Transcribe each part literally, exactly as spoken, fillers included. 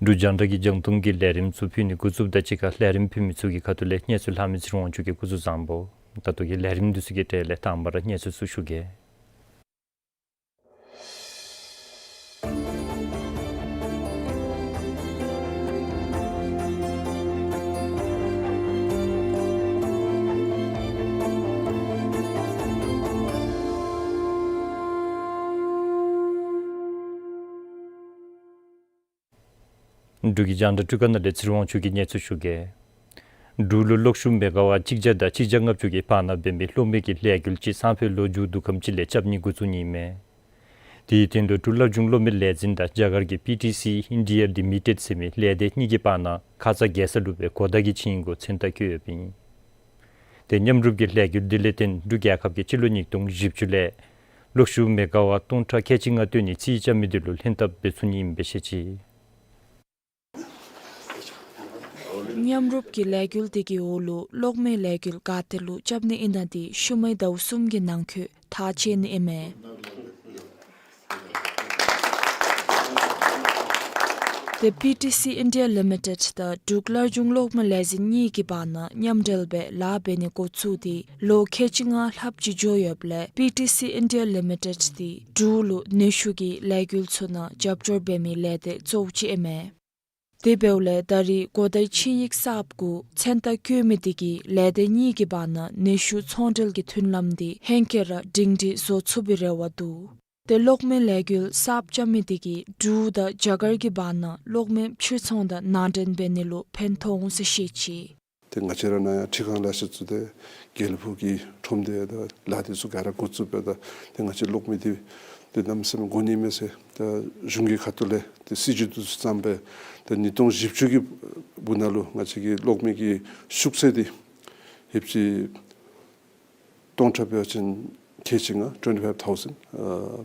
འབྲུག་རྒྱང་བསྒྲགས་ཀྱིས་རྒྱང་མཐོང་གི་ལས་རིམ་ཚུ་ཕུལ་ནི་འགོ་བཙུགསཔ་དང་གཅིག་ཁར་ལས་རིམ་ཕུལ་མི་ཚུ་གི་ཁ་ཐུག་ལས་གནས་ཚུལ་ལྷག་མི་ཚེ་རིང་དབང་ཕྱུག་གིས་སྐུ་གཟུགས་བཟང་པོ། ད་ལྟོ་གི་ལས་རིམ་འདི་ཚུ་གི་གྲས་ལས་དང་པ་ར་གནས་ཚུལ་ཚུ་ཞུ་གེ། འབྲུག་གི་རྒྱང་བསྒྲགས་འཕྲུལ་ཁང་ནང་ལས་ཚེ་རིང་དབང་ཕྱུག་གིས་གནས་ཚུལ་ཞུ་གེ། འབྲུག་ལུ་གློག་ཤུགས་མེ་ག་ཝཊ་གཅིག་བརྒྱ་དང་གཅིག་བརྒྱ་ལྔ་བཅུ་གི་བར་ན་འབད་མི་གློག་མེ་གི་ལས་འགུལ་ཅིག་སང་ཕོད་ལོ་མཇུག་བསྡུ་ཁམས་ཅིག་ལས་རྐྱབ་ནི་འགོ་བཙུགས་ནི་ཨིན་མས། དེའི་སྟེང་ལུ་འབྲུག་སླར་འབྱུང་གློག་མེ་ལས་འཛིན་དང་རྒྱ་གར་གྱི་པི་ཊི་སི་ཨིན་ཌི་ཡ་ལི་མི་ཊེཌ་ཟེར་མི་ལས་སྡེ་གཉིས་ཀྱི་བར་ན་ཁ་ཙ་རྒྱལ་ས་ལུ་སྦེ་གོ་བརྡ་གི་ཆིངས་ཡིག་གུ་མཚན་རྟགས་བཀོད་ཡོདཔ་ཨིན། ཏེ་མཉམ་རུབ་ཀྱི་ལས་འགུལ་འདི་ལས་བརྟེན་འབྲུག་རྒྱལ་ཁབ་ཀྱིས་སྤྱི་ལོ་ཉིས་སྟོང་བཞི་བཅུ་ལས་གློག་ཤུགས་མེ་ག་ཝཊ་སྟོང་ཕྲག་ཁལ་གཅིག་ལྔ་བཏོན་ནི་རྩིས་རྐྱབ་མི་འདི་ལུ་ལྷན་ཐབས་འབད་ཚུགས་ནི་ཨིནམ་སྦེ་བཤད་ཅི། མཉམ་རུབ་ཀྱི་ལས་འགུལ་འདི་གི་འོག་ལུ་གློག་མེ་ལས་འགུལ་ག་ཏེ་ལུ་རྐྱབ་ནི་ཨིན་ན་འདི་ཤུལ་མའི་ཟླཝ་གསུམ་གྱི་ནང་འཁོད་ཐག་བཅད་ནི་ཨིན་མས། ཏེ་པི་ཊི་སི་ཨིན་ཌི་ཡ་ལི་མི་ཊེཌ་དང་འབྲུག་སླར་འབྱུང་གློག་མེ་ལས་འཛིན་གཉིས་ཀྱི་བར་ན་མཉམ་འབྲེལ་སྦེ་ལཱ་འབད་ནི་འགོ་བཙུགས་ཏེ་ལོ་ཁལ་གཅིག་ལྔ་ལྷགཔ་ཅིག་འགྱོ་ཡོདཔ་ལས་པི་ཊི་སི་ཨིན་ཌི་ཡ་ལི་མི་ཊེཌ་འདི་འབྲུག་ལུ་ནུས་ཤུགས་ཀྱི་ལས་འགུལ་ཚུ་ནང་རྒྱབ་སྐྱོར་འབད་མི་ལས་སྡེ་གཙོ་བོ་ཅིག་ཨིན་མས། དེ་འབདཝ་ལས་ད་རེས་གོ་བརྡའི་ཆིངས་ཡིག་གསརཔ་གུ་མཚན་རྟགས་བཀོད་མི་འདི་གིས་ལས་སྡེ་གཉིས་ཀྱི་བར་ན་ནུས་ཤུགས་ཚོང་འབྲེལ་གྱི་མཐུན་ལམ་འདི་ཧེང་སྐལ་ར་སྒྲིང་སྒྲི་བཟོ་ཚུགས་པའི་རེ་བ་འདུག། ཏེ་གློག་མེ་ལས་འགུལ་གསརཔ་རྐྱབ་མི་འདི་གིས་འབྲུག་དང་རྒྱ་གར་གྱི་བར་ན་གློག་མེ་ཕྱིར་ཚོང་དང་ནང་འདྲེན་འབད་ནི་ལུ་ཕན་ཐོགས་འོང་ཟེར་བཤད་ཅི། ཏེ་ང་བཅས་ར་ནང་ཡང་འཕྲུལ་ཁང་ལེ་ཤ་བཙུགས་ཏེ་དགེ་ལེགས་ཕུག་གི་ཁྲོམ་སྡེ་དང་ལཱ་འདི་ཚུ་ག་ར་འགོ་བཙུགས་སྦེ་ད་ཏེ་ང་བཅས་གློག་མེ་འདི་ཏེ་གནམ་མེད་ས་མེད་དགོ་ནི་མས་ཟེར་ད་གཞུང་གི་ཁ་ཐུག་ལས་ཏེ་སྲིད་བྱུས་འདི་ཚུ་བརྩམས་སྦེ་ད་ཉིས་སྟོང་བཞི་བཅུ་གི་བར་ན་ལུ་ང་བཅས་ཀྱི་གློག་མེ་གི་ཤུགས་ཚད་འདི་ཧེབ་ཅིག་སྟོང་ཕྲག་འབད་བ་ཅིན་ཁལ་གཅིག་ལྔ་twenty five thousand ཨ་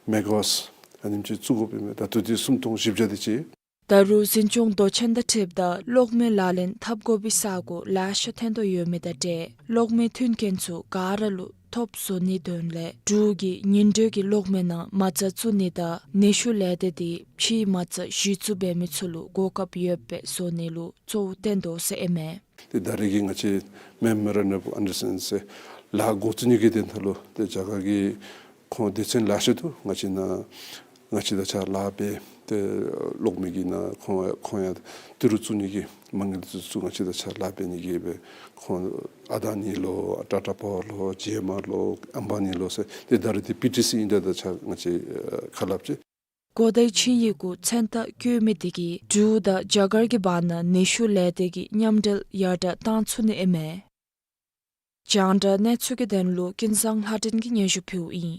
མེ་ག་ཝཊ་ཨ་ནེམ་ཅིག་བཙུགས་དགོཔ་ཨིན་མས། ད་ལྟོ་འདི་སུམ་སྟོང་བཞི་བརྒྱ་དེ་ཅིག། ད་རུང་འཛིན་སྐྱོང་མདོ་ཆེན་དང་འཁྲིལཝ་ད་གློག་མེ་ལག་ལེན་འཐབ་དགོ་པའི་ས་གོ་ལེ་ཤ་ཐོན་དོ་ཡོད་མི་དང་འབྲེལ་གློག་མེ་མཐུན་རྐྱེན་ཚུ་ག་ར་ལུ་ཐོབ་བཟོ་ནིའི་དོན་ལས་འབྲུག་གིས་ཉིན་དྲོད་ཀྱི་གློག་མེ་ནང་མ་རྩ་བཙུགས་ནི་དང་ནུས་ཤུགས་ལས་སྡེ་འདི་ཕྱིའི་མ་རྩ་གཞི་བཙུགས་འབད་མི་ཚུ་ལུ་གོ་སྐབས་ཡོདཔ་སྦེ་བཟོ་ནི་ལུ་གཙོ་བོ་བཏོན་དོ་ཟེར་ཨིན་མས། ཏེ་ད་རེས་ཀྱི་ང་བཅས་Memorandum of Understanding ཟེར་ལཱ་འགོ་བཙུགས་ནི་གི་དོན་དག་ལུ་ཏེ་རྒྱ་གར་གྱི་ཁོང་སྡེ་ཚན་ལེ་ཤ་འདུག། ང་བཅས་ནཱ་ང་བཅས་དང་གཅིག་ཁར་ལཱ་འབད་ཏེ་གློག་མེ་གི་ནང་ཁོང་ཁོང་ཡང་ཏི་རུ་བཙུགས་ནི་གི་མ་དངུལ་ཚུ་ཚུ་ང་བཅས་དང་གཅིག་ཁར་ལཱ་འབད་ནི་གི་སྦེ་ཁོང་ཨ་དཱ་ནི་ལོ་ཊ་ཊ་པ་ཝར་ལོ་ཇི་ཨེམ་ཨར་ལོ་ཨམ་བཱ་ནི་ལོ་ཟེར་ཏེ་ད་རེས་ཏེ་པི་ཊི་སི་ཨིན་ཌི་ཡ་དང་གཅིག་ཁར་ང་བཅས་ཁ་སླབ་ཅི། གོ་བརྡའི་ཆིངས་ཡིག་གུ་མཚན་རྟགས་བཀོད་མི་འདི་གིས་འབྲུག་དང་རྒྱ་གར་གྱི་བར་ན་ནུས་ཤུགས་ལས་སྡེ་གི་མཉམ་འབྲེལ་ཡར་དྲག་བཏང་ཚུགས་ནི་ཨིན་མས། རྒྱང་བསྒྲགས་གནས་ཚུལ་གྱི་དོན་ལུ་ཀུན་བཟང་ལྷ་སྒྲོན་གྱིས་སྙན་ཞུ་ཕུལཝ་ཨིན།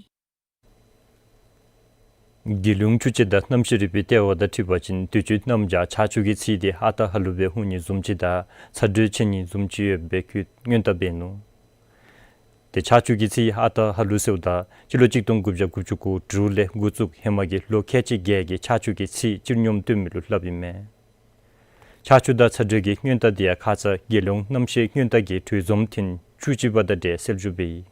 རྒྱལ་ཡོངས་ཆུ་དཔྱད་དང་གནམ་གཤིས་རིག་པའི་ལྟེ་བ་དང་འཁྲིལ་བ་ཅིན་དུས་ཅི་གནམ་བྱཱར་ཆར་ཆུ་གི་ཚད་འདི་ཨ་རྟག་ཧ་ལུགས་སྦེ་ཧུང་ནི་བཟུམ་ཅིག་དང་ཚ་དྲོད་ཆེ་ནི་བཟུམ་ཅིག་ཡོདཔ་སྦེ་སྔོན་བརྡ་འབད་ནུག། ཏེ་ཆར་ཆུ་གི་ཚད་ཨ་རྟག་ཧ་ལུགས་ཟེརཝ་ད་སྤྱི་ལོ་གཅིག་སྟོང་དགུ་བརྒྱ་དགུ་བཅུ་གོ་དྲུག་ལས་འགོ་བཙུགས་ཧེ་མ་གི་ལོ་ཁལ་གཅིག་བརྒྱད་ཀྱི་ཆར་ཆུ་གི་ཚད་སྤྱིར་སྙོམས་སྟོན་མི་ལུ་སླབ་ཨིན་མས། ཆར་ཆུ་དང་ཚ་དྲོད་ཀྱི་སྔོན་རྟགས་འདི་ཡང་ཁ་ཙ་རྒྱལ་ཡོངས་གནམ་གཤིས་སྔོན་རྟགས་ཀྱི་གྲོས་འཛོམས་ཐེངས་བཅུ་གཅིག་པ་དང་འབྲེལ་གསལ་ཞུ་འབད་ཡི།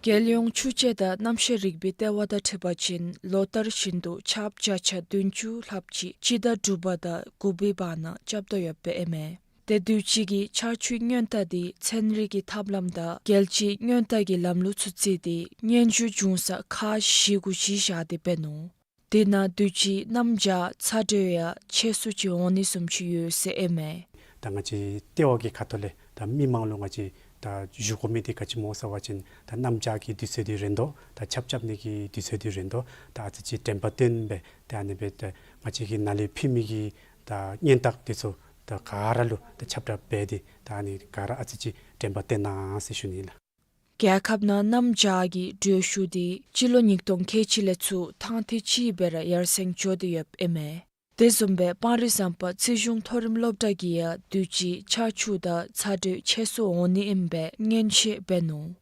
རྒྱལ་ཡོངས་ཆུ་དཔྱད་དང་གནམ་གཤིས་རིག་པའི་ལྟེ་བ་དང་འཁྲིལ་བ་ཅིན་ལོ་ལྟར་བཞིན་དུ་ཆརཔ་བརྒྱ་ཆ་བདུན་ཅུ་ལྷགཔ་ཅིག་སྤྱི་ཟླ་དྲུག་པ་དང་དགུ་པའི་བར་ན་རྐྱབ་དོ་ཡོདཔ་ཨིན་མས། ཏེ་དུས་ཅི་གི་ཆར་ཆུའི་སྔོན་རྟགས་འདི་ཚན་རིག་གི་ཐབས་ལམ་དང་རྒྱལ་སྤྱིའི་སྔོན་རྟགས་ཀྱི་ལམ་ལུགས་ཚུ་བརྩིས་ཏེ་སྙན་ཞུ་འབྱུང་ས་ཁག་བཞི་གུ་གཞི་བཞག་སྟེ་འབད་ནུག། དེ་ནང་དུས་ཅི་གནམ་བྱཱར་ཚ་དྲོད་ཡང་ཆེ་སུ་ཅིག་འོང་ནི་བཟུམ་ཅིག་ཡོད་ཟེར་ཨིན་མས། ད་ང་བཅས་ལྟེ་བ་གི་ཁ་ཐུག་ལས་ད་མི་མང་ལུ་ང་བཅས་ད་ཞུ་དགོ་མི་འདི་ག་ཅི་སྨོ་ཟེར་བ་ཅིན་ད་གནམ་བྱཱར་གྱི་དུས་ཚོད་འདི་རན་དོ། ད་ཆརཔ་རྐྱབ་ནི་གི་དུས་ཚོད་འདི་རན་དོ། ད་ཨ་ཙི་ཅིག་དྲན་པ་བཏོན་སྦེ་ད་ཨ་ནི་སྦེ་ད་ང་བཅས་ཀྱི་ནཱ་ལས་ཕུལ་མི་གི་ད་སྔོན་རྟགས་འདི་ཚུ་ད་ག་ར་ལུ་ད་ཁྱབ་བསྒྲགས་འབད་དེ་ད་ཨ་ནི་ག་ར་ཨ་ཙི་ཅིག་དྲན་པ་བཏོན་གནང་ཟེར་ཞུ་ནི་ལགས། རྒྱལ་ཁབ་ནང་གནམ་བྱཱར་གྱི་དྲོད་ཤུགས་འདི་སྤྱི་ལོ་ཉིས་སྟོང་ཁལ་གཅིག་ལས་ཚུར་ཐང་ཐེངས་གཅིག་སྦེ་ར་ཡར་སེང་འགྱོ་སྟེ་ཡོདཔ་ཨིན་མས། དེ་བཟུམ་སྦེ་སྤང་རི་ཟམ་པ་རྩིས་གཞུང་མཐོ་རིམ་སློབ་གྲྭ་གིས་ཡང་དུས་ཅི་ཆར་ཆུ་དང་ཚ་དྲོད་ཆེ་སུ་འོང་ནི་ཨིནམ་སྦེ་མངོན་བཤད་འབད་ནུག།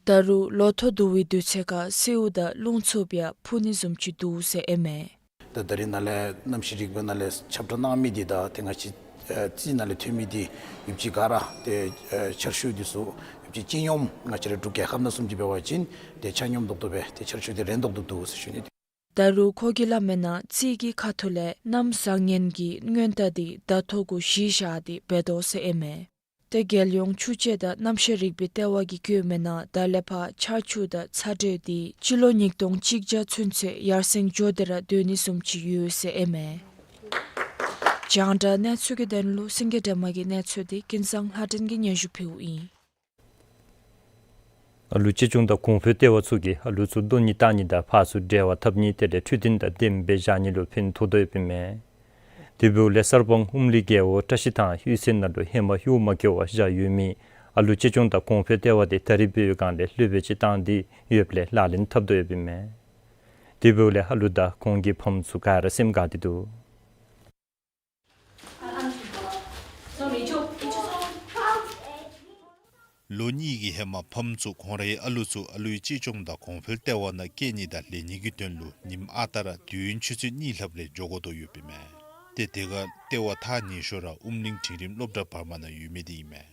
ད་རུང་ལོ་ཐོག་བསྡུ་བའི་དུས་ཚོད་ཁར་སེརཝ་དང་རླུང་འཚུབ་ཡང་འཕུ་ནི་བཟུམ་ཅིག་འདུག་ཟེར་ཨིན་མས། ད་ད་རིས་ནཱ་ལས་གནམ་གཤིས་རིག་པའི་ནང་ལས་ཁྱབ་བསྒྲགས་གནང་མི་འདི་དང་ཏེ་ང་བཅས་ཨ་རྩིས་ནང་ལས་ཐོན་མི་འདི་ཡོདཔ་ཅིག་ག་ར་ཏེ་ཨ་ཆར་ཆུ་འདི་ཚུ་ཡོདཔ་ཅིག་སྤྱི་སྙོམས་ང་བཅས་རའི་འབྲུག་རྒྱལ་ཁབ་ནང་བཟུམ་ཅིག་འབད་བ་ཅིན་ཏེ་ཆ་སྙོམས་ཏོག་ཏོ་སྦེ་ཏེ་ཆར་ཆུ་འདི་རན་ཏོག་ཏོ་འདུག་ཟེར་ཞུ་ནི། ད་རུང་ཁོ་གིས་སླབ་མིའི་ནང་རྩིས་ཀྱི་ཁ་ཐུག་ལས་གནམ་བཟང་ངན་གྱི་སྔོན་རྟགས་འདི་ཟླ་ཐོ་གུ་གཞི་བཞག་སྟེ་འབད་དོ་ཟེར་ཨིན་མས། ཏེ་རྒྱལ་ཡོངས་ཆུ་དཔྱད་དང་གནམ་གཤིས་རིག་པའི་ལྟེ་བ་གིས་བཀོད་མིའི་ནང་ད་ལས་ཕར་ཆར་ཆུ་དང་ཚ་དྲོད་འདི་སྤྱི་ལོ་ཉིས་སྟོང་གཅིག་བརྒྱ་ཚུན་ཚོད་ཡར་སེང་འགྱོ་སྟེ་ར་སྡོད་ནི་བཟུམ་ཅིག་ཡོད་ཟེར་ཨིན་མས། རྒྱང་བསྒྲགས་གནས་ཚུལ་གྱི་དོན་ལུ་སེང་གེ་སྒྲོལ་མ་གི་གནས་ཚུལ་འདི་ཀུན་བཟང་ལྷ་སྒྲོན་གྱིས་སྙན་ཞུ་ཕུལཝ་ཨིན། ཨ་ལུ་གཅེས་སྐྱོང་དང་གོང་འཕེལ་ལྟེ་བ་ཚུ་གིས་ཨ་ལུ་ཚུ་བསྡུ་ནི་བལྟ་ནི་དང་ཕར་ཚུར་འབྲེལ་བ་འཐབ་ནི་དེ་ལས་འཕྲོད་བསྟེན་དང་ལྡནམ་སྦེ་བཞག་ནི་ལུ་ཕན་ཐོགས་དོ་ཡོདཔ་ཨིན་མས། དེ་འབདཝ་ལས་གསར་སྤང་ཨུམ་ལི་རྒེད་འོག་བཀྲ་ཤིས་ཐང་གཡུས་ཚན་ནང་ལུ་ཧེ་མ་གཡོག་མ་བཀོལ་བར་བཞག་ཡོད་མི་ཨ་ལུ་གཅེས་སྐྱོང་དང་གོང་འཕེལ་ལྟེ་བ་འདི་ད་རིས་འབད་བའི་སྒང་ལས་ལྷོད་པའི་ཅིག་བཏང་སྟེ་ཡོདཔ་ལས་ལག་ལེན་འཐབ་དོ་ཡོདཔ་ཨིན་མས། དེ་འབདཝ་ལས་ཨ་ལུ་དང་ཁོང་གི་ཕམ་ཚུ་ག་ར་སེམས་དགའ་སྟེ་འདུག། ལོ་གཉིས་ཀྱི་ཧེ་མ་ཕམ་ཚུ་ཁོང་རའི་ཨ་ལུ་ཚུ་ཨ་ལུའི་གཅེས་སྐྱོང་དང་གོང་འཕེལ་ལྟེ་བ་ནང་བསྐྱལ་ནི་དང་ལེན་ནི་གི་དོན་ལུ་ཉིནམ་ཨ་རྟག་ར་དུས་ཡུན་ཆུ་ཚོད་གཉིས་ལྷགཔ་རེ་འགྱོ་དགོ་དོ་ཡོདཔ་ཨིན་མས། ཏེ་དེ་ཁར་ལྟེ་བ་ཐག་ཉེ་ཤོས་ར་ཨུམ་གླིང་འབྲིང་རིམ་སློབ་གྲྭ་བར་མ་ནང་ཡོད་མི་འདི་ཨིན་མས།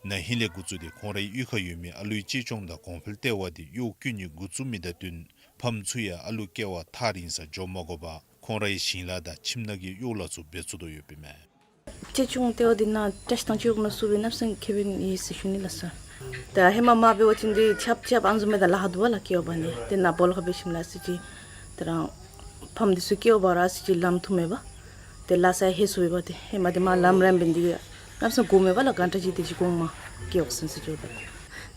ན་ཧིང་ལས་འགོ་བཙུགས་ཏེ་ཁོང་རའི་གཡུས་ཁར་ཡོད་མི་ཨ་ལུའི་གཅེས་སྐྱོང་དང་གོང་འཕེལ་ལྟེ་བ་འདི་གཡོག་བཀོལ་ནི་འགོ་བཙུགས་མི་དང་བསྟུན་ཕམ་ཚུ་ཡང་ཨ་ལུ་སྐྱེལ་བར་ཐག་རིང་སར་འགྱོ་མ་དགོ་པར་ཁོང་རའི་ཞིང་ལཱ་དང་ཁྱིམ་ནང་གི་གཡོག་ལཱ་ཚུ་འབད་ཚུགས་དོ་ཡོདཔ་ཨིན་མས། གཅེས་སྐྱོང་ལྟེ་བ་འདི་ནང་བཀྲ་ཤིས་ཐང་སྤྱི་འོག་ནང་ཚུད་པའི་གནམ་མེད་ས་མེད་ཁེ་ཕན་ཡོད་ཟེར་ཞུ་ནི་ལགས་སོ། ད་ཧེ་མ་མ་འབད་བ་ཅིན་འདི་ཆརཔ་རྐྱབ་ཨ་ནི་བཟུམ་མའི་ད་ལཱ་ཁག་འདུག་པ་ལགས། སྐྱེལ་བ་འབག་ནི་དེ་ནང་སྦོ་ལོགས་ཁར་འབད་ཞིནམ་ལས་ཨ་ཙི་ཅིག་དེ་རང་ཕམ་འདི་ཚུ་སྐྱེལ་བར་ཨ་ཙི་ཅིག་ལམ་ཐུང་མེད་པ། ཏེ་ལཱ་ས་ཡང་ཧེ་སུ་ཡོད་པ། ཏེ་ཧེ་མ་འདི་མར་ལམ་རིངམོ་འབད་ནི་འདི་གནམ་མེད་ས་མེད་དགོཔ་མས་པ་ལགས། གཱན་ཊ་གཅིག་དེ་ཅིག་གོང་མ་སྐྱེལ་འོང་ཟེར་ཟེར་ཞུ་དོ།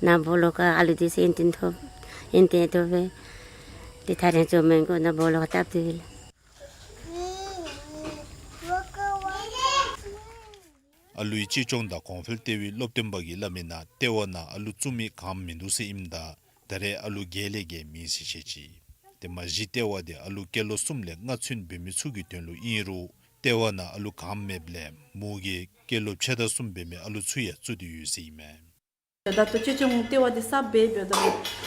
ནཱ་སྦོ་ལོགས་ཁར་ཨ་ལུ་འདི་ཚུ་ཨིན་ཏེ་ཐོབ་ཨིན་ཏེ་ཐོབ་སྦེ་ཏེ་ཐག་རིང་འགྱོ་མི་དགོ། ནཱ་སྦོ་ལོགས་ཁར་བཏབ་སྟེ་ཡོད་ལགས། ཨ་ལུའི་གཅེས་སྐྱོང་དང་གོང་འཕེལ་ལྟེ་བའི་སློབ་སྟོན་པ་གིས་སླབ་མིའི་ནང་ལྟེ་བ་ནང་ཨ་ལུ་བཙུགས་མི་གངམ་མིན་འདུག་ཟེར་ཨིནམ་ད་ད་རེས་ཨ་ལུ་བརྒྱད་ལས་བརྒལ་མེད་ཟེར་བཤད་ཅི། ཏེ་མ་གཞི་ལྟེ་བ་འདི་ཨ་ལུ་སྐྱེས་ལོ་གསུམ་ལས་ལྔ་ཚུན་འབད་མི་ཚུ་གི་དོན་ལུ་ཨིན་རུང་ལྟེ་བ་ནང་ཨ་ལུ་གངམ་མེདཔ་ལས་མོ་གིས་སྐྱེས་ལོ་ཕྱེད་དང་གསུམ་འབད་མི་ཨ་ལུ་ཚུ་ཡང་བཙུགས་ཏེ་ཡོད་ཟེར་ཨིན་མས། ད་ལྟོ་གཅེས་སྐྱོང་ལྟེ་བ་འདི་གསརཔ་སྦེ་འབདཝ་ད་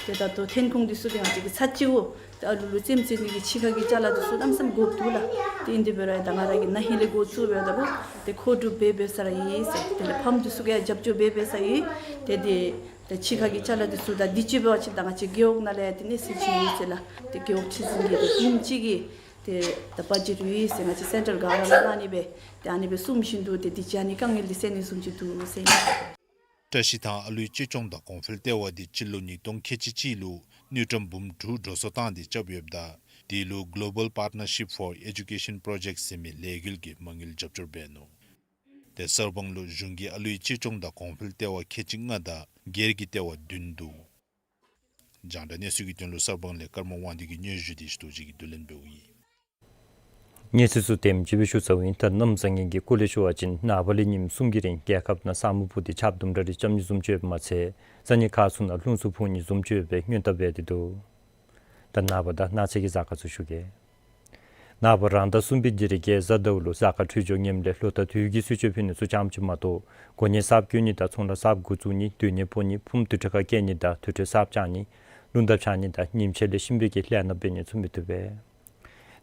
ཏེ་ད་ལྟོ་ཐོན་ཁུངས་འདི་ཚུ་ཏེ་ང་བཅས་ཀྱིས་ཚར་གཅིག་གུ་ཏེ་ཨ་ལུ་ལུ་རྩེདམོ་རྩེ་ནི་གི་ཕྱི་ཁ་གི་ཅ་ལ་འདི་ཚུ་གནམ་མེད་ས་མེད་དགོཔ་འདུག་ལགས། ཏེ་ཨིན་དེ་འབད་རུང་ད་ང་ར་གིས་ན་ཧིང་ལས་འགོ་བཙུགས་འབདཝ་ད་ཏེ་མཁོ་སྒྲུབ་འབད་འབད་ས་ར་ཨིན་ཟེར། དེ་ལས་ཕམ་འདི་ཚུ་གིས་རྒྱབ་སྐྱོར་འབད་འབད་ས་ཨིན། ཏེ་ཏེ་ཏེ་ཕྱི་ཁ་གི་ཅ་ལ་འདི་ཚུ་དང་འདི་ཅིག་འབད་བ་ཅིན་ད་ང་བཅས་རྒེད་འོག་ནང་ལས་ཏེ་གནས་ཚུལ་ཅིག་ཡོད་ཟེར་ལགས། ཏེ་རྒེད་འོག་ཁྲི་འཛིན་གྱིས་ཏེ་བུམོ་གཅིག་གི་ཏེ་ད་བ་ཇེཊ་ཡོད་ཟེར་ང་བཅས་སེན་ཊལ་ག་ར་ལུ་གནང་ནི་སྦེ་ཏེ་ཨ་ནི་སྦེ་གསུངས་བཞིན་དུ་ཏེ་འདི་བྱིན་ནི་དཀའ་ངལ་འདི་སེལ་ནི་བཟུམ་ཅིག་འདུག་ཟེར་ཨིན། བཀྲ་ཤིས་ཐང་ཨ་ལུའི་གཅེས་སྐྱོང་དང་གོང་འཕེལ་ལྟེ་བ་འདི་སྤྱི་ལོ་ཉིས་སྟོང་ཁལ་གཅིག་གཅིག་ལུ་དངུལ་ཀྲམ་འབུམ་དྲུག་འགྲོ་སོང་བཏང་སྟེ་རྐྱབ་ཡོདཔ་ད་དེ་ལུ་Global Partnership for Education Project ཟེར་མི་ལས་འགུལ་གྱིས་མ་དངུལ་རྒྱབ་སྐྱོར་འབད་ནུག། ཏེ་གསར་སྤང་ལུ་གཞུང་གི་ཨ་ལུའི་གཅེས་སྐྱོང་དང་གོང་འཕེལ་ལྟེ་བ་ཁལ་གཅིག་ལྔ་དང་སྒེར་གྱི་ལྟེ་བ་བདུན་འདུག། རྒྱང་བསྒྲགས་གནས་ཚུལ་གྱི་དོན་ལུ་གསར་སྤང་ལས་ཀརྨ་དབང་འདུས་ཀྱི་སྙན་ཞུ་འདི་ཞུ་དོ་ཅིག་གིས་བསྡུ་ལེན་འབདཝ་ཨིན། གནས་ཚུལ་ཚུ་དེམ་ཅིག་སྦེ་ཞུ་ཚརཝ་ཨིན། ད་གནམ་བཟང་ངན་གྱི་སྐོར་ལས་ཞུ་བ་ཅིན་ནངས་པ་ལས་ཉིནམ་གསུམ་གྱི་རིང་རྒྱལ་ཁབ་ནང་ས་སྨུག་སྤུབས་ཏེ་ཆརཔ་དུམ་གྲ་རེ་རྐྱབ་ནི་བཟུམ་ཅིག་ཡོདཔ་མ་ཚད་ས་གནས་ཁག་ཚུ་ནང་རླུང་འཚུབ་འཕུ་ནི་བཟུམ་ཅིག་ཡོད་པའི་སྔོན་བརྡ་འབད་དེ་འདུག། ད་ནངས་པ་དང་གནངས་ཚེ་གི་གཟའ་སྐར་ཚུ་ཞུ་གེ། ནངས་པ་རང་ཟླ་གསུམ་པའི་ཉེར་བརྒྱད་གཟའ་ཟླཝ་ལུ་གཟའ་སྐར་འཕྲོད་སྦྱོར་ངནམ་ལས་ལོ་ཟླ་དུས་ཀྱི་གསོལ་མཆོད་ཕུལ་ནི་ཚུ་ཙམ་ཅིག་མ་གཏོགས་གོ་གནས་གསརཔ་བསྐོ་ནི་དང་ཚོང་ལཱ་གསརཔ་འགོ་བཙུགས་ནི་སྡོད་གནས་སྤོ་ནི་ཕུངམ་དུར་ཁྲོད་ཁར་བསྐྱལ་ནི་དང་དུར་ཁྲོད་གསརཔ་བཅག་ནི་རླུང་རྟ་འཕྱར་ནི་དང་ཉིནམ་ཕྱེད་ལས་གཤིན་པོའི་གི་ལས་སྣ་འབད་ནི་ཚུ་མི་བཏུབ་པས།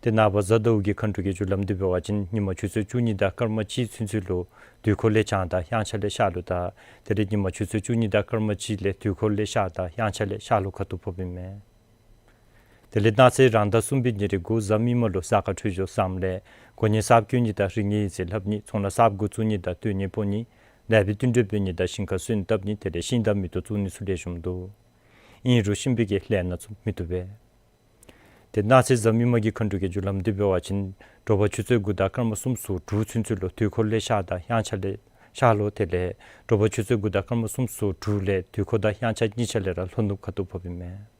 ཏེ་ནངས་པ་གཟའ་ཟླཝ་གི་མཁའ་འགྲོ་གི་རྒྱུ་ལམ་འདི་འབད་བ་ཅིན་ཉིན་མ་ཆུ་ཚོད་བཅུ་གཉིས་དང་སྐར་མ་གཅིག་ཚུན་ཚོད་ལུ་དུས་འཁོར་ལས་བྱང་དང་དབྱངས་འཆར་ལས་ཤར་ལུ་དང་དེ་ལས་ཉིན་མ་ཆུ་ཚོད་བཅུ་གཉིས་དང་སྐར་མ་གཅིག་ལས་དུས་འཁོར་ལས་ཤར་དང་དབྱངས་འཆར་ལས་ཤར་ལུ་ཁ་ཐུག་ཕོགཔ་ཨིན་མས། དེ་ལས་གནངས་ཚེ་རང་ཟླ་གསུམ་པའི་ཉེར་དགུ་གཟའ་མིག་དམར་ལུ་གཟའ་སྐར་འཕྲོད་སྦྱོར་བཟངམ་ལས་གོ་གནས་གསརཔ་བསྐོ་ནི་དང་རིག་གནས་ཡིག་རྩིས་ལྷབ་ནི་ཚོང་ལཱ་གསརཔ་འགོ་བཙུགས་ནི་དང་སྡོད་གནས་སྤོ་ནི་ལེགས་པའི་བསྟུན་གྲོས་འབད་ནི་དང་ཞིང་ཁར་སོན་བཏབ་ནི་དེ་ལས་ཤིང་དང་མེ་ཏོག་བཙུགས་ནི་ཚུ་ལེགས་ཤོམ་འདུག། ཨིན་རུང་གཤིན་པོའི་གི་ལས་སྣ་ཚུ་མི་བཏུབ་པས། ཏེ་གནངས་ཚེ་གཟའ་མིག་དམར་གྱི་མཁའ་འགྲོ་གི་རྒྱུ་ལམ་འདི་འབད་བ་ཅིན་དྲོ་པ་ཆུ་ཚོད་དགུ་དང་སྐར་མ་སུམ་ཅུ་སོ་དྲུག་ཚུན་ཚོད་ལུ་དུས་འཁོར་ལས་ཤར་དང་དབྱངས་འཆར་ལས་ཤར་ལུ་དེ་ལས་དྲོ་པ་ཆུ་ཚོད་དགུ་དང་སྐར་མ་སུམ་ཅུ་སོ་དྲུག་ལས་དུས་འཁོར་དང་དབྱངས་འཆར་གཉིས་ཆ་ལས་ར་ལྷོ་ནུབ་ཁ་ཐུག་ཕོགཔ་ཨིན་མས།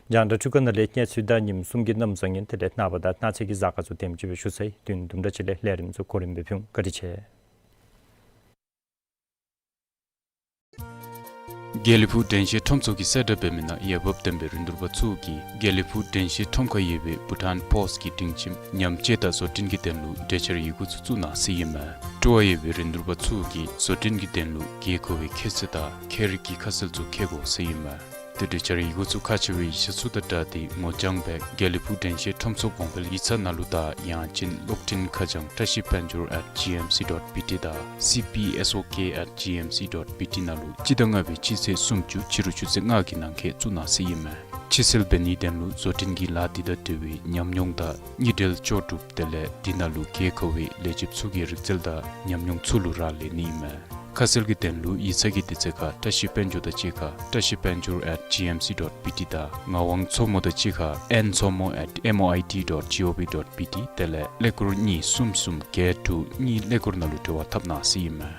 རྒྱང་བསྒྲགས་འཕྲུལ་ཁང་ནང་ལས་གནས་ཚུལ་དང་ཉིནམ་གསུམ་གྱི་གནམ་བཟང་ངན་དེ་ལས་ནངས་པ་དང་གནངས་ཚེ་གི་གཟའ་སྐར་ཚུ་དེམ་ཅིག་སྦེ་ཞུ་ཚར་ཡི། དུས་ཡུན་དུམ་གྲ་ཅིག་ལས་ལས་རིམ་ཚུ་གོ་རིམ་སྦེ་ཕུལ་འོང་། བཀའ་དྲིན་ཆེ། དགེ་ལེགས་ཕུག་དྲན་ཤེས་ཁྲོམ་ཚོགས་ཀྱིས་གསལ་བསྒྲགས་འབད་མི་ནང་འོས་འབབ་ལྡན་པའི་རིན་བསྡུར་པ་ཚུ་གིས་དགེ་ལེགས་ཕུག་དྲན་ཤེས་ཁྲོམ་ཁར་ཡོད་པའི་བྷུ་ཊཱན་པོསཊ་ཀྱི་སྒྲིང་ཁྱིམ་ཉམས་བཅོས་དང་བཟོ་སྐྲུན་གྱི་དོན་ལུ་གྲོས་འཆར་ཡི་གུ་ཚུ་བཙུགས་གནང་ཟེར་ཨིན་མས། སྤྲོ་བ་ཡོད་པའི་རིན་བསྡུར་པ་ཚུ་གིས་བཟོ་སྐྲུན་གྱི་དོན་ལུ་དགོས་མཁོ་བའི་ཁྱད་ཚད་དང་ཁྱད་རིག་གི་ཁ་གསལ་ཚུ་འཁྱེར་དགོ་ཟེར་ཨིན་མས། ཏེ་གྲོས་འཆར་ཡི་གུ་ཚུ་ཁག་ཆེ་བའི་ཡིག་ཆ་ཚུ་དང་སྦྲགས་ཏེ་ངོ་རྐྱང་སྦེ་དགེ་ལེགས་ཕུག་དྲན་ཤེས་ཁྲོམ་ཚོགས་གོང་འཕེལ་ཡིག་ཚང་ནང་ལུ་དང་ཡང་ཅིན་གློག་འཕྲིན་ཁ་བྱང་བཀྲ་ཤིས་དཔལ་འབྱོར་at G M C dot B T དང་C P S O K at G M C dot B T ནང་ལུ་སྤྱི་ཟླ་ལྔ་པའི་སྤྱི་ཚེས་སུམ་ཅུ་ཕྱི་རུ་ཆུ་ཚོད་ལྔ་གི་ནང་འཁོད་བཙུགས་གནང་ཟེར་ཨིན་མས། ཕྱིར་སེལ་འབད་ནིའི་དོན་ལུ་བཟོ་སྐྲུན་གྱི་ལཱ་འདི་དང་འབྲེལ་བའི་ཉམས་མྱོང་དང་དངུལ་འབྲེལ་ལྕོགས་གྲུབ་དེ་ལས་འདི་ནང་ལུ་དགོས་མཁོ་བའི་ལས་བྱེདཔ་ཚུ་གི་རིག་རྩལ་དང་ཉམས་མྱོང་ཚུ་ལུ་རག་ལས་ནི་ཨིན་མས། ཁ་གསལ་གྱི་དོན་ལུ་ཡིག་ཚང་གི་དུས་ཚོད་ཁར་བཀྲ་ཤིས་དཔལ་འབྱོར་དང་གཅིག་ཁར་བཀྲ་ཤིས་དཔལ་འབྱོར་at G M C dot B T དང་ངག་དབང་མཚོ་མོ་དང་གཅིག་ཁར་N མཚོ་མོ at M O I T dot G O V dot B T དེ་ལས་ཀླད་ཀོར་གཉིས་གསུམ་གསུམ་བརྒྱད་དྲུག་གཉིས་ཀླད་ཀོར་ནང་ལུ་འབྲེལ་བ་འཐབ་གནང་ཟེར་ཨིན་མས།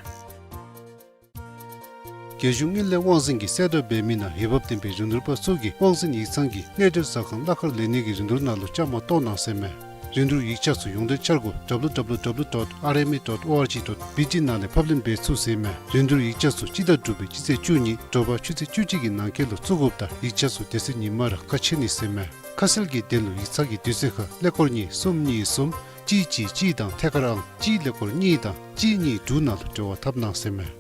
རྒྱལ་གཞུང་དངུལ་ལས་དབང་འཛིན་གྱིས་གསལ་བསྒྲགས་འབད་མི་ནང་འོས་འབབ་ལྡན་པའི་རིན་བསྡུར་པ་ཚུ་གིས་དབང་འཛིན་ཡིག་ཚང་གི་གནས་འབྲེལ་ཟ་ཁང་གླ་ཁར་ལེན་ནིའི་རིན་བསྡུར་ནང་ལུ་བཅའ་མར་གཏོགས་གནང་ཟེར་ཨིན་མས། རིན་བསྡུར་ཡིག་ཆ་ཚུ་ཡོངས་འབྲེལ་འཆར་སྒོ་W W W dot R M A dot O R G dot B T ནང་ལས་ཕབ་ལེན་འབད་ཚུགས་ཟེར་ཨིན་མས། རིན་བསྡུར་ཡིག་ཆ་ཚུ་སྤྱི་ཟླ་དྲུག་པའི་སྤྱི་ཚེས་བཅུ་གཉིས་དྲོ་པ་ཆུ་ཚོད་བཅུ་གཅིག་གི་ནང་འཁོད་ལུ་བཙུགས་དགོཔ་དང་ཡིག་ཆ་ཚུ་དེ་ཚེ་ཉིན་མར་ར་ཁ་ཕྱེ་ནི་ཟེར་ཨིན་མས། ཁ་གསལ་གྱི་དོན་ལུ་ཡིག་ཚང་གི་དུས་ཚོད་ཁར་ཀླད་ཀོར་གཉིས་གསུམ་གཉིས་གསུམ་གཅིག་གཅིག་གཅིག་དང་ཐད་ཀར་ཨང་གཅིག་ཀླད་ཀོར་གཉིས་དང་གཅིག་གཉིས་དྲུག་ནང་ལུ་འབྲེལ་བ་འཐབ་གནང་ཟེར་ཨིན་མས།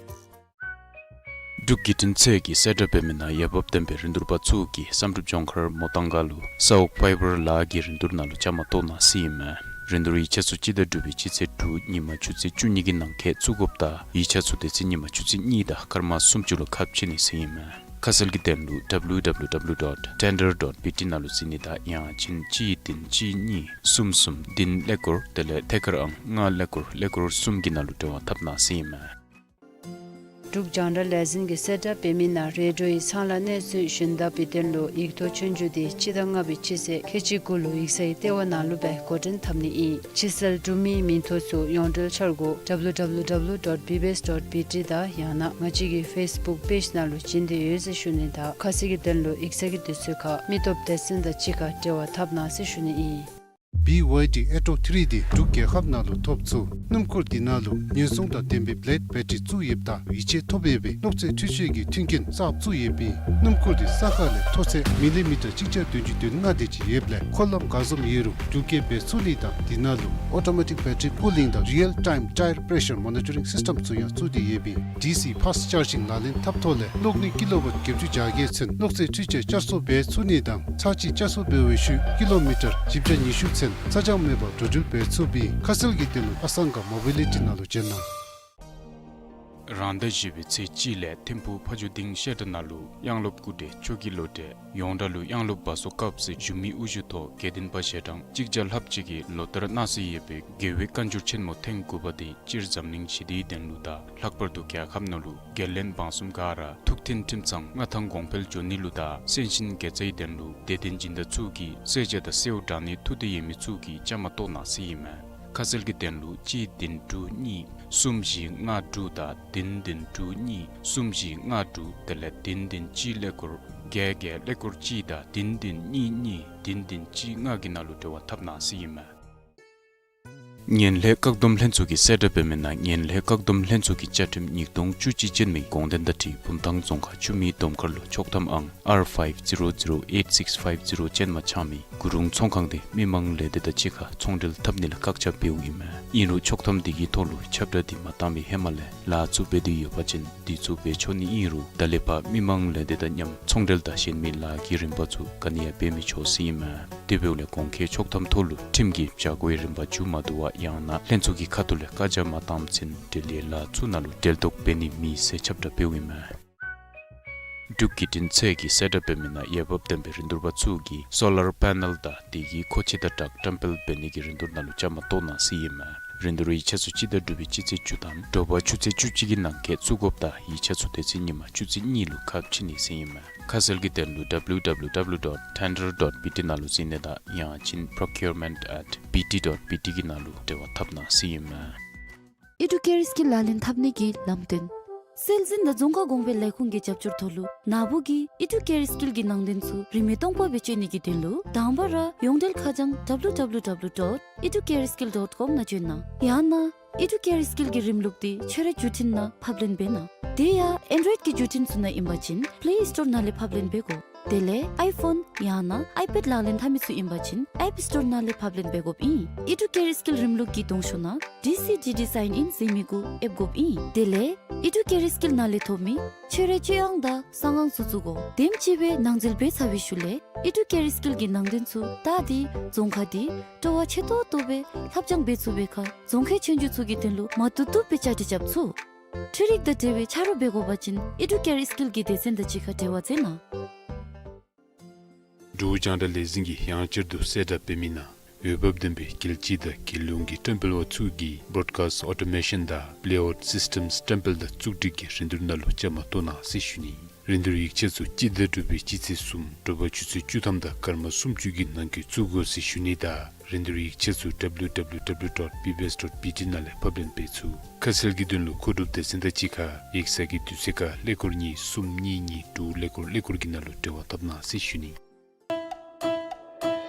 འབྲུག་བརྒྱུད་འཕྲིན་ཚད་ཀྱིས་གསལ་བསྒྲགས་འབད་མི་ནང་འོས་འབབ་ལྡན་པའི་རིན་བསྡུར་པ་ཚུ་གིས་བསམ་གྲུབ་ལྗོངས་མཁར་མོ་ཏང་ག་ལུ་ས་འོག་ཕའི་བར་ལཱ་གི་རིན་བསྡུར་ནང་ལུ་བཅའ་མར་གཏོགས་གནང་ཟེར་ཨིན་མས། རིན་བསྡུར་ཡིག་ཆ་ཚུ་སྤྱི་ཟླ་དྲུག་པའི་སྤྱི་ཚེས་དྲུག་ཉིན་མ་ཆུ་ཚོད་བཅུ་གཉིས་ཀྱི་ནང་འཁོད་བཙུགས་དགོཔ་དང་ཡིག་ཆ་ཚུ་དེ་ཚེ་ཉིན་མ་ཆུ་ཚོད་གཉིས་དང་སྐར་མ་སུམ་ཅུ་ལུ་ཁ་ཕྱེ་ནི་ཟེར་ཨིན་མས། ཁ་གསལ་གྱི་དོན་ལུ་W W W dot tender dot B T ནང་ལུ་གཟིགས་ནི་དང་ཡང་ཅིན་གཅིག་བདུན་གཅིག་གཉིས་གསུམ་གསུམ་བདུན་ཀླད་ཀོར་དེ་ལས་ཐད་ཀར་ཨང་ལྔ་ཀླད་ཀོར་ཀླད་ཀོར་གསུམ་གྱི་ནང་ལུ་འབྲེལ་བ་འཐབ་གནང་ཟེར་ཨིན་མས། འབྲུག་རྒྱང་བསྒྲགས་ལས་འཛིན་གྱིས་གསལ་བསྒྲགས་འབད་མི་ནང་རེ་ཌིའོ་ཡིག་ཚང་ལས་གནས་ཚུལ་ཞུན་དག་པའི་དོན་ལུ་ཡིག་ཐོག་ཆོས་རྒྱུགས་འདི་སྤྱི་ཟླ་ལྔ་པའི་སྤྱི་ཚེས་ཁལ་གཅིག་དགུ་ལུ་ཡིག་ཚང་གི་ལྟེ་བ་ནང་ལུ་སྦེ་འགོ་འདྲེན་འཐབ་ནི་ཨིན། ཕྱིར་སེལ་གྲུབ་མིའི་མིང་ཐོ་ཚུ་ཡོངས་འབྲེལ་འཆར་སྒོ་W W W dot B B S dot B T དང་ཡང་ན་ང་བཅས་ཀྱི་ཕེསི་བུཀ་པེཇ་ནང་ལུ་བྱིན་ཏེ་ཡོད་ཟེར་ཞུ་ནི་དང་ཁ་གསལ་གྱི་དོན་ལུ་ཡིག་ཚང་གི་དུས་ཚོད་ཁར་མི་སྟོབས་སྡེ་ཚན་དང་གཅིག་ཁར་འབྲེལ་བ་འཐབ་གནང་ཟེར་ཞུ་ནི་ཨིན། B Y D Atto three འདི་འབྲུག་རྒྱལ་ཁབ་ནང་ལུ་ཐོབ་ཚུགས། སྣུམ་འཁོར་འདི་ནང་ལུ་ཉེན་སྲུང་དང་ལྡན་པའི་བླེཌ་བེ་ཊི་རི་བཙུགས་ཡོདཔ་ད་ཡིད་ཆེས་ཐོབ་ཡོད་པའི་གློག་རྫས་འཕྲུལ་ཆས་ཀྱི་མཐུན་རྐྱེན་གསརཔ་བཙུགས་ཡོདཔ་ཨིན། སྣུམ་འཁོར་འདི་ས་ཁ་ལས་མཐོ་ཚད་མི་ལི་མི་ཊར་གཅིག་བརྒྱ་བདུན་ཅུ་དོན་ལྔ་དེ་ཅིག་ཡོདཔ་ལས་འཁོར་ལམ་ག་བཟུམ་ཡོད་རུང་རྒྱུག་སྐྱེལ་འབད་ཚུགས་ནི་དང་འདི་ནང་ལུ་Automatic Battery Cooling དང་Real Time Tyre Pressure Monitoring System ཚུ་ཡང་བཙུགས་ཏེ་ཡོདཔ་ཨིན། ཌི་སི་ཕཱསི་ཊི་ཅར་ཇིང་ལག་ལེན་འཐབ་ཐོག་ལས་གློག་ནུས་ཀི་ལོ་ཝཊ་བརྒྱད་ཅུ་གྱ་བརྒྱད་ཚུན་གློག་རྫས་འཕྲུལ་ཆས་བསྐྱར་གསོ་འབད་ཚུགས་ནི་དང་ཚར་གཅིག་བསྐྱར་གསོ་འབད་བའི་ཤུལ་ཀི་ལོ་མི་ཊར་བཞི་བརྒྱ་ཉི་ཤུ་ཚུན་ཚ་གྱང་མེད་པར་འགྲོ་འགྲུལ་འབད་ཚུགསཔ་ཨིན། ཁ་གསལ་གྱི་དོན་ལུ་ཨ་སང་ག་མོ་བི་ལི་ཊི་ནང་ལུ་བྱོན་གནང་། རང་ཟླ་བཞི་པའི་ཚེས་གཅིག་ལས་ཐིམ་ཕུག་ཕ་ཇོ་སྡིངས་བཤད་གྲྭ་ནང་ལུ་དབྱངས་སློབ་སྐུ་བགྲེས་ཆོས་ཀྱི་བློ་གྲོས་ཡོངས་གྲགས་ལུ་དབྱངས་སློབ་བ་སོ་སྐབས་ཟེར་ཞུ་མི་དབུ་བཞུགས་ཐོག་དགེ་འདུན་པ་ཞལ་གྲངས་གཅིག་བརྒྱ་ལྷགཔ་ཅིག་གིས་ལོ་ལྟར་གནང་སྲོལ་ཡོད་པའི་རྒྱལ་བའི་བཀའ་འགྱུར་ཆེན་མོ་ཐེངས་དགུ་པ་དེ་སྤྱིར་འཛམ་གླིང་ཞི་བདེའི་དོན་ལུ་དང་ལྷག་པར་དུ་རྒྱལ་ཁབ་ནང་ལུ་རྒྱལ་བློན་འབངས་གསུམ་ག་ར་ཐུགས་མཐུན་ཁྲིམས་གཙང་མངའ་ཐང་གོང་འཕེལ་འགྱོ་ནི་ལུ་དང་སེམས་ཅན་དགེ་རྩའི་དོན་ལུ་དད་ལྡན་སྦྱིན་བདག་ཚུ་གིས་བསད་བཅད་དང་གསོལཝ་དྲང་ནི་ཐུགས་འདོད་ཡོད་མི་ཚུ་གིས་བཅའ་མར་གཏོགས་གནང་ཟེར་ཨིན་མས། ཁ་གསལ་གྱི་དོན་ལུ་གཅིག་བདུན་དྲུག་གཉིས་གསུམ་བཞི་ལྔ་དྲུག་དང་བདུན་བདུན་དྲུག་གཉིས་གསུམ་བཞི་ལྔ་དྲུག་དེ་ལས་བདུན་བདུན་གཅིག་ཀླད་ཀོར་བརྒྱད་བརྒྱད་ཀླད་ཀོར་གཅིག་དང་བདུན་བདུན་གཉིས་གཉིས་བདུན་བདུན་གཅིག་ལྔ་གི་ནང་ལུ་འབྲེལ་བ་འཐབ་གནང་ཟེར་ཨིན་མས། ངན་ལྷད་བཀག་སྡོམ་ལྷན་ཚོགས་ཀྱིས་གསལ་བསྒྲགས་འབད་མི་ནང་ངན་ལྷད་བཀག་སྡོམ་ལྷན་ཚོགས་ཀྱི་བཅའ་ཁྲིམས་ཉིས་སྟོང་བཅུ་གཅིག་ཅན་མའི་དགོངས་དོན་དང་འཁྲིལ་བུམ་ཐང་རྫོང་ཁག་ཆུ་སྨད་སྡོམ་མཁར་ལུ་ཆོག་ཐམ་ཨང་R five zero zero eight six five zero ཅན་མ་ཚང་མི་གུ་རུང་ཚོང་ཁང་དེ་མི་མང་ལས་སྡེ་དང་གཅིག་ཁར་ཚོང་འབྲེལ་འཐབ་ནི་ལུ་བཀག་ཆ་འབདཝ་ཨིན་མས། ཨིན་རུང་ཆོག་ཐམ་དེ་གི་ཐོག་ལུ་ཁྱབ་བསྒྲགས་འདི་མ་བཏང་བའི་ཧེ་མ་ལས་ལཱ་ཚུ་འབད་དེ་ཡོད་པ་ཅིན་དེ་ཚུ་འབད་ཆོག་ནི་ཨིན་རུང་ད་ལས་ཕར་མི་མང་ལས་སྡེ་དང་མཉམ་ཚོང་འབྲེལ་དང་གཞན་མི་ལཱ་གི་རིམ་པ་ཚུ་ག་ནི་ཡང་འབད་མི་ཆོག་ཟེར་ཨིན་མས། དེ་འབདཝ་ལས་གོང་འཁོད་ཆོག་ཐམ་ཐོག་ལུ་ཁྲིམས་ཀྱི་བྱ་སྒོའི་རིམ་པ་མཇུག་མ་བསྡུ་བར་ཡང་ན་ལྷན་ཚོགས་ཀྱི་ཁ་ཐུག་ལས་བཀའ་རྒྱ་མ་བཏངམ་ཚེ་འབྲེལ་ཡོད་ལཱ་ཚུ་ནང་ལུ་འབྲེལ་གཏོགས་འབད་ནི་མེད་ཟེར་ཁྱབ་བསྒྲགས་འབདཝ་ཨིན་མས། འབྲུག་བརྒྱུད་འཕྲིན་ཚད་ཀྱིས་གསལ་བསྒྲགས་འབད་མི་ནང་འོས་འབབ་ལྡན་པའི་རིན་བསྡུར་པ་ཚུ་གིས་སོ་ལར་པེ་ནལ་དང་དེ་གི་མཁོ་ཆས་དང་སྦྲགས་བཀྲམ་སྤེལ་འབད་ནི་གི་རིན་བསྡུར་ནང་ལུ་བཅའ་མར་གཏོགས་གནང་ཟེར་ཨིན་མས། རིན་བསྡུར་ཡིག་ཆ་ཚུ་སྤྱི་ཟླ་དྲུག་པའི་སྤྱི་ཚེས་བཅུ་དང་དྲོ་པ་ཆུ་ཚོད་བཅུ་གཅིག་གི་ནང་འཁོད་བཙུགས་དགོཔ་དང་ཡིག་ཆ་ཚུ་དེ་ཚེ་ཉིན་མ་ཆུ་ཚོད་གཉིས་ལུ་ཁ་ཕྱེ་ནི་ཟེར་ཨིན་མས། ཁ་གསལ་གྱི་དོན་ལུ་W W W dot tender dot B T ནང་ལུ་གཟིགས་ནི་དང་ཡང་ཅིན་procurement at B T dot B T གི་ནང་ལུ་འབྲེལ་བ་འཐབ་གནང་ཟེར་ཨིན་མས། ཨི་ཌུ་ཀེར་སྐྱིལ་ལག་ལེན་འཐབ་ནི་གི་ལམ་སྟོན། སྲོལ་འཛིན་དང་རྫོང་ཁ་གོང་འཕེལ་ལས་ཁུངས་ཀྱི་རྒྱབ་སྐྱོར་ཐོག་ལུ་ནཱ་བུ་གིས་ཨི་ཌུ་ཀེར་སྐྱིལ་གྱི་ནང་དོན་ཚུ་རིན་མེད་སྟོང་པ་སྦེ་སྤྱོད་ནི་གི་དོན་ལུ་དང་པ་ར་ཡོངས་འབྲེལ་ཁ་བྱང་W W W dot educareskill dot com ནང་བྱོན་གནང་། ཡང་ན་ཨི་ཌུ་ཀེར་སྐྱིལ་གྱི་རིམ་ལུགས་འདི་ཁྱོད་རའི་བརྒྱུད་འཕྲིན་ནང་ཕབ་ལེན་འབད་གནང་། དེ་ཡང་ཨེན་ཌོའིཌ་ཀྱི་བརྒྱུད་འཕྲིན་ཚུ་ནང་ཨིན་པ་ཅིན་པེ་ལེ་སི་ཊོར་ནང་ལས་ཕབ་ལེན་འབད་དགོ། དེ་ལས་ཨའི་ཕོན་ཡང་ན་ཨའི་པེཌ་ལག་ལེན་འཐབ་མི་ཚུ་ཨིན་པ་ཅིན་ཨེཔ་སི་ཊོར་ནང་ལས་ཕབ་ལེན་འབད་དགོཔ་ཨིན། ཨི་ཌུ་ཀེར་སྐྱིལ་རིམ་ལུགས་ཀྱི་གདོང་ཤོག་ནང་ཌི་སི་ཌི་ཌི་སའིན་ཨིན་ཟེར་མི་གུ་ཨེབ་དགོཔ་ཨིན། དེ་ལས་ཨི་ཌུ་ཀེར་སྐྱིལ་ནང་ལས་ཐོབ་མི་ཁྱོད་རའི་སྤྱོད་དབྱངས་དང་གསང་ཧིང་ཚུ་བཙུགས་དགོ། དེམ་ཅིག་སྦེ་ནང་འཛུལ་འབད་ཚར་བའི་ཤུལ་ལས་ཨི་ཌུ་ཀེར་སྐྱིལ་གྱི་ནང་དོན་ཚུ་ད་འདི་རྫོང་ཁག་འདི་སྤྲོ་བ་ཆེ་ཏོག་ཏོ་སྦེ་ལྷབ་སྦྱང་འབད་ཚུགས་པའི་ཁར་རྫོང་ཁའི་ཆོས་རྒྱུགས་ཚུ་གི་དོན་ལུ་མ་བཏུབ་བཏུབ་སྦེ་བཅའ་སྒྲིག་རྐྱབ་ཚུགས། འཕྲུལ་རིག་དང་འབྲེལ་བའི་ཆ་རོགས་འབད་དགོ་པ་ཅིན་ཨི་ཌུ་ཀེར་སྐྱིལ་གྱི་སྡེ་ཚན་དང་གཅིག་ཁར་འབྲེལ་བ་མཛད་གནང་། འབྲུག་རྒྱང་བསྒྲགས་ལས་འཛིན་གྱིས་ཡང་བསྐྱར་དུ་གསལ་བསྒྲགས་འབད་མི་ནང་འོས་འབབ་ལྡན་པའི་རྒྱལ་སྤྱི་དང་རྒྱལ་ཡོངས་ཀྱི་བཀྲམ་སྤེལ་བ་ཚུ་གིས་Broadcast Automation དང་Playout Systems བཀྲམ་སྤེལ་དང་བཙུགས་སྒྲིག་གི་རིན་བསྡུར་ནང་ལུ་བཅའ་མར་གཏོགས་གནང་ཟེར་ཞུ་ནི། རིན་བསྡུར་ཡིག་ཆ་ཚུ་སྤྱི་ཟླ་དྲུག་པའི་སྤྱི་ཚེས་གསུམ་དྲོ་པ་ཆུ་ཚོད་བཅུ་ཐམ་དང་སྐར་མ་སུམ་ཅུ་གི་ནང་འཁོད་བཙུགས་དགོ་ཟེར་ཞུ་ནི་དང་རིན་བསྡུར་ཡིག་ཆ་ཚུ་W W W dot B B S dot B T ནང་ལས་ཕབ་ལེན་འབད་ཚུགས། ཁ་གསལ་གྱི་དོན་ལུ་མཁོ་སྒྲུབ་སྡེ་ཚན་དང་གཅིག་ཁར་ཡིག་ཚང་གི་དུས་ཚོད་ཁར་ཀླད་ཀོར་གཉིས་གསུམ་གཉིས་གཉིས་དྲུག་ཀླད་ཀོར་ཀླད་ཀོར་གྱི་ནང་ལུ་འབྲེལ་བ་འཐབ་གནང་ཟེར་ཞུ་ནི།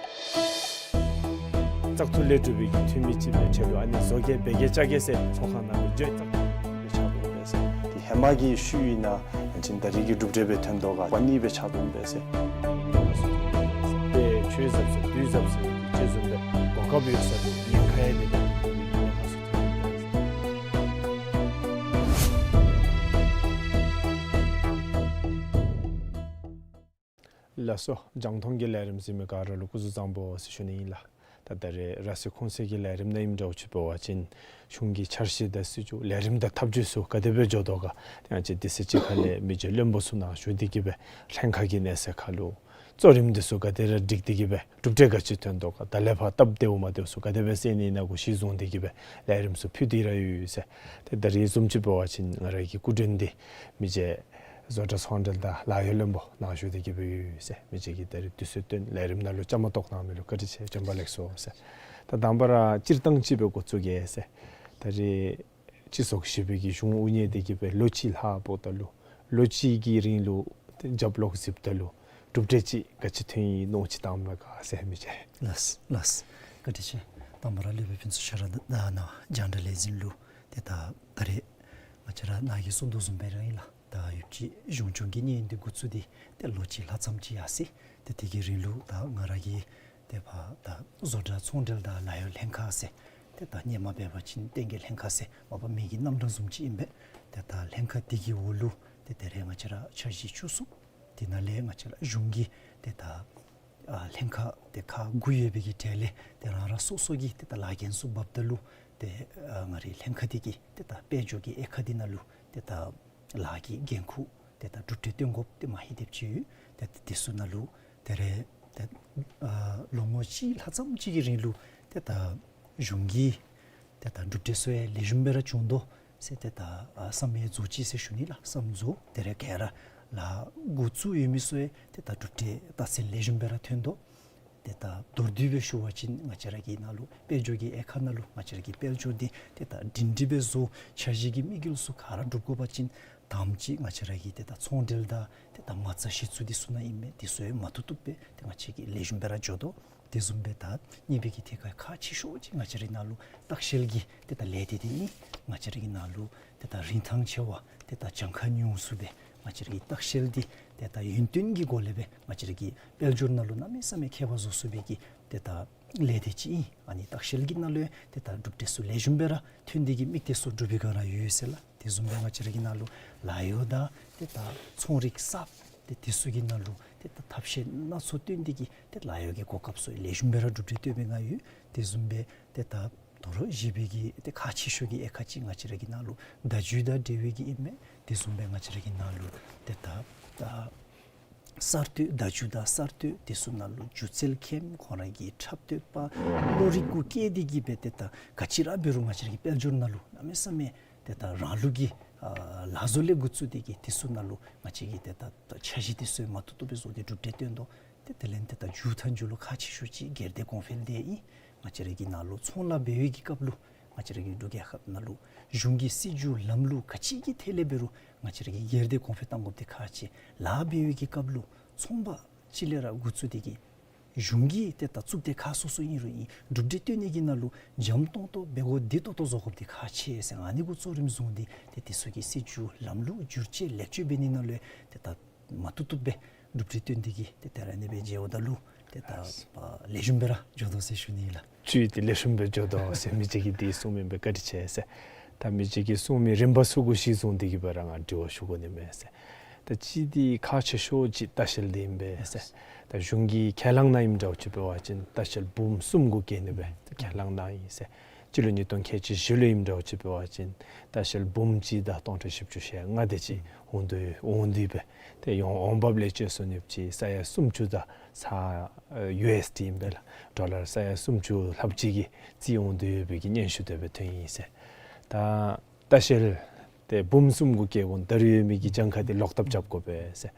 བཙག་འཐུ་ལས་གྲུབ་པའི་འཐུས་མི་ཅིག་སྦེ་ཆེད་དུ་ཨ་ནི་བཟོ་གེ་འབད་གེ་བཅའ་གེ་ཟེར་ཚོགས་ཁང་ནང་ལུ་བརྗོད་བཙག་འཐུ་སྦེ་ཆགས་འདུག་པས་ཟེར། དེ་ཧེ་མ་གི་ཤུལ་ཨིན་ན་ཡང་ཅིན་ད་རེས་ཀྱི་གྲུབ་འབྲས་སྦེ་ཐོན་དོ་ག་པ་ནི་སྦེ་ཆགས་འདུག་པས་ཟེར། དཔེ་ཆོས་ཟབ་ཟེར་དུས་ཟབ་ཟེར་ཅེས་བཟུམ་སྦེ་གོ་སྐབས་ཡོད་ས་ལུ་ཉེན་ཁ་ཡང་མེད་པའི་གི་ཉེན་ཁ་ཚུ་ཐོན་ཡོད་པས་ཟེར། ལགས་སོ། རྒྱང་མཐོང་གི་ལས་རིམ་གཟིགས་མི་ག་ར་ལུ་སྐུ་གཟུགས་བཟང་པོ་ཟེར་ཞུ་ནི་ཨིན་ལགས། ད་ད་རེས་ར་སའི་ཁོངས་སའི་གི་ལས་རིམ་ནང་ཨིནམ་འདྲཝ་ཅིག་འབད་བ་ཅིན་གཞུང་གི་འཆར་གཞི་དང་སྲིད་བྱུས་ལས་རིམ་དང་ཐབས་བྱུས་ཚུ་ག་དེ་སྦེ་འགྱོ་དོ་ག་ཏེ་ང་བཅས་དུས་ཚོད་ཅིག་ཁ་ལས་མི་རྗེ་བློན་པོ་ཚུ་ནཱ་བཞུགས་ཏེ་གི་སྦེ་ལྷན་ཁག་གི་གནས་ཚད་ཁར་ལུ་གཙོ་རིམ་འདི་ཚུ་ག་དེ་ར་སྒྲིག་སྟེ་གི་སྦེ་གྲུབ་འབྲས་ག་ཅི་ཐོན་དོ་ག་ད་ལས་ཕར་སྟབས་བདེཝ་མ་བདེཝ་ཚུ་ག་དེ་སྦེ་སེལ་ནི་ཨིན་ན་གུ་གཞི་བཟུང་སྟེ་གི་སྦེ་ལས་རིམ་ཚུ་ཕུལ་ཏེ་ར་ཡོད་ཟེར། ཏེ་ད་རེས་བཟུམ་ཅིག་འབད་བ་ཅིན་ང་ར་གི་སྐུ་མགྲོན་འདི་མི་རྗེ་བཟོ་གྲྭ་ཚོང་འབྲེལ་དང་ལཱ་གཡོག་བློན་པོ་ནཱ་བཞུགས་ཏེ་གི་སྦེ་ཡོད་ཟེར། མི་རྗེ་གིས་ད་རེས་དུས་ཚོད་བཏོན་ལས་རིམ་ནང་ལུ་བཅའ་མར་གཏོགས་གནང་མི་ལུ་བཀའ་དྲིན་ཆེ། བྱོན་པ་ལེགས་སོ་ཟེར། ད་དང་པ་ར་སྤྱིར་བཏང་ཅིག་སྦེ་འགོ་བཙུགས་གེ་ཟེར། ད་རེས་སྤྱི་ཚོགས་བཞི་པའི་གི་གཞུང་དབུ་བརྙེས་ཏེ་གི་སྦེ་ལོ་གཅིག་ལྷག་འབདཝ་ད་ལུ་ལོ་གཅིག་གི་རིང་ལུ་ཏེ་རྒྱབ་ལོག་གཟིགསཔ་ད་ལུ་གྲུབ་འབྲས་ཅིག་ག་ཅི་ཐོན་ཡི་མནོ་ཅིག་བཏངམ་མས་ག་ཟེར་མི་རྗེ། ལགས་ལགས། བཀའ་དྲིན་ཆེ། དང་པ་ར་ལས་བྱེདཔ་ཕུན་ཚོགས་ཤེས་རབ་ད་ནཱ་རྒྱང་བསྒྲགས་ལས་འཛིན་ལུ་ཏེ་ད་ད་རེས་ང་བཅས་ར་ནཱ་གིས་གསུང་དོ་བཟུམ་སྦེ་ར་ཨིན་ལགས། ད་ཡུདཔ་ཅིག་གཞུང་སྐྱོང་གི་གནས་ཡུན་འདི་འགོ་བཙུགས་ཏེ་ཏེ་ལོ་གཅིག་ལྷག་ཙམ་ཅིག་ཡར་སོ་ཡི། ཏེ་དེ་གི་རིང་ལུ་ད་ང་ར་གིས་ཏེ་ཕར་ད་བཟོ་གྲྭ་ཚོང་འབྲེལ་དང་ལཱ་གཡོག་ལྷན་ཁག་ཟེར་ཏེ་ད་སྔོན་མ་འབད་བ་ཅིན་བསྟན་རྒྱས་ལྷན་ཁག་ཟེར་མ་པ་མིང་གི་རྣམ་གྲངས་བཟུམ་ཅིག་ཨིན་པས། ཏེ་ད་ལྷན་ཁག་འདི་གི་འོག་ལུ་ཏེ་ད་རེས་ང་བཅས་ར་འཆར་གཞི་བཅུ་གསུམ་དེ་ནང་ལས་ང་བཅས་ར་གཞུང་གི་ཏེ་ད་ཨ་ལྷན་ཁག་ཏེ་ཁག་དགུ་ཡོད་པའི་གི་གྲས་ལས་ཏེ་རང་རང་སོ་སོ་གི་ཏེ་ད་ལཱ་འགན་ཚུ་འབགཔ་ད་ལུ་ཏེ་ཨ་ང་རའི་ལྷན་ཁག་འདི་གི་ཏེ་ད་དཔལ་འབྱོར་གྱི་དབྱེ་ཁག་འདི་ནང་ལུ་ཏེ་ད་ལཱ་གི་འགན་ཁུར་ཏེ་ད་གྲུབ་འབྲས་སྟོན་དགོཔ་ཏེ་མ་ཧེ་དེབ་ཅིག་ཡོད། ཏེ་དེ་ཚུ་ནང་ལུ་ཏེ་རེས་ཏེ་ཨ་ལོ་ངོ་གཅིག་ལྷག་ཙམ་ཅིག་གི་རིང་ལུ་ཏེ་ད་གཞུང་གི་ཏེ་ད་གྲུབ་འབྲས་ཚུ་ཡང་ལེགས་ཤོམ་སྦེ་ར་བྱུང་དོ་ཟེར་ཏེ་ད་ཨ་བསམ་ཡས་རྫོགས་ཅི་ཟེར་ཞུ་ནི་ལགས། བསམ་རྫོགས། ཏེ་རེས་ག་ར་ལཱ་འགོ་བཙུགས་ཡོད་མི་ཚུ་ཡང་ཏེ་ད་གྲུབ་འབྲས་རྟགས་མཚན་ལེགས་ཤོམ་སྦེ་ར་ཐོན་དོ། ཏེ་ད་མདོར་བསྡུས་སྦེ་ཞུ་བ་ཅིན་ང་བཅས་ར་གི་ནང་ལུ་དཔལ་འབྱོར་གྱི་དབྱེ་ཁག་ནང་ལུ་ང་བཅས་ར་གི་དཔལ་འབྱོར་འདི་ཏེ་ད་སྒྲིང་སྒྲི་སྦེ་བཟོ་འཆར་གཞི་གི་དམིགས་ཡུལ་ཚུ་ག་ར་འགྲུབ་དགོ་པ་ཅིན་དང་པ་ཅིག་ང་བཅས་ར་གི་ཏེ་ད་ཚོང་འབྲེལ་དང་ཏེ་ད་མ་རྩ་གཞི་བཙུགས་འདི་ཚུ་ནང་ཨིན་མས། འདི་ཚུ་ཡང་མ་ཐུབ་ཐུབ་སྦེ་ཏེ་ང་བཅས་ཀྱིས་ལེགས་ཤོམ་སྦེ་ར་འགྱོ་དོ། དེ་བཟུམ་སྦེ་ད་གཉིས་པའི་གི་ཐད་ཁར་ཁག་ཆེ་ཤོས་ཅིག་ང་བཅས་རའི་ནང་ལུ་ལྟ་བཤལ་གྱི་ཏེ་ད་ལས་སྡེ་འདི་ཨིན། ང་བཅས་རའི་གི་ནང་ལུ་ཏེ་ད་རིན་ཐང་ཆེ་བ་ཏེ་ད་གྱངས་ཁ་ཉུང་སུ་སྦེ་ང་བཅས་རའི་གི་ལྟ་བཤལ་འདི་ཏེ་ད་ཡུན་བརྟན་གྱི་སྒོ་ལས་སྦེ་ང་བཅས་རའི་གི་དཔལ་འབྱོར་ནང་ལུ་གནམ་མེད་ས་མེད་ཁྱད་པར་བཟོ་ཚུགས་པའི་གི་ཏེ་ད་ལས་སྡེ་ཅིག་ཨིན། ཨ་ནི་ལྟ་བཤལ་གྱི་ནང་ལུ་ཡང་ཏེ་ད་གྲུབ་འབྲས་ཚུ་ལེགས་ཤོམ་སྦེ་ར་ཐོན་ཏེ་གི་དམིགས་གཏད་ཚུ་འགྲུབ་པའི་སྒང་ར་ཡོད་ཟེར་ལགས། དེ་བཟུམ་སྦེ་ང་བཅས་རའི་གི་ནང་ལུ་ལཱ་གཡོག་དང་ཏེ་ད་ཚོང་རིག་གསརཔ་ཏེ་དེ་ཚུ་གི་ནང་ལུ་ཏེ་ད་ཐབས་ཤེས་སྣ་ཚོགས་བཏོན་ཏེ་གི་ཏེ་ལཱ་གཡོག་གི་གོ་སྐབས་ཚུ་ལེགས་ཤོམ་སྦེ་ར་གྲུབ་འབྲས་ཐོན་པའི་སྒང་ཡོད། དེ་བཟུམ་སྦེ་ཏེ་ད་དོ་རུང་བཞི་པའི་གི་ཏེ་ཁག་ཆེ་ཤོས་ཀྱི་དབྱེ་ཁག་ཅིག་ང་བཅས་རའི་གི་ནང་ལུ་བརྡ་བརྒྱུད་དང་འབྲེལ་བའི་གི་ཨིན་མས། དེ་བཟུམ་སྦེ་ང་བཅས་རའི་གི་ནང་ལུ་ཏེ་ད་ད་གསར་གཏོད་བརྡ་བརྒྱུད་དང་གསར་གཏོད་དེ་ཚུ་ནང་ལུ་སྒྱུ་རྩལ་མཁན་ཁོང་ར་གི་འཁྲབ་སྟོན་པ་བློ་རིག་གུ་བཀལ་ཏེ་གི་སྦེ་ཏེ་ད་ག་ཅི་ར་འབད་རུང་ང་བཅས་རའི་གི་དཔལ་འབྱོར་ནང་ལུ་གནམ་མེད་ས་མེད་ཏེ་ད་རང་ལུགས་ཀྱི་ཨ་ལག་བཟོ་ལས་འགོ་བཙུགས་ཏེ་གི་དེ་ཚུ་ནང་ལུ་ང་བཅས་ཀྱི་ཏེ་ད་ད་འཆར་གཞི་དེ་ཚུ་མ་ཐུབ་ཐུབ་སྦེ་བཟོ་སྟེ་གྲུབ་འབྲས་བཏོན་དོ། ཏེ་དེ་ལས་ཏེ་ད་མཇུག་མཐའ་མཇུག་ལུ་ཁག་ཆེ་ཤོས་ཅིག་སྒེར་སྡེ་གོང་འཕེལ་འདི་ཨིན། ང་བཅས་རའི་གི་ནང་ལུ་ཚོང་ལཱ་འབད་བའི་གི་སྐབས་ལུ་ང་བཅས་རའི་གི་འབྲུག་རྒྱལ་ཁབ་ནང་ལུ་གཞུང་གི་སྲིད་བྱུས་ལམ་ལུགས་ག་ཅི་གི་ཐད་ལས་འབད་རུང་ང་བཅས་རའི་གི་སྒེར་སྡེ་གོང་འཕེལ་གཏང་དགོཔ་འདི་ཁག་ཆེ། ལཱ་འབད་བའི་གི་སྐབས་ལུ་ཚོང་པ་ཅིག་ལས་ར་འགོ་བཙུགས་ཏེ་གི་གཞུང་གི་ཏེ་ད་གཙུག་སྡེ་ཁག་སོ་སོ་ཨིན་རུང་ཨིན། གྲུབ་འབྲས་བཏོན་ནི་གི་ནང་ལུ་འཇམ་ཏོང་ཏོ་འབད་དགོ་བདེ་ཏོག་ཏོ་བཟོ་དགོཔ་འདི་ཁག་ཆེ་ཟེར་ཨ་ནི་གུ་གཙོ་རིམ་བཟུང་སྟེ་ཏེ་དེ་ཚུ་གི་སྲིད་བྱུས་ལམ་ལུགས་བསྒྱུར་བཅོས་ལེགས་བཅོས་འབད་ནི་ནང་ལུ་ཏེ་ད་མ་བཏུབ་བཏུབ་སྦེ་གྲུབ་འབྲས་བཏོན་ཏེ་གི་ཏེ་ད་ར་ཨ་ནི་སྦེ་མཇལཝ་ད་ལུ་ཏེ་ད་ཨ་ལེགས་ཤོམ་སྦེ་ར་འགྱོ་དོ་ཟེར་ཞུ་ནི་ལགས། བཅུད་འདི་ལེགས་ཤོམ་སྦེ་འགྱོ་དོ་ཟེར་མི་ཅིག་གིས་འདི་གསུངམ་ཨིན་པས། བཀའ་དྲིན་ཆེ་ཟེར། ད་མི་ཅིག་གིས་གསུངས་མི་རིམ་པ་ཚུ་གུ་གཞི་བཟུང་སྟེ་གི་སྦེ་ར་ང་དྲི་བ་ཞུ་དགོ་ནི་མས་ཟེར། ད་གཅིག་འདི་ཁག་ཆེ་ཤོས་ཅིག་ལྟ་བཤལ་འདི་ཨིན་པས་ཟེར། ད་གཞུང་གིས་ཁས་བླངས་གནང་ཨིནམ་འདྲཝ་ཅིག་འབད་བ་ཅིན་ལྟ་བཤལ་འབུམ་གསུམ་གུ་བཀལ་ནི་སྦེ་ཁས་བླངས་གནང་ཡི་ཟེར། སྤྱི་ལོ་ཉིས་སྟོང་ཁལ་གཅིག་བཞི་ལུ་ཨིནམ་འདྲཝ་ཅིག་འབད་བ་ཅིན་ལྟ་བཤལ་འབུམ་གཅིག་དང་སྟོང་ཕྲག་བཞི་བཅུ་ཞེ་ལྔ་དེ་ཅིག་འོང་དོ་འོང་དོ་ཡོདཔ་སྦེ། ཏེ་ཡང་འོང་འབབ་ལས་བཅད་སོང་ནི་ཅིག་ས་ཡ་སུམ་ཅུ་དང་ས་ཡུ་ཨེསི་ཌི་ཨིན་པས་ལགས། ཌོ་ལར་ས་ཡ་སུམ་ཅུ་ལྷགཔ་ཅིག་གི་རྩིས་འོང་དོ་ཡོད་པའི་གི་སྙན་ཞུ་དེ་སྦེ་ཐོན་ཡི་ཟེར། ད་ལྟ་བཤལ་ཏེ་འབུམ་གསུམ་གུ་བཀལ་དགོ་ད་རུང་ཡོད་མི་གི་གྱངས་ཁ་དེ་ལོག་ཐབས་རྐྱབ་དགོ་པས་ཟེར།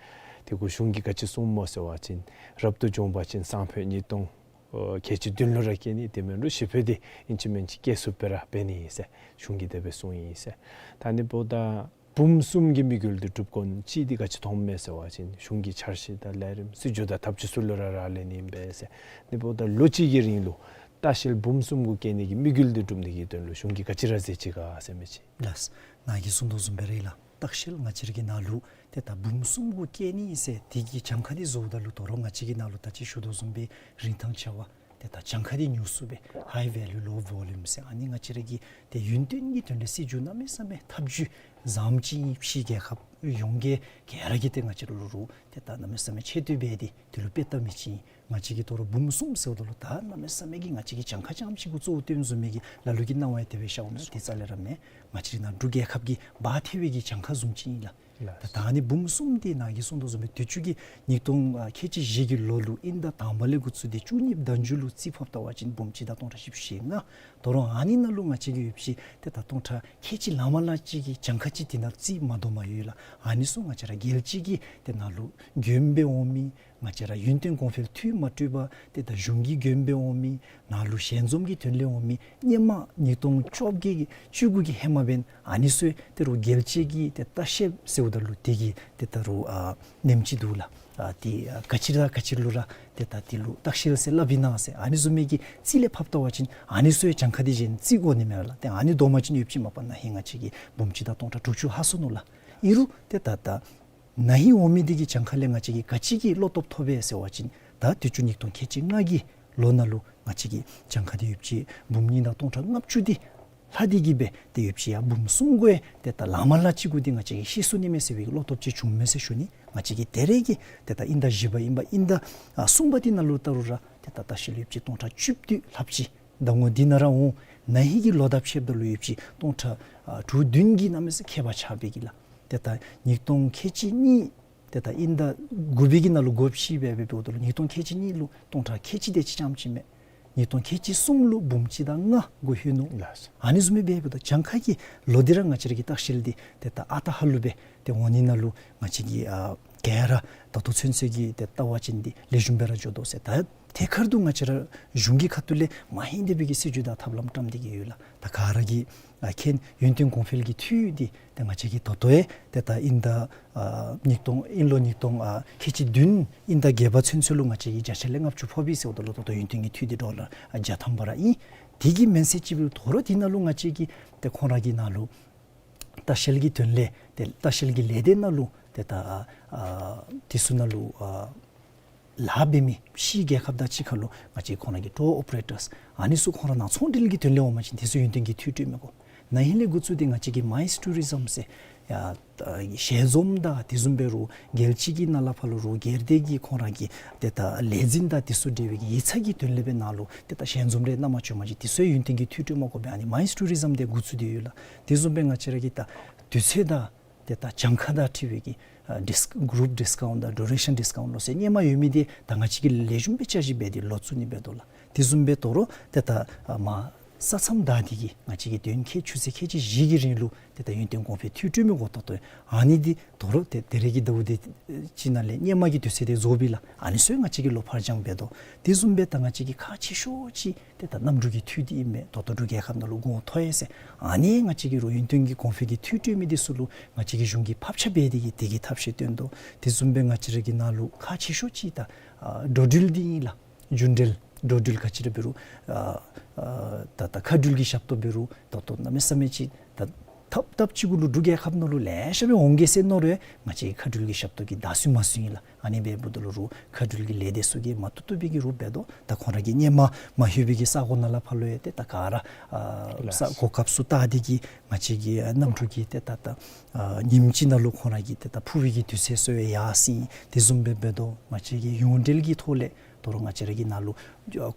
དེ་གུ་གཞུང་གིས་ག་ཅི་གསུངམ་སྨོ་ཟེར་བ་ཅིན་རབ་ཏུ་བྱུང་བ་ཅིན་སང་ཕོད་ཉིས་སྟོང་ཨོ་ཁལ་གཅིག་བདུན་ལུ་ར་བཀལ་ནི། དེ་མེན་རུང་ཞིབ་ཕོད་དེ་ཨིན་ཅི་མིན་ཅི་བཀལ་ཚུགསཔ་སྦེ་ར་འབད་ནི་ཨིན་ཟེར་གཞུང་གིས་དེ་སྦེ་གསུངས་ཡི་ཟེར། ད་ཨ་ནི་འབདཝ་ད་འབུམ་གསུམ་གྱི་དམིགས་ཡུལ་འདི་འགྲུབ་དགོ་ནི་ཅིག་འདི་ག་ཅི་མཐོངམ་མས་ཟེར་བ་ཅིན་གཞུང་གི་འཆར་གཞི་དང་ལས་རིམ་སྲིད་བྱུས་དང་ཐབས་ཇུས་ཚུ་ལུ་ར་རག་ལས་ནི་ཨིན་པས་ཟེར། ཨ་ནི་འབདཝ་ད་ལོ་གཅིག་གི་རིང་ལུ་ལྟ་བཤལ་འབུམ་གསུམ་གུ་བཀལ་ནི་གི་དམིགས་ཡུལ་འདི་འགྲུབ་ནི་གི་དོན་ལུ་གཞུང་གིས་ག་ཅི་ར་མཛད་ཅི་ག་ཟེར་མི་ཅིག། ལགས། ནཱ་གིས་གསུངས་དོ་བཟུམ་སྦེ་ར་ཨིན་ལགས། ལྟ་བཤལ་ང་བཅས་ར་གི་ནང་ལུ་ཏེ་ད་འབུམ་གསུམ་གུ་བཀལ་ནི་ཨིན་ཟེར་དེ་གི་གྱངས་ཁ་འདི་བཟོཝ་ད་ལུ་དོ་རུང་ང་བཅས་ཀྱི་ནང་ལུ་ད་ཅི་ཞུ་དོ་བཟུམ་སྦེ་རིན་ཐང་ཆེ་བ་ཏེ་ད་གྱངས་ཁ་འདི་ཉུང་སུ་སྦེ་high value low volume ཟེར་ཨ་ནི་ང་བཅས་ར་གི་ཏེ་ཡུན་བརྟན་གྱི་དོན་ལས་སྲིད་བྱུས་གནམ་མེད་ས་མེད་ཐབས་ཇུས་བཟངམ་ཅིག་ཨིན། ཕྱི་རྒྱལ་ཁབ་ཡོངས་ཀྱི་ག་ར་གིས་ཏེ་ང་བཅས་ར་ལུ་རུང་ཏེ་ད་གནམ་མེད་ས་མེད་ཆེ་བསྟོད་འབད་དེ་དེ་ལུ་དཔེ་བལྟ་མི་ཅིག་ཨིན། ང་བཅས་ཀྱིས་དོ་རུང་འབུམ་གསུམ་ཟེརཝ་ད་ལུ་ད་གནམ་མེད་ས་མེད་ཀྱི་ང་བཅས་ཀྱིས་གྱངས་ཁ་རྐྱངམ་ཅིག་གུ་གཙོ་བོ་བཏོན་བཟུམ་མའི་གི་ལ་ལུ་གི་སྣང་བ་ཡང་དེ་སྦེ་ཤརཝ་མས། དེ་རྩ་ལས་ར་མེན། ང་བཅས་རའི་ནཱ་འབྲུག་རྒྱལ་ཁབ་ཀྱི་འབག་ཐེབས་པའི་གི་གྱངས་ཁ་བཟུམ་ཅིག་ཨིན་ལགས། ལགས། ད་ད་ཨ་ནི་འབུམ་གསུམ་འདི་ནཱ་གིས་གསུངས་དོ་བཟུམ་སྦེ་དུས་ཅི་གི་ཉིས་སྟོང་ཨ་ཁལ་གཅིག་བཞི་གི་ལོ་ལུ་དབྱིན་ཟླ་དང་པ་ལས་འགོ་བཙུགས་ཏེ་བཅུ་གཉིས་བདུན་ཅུ་ལུ་རྩིས་ཕབ་བལྟ་བ་ཅིན་འབུམ་གཅིག་དང་སྟོང་ཕྲག་བཞི་བཅུ་ཞེ་ལྔ། དོ་རུང་ཨ་ནི་ནང་ལུ་ང་བཅས་ཀྱི་ཡོད་པ་ཅིན་ཏེ་ད་སྟོང་ཕྲག་ཁལ་གཅིག་ལང་མ་ལང་ཅིག་གི་གྱངས་ཁ་ཅིག་དེ་ནང་རྩིས་མ་བསྡོམས་པར་ཡོད་ལགས། ཨ་ནི་ཚུ་ང་བཅས་ར་རྒྱལ་སྤྱི་གི་ཏེ་ནཱ་ལུ་མགྱོནམ་སྦེ་འོང་མི་ང་བཅས་ར་ཡུན་བརྟན་གོང་འཕེལ་འཐུས་མ་གྲུབ་པར་ཏེ་ད་གཞུང་གི་མགྱོནམ་སྦེ་འོང་མི་ནཱ་ལུ་ཞལ་འཛོམས་ཀྱི་དོན་ལས་འོང་མི་སྔོན་མ་ཉིས་སྟོང་བཅོ་བརྒྱད་ཀྱི་བཅུ་དགུ་གི་ཧེ་མ་འབདན་ཨ་ནི་ཚུ་ཏེ་རུང་རྒྱལ་སྤྱི་གི་ཏེ་ལྟ་བཤལ་ཟེརཝ་ད་ལུ་དེ་གི་ཏེ་ད་རུང་ཨ་ནེམ་ཅིག་འདུག་ལགས། ཨ་ཏེ་ཨ་ག་ཅི་ར་ག་ཅི་ལུ་ར་ཏེ་ད་དེ་ལུ་ལྟ་བཤལ་ཟེར་སླབ་ཨིན་ན་ཟེར་ཨ་ནི་བཟུམ་མའི་གི་རྩིས་ལས་ཕབ་བལྟ་བ་ཅིན་ཨ་ནི་ཚུ་ཡང་གྱངས་ཁ་འདི་གཞན་རྩིས་དགོ་ནི་མས་ལགས། ཏེ་ཨ་ནི་བསྡོམས་པ་ཅིན་ཡོད་པ་ཅིན་མ་པ་ན་ཧིང་ང་བཅས་ཀྱི་འབུམ་གཅིག་དང་སྟོང་ཕྲག་དྲུག་ཅུ་ཧ་སོ་ནུག་ལགས། ཨིན་རུང་ཏེ་ད་ད་ན་ཧིང་འོང་མི་འདི་གི་གྱངས་ཁ་ལས་ང་བཅས་ཀྱིས་ག་ཅི་གི་བློ་སྟོབས་ཐོབ་པས་ཟེར་བ་ཅིན་ད་དུས་ཅི་ཉིས་སྟོང་ཁལ་གཅིག་ལྔ་གི་ལོ་ནང་ལུ་ང་བཅས་ཀྱི་གྱངས་ཁ་འདི་ཡོད་པ་ཅིན་འབུམ་གཉིས་དང་སྟོང་ཕྲག་ལྔ་བཅུ་འདི་ལྷག་སྟེ་གི་སྦེ་ཏེ་ཡོད་པ་ཅིན་ཡང་འབུམ་གསུམ་གུ་ཡང་ཏེ་ད་ལང་མ་ལང་ཅིག་གུ་འདི་ང་བཅས་ཀྱིས་ཤེས་ཚུགས་ནི་མས་ཟེར་བའི་བློ་སྟོབས་ཅིག་བྱུངམ་མས་ཟེར་ཞུ་ནི། ང་བཅས་ཀྱིས་ད་རེས་ཀྱི་ཏེ་ད་དབྱིན་ཟླ་བཞི་པ་ཨིན་པ་དབྱིན་ཟླ་ཨ་གསུམ་པ་འདི་ནང་ལུ་བལྟ་རུང་ར་ཏེ་ད་ལྟ་བཤལ་ཡོད་པ་ཅིན་སྟོང་ཕྲག་བཅུ་བདུན་ལྷགཔ་ཅིག་ཟླ་ངོ་འདི་ནང་ར་འོང་། ན་ཧིང་གི་ལོ་དང་ཕྱདཔ་ད་ལུ་ཡོད་པ་ཅིན་སྟོང་ཕྲག་ཨ་དྲུག་བདུན་གྱི་གནམ་མེད་ས་ཁྱད་པར་ཆགས་པའི་གི་ལགས། ཏེ་ད་ཉིས་སྟོང་ཁལ་གཅིག་གཉིས་ཏེ་ད་དབྱིན་ཟླ་དགུ་པའི་གི་ནང་ལུ་འགོ་ཕྱིས་སྦེ་སྦེ་འབདཝ་ད་ལུ་ཉིས་སྟོང་ཁལ་གཅིག་གཉིས་ལུ་སྟོང་ཕྲག་ཁལ་གཅིག་དེ་ཅིག་རྐྱངམ་ཅིག་མས། ཉིས་སྟོང་ཁལ་གཅིག་གསུམ་ལུ་འབུམ་གཅིག་དང་ལྔ་གུ་ལྷོད་ནུག། ལགས་སོ། ཨ་ནི་བཟུམ་སྦེ་འབདཝ་ད་གྱངས་ཁ་གི་ལོ་འདི་ར་ང་བཅས་ར་གི་ལྟ་བཤལ་འདི་ཏེ་ད་ཨ་རྟག་ཧ་ལུགས་སྦེ་ཏེ་འོང་ནི་ནང་ལུ་ང་བཅས་ཀྱིས་ཨ་ ག་ར་ད་ལྟོ་ཚུན་ཚོད་ཀྱི་ཏེ་ལྟ་བ་ཅིན་འདི་ལེགས་ཤོམ་སྦེ་ར་འགྱོ་དོ་ཟེར། ད་ཐད་ཀར་དུ་ང་བཅས་ར་གཞུང་གི་ཁ་ཐུག་ལས་མ་ཧེ་དེ་སྦེ་གི་སྲིད་བྱུས་དང་ཐབས་ལམ་བཀྲམ་སྟེ་གི་ཡོད་ལགས། ད་ག་ར་གིས་ཨ་མཁྱེན། ཡུན་བརྟན་གོང་འཕེལ་གྱི་འཐུས་འདི་ཏེ་ང་བཅས་ཀྱིས་ད་ལྟོ་ཡང་ཏེ་ད་དབྱིན་ཟླ་ཨ་ཉིས་སྟོང་དབྱིན་ལོ་ཉིས་སྟོང་ཨ་ཁལ་གཅིག་བདུན་དབྱིན་ཟླ་བརྒྱད་པ་ཚུན་ཚོད་ལུ་ང་བཅས་ཀྱིས་བརྒྱ་ཆ་ལས་ལྔ་བཅུ་ཕབ་ཡི་ཟེརཝ་ད་ལུ་ད་ལྟོ་ཡུན་བརྟན་གྱི་འཐུས་འདི་ཌོ་ལར་ཨ་བརྒྱ་ཐམ་པ་ར་ཨིན། དེ་གིས་མེན་ཟེར་ཅིག་འབད་རུང་ད་རུང་དེ་ནང་ལུ་ང་བཅས་ཀྱིས་ཏེ་ཁོང་ར་གི་ནང་ལུ་ལྟ་བཤལ་གྱི་དོན་ལས་ཏེ་ལྟ་བཤལ་གྱི་ལས་སྡེ་ནང་ལུ་ཏེ་ད་ཨ་དེ་ཚུ་ནང་ལུ་ཨ་ལཱ་འབད་མི་ཕྱིའི་རྒྱལ་ཁབ་དང་གཅིག་ཁར་ལུ་ང་བཅས་ཁོང་ར་གི་ཊུར་ཨོ་པ་རེ་ཊརསི་ཨ་ནི་ཚུ་ཁོང་ར་ནང་ཚོང་འབྲེལ་གྱི་དོན་ལས་འོང་པ་ཅིན་དེ་ཚུ་ཡུན་བརྟན་གྱི་འཐུས་སྤྲོད་མི་དགོ། ན་ཧིང་ལས་འགོ་བཙུགས་ཏེ་ང་བཅས་ཀྱིས་མའིསི་ཊུ་རི་ཛམ་ཟེར་ཡ་ཞལ་འཛོམས་དང་དེ་བཟུམ་འབད་རུང་རྒྱལ་སྤྱི་གི་ནང་ལས་ཕར་ལུ་རུང་སྒེར་སྡེ་གི་ཁོང་ར་གི་ཏེ་ད་ལས་འཛིན་དང་དེ་ཚུ་འབྲེལ་བའི་གི་ཡིག་ཚང་གི་དོན་ལས་སྦེ་ནང་ལུ་ཏེ་ད་ཞལ་འཛོམས་རེ་གནང་མ་བཅུག་པ་ཅིན་དེ་ཚུ་ཡུན་བརྟན་གྱི་འཐུས་སྤྲོད་མི་དགོ་པས། ཨ་ནི་མའིསི་ཊུ་རི་ཛམ་འདི་འགོ་བཙུགས་ཏེ་ཡོད་ལགས། དེ་བཟུམ་སྦེ་ང་བཅས་ར་གི་ད་དུས་ཚོད་དང་ཏེ་ད་གྱངས་ཁ་དང་འཁྲིལ་བའི་གི་ཨ་ཌིས་གུ་རུབ་ཌིས་ཀའུནཊ་དང་ཌུ་རེ་ཤཱན་ཌིས་ཀའུནཊ་ལོ་ཟེར་སྔོན་མ་ཡོད་མི་འདི་ད་ང་བཅས་ཀྱིས་ལེགས་ཤོམ་སྦེ་བསྐྱར་ཞིབ་འབད་དེ་ལོག་བཙུགས་ནི་འབད་དོ་ལགས། དེ་བཟུམ་སྦེ་ད་རུང་ཏེ་ད་ཨ་མ་ས་མཚམས་བདའ་སྟེ་གི་ང་བཅས་ཀྱིས་དོན་ཁལ་ཆུ་ཚོད་ཁལ་གཅིག་བཞི་གི་རིང་ལུ་ཏེ་ད་ཡུན་བརྟན་གོང་འཕེལ་འཐུས་སྤྲོད་མི་དགོ་ཏོག་ཏོ་ཨ་ནི་འདི་ད་རུང་ཏེ་ད་རེས་ཀྱི་ཟླཝ་འདི་ཅིག་ནང་ལས་སྔོན་མ་གི་དུས་ཚོད་འདི་རྫོགས་པས་ལགས། ཨ་ནི་ཚུ་ང་བཅས་ཀྱིས་ལོག་ཕར་འགྱངས་འབད་དོ། དེ་བཟུམ་སྦེ་ད་ང་བཅས་ཀྱི་ཁག་ཆེ་ཤོས་ཅིག་ཏེ་ད་གནམ་གྲུ་གི་འཐུས་འདི་ཨིན་མས། ད་ལྟོ་འབྲུག་རྒྱལ་ཁབ་ནང་ལུ་གོང་མཐོ་ཡི་ཟེར། ཨ་ནི་ང་བཅས་ཀྱིས་རུང་ཡུན་བརྟན་གྱི་གོང་འཕེལ་གྱི་འཐུས་སྤྲོད་མི་འདི་ཚུ་ལུ་ང་བཅས་ཀྱིས་གཞུང་གིས་ཕབ་ཆ་འབད་དེ་གི་དེ་གི་ཐབས་ཤེས་སྟོན་དོ། དེ་བཟུམ་སྦེ་ང་བཅས་ར་གི་ནང་ལུ་ཁག་ཆེ་ཤོས་ཅིག་ད་ཨ་འགྲོ་འགྲུལ་འདི་ཨིན་ལགས། རྒྱུན་འགྲུལ་འགྲོ་འགྲུལ་ག་ཅི་ར་འབད་རུང་ཨ་ཨ་ད་ད་མཁའ་འགྲུལ་གྱི་ཞབས་ཏོག་འབད་རུང་ད་ལྟོ་གནམ་མེད་ས་མེད་ཅིག་ད་ཐབས་ཐབས་ཅིག་གུ་ལུ་འབྲུག་རྒྱལ་ཁབ་ནང་ལུ་ལེ་ཤ་སྦེ་འོང་གེ་ཟེར་མནོ་རུང་ང་བཅས་ཀྱི་མཁའ་འགྲུལ་གྱི་ཞབས་ཏོག་གི་ད་སུན་མ་སུན་ཨིན་ལགས། ཨ་ནི་འབདཝ་ད་ལུ་རུང་མཁའ་འགྲུལ་གྱི་ལས་སྡེ་ཚུ་གིས་མ་བཏུབ་བཏུབ་སྦེ་གི་རུང་འབད་དོ། ད་ཁོང་ར་གིས་སྔོན་མ་མ་ལྷོད་པའི་གི་ས་གོ་ནང་ལས་ཕར་ལུ་ཡང་ཏེ་ད་ག་ར་ཨ་ས་གོ་སྐབས་ཚུ་བལྟ་སྟེ་གི་ང་བཅས་ཀྱི་ཨ་གནམ་གྲུ་གི་ཏེ་ད་ད་ཨ་ཉིནམ་གཅིག་ནང་ལུ་ཁོང་ར་གི་ཏེ་ད་འཕུར་བའི་གི་དུས་ཚོད་ཚུ་ཡང་ཡར་སོང་ཡི། དེ་བཟུམ་སྦེ་འབད་དོ། ང་བཅས་ཀྱི་ཡོངས་འབྲེལ་གྱི་ཐོག་ལས་ད་རུང་ང་བཅས་ར་གི་ནང་ལུ་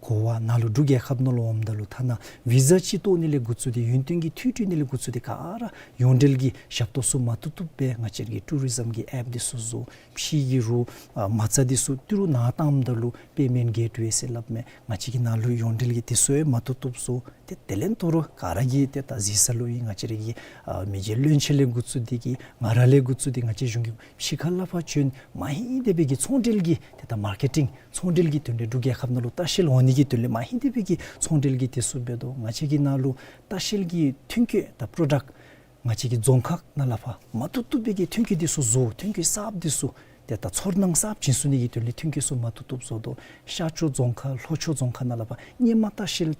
གོ་བ་ནང་ལུ་འབྲུག་རྒྱལ་ཁབ་ནང་ལུ་འོངམ་ད་ལུ་ཐ་ན་བི་ཟ་ཅིག་བཏོག་ནི་ལས་འགོ་བཙུགས་ཏེ་ཡུན་བརྟན་གྱི་འཐུས་སྤྲོད་ནི་ལས་འགོ་བཙུགས་ཏེ་ག་ར་ཡོངས་འབྲེལ་གྱི་ཞབས་ཏོག་ཚུ་མ་བཏུབ་བཏུབ་སྦེ་ང་བཅས་ཀྱི་ཊུ་རི་ཛམ་གྱི་ཨེཔ་འདི་ཚུ་བཟོ། ཕྱི་གི་རུང་ཨ་མ་རྩ་འདི་ཚུ་ཏི་རུ་ནང་བཏངམ་ད་ལུ་པེ་མེནཊ་གེཊ་ཝེ་ཟེར་སླབ་མས། ང་བཅས་ཀྱི་ནང་ལུ་ཡོངས་འབྲེལ་གྱི་དེ་ཚུ་ཡང་མ་བཏུབ་བཏུབ་བཟོ། ཏེ་དེ་ལས་ད་རུང་ག་ར་གིས་ཏེ་ད་གཟིགས་ས་ལུ་ཨིན། ང་བཅས་ར་གི་ཨ་མི་རྗེ་བློན་ཆེན་ལས་འགོ་བཙུགས་ཏེ་གི་ང་ར་ལས་འགོ་བཙུགས་ཏེ་ང་བཅས་གཞུང་གི་ཕྱི་ཁ་ལས་ཕར་བྱོན་མ་ཧེ་དེ་སྦེ་གི་ཚོང་འབྲེལ་གྱི་ཏེ་ད་མར་ཀེ་ཊིང་ཚོང་འབྲེལ་གྱི་དོན་ལས་འབྲུག་རྒྱལ་ཁབ་ནང་ལུ་ལྟ་བཤལ་འོང་ནི་གི་དོན་ལས་མ་ཧེ་དེ་སྦེ་གི་ཚོང་འབྲེལ་གྱི་དེ་ཚུ་འབད་དོ། ང་བཅས་ཀྱི་ནང་ལུ་ལྟ་བཤལ་གྱི་ཐོན་སྐྱེད་ད་པྲོ་ཌག་ང་བཅས་ཀྱི་རྫོང་ཁག་ནང་ལས་ཕར་མ་བཏུབ་བཏུབ་སྦེ་གི་ཐོན་སྐྱེད་འདི་ཚུ་བཟོ། ཐོན་སྐྱེད་གསརཔ་འདི་ཚུ་ཏེ་ད་ཚོར་སྣང་གསརཔ་བྱིན་ཚུགས་ནི་གི་དོན་ལས་ཐོན་སྐྱེད་ཚུ་མ་བཏུབ་བཏུབ་བཟོ་དོ། ཤར་ཕྱོགས་རྫོང་ཁག་ལྷོ་ཕྱོགས་རྫོང་ཁག་ནང་ལས་ཕར་སྔོན་མ་ལྟ་བཤལ་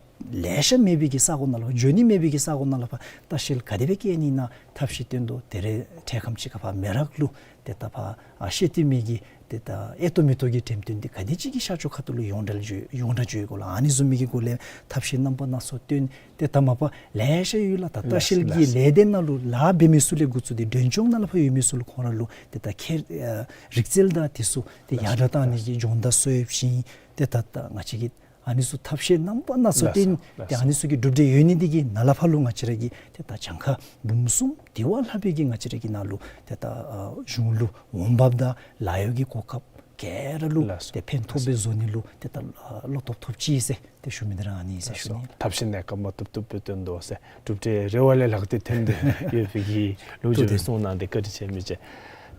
ལེ་ཤ་མེད་པའི་གི་ས་གོ་ནང་ལས་ཕར་འགྱོ་ནི་མེད་པའི་གི་ས་གོ་ནང་ལས་ཕར་ལྟ་བཤལ་ག་དེ་སྦེ་བསྐྱལ་ནི་ཨིན་ན་ཐབས་ཤེས་སྟོན་དོ། ད་རེས་འཕྲལ་ཁམས་ཅིག་ཁར་ཕར་མེ་རག་ལུ་ཏེ་ད་ཕར་ཨ་བཤད་དེ་མི་གི་ཏེ་ད་ཨེ་ཏོ་མེ་ཏོ་གི་འགྲེམས་སྟོན་འདི་ག་དེ་ཅིག་གིས་ཤར་ཕྱོགས་ཁ་ཐུག་ལུ་ཡོངས་གྲགས་འགྱོ་ཡོངས་གྲགས་འགྱོ་ཡི་གོ་ལགས། ཨ་ནི་བཟུམ་མའི་གི་སྒོ་ལས་ཐབས་ཤེས་རྣམ་པ་སྣ་ཚོགས་སྟོན། ཏེ་ད་མ་པ་ལེ་ཤ་ཡོད་ལགས། ད་ལྟ་ལགས་བཤལ་གྱི་ལགས་ལས་སྡེ་ནང་ལུ་ལཱ་འབད་མི་ཚུ་ལས་འགོ་བཙུགས་ཏེ་མགྲོན་སྐྱོང་ནང་ལས་ཕར་ཡོད་མི་ཚུ་ལུ་ཁོང་ར་ལུ་ཏེ་ད་ཁྱེད་ཨ་རིག་རྩལ་དང་དེ་ཚུ་ཏེ་ཡར་དྲག་བཏང་ནི་གི་སྦྱོང་བརྡར་ཚུ་ཡང་བྱིན། ཏེ་ད་ད་ང་བཅས་ཀྱི་ཨ་ནི་ཚུ་ཐབས་ཤེས་རྣམ་པ་སྣ་ཚོགས་ལགས་སོ་སྟོན། ལགས་ཏེ་ཨ་ནི་ཚུ་གི་གྲུབ་འབྲས་ཡོད་ནི་འདི་གིས་ནཱ་ལས་ཕར་ལུ་ང་བཅས་ར་གིས་ཏེ་ད་གྱངས་ཁ་འབུམ་གསུམ་དེ་བ་ལྷག་པའི་གི་ང་བཅས་ར་གི་ནང་ལུ་ཏེ་ད་ཨ་གཞུང་ལུ་འོང་འབབ་དང་ལཱ་གཡོག་གི་གོ་སྐབས་ག་ར་ལུ་ལགས་སོ། ཏེ་ཕན་ཐོགས་སྦེ་བཟོ་ནི་ལུ་ཏེ་ད་ཨ་བློ་སྟོབས་ཐོབ་ཅི་ཟེར་ཏེ་ཞུ་མི་འདི་ར་ཨ་ནི་ཟེར་ཞུ་ནི་ལགས། ཐབས་ཤེས་གནས་སྐབས་མ་བཏུབ་བཏུབ་སྦེ་སྟོན་དོ་ཟེར། གྲུབ་འབྲས་རེ་བ་ལས་ལྷག་སྟེ་ཐོན་ཏེ་ཡོད་པའི་གི་ལོ་རྒྱུས་ཏེ་གསུང་གནང་སྟེ་བཀའ་དྲིན་ཆེ་མི་རྗེ།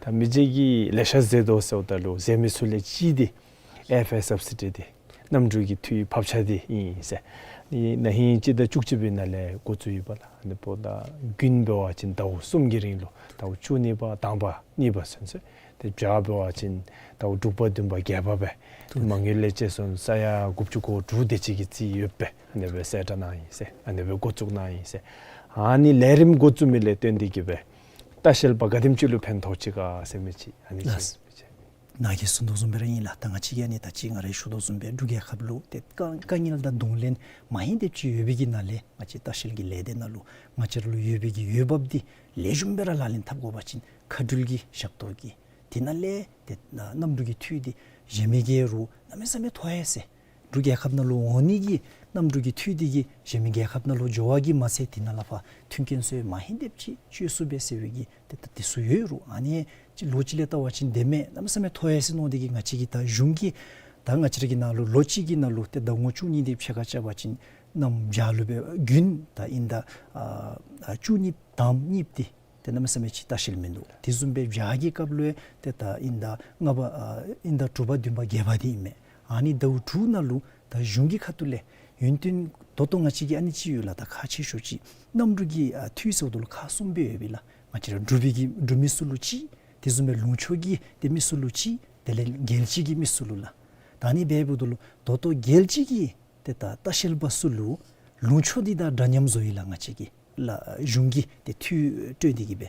ད་མི་རྗེ་གིས་ལེ་ཤ་མཛད་དོ་ཟེརཝ་ད་ལུ་མཛད་མི་ཚུ་ལས་གཅིག་འདི་ཨེ་ཨེཕ་ཨེ་སབ་སི་ཌི་འདི་གནམ་གྲུ་གི་འཐུས་ཕབ་ཆ་འདི་ཨིན་ཟེར། ཨ་ནི་ན་ཧིང་སྤྱི་ཟླ་བཅུ་གཅིག་པའི་ནང་ལས་འགོ་བཙུགས་ཡོདཔ་ལགས། ཨ་ནི་འབདཝ་ད་དགུན་འབད་བ་ཅིན་ཟླཝ་གསུམ་གྱི་རིང་ལུ་ཟླཝ་བཅུ་གཉིས་པ་དང་པ་གཉིས་པ་ཚུན་ཚོད། ཏེ་བྱཱར་འབད་བ་ཅིན་ཟླཝ་དྲུག་པ་བདུན་པ་བརྒྱད་པ་སྦེ་ཏེ་མ་དངུལ་ལས་བཅད་སོང་ས་ཡ་དགུ་བཅུ་གོ་དྲུག་དེ་ཅིག་གི་རྩིས་ཡོདཔ་སྦེ་ཨ་ནི་སྦེ་གསལ་བསྒྲགས་གནང་ཡི་ཟེར། ཨ་ནི་སྦེ་འགོ་བཙུགས་གནང་ཡི་ཟེར། ཨ་ནི་ལས་རིམ་འགོ་བཙུགས་མི་ལས་བརྟེན་ཏེ་གི་སྦེ་ལྟ་བཤལ་པ་ག་དེམ་ཅིག་ལུ་ཕན་ཐོགས་ཅི་ག་ཟེར་མི་ཅིག་ཨ་ནི་ཅིག་ལགས། ནཱ་གིས་གསུངས་དོ་བཟུམ་སྦེ་ར་ཨིན་ལགས། ད་ང་བཅས་ཀྱིས་ཨ་ནི་ད་ཅི་ང་ར་ཞུ་དོ་བཟུམ་སྦེ་འབྲུག་རྒྱལ་ཁབ་ལུ་ཏེ་དཀའ་དཀའ་ངལ་དང་གདོང་ལེན་མ་ཧེ་དེམ་ཅིག་ཡོད་པའི་གི་ནང་ལས་ང་བཅས་ལྟ་བཤལ་གྱི་ལས་སྡེ་ནང་ལུ་ང་བཅས་ར་ལུ་ཡོད་པའི་གི་འོས་འབབ་འདི་ལེགས་ཤོམ་སྦེ་ར་ལག་ལེན་འཐབ་དགོ་པ་ཅིན་མཁའ་འགྲུལ་གྱི་ཞབས་ཏོག་གི་དེ་ནང་ལས་ཏེ་གནམ་གྲུ་གི་འཐུས་འདི་གཞན་མི་གི་རུང་གནམ་མེད་ས་མེད་མཐོ་ཡི་ཟེར། འབྲུག་རྒྱལ་ཁབ་ནང་ལུ་འོང་ནི་གི་གནམ་གྲུ་གི་འཐུས་འདི་གིས་གཞན་མི་རྒྱལ་ཁབ་ནང་ལུ་འགྱོ་བ་གིས་མ་ཚད་དེ་ནང་ལས་ཕར་མཐུན་རྐྱེན་ཚུ་ཡང་མ་ཧེ་དེམ་ཅིག་སྤྱོད་ཚུགས་པས་ཟེར་བའི་གི་ཏེ་ད་དེ་ཚུ་ཡོད་རུང་ཨ་ནི་ཅིག་ལོ་གཅིག་ལས་བལྟ་བ་ཅིན་དེ་མེན་གནམ་མེད་ས་མེད་མཐོ་ཡི་ཟེར་མནོ་སྟེ་གི་ང་བཅས་ཀྱིས་ད་གཞུང་གིས་ད་ང་བཅས་ར་གི་ནང་ལུ་ལོ་གཅིག་གི་ནང་ལུ་ཏེ་ཟླ་ངོ་བཅུ་གཉིས་འདི་ཕྱེད་ཀ་རྐྱབ་པ་ཅིན་གནམ་བྱཱར་ལུ་སྦེ་དགུན་ད་ཨིན་ད་ཨ་བཅུ་གཉིས་དང་གཉིས་འདི་ ཏེ་གནམ་མེད་ས་མེད་ཅིག་ལྟ་བཤལ་མིན་འདུག། དེ་བཟུམ་སྦེ་བྱཱར་གྱི་སྐབས་ལུ་ཡང་ཏེ་ད་དབྱིན་ཟླ་ལྔ་པ་ཨ་དབྱིན་ཟླ་དྲུག་པ་བདུན་པ་བརྒྱད་པ་འདི་ཨིན་མས། ཨ་ནི་ཟླཝ་དྲུག་ནང་ལུ་ད་གཞུང་གི་ཁ་ཐུག་ལས་ཡོན་ཏན་ད་ལྟོ་ང་བཅས་ཀྱི་ཨ་ནི་ཅིག་ཡོད་ལགས། ད་ཁག་ཆེ་ཤོས་ཅིག་གནམ་གྲུ་གི་ཨ་འཐུས་ཟེརཝ་ད་ལུ་ཁག་གསུམ་སྦེ་ཡོད་པས་ལགས། ང་བཅས་ར་འབྲུག་པའི་གི་འབྲུག་མི་ཚུ་ལུ་གཅིག། དེ་བཟུམ་སྦེ་ལུང་ཕྱོགས་ཀྱི་ཏེ་མི་ཚུ་ལུ་གཅིག། དེ་ལས་རྒྱལ་སྤྱི་གི་མི་ཚུ་ལུ་ལགས། ད་ཨ་ནི་འབདཝ་ད་ལུ་ད་ལྟོ་རྒྱལ་སྤྱི་གི་ཏེ་ད་ལྟ་བཤལ་པ་ཚུ་ལུ་ལུང་ཕྱོགས་འདི་དང་འདྲ་མཉམ་བཟོ་ཡི་ལགས། ང་བཅས་ཀྱི་ལགས་གཞུང་གིས་ཏེ་འཐུས་སྤྲོད་དེ་གི་སྦེ།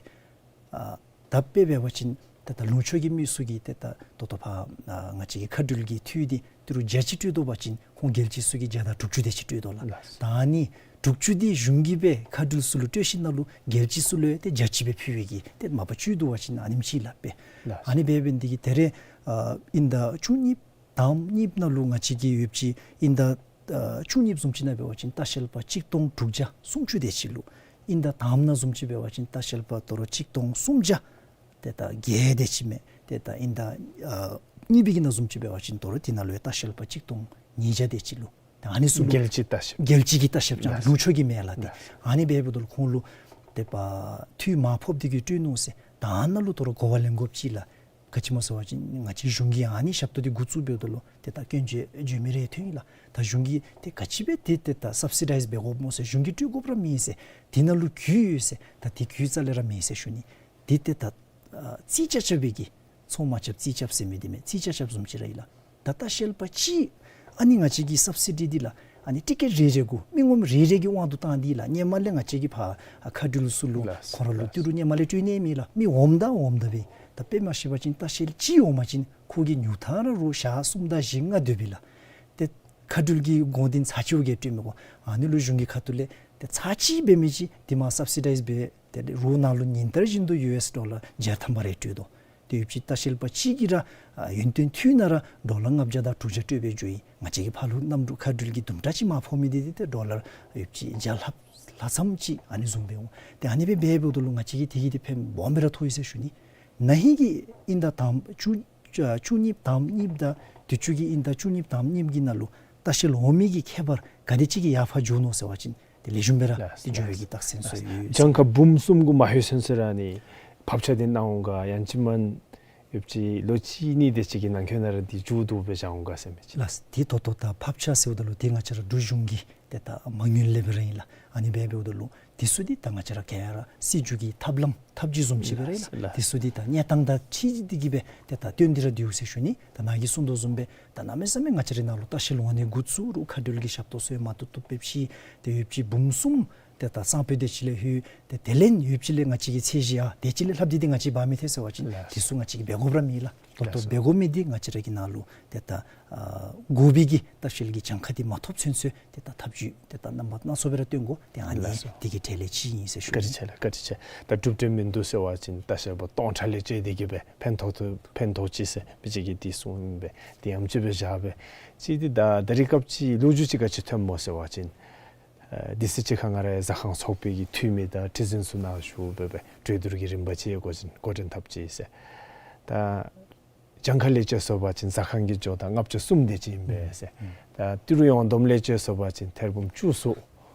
ཨ་ད་དཔེ་འབད་བ་ཅིན་ཏེ་ད་ལུང་ཕྱོགས་ཀྱི་མི་ཚུ་གིས་ཏེ་ད་ད་ལྟོ་ཕར་ཨ་ང་བཅས་ཀྱི་མཁའ་འགྲུལ་གྱི་འཐུས་འདི་ཏི་རུ་བརྒྱ་ཅིག་སྤྲོད་དོ་བ་ཅིན་ཁོང་རྒྱལ་སྤྱི་ཚུ་གིས་བརྒྱ་དང་དྲུག་ཅུ་དེ་ཅིག་སྤྲོད་དོ་ལགས། ལགས། ད་ཨ་ནི་དྲུག་ཅུ་འདི་གཞུང་གིས་སྦེ་མཁའ་འགྲུལ་ཚུ་ལུ་སྤྲོད་ཞིནམ་ལས་རྒྱལ་སྤྱི་ཚུ་ལུ་ཡང་ཏེ་བརྒྱ་ཅིག་སྦེ་ཕུལ་བའི་གི་ཏེ་མ་པ་བཅུད་དོ་བ་ཅིན་ཨ་ནེམ་ཅིག་ལགས་པས། ལགས། ཨ་ནི་འབད་འབད་ནི་འདི་གིས་ད་རེས་ཨ་དབྱིན་ཟླ་བཅུ་གཉིས་དང་གཉིས་ནང་ལུ་ང་བཅས་ཀྱི་ཡོད་པ་ཅིན་དབྱིན་ཟླ་ཨ་བཅུ་གཉིས་བཟུམ་ཅིག་ནང་འབད་བ་ཅིན་ལྟ་བཤལ་པ་གཅིག་སྟོང་དྲུག་བརྒྱ་སུམ་ཅུ་དེ་ཅིག་ལུ། དབྱིན་ཟླ་དང་པ་ནང་བཟུམ་ཅིག་འབད་བ་ཅིན་ལྟ་བཤལ་པ་དོ་རུང་གཅིག་སྟོང་སུམ་བརྒྱ་ཏེ་ད་བརྒྱད་དེ་ཅིག་མས། ཏེ་ད་དབྱིན་ཟླ་ཨ་གཉིས་པའི་གི་ནང་བཟུམ་ཅིག་འབད་བ་ཅིན་དོ་རུང་དེ་ནང་ལུ་ཡང་ལྟ་བཤལ་པ་གཅིག་སྟོང་ཉིས་བརྒྱ་དེ་ཅིག་ལུ། ད་ཨ་ནི་ཚུ་ལུ་རྒྱལ་སྤྱིའི་ལྟ་བཤལ། རྒྱལ་སྤྱི་གི་ལྟ་བཤལ་ཅིག་ལགས། ལུང་ཕྱོགས་ཀྱི་མེན་ལགས་ཏེ། ལགས། ཨ་ནི་འབདཝ་ད་ལུ་ཁོང་ལུ་ཏེ་པ་འཐུས་མར་ཕབ་སྟེ་གི་སྤྲོད་ནུག་ཟེར། ད་ཨ་ནཱ་ལུ་དོ་རུང་གོ་བ་ལེན་དགོཔ་ཅིག་ལགས། ག་ཅི་སྨོ་ཟེར་བ་ཅིན་ང་བཅས་གཞུང་གིས་ཨ་ནི་ཞབས་ཏོག་འདི་འགོ་བཙུགས་འབདཝ་ད་ལུ་ཏེ་ད་སྐྱོན་བརྗོད་བརྗོད་མི་རེ་ཐོན་ཡི་ལགས། ད་གཞུང་གིས་ཏེ་ག་ཅི་སྦེ་ཏེ་ཏེ་ད་སབ་སི་ཌའིཛ་འབད་དགོཔ་སྨོ་ཟེར། གཞུང་གིས་སྤྲོད་དགོཔ་ར་མེད་ཟེར། དེ་ནང་ལུ་རྒྱུས་ཡོད་ཟེར། ད་དེ་རྒྱུས་རྩ་ལས་ར་མེད་ཟེར་ཞུ་ནི། དེ་ཏེ་ད་ཨ་རྩིས་རྐྱབ་རྐྱབ་པའི་གི་ཚོང་མ་རྐྱབ་རྩིས་རྐྱབ་ཟེར་མི་འདི་མས། རྩིས་རྐྱབ་རྐྱབ་བཟུམ་ཅིག་ར་ཨིན་ལགས། ད་ལྟ་བཤལ་པ་གཅིག་ཨ་ནི་ང་བཅས་ཀྱི་སབ་སི་ཌི་འདི་ལགས། ཨ་ནི་ཊི་ཀེཊ་རེ་རེ་གུ་མི་ངོམ་རེ་རེ་གི་དབང་དུ་བཏང་སྟེ་ལགས། ཧེ་མ་ལས་ང་བཅས་ཀྱིས་ཕར་ཨ་མཁའ་འགྲུལ་ཚུ་ལུ་ལགས། ཁོང་ར་ལུ་ལགས། ཏི་རུ་ཧེ་མ་ལས་སྤྲོད་ནི་མེད་ལགས། མི་འོངམ་ད་འོངམ་ད་སྦེ། ད་དཔེ་མ་བཤད་པ་ཅིན་ལྟ་བཤལ་གཅིག་འོང་པ་ཅིན་ཁོ་གི་ཉུང་མཐའ་ར་རོགས་ཞག་གསུམ་དང་བཞི་ལྔ་སྡོད་པས་ལགས། ཏེ་མཁའ་འགྲུལ་གྱི་དགོངས་དོན་ཚར་གཅིག་གི་སྤྲོད་མི་དགོ། ཨ་ནི་ལུ་གཞུང་གི་ཁ་ཐུག་ལས་ཏེ་ཚར་གཅིག་འབད་མི་ཅིག་དེ་མར་སབ་སི་ཌའིཛ་འབད་ཏེ་རོགས་ནང་ལུ་ཉིན་ལྟར་བཞིན་དུ་ཡུ་ཨེསི་ཌོ་ལར་བརྒྱ་ཐམ་པ་རེ་སྤྲོད་དོ། ཏེ་ཡོད་པ་ཅིན་ལྟ་བཤལ་པ་གཅིག་གིས་ར་ཨ་ཡོན་ཏན་ཐོན་ན་ར་ཌོ་ལར་ལྔ་བརྒྱ་དང་དྲུག་བརྒྱ་སྤྲོད་སྦེ་འགྱོ་ཡི། ང་བཅས་ཀྱིས་ཕར་ལུ་གནམ་གྲུ་མཁའ་འགྲུལ་གྱི་དུམ་གྲ་ཅིག་མར་ཕབ་མི་འདི་ཏེ་ཌོ་ལར་ཡོད་པ་ཅིན་བརྒྱ་ལྷགཔ་ལྷག་ཙམ་ཅིག་ཨ་ནི་བཟུམ་སྦེ་འོང་། ཏེ་ཨ་ནི་སྦེ་འབད་འབདཝ་ད་ལུ་ང་བཅས་ཀྱིས་དེ་གིས་ཏེ་ཕན་སྦོམ་སྦེ་ར་ཐོགས་ཡི་ཟེར་ཞུ་ནི། ན་ཧིང་གི་དབྱིན་ཟླ་དང་པ་བཅུ་ཨ་བཅུ་གཉིས་དང་གཉིས་དང་དུས་ཅི་གི་དབྱིན་ཟླ་བཅུ་གཉིས་དང་གཉིས་ཀྱི་ནང་ལུ་ལྟ་བཤལ་འོང་མི་གི་ཁྱད་པར་ག་དེ་ཅིག་གི་ཡར་འཕར་འགྱོ་ནུག་ཟེར་བ་ཅིན་ཏེ་ལེགས་ཤོམ་སྦེ་ར་ལགས། ཏེ་འགྱོ་བའི་གི་རྟགས་མཚན་ཚུ་ཡོད། གྱངས་ཁ་འབུམ་གསུམ་གུ་མ་ལྷོད་ཚུན་ཚོད་ར་ཨ་ནི་ཕབ་ཆ་འདི་གནང་འོང་ག། ཡང་ཅིན་མ་ཡོད་པ་ཅིན་ལོ་གཅིག་གཉིས་དེ་ཅིག་གི་ནང་འཁོད་ནང་ར་འདི་མཇུག་བསྡུ་སྦེ་བཞག་འོང་ག་ཟེར་མི་ཅིག་ལགས། ཏེ་ད་ལྟོ་ད་ཕབ་ཆ་ཟེརཝ་ད་ལུ་ཏེ་ང་བཅས་ར་འབྲུག་གཞུང་གི་ཏེ་ད་མ་དངུལ་ལས་སྦེ་ར་ཨིན་ལགས། ཨ་ནི་སྦེ་འབདཝ་ད་ལུ་དེ་ཚུ་འདི་ད་ང་བཅས་ར་ག་ར་སྲིད་བྱུས་ཀྱི་ཐབས་ལམ་ཐབས་བྱུས་བཟུམ་ཅིག་སྦེ་ར་ཨིན་ལགས། ལགས། དེ་ཚུ་འདི་ད་གནས་སྟངས་དང་འཁྲིལ་ཏེ་གི་སྦེ་ཏེ་ད་བཏོན་ཏེ་ར་སྡོད་ཟེར་ཞུ་ནི། ད་ནཱ་གིས་གསུངས་དོ་བཟུམ་སྦེ་ད་གནམ་མེད་ས་མེད་ང་བཅས་རའི་ནང་ལུ་ལྟ་བཤལ་འོང་ནི་འགོ་བཙུགས་རུང་མཁའ་འགྲུལ་གྱི་ཞབས་ཏོག་ཚུ་ཡང་མ་བཏུབ་བཏུབ་སྦེ་ཕྱེ། ཏེ་ཡོད་པ་ཅིན་འབུམ་གསུམ་ཏེ་ད་གཙང་པོ་དེ་ཅིག་ལས་ལྷོད། ཏེ་དེ་ལས་ཡོད་པ་ཅིན་ལས་ང་བཅས་ཀྱི་ཚད་གཞི་ཡང་དེ་ཅིག་ལས་ལྷགཔ་འདི་འདི་ང་བཅས་འབག་མི་ཐལ་ཟེར་བ་ཅིན་ལགས། དེ་ཚུ་ང་བཅས་ཀྱིས་འབད་དགོཔ་ར་མེད་ལགས། ད་ལྟོ་ལགས། འབད་དགོ་མི་འདི་ང་བཅས་ར་གི་ནང་ལུ་ཏེ་ད་ཨ་དགོ་པའི་གི་ལྟ་བཤལ་གྱི་གྱངས་ཁ་འདི་མ་ཐོབ་ཚུན་ཚོད་ཏེ་ད་ཐབས་བྱུས་ཏེ་ད་རྣམ་པ་སྣ་ཚོགས་སྦེ་ར་སྟོན་དགོ། ཏེ་ཨ་ནི་ལགས་སོ། དེ་གི་གྲས་ལས་ཅིག་ཨིན་ཟེར་ཞུ་ནི། བཀའ་དྲིན་ཆེ་ལགས། བཀའ་དྲིན་ཆེ། ད་གྲུབ་འབྲས་མིན་འདུག་ཟེར་བ་ཅིན་ལྟ་བཤལ་པ་སྟོང་ཕྲག་ལས་བཅད་དེ་གི་སྦེ་ཕན་ཐོགས་ཐུབ་ཕན་ཐོགས་ཅི་ཟེར་མི་ཅིག་གིས་དེ་གསུངམ་ཨིན་པས། དེ་ཡང་ཅིག་སྦེ་བཞག་སྦེ་ཅིག་འདི་ད་ད་རིས་སྐབས་ཅིག་ལོ་རྒྱུས་ཅིག་ག་ཅི་ཐོནམ་སྨོ་ཟེར་བ་ཅིན་ཨ་དེ་ཚེ་ཅིག་ཁར་ང་རའི་ཟ་ཁང་ཚོགས་པའི་གི་འཐུས་མི་དང་ཁྲི་འཛིན་ཚུ་ནཱ་བཞུགས་སྦེ་སྦེ་གྲོས་བསྡུར་གྱི་རིམ་པ་ཅིག་འགོ་འཛིན་འགོ་འདྲེན་འཐབ་ཅི་ཟེར། ད་གྱངས་ཁ་ལས་བཅད་སོང་པ་ཅིན་ཟ་ཁང་གི་འགྱོ་ད་ལྔ་བཅུ་གསུམ་དེ་ཅིག་ཨིན་པས་ཟེར། ཨུམ། ད་ཏི་རུ་ཡོངས་བསྡོམས་ལས་བཅད་སོང་པ་ཅིན་ཐེར་འབུམ་བཅུ་སོ་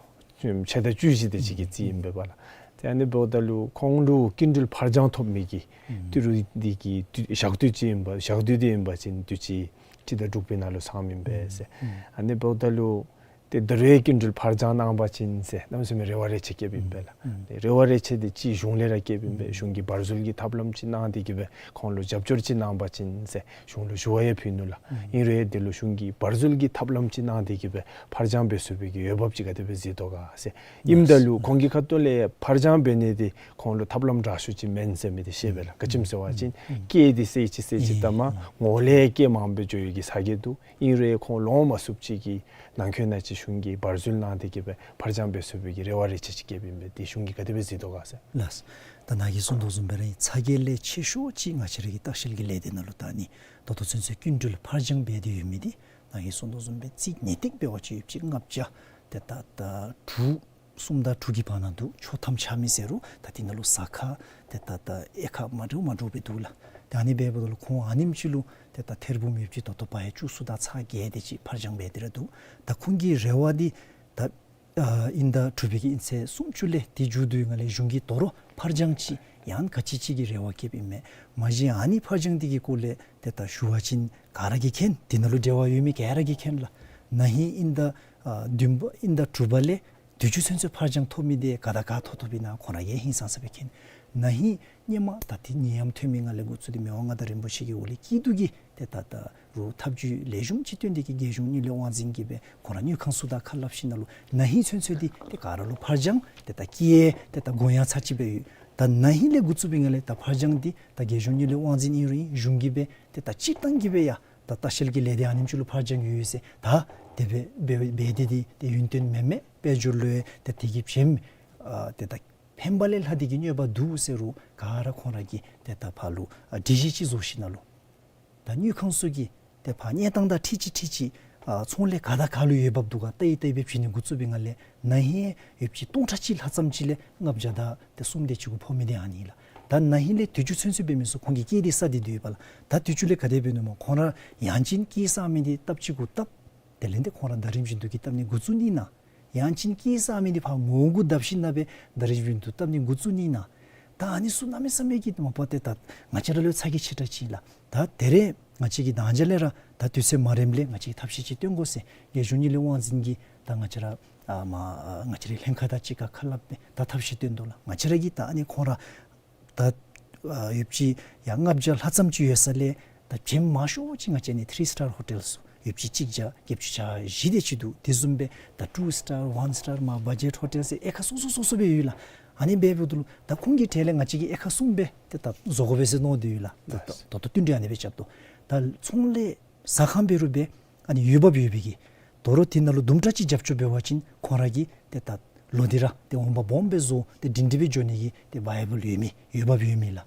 ཕྱེད་དང་བཅུ་བཞི་དེ་ཅིག་གི་རྩིས་ཨིན་པས་པ་ལགས། ཏེ་ཨ་ནི་འབདཝ་ད་ལུ་ཁོང་ལུ་སྐྱིན་འགྲུལ་ཕར་འགྱངས་ཐོབ་མི་གི་ཨུམ་ཏི་རུ་འདི་གི་དུས་ཞག་དུས་ཅིག་ཨིན་པ་ཞག་དུས་འདི་ཨིན་པ་ཅིན་དུས་ཅི་ཁྲི་དང་དྲུག་པའི་ནང་ལུ་ཚངམ་ཨིན་པས་ཟེར། ཨུམ། ཨ་ནི་འབདཝ་ད་ལུ་ཏེ་ད་རུང་སྐྱིན་འགྲུལ་ཕར་འགྱངས་གནང་པ་ཅིན་ཟེར་གནམ་མེད་ས་མེད་རེ་བ་རེ་ཆེ་བསྐྱེདཔ་ཨིན་པས་ལགས། ཨུམ། ཏེ་རེ་བ་རེ་ཆེ་འདི་ཅིག་གཞུང་ལས་ར་བསྐྱེདཔ་ཨིན་པས། གཞུང་གིས་བར་འཛུལ་གྱི་ཐབས་ལམ་ཅིག་གནང་སྟེ་གི་སྦེ་ཁོང་ལུ་རྒྱབ་སྐྱོར་ཅིག་གནང་པ་ཅིན་ཟེར་གཞུང་ལུ་ཞུ་བ་ཡང་ཕུལ་ནུག་ལགས། ཨུམ། ཨིན་རུང་དེ་ལུ་གཞུང་གིས་བར་འཛུལ་གྱི་ཐབས་ལམ་ཅིག་གནང་སྟེ་གི་སྦེ་ཕར་འགྱངས་འབད་ཚུགས་པའི་གི་འོས་འབབ་ཅིག་ག་དེ་སྦེ་གཟིགས་དོ་ག་ཟེར། ཨིནམ་ད་ལུ་ཁོང་གི་ཁ་ཐུག་ལས་ཕར་འགྱངས་འབད་ནི་འདི་ཁོང་ལུ་ཐབས་ལམ་དྲག་ཤོས་ཅིག་མེན་ཟེར་མི་འདི་ཤེས་པས་ལགས། ག་ཅི་སྨོ་ཟེར་བ་ཅིན་ཨུམ་སྐྱེད་འདི་སེལ་ཅི་སེལ་ཅི་ཨུམ་ད་མ་ངོ་ལས་སྐྱེད་མངམ་སྦེ་འགྱོ་ཡི་གི་ས་གི་འདུག། ཨིན་རུང་ཁོང་ལོང་མ་ཚུགསཔ་ཅིག་གི་ནང་འཁོད་ནང་ཅིག་གཞུང་གིས་བར་འཛུལ་གནང་སྟེ་གི་སྦེ་ཕར་འགྱངས་འབད་ཚུགས་པའི་གི་རེ་བ་རེ་ཆེ་ཅིག་བསྐྱེདཔ་ཨིན་པས། དེ་གཞུང་གིས་ག་དེ་སྦེ་གཟིགས་དོ་ག་ཟེར། ལགས། ད་ནཱ་གིས་གསུངས་དོ་བཟུམ་སྦེ་ར་ཚ་གྱང་ལས་ཆེ་ཤོས་ཅིག་ང་བཅས་ར་གི་ལྟ་བཤལ་གྱི་ལས་སྡེ་ནང་ལུ་ད་ཨ་ནི་ད་ལྟོ་ཚུན་ཚོད་སྐྱིན་འགྲུལ་ཕར་འགྱངས་འབད་དེ་ཡོད་མི་འདི་ནཱ་གིས་གསུངས་དོ་བཟུམ་སྦེ་རྩིས་ངེས་ཏིག་འབད་བ་ཅིན་ཡོད་པ་ཅིན་ལྔ་བརྒྱ་ཏེ་ད་ད་དྲུག་གསུམ་དང་དྲུག་གི་བར་ན་འདུག། ཆོག་ཐམ་ཆགས་མི་ཟེར་རུང་ད་དེ་ནང་ལུ་ཟ་ཁང་ཏེ་ད་ད་དབྱེ་ཁག་མ་འདྲཝ་མ་འདྲཝ་སྦེ་འདུག་ལགས། ཏེ་ཨ་ནི་འབདཝ་ད་ལུ་ཁོང་ཨ་ནེམ་ཅིག་ལུ་ཏེ་ད་ཐེར་འབུམ་ཡོད་པ་ཅིན་ད་ལྟོ་ཕར་ཡང་བཅུ་གསུམ་དང་ཚག་བརྒྱད་དེ་ཅིག་ཕར་འགྱངས་འབད་དེ་ར་འདུག། ད་ཁོང་གི་རེ་བ་འདི་ད་ ཨ་དབྱིན་ཟླ་དྲུག་པའི་གི་དབྱིན་ཚེས་སུམ་ཅུ་ལས་དེ་མཇུག་བསྡུ་བའི་སྒང་ལས་གཞུང་གིས་དོ་རུང་ཕར་འགྱངས་ཅིག་ཡང་ག་ཅི་ཅིག་གི་རེ་བ་བསྐྱེདཔ་ཨིན་མས། མ་གཞི་ཨ་ནི་ཕར་འགྱངས་འདི་གི་སྐོར་ལས་ཏེ་ད་ཞུ་བ་ཅིན་ག་ར་གིས་མཁྱེན། དེ་ནང་ལུ་འབྲེལ་བ་ཡོད་མི་ག་ར་གིས་མཁྱེན་ལགས། ན་ཧིང་དབྱིན་ཟླ་ཨ་བདུན་པ་དབྱིན་ཟླ་དྲུག་པ་ལས་དུས་ཅི་ཚུན་ཚོད་ཕར་འགྱངས་ཐོབ་མི་འདི་ག་དང་ག་ཐོབ་ཐོབ་ཨིན་ན་ཁོང་ར་གིས་ཧིང་སངས་ས་སྦེ་མཁྱེན། ན་ཧིང་སྔོན་མ་ད་ཏེ་ནད་ཡམས་ཐོན་མི་སྒང་ལས་འགོ་བཙུགས་ཏེ་མི་དབང་མངའ་བདག་རིན་པོ་ཆེ་གི་འོག་ལས་སྐྱིད་སྡུག་གི་ཏེ་ད་ད་རུང་ཐབས་བྱུས་ལེགས་ཤོམ་ཅིག་བཏོན་ཏེ་གིས་རྒྱལ་གཞུང་དངུལ་ལས་དབང་འཛིན་གྱིས་སྦེ་ཁོང་ར་དངུལ་ཁང་ཚུ་དང་ཁ་སླབ་ཞིནམ་ལས་ན་ཧིང་ཚུན་ཚོད་འདི་ཏེ་ག་ར་ལུ་ཕར་འགྱངས་ཏེ་ད་བཀལ་ཏེ་ད་དགོངས་ཡངས་ཚར་ཅིག་སྦེ་ཡོད། ད་ན་ཧིང་ལས་འགོ་བཙུགས་པའི་སྒང་ལས་ད་ཕར་འགྱངས་འདི་ད་རྒྱལ་གཞུང་དངུལ་ལས་དབང་འཛིན་ཨིན་རུང་ཨིན་གཞུང་གིས་སྦེ་ཏེ་ད་སྤྱིར་བཏང་གིས་སྦེ་ཡང་ད་ལྟ་བཤལ་གྱི་ལས་སྡེ་ཨ་ནེམ་ཅིག་ལུ་ཕར་འགྱངས་ཡོད་ཟེར། ད་དེ་སྦེ་འབད་འབད་དེ་འདི་ཏེ་ཡུན་བརྟན་མེན་མས། དཔལ་འབྱོར་ལུ་ཡང་ཏེ་དེ་གིས་བྱིནམ་ཨ་ཏེ་ད་ཕན་པ་ལས་ལྷག་སྟེ་གིས་གནོད་པ་འདུག་ཟེར་རུང་ག་ར་ཁོང་ར་གིས་ཏེ་ད་ཕར་ལུ་ཨ་སྒྲིག་གཞི་ཅིག་བཟོ་ཞིནམ་ལས་ད་དངུལ་ཁང་ཚུ་གིས་ཏེ་ཕར་གནས་སྟངས་དང་འཁྲིལ་ཅིག་འཁྲིལ་ཅིག་ཨ་ཚོང་ལས་ག་དང་ག་ལུ་འོས་འབབ་འདུག་ག་བལྟ་ཡི་བལྟ་ཡི་སྦེ་བྱིན་ནི་འགོ་བཙུགས་པའི་སྒང་ལས་ན་ཧིང་ཡོདཔ་ཅིག་སྟོང་ཕྲག་གཅིག་ལྷག་ཙམ་ཅིག་ལས་ལྔ་བརྒྱ་དང་ཏེ་སུམ་སྟོང་ཅིག་གུ་ཕོག་མི་འདི་ཨ་ནི་ལགས། ད་ན་ཧིང་ལས་དུས་ཅི་ཚུན་ཚོད་འབད་མི་ཚུ་ཁོང་གིས་བཀལ་ཏེ་ས་འདི་འདི་ཡོདཔ་ལགས། ད་དུས་ཅི་ལས་ག་དེ་སྦེ་ནུག་སྨོ། ཁོང་ར་ཡང་ཅིན་བཀལ་ས་མི་འདི་སྟབས་གཅིག་གུ་བཏབ། དེ་ལས་ཏེ་ཁོང་ར་ཟླ་རིམ་བཞིན་དུ་གིས་བཏབ་ནི་འགོ་བཙུགས་ནི་ན། ཡང་ཅིན་བཀལ་ས་མི་འདི་ཕར་ངོ་རྒོལ་བཏབ་ཞིནམ་ལས་ཟླ་རིམ་བཞིན་དུ་བཏབ་ནི་འགོ་བཙུགས་ནི་ན། ད་ཨ་ནི་ཚུ་གནམ་མེད་ས་མེད་ཀྱི་མ་པ་ཏེ་ད་ང་བཅས་ར་ལུ་ཚ་གྱང་ཆེ་དྲགས་ཅིག་ལགས། ད་དེ་རེ་ང་བཅས་ཀྱིས་ད་ཅི་ལས་ར་ད་དུས་ཚོད་མ་རནམ་ལས་ང་བཅས་ཀྱིས་ཐབས་ཤེས་ཅིག་སྟོན་དགོ་ཟེར་རྒྱལ་གཞུང་དངུལ་ལས་དབང་འཛིན་གྱིས་ད་ང་བཅས་ར་ཨ་མ་ཨ་ང་བཅས་རའི་ལྷན་ཁག་དང་གཅིག་ཁར་ཁ་སླབ་སྦེ་ད་ཐབས་ཤེས་སྟོན་དོ་ལགས། ང་བཅས་ར་གིས་ད་ཨ་ནི་ཁོང་ར་ད་ཨ་ཡོདཔ་ཅིག་ཡང་ལྔ་བརྒྱ་ལྷག་ཙམ་ཅིག་ཡོད་ས་ལས་ད་བྱིནམ་མང་ཤོས་ཅིག་ང་བཅས་ནི་ཐིརི་སི་ཊར་ཧོ་ཊེལ་ཚུ་ཡོདཔ་ཅིག་གཅིག་བརྒྱ་བརྒྱད་ཅུ་གྱ་བཞི་དེ་ཅིག་འདུག། དེ་བཟུམ་སྦེ་ད་ཊུ་སི་ཊར་ཝན་སི་ཊར་མར་བ་ཇེཊ་ཧོ་ཊེལ་ཟེར་དབྱེ་ཁག་སོ་སོ་སོ་སོ་སྦེ་ཡོད་ལགས། ཨ་ནི་འབདཝ་ད་ལུ་ད་ཁོང་གི་གྲས་ལས་ང་བཅས་ཀྱིས་དབྱེ་ཁག་གསུམ་སྦེ་ཏེ་ད་བཟོ་དགོ་པས་ཟེར་མནོ་སྟེ་ཡོད་ལགས། ད་ད་ད་ལྟོ་བསྟུན་གྲོས་ཨ་ནི་སྦེ་རྐྱབ་དོ། ད་ཚོང་ལས་ཟ་ཁང་འབད་རུང་སྦེ་ཨ་ནི་འོས་འབབ་ཡོད་པའི་གི་དོ་རུང་དེ་ནང་ལུ་དུམ་གྲ་ཅིག་རྒྱབ་སྐྱོར་འབད་བ་ཅིན་ཁོང་ར་གིས་ཏེ་ད་ལོག་སྟེ་ར་ཏེ་འོང་འབབ་སྦོམ་སྦེ་བཟོ་སྟེ་སྒྲིང་སྒྲི་སྦེ་འགྱོ་ནི་གི་ཏེ་བ་ཡེ་བཱལ་ཡོད་མི་འོས་འབབ་ཡོད་མི་ལགས།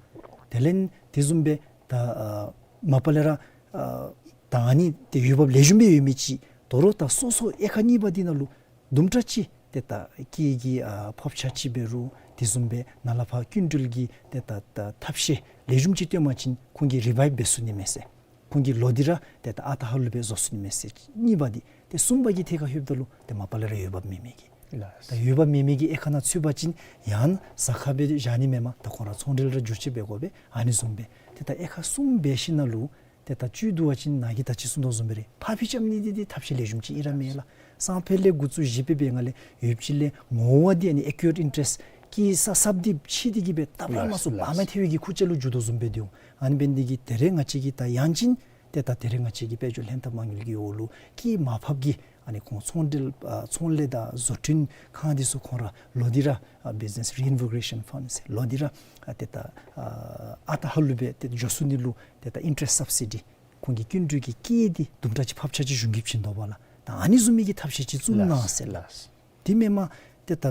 དེ་ལས་དེ་བཟུམ་སྦེ་ད་ཨ་མ་པ་ལས་ར་ཨ་ད་ཨ་ནི་ཏེ་འོས་འབབ་ལེགས་ཤོམ་སྦེ་ཡོད་མི་ཅིག་དོ་རུང་ད་སོ་སོ་དབྱེ་ཁག་གཉིས་པ་འདི་ནང་ལུ་དུམ་གྲ་ཅིག་ཏེ་ད་སྐྱེད་ཀྱི་ཨ་ཕོགཔ་ཆག་ཅིག་འབད་རུང་དེ་བཟུམ་སྦེ་ནཱ་ལས་ཕར་སྐྱིན་འགྲུལ་གྱི་ཏེ་ད་ད་ཐབས་ཤེས་ལེགས་ཤོམ་ཅིག་སྟོན་པ་ཅིན་ཁོང་གིས་རི་བའིབ་འབད་ཚུགས་ནི་མས་ཟེར། ཁོང་གིས་ལོག་སྟེ་ར་ཏེ་ད་ཨ་རྟག་ཧ་ལུགས་སྦེ་བཟོ་ཚུགས་ནི་མས་ཟེར། གཉིས་པ་འདི། ཏེ་གསུམ་པ་གི་ཐད་ཁར་ལྷོདཔ་ད་ལུ་ཏེ་མ་པ་ལས་ར་འོས་འབབ་མེད་མི་གི་ལགས། ད་འོས་འབབ་མེད་མི་གི་དབྱེ་ཁག་ནང་ཚུད་པ་ཅིན་ཡང་ཟ་ཁང་སྦེ་བཞག་ནི་མེན་པར་ད་ཁོང་ར་ཚོང་འབྲེལ་ར་འགྱུར་བཅོས་འབད་དགོ་པས། ཨ་ནི་བཟུམ་སྦེ་ཏེ་ད་དབྱེ་ཁག་གསུམ་འབད་ཞིནམ་ལས་ཏེ་ད་བཅུད་བསྡུ་བ་ཅིན་ནཱ་གིས་ད་ཅི་གསུངས་དོ་བཟུམ་སྦེ་ར་ཕར་ཕྱིར་རྐྱབ་ནི་འདི་འདི་ཐབས་ཤེས་ལེགས་ཤོམ་ཅིག་ཨིན་ར་མེན་ལགས། སང་ཕོད་ལས་འགོ་བཙུགས་བཞི་པའི་སྦེ་ང་ལས་ཡོདཔ་ཅིག་ལས་ངོ་བོ་འདི་ཨ་ནི་ཨེ་ཀུ་རེཊ་ཨིན་ཊ་རེསཊ་ཀྱི་ས་སབ་འདི་ཕྱེ་སྟེ་གིས་སྦེ་ད་པ་མ་ལགས་སོ་སོ་བ་མ་ཐེ་བའི་གི་ཁུར་ཆ་ལུ་འགྱོ་དོ་བཟུམ་སྦེ་འདུག། ཨ་ནི་འབད་ནི་འདི་གིས་དེ་རེ་ང་བཅས་ཀྱིས་ད་ཡང་ཅིན་ཏེ་ད་དེ་རེ་ང་བཅས་ཀྱིས་དཔལ་འབྱོར་ལྷན་ཐབས་མ་དངུལ་གྱི་འོག་ལུ་སྐྱེད་མར་ཕབ་ཀྱི་ཨ་ནི་ཁོང་ཚོང་འབྲེལ་ཨ་ཚོང་ལས་དང་བཟོ་སྐྲུན་ཁང་འདི་ཚུ་ཁོང་ར་ལོག་སྟེ་ར་ཨ་བིཛ་ནེསི་རི་ཨིན་བི་གོ་རེ་ཤཱན་ཕཱནཌ་ཟེར་ལོག་སྟེ་ར་ཨ་ཏེ་ད་ཨ་ཨ་རྟག་ཧ་ལུགས་སྦེ་ཏེ་འགྱོ་ཚུགས་ནི་ལུ་ཏེ་ད་ཨིན་ཊ་རེསཊ་སབ་སི་ཌི་ཁོང་གི་སྐྱིན་འགྲུལ་གྱི་སྐྱེད་འདི་དུམ་གྲ་ཅིག་ཕབ་ཆག་ཅིག་གཞུང་གིས་བྱིན་དོ་བ་ལགས། ད་ཨ་ནི་བཟུམ་མའི་གི་ཐབས་ཤེས་ཅིག་བཙུགས་གནང་ཟེར་ལགས། དེ་མེན་པར་ཏེ་ད་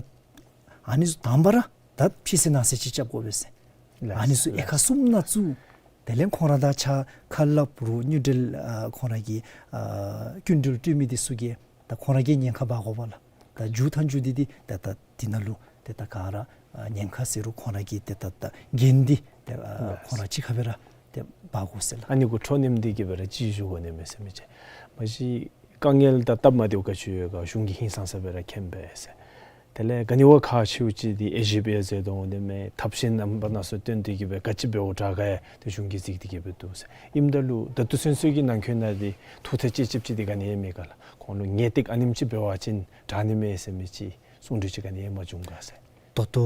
ཨ་ནི་བཟུམ་དང་པ་ར་ད་ཕྱི་སེལ་ནང་སེལ་ཅིག་རྐྱབ་དགོ་པས་ཟེར། ལགས། ཨ་ནི་ཚུ་དབྱེ་ཁག་གསུམ་ནང་བཙུགས། དེ་ལས་ཁོང་ར་དང་གཅིག་ཁར་ཁ་སླབ་རུང་དངུལ་འབྲེལ་ཨ་ཁོང་ར་གི་ཨ་སྐྱིན་འགྲུལ་སྤྲོད་མི་འདི་ཚུ་གིས་ད་ཁོང་ར་གིས་ཉེན་ཁ་འབག་དགོ་པས་ལགས། ད་མཇུག་མཐའ་མཇུག་འདི་འདི་ད་ད་འདི་ནང་ལུ་ཏེ་ད་ག་ར་ཨ་ཉེན་ཁ་ཟེར་རུང་ཁོང་ར་གིས་ཏེ་ད་ད་འགན་འདི་ཏེ་ཨ་ལགས། ཁོང་ར་གཅིག་ཁར་སྦེ་ར་ཏེ་འབག་དགོ་ཟེར་ལགས། ཨ་ནི་གུ་འཕྲོ་མཉམ་འདི་གིས་སྦེ་ར་ཅིག་ཞུ་དགོ་ནི་མས་ཟེར་མི་ཅིག། མ་གཞི་དཀའ་ངལ་དང་སྟབས་མ་བདེཝ་ག་ཅི་ཡོད་ག་གཞུང་གིས་ཧིང་སངས་ས་སྦེ་ར་མཁྱེན་པས་ཟེར། དེ་ལས་ག་ནི་བ་ཁག་ཆེཝ་ཅིག་འདི་ཨེ་ཞིབ་ཨེ་ཟེར་དོ་འོང་དེ་མས། ཐབས་ཤེས་རྣམ་པ་སྣ་ཚོགས་བཏོན་ཏེ་གིས་སྦེ་ག་ཅི་འབདཝ་དྲག་ག་ཡང་ཏེ་གཞུང་གིས་གཟིགས་ཏེ་གིས་སྦེ་འདུག་ཟེར། ཨིནམ་ད་ལུ་ད་ལྟོ་ཚུན་ཚོད་ཀྱི་ནང་འཁོད་ནང་འདི་ཐུགས་ཐག་བཅད་བཅདཔ་ཅིག་འདི་ག་ནི་ཡང་མེད་ག་ལགས། ཁོང་ལུ་ངེས་ཏིག་ཨ་ནེམ་ཅིག་འབད་བ་ཅིན་དྲག་ནི་མས་ཟེར་མི་ཅིག་གསུང་གྲོས་ཅིག་ག་ནི་ཡང་མ་བྱུང་ག་ཟེར། ད་ལྟོ་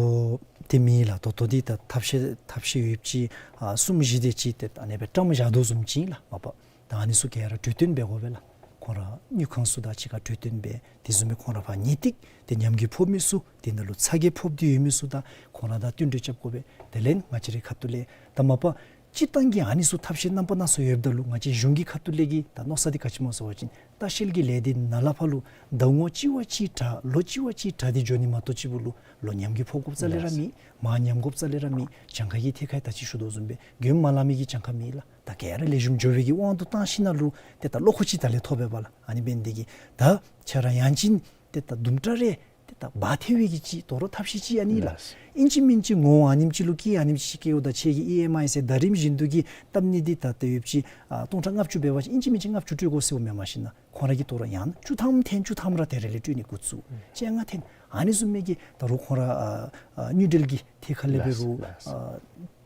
འདི་མེད་ལགས། ད་ལྟོ་འདི་ད་ཐབས་ཤེས་ཐབས་ཤེས་ཡོདཔ་ཅིག་ཨ་གསུམ་བཞི་དེ་ཅིག་ཏེ་ཨ་ནི་སྦེ་བཀྲམ་བཞག་དོ་བཟུམ་ཅིག་ལགས་མ་པ། ད་ཨ་ནི་ཚུ་ག་ར་གྲོས་བསྟུན་འབད་དགོ་པས་ལགས། ཁོང་ར་དངུལ་ཁང་ཚུ་དང་གཅིག་ཁར་གྲོས་བསྟུན་འབད། དེ་བཟུམ་སྦེ་ཁོང་ར་ཕར་ངེས་ཏིག་ཏེ་ཉམས་རྒུད་ཕོག་མི་ཚུ་དེ་ནང་ལུ་ཚ་གྱང་ཕོག་སྟེ་ཡོད་མི་ཚུ་དང་ཁོང་ར་དང་བསྟུན་གྲོས་རྐྱབ་དགོ་པས། དེ་ལས་ང་བཅས་རའི་ཁ་ཐུག་ལས་ད་མ་པ་སྤྱིར་བཏང་གི་ཨ་ནི་ཚུ་ཐབས་ཤེས་རྣམ་པ་སྣ་ཚོགས་ཡོདཔ་ད་ལུ་ང་བཅས་གཞུང་གི་ཁ་ཐུག་ལས་ཀྱི་ད་མནོ་ས་འདི་ག་ཅི་སྨོ་ཟེར་བ་ཅིན་ལྟ་བཤལ་གྱི་ལས་སྡེ་ནང་ལས་ཕར་ལུ་ཟླཝ་ངོ་གཅིག་བ་གཅིག་དྲག་ལོ་གཅིག་བ་གཅིག་དྲག་སྟེ་འགྱོ་ནི་མ་གཏོགས་གཅིག་པུ་ལུ་ལོ་ཉམས་རྒུད་ཕོག་དགོཔ་རྩ་ལས་ར་མེད། མར་ཉམས་དགོཔ་རྩ་ལས་ར་མེད། གྱངས་ཁ་གི་ཐད་ཁར་ད་ཅི་ཞུ་དོ་བཟུམ་སྦེ་གྱོང་མ་ལང་མི་གི་གྱངས་ཁ་མེད་ལགས། ད་ག་ར་ལེགས་ཤོམ་འགྱོ་བའི་གི་དབང་དུ་བཏང་ཞིནམ་ལས་ཏེ་ད་བློ་ཁོག་ཅིག་ད་ལས་ཐོབ་པས་པ་ལགས། ཨ་ནི་འབད་ནི་འདི་གིས་ད་ཁྱེད་ར་ཡང་ཅིན་ཏེ་ད་དུམ་གྲ་རེ་ཏེ་ ད་འབག་ཐལ་བའི་གི་ཅིག་དོ་རུང་ཐབས་ཤེས་ཅིག་ཨ་ནི་ལགས། ལགས། ཨིན་ཅི་མིན་ཅི་ངོ་བོ་ཨ་ནེམ་ཅིག་ལུ་སྐྱེས་ཨ་ནེམ་ཅིག་སྐྱེཝ་ད་ཁྱེད་ཀྱི་ཨི་ཨེམ་ཨའི་ཟེར་ཟླ་རིམ་བཞིན་དུ་གི་བཏབ་ནི་འདི་ད་ལྟ་ཡོད་ཅིག་ཨ་སྟོང་ཕྲག་ལྔ་བཅུ་འབད་བ་ཅིན་ཨིན་ཅི་མིན་ཅི་ལྔ་བཅུ་སྤྲོད་དགོ་ཟེརཝ་མེན། མ་གཞི་ན་ཁོང་ར་གིས་དོ་རུང་ཡང་བཅུ་ཐམ་འཐེན་བཅུ་ཐམ་ར་དེ་རེ་ལས་སྤྲོད་ནི་འགོ་བཙུགས། བཅོ་ལྔ་འཐེན། ཨ་ནི་བཟུམ་མའི་གི་ད་རུང་ཁོང་ར་ཨ་ཨ་དངུལ་འབྲེལ་གྱི་ཐད་ཁར་ལས་འབད་རུང་ལགས།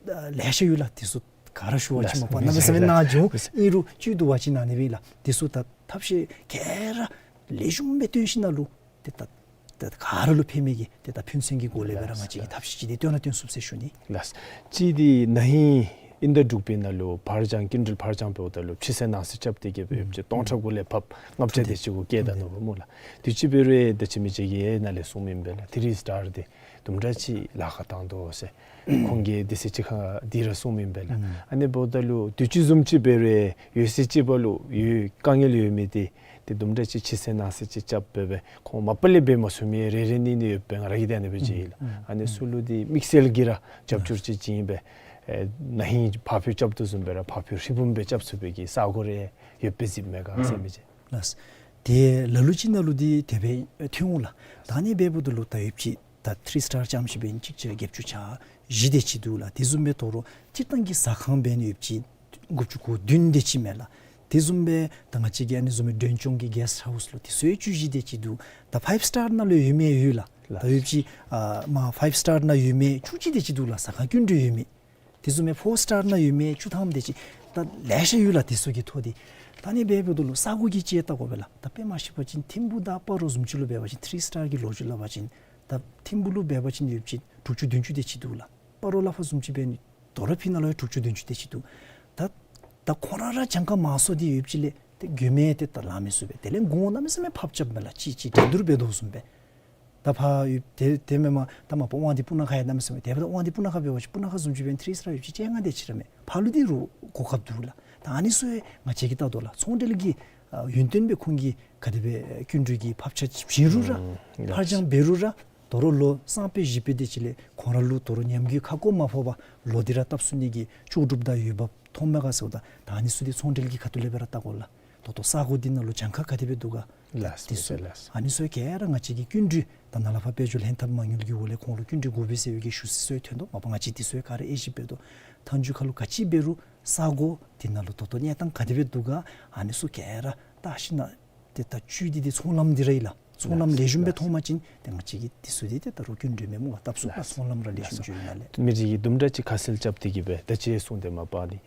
ལགས། ཨ་ལེ་ཤ་ཡོད་ལགས། དེ་ཚུ་ག་ར་ཞུ་བ་ཅིན་ལགས། མ་པ་གནམ་མེད་ས་མེད་ནཱ་འགྱོ་ཨིན་རུང་བཅུད་བསྡུ་བ་ཅིན་ཨ་ནི་སྦེ་ལགས། དེ་ཚུ་ད་ཐབས་ཤེས་ག་ར་ལེགས་ཤོམ་སྦེ་བཏོན་ཞིནམ་ལས་ཏེ་ད་ད་ག་ར་ལུ་ཕན་མི་གི་ཏེ་ད་ཕན་སེམས་ཀྱི་སྒོ་ལས་སྦེ་ར་ལགས། ང་བཅས་ཀྱིས་ཐབས་ཤེས་ཅིག་འདི་སྟོན་ན་སྟོན་ཚུགས་ཟེར་ཞུ་ནི། ལགས། གཅིག་འདི་ན་ཧིང་དབྱིན་ཟླ་དྲུག་པའི་ནང་ལུ་ཕར་འགྱངས་སྐྱིན་འགྲུལ་ཕར་འགྱངས་འབདཝ་ད་ལུ་ཕྱི་སེལ་ནང་སེལ་རྐྱབ་སྟེ་གི་སྦེ་ཡོདཔ་ཅིག་སྟོང་ཕྲག་དགུ་ལས་ཕབ་ལྔ་བརྒྱ་དེ་ཅིག་གུ་བཀལ་ད་ནུག་སྨོ་ལགས། དུས་ཅི་འབད་རུང་ད་ཅི་མི་ཅིག་གིས་ནཱ་ལས་གསུངམ་ཨིན་པས་ལགས། ཐི་རི་སི་ཊར་འདི་དུམ་གྲ་ཅིག་ལཱ་ཁག་བཏང་དོ་ཟེར། ཁོང་གིས་དེ་ཚེ་ཅིག་ཁར་འདི་ར་གསུངམ་ཨིན་པས་ལགས། ཨ་ནི་འབདཝ་ད་ལུ་དུས་ཅི་བཟུམ་ཅིག་འབད་རུང་ཡོད་ཚད་ཅིག་འབད་ལུ་ཡོད་དཀའ་ངལ་ཡོད་མི་འདི་ཏེ་དུམ་གྲ་ཅིག་ཕྱི་སེལ་ནང་སེལ་ཅིག་རྐྱབ་སྦེ་སྦེ་ཁོང་མ་པ་ལས་འབད་མ་ཚུགས་མི་རེ་རེ་གཉིས་གཉིས་ཡོདཔ་སྦེ་ང་ར་གིས་དེ་ནང་སྦེ་མཇལ་ཡི་ལགས། ཨ་ནི་ཚུ་ལུ་འདི་དམིགས་བསལ་གྱིས་ར་རྒྱབ་སྐྱོར་ཅིག་བྱིན་སྦེ་ཨེ་ན་ཧིང་ཕར་འགྱངས་རྐྱབ་དོ་བཟུམ་སྦེ་ར་ཕར་འགྱངས་ཧྲིལ་བུམ་སྦེ་རྐྱབ་ཚུགས་པའི་གི་ས་གོ་རེ་ཡོདཔ་སྦེ་གཟིགསཔ་མས་ག་ཟེར་མི་ཅིག། ལགས། ཏེ་ལ་ལུ་ཅིག་ནང་ལུ་འདི་དེ་སྦེ་ཐོན་འོང་ལགས། ད་ཨ་ནི་འབདཝ་ད་ལུ་ད་ཡོདཔ་ཅིག་ད་ཐི་རི་སི་ཊར་རྐྱངམ་ཅིག་འབད་ན་གཅིག་བརྒྱད་ཅུ་གྱ་བཞི་དེ་ཅིག་འདུག་ལགས། དེ་བཟུམ་སྦེ་དོ་རུང་སྤྱིར་བཏང་གི་ཟ་ཁང་འབད་ན་ཡོདཔ་ཅིག་དགུ་བཅུ་གོ་བདུན་དེ་ཅིག་མས་ལགས། དེ་བཟུམ་སྦེ་ད་ང་བཅས་ཀྱི་ཨ་ནི་བཟུམ་མའི་མགྲོན་སྐྱོང་གི་གེསཊ་ཧའུསི་ལུ་དེ་ཚུ་ཡང་བཅུ་བཞི་དེ་ཅིག་འདུག། ད་ཕའིབ་སི་ཊར་ནང་ལུ་ཡོད་མི་ཡོད་ལགས། ལགས། ད་ཡོདཔ་ཅིག་ཨ་མ་ཕའིབ་སི་ཊར་ནང་ཡོད་མི་བཅུ་གཅིག་དེ་ཅིག་འདུག་ལགས། ཟ་ཁང་སྐྱིན་འགྲུལ་ཡོད་མི། དེ་བཟུམ་མའི་ཕོར་སི་ཊར་ནང་ཡོད་མི་བཅུ་ཐམ་དེ་ཅིག་ད་ལེ་ཤ་ཡོད་ལགས། དེ་ཚུ་གི་ཐོ་འདི་ད་ཨ་ནི་འབདཝ་ད་ལུ་ས་གོ་གི་ཅིག་ལྟ་དགོ་པས་ལགས། ད་དཔེ་མ་ཤེས་པ་ཅིན་ཐིམ་ཕུག་དང་སྤ་རོ་བཟུམ་ཅིག་ལུ་འབད་བ་ཅིན་ཐི་རི་སི་ཊར་གྱི་ལོ་རྒྱུས་སླབ་པ་ཅིན་ད་ཐིམ་ཕུག་ལུ་འབད་བ་ཅིན་ཡོདཔ་ཅིག་དྲུག་ཅུ་བདུན་ཅུ་དེ་ཅིག་འདུག་ལགས། སྤ་རོ་ལ་ཕར་བཟུམ་ཅིག་འབད་ནི་དོ་རུང་ཕི་ནང་ལུ་ཡང་དྲུག་ཅུ་བདུན་ཅུ་དེ་ཅིག་འདུག། ད་ད་ཁོང་ར་ར་གྱངས་ཁ་མང་སུ་འདི་ཡོདཔ་ཅིག་ལས་ཏེ་མགྱོནམ་སྦེ་ཏེ་ད་ལང་མི་ཚུགས་པས། དེ་ལས་གོང་གནམ་མེད་ས་མེད་ཕབ་རྐྱབ་མས་ལགས། གཅིག་གཅིག་འགྲན་བསྡུར་འབད་དོ་བཟུམ་སྦེ། ད་ཕར་ཡོད་དེ་དེ་མེན་པར་ད་མ་པ་དབང་འདུས་སྤུ་ན་ཁ་ཡང་གནམ་མེད་ས་མེད། དེ་འབདཝ་ད་དབང་འདུས་སྤུ་ན་ཁ་འབད་བ་ཅིན་སྤུ་ན་ཁ་བཟུམ་ཅིག་འབད་ན་ཐི་རི་སི་ཊར་ཡོདཔ་ཅིག་བཅོ་ལྔ་དེ་ཅིག་ར་མས། ཕར་ལུ་འདི་རུང་གོ་སྐབས་འདུག་ལགས། ད་ཨ་ནི་ཚུ་ཡང་ང་བཅས་ཀྱིས་ལྟ་དོ་ལགས། ཚོང་འབྲེལ་གྱི་ཨ་ཡུན་བརྟན་སྦེ་ཁོང་གིས་ག་དེ་སྦེ་སྐྱིན་འགྲུལ་གྱི་ཕབ་ཆ་བྱིན་རུང་ར་ཨུམ་ཕར་འགྱངས་འབད་རུང་ར་དོ་རུང་ལོ་སང་ཕོད་གཞེས་ཕོད་དེ་ཅིག་ལས་ཁོང་ར་ལུ་དོ་རུང་ཉམས་རྒུད་ཁ་སྐོམ་མ་ཕོག་པར་ལོག་སྟེ་ར་བཏབ་ཚུགས་ནི་གི་ལྕོགས་གྲུབ་དང་འོས་འབབ་མཐོངམ་མས་ག་ཟེརཝ་ད་ད་ཨ་ནི་ཚུ་འདི་ཚོང་འབྲེལ་གྱི་ཁ་ཐུག་ལས་སྦེ་ར་བལྟ་དགོ་ལགས། ད་ལྟོ་ས་གོ་འདི་ནང་ལུ་གྱངས་ཁ་ག་དེ་སྦེ་འདུག་ག། ལགས་སོ། དེ་ཚུ་ལགས་སོ། ཨ་ནི་ཚུ་ག་ར་ང་བཅས་ཀྱིས་སྐྱིན་འགྲུལ་ད་ནཱ་ལས་ཕར་དཔལ་འབྱོར་ལྷན་ཐབས་མ་དངུལ་གྱི་འོག་ལས་ཁོང་ལུ་སྐྱིན་འགྲུལ་དགོ་པས་ཟེར་བའི་གི་ཞུ་ཚིག་ཚུ་ཡང་ཐོན་དོ། མ་པ་ང་བཅས་དེ་ཚུ་ག་ར་དབྱེ་ཞིབ་འབད་དོ། མཐའ་མཇུག་ཁར་ལུ་ག་ཅི་འབད་རུང་ས་གོ་འདི་ནང་ལུ་ད་ལྟོ་གནས་སྟངས་ག་དེ་སྦེ་འདུག་ག། ཨ་ནི་ཚུ་ག་ར་བལྟ་ཞིནམ་ལས་ཏེ་ད་བཅུད་འདི་ཏེ་ཚོང་ལམ་འདི་ར་ཨིན་ལགས། ཚོང་ལམ་ལེགས་ཤོམ་སྦེ་མཐོང་པ་ཅིན་ཏེ་ང་བཅས་ཀྱིས་དེ་ཚུ་འདི་ཏེ་ད་རུང་སྐྱིན་འགྲུལ་མེད་སྨོ་ལགས། བཏབ་ཚུགས་ལགས། ཚོང་ལམ་ར་ལེགས་ཤོམ་ཅིག་ཨིན་ན་ལས། མི་རིགས་ཀྱི་དུམ་གྲ་ཅིག་ཁ་གསལ་རྐྱབ་སྟེ་གི་སྦེ་ད་ཅི་གསུངས་ཏེ་མ་པ་ལས་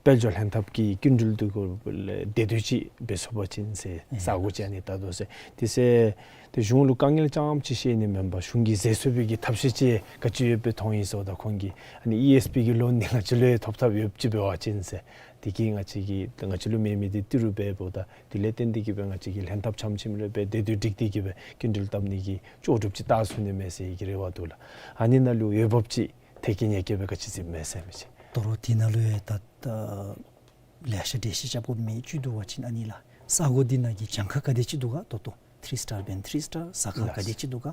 དཔལ་འབྱོར་ལྷན་ཐབས་ཀྱི་སྐྱིན་འགྲུལ་འདི་གུ་ལས་བདེ་སྡུག་ཅིག་འབད་ཚུགས་པ་ཅིན་ཟེར་ཨེ་ས་གོ་ཅིག་ཨ་ནི་ད་དོ་ཟེར། དེ་ཟེར་ཏེ་གཞུང་ལུ་དཀའ་ངལ་རྐྱངམ་ཅིག་བཤད་ནི་མེན་པར་གཞུང་གིས་བཟོ་ཚུགས་པའི་གི་ཐབས་ཤེས་ཅིག་ག་ཅི་ཡོདཔ་སྦེ་མཐོང་ཡི་ཟེརཝ་ད་ཁོང་གིས་ཨ་ནི་ཨི་ཨེསི་པི་གི་ལོན་འདི་ང་བཅས་ལུ་ཡང་ཐོབ་ཐབས་ཡོདཔ་ཅིག་འབད་བ་ཅིན་ཟེར། དེ་གིས་ང་བཅས་ཀྱིས་ང་བཅས་ལུ་མེད་མི་འདི་ཏི་རུ་འབད་འབདཝ་ད་དེ་ལས་བརྟེན་ཏེ་གི་སྦེ་ང་བཅས་ཀྱིས་ལྷན་ཐབས་ཆམ་ཆིམ་ལུ་སྦེ་བདེ་སྡུག་སྒྲིག་སྟེ་གི་སྦེ་སྐྱིན་འགྲུལ་བཏབ་ནི་གི་ལྕོགས་གྲུབ་ཅིག་བལྟ་ཚུགས་ནི་མས་ཟེར་གྱི་རེ་བ་འདུག་ལགས། ཨ་ནི་ནང་ལུ་འོས་འབབ་ཅིག་ཐེག་གི་ཉེ་གི་སྦེ་ག་ཅི་ཅིག་མས་ཟེར་མི་ཅིག། ད་རུང་དེ་ནང་ལུ་ཡང་ད་ལེ་ཤ་འགྲེལ་བཤད་རྐྱབ་དགོ་མི་བཅུད་བསྡུ་བ་ཅིན་ཨ་ནི་ལགས། ས་གོ་འདི་ནང་གི་གྱངས་ཁ་ག་དེ་ཅིག་འདུག་ག། ད་ལྟོ་ཐི་རི་སི་ཊར་འབད་ན་ཐི་རི་སི་ཊར་ཟ་ཁང་ག་དེ་ཅིག་འདུག་ག།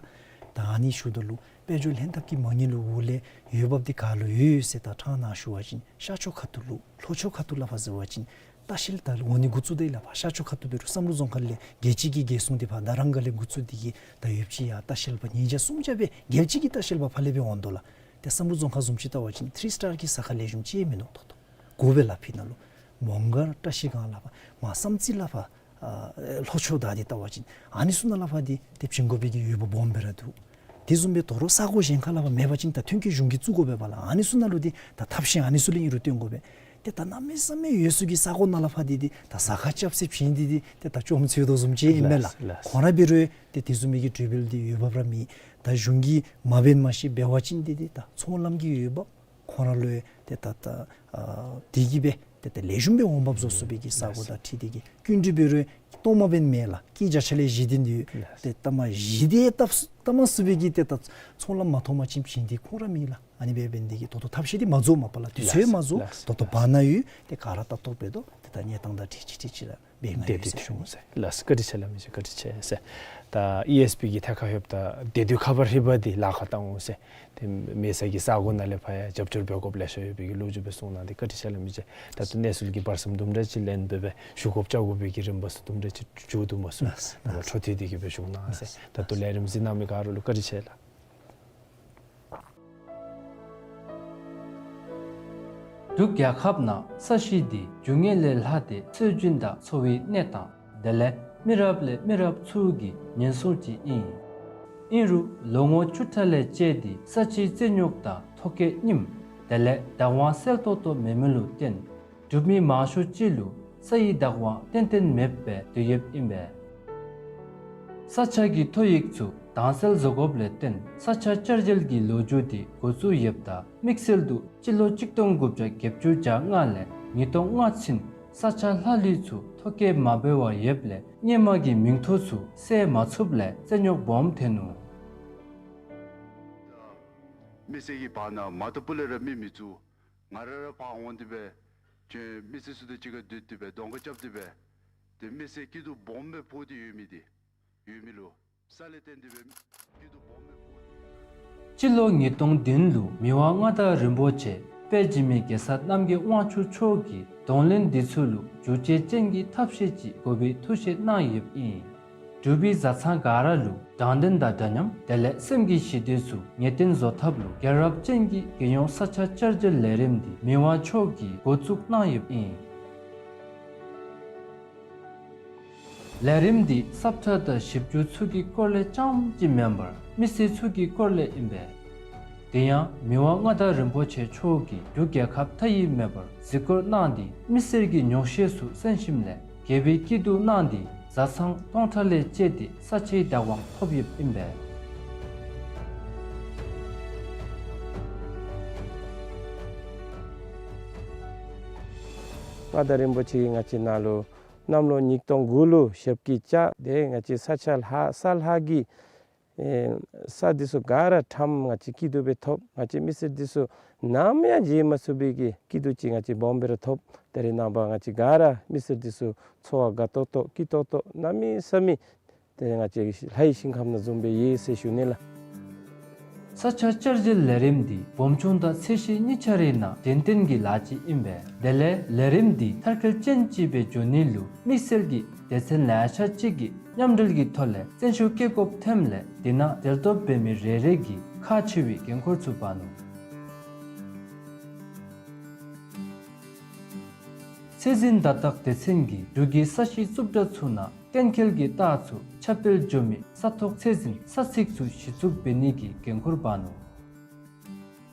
ད་ཨ་ནི་ཞུཝ་ད་ལུ་དཔལ་འབྱོར་ལྷན་ཐབས་ཀྱི་མ་དངུལ་ལུ་འོག་ལས་འོས་འབབ་འདི་ག་ལུ་ཡོད་ཟེར་ད་ཕྲང་ནཱ་ཞུ་བ་ཅིན་ཤར་ཕྱོགས་ཁ་ཐུག་ལུ་ལྷོ་ཕྱོགས་ཁ་ཐུག་ལུ་ཕར་ཟེར་བ་ཅིན་ལྟ་བཤལ་ད་འོང་ནི་འགོ་བཙུགས་ད་ལགས། ཕར་ཤར་ཕྱོགས་ཁ་ཐུག་འབད་རུང་བསམ་གྲུབ་རྫོང་ཁག་ལས་རྒྱལ་སྤྱི་གི་རྒྱལ་སྲུང་འདི་ཕར་དྷ་རམ་སྒར་ལས་འགོ་བཙུགས་ཏེ་གི་ད་ཡོདཔ་ཅིག་ཡར་ལྟ་བཤལ་པ་ཉིས་བརྒྱ་སུམ་བརྒྱ་སྦེ་རྒྱལ་སྤྱི་གི་ལྟ་བཤལ་པ་ཕར་ལས་སྦེ་འོང་དོ་ལགས། ཏེ་བསམ་གྲུབ་རྫོང་ཁག་བཟུམ་ཅིག་བལྟ་བ་ཅིན་ཐི་རི་སི་ཊར་གྱི་ཟ་ཁང་ལེགས་ཤོམ་ཅིག་མིན་འདུག། ད་ལྟོ་དགོ་པས་ལགས། ཕི་ནང་ལུ་མོང་སྒར་བཀྲ་ཤིས་སྒང་ལ་ཕར་མར་བསམ་རྩེ་ལ་ཕར་ཨ་ལྷོ་ཕྱོགས་ད་འདི་བལྟ་བ་ཅིན་ཨ་ནི་ཚུ་ནང་ལ་ཕར་འདི་ཏེ་བྱིན་དགོ་པའི་གི་འོས་འབབ་སྦོམ་སྦེ་ར་འདུག། དེ་བཟུམ་སྦེ་ད་རུང་ས་གོ་གཞན་ཁ་ལ་ཕར་མེད་པ་ཅིན་ད་ཐོན་སྐྱེད་གཞུང་གིས་བཙུགས་དགོ་པས་པ་ལགས། ཨ་ནི་ཚུ་ནང་ལུ་འདི་ད་ཐབས་ཤེས་ཨ་ནི་ཚུ་ལས་ཨིན་རུང་བཏོན་དགོ་པས། ཏེ་ད་གནམ་མེད་ས་མེད་ཡོད་ཚད་ཀྱི་ས་གོ་ནང་ལ་ཕར་འདི་འདི་ད་ཟ་ཁང་རྐྱབ་ཟེར་བྱིན་འདི་འདི་ཏེ་ད་ཅོག་འཐདཔ་འདུག་བཟུམ་ཅིག་ཨིན་མས་ལགས། ལགས་ལགས། ཁོང་ར་འབད་རུང་ཏེ་དེ་བཟུམ་མའི་གི་གྲོས་འབུལ་འདི་འོས་འབབ་ར་མེད། ད་གཞུང་གིས་མ་འབད་མ་ཤེས་འབད་བ་ཅིན་འདི་འདི་ད་ཚོང་ལམ་གྱི་འོས་འབབ་ཁོང་ར་ལུ་ཏེ་ད་ད་ཨ་དེ་གིས་སྦེ་ཏེ་ད་ལེགས་ཤོམ་སྦེ་འོང་འབབ་བཟོ་ཚུགས་པའི་གི་ས་གོ་དང་འཁྲིལ་ཏེ་གི་སྐྱིན་འགྲུལ་འབད་རུང་སྟོངམ་འབད་མེད་ལགས། སྐྱིད་བརྒྱ་ཆ་ལས་བཞི་དེ་འདི་ཡོད། ཏེ་ལྟ་མ་བཞི་དེ་བཏབ་བཏབ་མ་ཚུགས་པའི་གི་ཏེ་ད་ཚོང་ལམ་མ་ཐོབ་པ་ཅིན་བྱིན་འདི་ཁོང་ར་མེད་ལགས། ཨ་ནི་སྦེ་འབད་ནི་དེ་གིས་ད་ལྟོ་ཐབས་ཤེས་འདི་མ་རྫོགས་མ་པ་ལགས། དུས་ཚོད་མ་རྫོགས། ད་ལྟོ་བར་ན་ཡོད། ཏེ་ག་ར་ལྟ་རྟོག་འབད་དོ། ཏེ་ ད་གནས་སྟངས་དང་འཁྲིལ་ཅིག་འཁྲིལ་ཅིག་ར་འབད་ནི་ཡོད་ཟེར་ཞུ་འོང་ཟེར། ལགས་སོ། བཀའ་དྲིན་ཆེ་ལགས་མི་རྗེ། བཀའ་དྲིན་ཆེ་ཟེར། ད་ཨི་ཨེསི་པི་གི་ཐད་ཁར་ལྷོདཔ་ད་བདེ་སྡུག་ཁ་པར་ཧྲིལ་པ་འདི་ལཱ་ཁག་བཏང་འོང་ཟེར། ཏེ་མེད་ས་གི་ས་གོ་ནང་ལས་ཕར་ཡང་རྒྱབ་སྐྱོར་འབད་དགོཔ་ལེ་ཤ་ཡོད་པའི་གི་ལོ་རྒྱུས་སྦེ་གསུངས་གནང་སྟེ་བཀའ་དྲིན་ཆེ་ལགས་མི་རྗེ། ད་ལྟོ་གནས་ཚུལ་གྱི་བར་མཚམས་དུམ་གྲ་ཅིག་ལེན་འབད་བའི་ཞུ་དགོཔ་བཅར་དགོ་པའི་གི་རིམ་པ་ཚུ་དུམ་གྲ་ཅིག་མཇུག་བསྡུ་མ་ཚུགས། ལགས་སོ། ད་འཕྲོ་མཐུད་དེ་གི་སྦེ་ཞུ་གནང་ཟེར། ད་ལྟོ་ལས་རིམ་གཟིགས་གནང་མི་ག་ར་ལུ་བཀའ་དྲིན་ཆེ་ལགས། འབྲུག་རྒྱལ་ཁབ་ནང་ས་གཞི་འདི་རྒྱུ་དངོས་ལས་ལྷག་སྟེ་སྲོལ་རྒྱུན་དང་འཚོ་བའི་གནས་སྟངས་དེ་ལས་མི་རབས་ལས་མི་རབས་ཚུ་གི་ཉེན་སྲུང་ཅིག་ཨིན། ཨིན་རུང་ལོ་ངོ་བཅུ་ཕྲག་ལས་བཅད་དེ་ས་ཆའི་རྩིས་རྙོག་དང་ཐོ་བཀོད་རྙིངམ་དེ་ལས་བདག་དབང་གསལ་ཏོག་ཏོ་མེད་མི་ལུ་བརྟེན་འབྲུག་མི་མང་ཤོས་ཅིག་ལུ་ས་ཡི་བདག་དབང་ཏན་ཏན་མེདཔ་སྦེ་སྡོད་ཡོདཔ་ཨིན་པས། ས་ཆ་གི་ཐོ་ཡིག་ཚུ་དྭངས་གསལ་བཟོ་དགོཔ་ལས་བརྟེན་ས་ཆ་བསྐྱར་བཅོས་ཀྱི་ལོ་རྒྱུས་འདི་འགོ་བཙུགས་ཡོདཔ་ད་དམིགས་བསལ་དུ་སྤྱི་ལོ་གཅིག་སྟོང་དགུ་བརྒྱ་བརྒྱད་ཅུ་གྱ་ལྔ་ལས་ཉིས་སྟོང་ལྔ་ཚུན་ས་ཆ་ལྷག་ལུས་ཚུ་ཐོ་བཀོད་མ་འབད་བར་ཡོདཔ་ལས་སྔོན་མ་གི་མིང་ཐོ་ཚུ་གསལ་མ་ཚུགསཔ་ལས་རྩོད་རྙོག་སྦོམ་ཐོན་ནུག། མི་སེར་གྱི་བར་ན་མ་ཏོག་པུ་ལས་ར་མི་མི་བཙུགས། ང་ར་ར་ཕར་འོང་སྟེ་སྦེ་ཁྱོད་མི་སེར་ཚུ་དང་གཅིག་ཁར་སྡོད་དེ་སྦེ་གདོང་ཁ་རྐྱབ་སྟེ་སྦེ་ཏེ་མི་སེར་སྐྱིད་སྡུག་སྦོམ་སྦེ་ཕོག་སྟེ་ཡོད་མི་འདི་ཡོད་མི་ལུ་ས་ལས་བརྟེན་ཏེ་སྦེ་སྐྱིད་སྡུག་སྦོམ་སྦེ་ཕོག་སྟེ་ཡོད། སྤྱི་ལོ་ཉིས་སྟོང་བདུན་ལུ་མི་དབང་མངའ་བདག་རིན་པོ་ཆེ་དཔལ་འཇིགས་མེད་རྒྱལ་ས་རྣམ་རྒྱལ་དབང་ཕྱུག་མཆོག་གིས་གདོང་ལེན་འདི་ཚུ་ལུ་འགྱུར་བཅོས་ཅན་གྱི་ཐབས་ཤེས་ཅིག་དགོ་པའི་ཐུགས་བཞེད་གནང་ཡོདཔ་ཨིན། འབྲུག་པའི་བཟའ་ཚང་ག་ར་ལུ་དྲང་བདེན་དང་འདྲ་མཉམ་དེ་ལས་སེམས་ཀྱི་ཞི་བདེ་ཚུ་ངེས་གཏན་བཟོ་ཐབས་ལུ་རྒྱལ་རབས་ཅན་གྱི་རྒྱལ་ཡོངས་ས་ཆ་བསྐྱར་བཅོས་ལས་རིམ་འདི་མི་དབང་མཆོག་གིས་འགོ་བཙུགས་གནང་ཡོདཔ་ཨིན། ལས་རིམ་འདི་ས་བཀྲ་དང་ཞིབ་འཇུག་ཚུ་གི་སྐོར་ལས་རྐྱངམ་ཅིག་མེན་པར་མི་སེར་ཚུ་གི་སྐོར་ལས་ཨིན་པས། དེ་ཡང་མི་དབང་མངའ་བདག་རིན་པོ་ཆེ་མཆོག་གིས་འབྲུག་རྒྱལ་ཁབ་མཐའ་དབུས་མེད་པར་གཟིགས་སྐོར་གནང་སྟེ་མི་སེར་གྱི་ཉོགས་བཤད་ཚུ་གསན་ཞིནམ་ལས་དགེ་བའི་སྐྱིད་སྡུག་གནང་སྟེ་བཟའ་ཚང་སྟོང་ཕྲག་ལས་བཅད་དེ་ས་ཆའི་བདག་དབང་ཐོབ་ཡོདཔ་ཨིན་པས། མངའ་བདག་རིན་པོ་ཆེ་གིས་ང་བཅས་ནང་ལུ་གནམ་ལོ་ཉིས་སྟོང་དགུ་ལུ་ཞབས་ཀྱིས་བཅགས་ཏེ་ང་བཅས་ས་ཆ་ལྷག་ས་ལྷག་གི་ཨེ་ས་འདི་ཚུ་ག་ར་ཁྲམ་ང་བཅས་སྐྱིད་སྡུག་སྦེ་ཐོབ། ང་བཅས་མི་སེར་འདི་ཚུ་ནམ་ཡང་བརྗེད་མ་ཚུགས་པའི་གི་སྐྱིད་སྡུག་ཅིག་ང་བཅས་སྦོམ་སྦེ་ར་ཐོབ། ད་རེས་ནངས་པ་ང་བཅས་ག་ར་མི་སེར་འདི་ཚུ་འཚོ་བ་དགའ་ཏོག་ཏོ་སྐྱིད་ཏོག་ཏོ་གནམ་མེད་ས་མེད་ཏེ་ང་བཅས་ལྷའི་ཞིང་ཁམས་ནང་བཟུམ་སྦེ་ཡོད་ཟེར་ཞུ་ནི་ལགས། ས་ཆ་བསྐྱར་བཅོས་ལས་རིམ་འདི་སྦོམ་ཆུང་དང་ཚད་གཞི་གཉིས་ཆ་རའི་ནང་གདན་གཏན་གྱི་ལཱ་ཅིག་ཨིན་པས། དེ་ལས་ལས་རིམ་འདི་མཐར་འཁྱོལ་ཅན་ཅིག་སྦེ་འགྱོ་ནི་ལུ་དམིགས་བསལ་གྱི་སྡེ་ཚན་ལེ་ཤ་ཅིག་གིས་མཉམ་འབྲེལ་གྱི་ཐོག་ལས་བརྩོན་ཤུགས་བསྐྱེད་དགོཔ་ཐོནམ་ལས་དེ་ནང་འབྲེལ་གཏོགས་འབད་མི་རེ་རེ་གིས་ཁག་ཆེ་བའི་འགན་ཁུར་ཚུ་འབག་ནུག། ཚད་འཛིན་བརྡ་རྟགས་སྡེ་ཚན་གྱིས་འབྲུག་གི་ས་གཞི་རྩུབ་དྲགས་ཚུ་ནང་གཏན་འཁེལ་གྱི་རྟགས་ཚུ་ཁྱབ་སྤེལ་འགྱོ་མི་ས་ཐོག་ཚད་འཛིན་ས་ཚིགས་ཚུ་གཞི་བཙུགས་འབད་ནི་གི་འགན་ཁུར་འབག་ནུག།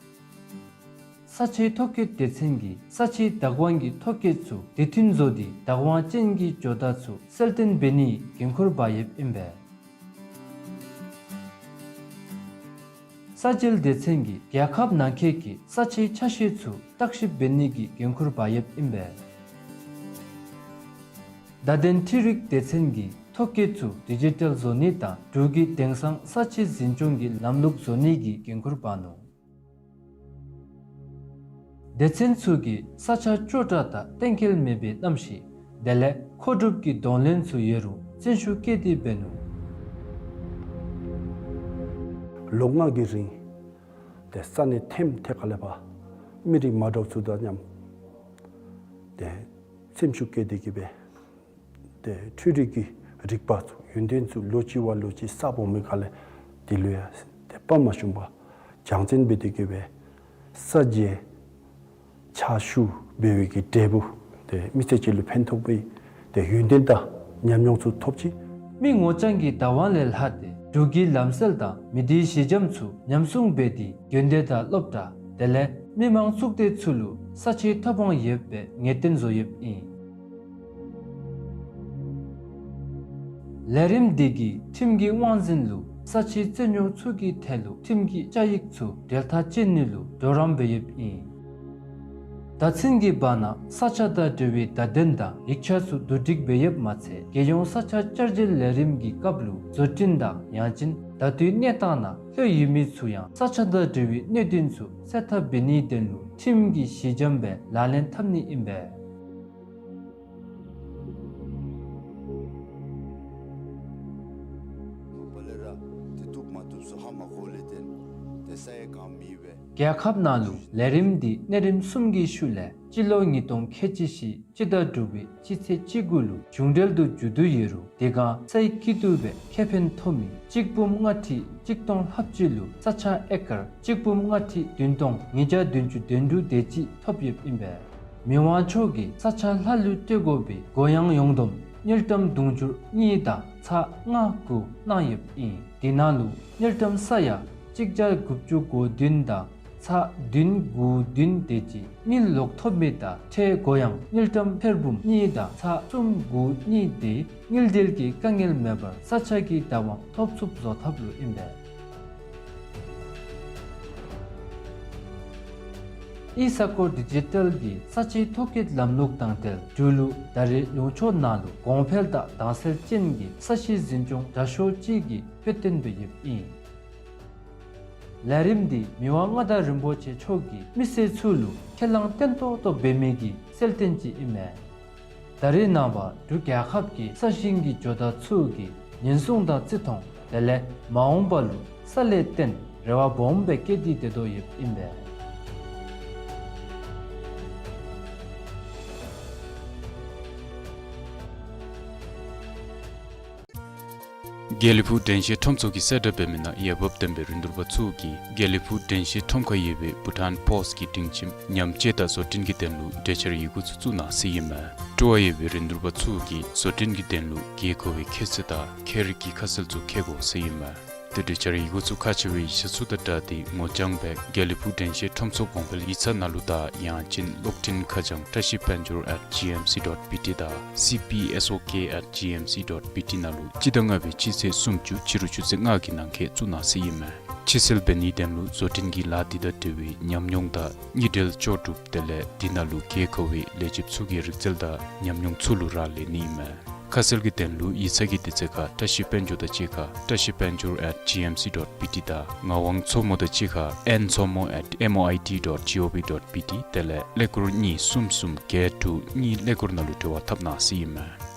ས་ཆའི་ཐོ་བཀོད་སྡེ་ཚན་གྱིས་ས་ཆའི་བདག་དབང་གི་ཐོ་བཀོད་ཚུ་དུས་མཐུན་བཟོ་སྟེ་བདག་དབང་ཅན་གྱི་ཇོ་བདག་ཚུ་གསལ་སྟོན་འབད་ནིའི་འགན་ཁུར་འབག་ཡོདཔ་ཨིན་པས། ས་འཇལ་སྡེ་ཚན་གྱིས་རྒྱལ་ཁབ་ནང་འཁོད་ཀྱི་ས་ཆའི་ཆ་ཤས་ཚུ་བརྟག་ཞིབ་འབད་ནི་གི་འགན་ཁུར་འབག་ཡོདཔ་ཨིན་པས། བརྡ་དོན་འཕྲུལ་རིག་སྡེ་ཚན་གྱིས་ཐོ་བཀོད་ཚུ་ཌི་ཇི་ཊལ་བཟོ་ནི་དང་འབྲུག་གི་དེང་སང་ས་ཆའི་འཛིན་སྐྱོང་གི་ལམ་ལུགས་བཟོ་ནི་གི་འགན་ཁུར་འབག་ནུག། སྡེ་ཚན་ཚུ་གིས་ས་ཆ་སྐྱོ་དྲགས་དང་གཏན་འཁེལ་མེད་པའི་གནམ་གཤིས་དེ་ལས་མཁོ་སྒྲུབ་ཀྱི་གདོང་ལེན་ཚུ་ཡོད་རུང་བརྩོན་ཤུགས་བསྐྱེད་དེ་འབད་ནུག། ལོ་ལྔ་གི་རིང་ཏེ་ས་གནས་ཐེམ་ཐེ་ཁ་ལས་ཕར་མི་རིགས་མ་འདྲཝ་ཚུ་དང་མཉམ་ཏེ་སེམས་ཤུགས་བསྐྱེད་དེ་གི་སྦེ་ཏེ་འཕྲུལ་རིག་གི་རིག་པ་ཚུ་ཡོན་ཏན་ཚུ་ལོ་གཅིག་བ་ལོ་གཅིག་གསརཔ་འོང་མི་ཁ་ལས་དེ་ལུ་ཡང་ཏེ་དཔའ་མ་ཞུམ་པར་སྦྱང་བརྩོན་འབད་དེ་གི་སྦེ་ས་འཇལ་ཕྱག་ཞུ་འབད་བའི་གི་འབྲས་བུ་ཏེ་མི་སེར་ཅིག་ལུ་ཕན་ཐོགས་པའི་ཏེ་ཡོན་ཏན་དང་ཉམས་མྱོང་ཚུ་ཐོབ་ཅི། མི་ངོ་རྐྱང་གི་བདག་དབང་ལས་ལྷག་སྟེ་འབྲུག་གི་ལམ་སྲོལ་དང་མི་སྡེའི་གཞི་འགྱམ་ཚུ་ཉམས་སྲུང་འབད་དེ་དགོན་སྡེ་དང་སློབ་གྲྭ་དེ་ལས་མི་མང་གཙུག་སྡེ་ཚུ་ལུ་ས་ཆའི་ཐོབ་དབང་ཡོདཔ་སྦེ་ངེས་གཏན་བཟོ་ཡོདཔ་ཨིན། ལས་རིམ་འདི་གིས་ཁྲིམས་ཀྱི་དབང་འཛིན་ལུ་ས་ཆའི་རྩོད་རྙོག་ཚུ་གི་ཐད་ལུ་ཁྲིམས་ཀྱི་བཅའ་ཡིག་ཚུ་འབྲེལ་ཐག་བཅད་ནི་ལུ་གྲོགས་རམ་འབད་ཡོདཔ་ཨིན། བརྡ་མཚོན་གྱི་བར་ན་ས་ཆ་དང་འབྲེལ་བའི་བརྡ་དོན་དང་ཡིག་ཆ་ཚུ་བསྡུ་སྒྲིག་འབད་ཡོདཔ་མ་ཚད་རྒྱལ་ཡོངས་ས་ཆ་བསྐྱར་བཅོས་ལས་རིམ་གྱི་སྐབས་ལུ་བཟོ་སྐྲུན་དང་ཡང་ཅིན་ད་ལྟོའི་གནས་སྟངས་ནང་ལྷོད་ཡོད་མི་ཚུ་ཡང་ས་ཆ་དང་འབྲེལ་བའི་གནད་དོན་ཚུ་སེལ་ཐབས་འབད་ནིའི་དོན་ལུ་ཁྲིམས་ཀྱི་གཞི་འགྱམ་སྦེ་ལག་ལེན་འཐབ་ནི་ཨིན་པས། རྒྱལ་ཁབ་ནང་ལུ་ལས་རིམ་འདི་གནས་རིམ་གསུམ་གྱི་ཤུལ་ལས་སྤྱི་ལོ་ཉིས་སྟོང་ཁལ་གཅིག་བཞི་སྤྱི་ཟླ་དྲུག་པའི་སྤྱི་ཚེས་བཅུ་དགུ་ལུ་མཇུག་སྒྲིལ་དུ་འགྱོ་དོ་ཡོད་རུང་དེ་སྒང་སའི་སྐྱིད་སྡུག་སྦེ་ཁེ་ཕན་ཐོབ་མི་གཅིག་འབུམ་ལྔ་ཁྲི་གཅིག་སྟོང་ལྷགཔ་ཅིག་ལུ་ས་ཆ་ཨེ་ཀར་གཅིག་འབུམ་ལྔ་ཁྲི་བདུན་སྟོང་ཉིས་བརྒྱ་བདུན་ཅུ་དོན་དྲུག་དེ་ཅིག་ཐོབ་ཡོདཔ་ཨིན་པས། མི་དབང་མཆོག་གིས་ས་ཆ་ལྷ་ལུ་སྤྲོད་དགོ་པའི་སྒོ་ཡང་ཡོངས་བསྡོམས་དངུལ་ཀྲམ་དུང་ཕྱུར་གཉིས་དང་ཚག་ལྔ་དགུ་གནང་ཡོདཔ་ཨིན། དེ་ནང་ལུ་དངུལ་ཀྲམ་ས་ཡ་གཅིག་བརྒྱ་དགུ་བཅུ་གོ་བདུན་དང་ཚག་བདུན་དགུ་བདུན་དེ་ཅིག་དངུལ་ལོག་ཐོབ་མི་དང་ཁྲལ་སྒོ་ཡང་དངུལ་ཀྲམ་ཐེར་འབུམ་གཉིས་དང་ཚག་གསུམ་དགུ་གཉིས་དེ་དངུལ་འབྲེལ་གྱི་དཀའ་ངལ་མེད་པར་ས་ཆ་གི་བདག་དབང་ཐོབ་ཚུགསཔ་བཟོ་ཐབས་ལུ་ཨིན་པས། ཨི་ས་ཁོ་ཌི་ཇི་ཊལ་གྱི་ས་ཆའི་ཐོ་བཀོད་ལམ་ལུགས་དང་འབྲེལ་འབྲུག་ལུ་ད་རེས་ལུང་ཕྱོགས་ནང་ལུ་གོང་འཕེལ་དང་དྭངས་གསལ་ཅན་གྱི་ས་གཞི་འཛིན་སྐྱོང་དྲག་ཤོས་ཅིག་གི་དཔེ་སྟོན་སྦེ་ཡོདཔ་ཨིན། ལས་རིམ་འདི་མི་དབང་མངའ་བདག་རིན་པོ་ཆེ་མཆོག་གིས་མི་སེར་ཚུ་ལུ་ཁས་བླངས་བརྟན་ཏོག་ཏོ་འབད་མི་གི་གསལ་སྟོན་ཅིག་ཨིན་མས། ད་རེས་ནངས་པ་འབྲུག་རྒྱལ་ཁབ་ཀྱི་ས་ཞིང་གི་ཇོ་བདག་ཚུ་གིས་ཉེན་སྲུང་དང་བརྩི་མཐོང་དེ་ལས་མ་འོངས་པ་ལུ་ས་ལས་བརྟེན་རེ་བ་སྦོམ་སྦེ་བསྐྱེད་དེ་སྡོད་དོ་ཡོདཔ་ཨིན་པས། དགེ་ལེགས་ཕུག་དྲན་ཤེས་ཁྲོམ་ཚོགས་ཀྱིས་གསལ་བསྒྲགས་འབད་མི་ནང་འོས་འབབ་ལྡན་པའི་རིན་བསྡུར་པ་ཚུ་གིས་དགེ་ལེགས་ཕུག་དྲན་ཤེས་ཁྲོམ་ཁར་ཡོད་པའི་བྷུ་ཊཱན་པོསཊ་གི་སྒྲིང་ཁྱིམ་ཉམས་བཅོས་དང་བཟོ་སྐྲུན་གྱི་དོན་ལུ་གྲོས་འཆར་ཡི་གུ་ཚུ་བཙུགས་གནང་ཟེར་ཨིན་མས། སྤྲོ་བ་ཡོད་པའི་རིན་བསྡུར་པ་ཚུ་གིས་བཟོ་སྐྲུན་གྱི་དོན་ལུ་དགོས་མཁོ་བའི་ཁྱད་ཚད་དང་ཁྱད་རིག་གི་ཁ་གསལ་ཚུ་མཁྱེན་དགོ་ཟེར་ཨིན་མས། ཏེ་གྲོས་འཆར་ཡི་གུ་ཚུ་ཁག་ཆེ་བའི་ཡིག་ཆ་ཚུ་དང་སྦྲགས་ཏེ་ངོ་རྐྱང་སྦེ་དགེ་ལེགས་ཕུག་དྲན་ཤེས་ཁྲོམ་ཚོགས་གོང་འཕེལ་ཡིག་ཚང་ནང་ལུ་དང་ཡང་ཅིན་གློག་འཕྲིན་ཁ་བྱང་བཀྲ་ཤིས་དཔལ་འབྱོར་at G M C dot B T དང་C P S O K at G M C dot B T ནང་ལུ་སྤྱི་ཟླ་ལྔ་པའི་སྤྱི་ཚེས་སུམ་ཅུ་ཕྱི་རུ་ཆུ་ཚོད་ལྔ་གི་ནང་འཁོད་བཙུགས་གནང་ཟེར་ཨིན་མས། ཕྱིར་སེལ་འབད་ནིའི་དོན་ལུ་བཟོ་སྐྲུན་གྱི་ལཱ་འདི་དང་འབྲེལ་བའི་ཉམས་མྱོང་དང་དངུལ་འབྲེལ་ལྕོགས་གྲུབ་དེ་ལས་འདི་ནང་ལུ་དགོས་མཁོ་བའི་ལས་བྱེདཔ་ཚུ་གི་རིག་རྩལ་དང་ཉམས་མྱོང་ཚུ་ལུ་རག་ལས་ནི་ཨིན་མས། ཁ་གསལ་གྱི་དོན་ལུ་ཡིག་ཚང་གི་དུས་ཚོད་ཁར་བཀྲ་ཤིས་དཔལ་འབྱོར་དང་གཅིག་ཁར་བཀྲ་ཤིས་དཔལ་འབྱོར་at G M C dot B T དང་ངག་དབང་མཚོ་མོ་དང་གཅིག་ཁར་ཨེན་མཚོ་མོ་at M O I T dot G O V dot B T དེ་ལས་ཀླད་ཀོར་གཉིས་གསུམ་གསུམ་བརྒྱད་དྲུག་གཉིས་ཀླད་ཀོར་ནང་ལུ་འབྲེལ་བ་འཐབ་གནང་ཟེར་ཨིན་མས།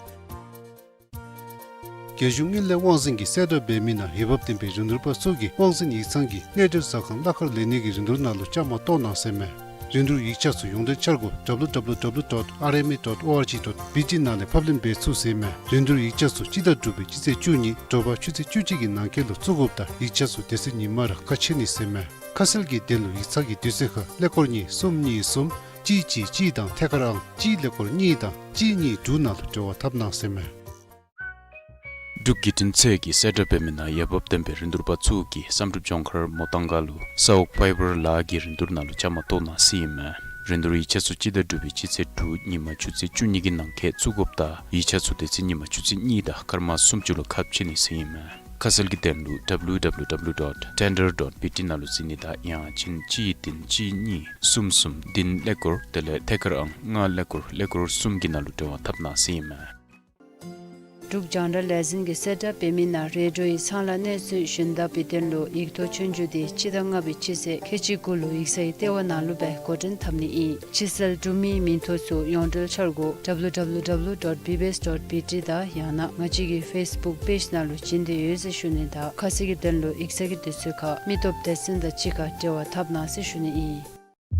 རྒྱལ་གཞུང་དངུལ་ལས་དབང་འཛིན་གྱིས་གསལ་བསྒྲགས་འབད་མི་ནང་འོས་འབབ་ལྡན་པའི་རིན་བསྡུར་པ་ཚུ་གིས་དབང་འཛིན་ཡིག་ཚང་གི་གནས་སྡོད་ཟ་ཁང་གླ་ཁར་ལེན་ནི་གི་རིན་བསྡུར་ནང་ལུ་བཅའ་མར་གཏོགས་གནང་ཟེར་མས། རིན་བསྡུར་ཡིག་ཆ་ཚུ་ཡོངས་འབྲེལ་འཆར་སྒོ་W W W dot R M A dot O R G dot B T ནང་ལས་ཕབ་ལེན་འབད་ཚུགས་ཟེར་མས། རིན་བསྡུར་ཡིག་ཆ་ཚུ་སྤྱི་ཟླ་དྲུག་པའི་སྤྱི་ཚེས་བཅུ་གཉིས་དྲོ་པ་ཆུ་ཚོད་བཅུ་གཅིག་གི་ནང་འཁོད་ལུ་བཙུགས་དགོཔ་དང་ཡིག་ཆ་ཚུ་དེ་ཚེ་ཉིན་མར་ཁ་ཕྱེ་ནི་ཟེར་མས། ཁ་གསལ་གྱི་དོན་ལུ་ཡིག་ཚང་གི་དུས་ཚོད་ཁར་ཀླད་ཀོར་གཉིས་གསུམ་གཉིས་གསུམ་གཅིག་གཅིག་གཅིག་དང་ཐད་ཀར་ཨང་གཅིག་ཀླད་ཀོར་གཉིས་དང་གཅིག་གཉིས་དྲུག་ནང་ལུ་འབྲེལ་བ་འཐབ་གནང་ཟེར་མས། འབྲུག་བརྒྱུད་འཕྲིན་ཚད་ཀྱིས་གསལ་བསྒྲགས་འབད་མི་ནང་འོས་འབབ་ལྡན་པའི་རིན་བསྡུར་པ་ཚུ་གིས་བསམ་གྲུབ་ལྗོངས་མཁར་མོ་ཏང་ག་ལུ་ས་འོག་ཕའི་བར་ལཱ་གི་རིན་བསྡུར་ནང་ལུ་བཅའ་མར་གཏོགས་གནང་ཟེར་ཨིན་མས། རིན་བསྡུར་ཡིག་ཆ་ཚུ་སྤྱི་ཟླ་དྲུག་པའི་སྤྱི་ཚེས་དྲུག་ཉིན་མ་ཆུ་ཚོད་བཅུ་གཉིས་ཀྱི་ནང་འཁོད་བཙུགས་དགོཔ་དང་ཡིག་ཆ་ཚུ་དེ་ཚེ་ཉིན་མ་ཆུ་ཚོད་གཉིས་དང་སྐར་མ་སུམ་ཅུ་ལུ་ཁ་ཕྱེ་ནི་ཟེར་ཨིན་མས། ཁ་གསལ་གྱི་དོན་ལུ་W W W dot tender dot B T ནང་ལུ་གཟིགས་ནི་དང་ཡང་ཅིན་གཅིག་བདུན་གཅིག་གཉིས་གསུམ་གསུམ་བདུན་ཀླད་ཀོར་དེ་ལས་ཐད་ཀར་ཨང་ལྔ་ཀླད་ཀོར་ཀླད་ཀོར་གསུམ་གྱི་ནང་ལུ་འབྲེལ་བ་འཐབ་གནང་ཟེར་ཨིན་མས། འབྲུག་རྒྱང་བསྒྲགས་ལས་འཛིན་གྱིས་གསལ་བསྒྲགས་འབད་མི་ནང་རེ་ཌིའོ་ཡིག་ཚང་ལས་གནས་ཚུལ་ཞུན་དག་པའི་དོན་ལུ་ཡིག་ཐོག་ཆོས་རྒྱུགས་འདི་སྤྱི་ཟླ་ལྔ་པའི་སྤྱི་ཚེས་ཁལ་གཅིག་དགུ་ལུ་ཡིག་ཚང་གི་ལྟེ་བ་ནང་ལུ་སྦེ་འགོ་འདྲེན་འཐབ་ནི་ཨིན། ཕྱིར་སེལ་གྲུབ་མིའི་མིང་ཐོ་ཚུ་ཡོངས་འབྲེལ་འཆར་སྒོ་W W W dot B B S dot B T དང་ཡང་ན་ང་བཅས་ཀྱི་ཕེསི་བུཀ་པེཇ་ནང་ལུ་བྱིན་ཏེ་ཡོད་ཟེར་ཞུ་ནི་དང་ཁ་གསལ་གྱི་དོན་ལུ་ཡིག་ཚང་གི་དུས་ཚོད་ཁར་མི་སྟོབས་སྡེ་ཚན་དང་གཅིག་ཁར་འབྲེལ་བ་འཐབ་གནང་ཟེར་ཞུ་ནི་ཨིན།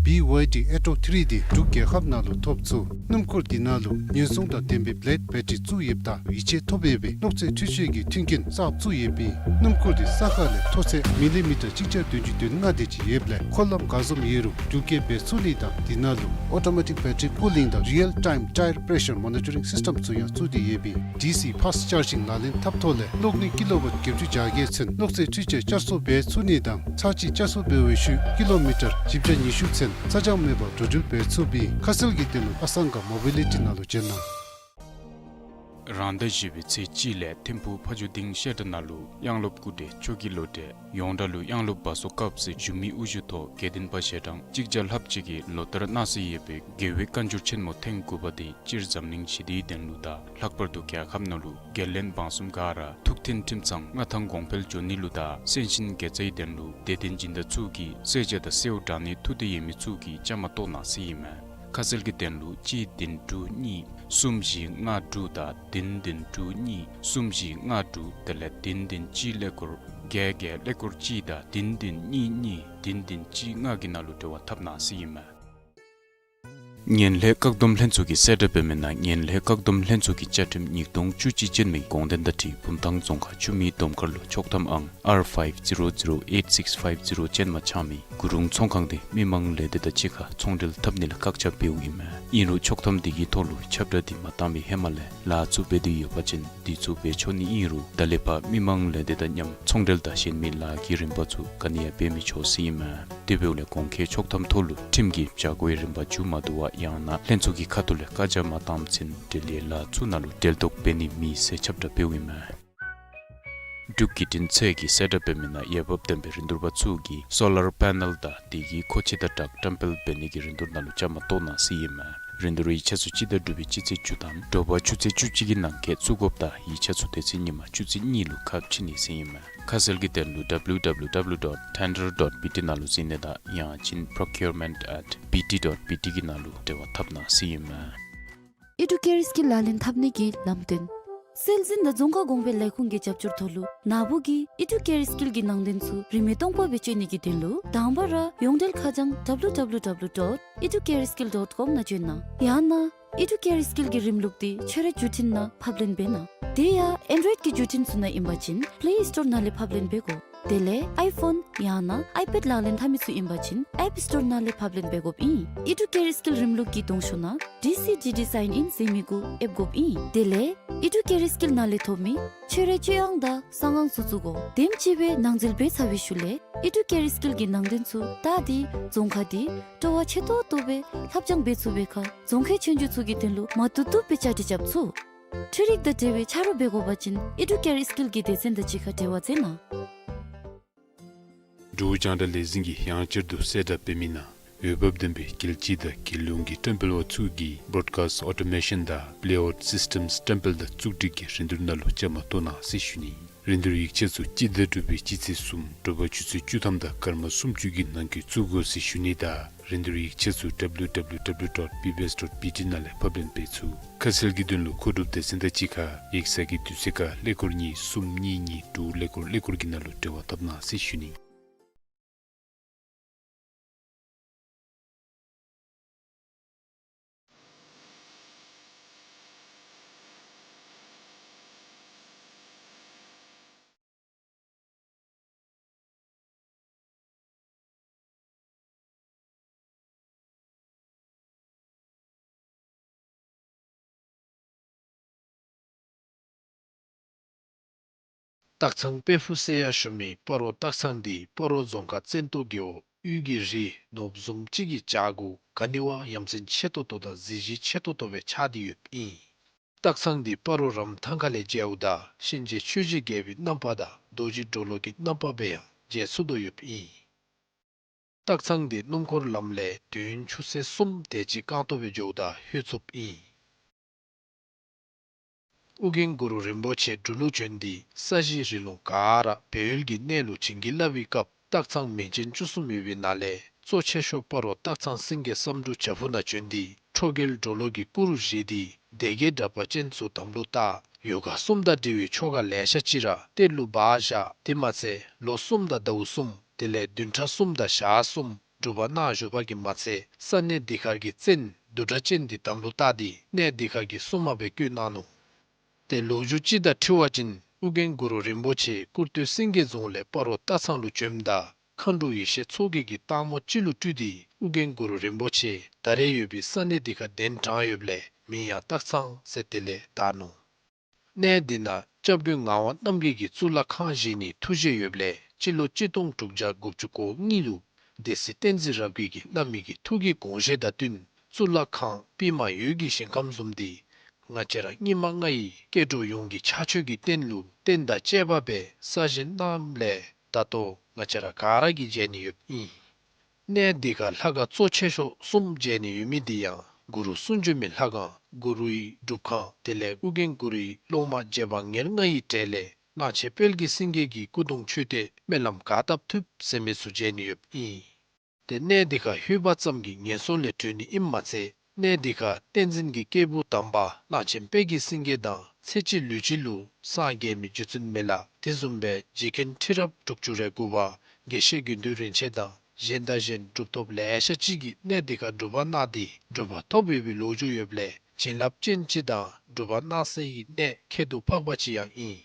B Y D Atto three D འབྲུག་རྒྱལ་ཁབ་ནང་ལུ་ཐོབ་ཚུགས། སྣུམ་འཁོར་འདི་ནང་ལུ་ཉེན་སྲུང་དང་ལྡན་པའི་བེ་ལེཌ་བེ་ཊ་རི་བཙུགས་ཡོདཔ་ད་ཡིད་ཆེས་ཐོབ་ཡོད་པའི་གློག་རྫས་འཕྲུལ་ཆས་ཀྱི་མཐུན་རྐྱེན་གསརཔ་བཙུགས་ཡོདཔ་ཨིན། སྣུམ་འཁོར་འདི་ས་ཁ་ལས་མཐོ་ཚད་མི་ལི་མི་ཊར་གཅིག་བརྒྱ་བདུན་ཅུ་དོན་ལྔ་དེ་ཅིག་ཡོདཔ་ལས་འཁོར་ལམ་ག་བཟུམ་ཡོད་རུང་འགྲུལ་སྐྱེལ་འབད་ཚུགས་ནི་དང་འདི་ནང་ལུ་ཨོ་ཊོ་མེ་ཊིཀ་བེ་ཊ་རི་པུ་ལིང་དང་རི་ཡལ་ཊའིམ་ཊའེར་པེ་རེ་ཤར་མོ་ནི་ཊ་རིང་སིསི་ཊེམ་ཚུ་ཡང་བཙུགས་ཏེ་ཡོདཔ་ཨིན། ཌི་སི་ཕཱསཊ་ཅར་ཇིང་ལག་ལེན་འཐབ་ཐོག་ལས་གློག་ནུས་ཀི་ལོ་ཝཊ་བརྒྱད་ཅུ་གྱ་བརྒྱད་ཚུན་གློག་རྫས་འཕྲུལ་ཆས་བསྐྱར་གསོ་འབད་ཚུགས་ནི་དང་ཚར་གཅིག་བསྐྱར་གསོ་འབད་བའི་ཤུལ་ཀི་ལོ་མི་ཊར་བཞི་བརྒྱ་ཉི་ཤུ་ཚུན་ཚ་གྱང་མེད་པར་འགྲོ་འགྲུལ་འབད་ཚུགསཔ་ཨིན། ཁ་གསལ་གྱི་དོན་ལུ་ཨ་སང་ག་མོ་བི་ལི་ཊི་ནང་ལུ་བྱོན་གནང་། རང་ཟླ་བཞི་པའི་ཚེས་གཅིག་ལས་ཐིམ་ཕུག་ཕ་ཇོ་སྡིངས་བཤད་གྲྭ་ནང་ལུ་དབྱངས་སློབ་སྐུ་བགྲེས་མཆོག་གི་ལོ་འབྲས་ཡོངས་གྲགས་ལུ་དབྱངས་སློབ་བ་སོ་སྐབས་ཟེར་ཞུ་མི་དབུ་བཞུགས་ཐོག་དགེ་ལྡན་པ་ཞལ་གྲངས་གཅིག་བརྒྱ་ལྷགཔ་ཅིག་གིས་ལོ་ལྟར་གནང་སྲོལ་ཡོད་པའི་རྒྱལ་བའི་བཀའ་འགྱུར་ཆེན་མོ་ཐེངས་དགུ་པ་དེ་སྤྱིར་འཛམ་གླིང་ཞི་བདེའི་དོན་ལུ་དང་ལྷག་པར་དུ་རྒྱལ་ཁབ་ནང་ལུ་རྒྱལ་བློན་འབངས་གསུམ་ག་ར་ཐུགས་མཐུན་ཁྲིམས་གཙང་མངའ་ཐང་གོང་འཕེལ་འགྱོ་ནི་ལུ་དང་སེམས་ཅན་དགེ་རྩའི་དོན་ལུ་དད་ལྡན་སྦྱིན་བདག་ཚུ་གིས་གསོལ་ཇ་དང་གསོལཝ་དྲང་ནི་ཐུགས་འདོད་ཡོད་མི་ཚུ་གིས་བཅའ་མར་གཏོགས་གནང་ཟེར་ཨིན་མས། ཁ་གསལ་གྱི་དོན་ལུ་གཅིག་བདུན་དྲུག་གཉིས་གསུམ་བཞི་ལྔ་དྲུག་དང་བདུན་བདུན་དྲུག་གཉིས་གསུམ་བཞི་ལྔ་དྲུག་དེ་ལས་བདུན་བདུན་གཅིག་ཀླད་ཀོར་བརྒྱད་བརྒྱད་ཀླད་ཀོར་གཅིག་དང་བདུན་བདུན་གཉིས་གཉིས་ བདུན་བདུན་གཅིག་ལྔ་གི་ནང་ལུ་འབྲེལ་བ་འཐབ་གནང་ཟེར་ཨིན་མས། ངན་ལྷད་བཀག་སྡོམ་ལྷན་ཚོགས་ཀྱིས་གསལ་བསྒྲགས་འབད་མི་ནང་ངན་ལྷད་བཀག་སྡོམ་ལྷན་ཚོགས་ཀྱི་བཅའ་ཁྲིམས་ཉིས་སྟོང་བཅུ་གཅིག་ཅན་མའི་དགོངས་དོན་དང་འཁྲིལ་བུམ་ཐང་རྫོང་ཁག་ཆུ་མིག་སྡོམ་མཁར་ལུ་ཆོག་ཐམ་ཨང་ཨར་ཕའིབ་ཛི་རོ་ཛི་རོ་ཨེཊ་སིགསི་ཕའིབ་ཛི་རོ་ཅན་མ་འཆང་མི་གུ་རུང་ཚོང་ཁང་དེ་མི་མང་ལས་སྡེ་དང་གཅིག་ཁར་ཚོང་འབྲེལ་འཐབ་ནི་ལས་བཀག་ཆ་འབདཝ་ཨིན་མས། ཨིན་རུང་ཆོག་ཐམ་དེ་གི་ཐོག་ལུ་ཁྱབ་བསྒྲགས་འདི་མ་བཏང་བའི་ཧེ་མ་ལས་ལཱ་ཚུ་འབད་དེ་ཡོད་པ་ཅིན་དེ་ཚུ་འབད་ཆོག་ནི་ཨིན་རུང་ད་ལས་ཕར་མི་མང་ལས་སྡེ་དང་མཉམ་ཚོང་འབྲེལ་དང་གཞན་མི་ལཱ་གི་རིམ་པ་ཚུ་ག་ནི་ཡང་འབད་མི་ཆོག་ཟེར་ཨིན་མས། དེ་འབདཝ་ལས་གོང་འཁོད་ཆོག་ཐམ་ཐོག་ལུ་ཁྲིམས་ཀྱི་བྱ་སྒོའི་རིམ་པ་མཇུག་མ་བསྡུ་བར་ཡང་ན་ལྷན་ཚོགས་ཀྱི་ཁ་ཐུག་ལས་བཀའ་རྒྱ་མ་བཏངམ་ཚེན་འབྲེལ་ཡོད་ལཱ་ཚུ་ནང་ལུ་འབྲེལ་གཏོགས་འབད་ནི་མེད་ཟེར་ཁྱབ་བསྒྲགས་འབདཝ་ཨིན་མས། འབྲུག་བརྒྱུད་འཕྲིན་ཚད་ཀྱིས་གསལ་བསྒྲགས་འབད་མི་ནང་འོས་འབབ་ལྡན་པའི་རིན་བསྡུར་པ་ཚུ་གིས་སོ་ལར་པེ་ནཱལ་དང་དེ་གི་མཁོ་ཆས་དང་སྦྲགས་བཀྲམ་སྤེལ་འབད་ནི་གི་རིན་བསྡུར་ནང་ལུ་བཅའ་མར་གཏོགས་གནང་ཟེར་ཨིན་མས། རིན་བསྡུར་ཡིག་ཆ་ཚུ་སྤྱི་ཟླ་དྲུག་པའི་སྤྱི་ཚེས་བཅུ་ཐམ་དྲོ་པ་ཆུ་ཚོད་བཅུ་གཅིག་གི་ནང་འཁོད་བཙུགས་དགོཔ་དང་ཡིག་ཆ་ཚུ་དེ་ཚེ་ཉིན་མ་ཆུ་ཚོད་གཉིས་ལུ་ཁ་ཕྱེ་ནི་ཟེར་ཨིན་མས། ཁ་གསལ་གྱི་དོན་ལུ་W W W dot tender dot B T ནང་ལུ་གཟིགས་ནི་དང་ཡང་ཅིན་procurement at B T dot B T གི་ནང་ལུ་འབྲེལ་བ་འཐབ་གནང་ཟེར་ཨིན་མས། ཨི་ཌུ་ཀེར་སི་ཀིལ་ལག་ལེན་འཐབ་ནི་གི་ལམ་སྟོན། སྲོལ་འཛིན་དང་རྫོང་ཁ་གོང་འཕེལ་ལས་ཁུངས་ཀྱི་རྒྱབ་སྐྱོར་ཐོག་ལུ་ནཱ་བུ་གིས་ཨི་ཌུ་ཀེར་སི་ཀིལ་གྱི་ནང་དོན་ཚུ་རིན་མེད་སྟོང་པ་སྦེ་སྤྱོད་ནི་གི་དོན་ལུ་དང་པ་ར་ཡོངས་འབྲེལ་ཁ་བྱང་W W W dot educareskill dot com ནང་བྱོན་གནང་། ཡང་ན་ཨི་ཌུ་ཀེར་སི་ཀིལ་གྱི་རིམ་ལུགས་འདི་ཁྱོད་རའི་བརྒྱུད་འཕྲིན་ནང་ཕབ་ལེན་འབད་གནང་། དེ་ཡང་ཨེན་ཌོའིཌ་ཀྱི་བརྒྱུད་འཕྲིན་ཚུ་ནང་ཨིན་པ་ཅིན་པླེ་སི་ཊོར་ནང་ལས་ཕབ་ལེན་འབད་དགོ། དེ་ལས་ཨའི་ཕོན་ཡང་ན་ཨའི་པེཌ་ལག་ལེན་འཐབ་མི་ཚུ་ཨིན་པ་ཅིན་ཨེཔ་སི་ཊོར་ནང་ལས་ཕབ་ལེན་འབད་དགོཔ་ཨིན། ཨི་ཌུ་ཀེར་སི་ཀིལ་རིམ་ལུགས་ཀྱི་གདོང་ཤོག་ནང་D C D D sign in ཟེར་མི་གུ་ཨེབ་དགོཔ་ཨིན། དེ་ལས་ཨི་ཌུ་ཀེར་སི་ཀིལ་ནང་ལས་ཐོབ་མི་ཁྱོད་རའི་སྤྱོད་ཨང་དང་གསང་ཨང་ཚུ་བཙུགས་དགོ། དེམ་ཅིག་སྦེ་ནང་འཛུལ་འབད་ཚར་བའི་ཤུལ་ལས་ཨི་ཌུ་ཀེར་སི་ཀིལ་གྱི་ནང་དོན་ཚུ་བལྟ་སྟེ་རྫོང་ཁག་འདི་སྤྲོ་བ་ཆེ་ཏོག་ཏོ་སྦེ་ལྷབ་སྦྱང་འབད་ཚུགས་པའི་ཁར་རྫོང་ཁའི་ཆོས་རྒྱུགས་ཚུ་གི་དོན་ལུ་མ་བཏུབ་བཏུབ་སྦེ་བཅའ་སྒྲིག་རྐྱབ་ཚུགས། འཕྲུལ་རིག་དང་འབྲེལ་བའི་ཆ་རོགས་འབད་དགོ་པ་ཅིན་ཨི་ཌུ་ཀེར་སི་ཀིལ་གྱི་སྡེ་ཚན་དང་གཅིག་ཁར་འབྲེལ་བ་མཛད་གནང་། འབྲུག་རྒྱང་བསྒྲགས་ལས་འཛིན་གྱིས་ཡང་བསྐྱར་དུ་གསལ་བསྒྲགས་འབད་མི་ནང་འོས་འབབ་ལྡན་པའི་རྒྱལ་སྤྱི་དང་རྒྱལ་ཡོངས་ཀྱི་བཀྲམ་སྤེལ་པ་ཚུ་གིས་broadcast automation དང་layout systems བཀྲམ་སྤེལ་དང་བཙུགས་སྒྲིག་གི་རིན་བསྡུར་ནང་ལུ་བཅའ་མར་གཏོགས་གནང་ཟེར་ཞུ་ནི། རིན་བསྡུར་ཡིག་ཆ་ཚུ་སྤྱི་ཟླ་དྲུག་པའི་སྤྱི་ཚེས་གསུམ་དྲོ་པ་ཆུ་ཚོད་བཅུ་ཐམ་དང་སྐར་མ་སུམ་ཅུ་གི་ནང་འཁོད་བཙུགས་དགོ་ཟེར་ཞུ་ནི་དང་རིན་བསྡུར་ཡིག་ཆ་ཚུ་W W W dot B B S dot B T ནང་ལས་ཕབ་ལེན་འབད་ཚུགས། ཁ་གསལ་གྱི་དོན་ལུ་མཁོ་སྒྲུབ་སྡེ་ཚན་དང་གཅིག་ཁར་ཡིག་ཚང་གི་དུས་ཚོད་ཁར་ཀླད་ཀོར་གཉིས་གསུམ་གཉིས་གཉིས་དྲུག་ཀླད་ཀོར་ཀླད་ཀོར་གྱི་ནང་ལུ་འབྲེལ་བ་འཐབ་གནང་ཟེར་ཞུ་ནི། སྟག་ཚང་དཔལ་ཕུག་ཟེར་ཡང་ཞུ་མི་སྤ་རོ་སྟག་ཚང་འདི་སྤ་རོ་རྫོང་ཁག་བཙན་ཏོ་རྒེད་འོག་དབུས་ཀྱི་རི་ནོར་བུ་བཟུམ་ཅིག་གི་བྱག་གུ་ག་ནི་བ་ཡ་མཚན་ཆེ་ཏོག་ཏོ་དང་གཟི་བརྗིད་ཆེ་ཏོག་ཏོ་སྦེ་ཆགས་ཏེ་ཡོདཔ་ཨིན། སྟག་ཚང་འདི་སྤ་རོ་རམ་ཐང་ཁ་ལས་མཇལཝ་ད་གཤིན་རྗེ་ཆོས་རྗེ་རྒྱལ་པོའི་རྣམ་པ་དང་རྡོ་རྗེ་གྲོ་ལོད་ཀྱི་རྣམ་པ་སྦེ་ཡང་མཇལ་ཚུགས་དོ་ཡོདཔ་ཨིན། སྟག་ཚང་འདི་སྣུམ་འཁོར་ལམ་ལས་དུས་ཡུན་ཆུ་ཚོད་གསུམ་དེ་ཅིག་རྐང་ཐང་སྦེ་འགྱོཝ་ད་ལྷོད་ཚུགསཔ་ཨིན། ཨོ་རྒྱན་གུ་རུ་རིན་པོ་ཆེ་འབྲུག་ལུ་བྱོན་ཏེ་ས་གཞི་རི་ལུང་ག་ར་སྦས་ཡུལ་གྱི་གནས་ལུ་བྱིན་གྱིས་བརླབས་པའི་སྐབས་སྟག་ཚང་མིང་ཅན་བཅུ་གསུམ་ཡོད་པའི་ནང་ལས་གཙོ་ཆེ་ཤོས་སྤ་རོ་སྟག་ཚང་སེང་གེ་བསམ་འགྲུབ་བྱག་ཕུག་ནང་བྱོན་ཏེ་ཁྲོ་རྒྱལ་གྲོ་ལོད་ཀྱི་སྐུ་རུ་བཞེངས་ཏེ་སྡེ་བརྒྱད་དྲེགས་པ་ཅན་ཚུ་དམ་ལུ་བཏགས། ཡོ་ག་གསུམ་དང་འབྲེལ་བའི་ཆོ་ག་ལེ་ཤ་ཅིག་ར་གཏེར་ལུ་སྦ་བཞག། དེ་མ་ཚད་ལོ་གསུམ་དང་ཟླཝ་གསུམ་དེ་ལས་བདུན་ཕྲག་གསུམ་དང་ཞག་གསུམ་སྒྲུབ་པ་གནང་བཞུགས་པ་གིས་མ་ཚད་ས་གནས་འདི་ཁར་གྱི་བཙན་བདུད་དྲེགས་ཅན་འདི་དམ་ལུ་བཏགས་ཏེ་གནས་འདི་ཁར་གྱི་སྲུང་མ་སྦེ་བསྐོས་གནང་ནུག། ཏེ་ལོ་རྒྱུས་ཅིག་དང་འཁྲིལ་བ་ཅིན་ཨོ་རྒྱན་གུ་རུ་རིན་པོ་ཆེ་ཀུར་སྟོད་སེང་གེ་རྫོང་ལས་སྤ་རོ་སྟག་ཚང་ལུ་བྱོནམ་ད་མཁའ་འགྲོ་ཡེ་ཤེས་མཚོ་རྒྱལ་གྱིས་སྟག་མོ་ཅིག་ལུ་སྤྲུལ་ཏེ་ཨོ་རྒྱན་གུ་རུ་རིན་པོ་ཆེ་ད་རེས་ཡོད་པའི་ས་གནས་འདི་ཁར་གདན་དྲངས་ཡོདཔ་ལས་མིང་ཡང་སྟག་ཚང་ཟེར་དེ་ལས་བཏགས་ནུག། གནས་འདི་ནང་སྐྱབས་མགོན་ངག་དབང་རྣམ་རྒྱལ་གྱིས་གཙུག་ལག་ཁང་བཞེངས་ནིའི་ཐུགས་བཞེད་ཡོདཔ་ལས་སྤྱི་ལོ་གཅིག་སྟོང་དྲུག་བརྒྱ་དགུ་བཅུ་གོ་གཉིས་ལུ་སྡེ་སྲིད་བསྟན་འཛིན་རབ་རྒྱས་ཀྱིས་བླ་མའི་གི་ཐུགས་ཀྱི་དགོངས་བཞེད་དང་བསྟུན་གཙུག་ལག་ཁང་པདྨ་འོད་ཀྱི་ཞིང་ཁམས་བཟུམ་འདི་ང་བཅས་ར་སྙིགས་མ་ལྔ་ཡི་སྐྱེ་འགྲོ་ཡོངས་ཀྱི་ཕྱག་མཆོད་ཀྱི་རྟེན་ལུ་རྟེན་དང་བཅས་པ་སྦེ་གསར་བཞེངས་གནངམ་ལས་ད་ལྟོ་ང་བཅས་ར་ག་ར་གིས་མཇལ་ནི་ཡོདཔ་ཨིན། གནས་འདི་ཁར་ལྷ་ཁང་གཙོ་ཆེ་ཤོས་གསུམ་མཇལ་ནི་ཡོད་མི་འདི་ཡང་གུ་རུ་གསུང་བྱོན་མའི་ལྷ་ཁང་གུ་རུའི་སྒྲུབ་ཁང་དེ་ལས་ཨོ་རྒྱན་གུ་རུའི་སློབ་མ་རྗེ་འབངས་ཉེར་ལྔ་ཡི་གྲས་ལས་གླང་ཆེན་དཔལ་གྱི་སེང་གེ་གི་སྐུ་གདུང་མཆོད་རྟེན་སྨོན་ལམ་ག་བཏབ་ཐུབ་ཟེར་མི་ཚུ་མཇལ་ནི་ཡོདཔ་ཨིན། ཏེ་གནས་འདི་ཁར་ལྷོད་པ་ཙམ་གྱིས་ངན་སོང་ལས་གྲོལ་ནི་ཨིནམ་མ་ཚད་གནས་འདི་ཁར་བསྟན་འཛིན་གྱི་སྐྱེས་བུ་དམ་པ་གླང་ཆེན་དཔལ་གྱི་སེང་གེ་དང་ཚེ་གཅིག་ལུས་གཅིག་ལུ་སངས་རྒྱས་མི་རྗེ་བཙུན་མི་ལ་དེ་བཟུམ་སྦེ་རྗེ་མཁན་ཁྲི་རབས་དྲུག་ཅུ་རེ་དགུ་པ་དགེ་བཤེས་དགེ་འདུན་རིན་ཆེན་དང་ གཞན་དང་གཞན་གྲུབ་ཐོབ་ལེ་ཤ་ཅིག་གིས་གནས་འདི་ཁར་སྒྲུབ་པ་གནང་སྟེ་གྲུབ་པ་ཐོབ་ཡོད་པའི་ལོ་རྒྱུས་ཡོདཔ་ལས་བྱིན་རླབས་ཅན་ཅིག་དང་སྒྲུབ་པ་གནང་སའི་གནས་ཁྱད་དུ་འཕགས་པ་ཅིག་ཡང་ཨིན།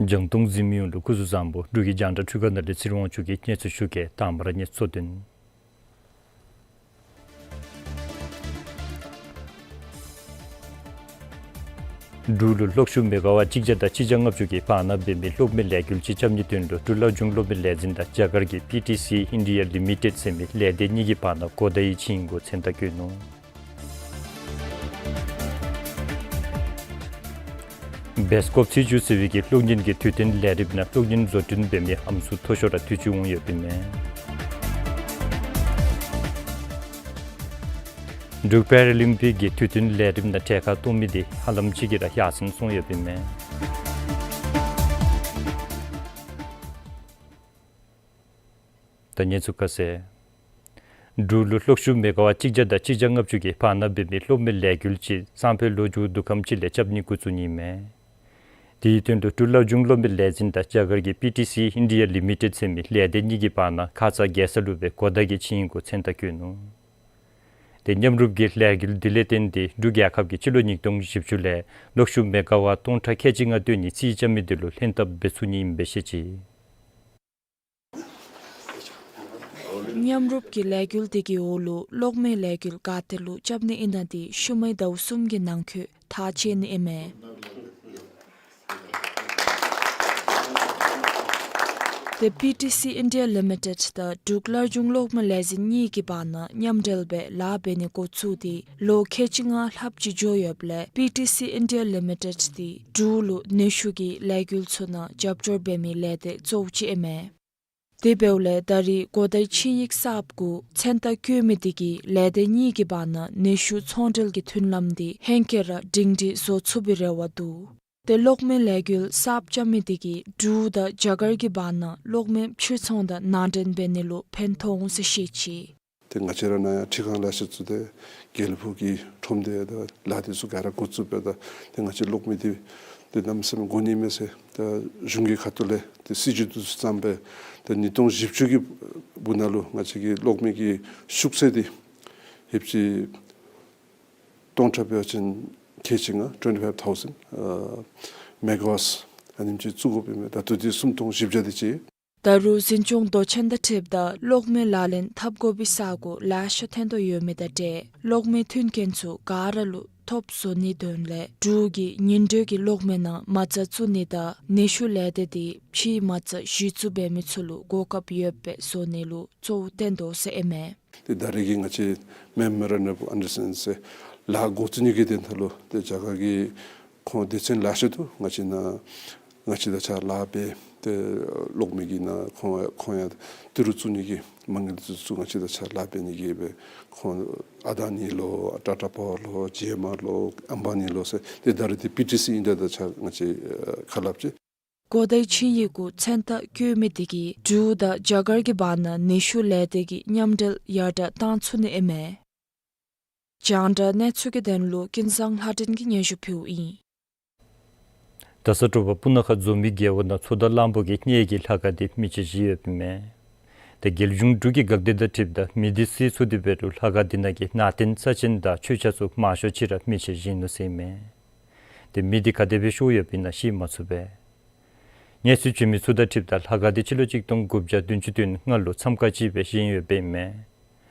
རྒྱང་མཐོང་གཟིགས་མི་ཡོངས་ལུ་སྐུ་གཟུགས་བཟང་པོ། འབྲུག་གི་རྒྱང་བསྒྲགས་འཕྲུལ་ཁང་ནང་ལས་ཚེ་རིང་དབང་ཕྱུག་གིས་གནས་ཚུལ་ཞུ་གེ། དང་པ་ར་གནས་ཚུལ་གཙོ་དོན། འབྲུག་ལུ་གློག་ཤུགས་མེ་ག་ཝཊ་གཅིག་བརྒྱ་དང་གཅིག་བརྒྱ་ལྔ་བཅུ་གི་བར་ན་འབད་མི་གློག་མེ་ལས་འགུལ་ཅིག་རྐྱབ་ནིའི་དོན་ལུ་འབྲུག་སླར་འབྱུང་གློག་མེ་ལས་འཛིན་དང་རྒྱ་གར་གྱི་པི་ཊི་སི་ཨིན་ཌི་ཡ་ལི་མི་ཊེཌ་ཟེར་མི་ལས་སྡེ་གཉིས་ཀྱི་བར་ན་གོ་བརྡའི་ཆིངས་ཡིག་གུ་མཚན་རྟགས་བཀོད་ནུག། བེསི་ཀོབ་ཚེས་བཅུ་ཟེར་བའི་གི་གློག་བརྙན་གྱི་དུས་སྟོན་ལས་རིམ་ནང་གློག་བརྙན་བཟོ་སྐྲུན་འབད་མི་ཨམ་སྲུ་མཐོ་ཤོས་ར་དུས་ཅི་འོང་ཡོདཔ་ཨིན་མས། འབྲུག་པེ་ར་ལིམ་པིག་གི་དུས་སྟོན་ལས་རིམ་ནང་གྲལ་ཁར་གཏོགས་མི་འདི་ཧ་ལམ་ཅིག་གིས་ར་ཡར་སེང་སོང་ཡོདཔ་ཨིན་མས། ད་གནས་ཚུལ་ཁ་གསལ། འབྲུག་ལུ་གློག་ཤུགས་མེ་ག་ཝཊ་གཅིག་བརྒྱ་དང་གཅིག་བརྒྱ་ལྔ་བཅུ་གི་བར་ན་འབད་མི་གློག་མེ་ལས་འགུལ་ཅིག་སང་ཕོད་ལོ་མཇུག་དུས་ཁམས་ཅིག་ལས་རྐྱབ་ནི་འགོ་བཙུགས་ནི་ཨིན་མས། དེའི་དོན་ལུ་འབྲུག་སླར་འབྱུང་གློག་མེ་ལས་འཛིན་དང་རྒྱ་གར་གྱི་པི་ཊི་སི་ཨིན་ཌི་ཡ་ལི་མི་ཊེཌ་ཟེར་མི་ལས་སྡེ་གཉིས་ཀྱི་བར་ན་ཁ་ཙ་རྒྱལ་ས་ལུ་སྦེ་གོ་བརྡ་གི་ཆིངས་ཡིག་གུ་མཚན་རྟགས་བཀོད་ནུག། དེ་མཉམ་རུབ་ཀྱི་ལས་འགུལ་འདི་ལས་བརྟེན་ཏེ་འབྲུག་རྒྱལ་ཁབ་ཀྱིས་སྤྱི་ལོ་ཉིས་སྟོང་བཞི་བཅུ་ལས་གློག་ཤུགས་མེ་ག་ཝཊ་སྟོང་ཕྲག་ཁལ་གཅིག་ལྔ་བཏོན་ནི་རྩིས་རྐྱབ་མི་འདི་ལུ་ལྷན་ཐབས་འབད་ཚུགས་ནི་ཨིནམ་སྦེ་བཤད་ཅི། མཉམ་རུབ་ཀྱི་ལས་འགུལ་འདི་གི་འོག་ལུ་གློག་མེ་ལས་འགུལ་ག་ཏེ་ལུ་རྐྱབ་ནི་ཨིན་ན་འདི་ཤུལ་མའི་ཟླཝ་གསུམ་གྱི་ནང་འཁོད་ཐག་བཅད་ནི་ཨིན་མས། དེ་པི་ཊི་སི་ཨིན་ཌི་ཡ་ལི་མི་ཊེཌ་དང་འབྲུག་སླར་འབྱུང་གློག་མེ་ལས་འཛིན་གཉིས་ཀྱི་བར་ན་མཉམ་འབྲེལ་སྦེ་ལཱ་འབད་ནི་འགོ་བཙུགས་ཏེ་ལོ་ཁལ་གཅིག་ལྔ་ལྷགཔ་ཅིག་འགྱོ་ཡོདཔ་ལས་པི་ཊི་སི་ཨིན་ཌི་ཡ་ལི་མི་ཊེཌ་འདི་འབྲུག་ལུ་ནུས་ཤུགས་ཀྱི་ལས་འགུལ་ཚུ་ནང་རྒྱབ་སྐྱོར་འབད་མི་ལས་སྡེ་གཙོ་བོ་ཅིག་ཨིན་མས། དེ་འབདཝ་ལས་ད་རེས་གོ་བརྡའི་ཆིངས་ཡིག་གསརཔ་གུ་མཚན་རྟགས་བཀོད་མི་འདི་གིས་ལས་སྡེ་གཉིས་ཀྱི་བར་ན་ནུས་ཤུགས་ཚོང་འབྲེལ་གྱི་མཐུན་ལམ་འདི་ཧེང་སྐལ་ར་སྒྲིང་སྒྲི་བཟོ་ཚུགས་པའི་རེ་བ་འདུག། དེ་གློག་མེ་ལས་འགུལ་གསརཔ་རྐྱབ་མི་འདི་གིས་འབྲུག་དང་རྒྱ་གར་གྱི་བར་ན་གློག་མེ་ཕྱིར་ཚོང་དང་ནང་འདྲེན་འབད་ནི་ལུ་ཕན་ཐོགས་འོང་ཟེར་བཤད་ཅི། དེ་ང་བཅས་ར་ནང་ཡང་འཕྲུལ་ཁང་ལེ་ཤ་བཙུགས་ཏེ་རྒྱལ་པོ་གི་ཁྲོམ་སྡེ་དང་ལཱ་འདི་ཚུ་ག་ར་འགོ་བཙུགས་པས། ད་དེ་ང་བཅས་གློག་མེ་འདི་དེ་གནམ་མེད་ས་མེད་དགོ་ནི་མས་ཟེར་ད་གཞུང་གི་ཁ་ཐུག་ལས་དེ་སྲིད་བྱུས་འདི་ཚུ་བརྩམས་སྦེ་ད་ཉིས་སྟོང་བཞི་བཅུ་གི་བར་ན་ལུ་ང་བཅས་ཀྱི་གློག་མེ་གི་ཤུགས་ཚད་འདི་ཧེབ་ཅིག་སྟོང་ཕྲག་འབད་བ་ཅིན་ཁལ་གཅིག་ལྔ་twenty five thousand ཨ་མེ་ག་ཝཊ་ཨ་ནེམ་ཅིག་བཙུགས་དགོཔ་ཨིན་མས། ད་ལྟོ་འདི་སུམ་སྟོང་བཞི་བརྒྱ་དེ་ཅིག། ད་རུང་འཛིན་སྐྱོང་མདོ་ཆེན་དང་འཁྲིལཝ་ད་གློག་མེ་ལག་ལེན་འཐབ་དགོ་པའི་ས་གོ་ལེ་ཤ་ཐོན་དོ་ཡོད་མི་དང་འབྲེལ་གློག་མེ་མཐུན་རྐྱེན་ཚུ་ག་ར་ལུ་ཐོབ་བཟོ་ནིའི་དོན་ལས་འབྲུག་གིས་ཉིང་འདྲེས་ཀྱི་གློག་མེ་ནང་མ་རྩ་བཙུགས་ནི་དང་ནུས་ཤུགས་ལས་སྡེ་འདི་ཕྱིའི་མ་རྩ་གཞི་བཙུགས་འབད་མི་ཚུ་ལུ་གོ་སྐབས་ཡོདཔ་སྦེ་བཟོ་ནི་ལུ་གཙོ་བོ་བཏོན་དོ་ཟེར་ཨིན་མས། དེ་ད་རེས་ཀྱི་ང་བཅས་Memorandum of Understanding ཟེར་ལཱ་འགོ་བཙུགས་ནི་གི་དོན་དག་ལུ་དེ་རྒྱ་གར་གྱི་ཁོང་སྡེ་ཚན་ལེ་ཤ་འདུག། ང་བཅས་ནཱ་ང་བཅས་དང་གཅིག་ཁར་ལཱ་འབད་དེ་གློག་མེ་གི་ནང་ཁོང་ཁོང་ཡང་ཏི་རུ་བཙུགས་ནི་གི་མ་དངུལ་ཚུ་ཚུ་ང་བཅས་དང་གཅིག་ཁར་ལཱ་འབད་ནི་གི་སྦེ་ཁོང་ཨ་དཱ་ནི་ལོ་ཊ་ཊ་པཱ་ཝར་ལོ་ཇི་ཨེམ་ཨར་ལོ་ཨམ་བཱ་ནི་ལོ་ཟེར་དེ་ད་རེས་དེ་པི་ཊི་སི་ཨིན་ཌི་ཡ་དང་གཅིག་ཁར་ང་བཅས་ཁ་སླབ་ཅི། གོ་བརྡའི་ཆིངས་ཡིག་གུ་མཚན་རྟགས་བཀོད་མི་འདི་གིས་འབྲུག་དང་རྒྱ་གར་གྱི་བར་ན་ནུས་ཤུགས་ལས་སྡེ་གི་མཉམ་འབྲེལ་ཡར་དྲག་བཏང་ཚུགས་ནི་ཨིན་མས། རྒྱང་བསྒྲགས་གནས་ཚུལ་གྱི་དོན་ལུ་ཀུན་བཟང་ལྷ་སྒྲོན་གྱིས་སྙན་ཞུ་ཕུལཝ་ཨིན། རྡ་ས་དྲོ་པ་སྤུ་ན་ཁ་མཛོ་མི་རྒེད་འོག་ནང་མཚོ་དང་གླང་པོ་གི་གནས་ཀྱི་ལྷ་ཁང་འདི་མེ་མཆེད་བཞེས་ཡོདཔ་ཨིན་མས། དེ་རྒྱལ་གཞུང་འབྲུག་གི་འགག་སྡེ་དང་འཁྲིལཝ་ད་མེ་འདི་བསད་ཚུགས་ཏེ་འབད་རུང་ལྷ་ཁང་འདི་ནང་གི་ནང་རྟེན་རྩ་ཅན་དང་མཆོད་ཆས་ཚུ་མང་ཤོས་ཅིག་ར་མེ་མཆེད་བཞེས་ནུག་ཟེར་ཨིན་མས། དེ་མེ་འདི་ག་དེ་སྦེ་ཤོར་ཡོདཔ་ཨིན་ན་ཤེས་མ་ཚུགས་པས། གནས་ཚུལ་བྱོན་མི་ཚུ་དང་འཁྲིལཝ་ད་ལྷ་ཁང་འདི་སྤྱི་ལོ་གཅིག་སྟོང་དགུ་བརྒྱ་བདུན་ཅུ་དོན་ལྔ་ལུ་མཚམས་ཁང་ཅིག་སྦེ་བཞེངས་ཡོདཔ་ཨིན་མས།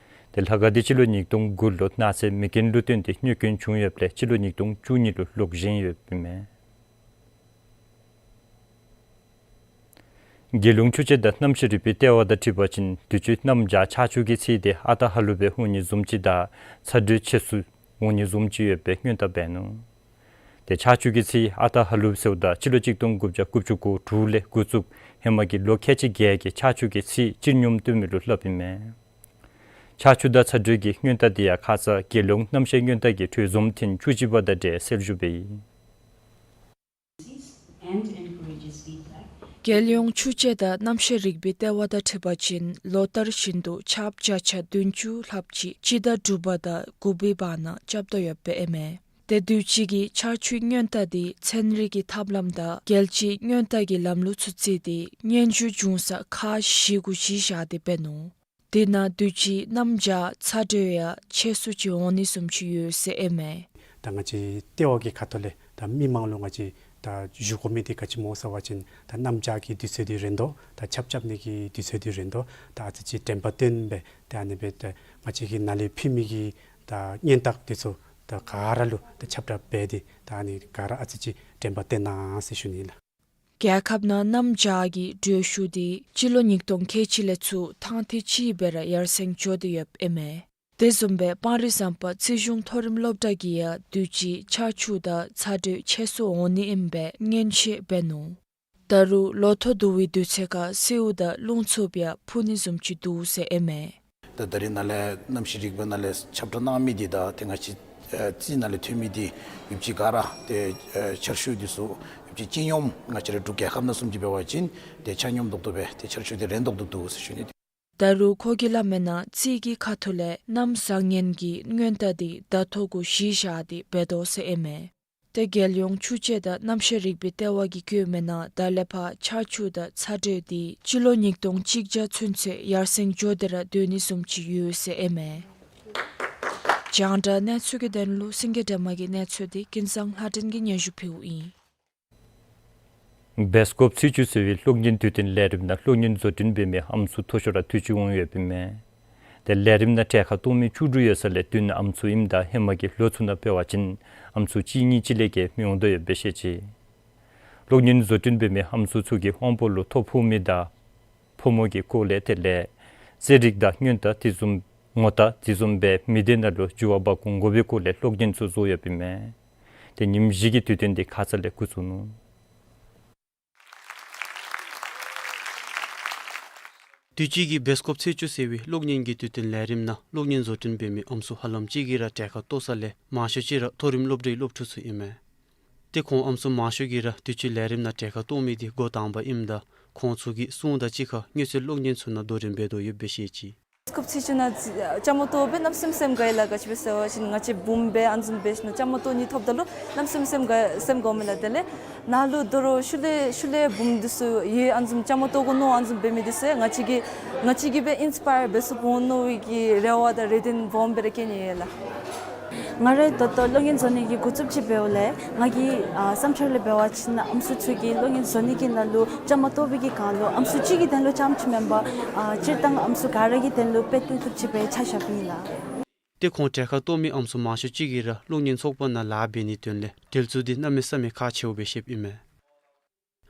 དེ་ལྷ་ཁང་འདི་སྤྱི་ལོ་ཉིས་སྟོང་དགུ་ལུ་ནགས་ཚལ་མེ་རྐྱེན་ལུ་བརྟེན་ཏེ་གནོད་སྐྱོན་བྱུང་ཡོདཔ་ལས་སྤྱི་ལོ་ཉིས་སྟོང་བཅུ་གཉིས་ལུ་ལོག་བཞེངས་ཡོདཔ་ཨིན་མས། དགེ་སློང་ཆོས་འཆད་དང་རྣམ་ཤེས་རིག་པའི་ལྟེ་བ་དང་འཁྲིལ་བ་ཅིན་དུས་ཅི་གནམ་བྱཱར་ཆར་ཆུ་གི་ཚད་འདི་ཨ་རྟག་ཧ་ལུགས་སྦེ་འོང་ནི་བཟུམ་ཅིག་དང་ཚ་དྲོད་ཆེ་སུ་འོང་ནི་བཟུམ་ཅིག་ཡོདཔ་སྦེ་སྔོན་བརྡ་འབད་ནུག། དེ་ཆར་ཆུ་གི་ཚད་ཨ་རྟག་ཧ་ལུགས་ཟེརཝ་ད་སྤྱི་ལོ་གཅིག་སྟོང་དགུ་བརྒྱ་དགུ་བཅུ་གོ་དྲུག་ལས་འགོ་བཙུགས་ཧེ་མ་གི་ལོ་ཁལ་གཅིག་བརྒྱད་ཀྱི་ཆར་ཆུ་གི་ཚད་སྤྱིར་སྙོམས་སྟོན་མི་ལུ་སླབ་ཨིན་མས། ཆར་ཆུ་དང་ཚ་དྲོད་ཀྱི་སྔོན་རྟགས་འདི་ཡང་ཁ་ཙ་རྒྱལ་ཡོངས་གནམ་གཤིས་སྔོན་རྟགས་ཀྱི་གྲོས་འཛོམས་ཐེངས་བཅུ་གཅིག་པ་དང་འབྲེལ་གསལ་ཞུ་འབད་ཡི། རྒྱལ་ཡོངས་ཆུ་དཔྱད་དང་གནམ་གཤིས་རིག་པའི་ལྟེ་བ་དང་འཁྲིལ་བ་ཅིན་ལོ་ལྟར་བཞིན་དུ་ཆརཔ་བརྒྱ་ཆ་བདུན་ཅུ་ལྷགཔ་ཅིག་སྤྱི་ཟླ་དྲུག་པ་དང་དགུ་པའི་བར་ན་རྐྱབ་དོ་ཡོདཔ་ཨིན་མས། དེ་དུས་ཅི་གི་ཆར་ཆུའི་སྔོན་རྟགས་འདི་ཚན་རིག་གི་ཐབས་ལམ་དང་རྒྱལ་སྤྱིའི་སྔོན་རྟགས་ཀྱི་ལམ་ལུགས་ཚུ་བརྩིས་ཏེ་སྙན་ཞུ་འབྱུང་ས་ཁག་བཞི་གུ་གཞི་བཞག་སྟེ་འབད་ནུག། དེ་ནང་དུས་ཅི་གནམ་བྱཱར་ཚ་དྲོད་ཡང་ཆེ་སུ་ཅིག་འོང་ནི་བཟུམ་ཅིག་ཡོད་ཟེར་ཨིན་མས། ད་ང་བཅས་ལྟེ་བ་གི་ཁ་ཐུག་ལས་ད་མི་མང་ལུ་ང་བཅས་ད་ཞུ་དགོ་མི་འདི་ག་ཅི་སྨོ་ཟེར་བ་ཅིན་ད་གནམ་བྱཱར་གྱི་དུས་ཚོད་འདི་རན་དོ། ད་ཆརཔ་རྐྱབ་ནི་གི་དུས་ཚོད་འདི་རན་དོ། ད་ཨ་ཙི་ཅིག་དྲན་པ་བཏོན་སྦེ་ད་ཨ་ནི་སྦེ་ད་ང་བཅས་ཀྱི་ནཱ་ལས་ཕུལ་མི་གི་ད་སྔོན་རྟགས་འདི་ཚུ་ད་ག་ར་ལུ་ད་ཁྱབ་བསྒྲགས་འབད་དེ་ད་ཨ་ནི་ག་ར་ཨ་ཙི་ཅིག་དྲན་པ་བཏོན་གནང་ཟེར་ཞུ་ནི་ལགས། རྒྱལ་ཁབ་ནང་གནམ་བྱཱར་གྱི་དྲོད་ཤུགས་འདི་སྤྱི་ལོ་ཉིས་སྟོང་ཁལ་གཅིག་ལས་ཚུར་ཐང་ཐེངས་གཅིག་སྦེ་ར་ཡར་སེང་འགྱོ་སྟེ་ཡོདཔ་ཨིན་མས། དེ་བཟུམ་སྦེ་སྤང་རི་ཟམ་པ་རྩིས་གཞུང་མཐོ་རིམ་སློབ་གྲྭ་གིས་ཡང་དུས་ཅི་ཆར་ཆུ་དང་ཚ་དྲོད་ཆེ་སུ་འོང་ནི་ཨིནམ་སྦེ་མངོན་བཤད་འབད་ནུག། ད་རུང་ལོ་ཐོག་བསྡུ་བའི་དུས་ཚོད་ཁར་སེརཝ་དང་རླུང་འཚུབ་ཡང་འཕུ་ནི་བཟུམ་ཅིག་འདུག་ཟེར་ཨིན་མས། ད་ད་རིས་ནཱ་ལས་གནམ་གཤིས་རིག་པའི་ནང་ལས་ཁྱབ་བསྒྲགས་གནང་མི་འདི་དང་ཏེ་ང་བཅས་ཨ་རྩིས་ནང་ལས་ཐོན་མི་འདི་ཡོདཔ་ཅིག་ག་ར་ཏེ་ཨ་ཆར་ཆུ་འདི་ཚུ་ཡོདཔ་ཅིག་སྤྱི་སྙོམས་ང་བཅས་རའི་འབྲུག་རྒྱལ་ཁབ་ནང་བཟུམ་ཅིག་འབད་བ་ཅིན་ཏེ་ཆ་སྙོམས་ཏོག་ཏོ་སྦེ་ཏེ་ཆར་ཆུ་འདི་རན་ཏོག་ཏོ་འདུག་ཟེར་ཞུ་ནི། ད་རུང་ཁོ་གིས་སླབ་མིའི་ནང་རྩིས་ཀྱི་ཁ་ཐུག་ལས་གནམ་བཟང་ངན་གྱི་སྔོན་རྟགས་འདི་ཟླ་ཐོ་གུ་གཞི་བཞག་སྟེ་འབད་དོ་ཟེར་ཨིན་མས། ཏེ་རྒྱལ་ཡོངས་ཆུ་དཔྱད་དང་གནམ་གཤིས་རིག་པའི་ལྟེ་བ་གིས་བཀོད་མིའི་ནང་ད་ལས་ཕར་ཆར་ཆུ་དང་ཚ་དྲོད་འདི་སྤྱི་ལོ་ཉིས་སྟོང་གཅིག་བརྒྱ་ཚུན་ཚོད་ཡར་སེང་འགྱོ་སྟེ་ར་སྡོད་ནི་བཟུམ་ཅིག་ཡོད་ཟེར་ཨིན་མས། རྒྱང་བསྒྲགས་གནས་ཚུལ་གྱི་དོན་ལུ་སེང་གེ་སྒྲོལ་མ་གི་གནས་ཚུལ་འདི་ཀུན་བཟང་ལྷ་སྒྲོན་གྱིས་སྙན་ཞུ་ཕུལཝ་ཨིན། སྦེལ་ཀོབ་ཚེས་བཅུ་ཟེར་བའི་གློག་བརྙན་དུས་སྟོན་ལས་རིམ་ནང་གློག་བརྙན་བཟོ་སྐྲུན་འབད་མི་ཨམ་སྲུ་མཐོ་ཤོས་ར་དུས་ཅི་འོང་ཡོདཔ་ཨིན་མས། ཏེ་ལས་རིམ་ནང་གྲལ་ཁར་གཏོགས་མི་བཅུ་དྲུག་ཡོད་ས་ལས་བདུན་ཨམ་སྲུ་ཨིནམ་ད་ཧེ་མ་གི་ལོ་ཚུ་ནང་འབད་བ་ཅིན་ཨམ་སྲུ་གཅིག་གཉིས་ཅིག་ལས་བརྒལ་མི་འོང་དོ་ཡོདཔ་སྦེ་བཤད་ཅི། གློག་བརྙན་བཟོ་སྐྲུན་འབད་མི་ཨམ་སྲུ་ཚུ་གི་དབང་པོ་ལུ་ཐོ་ཕོག་མི་དང་ཕོ་མོ་གི་སྐོར་ལས་དེ་ལས་རྩེད་རིགས་དང་སྔོན་རྟགས་དེ་བཟུམ་ངོ་རྟགས་དེ་བཟུམ་སྦེ་མི་སྡེ་ནང་ལུ་འགྱུར་བ་འབག་འོང་དགོ་པའི་སྐོར་ལས་གློག་བརྙན་ཚུ་བཟོ་ཡོདཔ་ཨིན་མས། ཏེ་ཉིནམ་བཞི་གི་དུས་སྟོན་འདི་ཁ་ཙ་ལས་འགོ་བཙུགས་ནུག། དུས་ཅི་གི་སྦེལ་ཀོབ་ཚེས་བཅུ་ཟེར་བའི་གློག་བརྙན་གྱི་དུས་སྟོན་ལས་རིམ་ནང་གློག་བརྙན་བཟོ་སྐྲུན་འབད་མི་ཨམ་སྲུ་ཧ་ལམ་ཅིག་གིས་ར་གྲལ་ཁར་གཏོགས་ས་ལས་མང་ཤོས་ཅིག་ར་མཐོ་རིམ་སློབ་གྲྭའི་སློབ་ཕྲུག་ཚུ་ཨིན་མས། ཏེ་ཁོང་ཨམ་སྲུ་མང་ཤོས་ཀྱིས་ར་དུས་ཅི་ལས་རིམ་ནང་གྲལ་ཁར་གཏོགས་མི་འདི་འགོ་དང་པ་ཨིནམ་ད་ཁོང་ཚུ་གིས་སྲུང་དང་གཅིག་ཁར་དངོས་སུ་གློག་བརྙན་ཚུ་ནང་རྡོ་རིང་འབད་དོ་ཡོདཔ་སྦེ་བཤད་ཅི། སྐབས་ཚེས་བཅུ་ནང་བཅའ་མར་གཏོགས་སྦེ་གནམ་མེད་ས་མེད་དགའ་ཡི་ལགས། ག་ཅི་སྦེ་ཟེར་བ་ཅིན་ང་བཅས་འབུམ་སྦེ་ཨ་ནི་བཟུམ་འབད་ཞིནམ་ལས་བཅའ་མར་གཏོགས་ནི་ཐོབ་ད་ལུ་གནམ་མེད་ས་མེད་དགའ་སེམས་དགའཝ་མས་ལགས། དེ་ལས་ནཱ་ལུ་དོ་རུང་ཤུལ་ལས་ཤུལ་ལས་འབུམ་འདི་ཚུ་ཡང་ཨ་ནི་བཟུམ་བཅའ་མར་གཏོགས་དགོ་མནོ་ཨ་ནི་བཟུམ་འབད་མི་འདི་ཚུ་ཡང་ང་བཅས་ཀྱིས་ང་བཅས་ཀྱིས་སྦེ་ཨིན་སི་པ་ཡར་འབད་ཚུགས་འོང་མནོ་བའི་གི་རེ་བ་དང་རེ་འདུན་སྦོམ་སྦེ་ར་བསྐྱེད་ནི་ཡོད་ལགས། ང་ར་ད་ལྟོ་གློག་བརྙན་བཟོ་ནི་གི་འགོ་བཙུགསཔ་ཅིག་འབདཝ་ལས་ང་གི་ཨ་བསམ་འཆར་ལས་འབད་བ་ཅིན་ཨམ་སྲུ་ཚུ་གིས་གློག་བརྙན་བཟོ་ནི་གི་ནང་ལུ་བཅའ་མར་གཏོགས་པའི་གི་སྒང་ལུ་ཨམ་སྲུ་གཅིག་གི་དོན་ལུ་རྐྱངམ་ཅིག་མེན་པར་ཨ་སྤྱིར་བཏང་ཨམ་སྲུ་ག་ར་གི་དོན་ལུ་དཔེ་སྟོན་ཐུབ་ཅིག་སྦེ་ཆ་བཞགཔ་ཨིན་ལགས། ཏེ་ཁོང་གྲལ་ཁར་གཏོགས་མི་ཨམ་སྲུ་མང་ཤོས་ཅིག་གིས་ར་གློག་བརྙན་ཚོགས་པ་ནང་ལཱ་འབད་ནིའི་དོན་ལས་འབྲེལ་འཚོལ་འདི་གནམ་མེད་ས་མེད་ཁག་ཆེཝ་སྦེ་བཤདཔ་ཨིན་མས།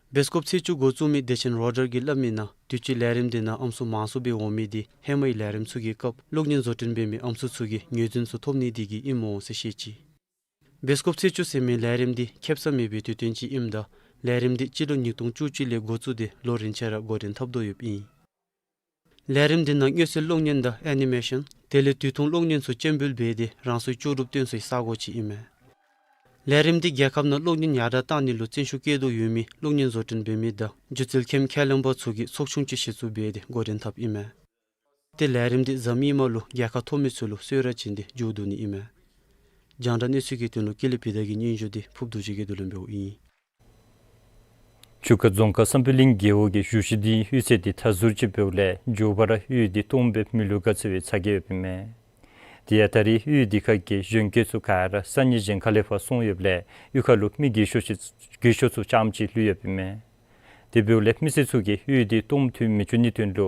སྦེལ་ཀོབ་ཚེས་བཅུ་འགོ་བཙུགས་མི་བདེ་ཆེན་རོ་ཌར་གྱིས་སླབ་མིའི་ནང་དུས་ཅི་ལས་རིམ་འདི་ནང་ཨམ་སྲུ་མང་སུ་སྦེ་འོང་མི་འདི་ཧེ་མའི་ལས་རིམ་ཚུ་གི་སྐབས་གློག་བརྙན་བཟོ་སྐྲུན་འབད་མི་ཨམ་སྲུ་ཚུ་གིས་ངོས་འཛིན་ཚུ་ཐོབ་ནི་འདི་གིས་ཨིནམ་འོང་ཟེར་བཤད་ཅི། སྦེལ་ཀོབ་ཚེས་བཅུ་ཟེར་མི་ལས་རིམ་འདི་ཁེབ་ས་མེད་པའི་དུས་སྟོན་ཅིག་ཨིནམ་ད་ལས་རིམ་འདི་སྤྱི་ལོ་ཉིས་སྟོང་བཅུ་གཅིག་ལས་འགོ་བཙུགས་ཏེ་ལོ་རིམ་ཆད་ར་འགོ་འདྲེན་འཐབ་དོ་ཡོདཔ་ཨིན། ལས་རིམ་འདི་ནང་དངོས་སུ་གློག་བརྙན་དང་ཨེ་ནི་མེ་ཤཱན་དེ་ལས་དུས་ཐུང་གློག་བརྙན་ཚུ་སྤྱན་འབུལ་འབད་དེ་རང་སོའི་ལྕོགས་གྲུབ་སྟོན་སའི་ས་སྒོ་ཅིག་ཨིན་མས། ལས་རིམ་འདི་རྒྱལ་ཁབ་ནང་གློག་བརྙན་ཡར་དྲག་བཏང་ནི་ལུ་བརྩོན་ཤུགས་བསྐྱེད་དོ་ཡོད་མི་གློག་བརྙན་བཟོ་སྐྲུན་འབད་མི་དང་སྒྱུ་རྩལ་མཁྱེན་མཁས་ལྷན་པ་ཚུ་གིས་ཚོགས་ཆུང་ཅིག་གཞི་བཙུགས་འབད་དེ་འགོ་འདྲེན་འཐབ་ཨིན་མས། ཏེ་ལས་རིམ་འདི་གཟའ་མིག་དམར་ལུ་རྒྱལ་ཁ་ཐོབ་མི་ཚུ་ལུ་གསོལ་རས་བྱིན་ཏེ་མཇུག་བསྡུ་ནི་ཨིན་མས། རྒྱང་བསྒྲགས་གནས་ཚུལ་གྱི་དོན་ལུ་ཀུན་ལེགས་བི་དྷ་གི་སྙན་ཞུ་འདི་ཕུརཔ་རྡོ་རྗེ་གིས་བསྡུ་ལེན་འབདཝ་ཨིན། ཆུ་ཁ་རྫོང་ཁག་བསམ་འཕེལ་གླིང་རྒེད་འོག་གི་བཞུགས་ཤིང་སྡོད་ཡུལ་ཚོ་འདི་མཐའ་ཟུར་ཅིག་འབདཝ་ལས་མགྱོགས་པ་ར་ཡུལ་འདི་སྟོངམ་སྦེ་མི་ལུ་དགའ་ཚོར་བའི་ཚ་གྱང་ཡོདཔ་ཨིན་མས། དེ་ཡང་ད་རེས་ཡུལ་འདི་ཁ་གི་གཞོན་སྐྱེས་ཚུ་ག་ར་ས་གནས་གཞན་ཁ་ལས་ཕར་སོང་ཡོདཔ་ལས་ཡུལ་ཁ་ལུ་མི་རྒས་ཤོས་ཅིག་རྒས་ཤོས་ཚུ་རྐྱངམ་ཅིག་ལུས་ཡོདཔ་ཨིན་མས། དེ་འབདཝ་ལས་མི་སེར་ཚུ་གིས་ཡུལ་འདི་སྟོངམ་འཐུས་མི་བཅུག་ནིའི་དོན་ལུ་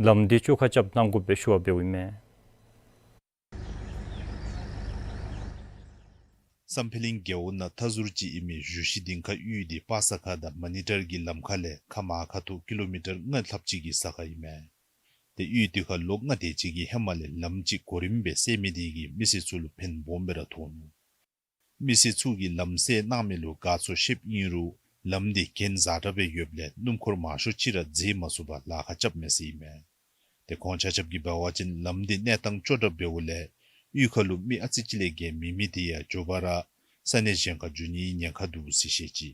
ལམ་འདི་བཅོ་ཁ་རྐྱབ་གནང་དགོ་པའི་ཞུ་བ་འབདཝ་ཨིན་མས། བསམ་འཕེལ་གླིང་རྒེད་འོག་ནང་མཐའ་ཟུར་ཅིག་ཨིན་མི་བཞུགས་ཤིང་སྡོད་ཁ་ཡུལ་འདི་པ་སངས་ཁ་དང་མ་ཎི་བྲག་གི་ལམ་ཁ་ལས་ཁ་མར་ཁ་ཐུག་ཀི་ལོ་མི་ཊར་ལྔ་ལྷགཔ་ཅིག་གི་ས་ཁར་ཨིན་མས། ཏེ་ཡུལ་འདི་ཁར་ལོ་ལྔ་དེ་ཅིག་གི་ཧེ་མ་ལས་ལམ་ཅིག་གོ་རིམ་སྦེ་བསལ་མི་འདི་གིས་མི་སེར་ཚུ་ལུ་ཕན་སྦོམ་སྦེ་ར་ཐོགས་ནུག། མི་སེར་ཚུ་གིས་ལམ་བསལ་གནང་མི་ལུ་དགའ་ཚོར་བཤདཔ་ཨིན་རུང་ལམ་འདི་གྱེན་བཟང་དྲགས་སྦེ་ཡོདཔ་ལས་སྣུམ་འཁོར་མང་ཤོས་ཅིག་ར་འཛེགས་མ་ཚུགས་པར་ལཱ་ཁག་རྐྱབ་མས་ཟེར་ཨིན་མས། ཏེ་ཁོང་ཆ་ཁྱབ་ཀྱིས་འབད་བ་ཅིན་ལམ་འདི་གནས་སྟངས་སྐྱོ་དྲགས་འབདཝ་ལས་གཡུས་ཁ་ལུ་མི་ཨ་ཙི་ཅིག་ལས་བརྒལ་མེད་མི་དེ་ཡང་མགྱོགས་པ་ར་ས་གནས་གཞན་ཁར་འགྱོ་ནིའི་ཉེན་ཁ་འདུག་ཟེར་བཤད་ཅི།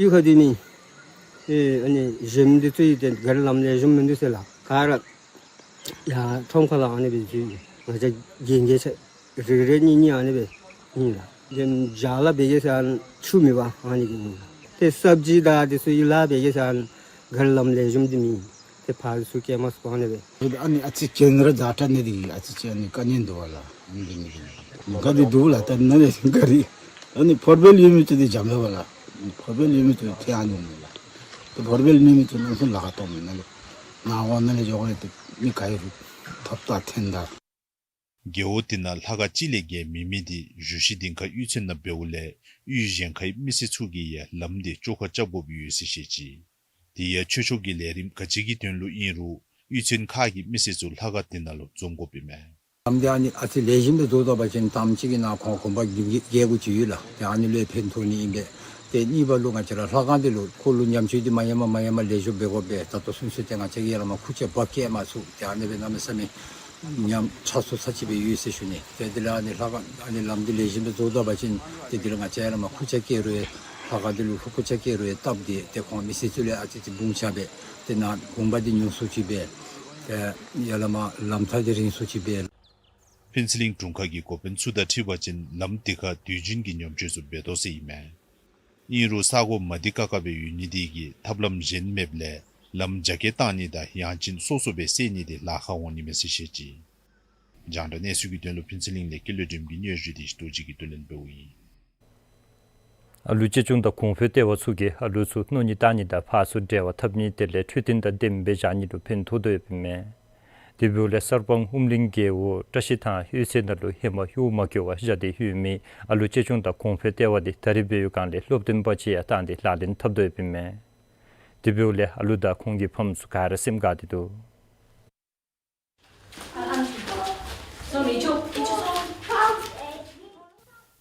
གཡུས་ཁ་འདི་ནི་ཨེ་ཨ་ནི་གཞན་མི་འདི་ཚུ་ཡང་ཏེ་ག་ར་ལམ་ལེགས་ཤོམ་མིན་འདུག་ཟེར་ལགས། ག་ར་ཡར་ཁྲོམ་ཁ་ལུ་ཨ་ནི་སྦེ་འཛུལ། ང་བཅས་རྒན་རྒས་ཆ་རེ་རེ་གཉིས་གཉིས་ཨ་ནི་སྦེ་ཨིན་ལགས། ཏེ་བྱཱར་ལཱ་འབད་གེ་ཟེར་ཨ་ནི་ཆུ་མེད་པར་ཨ་ནི་གི་ཨིན་ལགས། ཏེ་སབ་ཇི་དང་འདི་ཚུ་གི་ལཱ་འབད་གེ་ཟེར་ཨ་ནི་ག་ར་ལམ་ལེགས་ཤོམ་འདི་མེད། ཏེ་ཕར་ཚུར་སྐྱེལ་མ་ཚུགས་པར་ཨ་ནི་སྦེ། ཨ་ནི་ཨ་ཙི་གྱོན་ར་བདའ་སྟེ་ནི་འདི་ཨ་ཙི་ཅིག་ཨ་ནི་དཀའ་ངལ་འདུག་པ་ལགས། ཨ་ནི་འདི་ནི་ག་འདི་འདུག་ལགས། ད་ནཱ་ལས་ག་ར་ཨ་ནི་ཕོར་པེལ་ཡོད་མི་ཚུ་འདི་འཇམ་པས་པ་ལགས། ཕོར་པེལ་ཡོད་མི་ཚུ་ཏེ་ཨ་ནི་ཨིན་ལགས། ཏེ་ཕོར་པེལ་མེད་མི་ཚུ་ནང་སུ་ལཱ་ཁག་ཐོབ་མི་ནང་ལས་ནཱ་འོང་ནཱ་ལས་འགྱོ་དགོ་ལགས། ཏེ་མི་ག་ཡོད་རུང་ཐོབ་ཐང་འཐོན་ད། རྒེད་འོག་དེ་ནང་ལྷ་ཁང་གཅིག་ལས་བརྒལ་མེད་མི་དེ་བཞུགས་གཞིས་སྡིངས་ཁ་གཡུས་ཚན་ནང་འབདཝ་ལས་གཡུས་གཞན་ཁའི་མི་སེར་ཚུ་གིས་ཡང་ལམ་དེ་བཅོ་ཁ་རྐྱབ་དགོཔ་ཡོད་ཟེར་བཤད་ཅི། དེ་ཡང་ཆོས་ཕྱོགས་ཀྱི་ལས་རིམ་ག་ཅི་གི་དོན་ལུ་ཨིན་རུང་གཡུས་ཚན་ཁག་གི་མི་སེར་ཚུ་ལྷ་ཁང་དེ་ནང་ལུ་འཛོམས་དགོཔ་ཨིན་མས། ལམ་དེ་ཨ་ནི་ཨ་ཙི་ལེགས་ཤོམ་སྦེ་བཟོ་ད་པ་ཅིན་དང་པ་ཅིག་གི་ནང་ཁོང་གོམ་པ་བརྒྱད་དགུ་ཅིག་ཡོད་ལགས། ཏེ་ཨ་ནི་ལུ་ཕན་ཐོགས་ནི་ཨིན་པས། ཏེ་གཉིས་པ་ལུ་ང་བཅས་ར་ལྷ་ཁང་འདི་ལུ་ཁོ་ལུ་ཉམས་བཅོས་འདི་མ་ཡལ་མ་མ་ཡལ་མ་ལེགས་ཤོམ་འབད་དགོ་པས། ད་ལྟོ་ཚུན་ཚོད་ཏེ་ང་བཅས་ཀྱིས་ཡར་ལས་མར་ཁུར་ཆ་འབག་སྐྱེལ་མ་ཚུགས། ཏེ་ཨ་ནི་སྦེ་གནམ་མེད་ས་མེད་ཉམས་ཆག་སོང་ཚར་ཅིག་སྦེ་ཡོད་ཟེར་ཞུ་ནི། ཏེ་དེ་ལས་ཨ་ནི་ལྷ་ཁང་ཨ་ནི་ལམ་འདི་ལེགས་ཤོམ་སྦེ་བཟོ་ད་པ་ཅིན་ཏེ་དེ་ལས་ང་བཅས་ཡར་ལས་མར་ཁུར་ཆ་སྐྱེལ་རུང་ཡང་ལྷ་ཁང་འདི་ལུ་ཁུར་ཆ་སྐྱེལ་རུང་ཡང་སྟབས་བདེ། ཏེ་ཁོང་མི་སེར་ཚུ་ལས་ཨ་ཙི་ཅིག་བུང་ཆ་སྦེ་ཏེ་ནཱ་གོམ་པ་འདི་ཉུང་སུ་ཅིག་སྦེ་ཏེ་ཡར་ལས་མར་ལམ་ཐག་འདི་རིང་སུ་ཅིག་སྦེ། ཕུན་ཚོགས་གླིང་དྲུང་ཁག་གི་འགོ་དཔོན་ཚུ་དང་འཁྲིལ་བ་ཅིན་ལམ་དེ་ཁར་དུས་རྒྱུན་གྱི་ཉམས་བཅོས་ཚུ་འབད་དོ་ཟེར་ཨིན་མས། ཨིན་རུང་ས་གོ་མ་བདེ་ཁག་ཁ་སྦེ་ཡོད་ནི་དེ་གིས་ཐབས་ལམ་གཞན་མེདཔ་ལས་ལམ་རྒྱ་སྐྱེད་བཏང་ནི་དང་ཡང་ཅིན་སོ་སོ་སྦེ་བསལ་ནི་དེ་ལཱ་ཁག་འོང་ནི་མས་ཟེར་བཤད་ཅི། རྒྱང་བསྒྲགས་གནས་ཚུལ་གྱི་དོན་ལུ་ཕུན་ཚོགས་གླིང་ལས་སྐལ་ལྡན་སྒྲོལམ་གྱི་སྙན་ཞུ་དེ་ཞུ་དོ་ཅིག་གི་བསྡུ་ལེན་འབདཝ་ཨིན། ཨ་ལུའི་གཅེས་སྐྱོང་དང་གོང་འཕེལ་ལྟེ་བ་ཚུ་གིས་ཨ་ལུ་ཚུ་མནོ་ནི་བཏང་ནི་དང་ཕར་ཚུར་འབྲེལ་བ་འཐབ་ནི་དེ་ལས་འཕྲོད་བསྟེན་དང་ལྡནམ་སྦེ་བཞག་ནི་ལུ་ཕན་ཐོགས་དོ་ཡོདཔ་ཨིན་མས། དེ་འབདཝ་ལས་གསར་སྤང་ཨུམ་གླིང་རྒེད་འོག་བཀྲ་ཤིས་ཐང་གཡུས་ཚན་ནང་ལུ་ཧེ་མ་གཡོག་མ་བཀོལ་བར་བཞག་སྟེ་ཡོད་མི་ཨ་ལུ་གཅེས་སྐྱོང་དང་གོང་འཕེལ་ལྟེ་བ་དེ་ད་རིས་འབད་བའི་སྒང་ལས་སློབ་སྟོན་པ་ཅིག་ཡང་བཏང་སྟེ་ལག་ལེན་འཐབ་དོ་ཡོདཔ་ཨིན་མས། དེ་འབདཝ་ལས་ཨ་ལུ་དང་ཁོང་གི་ཕམ་ཚུ་ག་ར་སེམས་དགའ་སྟེ་འདུག།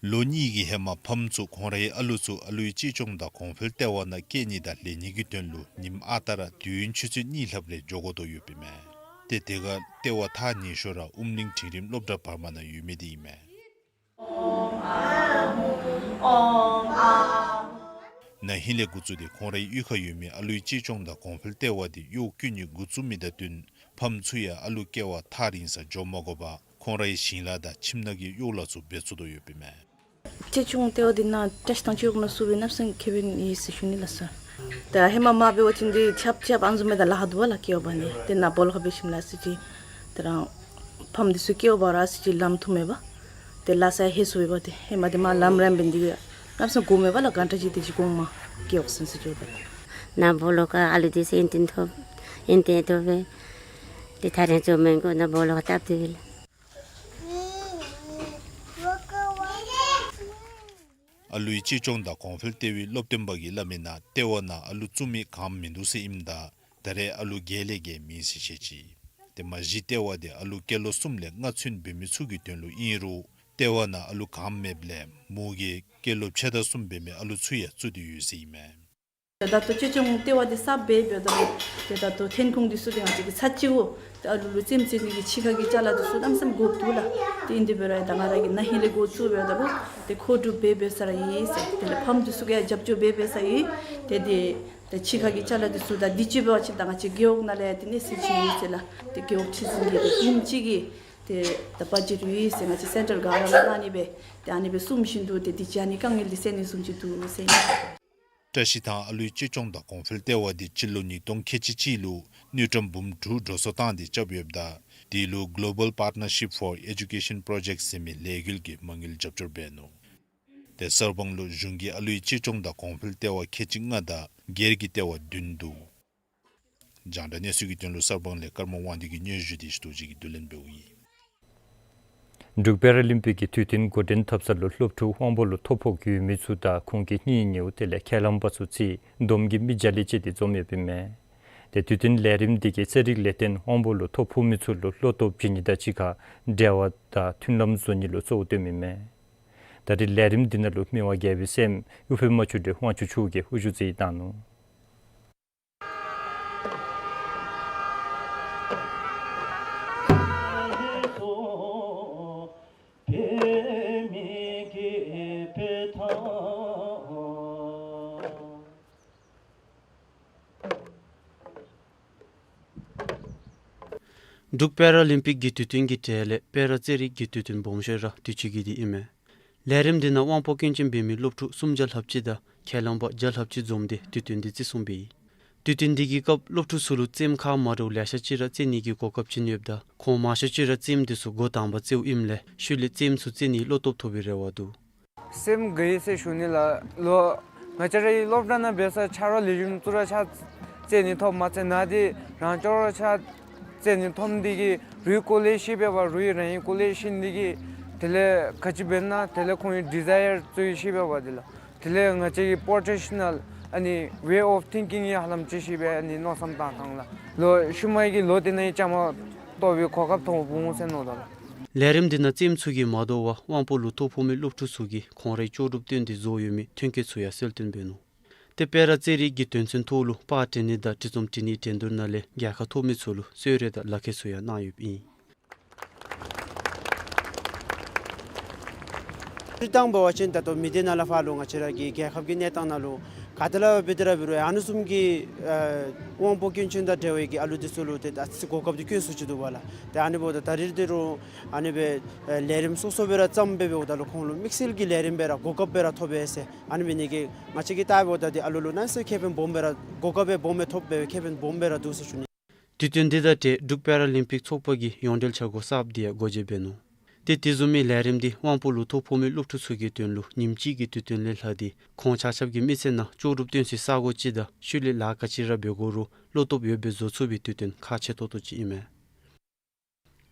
ལོ་གཉིས་ཀྱི་ཧེ་མ་ཕམ་ཚུ་ཁོང་རའི་ཨ་ལུ་ཚུ་ཨ་ལུའི་གཅེས་སྐྱོང་དང་གོང་འཕེལ་ལྟེ་བ་ནང་སྐྱེལ་ནི་དང་ལེན་ནི་གི་དོན་ལུ་ཉིནམ་ཨ་རྟག་ར་དུས་ཡུན་ཆུ་ཚོད་གཉིས་ལྷགཔ་རེ་འགྱོ་དགོ་དོ་ཡོདཔ་ཨིན་མས། ཏེ་དེ་ཁར་ལྟེ་བ་ཐག་ཉེ་ཤོས་ར་ཨུམ་གླིང་འབྲིང་རིམ་སློབ་གྲྭ་བར་མ་ནང་ཡོད་མི་དེ་ཨིན་མས། ན་ཧིང་ལས་འགོ་བཙུགས་ཏེ་ཁོང་རའི་གཡུས་ཁར་ཡོད་མི་ཨ་ལུའི་གཅེས་སྐྱོང་དང་གོང་འཕེལ་ལྟེ་བ་དེ་གཡོག་བཀོལ་ནི་འགོ་བཙུགས་མི་དང་བསྟུན་ཕམ་ཚུ་ཡང་ཨ་ལུ་སྐྱེལ་བར་ཐག་རིང་སར་འགྱོ་མ་དགོ་པར་ཁོང་རའི་ཞིང་ལཱ་དང་ཁྱིམ་ནང་གི་གཡོག་ལཱ་ཚུ་འབད་ཚུགས་དོ་ཡོདཔ་ཨིན་མས། གཅེས་སྐྱོང་ལྟེ་བ་འདི་ནང་བཀྲ་ཤིས་ཐང་སྤྱི་འོག་ནང་ཚུད་པའི་གནམ་མེད་ས་མེད་ཁེ་ཕན་ཡོད་ཟེར་ཞུ་ནི་ལགས་སོ། ད་ཧེ་མ་མར་འབད་བ་ཅིན་འདི་ཆརཔ་ཆརཔ་ཨ་ནི་བཟུམ་མའི་ད་ལཱ་ཁག་འདུག་པ་ལགས། སྐྱེལ་བ་འབག་ནི་དེ་ནང་སྦོ་ལོགས་ཁར་འབད་ཞིནམ་ལས་ཨ་ཙི་ཅིག་ཏེ་རང་ཕམ་འདི་ཚུ་སྐྱེལ་བར་ཨ་ཙི་ཅིག་ལམ་ཐུག་མེད་པར་ཏེ་ལཱ་ས་ཡང་ལྷོད་སོང་ཡོདཔ་ཏེ་ཧེ་མ་འདི་མར་ལམ་རིངམོ་འབད་ནི་དེ་གིས་གནམ་མེད་ས་མེད་དགོ་མེད་པ་ལགས། གང་དྲག་ཅིག་དེ་ཅིག་གོང་མ་སྐྱེལ་འོང་ཟེར་ཞུ་དོ། ནཱ་སྦོ་ལོགས་ཁར་ཨ་ལུ་འདི་ཚུ་ཨིན་ཏེ་ཐོབ་ཨིན་ཏེ་ཐོབ་སྦེ་ཏེ་ཐག་རིང་འགྱོ་མི་དགོ། ནཱ་སྦོ་ལོགས་ཁར་བཏབ་སྟེ་ཡོད་ལགས། ཨ་ལུའི་གཅེས་སྐྱོང་དང་གོང་འཕེལ་ལྟེ་བའི་སློབ་སྟོན་པ་གིས་སླབ་མིའི་ནང་ལྟེ་བ་ནང་ཨ་ལུ་བཙུགས་མི་ག་ནི་མིན་འདུག་ཟེར་ཨིནམ་ད་ད་རེས་ཨ་ལུ་བརྒྱད་ལས་བརྒལ་མེད་ཟེར་བཤད་ཅི། ཏེ་མ་གཞི་ལྟེ་བ་དེ་ཨ་ལུ་སྐྱེས་ལོ་གསུམ་ལས་ལྔ་ཚུན་འབད་མི་ཚུ་གི་དོན་ལུ་ཨིན་རུང་ལྟེ་བ་ནང་ཨ་ལུ་ག་ནི་མེདཔ་ལས་མོ་གིས་སྐྱེས་ལོ་ཕྱེད་དང་གསུམ་འབད་མི་ཨ་ལུ་ཚུ་ཡང་བཙུགས་ཏེ་ཡོད་ཟེར་ཨིན་མས། ད་ལྟོ་གཅེས་སྐྱོང་ལྟེ་བ་འདི་གསརཔ་འབད་འབདཝ་ད་ལུ་ཏེ་ད་ལྟོ་ཐོན་ཁུངས་འདི་ཚུ་ཏེ་ང་བཅས་ཀྱིས་ཚར་གཅིག་འོ་ཏེ་ཨ་ལུ་ལུ་རྩེདམོ་རྩེ་ནི་གི་ཕྱི་ཁ་གི་ཅ་ལ་འདི་ཚུ་གནམ་མེད་ས་མེད་དགོཔ་འདུག་ལགས། ཏེ་ཨིན་དེ་འབད་རུང་ད་ང་ར་གིས་ན་ཧིང་ལས་འགོ་བཙུགས་འབདཝ་ད་ལུ་ཏེ་མཁོ་སྒྲུབ་འབད་འབད་ས་ར་ཡོད་ཟེར། དེ་ལས་ཕམ་འདི་ཚུ་གིས་རྒྱབ་སྐྱོར་འབད་འབད་ས་ཡོད། ཏེ་ཏེ་ཏེ་ཕྱི་ཁ་གི་ཅ་ལ་འདི་ཚུ་དང་འདི་ཅིག་འབད་བ་ཅིན་ད་ང་བཅས་རྒེད་འོག་ནང་ལས་ཏེ་གནས་ཚད་ཅིག་ཡོད་ཟེར་ལགས། ཏེ་རྒེད་འོག་ཁྲི་འཛིན་གྱིས་ཏེ་འབུམ་གཅིག་གི་ཏེ་ད་བ་ཇེཊ་ཡོད་ཟེར་ང་བཅས་སེན་ཊར་ག་ར་ལུ་གནང་ནི་སྦེ་ཏེ་ཨ་ནི་སྦེ་གསུངས་བཞིན་དུ་ཏེ་འདི་བྱ་ནི་དཀའ་ངལ་འདི་སེལ་ནི་བཟུམ་ཅིག་འདུག་ཟེར་ཨིན། བཀྲ་ཤིས་ཐང་ཨ་ལུའི་གཅེས་སྐྱོང་དང་གོང་འཕེལ་ལྟེ་བ་འདི་སྤྱི་ལོ་ཉིས་སྟོང་ཁལ་གཅིག་གཅིག་ལུ་དངུལ་ཀྲམ་འབུམ་དྲུག་འགྲོ་སོང་བཏང་སྟེ་རྐྱབ་ཡོདཔ་ད་དེ་ལུ་Global Partnership for Education Project ཟེར་མི་ལས་འགུལ་གྱིས་མ་དངུལ་རྒྱབ་སྐྱོར་འབད་ནུག། ཏེ་གསར་སྤང་ལུ་གཞུང་གི་ཨ་ལུའི་གཅེས་སྐྱོང་དང་གོང་འཕེལ་ལྟེ་བ་ཁལ་གཅིག་ལྔ་དང་སྒེར་གྱི་ལྟེ་བ་བདུན་འདུག། རྒྱང་བསྒྲགས་གནས་ཚུལ་གྱི་དོན་ལུ་གསར་སྤང་ལས་ཀརྨ་དབང་འདུས་ཀྱི་སྙན་ཞུ་དེ་ཞུ་དོ་ཅིག་གི་བསྡུ་ལེན་འབདཝ་ཨིན། འབྲུག་པེ་ར་ལིམ་པིག་གི་དུས་སྟོན་འགོ་འདྲེན་འཐབ་ས་ལུ་སློབ་ཕྲུག་དབང་པོ་ལུ་ཐོ་ཕོག་ཡོད་མི་ཚུ་དང་ཁོང་གི་གཉེན་ཉེཝ་དེ་ལས་ཁས་བླངས་པ་ཚུ་རྩིས་བསྡོམས་ཀྱིས་མི་བརྒྱ་ལས་བཅད་དེ་འཛོམས་ཡོདཔ་ཨིན་མས། ཏེ་དུས་སྟོན་ལས་རིམ་འདི་གིས་རྩེད་རིགས་ལས་བརྟེན་དབང་པོ་ལུ་ཐོ་ཕོག་མི་ཚུ་ལུ་བློ་སྟོབས་བྱིན་ནི་དང་གཅིག་ཁར་འབྲེལ་བ་དང་མཐུན་ལམ་བཟོ་ནི་ལུ་གཙོ་བོ་བཏོནམ་ཨིན་མས། ད་རེས་ལས་རིམ་འདི་ནང་ལུ་མི་དབང་རྒྱལ་པོའི་སྲསམོ་གཡུ་འཕེལ་རྨ་ཆུ་སྒྲོན་དབང་ཕྱུག་མཆོག་གིས་དབུ་བཞུགས་མཛད་གནང་ནུག། འབྲུག་པེ་ར་ལིམ་པིག་གི་དུས་སྟོན་གྱི་གྲས་ལས་པེ་ར་རྩེད་རིགས་ཀྱི་དུས་སྟོན་སྦོམ་ཤོས་ར་དུས་ཅི་གི་འདི་ཨིན་མས། ལས་རིམ་འདི་ནང་དབང་པོ་སྐྱོན་ཅན་འབད་མི་སློབ་ཕྲུག་སུམ་བརྒྱ་ལྷགཔ་ཅིག་དང་ཁས་བླངས་པ་བརྒྱ་ལྷགཔ་ཅིག་འཛོམས་ཏེ་དུས་སྟོན་འདི་བརྩི་སྲུང་འབད་ཡི། དུས་སྟོན་འདི་གི་སྐབས་སློབ་ཕྲུག་ཚུ་ལུ་རྩེདམོ་ཁག་མ་འདྲཝ་ལེ་ཤ་ཅིག་ར་རྩེད་ནི་གི་གོ་སྐབས་བྱིན་ཡོདཔ་ད་ཁོང་མང་ཤོས་ཅིག་ར་རྩེདམོ་འདི་ཚུ་འགོ་དང་པ་རྩེདཝ་ཨིནམ་ལས་ཤུལ་ལས་རྩེདམོ་ཚུ་རྩེད་ནིའི་བློ་སྟོབས་ཐོབ་པའི་རེ་བ་འདུག། སེམས་དགའ་ཡི་ཟེར་ཞུ་ནི་ལགས། ལོ་ང་བཅས་རའི་སློབ་གྲྭ་ནང་འབད་ས་ཆ་རོགས་ལེགས་ཤོམ་ཚུ་ར་ཆ་རྩེད་ནི་ཐོབ་མ་ཚད་ནཱ་འདི་རང་སྐྱོར་ར་ཆ་རྩེད་ནི་ཐོབ་འདི་གིས་རུའི་སྐོར་ལས་ཤེས་པས་པ། རུའི་རང་གི་སྐོར་ལས་ཤེས་འདི་གིས་དེ་ལས་ག་ཅི་འབད་ན་དེ་ལས་ཁོང་གི་ཌི་ཛའི་ཡར་ཚུ་ཡང་ཤེས་པས་པ། དེ་ལས་དེ་ལས་ང་བཅས་ཀྱི་པོ་ཊེན་ཤཱལ་ཨ་ནི་ཝེ་ཨོཕ་ཐིང་ཀིང་ཡང་ཧ་ལམ་ཅིག་ཤེས་པས། ཨ་ནི་མནོ་བསམ་བཏང་ཐངས་ལགས། ལོ་ཤུལ་མའི་གི་ལོ་དེ་ནང་ཡང་བཅའ་མར་གཏོགས་པའི་གོ་སྐབས་ཐོབ་འོང་ཟེར་མནོ་དོ་ལགས། ལས་རིམ་འདི་ནང་རྩེདམོ་ཚུ་གིས་མ་དོ་བར་དབང་པོ་ལུ་ཐོ་ཕོག་མི་སློབ་ཕྲུག་ཚུ་གིས་ཁོང་རའི་ལྕོགས་གྲུབ་སྟོན་ཏེ་བཟོ་ཡོད་མི་ཐོན་སྐྱེད་ཚུ་ཡང་གསལ་སྟོན་འབད་ནུག། ཏེ་པེ་ར་རྩེད་རིགས་ཀྱི་དོན་ཚན་ཐོག་ལུ་པར་སྐྲུན་ནི་དང་འབྲི་རྩོམ་འབྲི་ནིའི་འགྲན་བསྡུར་ནང་ལས་རྒྱལ་ཁ་ཐོབ་མི་ཚུ་ལུ་གསོལ་རས་དང་ལག་ཁྱེར་ཚུ་ཡང་གནང་ཡོདཔ་ཨིན། སྤྱིར་བཏང་འབད་བ་ཅིན་ད་ལྟོ་མི་སྡེ་ནང་ལས་ཕར་ལུ་ང་བཅས་ར་གི་རྒྱལ་ཁབ་ཀྱི་གནས་སྟངས་ནང་ལུ་ག་ཏེ་ལས་འབད་དེ་ར་འབད་རུང་ཨ་ནི་བཟུམ་གྱི་ཨ་དབང་པོ་སྐྱོན་ཅན་དང་འབྲེལ་བའི་གི་ཨ་ལུ་འདི་ཚུ་ལུ་ཏེ་ད་གོ་སྐབས་འདི་དཀོན་སུ་ཅིག་འདུག་པ་ལགས། ཏེ་ཨ་ནི་འབདཝ་ད་ད་རིས་འདི་རུང་ཨ་ནི་སྦེ་ཨ་ལས་རིམ་སོ་སོ་སྦེ་ར་བརྩམས་སྦེ་འབདཝ་ད་ལུ་ཁོང་ལུ་དམིགས་བསལ་གྱི་ལས་རིམ་སྦེ་ར་གོ་སྐབས་སྦེ་ར་ཐོབ་པས་ཟེར་ཨ་ནི་འབད་ནི་གིས་ང་བཅས་ཀྱིས་བལྟཝ་ད་འདི་ཨ་ལུ་ལུ་གནམ་མེད་ས་མེད་ཁེ་ཕན་སྦོམ་སྦེ་ར་གོ་སྐབས་སྦེ་སྦོམ་སྦེ་ཐོབ་སྦེ་ཁེ་ཕན་སྦོམ་སྦེ་ར་འདུག་ཟེར་ཞུ་ནི། དུས་སྟོན་འདི་དང་འབྲེལ་འབྲུག་པེ་ར་ལིམ་པིག་ཚོགས་པ་གིས་ཡོངས་འབྲེལ་འཆར་སྒོ་གསརཔ་འདི་ཡང་སྒོ་འབྱེད་འབད་ནུག། ཏེ་དེ་བཟུམ་མའི་ལས་རིམ་འདི་དབང་པོ་ལུ་ཐོ་ཕོག་མི་སློབ་ཕྲུག་ཚུ་གི་དོན་ལུ་ཉིནམ་གཅིག་གི་དུས་སྟོན་ལས་ལྷག་སྟེ་ཁོང་ཆ་ཁྱབ་ཀྱི་མི་ཚེ་ནང་ལྕོགས་གྲུབ་སྟོན་སའི་ས་གོ་ཅིག་དང་ཤུལ་ལས་ལཱ་ག་ཅི་ར་འབད་དགོ་རུང་བློ་སྟོབས་ཡོད་པའི་བཟོ་ཚུགས་པའི་དུས་སྟོན་ཁག་ཆེ་ཏོག་ཏོ་ཅིག་ཨིན་མས།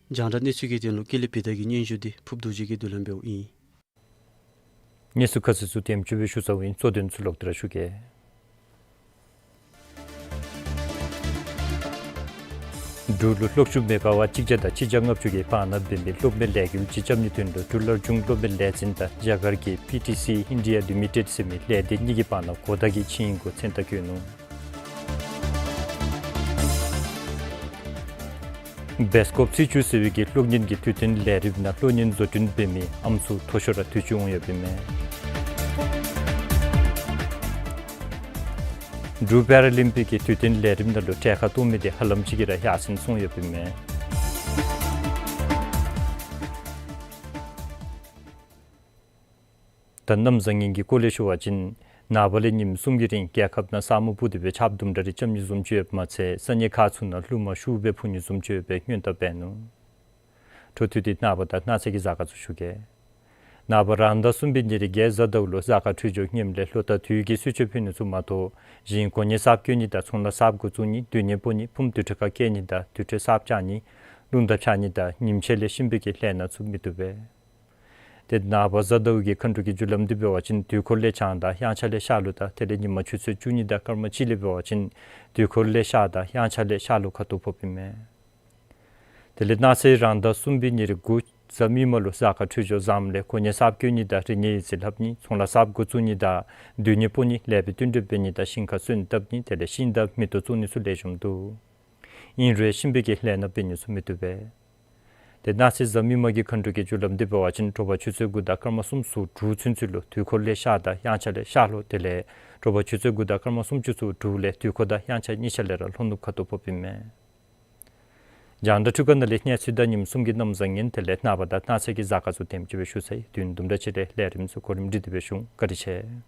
རྒྱང་བསྒྲགས་གནས་ཚུལ་གྱི་དོན་ལུ་ཀུན་ལེགས་བི་དྷ་གི་སྙན་ཞུ་འདི་ཕུབ་རྡོ་རྗེ་གིས་བསྡུ་ལེན་འབདཝ་ཨིན། གནས་ཚུལ་ཁ་གསལ་ཚུ་དེམ་ཅིག་སྦེ་ཞུ་ཚརཝ་ཨིན། གཙོ་དོན་ཚུ་ལོག་སྟེ་ར་ཞུ་གེ། འབྲུག་ལུ་གློག་ཤུགས་མེ་ག་ཝཊ་གཅིག་བརྒྱ་དང་གཅིག་བརྒྱ་ལྔ་བཅུ་གི་བར་ན་འབད་མི་གློག་མེ་ལས་འགུལ་ཅིག་རྐྱབ་ནིའི་དོན་ལུ་འབྲུག་རླབས་ཆུང་གློག་མེ་ལས་འཛིན་དང་རྒྱ་གར་གྱི་པི་ཊི་སི་ཨིན་ཌི་ཡ་ལི་མི་ཊེཌ་ཟེར་མི་ལས་སྡེ་གཉིས་ཀྱི་བར་ན་གོ་བརྡ་གི་ཆིངས་ཡིག་གུ་མཚན་རྟགས་བཀོད་ནུག། སྦེལ་ཀོབ་ཚེས་བཅུ་ཟེར་བའི་གི་གློག་བརྙན་གྱི་དུས་སྟོན་ལས་རིམ་ནང་གློག་བརྙན་བཟོ་སྐྲུན་འབད་མི་ཨམ་སྲུ་མཐོ་ཤོས་ར་དུས་ཅི་འོང་ཡོདཔ་ཨིན་མས། འབྲུག་པེ་ར་ལིམ་པིག་གི་དུས་སྟོན་ལས་རིམ་ནང་ལུ་གྲལ་ཁར་གཏོགས་མི་འདི་ཧ་ལམ་ཅིག་གིས་ར་ཡར་སེང་སོང་ཡོདཔ་ཨིན་མས། ད་གནམ་བཟང་ངན་གྱི་སྐོར་ལས་ཞུ་བ་ཅིན་ནངས་པ་ལས་ཉིནམ་གསུམ་གྱི་རིང་རྒྱལ་ཁབ་ནང་ས་སྨུག་སྤུབས་ཏེ་སྦེ་ཆརཔ་དུམ་གྲ་རེ་རྐྱབ་ནི་བཟུམ་ཅིག་ཡོདཔ་མ་ཚད་ས་གནས་ཁག་ཚུ་ནང་རླུང་མ་ཤུགས་སྦེ་འཕུ་ནི་བཟུམ་ཅིག་ཡོད་པའི་སྔོན་བརྡ་འབད་ནུག། འཕྲོ་མཐུད་དེ་ནངས་པ་དང་གནངས་ཚེ་གི་གཟའ་སྐར་ཚུ་ཞུ་གེ། ནངས་པ་རང་ཟླ་གསུམ་པའི་ཉེར་བརྒྱད་གཟའ་ཟླཝ་ལུ་གཟའ་སྐར་འཕྲོད་སྦྱོར་ངནམ་ལས་ལོ་ཟླ་དུས་ཀྱི་གསོལ་མཆོད་ཕུལ་ནི་ཚུ་མ་གཏོགས་གཞན་གོ་གནས་གསརཔ་བསྐོ་ནི་དང་ཚོང་ལཱ་གསརཔ་འགོ་བཙུགས་ནི་སྡོད་གནས་སྤོ་ནི་ཕུངམ་དུར་ཁྲོད་ཁར་བསྐྱལ་ནི་དང་དུར་ཁྲོད་གསརཔ་བཅག་ནི་རླུང་རྟ་འཕྱར་ནི་དང་ཉིནམ་ཕྱེད་ལས་གཤིན་པོའི་གི་ལྷས་ནག་ཚུ་མི་བཏུབ་པས། ཏེ་ནངས་པ་གཟའ་ཟླཝ་གི་མཁའ་འགྲོ་གི་རྒྱུ་ལམ་འདི་འབད་བ་ཅིན་དུས་འཁོར་ལས་བྱང་དང་དབྱངས་འཆར་ལས་ཤར་ལྷོ་དང་དེ་ལས་ཉིན་མ་ཆུ་ཚོད་བཅུ་གཉིས་དང་སྐར་མ་གཅིག་ལས་འབད་བ་ཅིན་དུས་འཁོར་ལས་ཤར་དང་དབྱངས་འཆར་ལས་ཤར་ལྷོ་ཁ་ཐུག་ཕོགཔ་ཨིན་མས། དེ་ལས་གནངས་ཚེ་རང་ཟླ་གསུམ་པའི་ཉེར་དགུ་གཟའ་མིག་དམར་ལུ་གཟའ་སྐར་འཕྲོད་སྦྱོར་བཟངམ་ལས་གོ་གནས་གསརཔ་བསྐོ་ནི་དང་རིག་གནས་ཡིག་རྩིས་ལྷབ་ནི་ཚོང་ལཱ་གསརཔ་འགོ་བཙུགས་ནི་དང་སྡོད་གནས་སྤོ་ནི་ལེགས་པའི་བསྟུན་གྲོས་འབད་ནི་དང་ཞིང་ཁར་སོན་བཏབ་ནི་དེ་ལས་ཤིང་དང་མེ་ཏོག་བཙུགས་ནི་ཚུ་ལེགས་ཤོམ་འདུག། ཨིན་རུང་གཤིན་པོའི་གི་ལྷས་ནག་འབད་ནི་ཚུ་མི་བཏུབ་པས། ཏེ་གནངས་ཚེ་གཟའ་མིག་དམར་གྱི་མཁའ་འགྲོ་གི་རྒྱུ་ལམ་འདི་འབད་བ་ཅིན་དྲོ་པ་ཆུ་ཚོད་དགུ་དང་སྐར་མ་སུམ་ཅུ་སོ་དྲུག་ཚུན་ཚོད་ལུ་དུས་འཁོར་ལས་ཤར་དང་དབྱངས་འཆར་ལས་ཤར་ལྷོ་དེ་ལས་དྲོ་པ་ཆུ་ཚོད་དགུ་དང་སྐར་མ་སུམ་ཅུ་སོ་དྲུག་ལས་དུས་འཁོར་དང་དབྱངས་འཆར་གཉིས་ཆ་ལས་ར་ལྷོ་ནུབ་ཁ་ཐུག་ཕོགཔ་ཨིན་མས། རྒྱང་བསྒྲགས་འཕྲུལ་ཁང་ནང་ལས་གནས་ཚུལ་དང་ཉིནམ་གསུམ་གྱི་གནམ་བཟང་ངན་དེ་ལས་ནངས་པ་དང་གནངས་ཚེ་གི་གཟའ་སྐར་ཚུ་དེམ་ཅིག་སྦེ་ཞུ་ཚར་ཡི། དུས་ཡུན་དུམ་གྲ་ཅིག་ལས་ལས་རིམ་ཚུ་གོ་རིམ་སྒྲིག་སྟེ་སྦེ་ཞུ་འོང་། བཀའ་དྲིན་ཆེ།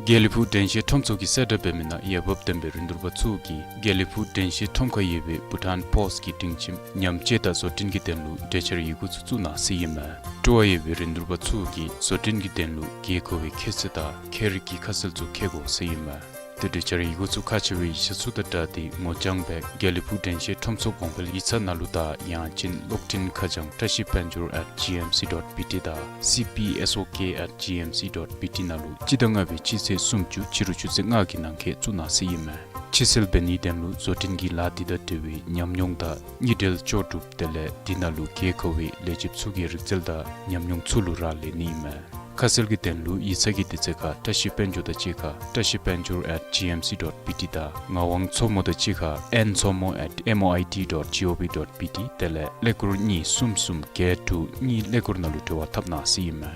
དགེ་ལེགས་ཕུག་དྲན་ཤེས་ཁྲོམ་ཚོགས་ཀྱིས་གསལ་བསྒྲགས་འབད་མི་ནང་འོས་འབབ་ལྡན་པའི་རིན་བསྡུར་པ་ཚུ་གིས་དགེ་ལེགས་ཕུག་དྲན་ཤེས་ཁྲོམ་ཁར་ཡོད་པའི་བྷུ་ཊཱན་པོསཊ་ཀྱི་སྒྲིང་ཁྱིམ་ཉམས་བཅོས་དང་བཟོ་སྐྲུན་གྱི་དོན་ལུ་གྲོས་འཆར་ཡི་གུ་ཚུ་བཙུགས་གནང་ཟེར་ཨིན་མས། སྤྲོ་བ་ཡོད་པའི་རིན་བསྡུར་པ་ཚུ་གིས་བཟོ་སྐྲུན་གྱི་དོན་ལུ་དགོས་མཁོ་བའི་ཁྱད་ཚད་དང་ཁྱད་རིག་གི་ཁ་གསལ་ཚུ་འཁོད་དགོ་ཟེར་ཨིན་མས། ཏེ་གྲོས་འཆར་ཡི་གུ་ཚུ་ཁག་ཆེ་བའི་ཡིག་ཆ་ཚུ་དང་སྦྲགས་ཏེ་ངོ་རྐྱང་སྦེ་དགེ་ལེགས་ཕུག་དྲན་ཤེས་ཁྲོམ་ཚོགས་གོང་འཕེལ་ཡིག་ཚང་ནང་ལུ་དང་ཡང་ཅིན་གློག་འཕྲིན་ཁ་བྱང་བཀྲ་ཤིས་དཔལ་འབྱོར་at G M C dot B T དང་C P S O K at G M C dot B T ནང་ལུ་སྤྱི་ཟླ་ལྔ་པའི་སྤྱི་ཚེས་སུམ་ཅུ་ཕྱི་རུ་ཆུ་ཚོད་ལྔ་གི་ནང་འཁོད་བཙུགས་གནང་ཟེར་ཨིན་མས། ཕྱིར་སེལ་འབད་ནིའི་དོན་ལུ་བཟོ་སྐྲུན་གྱི་ལཱ་འདི་དང་འབྲེལ་བའི་ཉམས་མྱོང་དང་གཉིས་འབྲེལ་ལྕོགས་གྲུབ་དེ་ལས་འདི་ནང་ལུ་དགོས་མཁོ་བའི་ལས་བྱེདཔ་ཚུ་གི་རིག་རྩལ་དང་ཉམས་མྱོང་ཚུ་ལུ་རག་ལས་ནི་ཨིན་མས། ཁ་གསལ་གྱི་དོན་ལུ་ཡིག་ཚང་གི་དུས་ཚོད་ཁར་བཀྲ་ཤིས་དཔལ་འབྱོར་དང་གཅིག་ཁར་བཀྲ་ཤིས་དཔལ་འབྱོར་at G M C dot B T དང་ངག་དབང་མཚོ་མོ་དང་གཅིག་ཁར་N མཚོ་མོ་at M O I T dot G O V dot B T དེ་ལས་ཀླད་ཀོར་གཉིས་གསུམ་གསུམ་བརྒྱད་དྲུག་གཉིས་ཀླད་ཀོར་ནང་ལུ་འབྲེལ་བ་འཐབ་གནང་ཟེར་ཨིན་མས།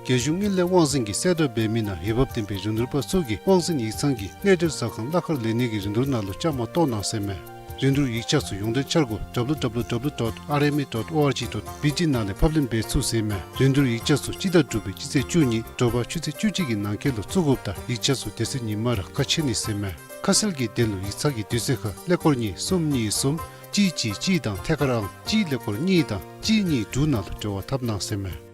རྒྱལ་གཞུང་དངུལ་ལས་དབང་འཛིན་གྱིས་གསལ་བསྒྲགས་འབད་མི་ནང་འོས་འབབ་ལྡན་པའི་རིན་བསྡུར་པ་ཚུ་གིས་དབང་འཛིན་ཡིག་ཚང་གི་གནས་སྡོད་ཟ་ཁང་གླ་ཁར་ལེན་ནིའི་རིན་བསྡུར་ནང་ལུ་བཅའ་མར་གཏོགས་གནང་ཟེར་ཨིན་མས། རིན་བསྡུར་ཡིག་ཆ་ཚུ་ཡོངས་འབྲེལ་འཆར་སྒོ་W W W dot R M A dot O R G dot B T ནང་ལས་ཕབ་ལེན་འབད་ཚུགས་ཟེར་ཨིན་མས། རིན་བསྡུར་ཡིག་ཆ་ཚུ་སྤྱི་ཟླ་དྲུག་པའི་སྤྱི་ཚེས་བཅུ་གཉིས་དྲོ་པ་ཆུ་ཚོད་བཅུ་གཅིག་གི་ནང་འཁོད་ལུ་བཙུགས་དགོཔ་དང་ཡིག་ཆ་ཚུ་དེ་ཚེ་ཉིན་མར་ཁ་ཕྱེ་ནི་ཟེར་ཨིན་མས། ཁ་གསལ་གྱི་དོན་ལུ་ཡིག་ཚང་གི་དུས་ཚོད་ཁར་ཀླད་ཀོར་གཉིས་གསུམ་གཉིས་གསུམ་གཅིག་གཅིག་གཅིག་དང་ཐད་ཀར་ཨང་གཅིག་ཀླད་ཀོར་གཉིས་དང་གཅིག་གཉིས་དྲུག་ནང་ལུ་འབྲེལ་བ་འཐབ་གནང་ཟེར་ཨིན་མས།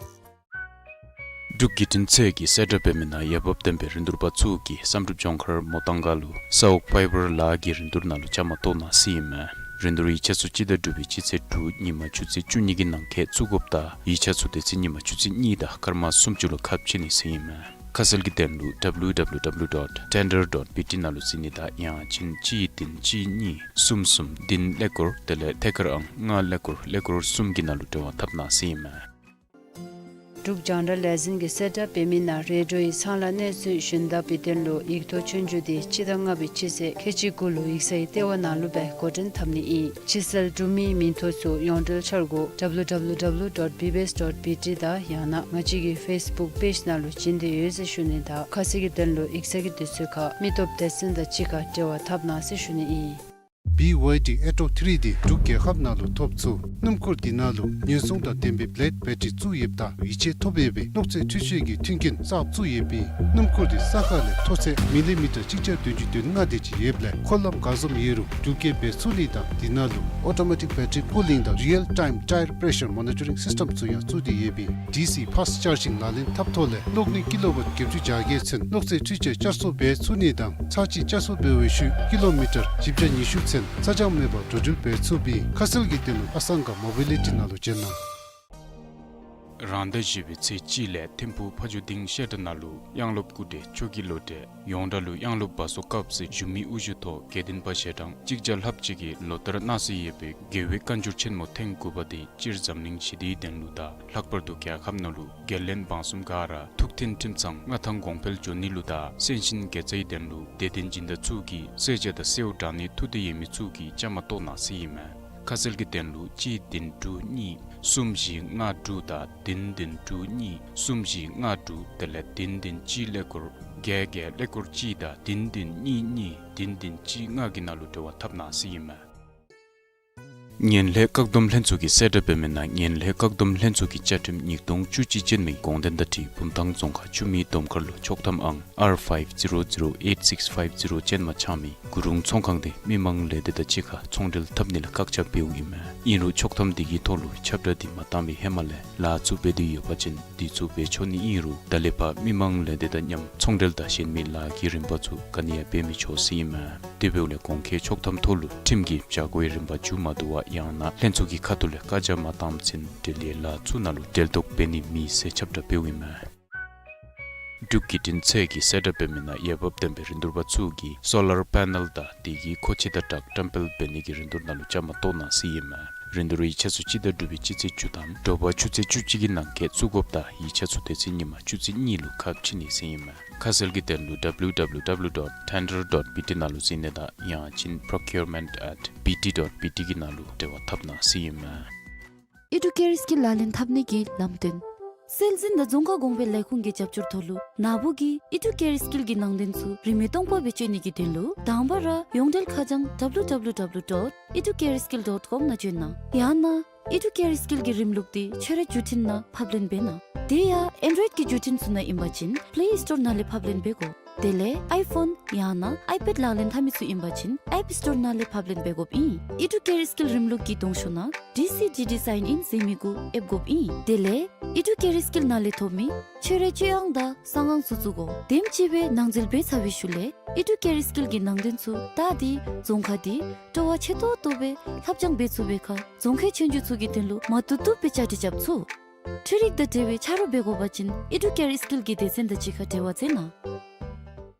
འབྲུག་བརྒྱུད་འཕྲིན་ཚད་ཀྱིས་གསལ་བསྒྲགས་འབད་མི་ནང་འོས་འབབ་ལྡན་པའི་རིན་བསྡུར་པ་ཚུ་གིས་བསམ་གྲུབ་ལྗོངས་མཁར་མོ་ཏང་སྒར་ལུ་ས་འོག་ཕའི་བར་ལཱ་གི་རིན་བསྡུར་ནང་ལུ་བཅའ་མར་གཏོགས་གནང་ཟེར་ཨིན་མས། རིན་བསྡུར་ཡིག་ཆ་ཚུ་སྤྱི་ཟླ་དྲུག་པའི་སྤྱི་ཚེས་དྲུག་ཉིན་མ་ཆུ་ཚོད་བཅུ་གཉིས་ཀྱི་ནང་འཁོད་བཙུགས་དགོཔ་དང་ཡིག་ཆ་ཚུ་དེ་ཚེ་ཉིན་མ་ཆུ་ཚོད་གཉིས་དང་སྐར་མ་སུམ་ཅུ་ལུ་ཁ་ཕྱེ་ནི་ཟེར་ཨིན་མས། ཁ་གསལ་གྱི་དོན་ལུ W W W dot tender dot B T ནང་ལུ་གཟིགས་ནི་དང་ཡང་ཅིན་གཅིག་བདུན་གཅིག་གཉིས་གསུམ་གསུམ་བདུན་ཀླད་ཀོར་དེ་ལས་ཐད་ཀར་ཨང་ལྔ་ཀླད་ཀོར་ཀླད་ཀོར་གསུམ་གྱི་ནང་ལུ་འབྲེལ་བ་འཐབ་གནང་ཟེར་ཨིན་མས། འབྲུག་རྒྱང་བསྒྲགས་ལས་འཛིན་གྱིས་གསལ་བསྒྲགས་འབད་མི་ནང་རེ་ཌིའོ་ཡིག་ཚང་ལས་གནས་ཚུལ་ཞུན་དག་པའི་དོན་ལུ་ཡིག་ཐོག་ཆོས་རྒྱུགས་འདི་སྤྱི་ཟླ་ལྔ་པའི་སྤྱི་ཚེས་ཁལ་གཅིག་དགུ་ལུ་ཡིག་ཚང་གི་ལྟེ་བ་ནང་ལུ་སྦེ་འགོ་འདྲེན་འཐབ་ནི་ཨིན། ཕྱིར་སེལ་གྲུབ་མིའི་མིང་ཐོ་ཚུ་ཡོངས་འབྲེལ་འཆར་སྒོ་W W W dot B B S dot B T དང་ཡང་ན་ང་བཅས་ཀྱི་ཕེསི་བུཀ་པེཇ་ནང་ལུ་བྱིན་ཏེ་ཡོད་ཟེར་ཞུ་ནི་དང་ཁ་གསལ་གྱི་དོན་ལུ་ཡིག་ཚང་གི་དུས་ཚོད་ཁར་མི་སྟོབས་སྡེ་ཚན་དང་གཅིག་ཁར་འབྲེལ་བ་འཐབ་གནང་ཟེར་ཞུ་ནི་ཨིན། B Y D Atto three འདི་འབྲུག་རྒྱལ་ཁབ་ནང་ལུ་ཐོབ་ཚུགས། སྣུམ་འཁོར་འདི་ནང་ལུ་ཉེན་སྲུང་དང་ལྡན་པའི་བེ་ལེཌ་བེ་ཊ་རི་བཙུགས་ཡོདཔ་ད་ཡིད་ཆེས་ཐོབ་འོས་པའི་གློག་རྫས་འཕྲུལ་ཆས་ཀྱི་མཐུན་རྐྱེན་གསརཔ་བཙུགས་ཡོདཔ་ཨིན། སྣུམ་འཁོར་འདི་ས་ཁ་ལས་མཐོ་ཚད་མི་ལི་མི་ཊར་གཅིག་བརྒྱ་བདུན་ཅུ་དོན་ལྔ་དེ་ཅིག་ཡོདཔ་ལས་འཁོར་ལམ་ག་བཟུམ་ཡོད་རུང་འགྲུལ་སྐྱེལ་འབད་ཚུགས་ནི་དང་འདི་ནང་ལུ་ཨོ་ཊོ་མེ་ཊིཀ་བེ་ཊ་རི་པུ་ལིང་དང་རི་ཡལ་ཊའིམ་ཊའི་ར་པེ་རེ་ཤར་མོ་ནི་ཊ་རིང་སིསི་ཊེམ་ཚུ་ཡང་བཙུགས་ཏེ་ཡོདཔ་ཨིན། ཌི་སི་ཕཱསི་ཅར་ཇིང་ལག་ལེན་འཐབ་ཐོག་ལས་གློག་ནུས་ཀི་ལོ་ཝཊ་བརྒྱད་ཅུ་གྱ་བརྒྱད་ཚུན་གློག་རྫས་འཕྲུལ་ཆས་བསྐྱར་གསོ་འབད་ཚུགས་ནི་དང་ཚར་གཅིག་བསྐྱར་གསོ་འབད་བའི་ཤུལ་ཀི་ལོ་མི་ཊར་བཞི་བརྒྱ་ཉི་ཤུ་ཚུན་ཚ་གྱང་མེད་པར་འགྲོ་འགྲུལ་འབད་ཚུགསཔ་ཨིན། ཁ་གསལ་གྱི་དོན་ལུ་ཨ་སང་ག་མོ་བི་ལི་ཊི་ནང་ལུ་བྱོན་གནང་། རང་ཟླ་བཞི་པའི་ཚེས་གཅིག་ལས་ཐིམ་ཕུག་ཕ་ཇོ་སྡིངས་བཤད་གྲྭ་ནང་ལུ་དབྱངས་སློབ་སྐུ་བགྲེས་མཆོག་གི་བློ་གྲོས་ཡོངས་གྲགས་ལུ་དབྱངས་སློབ་བ་སོ་སྐབས་ཟེར་བཞུགས་མི་དབུ་བཞུགས་ཐོག་དགེ་ལྡན་པ་ཞལ་གྲངས་གཅིག་བརྒྱ་ལྷགཔ་ཅིག་གིས་ལོ་ལྟར་གནང་སྲོལ་ཡོད་པའི་རྒྱལ་བའི་བཀའ་འགྱུར་ཆེན་མོ་ཐེངས་དགུ་པ་འདི་སྤྱིར་འཛམ་གླིང་ཞི་བདེའི་དོན་ལུ་དང་ལྷག་པར་དུ་རྒྱལ་ཁབ་ནང་ལུ་རྒྱལ་བློན་འབངས་གསུམ་ག་ར་ཐུགས་མཐུན་ཁྲིམས་གཙང་མངའ་ཐང་གོང་འཕེལ་འགྱོ་ནི་ལུ་དང་སེམས་ཅན་དགེ་རྩའི་དོན་ལུ་བདེ་དོན་སྦྱིན་བདག་ཚུ་གིས་བསད་རྒྱག་དང་གསོལཝ་དྲང་ནི་ཐུགས་འདོད་ཡོད་མི་ཚུ་གིས་བཅའ་མར་གཏོགས་གནང་ཟེར་ཨིན་མས། ཁ་གསལ་གྱི་དོན་ལུ་གཅིག་བདུན་དྲུག་གཉིས་གསུམ་བཞི་ལྔ་དྲུག་དང་བདུན་བདུན་དྲུག་གཉིས་གསུམ་བཞི་ལྔ་དྲུག་དེ་ལས་བདུན་བདུན་གཅིག་ཀླད་ཀོར་བརྒྱད་བརྒྱད་ཀླད་ཀོར་གཅིག་དང་བདུན་བདུན་གཉིས་གཉིས་བདུན་བདུན་གཅིག་ལྔ་གི་ནང་ལུ་འབྲེལ་བ་འཐབ་གནང་ཟེར་ཨིན་མས། ངན་ལྷད་བཀག་སྡོམ་ལྷན་ཚོགས་ཀྱིས་གསལ་བསྒྲགས་འབད་མི་ནང་ངན་ལྷད་བཀག་སྡོམ་ལྷན་ཚོགས་ཀྱི་བཅའ་ཁྲིམས་ཉིས་སྟོང་བཅུ་གཅིག་ཅན་མའི་དགོངས་དོན་དང་འཁྲིལ་བུམ་ཐང་རྫོང་ཁག་ཆུ་སྨད་སྡོམ་མཁར་ལུ་ཆོག་ཐམ་ཨང་R five zero zero eight six five zero ཅན་མ་འཆང་མི་གུ་རུང་ཚོང་ཁང་འདི་མི་མང་ལས་སྡེ་དང་གཅིག་ཁར་ཚོང་འབྲེལ་འཐབ་ནི་ལས་བཀག་ཆ་འབདཝ་ཨིན་མས། ཨིན་རུང་ཆོག་ཐམ་འདི་གི་ཐོག་ལུ་ཁྱབ་བསྒྲགས་འདི་མ་བཏང་བའི་ཧེ་མ་ལས་ལཱ་ཚུ་འབད་དེ་ཡོད་པ་ཅིན་འདི་ཚུ་འབད་ཆོག་ནི་ཨིན་རུང་ད་ལས་ཕར་མི་མང་ལས་སྡེ་དང་མཉམ་ཚོང་འབྲེལ་དང་གཞན་མི་ལཱ་གི་རིམ་པ་ཚུ་ག་ནི་ཡང་འབད་མི་ཆོག་ཟེར་ཨིན་མས། དེ་འབདཝ་ལས་གོང་འཁོད་ཆོག་ཐམ་ཐོག་ལུ་ཁྲིམས་ཀྱི་བྱ་སྒོའི་རིམ་པ་མཇུག་མ་བསྡུ་བར་ཡང་ན་ལྷན་ཚོགས་ཀྱི་ཁ་ཐུག་ལས་བཀའ་རྒྱ་མ་བཏངམ་ཚེན་འབྲེལ་ཡོད་ལཱ་ཚུ་ནང་ལུ་འབྲེལ་གཏོགས་འབད་ནི་མེད་ཟེར་ཁྱབ་བསྒྲགས་འབདཝ་ཨིན་མས། འབྲུག་བརྒྱུད་འཕྲིན་ཚད་ཀྱིས་གསལ་བསྒྲགས་འབད་མི་ནང་འོས་འབབ་ལྡན་པའི་རིན་བསྡུར་པ་ཚུ་གིས་སོ་ལར་པེ་ནཱལ་དང་དེ་གི་མཁོ་ཆས་དང་སྦྲགས་བཀྲམ་སྤེལ་འབད་ནི་གི་རིན་བསྡུར་ནང་ལུ་བཅའ་མར་གཏོགས་གནང་ཟེར་ཨིན་མས། རིན་བསྡུར་ཡིག་ཆ་ཚུ་སྤྱི་ཟླ་དྲུག་པའི་སྤྱི་ཚེས་བཅུ་ཐམ་དྲོ་པ་ཆུ་ཚོད་བཅུ་གཅིག་གི་ནང་འཁོད་བཙུགས་དགོཔ་དང་ཡིག་ཆ་ཚུ་དེ་ཚེ་ཉིན་མ་ཆུ་ཚོད་གཉིས་ལུ་ཁ་ཕྱེ་ནི་ཟེར་ཨིན་མས། ཁ་གསལ་གྱི་དོན་ལུ་W W W dot tender dot B T ནང་ལུ་གཟིགས་ནི་དང་ཡང་ཅིན་procurement at B T dot B T གི་ནང་ལུ་འབྲེལ་བ་འཐབ་གནང་ཟེར་ཨིན་མས། ཨི་ཌུ་ཀེར་སི་ཀིལ་ལག་ལེན་འཐབ་ནི་གི་ལམ་སྟོན། སྲོལ་འཛིན་དང་རྫོང་ཁ་གོང་འཕེལ་ལས་ཁུངས་ཀྱི་རྒྱབ་སྐྱོར་ཐོག་ལུ་ནཱ་བུ་གིས་ཨི་ཌུ་ཀེར་སི་ཀིལ་གྱི་ནང་དོན་ཚུ་རིན་མེད་སྟོང་པ་སྦེ་སྤྱོད་ནི་གི་དོན་ལུ་དང་པ་ར་ཡོངས་འབྲེལ་ཁ་བྱང་W W W dot educareskill dot com ནང་བྱོན་གནང་། ཡང་ན་ཨི་ཌུ་ཀེར་སི་ཀིལ་གྱི་རིམ་ལུགས་འདི་ཁྱོད་རའི་བརྒྱུད་འཕྲིན་ནང་ཕབ་ལེན་འབད་གནང་། དེ་ཡང་ཨེན་ཌོའིཌ་ཀྱི་བརྒྱུད་འཕྲིན་ཚུ་ནང་ཨིན་པ་ཅིན་པེ་ལེ་སི་ཊོར་ནང་ལས་ཕབ་ལེན་འབད་དགོ། དེ་ལས་ཨའི་ཕོན་ཡང་ན་ཨའི་པེཌ་ལག་ལེན་འཐབ་མི་ཚུ་ཨིན་པ་ཅིན་ཨེཔ་སི་ཊོར་ནང་ལས་ཕབ་ལེན་འབད་དགོཔ་ཨིན། ཨི་ཌུ་ཀེ་རི་སྐིལ་རིམ་ལུགས་ཀྱི་གདོང་ཤོག་ནང་ཌི་སི་ཌི་ཌི་སའིན་ཨིན་ཟེར་མི་གུ་ཨེབ་དགོཔ་ཨིན། དེ་ལས་ཨི་ཌུ་ཀེ་རི་སྐིལ་ནང་ལས་ཐོབ་མི་ཁྱོད་རའི་སྤྱོད་ཨང་དང་གསང་ཨང་ཚུ་བཙུགས་དགོ། དེམ་ཅིག་སྦེ་ནང་འཛུལ་འབད་ཚར་བའི་ཤུལ་ལས་ཨི་ཌུ་ཀེ་རི་སྐིལ་གྱི་ནང་དོན་ཚུ་བལྟ་སྟེ་རྫོང་ཁག་འདི་སྤྲོ་བ་ཆེ་ཏོག་ཏོ་སྦེ་ལྷབ་སྦྱང་འབད་ཚུགས་པའི་ཁར་རྫོང་ཁའི་ཆོས་རྒྱུགས་ཚུ་གི་དོན་ལུ་མ་བཏུབ་བཏུབ་སྦེ་བཅའ་སྒྲིག་རྐྱབ་ཚུགས། འཕྲུལ་རིག་དང་འབྲེལ་བའི་ཆ་རོགས་འབད་དགོ་པ་ཅིན་ཨི་ཌུ་ཀེ་རི་སྐིལ་གྱི་སྡེ་ཚན་དང་གཅིག་ཁར་འབྲེལ་བ་མཛད་གནང་།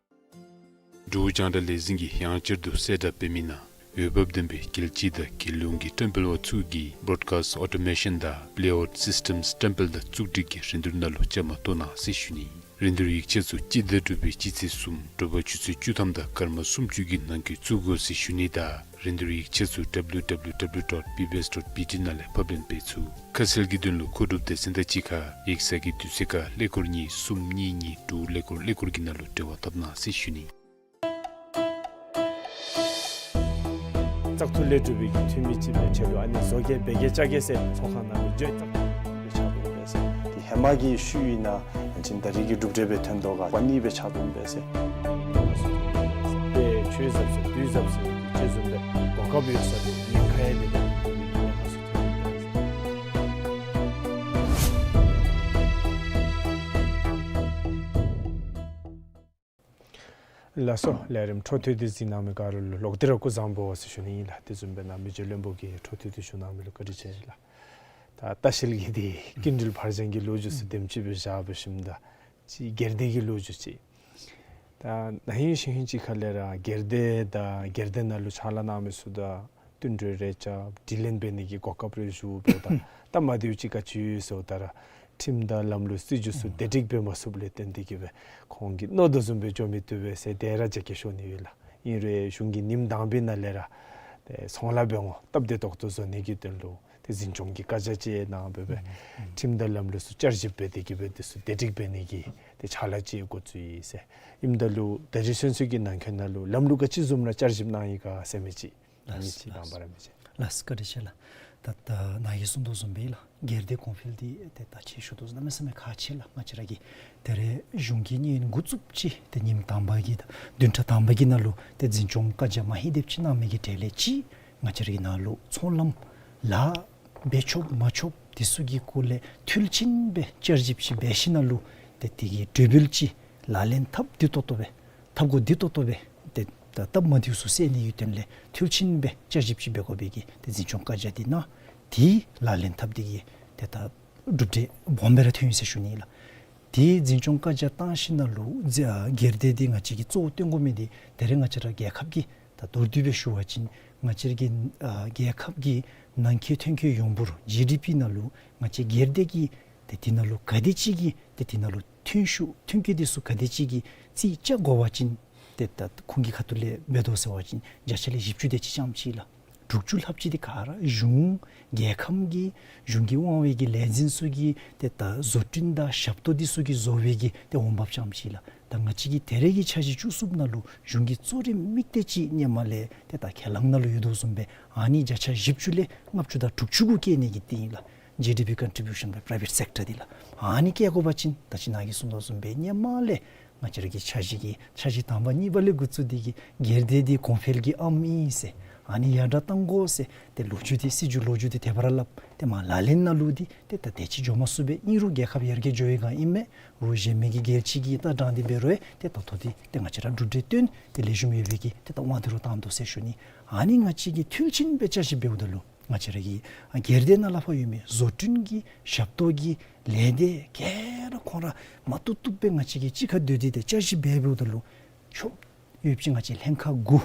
འབྲུག་རྒྱང་བསྒྲགས་ལས་འཛིན་གྱིས་ཡང་བསྐྱར་དུ་གསལ་བསྒྲགས་འབད་མི་ནང་འོས་འབབ་ལྡན་པའི་རྒྱལ་སྤྱི་དང་རྒྱལ་ཡོངས་ཀྱི་བཀྲམ་སྤེལ་བ་ཚུ་གིས་བོརོཌ་ཀཱསིཊ་ཨོ་ཊོ་མེ་ཤཱན་དང་པེ་ལེ་ཨའུཊ་སིསི་ཊེམསི་བཀྲམ་སྤེལ་དང་བཙུགས་སྒྲིག་གི་རིན་བསྡུར་ནང་ལུ་བཅའ་མར་གཏོགས་གནང་ཟེར་ཞུ་ནི། རིན་བསྡུར་ཡིག་ཆ་ཚུ་སྤྱི་ཟླ་དྲུག་པའི་སྤྱི་ཚེས་གསུམ་དྲོ་པ་ཆུ་ཚོད་བཅུ་ཐམ་དང་སྐར་མ་སུམ་ཅུ་གི་ནང་འཁོད་བཙུགས་དགོ་ཟེར་ཞུ་ནི་དང་རིན་བསྡུར་ཡིག་ཆ་ཚུ་ཌབ་ལུ་ཌབ་ལུ་ཌབ་ལུ་ཌོཊ་བི་བི་ཨེསི་ཌོཊ་བི་ཊི་ནང་ལས་ཕབ་ལེན་འབད་ཚུགས། ཁ་གསལ་གྱི་དོན་ལུ་མཁོ་སྒྲུབ་སྡེ་ཚན་དང་གཅིག་ཁར་ཡིག་ཚང་གི་དུས་ཚོད་ཁར་ཀླད་ཀོར་གཉིས་གསུམ་གཉིས་གཉིས་དྲུག་ཀླད་ཀོར་ཀླད་ཀོར་གྱི་ནང་ལུ་འབྲེལ་བ་འཐབ་གནང་ཟེར་ཞུ་ནི། བཙག་འཐུ་ལས་གྲུབ་པའི་འཐུས་མི་ཅིག་སྦེ་ཆེད་དུ་ཨ་ནི་བཟོ་གེ་འབད་གེ་བཅའ་གེ་ཟེར་ཚོགས་ཁང་ནང་ལུ་བརྗོད་བཏང་སྦེ་ཆགས་འདུག་པས་ཟེར། དེ་ཧེ་མ་གི་ཤུལ་ཨིན་ན་ཡང་ཅིན་ད་རེས་ཀྱི་གྲུབ་འབྲས་སྦེ་ཐོན་དོ་ག་པ་ནི་སྦེ་ཆགས་འདུག་པས་ཟེར། དཔེ་ཆོས་ཟབ་ཟེར་དུས་ཟབ་ཟེར་ཅེས་བཟུམ་སྦེ་གོ་སྐབས་ཡོད་ས་ལུ་ཉེན་ཁ་ཡང་དེ་ལས་ཉེན་ཁ་ཚུ་ཐོན་འདུག་པས་ཟེར། ལགས་སོ། ལས་རིམ་འཕྲོ་མཐུད་དེ་གཟིགས་གནང་མི་ག་ར་ལུ་ལོག་སྟེ་ར་སྐུ་གཟུགས་བཟང་པོ་ཟེར་ཞུ་ནི་ཨིན་ལགས། དེ་བཟུམ་སྦེ་ནཱ་མི་རྗེ་བློན་པོ་གིས་འཕྲོ་མཐུད་དེ་ཞུ་གནང་མི་ལུ་བཀའ་དྲིན་ཆེ་ལགས། ད་ལྟ་བཤལ་གྱི་དེ་སྐྱིན་འགྲུལ་ཕར་འགྱངས་ཀྱི་ལོ་རྒྱུས་ཚུ་དེམ་ཅིག་སྦེ་བཞག་པ་ཞིནམ་ད་ཅིག་སྒེར་སྡེ་གི་ལོ་རྒྱུས་ཅིག། ད་ན་ཧིང་གཞེས་ཧིང་ཅིག་ཁ་ལས་ར་སྒེར་སྡེ་དང་སྒེར་སྡེ་ནང་ལུ་ཕྱག་ལཱ་གནང་མི་ཚུ་དང་བསྟུན་གྲོས་རེ་རྐྱབ་དྲི་ལན་འབད་ནི་གི་གོ་སྐབས་རེ་ཞུ་འབདཝ་ད་སྟབས་མ་བདེཝ་ཅིག་ག་ཅི་ཡོད་ཟེརཝ་ད་ར་ཁྲིམས་དང་ལམ་ལུགས་སྲིད་བྱུས་ཚུ་བདེ་སྒྲིག་འབད་མ་ཚུགསཔ་ལས་བརྟེན་ཏེ་གིས་སྦེ་ཁོང་གིས་མནོ་དོ་བཟུམ་སྦེ་འགྱོ་མི་བཏུབ་པས་ཟེར་དེ་ར་རྒྱ་སྐྱེད་ཤོར་ནི་ཡོད་ལགས། ཨིན་རུང་གཞུང་གིས་ཉིནམ་དང་པའི་ནང་ལས་ར་ཏེ་ཚོང་ལཱ་འབད་འོང་སྟབས་བདེ་ཏོག་ཏོ་བཟོ་ནི་གི་དོན་ལུ་ཏེ་འཛིན་སྐྱོང་གི་བཀའ་རྒྱ་ཅིག་གནང་སྦེ་སྦེ་ཁྲིམས་དང་ལམ་ལུགས་ཚུ་བསྐྱར་ཞིབ་འབད་དེ་གིས་སྦེ་དེ་ཚུ་བདེ་སྒྲིག་འབད་ནི་གི་ཏེ་ཕྱག་ལཱ་ཅིག་འགོ་བཙུགས་ཡི་ཟེར། ཨིནམ་ད་ལུ་ད་རིས་ཚུན་ཚོད་ཀྱི་ནང་འཁོད་ནང་ལུ་ལམ་ལུགས་ག་ཅི་བཟུམ་ར་བསྐྱར་ཞིབ་གནང་ཡི་ག་ཟེར་མི་ཅིག་ལགས་ལགས་སོ། ལགས་སོ། བཀའ་དྲིན་ཆེ་ལགས། ད་ད་ནཱ་གིས་གསུངས་དོ་བཟུམ་སྦེ་ལགས། སྒེར་སྡེ་གོང་འཕེལ་འདི་ཏེ་ད་ཆེ་ཤོས་དོ་བཟུམ་གནམ་མེད་ས་མེད་ཁག་ཆེ་ལགས། ང་བཅས་ར་གི་ད་རེས་གཞུང་གིས་ཉིནམ་འགོ་བཙུགསཔ་ཅིག་ཏེ་ཉིནམ་དང་པ་གི་ད་བདུན་ཕྲག་དང་པ་གི་ནང་ལུ་ཏེ་འཛིན་སྐྱོང་བཀའ་རྒྱ་མ་ཧེ་དེབ་ཅིག་གནང་མི་གི་གྲས་ལས་ཅིག་ང་བཅས་ར་གི་ནང་ལུ་ཚོང་ལམ་ལཱ་འབད་ཆོག་མ་ཆོག་དེ་ཚུ་གི་སྐོར་ལས་འཐུས་ལྷག་ཅིག་སྦེ་བསྐྱར་ཞིབ་ཅིག་འབད་ཞིནམ་ལས་ཏེ་དེ་གི་གྲོས་འབུལ་ཅིག་ལག་ལེན་འཐབ་བདེ་ཏོག་ཏོ་སྦེ་འཐབ་དགོ་བདེ་ཏོག་ཏོ་སྦེ་ཏེ་ད་སྟབས་མ་བདེཝ་ཚུ་སེལ་ནི་གི་དོན་ལས་འཐུས་ལྷག་ཅིག་སྦེ་བསྐྱར་ཞིབ་ཅིག་འབད་དགོ་པའི་གི་ཏེ་འཛིན་སྐྱོང་བཀའ་རྒྱ་འདི་གནང་། དེ་ལག་ལེན་འཐབ་སྟེ་གིས་ཏེ་ད་གྲུབ་འབྲས་སྦོམ་སྦེ་ར་ཐོན་ཡི་ཟེར་ཞུ་ནི་ཨིན་ལགས། དེ་འཛིན་སྐྱོང་བཀའ་རྒྱ་བཏང་ཞིནམ་ལས་ཟེར་སྒེར་སྡེ་འདི་ང་བཅས་ཀྱིས་གཙོ་བོ་བཏོན་དགོ་མི་འདི་ད་རེས་ང་བཅས་ར་རྒྱལ་ཁབ་ཀྱི་ད་མདོར་བསྡུས་སྦེ་ཞུ་བ་ཅིན་ང་བཅས་ར་གི་ཨ་རྒྱལ་ཁབ་ཀྱི་ནང་འཁོད་ཐོན་སྐྱེད་ཡོངས་འབོར་ཇི་ཌི་པི་ནང་ལུ་ང་བཅས་སྒེར་སྡེ་གིས་ཏེ་དེ་ནང་ལུ་ག་དེ་ཅིག་གི་ཏེ་དེ་ནང་ལུ་ཐོན་ཤུགས་ཐོན་སྐྱེད་འདི་ཚུ་ག་དེ་ཅིག་གི་རྩིས་རྐྱབ་དགོ་པ་ཅིན་ཏེ་ད་ཁོང་གི་ཁ་ཐུག་ལས་འབད་དོ་ཟེར་བ་ཅིན་བརྒྱ་ཆ་ལས་བཞི་བཅུ་དེ་ཅིག་རྐྱངམ་ཅིག་ལགས། དྲུག་ཅུ་ལྷགཔ་ཅིག་འདི་ག་ར་གཞུང་རྒྱལ་ཁམས་ཀྱི་གཞུང་གིས་དབང་བའི་གི་ལས་འཛིན་ཚུ་གི་ཏེ་ད་བཟོ་སྐྲུན་དང་ཞབས་ཏོག་འདི་ཚུ་གིས་བཟོ་བའི་གི་ཏེ་འོང་འབབ་རྐྱངམ་ཅིག་ལགས། ད་ང་བཅས་ཀྱི་ད་རེས་ཀྱི་འཆར་གཞི་བཅུ་གསུམ་ནང་ལུ་གཞུང་གི་གཙོ་རིམ་དམིགས་གཏད་ཅིག་སྔོན་མ་ལས་ཏེ་ད་ཁས་བླངས་ནང་ལུ་ཡོད་དོ་བཟུམ་སྦེ་ཨ་ནི་བརྒྱ་ཆ་བཞི་བཅུ་ལས་ལྔ་བཅུ་དང་དྲུག་ཅུ་གུ་བསྐྱེད་ནི་གི་དེ་ཨིན་ལགས། ཇི་ཌི་པི་ཀོན་ཊི་བིའུ་ཤཱན་བའི་པ་རའི་ཝེཊ་སེཀ་ཊར་འདི་ལགས། ཨ་ནི་བསྐྱེད་དགོ་པ་ཅིན་ད་ཅི་ནཱ་གིས་གསུངས་དོ་བཟུམ་སྦེ་སྔོན་མ་ལས་ང་བཅས་ར་གི་འཆར་གཞི་གི་འཆར་གཞི་དང་པ་གཉིས་པ་ལས་འགོ་བཙུགས་ཏེ་གིས་སྒེར་སྡེ་འདི་གོང་འཕེལ་གྱི་ཨམ་ཨིན་ཟེར་ཨ་ནི་ཡར་དྲག་གཏང་དགོ་ཟེར་ཏེ་ལོ་རྒྱུས་འདི་སྲིད་བྱུས་ལོ་རྒྱུས་འདི་དེ་སྦེ་ར་སླབ། ཏེ་མ་ལག་ལེན་ནང་ལུ་འདི་ཏེ་ད་དེ་ཅིག་འགྱོ་མ་ཚུགས་པས། ཨིན་རུང་རྒྱལ་ཁབ་ཡར་རྒྱས་འགྱོ་བའི་སྒང་ཨིན་མས། འོ་གཞན་མི་གིས་རྒྱལ་སྤྱི་གི་ལྟ་སྟངས་འདི་འབད་རུང་ཏེ་ད་ལྟོ་འདི་ཏེ་ང་བཅས་ར་གྲུབ་འབྲས་བཏོན་ཏེ་ལེགས་ཤོམ་ཡོད་པའི་གི་ཏེ་ད་དབང་འདི་རུ་བཏང་དོ་ཟེར་ཞུ་ནི། ཨ་ནི་ང་བཅས་ཀྱིས་འཐུས་ལྷག་ཅིག་སྦེ་བསྐྱར་ཞིབ་འབདཝ་ད་ལུ་ང་བཅས་ར་གི་ཨ་སྒེར་སྡེ་ནང་ལས་ཕར་ཡོད་མི་བཟོ་སྐྲུན་གྱི་ཞབས་ཏོག་གི་ལས་སྡེ་ག་ར་ཁོང་ར་མ་བཏུབ་བཏུབ་སྦེ་ང་བཅས་ཀྱིས་གཅིག་ཁར་བསྡུ་སྟེ་ཏེ་བསྐྱར་ཞིབ་འབད་འབདཝ་ད་ལུ་ཆོགཔ་ཡོདཔ་ཅིག་ང་བཅས་ལྷན་ཁག་དགུ་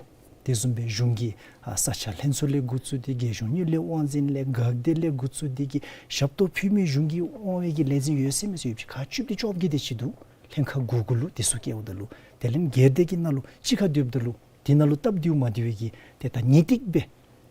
དེ་བཟུམ་སྦེ་གཞུང་གི་ཨ་ས་ཆ་ལྷན་ཚོགས་ལས་འགོ་བཙུགས་ཏེ་རྒྱལ་གཞུང་གཉེར་ལས་དབང་འཛིན་ལས་འགག་སྡེ་ལས་འགོ་བཙུགས་ཏེ་གིས་ཞབས་ཏོག་ཕུལ་མི་གཞུང་གི་དབང་བའི་གི་ལས་འཛིན་ཡོད་ཟེར་མི་ཚུ་ཡོདཔ་ཅིག་ཁག་བཅུ་བདུན་བཅོ་བརྒྱད་དེ་ཅིག་འདུག། ལྷན་ཁག་དགུ་གུ་ལུ་དེ་ཚུ་བསྐྱེདཔ་ད་ལུ་དེ་ལས་སྒེར་སྡེ་གི་ནང་ལུ་གཅིག་ཁར་བསྡུཝ་ད་ལུ་དེ་ནང་ལུ་སྟབས་བདེཝ་མ་བདེ་བའི་གི་ཏེ་ད་ངེས་ཏིག་སྦེ་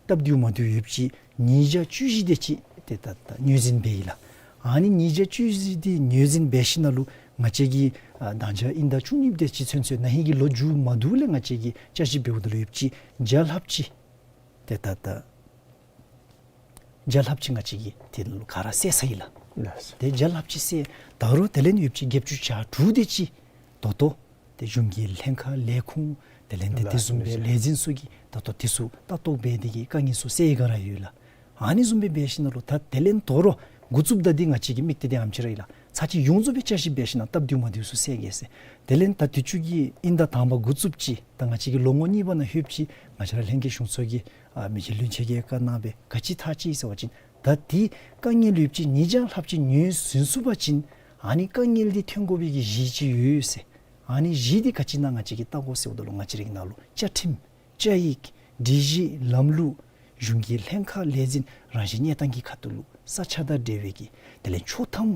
སྟབས་བདེཝ་མ་བདེཝ་ཡོདཔ་ཅིག་ཉིས་བརྒྱ་བཅུ་བཞི་དེ་ཅིག་ཏེ་ད་ད་ངོས་འཛིན་འབད་ཡི་ལགས། ཨ་ནི་ཉིས་བརྒྱ་བཅུ་བཞི་དེ་ངོས་འཛིན་འབད་ཞིནམ་ལས་ང་བཅས་ཀྱིས་ཨ་ད་ཅི་དབྱིན་ཟླ་བཅུ་གཉིས་དེ་ཅིག་ཚུན་ཚོད་ན་ཧིང་གི་ལོ་མཇུག་མ་བསྡུ་ལས་ང་བཅས་ཀྱིས་བསྐྱར་ཞིབ་འབདཝ་ད་ལུ་ཡོདཔ་ཅིག་བརྒྱ་ལྷགཔ་ཅིག་ཏེ་ད་ད་བརྒྱ་ལྷགཔ་ཅིག་ང་བཅས་ཀྱིས་དེ་ལུ་ག་ར་བསལ་ཚར་ཡི་ལགས། ལགས། ཏེ་བརྒྱ་ལྷགཔ་ཅིག་བསད་ད་རུང་དེ་ལས་ཡོདཔ་ཅིག་བརྒྱད་ཅུ་གྱ་དྲུག་དེ་ཅིག་ད་ལྟོ་ཏེ་གཞུང་གི་ལྷན་ཁག་ལས་ཁུངས་དེ་ལས་ཏེ་དེ་བཟུམ་སྦེ་ལས་འཛིན་ཚུ་གིས་ད་ལྟོ་དེ་ཚུ་ལྟ་རྟོག་འབད་དེ་གིས་དཀའ་ངལ་ཚུ་སེལ་ག་ར་ཡོད་ལགས། ཨ་ནི་བཟུམ་སྦེ་འབད་ཞིནམ་ལས་ད་དེ་ལས་དོ་རུང་འགོ་བཙུགསཔ་ད་འདི་ང་བཅས་ཀྱི་དམིགས་གཏད་འདི་ཨ་ནེམ་ཅིག་ར་ཨིན་ལགས། ཚར་གཅིག་ཡོངས་རྫོགས་སྦེ་བསྐྱར་ཞིབ་འབད་ཞིནམ་ལས་སྟབས་བདེཝ་མ་བདེཝ་ཚུ་སེལ་གེ་ཟེར། དེ་ལས་ད་དུས་ཅི་གི་དབྱིན་ཟླ་དང་པ་འགོ་བཙུགསཔ་ཅིག་ད་ང་བཅས་ཀྱི་ལོ་ངོ་གཉིས་པ་ནང་ལྷོདཔ་ཅིག་ང་བཅས་ར་ལྷན་རྒྱས་གཞུང་ཚོགས་ཀྱི་ཨ་མི་རྗེ་བློན་ཆེན་གྱིས་བཀའ་གནང་སྦེ་ག་ཅི་ཐག་བཅད་ཡི་ཟེར་བ་ཅིན་ད་འདི་དཀའ་ངལ་ཡོདཔ་ཅིག་ཉིས་བརྒྱ་ལྷགཔ་ཅིག་ཉོ་ཟུན་ཚུགས་པ་ཅིན་ཨ་ནི་དཀའ་ངལ་འདི་ཐོན་དགོ་པའི་གི་གཞི་ཅིག་ཡོད་ཟེར། ཨ་ནི་གཞི་འདི་ག་ཅི་ཨིན་ན་ང་བཅས་ཀྱིས་བལྟ་དགོ་ཟེརཝ་ད་ལུ་ང་བཅས་ར་གི་ནང་ལུ་བཅའ་ཁྲིམས་བཅའ་ཡིག་སྒྲིག་གཞི་ལམ་ལུགས་གཞུང་གི་ལྷན་ཁག་ལས་འཛིན་རང་བཞིན་གནས་སྟངས་ཀྱི་ཁ་ཐུག་ལུ་ས་ཆ་དང་འབྲེལ་བའི་གི་དེ་ལས་ཆོག་ཐམ་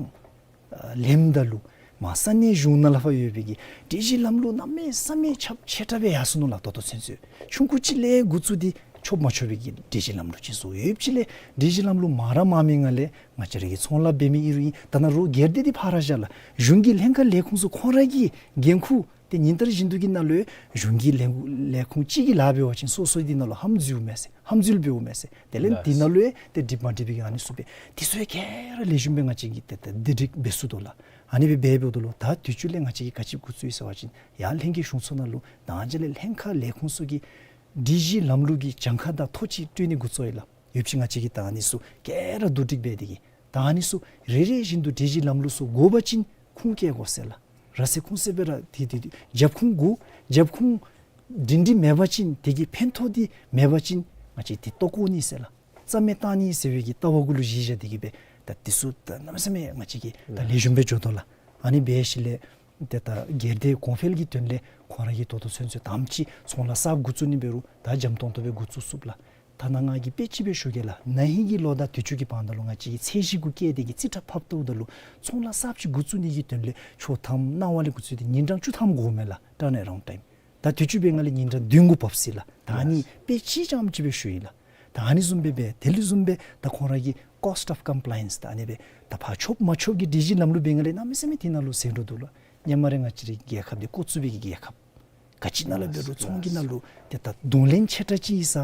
ཨ་ལེནམ་ད་ལུ་མར་ས་གནས་གཞུང་ནང་ལས་ཕར་ཡོད་པའི་གི་སྒྲིག་གཞི་ལམ་ལུགས་གནམ་མེད་ས་མེད་ཁྱབ་ཆེ་དྲགས་སྦེ་ཡར་སོ་ནུག་ལགས། ད་ལྟོ་ཚུན་ཚོད་ཆུང་ཀུ་ཅིག་ལས་འགོ་བཙུགས་ཏེ་ཆོགཔ་མ་ཆོག་པའི་གི་སྒྲིག་གཞི་ལམ་ལུགས་ཅིག་བཟོ། ཡོདཔ་ཅིག་ལས་སྒྲིག་གཞི་ལམ་ལུགས་མང་ར་མང་མི་ནང་ལས་ང་བཅས་ར་གི་ཚོང་ལཱ་འབད་མི་ཨིན་རུང་ཨིན། ད་ནཱ་རོགས་སྒེར་སྡེ་འདི་ཕར་ར་བཞག་ལགས། གཞུང་གི་ལྷན་ཁག་ལས་ཁུངས་ཚུ་ཁོང་ར་གི་འགན་ཁུར་ཏེ་ཉིན་ལྟར་བཞིན་དུ་གི་ནང་ལུ་གཞུང་གི་ལས་ལས་ཁུངས་ཅིག་གིས་ལཱ་འབད་བ་ཅིན་སོ་སོ་འདི་ནང་ལུ་ཧམ་འཛུལཝ་མས་ཟེར། ཧམ་འཛུལ་འབདཝ་མས་ཟེར། དེ་ལས་འདི་ནང་ལུ་ཏེ་འགྲིག་མ་འགྲིག་པའི་གི་ཨ་ནི་ཚུ་སྦེ་དེ་ཚུ་ཡང་ག་ར་ལེགས་ཤོམ་སྦེ་ང་བཅས་ཀྱིས་ཏེ་ཏེ་བདེ་སྒྲིག་འབད་ཚུགས་དོ་ལགས། ཨ་ནི་སྦེ་འབད་འབདཝ་ད་ལུ་ད་དུས་ཅི་ལས་ང་བཅས་ཀྱིས་ག་ཅི་འགོ་བཙུགས་ཡི་ཟེར་བ་ཅིན་ཡར་ལྷན་རྒྱས་གཞུང་ཚོགས་ནང་ལུ་ད་ཨ་ནི་ལས་ལྷན་ཁག་ལས་ཁུངས་ཚུ་གི་སྒྲིག་གཞི་ལམ་ལུགས་ཀྱི་གྱངས་ཁ་དང་ཐོ་ཅིག་སྤྲོད་ནི་འགོ་བཙུགས་ཡི་ལགས། ཡོདཔ་ཅིག་ང་བཅས་ཀྱིས་ད་ཨ་ནི་ཚུ་ག་ར་བསྡུ་སྒྲིག་འབད་དེ་གིས་ད་ཨ་ནི་ཚུ་རེ་རེ་བཞིན་དུ་སྒྲིག་གཞི་ལམ་ལུགས་ཚུ་དགོ་པ་ཅིན་ཁུངས་བཀལ་དགོ་ཟེར་ལགས། ར་སེ་ཁུངས་ཟེར་སྦེ་ར་དེ་དེ་དེ་རྒྱབ་ཁུངས་དགོ། རྒྱབ་ཁུངས་སྒྲིང་སྒྲི་མེད་པ་ཅིན་དེ་གི་ཕན་ཐོགས་འདི་མེད་པ་ཅིན་ང་བཅས་དེ་བཏོག་བཀོ་ནི་ཟེར་ལགས། རྩ་མེད་བཏང་ནི་ཟེར་བའི་གི་ལྟ་བ་གུ་ལུ་གཞི་བཞག་སྟེ་གིས་སྦེ་ད་དེ་ཚུ་ད་གནམ་མེད་ས་མེད་ང་བཅས་ཀྱིས་ད་ལེགས་ཤོམ་སྦེ་འགྱོ་དོ་ལགས། ཨ་ནི་འབད་ཞིནམ་ལས་ཏེ་ད་སྒེར་སྡེ་གོང་འཕེལ་གྱི་དོན་ལས་ཁོང་ར་གིས་ད་ལྟོ་ཚུན་ཚོད་དམ་ཅིག་ཚོང་ལཱ་གསརཔ་འགོ་བཙུགས་ནི་འབད་རུང་ད་འཇམ་ཏོང་ཏོ་སྦེ་འགོ་བཙུགས་ཚུགསཔ་ལགས། ད་ནཱ་ང་གིས་དཔེ་ཅིག་སྦེ་ཞུ་གེ་ལགས། ན་ཧིང་གི་ལོ་དང་དུས་ཅི་གི་བར་ན་ལུ་ང་བཅས་ཀྱིས་ཚད་གཞི་གུ་བཀལ་ཏེ་གིས་རྩིས་ཁྲ་ཕབ་བལྟཝ་ད་ལུ་ཚོང་ལཱ་གསརཔ་ཅིག་འགོ་བཙུགས་ནི་གི་དོན་ལས་ཆོག་ཐམ་གནང་བ་ལས་འགོ་བཙུགས་ཏེ་ཉིན་གྲངས་བཅུ་ཐམ་འགོརཝ་མས་ལགས། Turnaround time། ད་དུས་ཅི་འབད་བའི་སྒང་ལས་ཉིན་གྲངས་བདུན་གུ་བབས་ཅི་ལགས། ད་ཨ་ནི་དཔེ་ཅིག་རྐྱངམ་ཅིག་སྦེ་ཞུ་ཡི་ལགས། ད་ཨ་ནི་བཟུམ་སྦེ་འབད་དེ་ལས་བཟུམ་སྦེ་ད་ཁོང་ར་གི་cost of compliance ད་ཨ་ནི་སྦེ་ད་ཕར་ཆོགཔ་མ་ཆོགཔ་གི་སྒྲིག་གཞི་ལམ་ལུགས་འབད་བའི་སྒང་ལས་གནམ་མེད་ས་མེད་དེ་ནང་ལུ་ཟད་འགྲོ་འདུག་ལགས། ཧེ་མ་ར་ང་བཅས་རའི་རྒྱལ་ཁབ་འདི་བཀོག་ཚུགས་པའི་གི་རྒྱལ་ཁབ་ག་ཅི་ནང་ལས་འབད་རུང་ཚོང་གི་ནང་ལུ་ཏེ་ད་གདོང་ལེན་ཆེ་དྲགས་ཅིག་ཡོད་ས་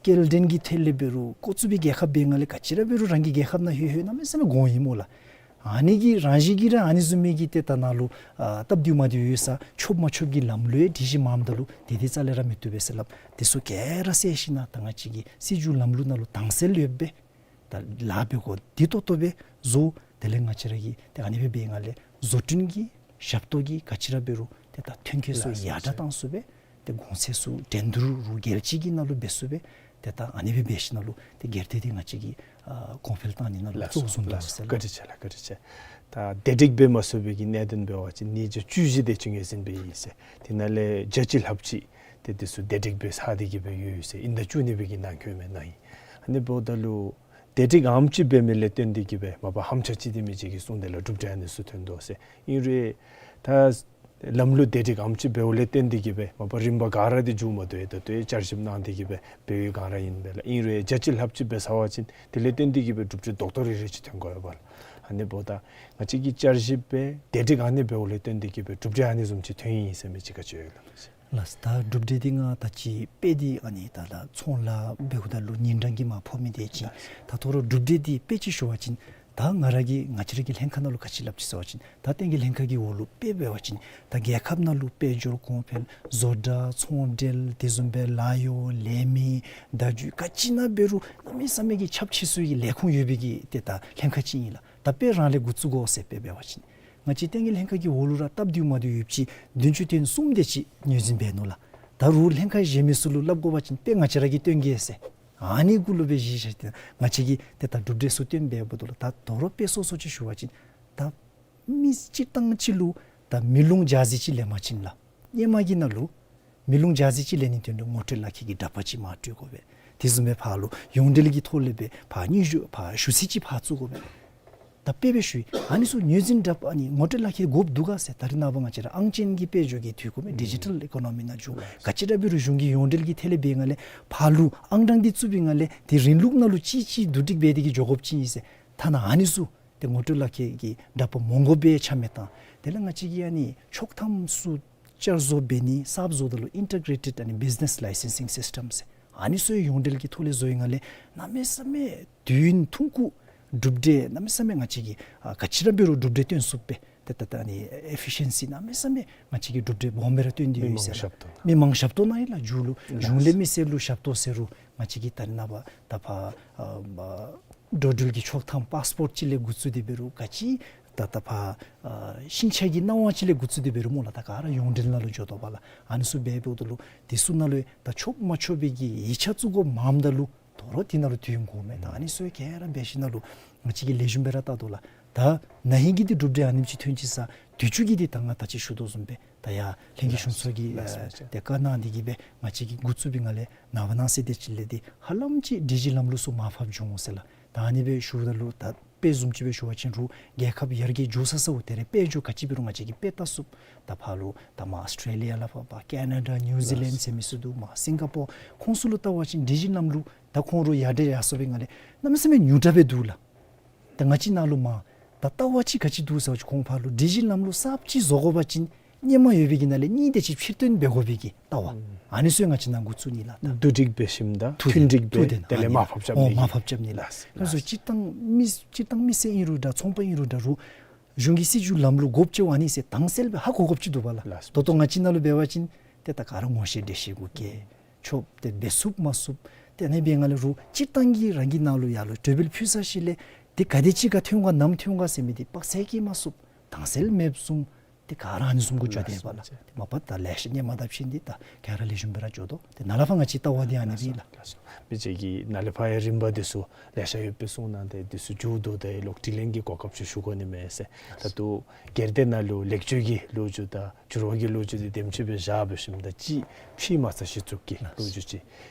སྐྱེལ་འདྲེན་གྱི་ཐད་ལས་འབད་རུང་བཀོག་ཚུགས་པའི་རྒྱལ་ཁབ་འབད་བའི་སྒང་ལས་ག་ཅི་ར་འབད་རུང་རང་གི་རྒྱལ་ཁབ་ནང་ལྷོད་ལྷོད་གནམ་མེད་ས་མེད་གོང་ཨིན་སྨོ་ལགས། ཨ་ནི་གི་རང་བཞིན་གྱིས་ར་ཨ་ནི་བཟུམ་མའི་གི་ཏེ་ད་ནཱ་ལུ་ཨ་སྟབས་བདེཝ་མ་བདེཝ་ཡོད་ས་ཆོགཔ་མ་ཆོགཔ་གི་ལམ་ལུགས་སྒྲིག་གཞི་མངམ་ད་ལུ་དེ་དེ་རྩ་ལས་ར་མི་བཏུབ་པས་ཟེར་སླབ། དེ་ཚུ་ག་ར་བསལ་ཞིནམ་ད་ང་བཅས་ཀྱི་སྲིད་བྱུས་ལམ་ལུགས་ནང་ལུ་དྭངས་གསལ་ཡོདཔ་སྦེ་ད་ལཱ་འབད་དགོཔ་འདི་ཏོག་ཏོ་སྦེ་བཟོ། དེ་ལས་ང་བཅས་ར་གིས་ཏེ་ཨ་ནི་སྦེ་འབད་བའི་སྒང་ལས་བཟོ་སྐྲུན་གྱི་ཞབས་ཏོག་གི་ག་ཅི་ར་འབད་རུང་ཏེ་ད་ཐོན་སྐྱེད་ཚུ་ལགས་ཡར་དྲགས་བཏང་ཚུགས་པས། ཏེ་གོང་ཚད་ཚུ་འགྲན་བསྡུར་རུ་རྒྱལ་སྤྱི་གི་ནང་ལུ་འབད་ཚུགས་པས། ཏེ་ད་ཨ་ནི་སྦེ་འབད་ཞིནམ་ལས་ཏེ་སྒེར་སྡེ་འདི་ང་བཅས་ཀྱིས་ཨ་གོང་འཕེལ་བཏང་ནི་ནང་ལུ་ལགས་སོ་གཙོ་བོ་བཟུང་དོ་ལགས་སོ། ཟེར་ལགས། བཀའ་དྲིན་ཆེ་ལགས། བཀའ་དྲིན་ཆེ། ད་བདེ་སྒྲིག་འབད་མ་ཚུགས་པའི་གི་གནད་དོན་འབད་བ་ཅིན་ཉིས་བརྒྱ་བཅུ་བཞི་དེ་ཅིག་ངོས་འཛིན་འབད་ཡི་ཟེར། དེ་ནང་ལས་བརྒྱ་གཅིག་ལྷགཔ་ཅིག་ཏེ་དེ་ཚུ་བདེ་སྒྲིག་འབད་ཚར་ཏེ་གིས་སྦེ་ཡོད་ཡོད་ཟེར། དབྱིན་ཟླ་བཅུ་གཉིས་པའི་གི་ནང་འཁོད་མས་ནཱ་ཨིན། ཨ་ནི་འབདཝ་ད་ལུ་བདེ་སྒྲིག་ཨ་ནེམ་ཅིག་འབད་མི་ལས་བརྟེན་ཏེ་གིས་སྦེ་མ་པ་ཧམ་ཆ་ཅིག་འདི་མི་ཅིག་གིས་གསུངས་དེ་ལས་གྲུབ་འབྲས་ཨ་ནི་ཚུ་ཐོན་དོ་ཟེར། ཨིན་རུང་ད་ལམ་ལུགས་བདེ་སྒྲིག་ཨ་ནེམ་ཅིག་འབདཝ་ལས་བརྟེན་ཏེ་གིས་སྦེ་མ་པ་རིམ་པ་ག་ར་འདི་མཇུག་མ་བསྡུ་བར་ད་ལྟོ་བསྐྱར་ཞིབ་གནང་སྟེ་གིས་སྦེ་འབད་བའི་སྒང་ར་ཨིན་པས་ལགས། ཨིན་རུང་བརྒྱ་གཅིག་ལྷགཔ་ཅིག་འབད་ཚར་བ་ཅིན་དེ་ལས་བརྟེན་ཏེ་གིས་སྦེ་གྲུབ་འབྲས་རྡོག་རྡོག་རེ་རེ་ཅིག་ཐོན་དགོ་པས་ལགས། ཨ་ནི་འབདཝ་ད་ང་བཅས་ཀྱིས་བསྐྱར་ཞིབ་འབད་བདེ་སྒྲིག་ཨ་ནི་འབདཝ་ལས་བརྟེན་ཏེ་གིས་སྦེ་གྲུབ་འབྲས་ཨ་ནི་བཟུམ་ཅིག་ཐོན་ཡི་ཟེར་མི་ཅིག་ག་ཅི་ཡོད་ལགས། ལགས། ད་གྲུབ་འབྲས་འདི་ང་ད་ཅི་དཔེ་འདི་ཨ་ནི་ད་ལྟོ་ཚོང་ལཱ་འབདཝ་ད་ལུ་ཉིན་གྲངས་ཀྱིས་མར་ཕོག་མི་དེ་ཅིག། ད་ད་ལྟོ་ར་གྲུབ་འབྲས་འདི་དཔེ་ཅིག་ཞུ་བ་ཅིན་ད་ང་ར་གིས་ང་བཅས་ར་གི་ལྷན་ཁག་ནང་ལུ་ག་ཅི་སླབ་ཅི་ཟེར་བ་ཅིན་ད་བསྟན་རྒྱས་ལྷན་ཁག་གི་འོག་ལུ་དཔེ་འབད་བ་ཅིན་ད་རྒྱལ་ཁབ་ནང་ལུ་དཔལ་འབྱོར་གོང་འཕེལ་བཟོ་གྲྭ་ཚོང་འབྲེལ་དེ་བཟུམ་སྦེ་ལཱ་གཡོག་ལས་མི་བརྡ་བརྒྱུད་ག་ཅི་ནང་འབད་རུང་གནམ་མེད་ས་མེད་ཀྱི་ཁྱབ་ཆེ་སུ་གི་ལས་ཁུངས་ཡོད་པའི་གི་ཏེ་ད་ལྷན་ཁག་ཅིག་ཨིན་ལགས། ད་དཔེ་རང་ལས་འགོ་བཙུགས་དགོ་ཟེར་དཔེ་འབད་བ་ཅིན་ང་བཅས་བསྟན་རྒྱས་ལྷན་ཁག་གི་འོག་ལུ་ར་སྟབས་བདེཝ་མ་བདེཝ་ཡོདཔ་ཅིག་བདུན་ཅུ་དོན་གསུམ་དེ་ཅིག་ངོས་འཛིན་འབད་ནུག་ལགས། ད་རུང་ལྷན་ཁག་གཞན་མི་ཚུ་ལུ་སླབ་དགོ་པ་ཅིན་དཔེ་ང་བཅས་ར་གིས་སྟོན་གེ་ཟེར། ཨ་ནི་གུ་ལུ་སྦེ་གཞི་བཞག་སྟེ་ང་བཅས་ཀྱིས་ཏེ་ད་གྲུབ་འབྲས་ཚུ་སྟོན་འབདཝ་ད་ལུ་ད་དོ་རུང་དཔེ་སོ་སོ་ཅིག་ཞུ་བ་ཅིན་ད་མི་སྤྱིར་བཏང་ཅིག་ལུ་ད་མེ་རླུང་འཇའ་ཟེར་ཅིག་ལེན་པ་ཅིན་ལགས། ཧེ་མ་གི་ནང་ལུ་མེ་རླུང་འཇའ་ཟེར་ཅིག་ལེན་ནི་དོན་ལུ་ངོ་སྤྲོད་ལག་ཁྱེར་གྱི་འདྲ་པར་ཅིག་མར་སྤྲོད་དགོ་པས། དེ་བཟུམ་སྦེ་ཕར་ལུ་ཡོངས་འབྲེལ་གྱི་ཐོག་ལས་སྦེ་ཕར་སྙན་ཞུ་ཕར་ཞུ་ཚིག་ཅིག་ཕར་བཙུགས་དགོ་པས། ད་དཔེ་སྦེ་ཞུ་ཡི། ཨ་ནི་ཚུ་ངོས་འཛིན་འདྲ་པར་ཨ་ནི་ངོ་སྤྲོད་ལག་ཁྱེར་དགོཔ་འདུག་ག་ཟེར། ད་རེས་ནངས་པ་ང་བཅས་ར་ཨང་ཅན་གྱི་དཔལ་འབྱོར་གྱི་དུས་འཁོར་མས། ཌི་ཇི་ཊལ་ཨི་ཀོ་ནོ་མི་ནང་འགྱོ། ག་ཅི་ར་འབད་རུང་གཞུང་གི་ཡོངས་འབྲེལ་གྱི་ཐད་ལས་འབད་བའི་སྒང་ལས་ཕར་ལུ་ཨང་གྲངས་འདི་བཙུགས་པའི་སྒང་ལས་ཏེ་རིང་ལུགས་ནང་ལུ་ཅིག་ཅིག་བསྡུ་སྒྲིག་འབད་དེ་གིས་འགྱོ་དགོཔ་ཅིག་ཨིན་ཟེར། ཐ་ན་ཨ་ནི་ཚུ་ཏེ་ངོ་སྤྲོད་ལག་ཁྱེར་གྱི་འདྲ་པར་མ་དགོཔ་སྦེ་ཆ་མེད་བཏང་། དེ་ལས་ང་བཅས་ཀྱིས་ཨ་ནི་ཆོག་ཐམ་ཚུ་བསྐྱར་བཟོ་འབད་ནི་གསརཔ་བཟོཝ་ད་ལུ་ཨིན་ཊི་གྲེ་ཊེཌ་ཨ་ནི་བིཛི་ནེསི་ལའི་སེན་སིང་སིསི་ཊེམ་ཟེར་ཨ་ནི་ཚུ་ཡོངས་འབྲེལ་གྱི་ཐོག་ལས་བཟོ་བའི་སྒང་ལས་གནམ་མེད་ས་མེད་དུས་ཡུན་ཐུང་ཀུ་ གྲུབ་འབྲས་གནམ་མེད་ས་མེད་ང་བཅས་ཀྱིས་ཨ་ག་ཅི་ར་འབད་རུང་གྲུབ་འབྲས་སྟོན་ཚུགསཔ་སྦེ་ཏེ་ད་ད་ཨ་ནི་ཨེ་ཕི་ཤན་སི་གནམ་མེད་ས་མེད་ང་བཅས་ཀྱིས་གྲུབ་འབྲས་སྦོམ་སྦེ་ར་སྟོན་ཏེ་ཡོད་ཟེར་ལགས། མི་མང་ཞབས་ཏོག་གནང་ཡི་ལགས། མཇུག་ལུ་གཞུང་ལས་མི་སེར་ལུ་ཞབས་ཏོག་ཟེར་རུང་ང་བཅས་ཀྱིས་ད་རེས་ནངས་པ་ད་ཕར་ཨ་འགྲོ་འགྲུལ་གྱི་ཆོག་ཐམ་པཱསི་པོརཊ་ཅིག་ལས་འགོ་བཙུགས་ཏེ་འབད་རུང་ག་ཅི་ད་ད་ཕར་ཨ་ཤིང་ཆ་གི་སྣང་བ་ཅིག་ལས་འགོ་བཙུགས་ཏེ་འབད་རུང་སྨོ་ལགས། ད་ག་ར་ཡོངས་འབྲེལ་ནང་ལུ་འགྱོ་དོ་བ་ལགས། ཨ་ནི་ཚུ་འབད་འབདཝ་ད་ལུ་དེ་ཚུ་ནང་ལུ་ད་ཆོག་མ་ཆོག་པའི་གི་ཡིག་ཆ་བཙུགས་དགོཔ་མངམ་ད་ལུ་དོ་རུང་དེ་ནང་ལུ་དུས་ཡུན་འགོརཝ་མས། ད་ཨ་ནི་ཚུ་ག་ར་འབད་ཞིནམ་ལས་ང་བཅས་ཀྱིས་ལེགས་ཤོམ་སྦེ་ར་བལྟ་དོ་ལགས། ད་ན་ཧིང་གི་དེ་གྲུབ་འབྲས་ཨ་ནེམ་ཅིག་ཐོན་ཅི་ས་དུས་ཅི་གི་དེ་ད་ང་ད་ཅི་ཞུ་དོ་བཟུམ་སྦེ་ད་ཡར་ལྷན་རྒྱས་གཞུང་ཚོགས་ཀྱིས་ལགས་སོ། ཨ་བཀའ་གནང་སྟེ་གིས་སྦེ་ང་བཅས་ཀྱིས་འགོ་བཙུགས་པའི་སྒང་ལས་ནངས་པ་གནངས་ཚེ་དེ་ཅིག་ལས་དེ་ཧ་ལམ་ཅིག་སྒྲིག་གཞི་ལམ་ལུགས་ཚུ་མར་ཕབ་འགྱོ་འོང་ཟེར་ལགས། ད་ཨ་ནི་སྦེ་ཞུཝ་ད་ལུ་ད་དཔེ་བཟུམ་ཅིག་སྦེ་ཞུ་བ་ཅིན་རུང་རྒྱལ་ཁབ་ཡར་རྒྱས་འགྱོ་ས་ས་འོ་དེ་རེ་དཔལ་འབྱོར་ག་ཅི་འབད་རུང་ང་བཅས་ཀྱིས་དཔེ་བལྟ་ཚུགསཔ། ད་ཕར་ལུ་ད་མར་ཨཱོས་ཊེ་ལི་ཡ་ལས་ཕར་ཕར་ཀེ་ན་ཌ་ནིའུ་ཛི་ལེནཌ་ཟེར་མི་ཚུ་འདུག། མར་སིང་ག་པོར་ཁོང་ཚུ་ལུ་བལྟ་བ་ཅིན་སྒྲིག་གཞི་ལམ་ལུགས་ད་ཁོང་རུང་ཡར་དྲགས་ཡར་སོང་བའི་སྒང་ལས་གནམ་མེད་ས་མེད་ཉུང་དྲགས་སྦེ་འདུག་ལགས། ད་ང་བཅས་ནང་ལུ་མར་ད་ལྟ་བ་ཅིག་ག་ཅི་འདུག་ཟེར་བ་ཅིན་ཁོང་ཕར་ལུ་སྒྲིག་གཞི་ལམ་ལུགས་གསརཔ་ཅིག་བཟོ་དགོ་པ་ཅིན་སྔོན་མ་ཡོད་པའི་གི་ནང་ལས་གཉིས་དེ་ཅིག་ཕྱིར་བཏོན་འབད་དགོ་པའི་གི་ལྟ་བ། ཨ་ནི་ཚུ་ང་བཅས་ནང་འགོ་བཙུགས་ནི་ལགས། ད་བསྡུ་སྒྲིག་འབད་ཞིནམ་ད་མཐུན་སྒྲིག་འབད་དེ་ལས་མར་ཕབ་རྐྱབ་ནི་གི། མར་ཕབ་རྐྱབ་ནི་ལགས། ལགས་སོ། སྤྱིར་བཏང་མི་སྤྱིར་བཏང་མི་སེར་ཨིན་རུང་འདྲ་ཚོང་པ་ཨིན་རུང་འདྲ་རུང་གཞུང་གི་སྲིད་བྱུས་ལམ་ལུགས་དགོཔ་ཅིག་ཨ་ནི་ཟེར་དྭངས་གསལ་སྦེ་ཧ་གོ་དགོཔ་ཅིག་འདུག་པ་ལགས། ལགས་སོ། ད་ལྟོ་ང་བཅས་ནང་ལུ་འབད་བ་ཅིན་ཏེ་ད་ག་ར་ངོ་ཤེས་འདྲིས་ཤེས་གུ་བཀལ། ཆོགཔ་དེ་འབད་ཚུགསཔ་མ་ཚུགསཔ། ཏེ་ཨ་ནི་འབད་བའི་སྒང་ལས་རུང་སྤྱིར་བཏང་གི་རང་གི་ནང་ལུ་ཡར་ལུ་གྲོས་འབུལ་ཕུལ་ཚར་ཞིནམ་ལས་དེ་ག་དེ་ཅིག་ཁར་ཐོན་ག་ནམ་ཐོན་ག་ཟེར་མི་དེ་དཔག་ཚད་བཀལ་མ་ཚུགསཔ། དྭངས་གསལ་མེདཔ་བཟུམ་དེ་ག་ར་ཨ་ནི་བཟུམ་གུ་འགྱོ་དེས་པ་ལགས། ལགས་སོ། དེ་མ་པ་ད་ལེ་ཤ་སྔོན་མ་དང་ཕྱད་དེ་ད་ག་ར་ལེགས་ཤོམ་སྦེ་ར་འགྱོ་དོ། དེ་ནཱ་ལས་ཕར་ང་བཅས་ལྟ་བ་འདི་ཨ་ནི་ཨིན་ལགས། ལགས་སོ། མི་རྗེ་གིས་ནཱ་ལས་ཕར་ཡང་རིམ་པ་འདི་ཚུ་ལེ་ཤ་ཡོདཔ་སྦེ་གསུངས་གནང་སྟེ་འདི་ཚུ་མཇུག་བསྡུ་ད་ལོག་དྲི་ལན་གྱི་གོ་སྐབས་ཅིག་ཞུ་དགོ་ནི་མས་ཟེར། ད་ལྟོ་སྒེར་སྡེ་ནང་ལུ་ལེགས་བཅོས་ཀྱི་ལོ་རྒྱུས་དང་འགྱུར་བ་གི་ལོ་རྒྱུས་འདི་དེམ་ཅིག་སྦེ་བཞག་འབད་ཞིནམ་ད་ཅིག་ཕྱེ་མ་རྩ་གཞི་བཙུགས་ཀྱི་ལོ་རྒྱུས་ཅིག།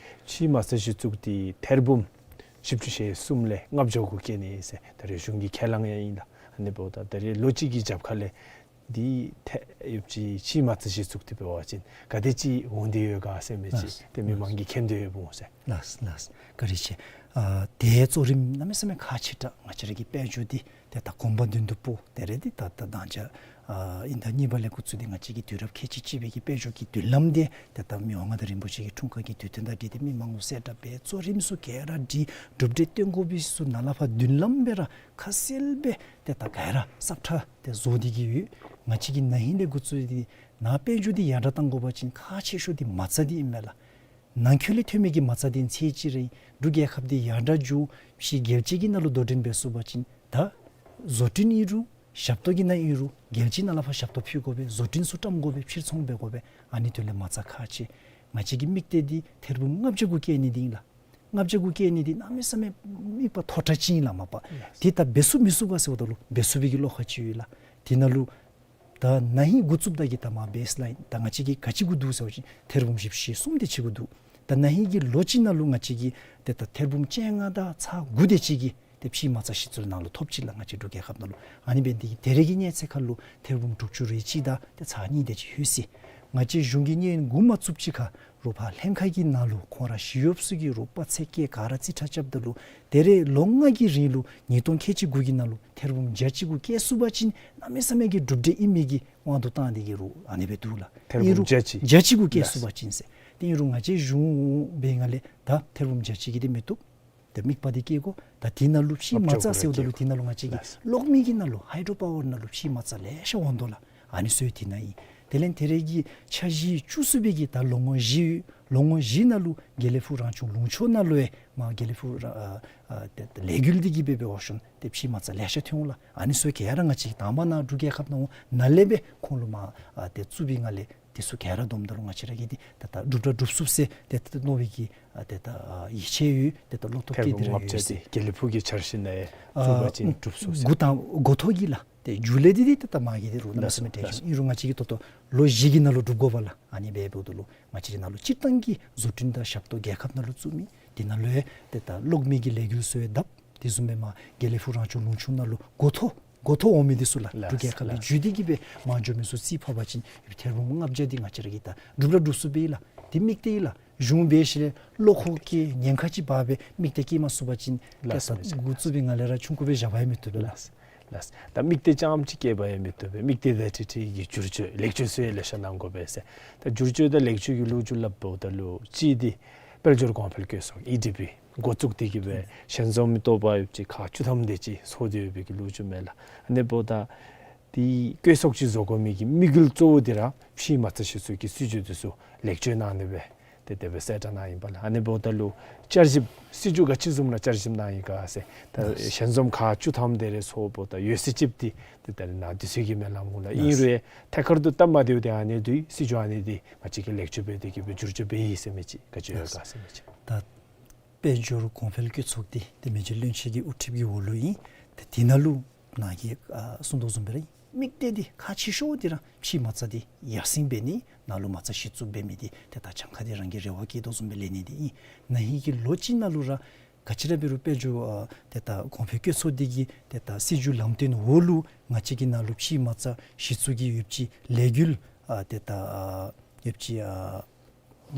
ཕྱེ་མ་རྩ་གཞི་བཙུགས་ཏེ་ཐེར་འབུམ་བཞི་བཅུ་ཞེ་གསུམ་ལས་ལྔ་བརྒྱ་གུ་བཀལ་ནི་ཨིན་ཟེར་ད་རེས་གཞུང་གི་ཁས་བླངས་ཡང་ཨིན་ལགས། ཨ་ནི་འབདཝ་ད་ད་རེས་ལོ་གཅིག་གི་རྒྱབ་ཁ་ལས་འདི་ཐེ་ཡོདཔ་ཅིག་ཕྱེ་མ་རྩ་གཞི་བཙུགས་ཏེ་འབད་བ་ཅིན་ག་དེ་ཅིག་འོང་སྟེ་ཡོད་ག་ཟེར་མི་ཅིག་ལགས། ཏེ་མི་མང་གིས་མཁྱེན་ཏེ་ཡོདཔ་འོང་ཟེར། ལགས་ལགས། བཀའ་དྲིན་ཆེ། ཨ་དེ་གཙོ་རིམ་གནམ་མེད་ས་མེད་ཁག་ཆེ་དྲགས། ང་བཅས་ར་གི་དཔལ་འབྱོར་འདི་ཏེ་ད་གོང་དཔང་བདུན་དུ་སྤོ་དེ་རེ་འདི་ད་ད་དང་ཅ་ཨ་དབྱིན་ཟླ་གཉིས་པ་ལས་འགོ་བཙུགས་ཏེ་ང་བཅས་ཀྱི་དུས་རབས་ཁལ་གཅིག་གཅིག་པའི་གི་དཔལ་འབྱོར་གྱི་མདུན་ལམ་འདི་ཏེ་ད་མི་དབང་མངའ་བདག་རིན་པོ་ཆེ་གི་འཁྲུངས་སྐར་གྱི་དུས་སྟོན་དང་འབྲེལ་ཏེ་མི་མང་པོ་གསལ་བསྒྲགས་འབད་གཙོ་རིམ་ཚུ་ག་ར་འདི་གྲུབ་འབྲས་སྟོན་དགོ་པའི་ཚུ་ནཱ་ལས་ཕར་མདུན་ལམ་སྦེ་ར་ཁ་གསལ་སྦེ་ཏེ་ད་ག་ར་ཟབ་ཁྲ་ཏེ་བཟོ་སྟེ་གི་ཡོད། ང་བཅས་ཀྱིས་ན་ཧིང་ལས་འགོ་བཙུགས་ཏེ་ནཱ་དཔལ་འབྱོར་འདི་ཡར་དྲགས་གཏང་དགོ་པ་ཅིན་ཁག་ཆེ་ཤོས་འདི་མ་རྩ་འདི་ཨིན་མས་ལགས། ནང་འཁོད་ལས་ཐོན་མི་གི་མ་རྩ་འདི་ཚད་ཅིག་ར་ཨིན། འབྲུག་རྒྱལ་ཁབ་འདི་ཡར་དྲགས་འགྱོ་ཕྱི་རྒྱལ་སྤྱི་གི་ནང་ལུ་དོ་འགྲན་འབད་ཚུགས་པ་ཅིན་ད་བཟོ་སྐྲུན་ཨིན་རུང་ཞབས་ཏོག་གི་ནང་ཨིན་རུང་རྒྱལ་སྤྱི་ནང་ལས་ཕར་ཞབས་ཏོག་ཕུལ་དགོ་པས། བཟོ་སྐྲུན་ཚུ་བཀྲམ་དགོ་པས། ཕྱིར་ཚོང་འབད་དགོ་པས། ཨ་ནི་དོན་ལས་མ་རྩ་ཁག་ཆེ། ང་བཅས་ཀྱི་དམིགས་གཏད་འདི་ཐེར་འབུམ་ལྔ་བརྒྱ་གུ་བཀལ་ནི་འདི་ཨིན་ལགས། ལྔ་བརྒྱ་གུ་བཀལ་ནི་འདི་གནམ་མེད་ས་མེད་དམིགས་པ་མཐོ་དྲགས་ཅིག་ཨིན་ལགས་མ་པ། ལགས། དེ་ད་འབད་ཚུགས་མི་ཚུགས་ག་ཟེརཝ་ད་ལུ་འབད་ཚུགས་པའི་གི་བློ་ཁ་ཅིག་ཡོད་ལགས། དེ་ནང་ལུ་ད་ན་ཧིང་འགོ་བཙུགསཔ་ད་གི་ད་མར་བེསི་ལའིན་ད་ང་བཅས་ཀྱི་ག་ཅི་གུ་འདུག་ཟེར་བ་ཅིན་ཐེར་འབུམ་བཞི་བཅུ་ཞེ་གསུམ་དེ་ཅིག་གུ་འདུག། ད་ན་ཧིང་གི་ལོ་གཅིག་ནང་ལུ་ང་བཅས་ཀྱིས་ཏེ་ད་ཐེར་འབུམ་བཅོ་ལྔ་དང་ཚག་དགུ་དེ་ཅིག་གིས་ཏེ་ཕྱེ་མ་རྩ་གཞི་བཙུགས་ནང་ལུ་ཐོབ་ཅི་ལགས། ང་བཅས་འབྲུག་རྒྱལ་ཁབ་ནང་ལུ་ཨ་ནི་འབད་ནི་དེ་གིས་དེ་རེ་གི་གནས་ཚད་ཁར་ལུ་ཐེར་འབུམ་དྲུག་ཅུ་རེ་གཅིག་དང་ཏེ་ཚག་གཉིས་དེ་ཅིག་ལྷོད་ཅི། ང་བཅས་གཞུང་གིས་གནས་འགོ་མ་བཙུགས་ཅིག་ཁར་རོགས་ཕར་ལྷན་ཁག་གི་ནང་ལུ་ཁོང་ར་ཞི་གཡོགཔ་ཚུ་གིས་རོགས་དཔག་ཚད་བཀལ་ག་ར་རྩིས་ཁྲ་རྐྱབ་ད་ལུ་དེ་རེ་ལོ་ལྔ་གི་རིང་ལུ་ཉིས་སྟོང་ཁལ་གཅིག་དགུ་གི་ནང་ལུ་ཐེར་འབུམ་བརྒྱ་གཅིག་གུ་བཀལ་ཚུགས་པ་ཅིན་གནམ་མེད་ས་མེད་ཀྱི་གྲུབ་འབྲས་ཨིན་མི་གི་དབང་དུ་བཏང་སྟེ་གི་རོགས་ཨ་ནི་སྦེ་འདུག་ལགས། ཐེར་འབུམ་ཨིན་རུང་བརྒྱ་གཅིག་བརྒྱ་གཅིག་གུ་བཀལ་ཚུགས་པ་ཅིན་ཟེར། ཏེ་ཨིན་རུང་ང་བཅས་གཞུང་འབད་བའི་སྒང་ལས་ད་ཐེར་འབུམ་བརྒྱ་གཅིག་གི་དེ་མི་བཏུབ། ཏེ་དམིགས་པ་དེ་བསྐྱེད་དགོ། ད་དེ་ནང་ལུ་ཕྱེ་མ་རྩ་ཟེརཝ་ད་ལུ་དེ་ནང་ལུ་ང་བཅས་ཀྱི་གློག་མེ་གི་ནང་ལུ་ཧའི་ཌྲོ་པ་ཝར་ནང་ལུ་ཕྱེ་མ་རྩ་ལེ་ཤ་འོང་དོ་ལགས། ཨ་ནི་ཚུ་དེ་ནང་ཨིན། དེ་ལས་དེ་རེ་གི་འཆར་གཞི་བཅུ་གསུམ་པའི་གི་ད་ལོ་ངོ་བཞི་ལོ་ངོ་བཞི་ནང་ལུ་དགེ་ལེགས་ཕུག་རང་སྐྱོང་ལུང་ཕྱོགས་ནང་ལུ་ཡང་མར་དགེ་ལེགས་ཕུག་ར་ཨ་ཨ་ཏེ་ཏེ་ལས་འགུལ་འདི་གིས་འབད་འབད་འོང་ཞིནམ་ཏེ་ཕྱེ་མ་རྩ་ལེ་ཤ་ཐོན་འོང་ལགས། ཨ་ནི་ཚུ་ག་ར་ང་བཅས་ཀྱིས་དང་པ་ནཱ་འབྲུག་རྒྱལ་ཁབ་ནང་འོང་ནཱ་ལས་སྦེ་ཁོང་ལུ་མར་ཨ་ཏེ་བཙུགས་པའི་སྒང་ལས་དེ་ཚུ་ག་ར་བསྡོམས་ད་ལུ་ང་བཅས་ར་གིས་འདི་ད་ད་འགྲུབ་ར་འགྲུབ་ཚུགས་ཟེར་ཏེ་ཏེ་མནོ་བའི་གི་ཨ་ཏེ་ད་ཨ་ཡིད་ཆེས་ཡོད། ཏེ་ད་བློ་སྟོབས་ཐེར་འབུམ་ལྔ་བརྒྱ་འདི་དགེ་ལེགས་ཕུག་གི་འཆར་གཞི་ནང་ཡང་བཙུགས་པ་ཅིན་འགྲུབ་ཚུགས་ཟེར། འགོ་དང་འགོ་ཐོག་གི་ལགས། ཏེ་མཇུག་ལས་འདི་འདི་ད་ད་མ་གི་འདི་རུང་གནམ་མེད་ས་མེད་ཏེ་ཨིན་རུང་ང་བཅས་ཀྱིས་ད་ལྟོ་ལོ་བཞི་གི་ནང་ལུ་འགྲུབ་དགོ་པས་ལགས། ཨ་ནི་འབད་འབདཝ་ད་ལུ་ང་བཅས་ཀྱི་ནང་ལུ་སྤྱིར་བཏང་གི་བཟོ་སྐྲུན་དང་ཞབས་ཏོག་རྒྱལ་ཁབ་ནང་ལུ་བཙུགས་མི་དེ་ནང་ལུ་ཡང་ཏེ་ད་གློག་མེ་གི་ལས་འགུལ་ཚུ་ཡང་བརྡབ། དེ་བཟུམ་སྦེ་མར་དགེ་ལེགས་ཕུག་རང་སྐྱོང་ལུང་ཕྱོགས་ནང་ལུ་འགོ་ཐོག་འགོ་ཐོག་འོང་མི་འདི་ཚུ་ལགས། ལགས་འབྲུག་རྒྱལ་ཁབ་ལས་ལགས། བརྒྱུད་དེ་གི་སྦེ་མར་འགྱོ་མི་ཚུ་རྩིས་ཕབ་པ་ཅིན་ཐེར་འབུམ་ལྔ་བརྒྱ་འདི་ང་བཅས་ར་གིས་ད་འགྲུབ་ར་འགྲུབ་ཚུགས་པས་ལགས། དེ་དམིགས་གཏད་ཨིན་ལགས། གཞུང་འབད་ཞིནམ་ལས་བློ་ཁོག་བསྐྱེད་ཉེན་ཁ་ཅིག་འབག་སྦེ་དམིགས་གཏད་བསྐྱེད་མ་ཚུགས་པ་ཅིན་ལགས་ཏེ་ད་འགོ་བཙུགས་པའི་སྒང་ལས་ར་ཆུང་ཀུ་སྦེ་བཞག་པ་ཡང་མི་བཏུབ་པས་ལགས། ལགས། ད་དམིགས་གཏད་རྐྱངམ་ཅིག་བསྐྱེད་པ་ཡང་མི་བཏུབ་པས། དམིགས་གཏད་དང་འཁྲིལ་འཁྲིལ་གྱི་བསྒྱུར་བཅོས་ལེགས་བཅོས་ཚུ་ཡང་ལེ་ཤ་གནང་དགོ་པས་ཟེར། ད་བསྒྱུར་བཅོས་དང་ལེགས་བཅོས་ཀྱི་ལོ་རྒྱུས་སླབ་འབདཝ་ད་ལུ་གཅིག་འདི་དཔལ་འབྱོར་གོང་འཕེལ་སྐྱེད་སྲིང་ཨི་ཌི་པི་ འགོ་བཙུགས་ཏེ་གི་སྦེ་ཞལ་འཛོམས་མི་ཏོ་པ་ཡོདཔ་ཅིག་ཁག་བཅུ་ཐམ་དེ་ཅིག་ཚོགས་ཏེ་ཡོད་པའི་གི་ལོ་རྒྱུས་མས་ལགས། ཨ་ནི་འབདཝ་ད་དེ་བཀོད་ཚོགས་ཅིག་བཟོ་དགོ་མི་གི་དམིགས་ཡུལ་གཙོ་བོ་དེ་ར་ཕྱིའི་མ་རྩ་གཞི་བཙུགས་ཀྱི་སྲིད་བྱུས་དེ་ཚུ་ལེགས་བཅོས་གནང་ནི་སྦེ་ཏེ་དེ་སྦེ་གསལ་བསྒྲགས་གནང་ཡི་པ་ལགས། ཨ་ནི་འབདཝ་ད་ལུ་བསྐྱར་ཞིབ་སྲིད་བྱུས་ག་ཅི་བཟུམ་ལུ་བསྐྱར་ཞིབ་གནང་ཡི་ག་ཟེར་ད་ལགས། ཞལ་འཛོམས་ཁག་བཅུ་ཐམ་དེ་རེ་ཚོགས་འབདཝ་ད་ཡོད་ཚད་ཅིག་དེ་ཏེ་ད་རེས་ནཱ་དུས་ཚོད་ཀྱིས་མི་ལང་འོང་ལགས། ཨིན་རུང་ཐད་ཀར་དུ་སྟབས་མ་བདེཝ་དེ་ཨ་ནི་དེ་སྲིད་བྱུས་ཨ་ནི་དེ་ང་བཅས་ཀྱིས་ལེགས་བཅོས་འབད་དེ་གི་སྦེ་བསྒྱུར་བཅོས་འབད་ཡི་ཟེར་མི་ཅིག་བཀའ་བཀྱོན་ཡོད་ག་ཟེར་མི་ཅིག། ད་དཔལ་འབྱོར་གོང་འཕེལ་བཀོད་ཚོགས་འདི་ཏེ་མི་རྗེ་བློན་ཆེན་གྱི་དབུ་ཁྲིད་ཀྱི་འོག་ལུ་ཨིན། ཏེ་དེ་ནང་ལུ་ནཱ་གིས་ཨ་གསུངས་དོ་བཟུམ་སྦེ་ར་ཨིན། དམིགས་གཏད་འདི་ཁག་ཆེ་ཤོས་འདི་ར་ཕྱིའི་མ་རྩ་འདི་ཡར་སེང་འབད་ནི་ནང་ལུ་མ་རྩ་གཞི་བཙུགས་འབད་མི་འདི་ཏེ་ད་གྱངས་ཁ་འདི་རང་གིས་རེ་བ་བསྐྱེད་དོ་བཟུམ་སྦེ་ལེན་ནི་འདི་ཨིན། ན་ཧིང་གི་ལོ་གཅིག་ནང་ལུ་ར་ག་ཅི་ར་འབད་རུང་དཔལ་འབྱོར་ཨ་ཏེ་ད་གོང་འཕེལ་བཀོད་ཚོགས་འདི་གི་ཏེ་ད་སྲིད་བྱུས་ལམ་སྟོན་འོག་ལུ་ང་བཅས་ཀྱི་ནང་ལུ་ཕྱིའི་མ་རྩ་གཞི་བཙུགས་ཀྱི་ཡོདཔ་ཅིག་ལས་འགུལ་ཨ་ཏེ་ད་ཨ་ཡོདཔ་ཅིག་ཨ་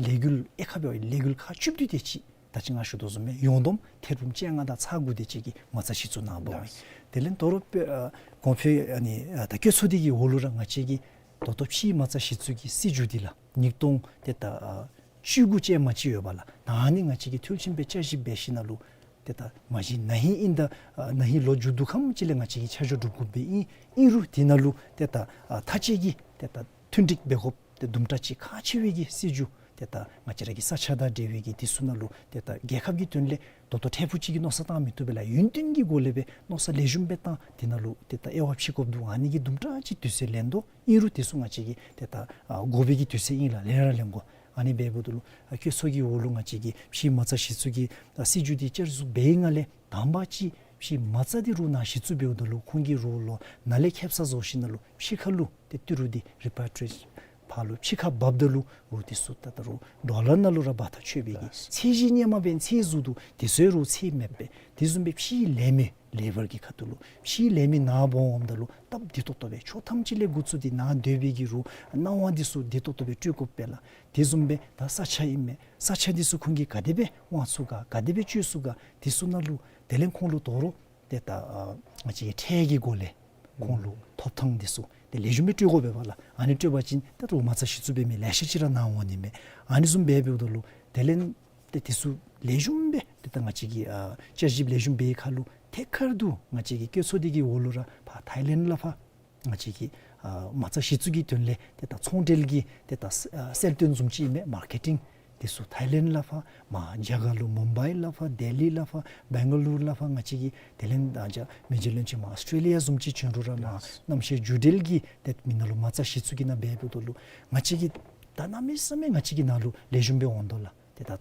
ལས་འགུལ་ཨེ་ཁ་འབད་བ་ལས་འགུལ་ཁག་བཅུ་བདུན་དེ་ཅིག་ད་ཅི་ང་ཞུ་དོ་བཟུམ་སྦེ་ཡོངས་བསྡོམས་ཐེར་འབུམ་བཅོ་ལྔ་དང་ཚག་དགུ་དེ་ཅིག་གི་མ་རྩ་གཞི་བཙུགས་གནང་བ་ཨིན། དེ་ལས་དོ་རུང་དཔེ་ཨ་གོང་འཕེལ་ཨ་ནི་ཨ་ད་བཀོད་ཚོགས་འདི་གི་འོག་ལུ་ར་ང་བཅས་ཀྱིས་ད་ལྟོ་ཕྱིའི་མ་རྩ་གཞི་བཙུགས་ཀྱི་སྲིད་བྱུས་འདི་ལགས་ཉིས་སྟོང་ཏེ་ད་ཨ་བཅུ་དགུ་ཅན་མ་ཅིག་ཡོད་པ་ལགས། ཨ་ནི་ང་བཅས་ཀྱིས་འཐུས་ལྷན་པའི་བསྐྱར་ཞིབ་འབད་ཞིནམ་ལས་ཏེ་ད་མ་གཞི་ན་ཧིང་ཨིན་ད་ཨ་ན་ཧིང་ལོ་མཇུག་བསྡུ་ཁམས་ཅིག་ལས་ང་བཅས་ཀྱིས་ཆ་འཇོག་གྲུབ་དགོཔ་སྦེ་ཨིན། ཨིན་རུང་དེ་ནང་ལུ་ཏེ་ད་ཨ་མཐའ་དཔྱད་ཀྱི་ཏེ་ད་མཐུན་འགྲིག་འབད་དགོཔ་ཏེ་དུམ་གྲ་ཅིག་ཁག་ཆེ་བའི་གི་སྲིད་བྱུས་ཏེ་ད་ང་བཅས་ར་གི་ས་ཆ་དང་འབྲེལ་བའི་གི་དེ་ཚུ་ནང་ལུ་ཏེ་ད་རྒྱལ་ཁབ་ཀྱི་དོན་ལས་ད་ལྟོ་འཕྲལ་ཕུགས་ཅིག་གི་མནོ་བསམ་བཏང་མི་བཏུབ་པས་ལགས། ཡུན་བརྟན་གྱི་སྒོ་ལས་སྦེ་མནོ་བསམ་ལེགས་ཤོམ་སྦེ་བཏང་དེ་ནང་ལུ་ཏེ་ད་དབྱེ་བ་ཕྱེ་དགོཔ་འདུག། ཨ་ནི་གི་དུམ་གྲ་ཅིག་དུས་ཚོད་ལེན་དོ། ཨིན་རུང་དེ་ཚུ་ང་བཅས་ཀྱིས་ཏེ་ད་ཨ་དགོ་པའི་གི་དུས་ཚོད་ཨིན་ལགས། ལེན་ར་ལེན་དགོ། ཨ་ནི་འབདཝ་ད་ལུ་ཨ་བཀོད་ཚོགས་ཀྱི་འོག་ལུ་ང་བཅས་ཀྱིས་ཕྱིའི་མ་རྩ་གཞི་བཙུགས་ཀྱི་ཨ་སྲིད་བྱུས་འདི་བསྐྱར་བཟོ་འབད་བའི་སྒང་ལས་དང་པ་ཅིག་ཕྱིའི་མ་རྩ་འདི་རོགས་ནཱ་གཞི་བཙུགས་འབདཝ་ད་ལུ་ཁོང་གིས་རོགས་ལོག་ནཱ་ལས་ཁེབ་ས་བཟོ་ཞིནམ་ལས་ཕྱི་ཁ་ལུ་ཏེ་ཏི་རུ་འདི་རི་པ་ཊི་རི་ཕར་ལུ་ཕྱི་ཁར་འབགཔ་ད་ལུ་རོགས་དེ་ཚུ་ད་ད་རོགས་ཌོ་ལར་ནང་ལུ་ར་འབག་ཐག་ཆོད་པའི་གི་ཚད་གཞི་སྔོན་མ་འབད་ཚད་བཟོ་དོ། དེ་ཚུ་རོགས་ཚད་མེདཔ་སྦེ་དེ་བཟུམ་སྦེ་ཕྱིའི་ལས་མི་ལེ་བར་གྱི་ཁ་ཐུག་ལུ་ཕྱིའི་ལས་མི་ནཱ་འབག་འོངམ་ད་ལུ་སྟབས་བདེ་ཏོག་ཏོ་སྦེ་ཕྱོགས་ཐམས་ཅད་ལས་འགོ་བཙུགས་ཏེ་ནཱ་སྡོད་པའི་གི་རོགས་སྣང་བ་དེ་ཚུ་བདེ་ཏོག་ཏོ་སྦེ་སྤྲོད་དགོཔ་སྦེ་ལགས། དེ་བཟུམ་སྦེ་ད་ས་ཆ་ཨིན་མས། ས་ཆ་དེ་ཚུ་ཁོང་གིས་ག་དེ་སྦེ་དབང་ཚུགས་ག་ག་དེ་སྦེ་སྤྱོད་ཚུགས་ག་དེ་ཚུ་ནང་ལུ་དེ་ལས་ཁོང་ལུ་དོ་རུང་ཏེ་ད་ཨ་ང་བཅས་ཀྱིས་ཁྲལ་གྱི་སྒོ་ལས་ཁོང་ལུ་ཐོབ་ཐང་དེ་ཚུ་ཏེ་ལེགས་ཤོམ་སྦེ་སྤྲོད་དགོ་པས་ལགས། ཨ་ནི་སྤྲོད་པ་ཅིན་ད་རུང་མ་རྩ་གཞི་བཙུགས་འབད་མི་ལེ་ཤ་ཅིག་ར་ནཱ་འོང་ནི་མས། ཨ་ནི་བཟུམ་སྦེ་འབདཝ་ད་ལུ་དེ་ལས་ཏེ་དེ་ཚུ་ལེགས་ཤོམ་སྦེ་ཏེ་ད་ང་བཅས་ཀྱིས་ཨ་བསྐྱར་ཞིབ་ལེགས་ཤོམ་འབད་བའི་ཁར་ལུ་ཐད་ཀར་དུ་ང་བཅས་ཀྱི་བཀོད་ཚོགས་འདི་གི་འོག་ལུ་ར་ཕར་ཐའི་ལེནཌ་ལས་ཕར་ང་བཅས་ཀྱི་ཨ་མ་རྩ་གཞི་བཙུགས་ཀྱི་དོན་ལས་ཏེ་ད་ཚོང་འབྲེལ་གྱི་ཏེ་ད་ཨ་གསལ་སྟོན་བཟུམ་ཅིག་ཨིན་མས། མར་ཀེ་ཊིང་དེ་ཚུ་ཐའི་ལེནཌ་ལས་ཕར་མར་རྒྱ་གར་ལུ་མུམ་བའི་ལས་ཕར་ལྡི་ལི་ལས་ཕར་བེང་ག་ལུ་ལས་ཕར་ང་བཅས་ཀྱི་དེ་ལས་ད་རྒྱ་མི་རྗེ་བློན་ཆེན་མར་ཨོསི་ཊྲེ་ལི་ཡ་བཟུམ་ཅིག་བྱོན་རུང་ར་མར་གནམ་གཤིས་འགྱུར་འགྲོས་ཀྱི་ཏེ་མི་ནང་ལུ་མ་རྩ་གཞི་བཙུགས་ཀྱི་ནང་འབདཝ་ད་ལུ་ང་བཅས་ཀྱི་ད་གནམ་མེད་ས་མེད་ང་བཅས་ཀྱི་ནང་ལུ་ལེགས་ཤོམ་སྦེ་འོང་དོ་ལགས། ཏེ་ད་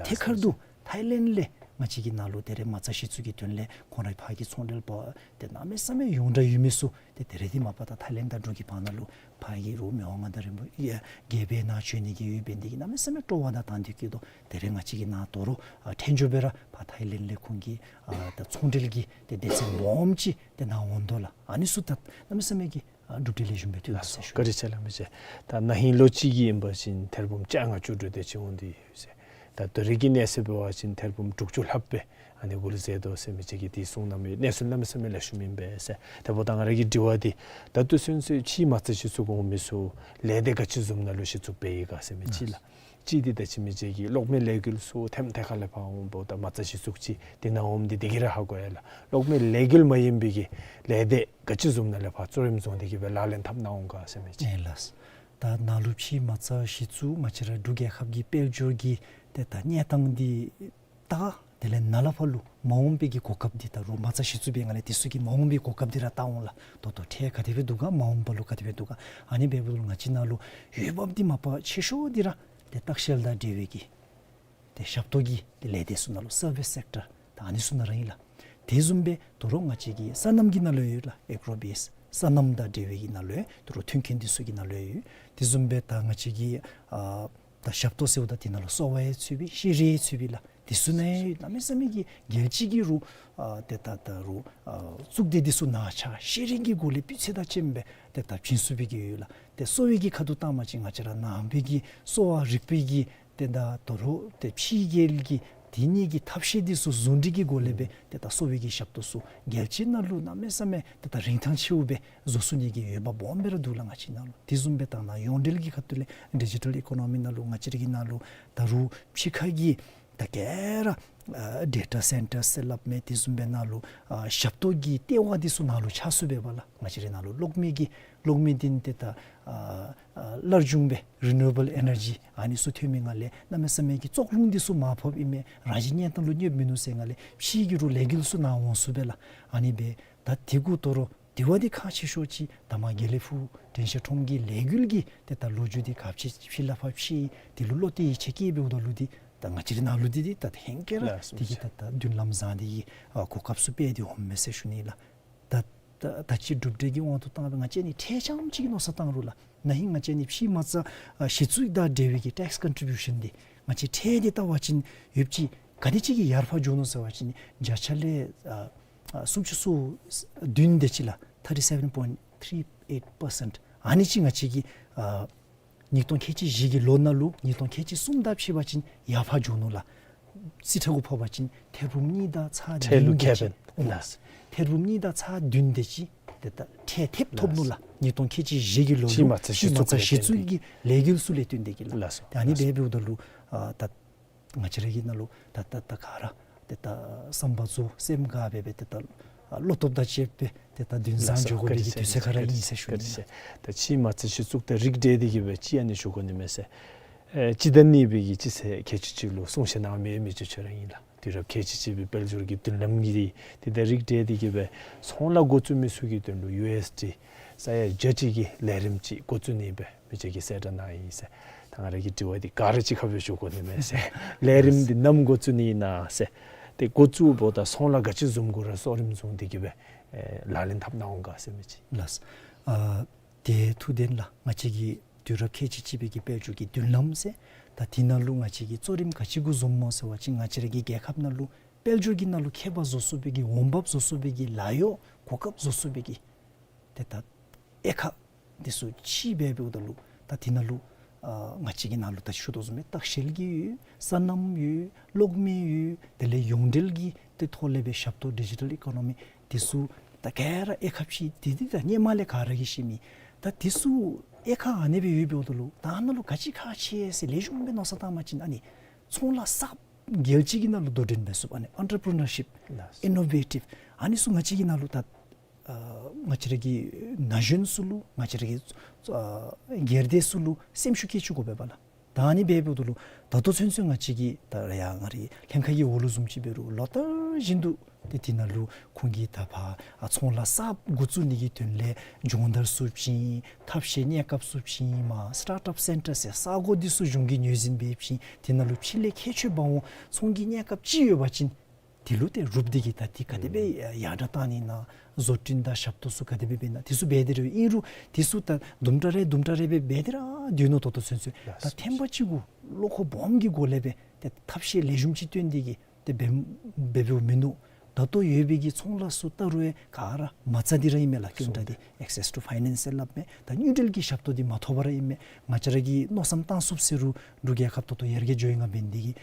ཐད་ཀར་དུ་ཐའི་ལེནཌ་ལས་ང་བཅས་ཀྱི་ནང་ལུ་དེ་རེ་མ་རྩ་གཞི་བཙུགས་ཀྱི་དོན་ལས་ཁོང་རའི་ཕར་གྱི་ཚོང་འབྲེལ་པ་ཏེ་གནམ་མེད་ས་མེད་ཡོངས་གྲགས་ཡོད་མི་ཚུ་ཏེ་དེ་རེ་འདི་མ་པ་ད་ཐའི་ལེནཌ་དང་འབྲུག་གི་བར་ན་ལུ་ཕར་གྱི་རོགས་མི་དབང་མངའ་བདག་རིན་པོ་ཆེ་རྒྱལ་པོའི་ནཱ་བྱོན་ནི་གི་ཡོདཔ་འབད་ནི་དེ་གིས་གནམ་མེད་ས་མེད་སྤྲོ་བ་དང་དང་འདོད་སྐྱེད་དོ། དེ་རེ་ང་བཅས་ཀྱི་ནཱ་དོ་རུང་ཨ་འཕྲལ་མགྱོགས་སྦེ་ར་ཕར་ཐའི་ལེནཌ་ལས་ཁོང་གི་ཨ་ད་ཚོང་འབྲེལ་གྱི་ཏེ་སྡེ་ཚན་སྦོམ་ཅིག་ཏེ་ནཱ་འོང་དོ་ལགས། ཨ་ནི་ཚུ་ད་གནམ་མེད་ས་མེད་ཀྱི་ཨ་གྲུབ་འབྲས་ལེགས་ཤོམ་སྦེ་ཐོན་ལགས་སོ། ཟེར་ཞུ། བཀའ་དྲིན་ཆེ་ལགས་མི་རྗེ། ད་ན་ཧིང་ལོ་གཅིག་གི་ཨིན་པ་ཅིན་ཐེར་འབུམ་བཅོ་ལྔ་བཅུ་དྲུག་དེ་ཅིག་འོང་དོ་ཡོད་ཟེར། ད་ད་རེས་ཀྱི་གནས་ཚད་འབད་བ་ཅིན་ཐེར་འབུམ་དྲུག་ཅུ་ལྷགཔ་སྦེ་ཨ་ནི་འགུལ་ཟེར་དོ་ཟེར་མི་ཅིག་གིས་དེ་གསུངས་གནང་མི་གནས་ཚུལ་གནམ་མེད་ས་མེད་ལེགས་ཤོམ་ཨིན་པས་ཟེར། དེ་འབདཝ་ད་ང་ར་གི་དྲི་བ་འདི་ད་ལྟོ་ཚུན་ཚོད་ཕྱིའི་མ་རྩ་གཞི་བཙུགས་འོང་མི་ཚུ་ལས་སྡེ་ག་ཅི་བཟུམ་ནང་ལུ་གཞི་བཙུགས་འབད་ཡི་ག་ཟེར་མི་ཅིག་ལགས། གཅིག་འདི་ད་ཅི་མི་རྗེ་གིས་གློག་མེ་ལས་འགུལ་ཚུ་ཐེམ་ཐེ་ཁ་ལས་ཕར་འོང་འབདཝ་ད་མ་རྩ་གཞི་བཙུགས་ཅིག་དེ་ནང་འོངམ་འདི་དེ་གིས་ར་ཧ་གོ་ཡི་ལགས། གློག་མེ་ལས་འགུལ་མ་ཡིན་པའི་གི་ལས་སྡེ་ག་ཅི་བཟུམ་ནང་ལས་ཕར་གཙོ་རིམ་བཟུང་སྟེ་གི་སྦེ་ལག་ལེན་འཐབ་གནང་འོང་ག་ཟེར་མི་ཅིག། ཨིན་ལགས། ད་ནཱ་ལུ་ཕྱིའི་མ་རྩ་གཞི་བཙུགས་ང་བཅས་ར་འབྲུག་རྒྱལ་ཁབ་ཀྱི་དཔལ་འབྱོར་གྱི་ཏེ་ད་གནས་སྟངས་འདི་ད་དེ་ལས་ནཱ་ལས་ཕར་ལུ་མ་འོངས་པའི་གི་གོ་སྐབས་འདི་ད་རུང་མ་རྩ་གཞི་བཙུགས་པའི་སྒང་ལས་དེ་ཚུ་གི་མ་འོངས་པའི་གོ་སྐབས་འདི་ར་བལྟ་འོང་ལགས། ད་ལྟོ་འཕྲལ་ག་དེ་སྦེ་འདུག་ག་མ་འོངས་པ་ལུ་ག་དེ་སྦེ་འདུག་ག། ཨ་ནི་འབདཝ་ད་ལུ་ང་བཅས་ནཱ་ལུ་འོས་འབབ་འདི་མ་པ་ཆེ་ཤོས་འདི་ར་ཏེ་ལྟ་བཤལ་དང་འབྲེལ་བའི་གི་ཏེ་ཞབས་ཏོག་གི་ཏེ་ལས་སྡེ་ཚུ་ནང་ལུ་སར་བིསི་སེཀ་ཊར་ད་ཨ་ནི་ཚུ་ནང་ར་ཨིན་ལགས། དེ་བཟུམ་སྦེ་དོ་རུང་ང་བཅས་ཀྱི་སོ་ནམ་གྱི་ནང་ལུ་ཡོད་ལགས། ཨེག་རོ་བེསི་སོ་ནམ་དང་འབྲེལ་བའི་གི་ནང་ལུ་ཡོད། དོ་རུང་མཐུན་རྐྱེན་འདི་ཚུ་གི་ནང་ལུ་ཡོད། དེ་བཟུམ་སྦེ་ད་ང་བཅས་ཀྱི་ཨ་ད་ཞབས་ཏོག་ཟེརཝ་ད་དེ་ནང་ལུ་གསོ་བ་ཡང་ཚུད་པས་ཤེས་རིག་ཡང་ཚུད་པས་ལགས། དེ་ཚུ་ནང་ཡང་གནམ་མེད་ས་མེད་ཀྱི་རྒྱལ་སྤྱི་གི་རུང་ཨ་ཏེ་ད་ད་རུང་ཨ་གཙུག་སྡེ་འདི་ཚུ་ནང་ཆ་ཤེས་རིག་གི་སྒོ་ལས་སྤུས་ཚད་དང་ལྕམ་སྦེ་ཏེ་ད་བྱིན་ཚུགས་པའི་གི་ཡོད་ལགས། ཏེ་གསོ་བའི་གི་ཁ་ཐུག་བཏང་པ་ཅིན་ང་བཅས་ར་ནང་པའི་གི་གསོ་བ་རིག་པའི་གི་ཏེ་ད་དོ་རུང་ཏེ་ཕྱི་རྒྱལ་གྱི་དེ་ནི་གི་ཐབས་ཤེས་འདི་ཚུ་ཟུང་འབྲེལ་གྱི་སྒོ་ལས་སྦེ་ཏེ་ད་གསོ་བའི་གི་ཞབས་ཏོག་ཚུ་རྒྱལ་སྤྱི་ནང་ལུ་གནམ་མེད་ས་མེད་ཏེ་ད་རིན་ཐང་ཆེཝ་སྦེ་བཟོ་ཚུགས་ནི་གི་འོས་འབབ་སྦོམ་སྦེ་ར་འདུག་ལགས་ང་བཅས་ནང་ལུ། དེ་བཟུམ་སྦེ་ད་ནཱ་ཡོངས་འབྲེལ་གྱི་ཁ་ཐུག་ལས་ཌི་ཇི་ཊལ་ཨི་ཀོ་ནོ་མི་ནང་ལུ་ང་བཅས་ར་གི་ནང་ལུ་ད་རུང་ཕྱི་ཁ་གི་ ད་ག་ར་ཨ་ཌེ་ཊ་སེན་ཊར་ཟེར་སླབ་མས། དེ་བཟུམ་སྦེ་ནཱ་ལུ་ཨ་ཞབས་ཏོག་གི་ལྟེ་བ་འདི་ཚུ་ནཱ་ལུ་ཆགས་ཚུགས་པས་པ་ལགས། ང་བཅས་རའི་ནཱ་ལུ་གློག་མེ་གི་གློག་མེ་འདི་ཏེ་ད་ཨ་ཨ་སླར་འབྱུང་བའི་རི་ནིའུ་ཨེ་བཱལ་ཨེ་ནར་ཇི་ཨ་ནི་ཚུ་ཐོན་མི་ནང་ལས་གནམ་མེད་ས་མེད་ཀྱི་བཙོག་རླུང་འདི་ཚུ་མར་ཕབ་ཨིན་མས། རང་བཞིན་གནས་སྟངས་ལུ་གནོདཔ་མིན་ནུག་ཟེར་ནང་ལས་ཕྱི་གི་རུ་ལས་འགུལ་ཚུ་ནཱ་འོང་ཚུགས་པས་ལགས། ཨ་ནི་སྦེ་ད་དེ་གུ་དོ་རུང་དེ་བ་འདི་ཁག་ཆེ་ཤོས་ཅིག་ད་མར་དགེ་ལེགས་ཕུག་དྲན་ཤེས་ཁྲོམ་གྱི་ལས་འགུལ་གྱི་ཏེ་ད་ལོ་རྒྱུས་འདི་ག་ཅི་ཕྱི་ལས་ཕར་ཕྱི་དེ་ལུ་བློ་གཏད་ཡིད་ཆེས་བསྐྱེད་འབདཝ་ད་ལུ་འདི་ད་ང་བཅས་རའི་ནང་ལུ་འདི་འདི་ད་ཧེང་སྐལ་ར་ལགས་སོ། དེ་གི་ད་ད་མདུན་ལམ་བཟང་འདི་གི་ཨ་གོ་སྐབས་ཚུ་སྤེལ་ཏེ་འོངམ་མས་ཟེར་ཞུ་ནི་ལགས། ད་ད་ད་ཅི་གྲུབ་འབྲས་ཀྱི་དབང་དུ་བཏང་སྦེ་ང་བཅས་ནི་ཁྲལ་རྐྱངམ་ཅིག་གི་མནོ་བསམ་བཏང་རུང་ལགས། ན་ཧིང་ང་བཅས་ནི་ཕྱི་མ་རྩ་ཨ་གཞི་བཙུགས་དང་འབྲེལ་བའི་གི་ཊེགསི་ཀོན་ཊི་བིའུ་ཤཱན་འདི་ང་བཅས་ཁྲལ་འདི་བལྟ་བ་ཅིན་ཡོདཔ་ཅིག་ག་དེ་ཅིག་གིས་ཡར་འཕར་འགྱོ་ནུག་ཟེར་བ་ཅིན་བརྒྱ་ཆ་ལས་ཨ་ཨ་སུམ་ཅུ་སོ་བདུན་དེ་ཅིག་ལགས། ཐར་ཊི་སེ་བཱན་པོའིནཊི་ཐི་རི་ཨེཊ་པར་སེནཊ། ཨ་ནི་ཅིག་ང་བཅས་ཀྱི་ཨ་ཉིས་སྟོང་ཁལ་གཅིག་བཞི་གི་ལོ་ནང་ལུ་ཉིས་སྟོང་ཁལ་གཅིག་གསུམ་དང་ཕྱད་པ་ཅིན་ཡར་འཕར་འགྱོ་ནུག་ལགས། རྩིས་ཁྲ་གུ་ཕབ་པ་ཅིན་ཐེར་འབུམ་གཉིས་དང་ཚག་ཁྲལ་ལུ་བདུན་དེ་ཅིག་ཁེ་ཕན་ལགས། ཐེར་འབུམ་གཉིས་དང་ཚག་བདུན་དེ་ཅིག་ཏེ་ད་ཁྲལ་ཐེབས་ཐོབ་ནུག་ལགས། ལགས། ཉིས་སྟོང་ཁལ་གཅིག་བཞི་གི་ལོ་ཕྱི་ལུ་མ་རྩ་ཕྱི་མ་རྩ་གཞི་བཙུགས་ཀྱི་ལས་འགུལ་ཚུ་ལས་བརྟེན་ཏེ་གིས་ལགས། ལགས་སོ། ད་ཨ་ནི་ལགས་སོ། སྦེ་འབདཝ་ད་ལུ་ཨ་ད་ང་བཅས་ར་གི་ནང་ལུ་ད་ད་ད་ག་ར་ཏེ་ད་བསམ་པ་རྫོགས་སེམས་དགའ་སྦེ་སྦེ་ཏེ་ད་བློ་སྟོབས་དང་བཅས་པའི་ཏེ་ད་མདུན་བསང་འགྱོ་དགོ་པའི་གི་དུས་ཚོད་ཁར་ཨིན་ཟེར་ཞུ་ནི། ད་ཕྱི་མ་རྩ་གཞི་བཙུགས་ད་རིགས་བསྒྲེས་ཏེ་གིས་སྦེ་ཅིག་ཨ་ནི་ཞུ་དགོ་ནི་མས་ཟེར། ཨེ་སྤྱི་ཟླ་གཉིས་པའི་གི་སྤྱི་ཚེས་ཁལ་གཅིག་གཅིག་ལུ་གསུང་བཤད་གནང་མི་མི་རྗེ་ཁྱོད་ར་ཨིན་ལགས། དུས་རབས་ཁལ་གཅིག་གཅིག་པའི་དཔལ་འབྱོར་གྱི་མདུན་ལམ་གྱི་ཏེ་ད་རིགས་བསྒྲེས་ཏེ་གིས་སྦེ་ཚོང་ལཱ་འགོ་བཙུགས་མི་ཚུ་གི་དོན་ལུ་ཡུ་ཨེསི་ཌི་ས་ཡ་བརྒྱ་ཅིག་གི་ལས་རིམ་ཅིག་འགོ་བཙུགས་ནི་སྦེ་མི་རྗེ་གིས་གསལ་བསྒྲགས་གནང་ཡི་ཟེར། ད་ང་ར་གི་དྲི་བ་འདི་ག་ར་གཅིག་ཁར་སྦེ་ཞུ་དགོ་ནི་མས་ཟེར། ལས་རིམ་འདི་ནམ་འགོ་བཙུགས་ནི་ཨིན་ན་ཟེར། ཏེ་འགོ་བཙུགས་འབདཝ་ད་ཚོང་ལཱ་ག་ཅི་བཟུམ་གུ་ར་གཙོ་རིམ་བཟུང་སྟེ་གིས་སྦེ་ཨེ་ལག་ལེན་འཐབ་གནང་འོང་ག་ཟེར་མི་ཅིག། ལགས། ཨ་ཏེ་ཐུགས་བདེན་ལགས། ང་བཅས་ཀྱི་དུས་རབས་ཁལ་གཅིག་གཅིག་པའི་གི་དཔལ་འབྱོར་གྱི་མདུན་ལམ་ཟེར་ད་དེ་ནང་ལུ་ང་བཅས་ཀྱིས་གཙོ་རིམ་ག་ཅི་གུ་འཛོམས་སྨོ་ཟེར་བ་ཅིན་ང་བཅས་ར་གི་རྒྱལ་ཁབ་ནང་ལུ་དཔལ་འབྱོར་གྱི་ནང་ལུ་ཁྱད་པར་བཟོ་ཚུགས་པའི་གི་འོང་འབབ་བཟོ་ཚུགས་པའི་གི་ལཱ་གཡོག་གོ་སྐབས་བཟོ་ཚུགས་པའི་གི་ཏེ་ད་དབྱེ་ཁག་འདི་ཚུ་ཅིག་སྦེ་འབདཝ་ད་ལུ་ད་དེ་ནང་ལུ་ཨ་ང་བཅས་ཀྱི་ནང་ལུ་ད་ཞུ་དོ་བཟུམ་སྦེ་ལྟ་བཤལ་གྱི་ཡོད། སོ་ནམ་ཡོད། གློག་མེ་ཡོད། དེ་ལས་ཡོངས་འབྲེལ་གྱི་ཏེ་ཐོག་ལས་སྦེ་ཞབས་ཏོག་ཌི་ཇི་ཊལ་ཨི་ཀོ་ནོ་མི་འདི་ཚུ་ད་ག་ར་དབྱེ་ཁག་ཅིག་འདི་འདི་ད་སྔོན་མ་ལས་ག་ར་གིས་ཤེས་མི། ད་འདི་ཚུ་དབྱེ་ཁག་ཨ་ནི་སྦེ་ཡོདཔ་འབདཝ་ད་ལུ་ད་ཨ་ནཱ་ལུ་ག་ཅི་ཁག་ཆེ་ཟེར་ལེགས་ཤོམ་སྦེ་མནོ་བསམ་བཏང་བ་ཅིན་ཨ་ནི་ཚོང་ལཱ་གསརཔ་རྒྱལ་སྤྱི་གི་ནང་ལུ་དོ་འགྲན་འབད་ཚུགསཔ་ཨ་ནི་ཨེན་ཊར་པི་རི་ནར་ཤིཔ་ལགས། ཨིན་ནོ་ཝེ་ཊིབ་ཨ་ནི་ཚུ་ང་བཅས་ཀྱི་ནང་ལུ་ད་ཨ་ང་བཅས་ར་གི་ན་གཞོན་ཚུ་ལུ་ང་བཅས་ར་གི་ཨ་སྒེར་སྡེ་ཚུ་ལུ་སེམས་ཤུགས་བསྐྱེད་བཅུག་དགོ་པས་པ་ལགས། ད་ཨ་ནི་སྦེ་འབདཝ་ད་ལུ་ད་ལྟོ་ཚུན་ཚོད་ང་བཅས་ཀྱི་ད་ར་ཡང་ང་རའི་ལྷན་ཁག་གི་འོག་ལུ་བཟུམ་ཅིག་འབད་རུང་ལོ་ལྟར་བཞིན་དུ་ཏེ་དེ་ནང་ལུ་ཁོང་གིས་ད་ཕར་ཨ་ཚོང་ལཱ་གསརཔ་འགོ་བཙུགས་ནི་གི་དོན་ལས་སྦྱོང་བརྡར་ཚུ་བྱིན། ཐབས་ཤེས་གནས་སྐབས་ཚུ་བྱིན། མར་སི་ཊཱརཊ་ཨཔ་སེན་ཊར་ཟེར་ས་གོ་འདི་ཚུ་གཞུང་གིས་ངོས་འཛིན་འབད་བྱིན། དེ་ནང་ལུ་ཕྱི་ལས་མཁས་མཆོག་འབག་འོང་། ཚོང་གི་གནས་སྐབས་ཅིག་ཡོད་པ་ཅིན་དེ་ལུ་ཏེ་རུབ་སྟེ་གིས་ད་འདི་ག་དེ་སྦེ་ཡར་དྲག་བཏང་ནི་ཨིན་ན། བཟོ་སྐྲུན་དང་ཞབས་ཏོག་ཚུ་ག་དེ་སྦེ་འབད་ནི་ཨིན་ན། དེ་ཚུ་འབད་དེ་རུང་ཨིན་རུང་དེ་ཚུ་ད་དུམ་གྲ་རེ་དུམ་གྲ་རེ་སྦེ་འབད་དེ་ར་སྡོད་ནུག། ད་ལྟོ་ཚུན་ཚོད་ད་ཐེངས་པ་གཅིག་གུ་བློ་ཁོག་སྦོམ་གྱི་སྒོ་ལས་སྦེ་ཏེ་ཐབས་ཤེས་ལེགས་ཤོམ་ཅིག་བཏོན་ཏེ་གིས་ཏེ་འབད་འབདཝ་མིན་འདུག། ད་ལྟོ་ཡོད་པའི་གི་ཚོང་ལཱ་ཚུ་ད་རུང་ཡང་ག་ར་མ་རྩ་འདི་ར་ཨིན་མས་ལགས། སྐྱོན་བྲལ་འདི་ཨེག་སེས་ཊུ་ཕའི་ནེནསི་ཟེར་སླབ་མས། ད་དངུལ་འབྲེལ་གྱི་ཞབས་ཏོག་འདི་མ་ཐོབ་པར་ཨིན་མས། ང་བཅས་ར་གིས་མནོ་བསམ་བཏང་ཚུགས་ཟེར་རུང་འབྲུག་རྒྱལ་ཁབ་ད་ལྟོ་ཡར་རྒྱས་འགྱོ་ཡི་ང་འབད་ནི་འདི་གིས་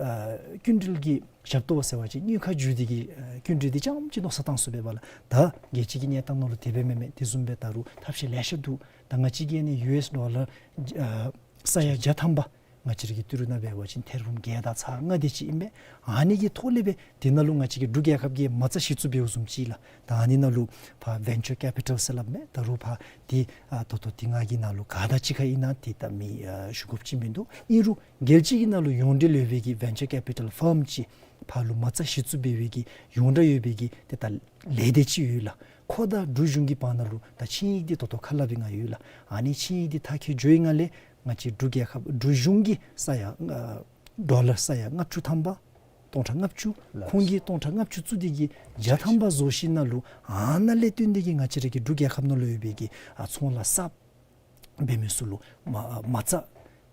ཨ་དངུལ་འབྲེལ་གྱི་ཞབས་ཏོག་ཟེར་བ་ཅིན་དངུལ་ཁང་བརྒྱུད་དེ་གིས་ཨ་སྐྱིན་འགྲུལ་འདི་རྐྱངམ་ཅིག་མནོ་བསམ་བཏང་ཚུགས་པས་པ་ལགས། ད་རྒྱལ་སྤྱི་གི་གནས་སྟངས་ནང་ལུ་དེ་སྦེ་མེན་མས། དེ་བཟུམ་སྦེ་ད་རུང་ཐབས་ཤེས་ལེ་ཤ་འདུག། ད་ང་བཅས་ཀྱིས་ཨ་ནི་ཡུ་ཨེསི་ཌོ་ལར་ཨ་ས་ཡ་བརྒྱ་ཐམ་པ་ང་བཅས་ར་གི་ཏི་རུ་ནང་འབད་བ་ཅིན་ཐེར་འབུམ་བརྒྱད་དང་ཚག་ལྔ་དེ་ཅིག་ཨིན་པས། ཨ་ནི་གི་ཐོག་ལས་སྦེ་དེ་ནང་ལུ་ང་བཅས་ཀྱི་འབྲུག་རྒྱལ་ཁབ་ཀྱིས་མ་རྩ་གཞི་བཙུགས་འབདཝ་བཟུམ་ཅིག་ལགས། ད་ཨ་ནི་ནང་ལུ་ཕར་ཝེན་ཅར་ཀེ་པི་ཊལ་ཟེར་སླབ་མས། ད་རུང་ཕར་འདི་ཨ་ད་ལྟོ་འདི་ང་གི་ནང་ལུ་ག་དང་གཅིག་ཁར་ཨིན་ན་འདི་ད་མི་ཨ་ཞུ་དགོཔ་ཅིག་མིན་འདུག། ཨིན་རུང་རྒྱལ་སྤྱི་གི་ནང་ལུ་ཡོངས་འབྲེལ་ཡོད་པའི་གི་ཝེན་ཅར་ཀེ་པི་ཊལ་ཕརམ་ཅིག་ཕར་ལུ་མ་རྩ་གཞི་བཙུགས་འབད་བའི་གི་ཡོངས་གྲགས་ཡོད་པའི་གི་ཏེ་ད་ལས་སྡེ་ཅིག་ཡོད་ལགས། ཁོ་དང་འབྲུག་གཞུང་གི་བར་ན་ལུ་ད་ཆིངས་ཡིག་འདི་ད་ལྟོ་ཁ་སླབ་པའི་ནང་ཡོད་ལགས། ཨ་ནི་ཆིངས་ཡིག་འདི་མཐར་འཁྱོལ་འགྱོ་ཡི་ནང་ལས་ང་བཅས་འབྲུག་རྒྱལ་ཁབ་འབྲུག་གཞུང་གིས་ས་ཡ་ཨ་ཌོ་ལར་ས་ཡ་ལྔ་བཅུ་ཐམ་པ་སྟོང་ཕྲག་ལྔ་བཅུ། ལགས། ཁོང་གིས་སྟོང་ཕྲག་ལྔ་བཅུ་བཙུགས་ཏེ་གིས་བརྒྱ་ཐམ་པ་བཟོ་ཞིནམ་ན་ལུ་ཨ་ནཱ་ལས་བརྟེན་ཏེ་གིས་ང་བཅས་ར་གི་འབྲུག་རྒྱལ་ཁབ་ནང་ལུ་ཡོད་པའི་གི་ཨ་ཚོང་ལཱ་གསརཔ་འབད་མི་ཚུ་ལུ་མ་མ་རྩ་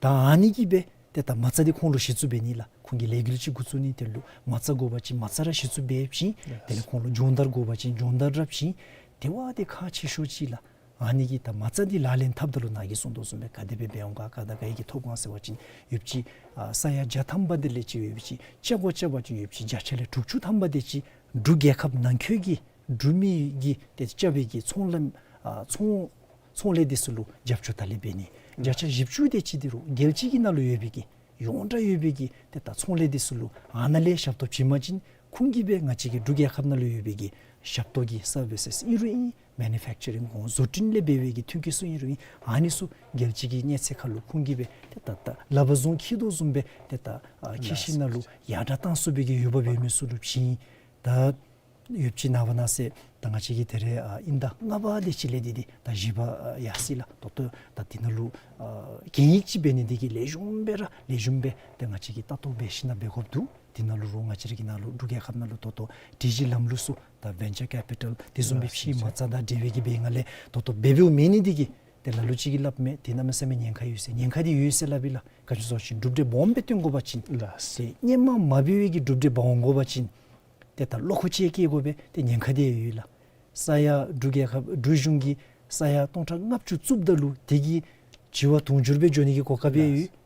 ད་ཨ་ནི་གིས་སྦེ་ཏེ་ད་མ་རྩ་འདི་ཁོང་ལུ་གཞི་བཙུགས་འབད་ནི་ལགས། ཁོང་གིས་ལས་འགུལ་ཅིག་འགོ་བཙུགས་ནི་དེ་ལུ་མ་རྩ་དགོ་པ་ཅིན་མ་རྩ་ར་གཞི་བཙུགས་འབད་བྱིན། དེ་ལས་ཁོང་ལུ་སྦྱོང་བརྡར་དགོ་པ་ཅིན་སྦྱོང་བརྡར་ར་བྱིན། དེ་བ་འདི་ཁག་ཆེ་ཤོས་ཅིག་ལགས། ཨ་ནི་གིས་ད་མ་རྩ་འདི་ལག་ལེན་འཐབ་ད་ལུ་ནཱ་གིས་གསུངས་དོ་བཟུམ་སྦེ་ག་དེ་སྦེ་འབད་འོང་ག་ག་དང་ག་ཡི་གི་ཐོབ་གོ་ཟེར་བ་ཅིན་ཡོདཔ་ཅིག་ཨ་ས་ཡ་བརྒྱ་ཐམ་པ་དེ་ལས་ཅིག་ཡོདཔ་ཅིག་ཅ་གོ་ཅ་བ་ཅིན་ཡོདཔ་ཅིག་བརྒྱ་ཆ་ལས་དྲུག་ཅུ་ཐམ་པ་དེ་ཅིག་འབྲུག་རྒྱལ་ཁབ་ནང་འཁོད་ཀྱི་འབྲུག་མི་གི་ཏེ་རྐྱབ་པའི་གི་ཚོང་ལམ་ཨ་ཚོང་ཚོང་ལས་འདི་ཚུ་ལུ་རྒྱབ་སྐྱོར་ད་ལས་འབད་ནི། བརྒྱ་ཆ་བཞི་བཅུ་དེ་ཅིག་འདི་རུང་རྒྱལ་སྤྱི་གི་ནང་ལུ་ཡོད་པའི་གི་ ཡོངས་གྲགས་ཡོད་པའི་གི་ཏེ་ད་ཚོང་ལས་འདི་ཚུ་ལུ་ཨ་ནཱ་ལས་ཞབས་ཏོག་བྱིན་པ་ཅིན་ཁོང་གིས་སྦེ་ང་བཅས་ཀྱི་འབྲུག་རྒྱལ་ཁབ་ནང་ལུ་ཡོད་པའི་གི་ཞབས་ཏོག་གི་སར་བི་སེས་ཨིན་རུང་ཨིན། མེ་ནུ་ཕེཀ་ཅ་རིང་ཁོང་བཟོ་སྐྲུན་ལས་འབད་བའི་གི་ཐོན་སྐྱེད་ཚུ་ཨིན་རུང་ཨིན། ཨ་ནི་ཚུ་རྒྱལ་སྤྱི་གི་གནས་ཚད་ཁར་ལུ་ཁོང་གིས་སྦེ་ཏེ་ད་ད་ལག་པ་བཟུང་འཁྱིད་དོ་བཟུམ་སྦེ་ཏེ་ད་ཨ་ཁྱད་ཆོས་ནང་ལུ་ཡར་དྲག་བཏང་ཚུགས་པའི་གི་འོས་འབབ་ཡོད་མི་ཚུ་ལུ་བྱིན། ད་ཡོདཔ་ཅིག་ནངས་པ་གནངས་ཚེ་ད་ང་བཅས་ཀྱིས་ད་རེས་ཨ་དབྱིན་ཟླ་ལྔ་པ་ལས་ཅིག་ལས་ཏེ་འདི་ད་བཞི་པ་ཨ་ཡར་སོ་ཡི་ལགས། ད་ལྟོ་ད་འདི་ནང་ལུ་ཨ་གན་ཡིག་ཅིག་འབད་ནི་འདི་གིས་ལེགས་ཤོམ་སྦེ་ར་ལེགས་ཤོམ་སྦེ་ཏེ་ང་བཅས་ཀྱིས་ལྟ་རྟོག་འབད་ཞིནམ་ལས་འབད་དགོཔ་འདུག། འདི་ནང་ལུ་རུང་ང་བཅས་ར་གི་ནང་ལུ་འབྲུག་རྒྱལ་ཁབ་ནང་ལུ་ད་ལྟོ་སྒྲིག་གཞི་ལམ་ལུགས་ཚུ་ད་ཝེན་ཅར་ཀེ་པི་ཊལ་འདི་བཟུམ་སྦེ་ཕྱི་མ་རྩ་དང་འབྲེལ་བའི་གི་འབད་ནི་ལས་ད་ལྟོ་འབད་འབདཝ་མེད་ནི་འདི་གིས་ཏེ་ལ་ལུ་ཅིག་གིས་སླབ་མས། ཏེ་གནམ་མེད་ས་མེད་ཉེན་ཁ་ཡོད་ཟེར། ཉེན་ཁ་འདི་ཡོད་ཟེར་སླབ་ཨིན་ལགས། ག་ཅི་ཟེར་བ་ཅིན་གྲུབ་འབྲས་སྦོམ་སྦེ་སྟོན་དགོ་པ་ཅིན་ལགས། ཏེ་སྔོན་མ་མ་འབད་བའི་གི་གྲུབ་འབྲས་འབག་འོང་དགོ་པ་ཅིན་ཏེ་ད་བློ་ཁོག་ཅིག་བསྐྱེད་དགོ་པས། ཏེ་ཉེན་ཁ་འདི་ཡང་ཡོད་ལགས། ས་ཡ་འབྲུག་རྒྱལ་ཁབ་འབྲུག་གཞུང་གིས་ས་ཡ་སྟོང་ཕྲག་ལྔ་བཅུ་བཙུགསཔ་ད་ལུ་དེ་གིས་བྱེ་བ་དུང་ཕྱུར་སྦེ་འགྱོ་ནི་གི་གོ་སྐབས་ཡང་ཡོད། ལགས།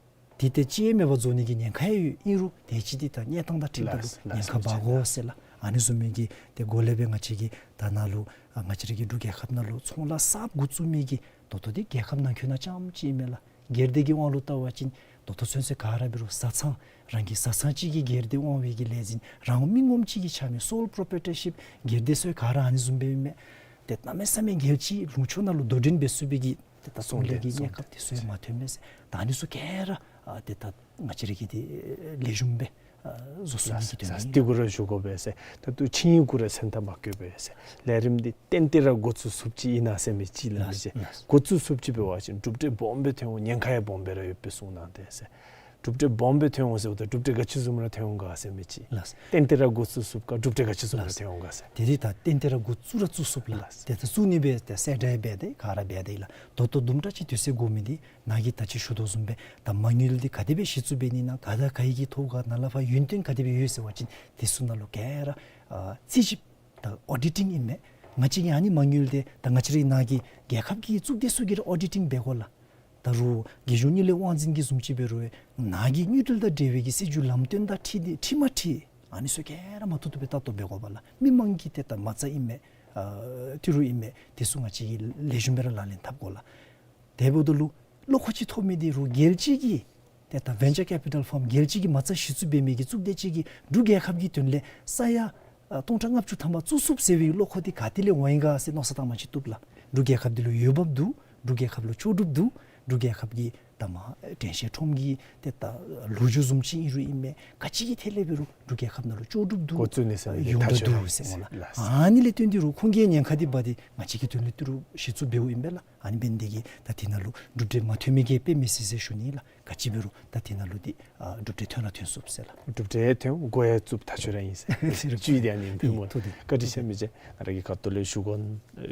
དེ་ཏེ་ཅི་ཡང་མེད་པར་བཟོ་ནི་གི་ཉེན་ཁ་ཡང་ཡོད། ཨིན་རུང་དེ་ཅིག་འདི་ད་གནས་སྟངས་དང་འཁྲིལཝ་ད་ལུ་ལགས། ཉེན་ཁ་ལགས། འབག་དགོ་ཟེར་ལགས། ཨ་ནི་བཟུམ་མའི་གི་ཏེ་སྒོ་ལས་སྦེ་ང་བཅས་ཀྱིས་ད་ནཱ་ལུ་ཨ་ང་བཅས་ར་གི་འབྲུག་རྒྱལ་ཁབ་ནང་ལུ་ཚོང་ལཱ་གསརཔ་འགོ་བཙུགས་མི་གི་ད་ལྟོ་འདི་རྒྱལ་ཁབ་ནང་འཁོད་ནང་རྐྱངམ་ཅིག་ཨིན་མས་ལགས། སྒེར་སྡེ་གི་དབང་ལུ་བལྟ་བ་ཅིན་ད་ལྟོ་ཚུན་ཚོད་ག་ར་འབད་རུང་བཟའ་ཚང་རང་གི་བཟའ་ཚང་ཅིག་གི་སྒེར་སྡེ་དབང་བའི་གི་ལས་འཛིན་རང་མི་ངོམ་ཅིག་གིས་འཆང་མི་སོལ་པོ་རོ་པི་རི་ཊར་ཤིཔ་སྒེར་སྡེ་ཚུ་ག་ར་ཨ་ནི་བཟུམ་སྦེ་ཨིན་མས། ཏེ་གནམ་མེད་ས་མེད་རྒྱལ་སྤྱིའི་ལུང་ཕྱོགས་ནང་ལུ་དོ་འགྲན་འབད་ཚུགས་པའི་གི་ཏེ་ད་ཚོང་ལས་ཀྱི་གནས་སྐབས་དེ་ཚུ་ཡང་མ་ཐོན་མས་ཟེར། ད་ཨ་ནི་ཚུ་ག་ར་ཨ་ཏེ་ད་ང་བཅས་ར་གིས་ཏེ་ལེགས་ཤོམ་སྦེ་ཨ་བཟོ་ཚུགས་ནི་གི་དོན་ལས་ཨིན། ཏེ་གུ་ར་ཞུ་དགོ་པས་ཟེར། ད་ལྟོ་ཆིངས་ཡིག་གུ་ར་མཚན་རྟགས་མ་བཀོད་པས་ཟེར། ལས་རིམ་འདི་ཏན་ཏན་ར་འགོ་བཙུགས་ཚུགསཔ་ཅིག་ཨིན་ན་ཟེར་མི་ཅིག་ལགས། ལགས། མི་ཅིག་ལགས། འགོ་བཙུགས་ཚུགསཔ་ཅིག་འབད་བ་ཅིན་གྲུབ་འབྲས་སྦོམ་སྦེ་ཐོན་འོང་། ཉེན་ཁ་ཡང་སྦོམ་སྦེ་ར་ཡོད་པའི་གསུངས་གནང་སྟེ་ཟེར། གྲུབ་འབྲས་སྦོམ་སྦེ་ཐོན་འོང་ཟེརཝ་ད་གྲུབ་འབྲས་ག་ཅི་བཟུམ་ར་ཐོན་འོང་ག་ཟེར་མི་ཅིག་ལགས། ཏན་ཏན་ར་འགོ་བཙུགས་ཚུགསཔ་ག་གྲུབ་འབྲས་ག་ཅི་བཟུམ་ར་ལགས། ཐོན་འོང་ག་ཟེར། དེ་འདི་ད་ཏན་ཏན་ར་འགོ་བཙུགས་ར་བཙུགས་ཚུགསཔ་ལགས། ལགས། ཏེ་ད་བཙུགས་ནི་སྦེ་ཏེ་གསལ་བསྒྲགས་འབད་དེ་ག་ར་འབད་དེ་ལགས། ད་ལྟོ་དུམ་གྲ་ཅིག་དུས་ཚོད་འགོར་མི་འདི་ནཱ་གིས་ད་ཅི་ཞུ་དོ་བཟུམ་སྦེ་ད་མ་དངུལ་འདི་ག་དེ་སྦེ་གཞི་བཙུགས་འབད་ནི་ཨིན་ན་ག་དང་ག་གི་ཐོག་ཁར་ནཱ་ལས་ཕར་ཡུན་བརྟན་ག་དེ་སྦེ་ཡོད་ཟེར་བ་ཅིན་དེ་ཚུ་ནང་ལུ་ག་ར་ཨ་རྩིས་ཞིབ་དང་ཨོ་ཌི་ཊིང་ཨིན་མས། ང་བཅས་ཀྱིས་ཨ་ནི་མ་དངུལ་འདི་ད་ང་བཅས་རའི་ནཱ་གི་རྒྱལ་ཁབ་ཀྱི་གཙུག་སྡེ་ཚུ་གིས་ར་ཨོ་ཌི་ཊིང་འབད་དགོ་ལགས། ད་རུང་རྒྱལ་གཞུང་དངུལ་ལས་དབང་འཛིན་གྱི་བཟུམ་ཅིག་འབད་རུང་ནཱ་གི་དངུལ་འབྲེལ་དང་འབྲེལ་བའི་གི་སྲིད་བྱུས་ལམ་སྟོན་དང་འཁྲིལ་ཏེ་འཁྲིལ་མ་འཁྲིལ་ཨ་ནི་ཚུ་ག་ར་མ་ཐུབ་ཐུབ་སྦེ་ལྟ་རྟོག་འབད་དགོ་པས་ལགས། མི་མང་གི་ཏེ་ད་མ་རྩ་ཨིན་མས། ཨ་ཏི་རུ་ཨིན་མས། དེ་ཚུ་ང་བཅས་ཀྱིས་ལེགས་ཤོམ་སྦེ་ར་ལག་ལེན་འཐབ་དགོ་ལགས། དེ་འབདཝ་ད་ལུ་བློ་ཁོག་ཅིག་ཐོབ་མི་འདི་རུང་རྒྱལ་སྤྱི་གི་ཏེ་ད་ཝེན་ཅར་ཀེ་པི་ཊལ་ཕརམ་རྒྱལ་སྤྱི་གི་མ་རྩ་གཞི་བཙུགས་འབད་མི་གི་གཙུག་སྡེ་ཅིག་གིས་འབྲུག་རྒྱལ་ཁབ་ཀྱི་དོན་ལས་ས་ཡ་ཨ་སྟོང་ཕྲག་ལྔ་བཅུ་ཐམ་པ་བཙུགས་ཚུགསཔ་ཟེར་བའི་བློ་ཁོག་འདི་ག་ཏེ་ལས་འོང་ཡི་ག་ཟེར་མནོ་བསམ་བཏང་མི་ཅིག་བཏུབ་ལགས། འབྲུག་རྒྱལ་ཁབ་འདི་ལུ་འོས་འབབ་འདུག། འབྲུག་རྒྱལ་ཁབ་ལུ་ལྕོགས་གྲུབ་འདུག། འབྲུག་རྒྱལ་ཁབ་ཀྱི་ད་མ་དྲན་ཤེས་ཁྲོམ་གྱི་ཏེ་ད་ལོ་རྒྱུས་བཟུམ་ཅིག་ཨིན་རུང་ཨིན་མས། ག་ཅི་གི་ཐད་ལས་འབད་རུང་འབྲུག་རྒྱལ་ཁབ་ནང་ལུ་ལྕོགས་གྲུབ་འདུག། འགོ་བཙུགས་ནི་ཟེར་མི་འདི་ཡོངས་གྲགས་འདུག་ཟེར་སྨོ་ལགས། ལགས། ཨ་ནི་ལས་བརྟེན་ཏེ་རུང་ཁོང་གིས་ཉེན་ཁ་འདི་འབག་སྟེ་ང་བཅས་ཀྱི་དོན་ལུ་ཏི་རུ་གཞི་བཙུགས་འབདཝ་ཨིན་པས་ལགས། ཨ་ནི་འབད་ནི་འདི་གིས་ད་འདི་ནང་ལུ་གྲུབ་འབྲས་མ་ཐོན་མི་གིས་དཔེ་མི་སྲིད་ཟེར་ཞུ་ནི་ལགས། ག་ཅི་འབད་རུང་ད་འདི་ནང་ལུ་འདི་ཨ་གྲུབ་འབྲས་ཐོན་ར་ཐོན་ཚུགས་ཟེར་ལགས། གྲུབ་འབྲས་ཐོན་འགོ་ཡང་བཙུགས་ད་ཆོག་ར་ཨིན་ཟེར་བཅུད་འདི་ཨ་ནི་ཨིན་པས་སྨོ། ཐུགས་རྗེ་ཆེ། བཀའ་དྲིན་ཆེ། མི་རྗེ་ང་ར་གི་ཁ་ཐུག་ལས་ཞུ་དགོ་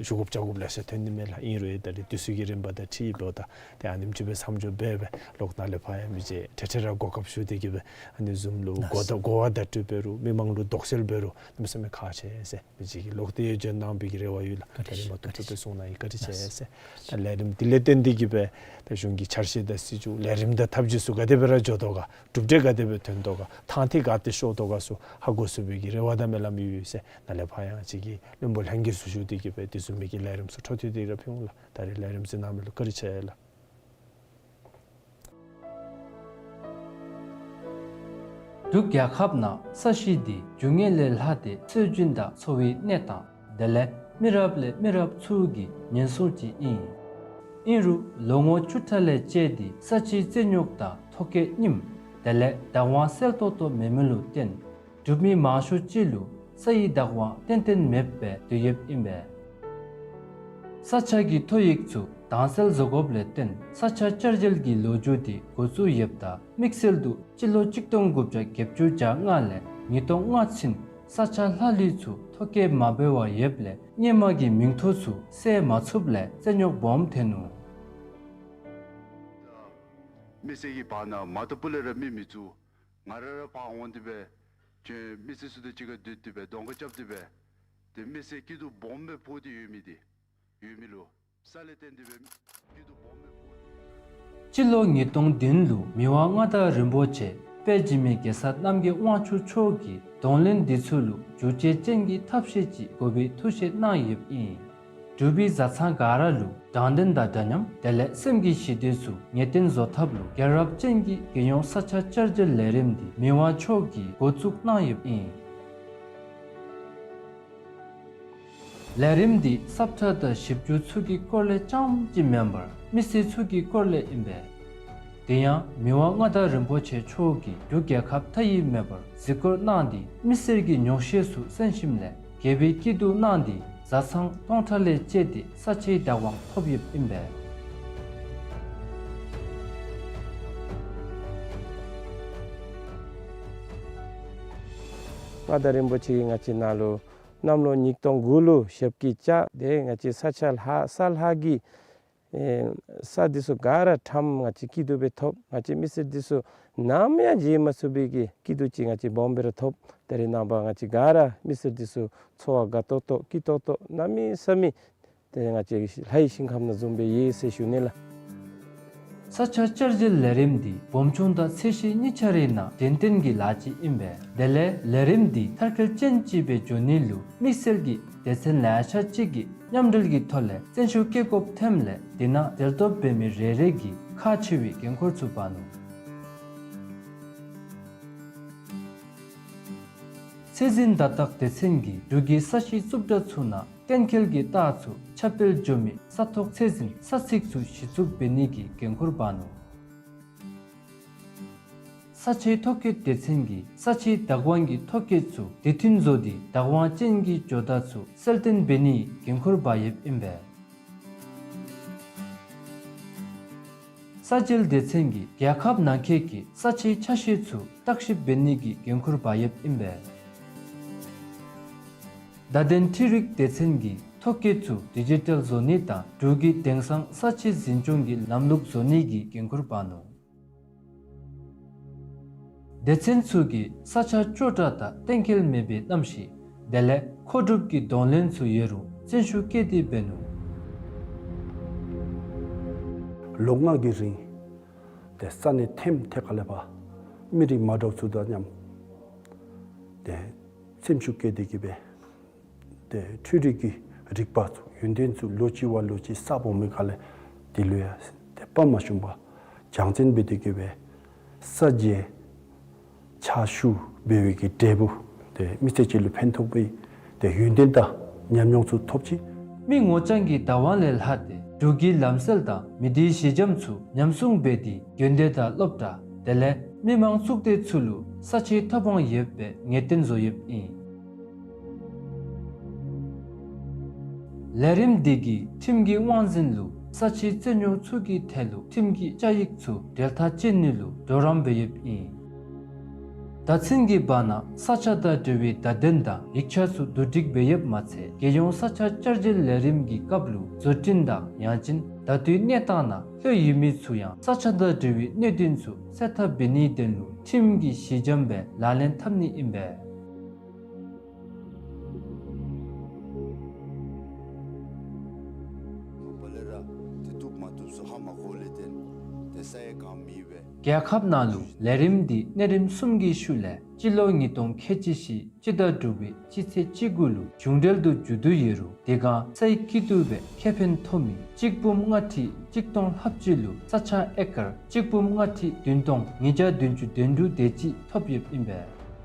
ཞུ་དགོཔ་བྱ་དགོཔ་ལེ་ཤ་ཐོན་ནི་མས་ལགས། ཨིན་རུང་ད་རེས་དུས་ཚོད་ཀྱི་རིམ་པ་དང་འཁྲིལཝ་ད་ཏེ་ཨ་ནེམ་ཅིག་སྦེ་མཚམས་འཇོག་འབད་སྦེ་ལོག་ནཱ་ལས་ཕར་ཡང་མི་རྗེ་འཕྲལ་འཕྲལ་ར་གོ་སྐབས་ཞུ་སྟེ་གིས་སྦེ་ཨ་ནི་བཟུམ་ལུ་གོ་བརྡ་གོ་བ་བརྡ་སྤྲོད་འབད་རུང་མི་མང་ལུ་དོགས་སེལ་འབད་རུང་གནམ་མེད་ས་མེད་ཁག་ཆེ་ཟེར་མི་རྗེ་གིས་ལོག་སྟེ་ཡང་འབྱོན་གནང་བའི་གི་རེ་བ་ཡོད་ལགས། ད་རེས་མ་ཐུབ་ཐུབ་སྦེ་གསུང་གནང་ཡི། བཀའ་དྲིན་ཆེ་ཟེར། ད་ལས་རིམ་འདི་ལས་བརྟེན་ཏེ་གིས་སྦེ་ད་གཞུང་གི་འཆར་གཞི་དང་སྲིད་བྱུས་ལས་རིམ་དང་ཐབས་བྱུས་ཚུ་ག་དེ་སྦེ་ར་འགྱོ་དོ་ག་གྲུབ་འབྲས་ག་དེ་སྦེ་ཐོན་དོ་ག་ཐང་ཐིག་ག་ཏེ་ཤོར་དོ་ག་ཚུ་ཧ་གོ་ཚུགས་པའི་གི་རེ་བ་དང་སྨོན་ལམ་ཡོད་ཟེར། ནཱ་ལས་ཕར་ཡང་ཅིག་གིས་བློན་པོ་ལྷན་རྒྱས་ཚུ་ཞུ་སྟེ་གིས་སྦེ་དེ་བཟུམ་མའི་གི་ལས་རིམ་ཚུ་འཕྲོ་མཐུད་དེ་ར་ཕུལ་འོང་ལགས། ད་རེས་ལས་རིམ་གཟིགས་གནང་མི་ལུ་བཀའ་དྲིན་ཆེ་ལགས། འབྲུག་རྒྱལ་ཁབ་ནང་ས་གཞི་འདི་རྒྱུ་དངོས་ལས་ལྷག་སྟེ་སྲོལ་རྒྱུན་དང་འཚོ་བའི་གནས་སྟངས་དེ་ལས་མི་རབས་ལས་མི་རབས་ཚུ་གི་ཉེན་སྲུང་ཅིག་ཨིན། ཨིན་རུང་ལོ་ངོ་བཅུ་ཕྲག་ལས་བཅད་དེ་ས་ཆའི་རྩིས་རྙོག་དང་ཐོ་བཀོད་རྙིངམ་དེ་ལས་བདག་དབང་གསལ་ཏོག་ཏོ་མེད་མི་ལུ་བརྟེན་འབྲུག་མི་མང་ཤོས་ཅིག་ལུ་ས་ཡི་བདག་དབང་ཏན་ཏན་མེདཔ་སྦེ་སྡོད་ཡོདཔ་ཨིན་པས། ས་ཆ་གི་ཐོ་ཡིག་ཚུ་དྭངས་གསལ་བཟོ་དགོཔ་ལས་བརྟེན་ས་ཆ་བསྐྱར་བཅོས་ཀྱི་ལོ་རྒྱུས་དེ་འགོ་བཙུགས་ཡོདཔ་ད་དམིགས་བསལ་དུ་སྤྱི་ལོ་གཅིག་སྟོང་དགུ་བརྒྱ་བརྒྱད་ཅུ་གྱ་ལྔ་ལས་ཉིས་སྟོང་ལྔ་ཚུན་ས་ཆ་ལྷག་ལུས་ཚུ་ཐོ་བཀོད་མ་འབད་བར་ཡོདཔ་ལས་སྔོན་མ་གི་མིང་ཐོ་ཚུ་གསལ་མ་ཚུགསཔ་ལས་རྩིས་རྙོག་སྦོམ་ཐོན་ནུག། མི་སེར་གྱི་བར་ན་མ་ཐོབ་པ་ལས་ར་མི་མི་བཙུགས། ང་ར་ར་ཕར་འོང་སྟེ་སྦེ་ཁྱོད་མི་སེར་ཚུ་དང་གཅིག་ཁར་སྡོད་དེ་སྦེ་གདོང་ཁ་རྐྱབ་སྟེ་སྦེ་ཏེ་མི་སེར་སྐྱིད་སྡུག་སྦོམ་སྦེ་ཕོག་སྟེ་ཡོད་མི་འདི་ཡོད་མི་ལུ་ས་ལས་བརྟེན་ཏེ་སྦེ་སྐྱིད་སྡུག་སྦོམ་སྦེ་ཕོག་སྟེ་ཡོད། སྤྱི་ལོ་ཉིས་སྟོང་བདུན་ལུ་མི་དབང་མངའ་བདག་རིན་པོ་ཆེ་དཔལ་འཇིགས་མེད་གེ་སར་རྣམ་རྒྱལ་དབང་ཕྱུག་མཆོག་གིས་གདོང་ལེན་འདི་ཚུ་ལུ་བསྒྱུར་བཅོས་ཅན་གྱི་ཐབས་ཤེས་ཅིག་དགོ་པའི་ཐུགས་བཞེད་གནང་ཡོདཔ་ཨིན། འབྲུག་པའི་བཟའ་ཚང་ག་ར་ལུ་དྲང་བདེན་དང་འདྲ་མཉམ་དེ་ལས་སེམས་ཀྱི་ཞི་བདེ་ཚུ་ངེས་གཏན་བཟོ་ཐབས་ལུ་རྒྱལ་རབས་ཅན་གྱི་རྒྱལ་ཡོངས་ས་ཆ་བསྐྱར་སྒྱུར་ལས་རིམ་འདི་མི་དབང་མཆོག་གིས་འགོ་བཙུགས་གནང་ཡོདཔ་ཨིན། ལས་རིམ་འདི་སབ་ཁྲ་དང་ཞིབ་འཇུག་ཚུ་གི་སྐོར་ལས་རྐྱངམ་ཅིག་མེན་པར་མི་སེར་ཚུ་གི་སྐོར་ལས་ཨིན་པས། དེ་ཡང་མི་དབང་མངའ་བདག་རིན་པོ་ཆེ་མཆོག་གིས་འབྲུག་རྒྱལ་ཁབ་མཐའ་ཡས་མེད་པར་གཟིགས་སྐོར་གནང་སྟེ་མི་སེར་གྱི་ཉོགས་བཤད་ཚུ་གསན་ཞིནམ་ལས་དགེ་བའི་སྐྱིད་སྡུག་གནང་སྟེ་བཟའ་ཚང་སྟོང་ཕྲག་ལས་བཅད་དེ་ས་ཆའི་བདག་དབང་ཐོབ་ཡོདཔ་ཨིན་པས། མངའ་བདག་རིན་པོ་ཆེ་གིས་ང་བཅས་ནང་ལུ་གནམ་ལོ་ཉིས་སྟོང་དགུ་ལུ་ཞབས་ཀྱིས་བཅགས་ཏེ་ང་བཅས་ས་ཆ་ལྷ་ས་ལྷ་གི་ཨེ་ས་འདི་ཚུ་ག་ར་ཁྲམ་ང་བཅས་སྐྱིད་སྡུག་སྦེ་ཐོབ། ང་བཅས་མི་སེར་འདི་ཚུ་ནམ་ཡང་བརྗེད་མ་ཚུགས་པའི་གི་སྐྱིད་སྡུག་ཅིག་ང་བཅས་སྦོམ་སྦེ་ར་ཐོབ། ད་རེས་ནངས་པ་ང་བཅས་ག་ར་མི་སེར་འདི་ཚུ་འཚོ་བ་དགའ་ཏོག་ཏོ་སྐྱིད་ཏོག་ཏོ་གནམ་མེད་ས་མེད་ཏེ་ང་བཅས་ལྷའི་ཞིང་ཁམས་ནང་བཟུམ་སྦེ་ཡོད་ཟེར་ཞུ་ནི་ལགས། ས་ཆ་བསྐྱར་སྒྱུར་ལས་རིམ་འདི་སྦོམ་ཆུང་དང་ཚད་གཞི་གཉིས་ཆ་རའི་ནང་གདན་བཏིང་གི་ལཱ་ཅིག་ཨིན་པས། དེ་ལས་ལས་རིམ་འདི་མཐར་འཁྱོལ་ཅན་ཅིག་སྦེ་འགྱོ་ནི་ལུ་དམིགས་བསལ་གྱི་སྡེ་ཚན་ལེ་ཤ་ཅིག་གིས་མཉམ་འབྲེལ་གྱི་ཐོག་ལས་བརྩོན་ཤུགས་བསྐྱེད་དགོཔ་ཐོནམ་ལས་དེ་ནང་གྲལ་གཏོགས་འབད་མི་རེ་རེ་གིས་ཁག་ཆེ་བའི་འགན་ཁུར་ཚུ་འབག་ནུག། ཚད་འཛིན་བརྡ་རྟགས་སྡེ་ཚན་གྱིས་འབྲུག་གི་ས་གཞི་རྩུབ་དྲགས་ཚུ་ནང་གཏན་འཁེལ་གྱི་རྟགས་ཚུ་ཁྱབ་སྤེལ་འགྱོ་མི་ས་ཐོག་ཚད་འཛིན་ས་ཚིགས་ཚུ་གཞི་བཙུགས་འབད་ནི་གི་འགན་ཁུར་འབག་ནུག། ས་ཆའི་ཐོ་བཀོད་སྡེ་ཚན་གྱིས་ས་ཆའི་བདག་དབང་གི་ཐོ་བཀོད་ཚུ་དེ་མཐུན་བཟོ་སྟེ་བདག་དབང་ཅན་གྱི་ཇོ་བདག་ཚུ་གསལ་སྟོན་འབད་ནིའི་འགན་ཁུར་འབག་ཡོདཔ་ཨིན་པས། ས་འཇལ་སྡེ་ཚན་གྱིས་རྒྱལ་ཁབ་ནང་འཁོད་ཀྱི་ས་ཆའི་ཆ་ཤས་ཚུ་བརྟག་ཞིབ་འབད་ནི་གི་འགན་ཁུར་འབག་ཡོདཔ་ཨིན་པས། བརྡ་དོན་འཕྲུལ་རིག་སྡེ་ཚན་གྱིས་ཐོ་བཀོད་ཚུ་ཌི་ཇི་ཊལ་བཟོ་ནི་དང་འབྲུག་གི་དེང་སང་ས་ཆའི་འཛིན་སྐྱོང་གི་ལམ་ལུགས་བཟོ་ནི་གི་འགན་ཁུར་འབག་ནུག། སྡེ་ཚན་ཚུ་གིས་ས་ཆ་སྐྱོ་དྲགས་དང་གཏན་འཁེལ་མེད་པའི་གནམ་གཤིས་དེ་ལས་མཁོ་སྒྲུབ་ཀྱི་གདོང་ལེན་ཚུ་ཡོད་རུང་བརྩོན་ཤུགས་བསྐྱེད་དེ་འབད་ནུག། ལོ་ལྔ་གི་རིང་ཏེ་ས་གནས་ཐེམ་ཐེ་ཁ་ལས་ཕར་མི་རིགས་མ་འདྲཝ་ཚུ་དང་མཉམ་ཏེ་སེམས་ཤུགས་བསྐྱེད་དེ་གི་སྦེ་ཏེ་འཕྲུལ་རིག་གི་རིག་པ་ཚུ་ཡོན་ཏན་ཚུ་ལོ་གཅིག་བ་ལོ་གཅིག་གསརཔ་འོང་མི་ཁ་ལས་དེ་ལུ་ཡང་ཏེ་དཔའ་མ་ཞུམ་པར་སྦྱང་བརྩོན་འབད་དེ་གི་སྦེ་ས་འཇལ་ཕྱག་ཞུ་འབད་བའི་གི་འབྲས་བུ་ཏེ་མི་ཚེ་གཅིག་ལུ་ཕན་ཐོགས་པའི་ཏེ་ཡོན་ཏན་དང་ཉམས་མྱོང་ཚུ་ཐོབ་ཅི། མི་ངོ་རྐྱང་གི་བདག་དབང་ལས་ལྷག་སྟེ་འབྲུག་གི་ལམ་སྲོལ་དང་མི་སྡེའི་གཞི་འགྱམ་ཚུ་ཉམས་སྲུང་འབད་དེ་དགོན་སྡེ་དང་སློབ་གྲྭ་དེ་ལས་མི་མང་གཙུག་སྡེ་ཚུ་ལུ་ས་ཆའི་ཐོབ་དབང་ཡོདཔ་སྦེ་ངེས་གཏན་བཟོ་ཡོདཔ་ཨིན། ལས་རིམ་འདི་གིས་ཁྲིམས་ཀྱི་དབང་འཛིན་ལུ་ས་ཆའི་རྩོད་རྙོགས་ཚུ་གི་ཐད་ལུ་ཁྲིམས་ཀྱི་བཅའ་ཡིག་ཚུ་འགྲེལ་ཐག་བཅད་ནི་ལུ་གྲོགས་རམ་འབད་ཡོདཔ་ཨིན། བརྡ་མཚོན་གྱི་བར་ན་ས་ཆ་དང་འབྲེལ་བའི་བརྡ་དོན་དང་ཡིག་ཆ་ཚུ་བསྡུ་སྒྲིག་འབད་ཡོདཔ་མ་ཚད་རྒྱལ་ཡོངས་ས་ཆ་བསྐྱར་སྒྱུར་ལས་རིམ་གྱི་སྐབས་ལུ་བཟོ་སྐྲུན་དང་ཡང་ཅིན་ད་ལྟོའི་གནས་སྟངས་ནང་ལྷོད་ཡོད་མི་ཚུ་ཡང་ས་ཆ་དང་འབྲེལ་བའི་གནད་དོན་ཚུ་སེལ་ཐབས་འབད་ནིའི་དོན་ལུ་ཁྲིམས་ཀྱི་གཞི་འགྱམ་སྦེ་ལག་ལེན་འཐབ་ནི་ཨིན་པས། རྒྱལ་ཁབ་ནང་ལུ་ལས་རིམ་འདི་གནས་རིམ་གསུམ་གྱི་ཤུལ་ལས་སྤྱི་ལོ་ཉིས་སྟོང་ཁལ་གཅིག་བཞི་སྤྱི་ཟླ་དྲུག་པའི་སྤྱི་ཚེས་བཅུ་དགུ་ལུ་མཇུག་འབྲེལ་དུ་མཇུག་བསྡུ་ཡོད་རུང་དེ་སྒང་སའི་སྐྱིད་སྡུག་སྦེ་ཁེ་ཕན་ཐོབ་མི་གཅིག་འབུམ་ལྔ་ཁྲི་གཅིག་སྟོང་ལྷགཔ་ཅིག་ལུ་ས་ཆ་ཨེ་ཀར་གཅིག་འབུམ་ལྔ་ཁྲི་བདུན་སྟོང་ཉིས་བརྒྱ་བདུན་ཅུ་དོན་དྲུག་དེ་ཅིག་ཐོབ་ཡོདཔ་ཨིན་པས།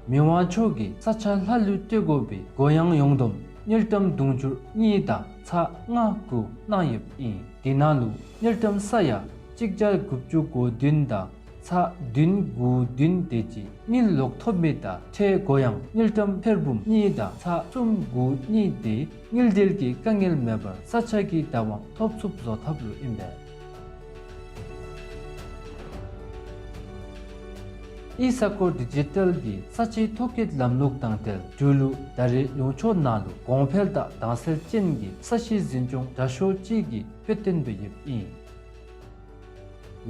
མི་དབང་མཆོག་གིས་ས་ཆ་ལྷ་ལུ་སྤྲོད་དགོ་པའི་གུ་ཡངས་ཡོངས་བསྡོམས་དངུལ་ཀྲམ་དུང་ཕྱུར་གཉིས་དང་ཚག་ལྔ་དགུ་གནང་ཡོདཔ་ཨིན། དེ་ནང་ལུ་དངུལ་ཀྲམ་ས་ཡ་གཅིག་བརྒྱ་དགུ་བཅུ་གོ་བདུན་དང་ཚག་བདུན་དགུ་བདུན་དེ་ཅིག་དངུལ་ལོག་ཐོབ་མི་དང་ཁྲལ་གུ་ཡངས་དངུལ་ཀྲམ་ཐེར་འབུམ་གཉིས་དང་ཚག་གསུམ་དགུ་གཉིས་དེ་དངུལ་འབྲེལ་གྱི་དཀའ་ངལ་མེད་པར་ས་ཆ་གི་བདག་དབང་ཐོབ་ཚུགསཔ་བཟོ་ཐབས་ལུ་ཨིན་པས། ཨི་ས་ཀོར་ཌི་ཇི་ཊལ་གྱི་ས་ཆའི་ཐོ་བཀོད་ལམ་ལུགས་དང་འབྲེལ་འབྲུག་ལུ་ད་རེས་ལུང་ཕྱོགས་ནང་ལུ་གོང་འཕེལ་དང་དྭངས་གསལ་ཅན་གྱི་ས་གཞིའི་འཛིན་སྐྱོང་དྲག་ཤོས་ཅིག་གི་དཔེ་སྟོན་འབད་ཡོདཔ་ཨིན།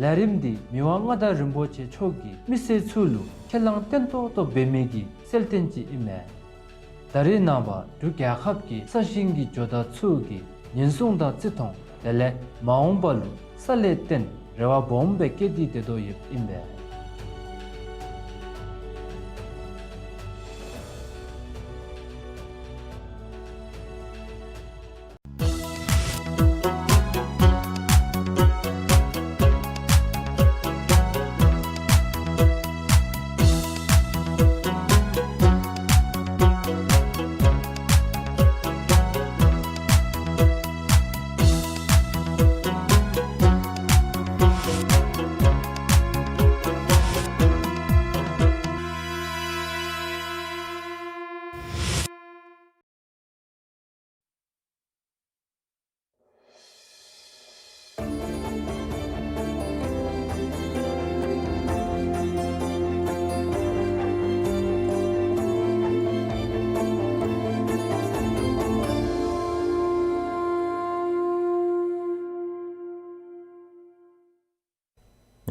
ལས་རིམ་འདི་མི་དབང་མངའ་བདག་རིན་པོ་ཆེ་མཆོག་གིས་མི་སེར་ཚུ་ལུ་ཁས་བླངས་བརྟན་ཏོག་ཏོ་འབད་མི་གི་གསལ་སྟོན་ཅིག་ཨིན་མས། ད་རེས་ནངས་པ་འབྲུག་རྒྱལ་ཁབ་ཀྱི་ས་ཞིང་གི་ཇོ་བདག་ཚུ་གིས་ཉེན་སྲུང་དང་བརྩི་མཐོང་དེ་ལས་མ་འོངས་པ་ལུ་ས་ལས་བརྟེན་རེ་བ་སྦོམ་སྦེ་བསྐྱེད་དེ་སྡོད་དོ་ཡོདཔ་ཨིན་པས།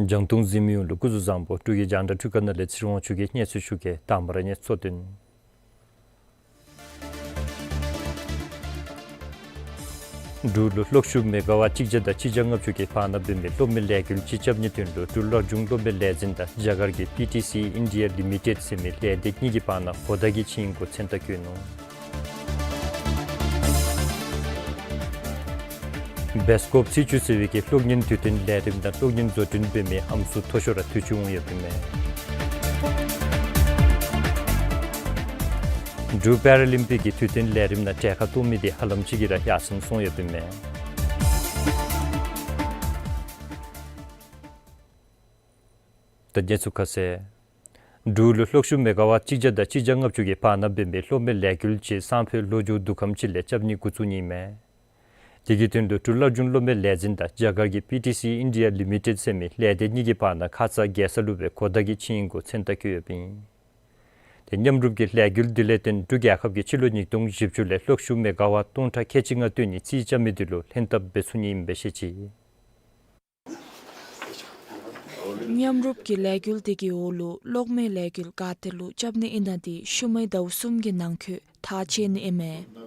རྒྱང་མཐོང་གཟིགས་མི་ཡོངས་ལུ་སྐུ་གཟུགས་བཟང་པོ། འབྲུག་གི་རྒྱང་བསྒྲགས་འཕྲུལ་ཁང་ནང་ལས་ཚེ་རིང་དབང་ཕྱུག་གིས་སྙན་ཞུ་ཞུ་གེ། དང་པ་ར་གནས་ཚུལ་དོན། འབྲུག་ལུ་གློག་ཤུགས་མེ་ག་ཝཊ་གཅིག་བརྒྱ་དང་གཅིག་བརྒྱ་ལྔ་བཅུ་གི་བར་ན་འབད་མི་གློག་མེ་ལས་འགུལ་ཅིག་རྐྱབ་ནིའི་དོན་ལུ་འབྲུག་སླར་འབྱུང་གློག་མེ་ལས་འཛིན་དང་རྒྱ་གར་གྱི་པི་ཊི་སི་ཨིན་ཌི་ཡ་ལི་མི་ཊེཌ་ཟེར་མི་ལས་སྡེ་གཉིས་ཀྱི་བར་ན་གོ་བརྡ་གི་ཆིངས་ཡིག་གུ་མཚན་རྟགས་བཀོད་ནུག། བེསི་ཀོབ་ཚེས་བཅུ་ཟེར་བའི་གི་གློག་བརྙན་དུས་སྟོན་ལས་རིམ་དང་གློག་བརྙན་བཟོ་སྐྲུན་འབད་མི་ཨམ་སྲུ་མཐོ་ཤོས་ར་དུས་ཅི་འོང་ཡོདཔ་ཨིན་མས། འབྲུག་པེ་ར་ལིམ་པིག་གི་དུས་སྟོན་ལས་རིམ་ནང་གྲལ་ཁར་གཏོགས་མི་དེ་ཧ་ལམ་ཅིག་གིས་ར་ཡར་སེང་སོང་ཡོདཔ་ཨིན་མས། ད་གནས་ཚུལ་ཁ་གསལ། འབྲུག་ལུ་གློག་ཤུགས་མེ་ག་ཝཊ་གཅིག་བརྒྱ་དང་གཅིག་བརྒྱ་ལྔ་བཅུ་གི་བར་ན་འབད་མི་གློག་མེ་ལས་འགུལ་ཅིག་སང་ཕོད་ལོ་མཇུག་དུས་ཁམས་ཅིག་ལས་རྐྱབ་ནི་འགོ་བཙུགས་ནི་ཨིན་མས། དེ་གི་དོན་ལུ་འབྲུག་སླར་འབྱུང་གློག་མེ་ལས་འཛིན་དང་རྒྱ་གར་གྱི་པི་ཊི་སི་ཨིན་ཌི་ཡ་ལི་མི་ཊེཌ་ཟེར་མི་ལས་སྡེ་གཉིས་ཀྱི་བར་ན་ཁ་ཙ་རྒྱལ་ས་ལུ་སྦེ་གོ་བརྡ་གི་ཆིངས་ཡིག་གུ་མཚན་རྟགས་བཀོད་ཡོདཔ་ཨིན། དེ་མཉམ་རུབ་ཀྱི་ལས་འགུལ་དེ་ལས་བརྟེན་འབྲུག་རྒྱལ་ཁབ་ཀྱིས་སྤྱི་ལོ་ཉིས་སྟོང་བཞི་བཅུ་ལས་གློག་ཤུགས་མེ་ག་ཝཊ་སྟོང་ཕྲག་ཁལ་གཅིག་ལྔ་བཏོན་ནི་རྩིས་རྐྱབ་མི་དེ་ལུ་ལྷན་ཐབས་འབད་ཚུགས་ནི་ཨིནམ་སྦེ་བཤད་ཅི། མཉམ་རུབ་ཀྱི་ལས་འགུལ་དེ་གི་འོག་ལུ་གློག་མེ་ལས་འགུལ་ག་ཏེ་ལུ་རྐྱབ་ནི་ཨིན་ན་དེ་ཤུལ་མའི་ཟླཝ་གསུམ་གྱི་ནང་འཁོད་ཐག་བཅད་ནི་ཨིན་མས།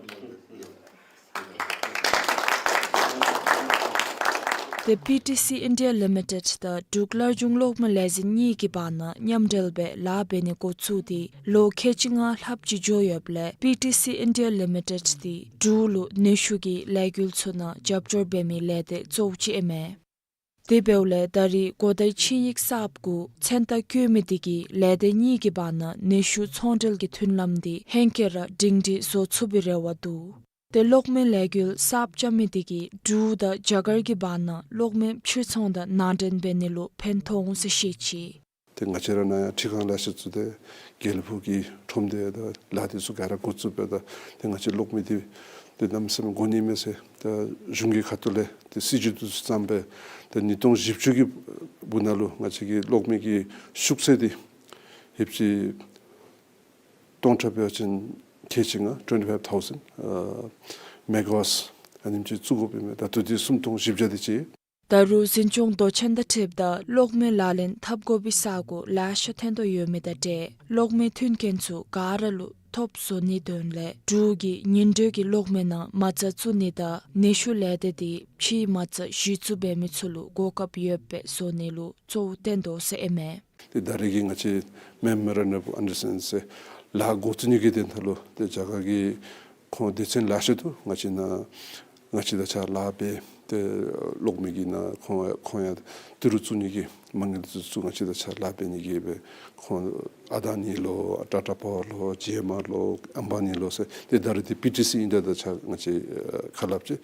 དེ་པི་ཊི་སི་ཨིན་ཌི་ཡ་ལི་མི་ཊེཌ་དང་འབྲུག་སླར་འབྱུང་གློག་མེ་ལས་འཛིན་གཉིས་ཀྱི་བར་ན་མཉམ་འབྲེལ་སྦེ་ལཱ་འབད་ནི་འགོ་བཙུགས་ཏེ་ལོ་ཁལ་གཅིག་ལྔ་ལྷགཔ་ཅིག་འགྱོ་ཡོདཔ་ལས་པི་ཊི་སི་ཨིན་ཌི་ཡ་ལི་མི་ཊེཌ་དེ་འབྲུག་ལུ་ནུས་ཤུགས་ཀྱི་ལས་འགུལ་ཚུ་ནང་རྒྱབ་སྐྱོར་འབད་མི་ལས་སྡེ་གཙོ་བོ་ཅིག་ཨིན་མས། དེ་འབདཝ་ལས་ད་རེས་གོ་བརྡའི་ཆིངས་ཡིག་གསརཔ་གུ་མཚན་རྟགས་བཀོད་མི་དེ་གིས་ལས་སྡེ་གཉིས་ཀྱི་བར་ན་ནུས་ཤུགས་ཚོང་འབྲེལ་གྱི་མཐུན་ལམ་དེ་ཧེང་སྐལ་ར་སྒྲིང་སྒྲི་བཟོ་ཚུགས་པའི་རེ་བ་འདུག། དེ་གློག་མེ་ལས་འགུལ་གསརཔ་རྐྱབ་མི་དེ་གིས་འབྲུག་དང་རྒྱ་གར་གྱི་བར་ན་གློག་མེ་ཕྱིར་ཚོང་དང་ནང་འདྲེན་འབད་ནི་ལུ་ཕན་ཐོགས་འོང་ཟེར་བཤད་ཅི། ཏེ་ང་བཅས་ར་ནཱ་ཡང་འཕྲུལ་ཁང་ལས་ཤ་ཚུ་ཏེ་དགེ་ལེགས་ཕུག་གི་ཁྲོམ་སྡེ་དང་ལཱ་དེ་ཚུ་ག་ར་འགོ་བཙུགས་པས། ད་ཏེ་ང་བཅས་གློག་མེ་དེ་ཏེ་གནམ་མེད་ས་མེད་དགོ་ནི་མས་ཟེར་ད་གཞུང་གི་ཁ་ཐུག་ལས་ཏེ་སྲིད་བྱུས་དེ་ཚུ་བརྩམས་སྦེ་ཏེ་ཉིས་སྟོང་བཞི་བཅུ་གི་བར་ན་ལུ་ང་བཅས་ཀྱི་གློག་མེ་གི་ཤུགས་ཚད་དེ་ཧེབ་ཅིག་སྟོང་ཕྲག་འབད་བ་ཅིན་ཁལ་གཅིག་ལྔ་twenty five thousand ཨ་མེ་ག་ཝཊ་ཨ་ནེམ་ཅིག་བཙུགས་དགོཔ་ཨིན་མས། ད་ལྟོ་འདི་སུམ་སྟོང་བཞི་བརྒྱ་དེ་ཅིག། ད་རུང་འཛིན་སྐྱོང་མདོ་ཆེན་དང་འཁྲིལཝ་ད་གློག་མེ་ལག་ལེན་འཐབ་དགོ་པའི་ས་གོ་ལེ་ཤ་ཐོན་དོ་ཡོད་མི་དང་འབྲེལ་གློག་མེ་མཐུན་རྐྱེན་ཚུ་ག་ར་ལུ་ཐོབ་བཟོ་ནིའི་དོན་ལས་འབྲུག་གིས་ཉིན་དྲོད་ཀྱི་གློག་མེ་ནང་མ་རྩ་བཙུགས་ནི་དང་ནུས་ཤུགས་ལས་སྡེ་དེ་ཕྱིའི་མ་རྩ་གཞི་བཙུགས་འབད་མི་ཚུ་ལུ་གོ་སྐབས་ཡོདཔ་སྦེ་བཟོ་ནི་ལུ་གཙོ་བོ་བཏོན་དོ་ཟེར་ཨིན་མས། ཏེ་ད་རེས་ཀྱི་ང་བཅས་Memorandum of Understanding ཟེར་ལཱ་འགོ་བཙུགས་ནི་གི་དོན་དག་ལུ་ཏེ་རྒྱ་གར་གྱི་ཁོང་སྡེ་ཚན་ལེ་ཤ་འདུག། ང་བཅས་ནཱ་ང་བཅས་དང་གཅིག་ཁར་ལཱ་འབད་ཏེ་གློག་མེ་གི་ནང་ཁོང་ཁོང་ཡང་ཏི་རུ་བཙུགས་ནི་གི་མ་དངུལ་ཚུ་ཚུ་ང་བཅས་དང་གཅིག་ཁར་ལཱ་འབད་ནི་གི་སྦེ་ཁོང་ཨ་དཱ་ནི་ལོ་ཊ་ཊ་པ་ཝར་ལོ་ཇི་ཨེམ་ཨར་ལོ་ཨམ་བཱ་ནི་ལོ་ཟེར་ཏེ་ད་རེས་ཏེ་པི་ཊི་སི་ཨིན་ཌི་ཡ་དང་གཅིག་ཁར་ང་བཅས་ཁ་སླབ་ཅི།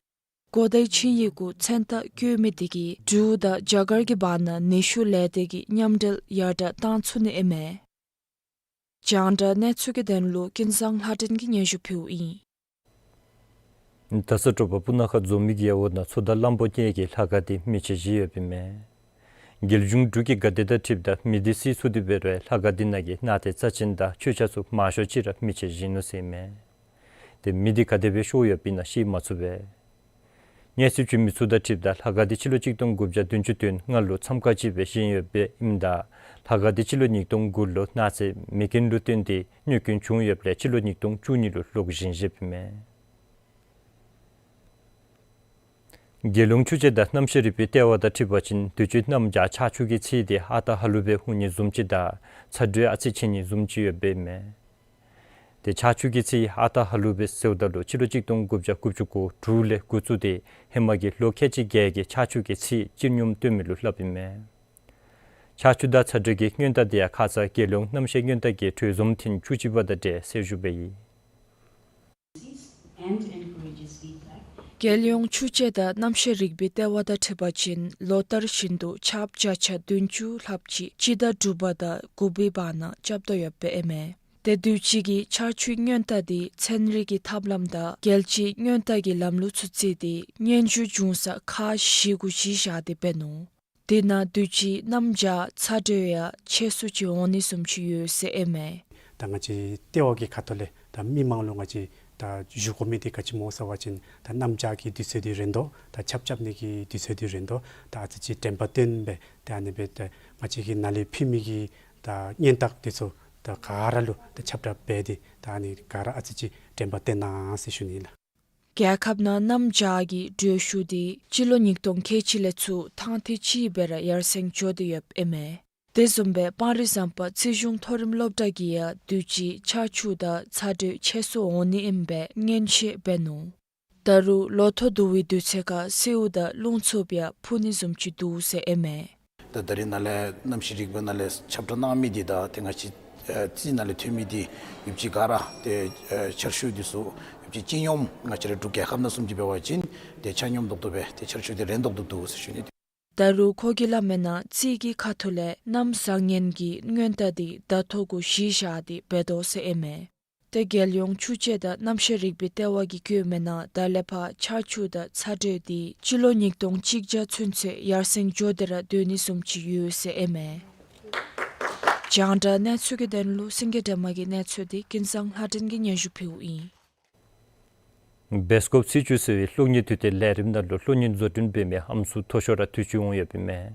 གོ་བརྡའི་ཆིངས་ཡིག་གུ་མཚན་རྟགས་བཀོད་མི་དེ་གིས་འབྲུག་དང་རྒྱ་གར་གྱི་བར་ན་ནུས་ཤུགས་ལས་སྡེ་གི་མཉམ་འབྲེལ་ཡར་དྲག་བཏང་ཚུགས་ནི་ཨིན་མས། རྒྱང་བསྒྲགས་གནས་ཚུལ་གྱི་དོན་ལུ་ཀུན་བཟང་ལྷ་སྒྲོན་གྱིས་སྙན་ཞུ་ཕུལཝ་ཨིན། ད་ས་དྲོ་པ་སྤུ་ན་ཁ་འཛོམས་མི་གི་ཡ་འོག་ནང་མཚོ་དང་གླང་པོ་གཉིས་ཀྱི་ལྷ་ཁང་དེ་མེ་མཆོད་བཞེས་ཡོདཔ་ཨིན་མས། རྒྱལ་གཞུང་འབྲུག་གི་བཀའ་དེ་དང་འཁྲིལཝ་ད་མེ་དེ་བསད་ཚུགས་ཏེ་འབད་རུང་ལྷ་ཁང་དེ་ནང་གི་གནས་བརྟན་རྩ་ཅན་དང་མཆོད་ཆས་ཚུ་མང་ཤོས་ཅིག་ར་མེ་མཆོད་བཞེས་ནུག་ཟེར་ཨིན་མས། ཏེ་མེ་དེ་ག་དེ་སྦེ་ཤོར་ཡོདཔ་ཨིན་ན་ཤེས་མ་ཚུགས་པས། གནས་ཚུལ་བྱུང་མི་ཚུ་དང་འཁྲིལཝ་ད་ལྷ་ཁང་དེ་སྤྱི་ལོ་གཅིག་སྟོང་དགུ་བརྒྱ་བདུན་ཅུ་དོན་ལྔ་ལུ་མཚམས་ཁང་ཅིག་སྦེ་བཞེངས་ཡོདཔ་ཨིནམ་ད་ལྷ་ཁང་དེ་སྤྱི་ལོ་ཉིས་སྟོང་དགུ་ལུ་གནས་ཚད་མེ་རྐྱེན་ལུ་བརྟེན་ཏེ་གནོད་སྐྱོན་བྱུང་ཡོདཔ་ལས་སྤྱི་ལོ་ཉིས་སྟོང་བཅུ་གཉིས་ལུ་ལོག་བཞེངས་བཞེསཔ་ཨིན་མས། རྒྱལ་ཡོངས་ཆུ་དཔྱད་དང་གནམ་གཤིས་རིག་པའི་ལྟེ་བ་དང་འཁྲིལ་བ་ཅིན་དུས་ཅི་གནམ་བྱཱར་ཆར་ཆུ་གི་ཚད་དེ་ཨ་རྟག་ཧ་ལུགས་སྦེ་འོང་ནི་བཟུམ་ཅིག་དང་ཚ་དྲོད་ཨ་ཙི་ཆེ་ནི་བཟུམ་ཅིག་ཡོདཔ་ཨིན་མས། ཏེ་ཆར་ཆུ་གི་ཚད་ཨ་རྟག་ཧ་ལུགས་སྦེ་ཟེརཝ་ད་ལུ་སྤྱི་ལོ་གཅིག་སྟོང་དགུ་བརྒྱ་དགུ་བཅུ་གོ་དྲུག་ལས་འགོ་བཙུགས་ཏེ་ཧེ་མ་གི་ལོ་ཁལ་གཅིག་བརྒྱད་ཀྱི་ཆར་ཆུ་གི་ཚད་སྤྱིར་སྙོམས་སྟོན་མི་ལུ་སླབ་ཨིན་མས། ཆར་ཆུ་དང་ཚ་དྲོད་ཀྱི་སྔོན་བརྡ་དེ་ཡང་ཁ་ཙ་རྒྱལ་ཡོངས་གནམ་གཤིས་སྔོན་བརྡ་གི་གྲོས་འཛོམས་ཐེངས་བཅུ་གཅིག་པ་དང་འབྲེལ་གསལ་ཞུ་འབད་ཡི། རྒྱལ་ཡོངས་ཆུ་དཔྱད་དང་གནམ་གཤིས་རིག་པའི་ལྟེ་བ་དང་འཁྲིལ་བ་ཅིན་ལོ་ལྟར་བཞིན་དུ་ཆརཔ་བརྒྱ་ཆ་བདུན་ཅུ་ལྷགཔ་ཅིག་སྤྱི་ཟླ་དྲུག་པ་དང་དགུ་པའི་བར་ན་རྐྱབ་དོ་ཡོདཔ་ཨིན་མས། ཏེ་དུས་ཅི་གི་ཆར་ཆུའི་སྔོན་བརྡ་དེ་ཚན་རིག་གི་ཐབས་ལམ་དང་རྒྱལ་སྤྱིའི་སྔོན་བརྡ་གི་ལམ་ལུགས་ཚུ་བརྩིས་ཏེ་སྙན་ཞུ་འབྱུང་ས་ཁག་བཞི་གུ་གཞི་བཞག་སྟེ་འབད་ནུག། དེ་ནང་དུས་ཅི་གནམ་བྱཱར་ཚ་དྲོད་ཡང་ཆེ་སུ་ཅིག་འོང་ནི་བཟུམ་ཅིག་ཡོད་ཟེར་ཨིན་མས། ད་ང་བཅས་ལྟེ་བ་གི་ཁ་ཐུག་ལས་ད་མི་མང་ལུ་ང་བཅས་ ད་ཞུ་དགོ་མི་འདི་ག་ཅི་སྨོ་ཟེར་བ་ཅིན་ད་གནམ་བྱཱར་གྱི་དུས་ཚོད་འདི་རན་དོ། ད་ཆརཔ་རྐྱབ་ནི་གི་དུས་ཚོད་འདི་རན་དོ། ད་ཨ་ཙི་ཅིག་དྲན་པ་བཏོན་སྦེ་ད་ཨ་ནི་སྦེ་ད་ང་བཅས་ཀྱི་ནཱ་ལས་ཕུལ་མི་གི་ད་སྙན་དར་འདི་ཚུ་ད་ག་ར་ལུ་ད་ཁྱབ་བསྒྲགས་འབད་དེ་ད་ཨ་ནི་ག་ར་ཨ་ཙི་ཅིག་དྲན་པ་བཏོན་གནང་ཟེར་ཞུ་ནི་ལགས། རྒྱལ་ཁབ་ནང་གནམ་བྱཱར་གྱི་དྲོད་ཤུགས་འདི་སྤྱི་ལོ་ཉིས་སྟོང་ཁལ་གཅིག་ལས་ཚུར་ཐེངས་ཐེངས་ཅིག་སྦེ་ར་ཡར་སེང་འགྱོ་སྟེ་ཡོདཔ་ཨིན་མས། དེ་བཟུམ་སྦེ་སྤང་རི་ཟམ་པ་རྩིས་གཞུང་མཐོ་རིམ་སློབ་གྲྭ་གིས་ཡང་དུས་ཅི་ཆར་ཆུ་དང་ཚ་དྲོད་ཆེ་སུ་འོང་ནི་ཨིནམ་སྦེ་མངོན་བཤད་འབད་ནུག། ད་རུང་ལོ་ཐོག་བསྡུ་བའི་དུས་ཚོད་ཁར་སེརཝ་དང་རླུང་འཚུབ་ཡང་ཕུ་ནི་བཟུམ་ཅིག་འདུག་ཟེར་ཨིན་མས། ད་ད་རིས་ནཱ་ལས་གནམ་གཤིས་རིག་པའི་ནང་ལས་ཁྱབ་བསྒྲགས་གནང་མི་འདི་དང་ཏེ་ང་བཅས་ཨེ་རྩིས་ནང་ལས་ཐོན་མི་འདི་ཡོདཔ་ཅིག་ག་ར་ཏེ་ཨེ་ཆར་ཆུ་འདི་ཚུ་ཡོདཔ་ཅིག་སྤྱི་སྙོམས་ང་བཅས་ར་འབྲུག་རྒྱལ་ཁབ་ནང་བཟུམ་ཅིག་འབད་བ་ཅིན་ཏེ་ཆ་སྙོམས་ཏོག་ཏོ་སྦེ་ཏེ་ཆར་ཆུ་འདི་རན་ཏོག་ཏོ་འདུག་ཟེར་ཞུ་ནི། ད་རུང་ཁོ་གིས་སླབ་མིའི་ནང་རྩིས་ཀྱི་ཁ་ཐུག་ལས་གནམ་བཟང་ངན་གྱི་སྔོན་བརྡ་འདི་ཟླ་ཐོ་གུ་གཞི་བཞག་སྟེ་འབད་དོ་ཟེར་ཨིན་མས། ཏེ་རྒྱལ་ཡོངས་ཆུ་དཔྱད་དང་གནམ་གཤིས་རིག་པའི་ལྟེ་བ་གིས་བཀོད་མིའི་ནང་ད་ལས་ཕར་ཆར་ཆུ་དང་ཚ་དྲོད་འདི་སྤྱི་ལོ་ཉིས་སྟོང་གཅིག་བརྒྱ་ཚུན་ཚོད་ཡར་སེང་འགྱོ་སྟེ་ར་སྡོད་ནི་བཟུམ་ཅིག་ཡོད་ཟེར་ཨིན་མས། རྒྱང་བསྒྲགས་གནས་ཚུལ་གྱི་དོན་ལུ་སེང་གེ་སྒྲོལ་མ་གི་གནས་ཚུལ་འདི་ཀུན་བཟང་ལྷ་སྒྲོན་གྱིས་སྙན་ཞུ་ཕུལཝ་ཨིན། སྦེལ་ཀོབ་ཚེས་བཅུ་ཟེར་བའི་གློག་བརྙན་དུས་སྟོན་ལས་རིམ་ནང་ལུ་གློག་བརྙན་བཟོ་སྐྲུན་འབད་མི་ཨམ་སྲུ་མཐོ་ཤོས་ར་དུས་ཅི་འོང་ཡོདཔ་ཨིན་མས།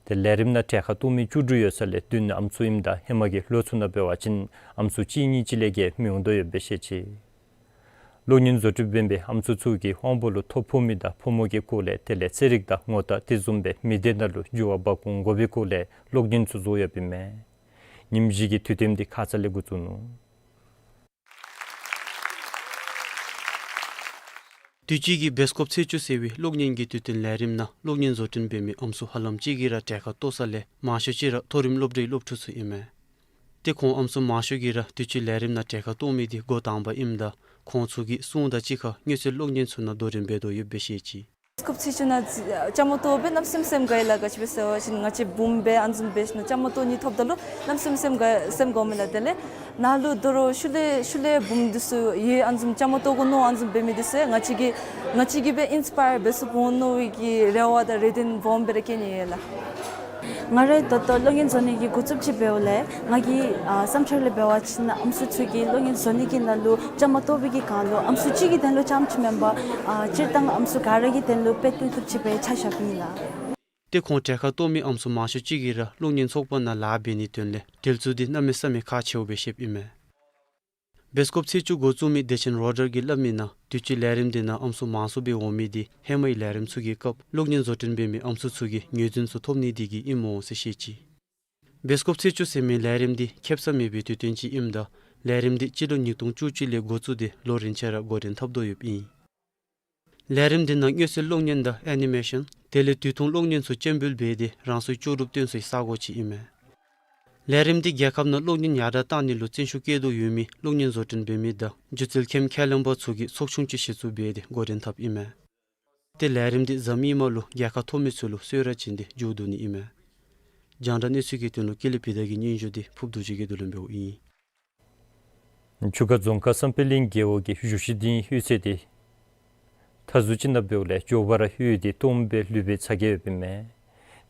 ཏེ་ལས་རིམ་ནང་གྲལ་ཁར་གཏོགས་མི་བཅུ་དྲུག་ཡོད་ས་ལས་བདུན་ཨམ་སྲུ་ཨིནམ་ད་ཧེ་མ་གི་ལོ་ཚུ་ནང་འབད་བ་ཅིན་ཨམ་སྲུ་གཅིག་གཉིས་ཅིག་ལས་བརྒལ་མི་འོང་དོ་ཡོདཔ་སྦེ་བཤད་ཅི། གློག་བརྙན་བཟོ་སྐྲུན་འབད་མི་ཨམ་སྲུ་ཚུ་གིས་དབང་པོ་ལུ་ཐོ་ཕོག་མི་དང་ཕོ་མོ་གི་སྐོར་ལས་དེ་ལས་རྩེད་རིགས་དང་ངོ་རྟགས་དེ་བཟུམ་སྦེ་མི་སྡེ་ནང་ལུ་འགྱུར་བ་འབག་འོང་དགོ་པའི་སྐོར་ལས་གློག་བརྙན་ཚུ་བཟོ་ཡོདཔ་ཨིན་མས། ཉིནམ་བཞི་གི་དུས་སྟོན་འདི་ཁ་ཙ་ལས་འགོ་བཙུགས་ནུག། དུས་ཅི་གི་སྦེལ་ཀོབ་ཚེས་བཅུ་ཟེར་བའི་གློག་བརྙན་གྱི་དུས་སྟོན་ལས་རིམ་ནང་གློག་བརྙན་བཟོ་སྐྲུན་འབད་མི་ཨམ་སྲུ་ཧ་ལམ་ཅིག་གིས་ར་གྲལ་ཁར་གཏོགས་ས་ལས་མང་ཤོས་ཅིག་ར་མཐོ་རིམ་སློབ་གྲྭའི་སློབ་ཕྲུག་ཚུ་ཨིན་མས། ཏེ་ཁོང་ཨམ་སྲུ་མང་ཤོས་ཀྱིས་ར་དུས་ཅི་ལས་རིམ་ནང་གྲལ་ཁར་གཏོགས་མི་འདི་འགོ་དང་པ་ཨིནམ་ད་ཁོང་ཚུ་གིས་སྲུང་དང་གཅིག་ཁར་མངོན་གསལ་གློག་བརྙན་ཚུ་ནང་རྡོ་རིང་འབད་དོ་ཡོདཔ་སྦེ་བཤད་ཅི། སྦེལ་ཀོབ་ཚེས་བཅུ་ནང་བཅའ་མར་གཏོགས་སྦེ་གནམ་མེད་ས་མེད་དགའ་ཡི་ལགས། ག་ཅི་སྦེ་ཟེར་བ་ཅིན་ང་བཅས་འབུམ་སྦེ་ཨ་ནི་བཟུམ་འབད་ཞིནམ་ལས་བཅའ་མར་གཏོགས་ནི་ཐོབ་ད་ལུ་གནམ་མེད་ས་མེད་དགའ་སེམས་དགའཝ་མས་ལགས། དེ་ལས་ནཱ་ལུ་དོ་རུང་ཤུལ་ལས་ཤུལ་ལས་འབུམ་འདི་ཚུ་ཡང་ཨ་ནི་བཟུམ་བཅའ་མར་གཏོགས་དགོ་མནོ་ཨ་ནི་བཟུམ་འབད་མི་འདི་ཚུ་ང་བཅས་ཀྱིས་ང་བཅས་ཀྱིས་སྦེ་ཨིན་སི་པ་ཡར་འབད་ཚུགས་འོང་མནོ་བའི་གི་རེ་བ་དང་རེ་འདུན་སྦོམ་སྦེ་ར་བསྐྱེད་ནི་ཡོད་ལགས། ང་ར་ད་ལྟོ་གློག་བརྙན་བཟོ་ནི་གི་འགོ་བཙུགསཔ་ཅིག་འབདཝ་ལས་ང་གི་ཨ་བསམ་འཆར་ལས་འབད་བ་ཅིན་ཨམ་སྲུ་ཚུ་གིས་གློག་བརྙན་བཟོ་ནི་གི་ནང་ལུ་བཅའ་མར་གཏོགས་པའི་གི་སྒང་ལུ་ཨམ་སྲུ་གཅིག་གི་དོན་ལུ་རྐྱངམ་ཅིག་མེན་པར་ཨ་སྤྱིར་བཏང་ཨམ་སྲུ་ག་ར་གི་དོན་ལུ་དཔེ་སྟོན་ཐུབ་ཅིག་སྦེ་ཆ་བཞགཔ་ཨིན་ལགས། ཏེ་ཁོང་གྲལ་ཁར་གཏོགས་མི་ཨམ་སྲུ་མང་ཤོས་ཅིག་གིས་ར་གློག་བརྙན་ཚོགས་པ་ནང་ལཱ་འབད་ནིའི་དོན་ལས་འགྲུལ་འཛུལ་འདི་གནམ་མེད་ས་མེད་ཁག་ཆེཝ་སྦེ་བཤདཔ་ཨིན་མས། སྦེལ་ཀོབ་ཚེས་བཅུ་འགོ་བཙུགས་མི་བདེ་ཆེན་རོ་ཌར་གྱིས་སླབ་མིའི་ནང་དུས་ཅི་ལས་རིམ་འདི་ནང་ཨམ་སྲུ་མང་སུ་སྦེ་འོང་མི་འདི་ཧེ་མའི་ལས་རིམ་ཚུ་གི་སྐབས་གློག་བརྙན་བཟོ་སྐྲུན་འབད་མི་ཨམ་སྲུ་ཚུ་གིས་ངོས་འཛིན་ཚུ་ཐོབ་ནི་དེ་གིས་ཨིནམ་འོང་ཟེར་བཤད་ཅི། སྦེལ་ཀོབ་ཚེས་བཅུ་ཟེར་མི་ལས་རིམ་འདི་ཁེབ་ས་མེད་པའི་དུས་སྟོན་ཅིག་ཨིནམ་ད་ལས་རིམ་འདི་སྤྱི་ལོ་ཉིས་སྟོང་བཅུ་གཅིག་ལས་འགོ་བཙུགས་ཏེ་ལོ་རིམ་བཞིན་ར་འགོ་འདྲེན་འཐབ་དོ་ཡོདཔ་ཨིན། ལས་རིམ་འདི་ནང་མངོན་གསལ་གློག་བརྙན་དང་ཨེ་ནི་མེ་ཤཱན་དེ་ལས་དུས་ཐུང་གློག་བརྙན་ཚུ་སྤྱན་འབུལ་འབད་དེ་རང་སོའི་ལྕོགས་གྲུབ་སྟོན་སའི་ས་གོ་ཅིག་ཨིན་མས། ལས་རིམ་འདི་རྒྱལ་ཁབ་ནང་གློག་བརྙན་ཡར་དྲག་གཏང་ནི་ལུ་བརྩོན་ཤུགས་བསྐྱེད་དོ་ཡོད་མི་གློག་བརྙན་བཟོ་སྐྲུན་འབད་མི་དང་སྒྱུ་རྩལ་མཁྱེན་མཁས་ལེན་པ་ཚུ་གི་ཚོགས་ཆུང་ཅིག་གཞི་བཙུགས་འབད་དེ་འགོ་འདྲེན་འཐབ་ཨིན་མས། ཏེ་ལས་རིམ་འདི་གཟའ་མིག་དམར་ལུ་རྒྱལ་ཁ་ཐོབ་མི་ཚུ་ལུ་གསོལ་རས་བྱིན་ཏེ་མཇུག་བསྡུ་ནི་ཨིན་མས། རྒྱང་བསྒྲགས་གནས་ཚུལ་གྱི་དོན་ལུ་ཀུན་ལེགས་བི་དྷ་གི་སྙན་ཞུ་འདི་ཕུརཔ་རྡོ་རྗེ་གིས་བསྡུ་ལེན་འབདཝ་ཨིན། ཆུ་ཁ་རྫོང་ཁག་བསམ་འཕེལ་གླིང་རྒེད་འོག་གི་བཞུགས་ཤིང་སྡིངས་གཡུས་ཚན་འདི་མཐའ་ཟུར་ཅིག་ནང་འབདཝ་ལས་མགྱོགས་པ་ར་གཡུས་འདི་སྟོངམ་སྦེ་ལུས་པའི་ཚ་གྱང་ཡོདཔ་ཨིན་མས།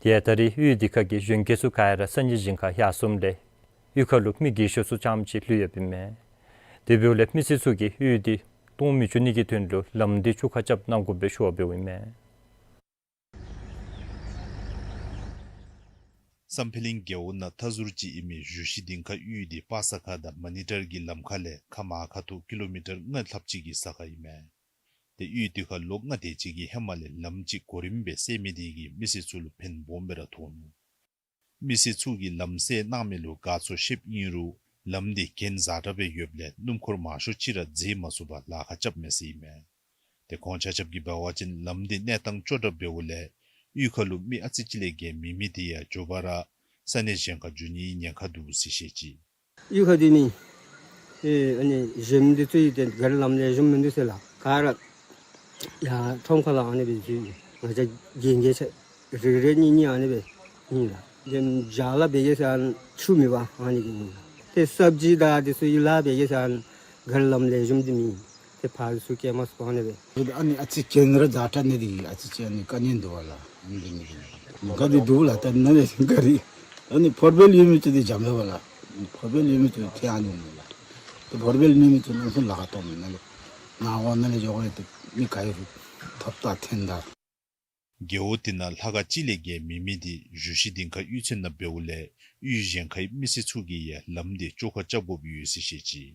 དེ་ཡང་ད་རེས་གཡུས་འདི་ཁ་གི་གཞོན་སྐྱེས་ཚུ་ག་ར་ས་གནས་གཞན་ཁར་ཡར་སོངམ་ལས་གཡུས་ཁ་ལུ་མི་རྒས་ཤོས་ཚུ་རྐྱངམ་ཅིག་ལུས་ཡོདཔ་ཨིན་མས། དེ་འབདཝ་ལས་མི་སེར་ཚུ་གིས་གཡུས་འདི་སྟོང་མི་བཅུག་ནི་གི་དོན་ལུ་ལམ་འདི་ཆུ་ཁར་རྐྱབ་གནང་དགོཔ་སྦེ་ཞུ་བ་འབདཝ་ཨིན་མས། བསམ་འཕེལ་གླིང་རྒེད་འོག་ནང་མཐའ་ཟུར་ཅིག་ཨིན་མི་བཞུགས་ཤིང་སྡིངས་ཁ་གཡུས་འདི་པ་ས་ཁ་དང་མ་ནི་ཊར་གྱི་ལམ་ཁ་ལས་ཁ་མར་ཁ་ཐུག་ཀི་ལོ་མི་ཊར་ལྔ་ལྷགཔ་ཅིག་གི་ས་ཁར་ཨིན་མས། ཏེ་གཡུས་འདི་ཁར་ལོ་ལྔ་དེ་ཅིག་གི་ཧེ་མ་ལས་ལམ་ཅིག་གོ་རིམ་སྦེ་བསལ་མི་དེ་གིས་མི་སེར་ཚུ་ལུ་ཕན་སྦོམ་སྦེ་ར་ཐོགས་ནུག། མི་སེར་ཚུ་གིས་ལམ་བསལ་གནང་མི་ལུ་དགའ་ཚོར་བཤདཔ་ཨིན་རུང་ལམ་འདི་གྱེན་འཛེགས་དྲགས་སྦེ་ཡོདཔ་ལས་སྣུམ་འཁོར་མང་ཤོས་ཅིག་ར་འཛེགས་མ་ཚུགས་པར་ལཱ་ཁག་རྐྱབ་མས་ཟེར་ཨིན་མས། ཏེ་ཁོང་ཆ་ཁྱབ་ཀྱིས་འབད་བ་ཅིན་ལམ་འདི་གནས་སྟངས་སྐྱོ་དྲགས་འབདཝ་ལས་གཡུས་ཁ་ལུ་མི་ཨ་ཙི་ཅིག་ལས་བརྒལ་མེད་མི་དེ་ཡང་མགྱོགས་པ་ར་ས་གནས་གཞན་ཁར་འགྱོ་ནིའི་ཉེན་ཁ་འདུག་ཟེར་བཤད་ཅི། གཡུས་ཁ་འདི་ནི་ཨེ་ཨ་ནི་གཞན་མི་འདི་ཚུ་ཡང་ཏེ་ག་ར་ལམ་ལེགས་ཤོམ་མིན་འདུག་ཟེར་ལགས། ག་ར་ཡར་ཁྲོམ་ཁ་ལུ་ཨ་ནི་སྦེ་འཛུལ། ང་བཅས་རྒན་རྒས་ཚུ་རེ་རེ་གཉིས་གཉིས་ཨ་ནི་སྦེ་ཨིན་ལགས། ཏེ་བྱཱར་ལཱ་འབད་གེ་ཟེར་ཆུ་མེད་པར་ཨ་ནི་སྦེ་ཨིན་ལགས། ཏེ་སབ་ཇི་དང་འདི་ཚུ་གི་ལཱ་འབད་གེ་ཟེར་ག་ར་ལམ་ལེགས་ཤོམ་འདི་མེད། ཏེ་ཕར་ཚུར་སྐྱེལ་མ་ཚུགས་པར་ཨ་ནི་སྦེ། ཨ་ནི་ཨ་ཙི་གྱེན་ར་འཛེགས་དྲགས་ནི་འདི་ཨ་ཙི་ཅིག་ཨ་ནི་དཀའ་ངལ་འདུག་པ་ལགས། ཨ་ནི་འདི་ནི་འདི་ནི་ག་འདི་འདུག་ལགས། ད་ནཱ་ལས་ག་ར་ཨ་ནི་ཕོར་བེལ་ཡོད་མི་ཚུ་འདི་འཇམ་ཡོད་པ་ལགས། ཕོར་བེལ་ཡོད་མི་ཚུ་ཏེ་ཨ་ནི་ཨིན་ལགས། ཏེ་ཕོར་བེལ་མེད་མི་ཚུ་ནང་སུ་ལཱ་ཁག་གཏོགས་མེན་ན་ལགས། ནང་འོག་ནང་ལས་འགྱོ་དགོ་ལས་ཏེ་མི་ག་ཡོད་ཐོབ་ཐང་འཐོན་ད། རྒེད་འོག་དེ་ནང་ལྷ་ཁང་གཅིག་ལས་བརྒལ་མེད་མི་དེ་བཞུགས་ཤིང་གདན་ཁ་གཡུས་ཚན་ནང་འབདཝ་ལས་གཡུས་གཞན་ཁའི་མི་སེར་ཚུ་གིས་ཡང་ལམ་དེ་བཅོ་ཁ་རྐྱབ་དགོཔ་ཡོད་ཟེར་བཤད་ཅི།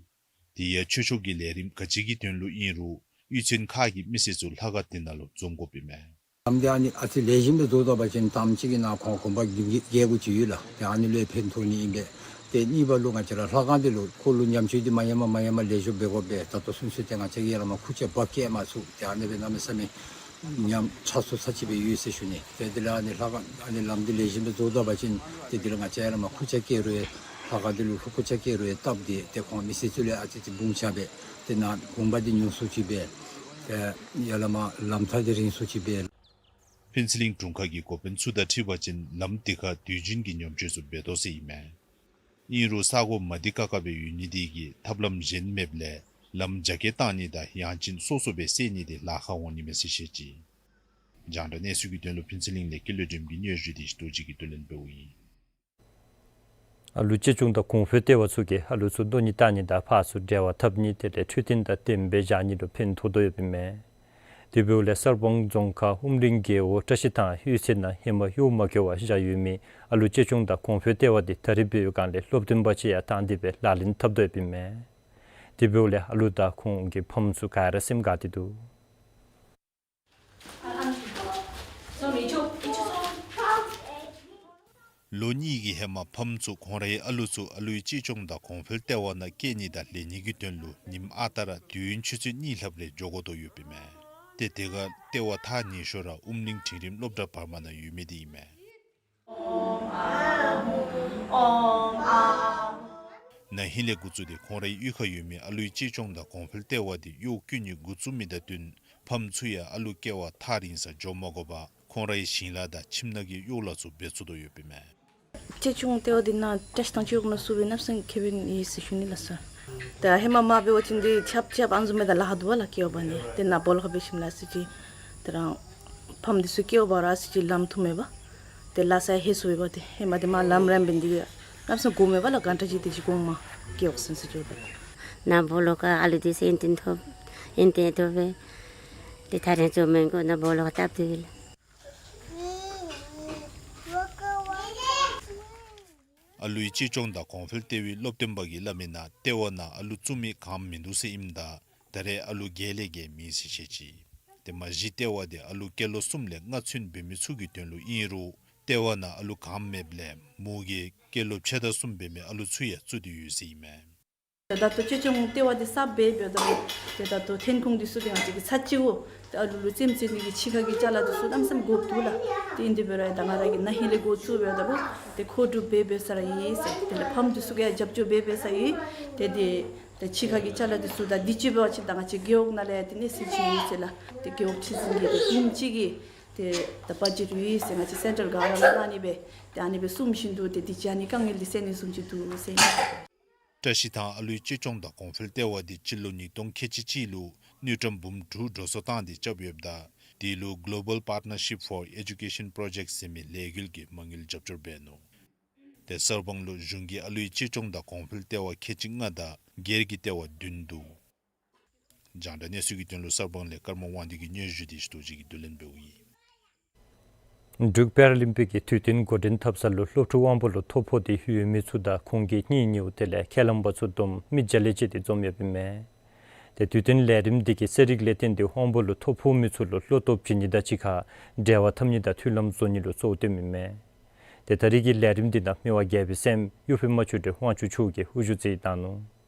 དེ་ཡང་ཆོས་ཕྱོགས་ཀྱི་ལས་རིམ་ག་ཅི་གི་དོན་ལུ་ཨིན་རུང་གཡུས་ཚན་ཁག་གི་མི་སེར་ཚུ་ལྷ་ཁང་དེ་ནང་ལུ་འཛོམས་དགོཔ་ཨིན་མས། ལམ་དེ་ཨ་ནི་ཨ་ཙི་ལེགས་ཤོམ་སྦེ་བཟོ་ད་པ་ཅིན་ཐེངས་གཅིག་གི་ནང་ཁོང་གོམ་པ་བརྒྱད་དགུ་ཅིག་ཡོད་ལགས། ཏེ་ཨ་ནི་ལུ་ཕན་ཐོགས་ནི་ཨིན་པས། ཏེ་གཉིས་པ་ལུ་ང་བཅས་ར་ལྷ་ཁང་དེ་ལུ་ཁོ་ལུ་ཉམས་བཅོས་དེ་མ་ཡལ་མ་མ་ཡལ་མ་ལེགས་ཤོམ་འབད་དགོ་པས། ད་ལྟོ་སོང་ཚུན་ཏེ་ང་བཅས་ཀྱིས་ཡར་ལས་མར་ཁུར་ཆ་འབག་བཀལ་མ་ཚུགས། ཏེ་ཨ་ནི་སྦེ་གནམ་མེད་ས་མེད་ཉམས་ཆག་སོང་ས་ཅིག་སྦེ་ཡོད་ཟེར་ཞུ་ནི། ཏེ་དེ་ལས་ཨ་ནི་ལྷ་ཁང་ཨ་ནི་ལམ་དེ་ལེགས་ཤོམ་སྦེ་བཟོ་ད་པ་ཅིན་ཏེ་དེ་ལུ་ང་བཅས་ཡར་ལས་མར་ཁུར་ཆ་བཀལ་རུང་ཡང་ལྷ་ཁང་དེ་ལུ་ལྷོ་ཁུར་ཆ་བཀལ་རུང་ཡང་སྟབས་བདེ། ཏེ་ཁོང་མི་སེར་ཚུ་ལུ་ཨ་ཙི་ཅིག་བུང་ཆ་སྦེ་ཏེ་ནཱ་གོམ་པ་དེ་ཉུང་སུ་ཅིག་སྦེ་ཏེ་ཡར་ལས་མར་ལམ་ཐག་དེ་རིང་སུ་ཅིག་སྦེ། ཕུན་ཚོགས་གླིང་དྲུང་ཁག་གི་འགོ་དཔོན་ཚུ་དང་འཁྲིལ་བ་ཅིན་ལམ་དེ་ཁར་དུས་རྒྱུན་གྱི་ཉམས་བཅོས་ཚུ་འབད་དོ་ཟེར་ཨིན་མས། ཨིན་རུང་ས་གོ་མ་བདེ་ཁག་ཁ་སྦེ་ཡོད་ནི་དེ་གིས་ཐབས་ལམ་གཞན་མེདཔ་ལས་ལམ་རྒྱ་སྐྱེད་བཏང་ནི་དང་ཡང་ཅིན་སོ་སོ་སྦེ་བསལ་ནི་དེ་ལཱ་ཁག་འོང་ནི་མས་ཟེར་བཤད་ཅི། རྒྱང་བསྒྲགས་གནས་ཚུལ་གྱི་དོན་ལུ་ཕུན་ཚོགས་གླིང་ལས་ཀུན་ལེགས་སྒྲོལམ་གྱིས་སྙན་ཞུ་དེ་ཞུ་དོ་ཅིག་གིས་བསྡུ་ལེན་འབདཝ་ཨིན། ཨ་ལུ་གཅེས་སྐྱོང་དང་གོང་འཕེལ་ལྟེ་བ་ཚུ་གིས་ཨ་ལུ་ཚུ་བསྡུ་ནི་བལྟ་ནི་དང་ཕར་ཚུར་འབྲེལ་བ་འཐབ་ནི་དེ་ལས་འཕྲོད་བསྟེན་དང་ལྡནམ་སྦེ་བཞག་ནི་ལུ་ཕན་ཐོགས་དོ་ཡོདཔ་ཨིན་མས། དེ་འབདཝ་ལས་གསར་སྤང་རྫོང་ཁག་ཨུམ་གླིང་རྒེད་འོག་བཀྲ་ཤིས་ཐང་གཡུས་ཚན་ནང་ཧེ་མ་གཡོག་མ་བཀོལ་བར་བཞག་ཡོད་མི་ཨ་ལུ་གཅེས་སྐྱོང་དང་གོང་འཕེལ་ལྟེ་བ་དེ་ད་རིས་འབད་བའི་སྒང་ལས་སློབ་སྟོན་པ་ཅིག་ཡང་བཏང་སྟེ་སྦེ་ལག་ལེན་འཐབ་དོ་ཡོདཔ་ཨིན་མས། དེ་འབདཝ་ལས་ཨ་ལུ་དང་ཁོང་གི་ཕམ་ཚུ་ག་ར་སེམས་དགའ་སྟེ་འདུག། ལོ་གཉིས་ཀྱི་ཧེ་མ་ཕམ་ཚུ་ཁོང་རའི་ཨ་ལུ་ཚུ་ཨ་ལུའི་གཅེས་སྐྱོང་དང་གོང་འཕེལ་ལྟེ་བ་ནང་བསྐྱལ་ནི་དང་ལེན་ནི་གི་དོན་ལུ་ཉིནམ་ཨ་རྟག་ར་དུས་ཡུན་ཆུ་ཚོད་གཉིས་ལྷགཔ་རེ་འགྱོ་དགོ་དོ་ཡོདཔ་ཨིན་མས། ཏེ་དེ་ཁར་ལྟེ་བ་ཐག་ཉེ་ཤོས་ར་ཨུམ་གླིང་འབྲིང་རིམ་སློབ་གྲྭ་བར་མ་ནང་ཡོད་མི་དེ་ཨིན་མས། ན་ཧིང་ལས་འགོ་བཙུགས་ཏེ་ཁོང་རའི་གཡུས་ཁར་ཡོད་མི་ཨ་ལུའི་གཅེས་སྐྱོང་དང་གོང་འཕེལ་ལྟེ་བ་དེ་གཡོག་བཀོལ་ནི་འགོ་བཙུགས་མི་དང་བསྟུན་ཕམ་ཚུ་ཡང་ཨ་ལུ་སྐྱེལ་བར་ཐག་རིང་སར་འགྱོ་མ་དགོ་པར་ཁོང་རའི་ཞིང་ལཱ་དང་ཁྱིམ་ནང་གི་གཡོག་ལཱ་ཚུ་འབད་ཚུགས་དོ་ཡོདཔ་ཨིན་མས། གཅེས་སྐྱོང་ལྟེ་བ་འདི་ནང་བཀྲ་ཤིས་ཐང་སྤྱི་འོག་ནང་བཙུགས་པའི་གནམ་མེད་ས་མེད་ཁེ་ཕན་ཡོད་ཟེར་ཞུ་ནི་ལགས་སོ། ཏེ་ཧེ་མ་མ་འབད་བ་ཅིན་འདི་ཆབ་ཆབ་ཨ་ནི་བཟུམ་མའི་ད་ལཱ་འདུག་པ་ལགས། སྐྱེལ་བར་ནི་དེ་ནང་སྦོ་ལོགས་ཁར་འབད་ཞིནམ་ལས་ཟེར་ཅིག་དེ་རང་ཕམ་འདི་ཚུ་སྐྱེལ་བར་ར་ཟེར་ཅིག་ལམ་ཐུག་མེད་པ། ཏེ་ལཱ་ས་ཡང་ཧེ་སུ་ཡོད་པ། ཏེ་ཧེ་མ་འདི་མར་ལམ་རན་པའི་འདི་གནམ་མེད་ས་མེད་དགོ་མེད་པ་ལགས། གང་དྲག་ཅིག་དེ་ཅིག་གོང་མ་སྐྱེལ་འོང་ཟེར་ཟེར་ཅིག་ཡོད་པ། ནཱ་སྦོ་ལོགས་ཁར་ཨ་ལུ་འདི་ཚུ་ཨིན་ཏེ་ཐོབ་ཨིན་ཏེ་ཐོབ་སྦེ་ཏེ་ཐག་རིང་འགྱོ་མི་དགོ། ནཱ་སྦོ་ལོགས་ཁར་སྟབས་བདེ་ལགས། ཨ་ལུའི་གཅེས་སྐྱོང་དང་གོང་འཕེལ་ལྟེ་བའི་སློབ་སྟོན་པ་གིས་སླབ་མིའི་ནང་ལྟེ་བ་ནང་ཨ་ལུ་བཙུགས་མི་ག་ནི་མིན་འདུག་ཟེར་ཨིནམ་ད་ད་རེས་ཨ་ལུ་བརྒྱད་ལས་བརྒལ་མེད་ཟེར་བཤད་ཅི། ཏེ་མ་གཞི་ལྟེ་བ་དེ་ཨ་ལུ་སྐྱེས་ལོ་གསུམ་ལས་ལྔ་ཚུན་འབད་མི་ཚུ་གི་དོན་ལུ་ཨིན་རུང་ལྟེ་བ་ནང་ཨ་ལུ་ག་ནི་མེདཔ་ལས་མོ་གིས་སྐྱེས་ལོ་ཕྱེད་དང་གསུམ་འབད་མི་ཨ་ལུ་ཚུ་ཡང་བཙུགས་ཏེ་ཡོད་ཟེར་ཨིན་མས། ད་ལྟོ་གཅེས་སྐྱོང་ལྟེ་བ་འདི་གསརཔ་སྦེ་འབདཝ་ད་ལུ་ཏེ་ད་ལྟོ་འཐོན་ཁུངས་འདི་ཚུ་ཏེ་ང་བཅས་ཀྱིས་ཚར་གཅིག་གུ་ཏེ་ཨ་ལུ་ལུ་རྩེདམོ་རྩེ་ནི་གི་ཕྱི་ཁ་གི་ཅ་ལ་འདི་ཚུ་གནམ་མེད་ས་མེད་དགོཔ་འདུག་ལགས། ཏེ་ཨིན་དེ་འབད་རུང་ད་ང་ར་གིས་ན་ཧིང་ལས་འགོ་བཙུགས་འབདཝ་ད་ལུ་ཏེ་མཁོ་སྒྲུབ་འབད་འབད་ས་ར་ཡོད་ཟེར། དེ་ལས་ཕམ་འདི་ཚུ་གིས་རྒྱབ་སྐྱོར་འབད་འབད་ས་ཡོད། ཏེ་དེ་ཏེ་ཕྱི་ཁ་གི་ཅ་ལ་འདི་ཚུ་ད་དུས་ཅི་འབད་བ་ཅིན་ད་ང་བཅས་རྒེད་འོག་ནང་ལས་ཏེ་གནས་ཚུལ་ཅིག་ཡོད་ཟེར་ལགས། ཏེ་རྒེད་འོག་ཁྲི་འཛིན་གྱིས་ཏེ་འབུམ་གཅིག་གི་ཏེ་ད་བ་ཇེཊ་ཡོད་ཟེར། ང་བཅས་སེན་ཊར་ག་ར་ལུ་གནང་ནི་སྦེ་ཏེ་ཨ་ནི་སྦེ་གསུངས་བཞིན་དུ་ཏེ་དུས་ཅི་ཨ་ནི་དཀའ་ངལ་འདི་སེལ་ནི་བཟུམ་ཅིག་འདུག་ཟེར་ཨིན། བཀྲ་ཤིས་ཐང་ཨ་ལུའི་གཅེས་སྐྱོང་དང་གོང་འཕེལ་ལྟེ་བ་འདི་སྤྱི་ལོ་ཉིས་སྟོང་ཁལ་གཅིག་གཅིག་ལུ་དངུལ་ཀྲམ་འབུམ་དྲུག་འགྲོ་སོང་བཏང་སྟེ་རྐྱབ་ཡོདཔ་ད་དེ་ལུ་Global Partnership for Education Project ཟེར་མི་ལས་འགུལ་གྱིས་མ་དངུལ་རྒྱབ་སྐྱོར་འབད་ནུག། ཏེ་གསར་སྤང་ལུ་གཞུང་གིས་ཨ་ལུའི་གཅེས་སྐྱོང་དང་གོང་འཕེལ་ལྟེ་བ་ཁལ་གཅིག་ལྔ་དང་སྒེར་གྱི་ལྟེ་བ་བདུན་འདུག། རྒྱང་བསྒྲགས་གནས་ཚུལ་གྱི་དོན་ལུ་གསར་སྤང་ལས་ཀརྨ་དབང་འདུས་ཀྱིས་སྙན་ཞུ་དེ་ཞུ་དོ་ཅིག་གིས་བསྡུ་ལེན་འབདཝ་ཨིན། འབྲུག་པེ་ར་ལིམ་པིག་གི་དུས་སྟོན་འགོ་འདྲེན་འཐབ་ས་ལུ་སློབ་ཕྲུག་དབང་པོ་ལུ་ཐོ་ཕོག་སྟེ་ཡོད་མི་ཚུ་དང་ཁོང་གི་གཉེན་ཉེཝ་དེ་ལས་ཁས་བླངས་པ་ཚུ་བསྡོམས་མི་བརྒྱ་ལས་བཅད་དེ་འཛོམས་ཡོདཔ་ཨིན་མས། ཏེ་དུས་སྟོན་ལས་རིམ་འདི་གི་ཚན་རིག་ལས་བརྟེན་ཏེ་དབང་པོ་ལུ་ཐོ་ཕོག་མི་ཚུ་ལུ་བློ་སྟོབས་བྱིན་ནི་དང་གཅིག་ཁར་འབྲེལ་བ་འཐབ་ནི་དང་མཐུན་ལམ་བཟོ་ནི་ལུ་གཙོ་བོ་བཏོནམ་ཨིན་མས། ཏེ་ད་རིས་ཀྱི་ལས་རིམ་འདི་ནང་མི་དབང་རྒྱལ་པོའི་སྲསམོ་གཡུ་ཕུ་མ་ཆོས་སྒྲོན་དབང་ཕྱུག་མཆོག་གིས་དབུ་བཞུགས་མཛད་གནང་ནུག།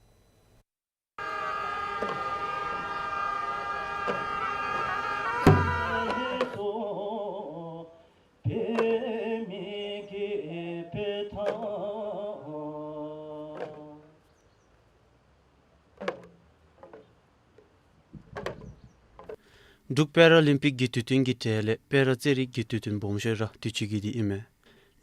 འབྲུག་པེ་ར་ལིམ་པིག་གི་དུས་སྟོན་གྱི་གྲས་ལས་པེ་ར་རྩེད་རིགས་ཀྱི་དུས་སྟོན་སྦོམ་ཤོས་ར་དུས་ཅི་གི་འདི་ཨིན་མས།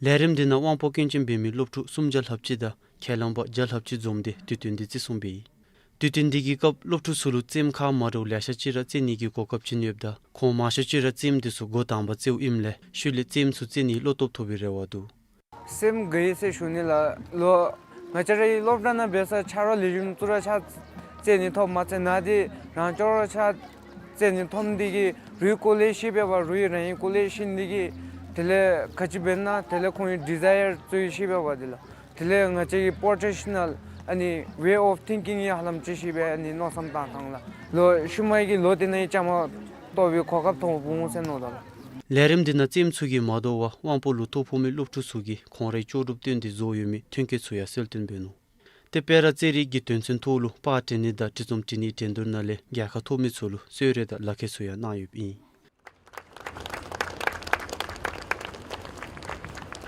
ལས་རིམ་འདི་ནང་དབང་པོ་སྐྱོན་ཅན་འབད་མི་སློབ་ཕྲུག་སུམ་བརྒྱ་ལྷགཔ་ཅིག་དང་ཁས་བླངས་པ་བརྒྱ་ལྷགཔ་ཅིག་འཛོམས་ཏེ་དུས་སྟོན་འདི་བརྩི་སྲུང་འབད་ཡི། དུས་སྟོན་འདི་གི་སྐབས་སློབ་ཕྲུག་ཚུ་ལུ་རྩེདམོ་ཁག་མ་འདྲཝ་ལེ་ཤ་ཅིག་ར་རྩེད་ནི་གི་གོ་སྐབས་བྱིན་ཡོདཔ་ད་ཁོང་མང་ཤོས་ཅིག་ར་རྩེདམོ་འདི་ཚུ་འགོ་དང་པ་རྩེཝ་ཨིནམ་ལས་ཤུལ་ལས་རྩེདམོ་ཚུ་རྩེད་ནིའི་བློ་སྟོབས་ཐོབ་པའི་རེ་བ་འདུག། སེམས་དགའ་ཡི་ཟེར་ཞུ་ནི་ལགས། ལོ་ང་བཅས་རའི་སློབ་གྲྭ་ནང་འབད་ས་ཆ་རོགས་ལེགས་ཤོམ་བཙུགས་ར་ཆ་ རྩེ་ནི་ཐོབ་མ་ཚད་ནཱ་འདི་རང་ཅོག་ར་ཆ་རྩེ་ནི་ཐོབ་འདི་གིས་རུའི་སྐོར་ལས་ཤེས་པས་པ། རུའི་རང་གི་སྐོར་ལས་ཤེས་འདི་གིས་དེ་ལས་ག་ཅི་འབད་ན་དེ་ལས་ཁོང་གི་ཌི་ཛའི་ཡར་ཚུ་ཡང་ཤེས་པས་པ་འདི་ལགས། དེ་ལས་ང་བཅས་ཀྱི་པོ་རོ་ཕེ་ཤ་ནཱལ་ཨ་ནི་ཝེ་ཨོཕ་ཐིང་ཀིང་ཡང་ཧ་ལམ་ཅིག་ཤེས་པས། ཨ་ནི་མནོ་བསམ་བཏང་ཐངས་ལགས། ལོ་ཤུལ་མའི་གི་ལོ་དེ་ནང་ཡང་བཅའ་མར་གཏོགས་པའི་གོ་སྐབས་ཐོབ་འོང་ཟེར་མནོ་དོ་ལགས། ལས་རིམ་འདི་ནང་རྩེདམོ་ཚུ་གིས་མ་དོ་བར་དབང་པོ་ལུ་ཐོ་ཕོག་མི་སློབ་ཕྲུག་ཚུ་གིས་ཁོང་རའི་ལྕོགས་གྲུབ་བཏོན་ཏེ་བཟོ་ཡོད་མི་ཐོན་སྐྱེད་ཚུ་ཡང་གསལ་སྟོན་འབད་ནུག། ཏེ་སྤེ་ར་རྩེད་རིགས་ཀྱི་དོན་ཚན་ཐོག་ལུ་པར་འགྲན་ནི་དང་དྲི་རྩོམ་འབྲི་ནིའི་འགྲན་བསྡུར་ནང་ལས་རྒྱལ་ཁ་ཐོབ་མི་ཚུ་ལུ་གསོལ་རས་དང་ལག་ཁྱེར་ཚུ་ཡང་གནང་ཡོདཔ་ཨིན།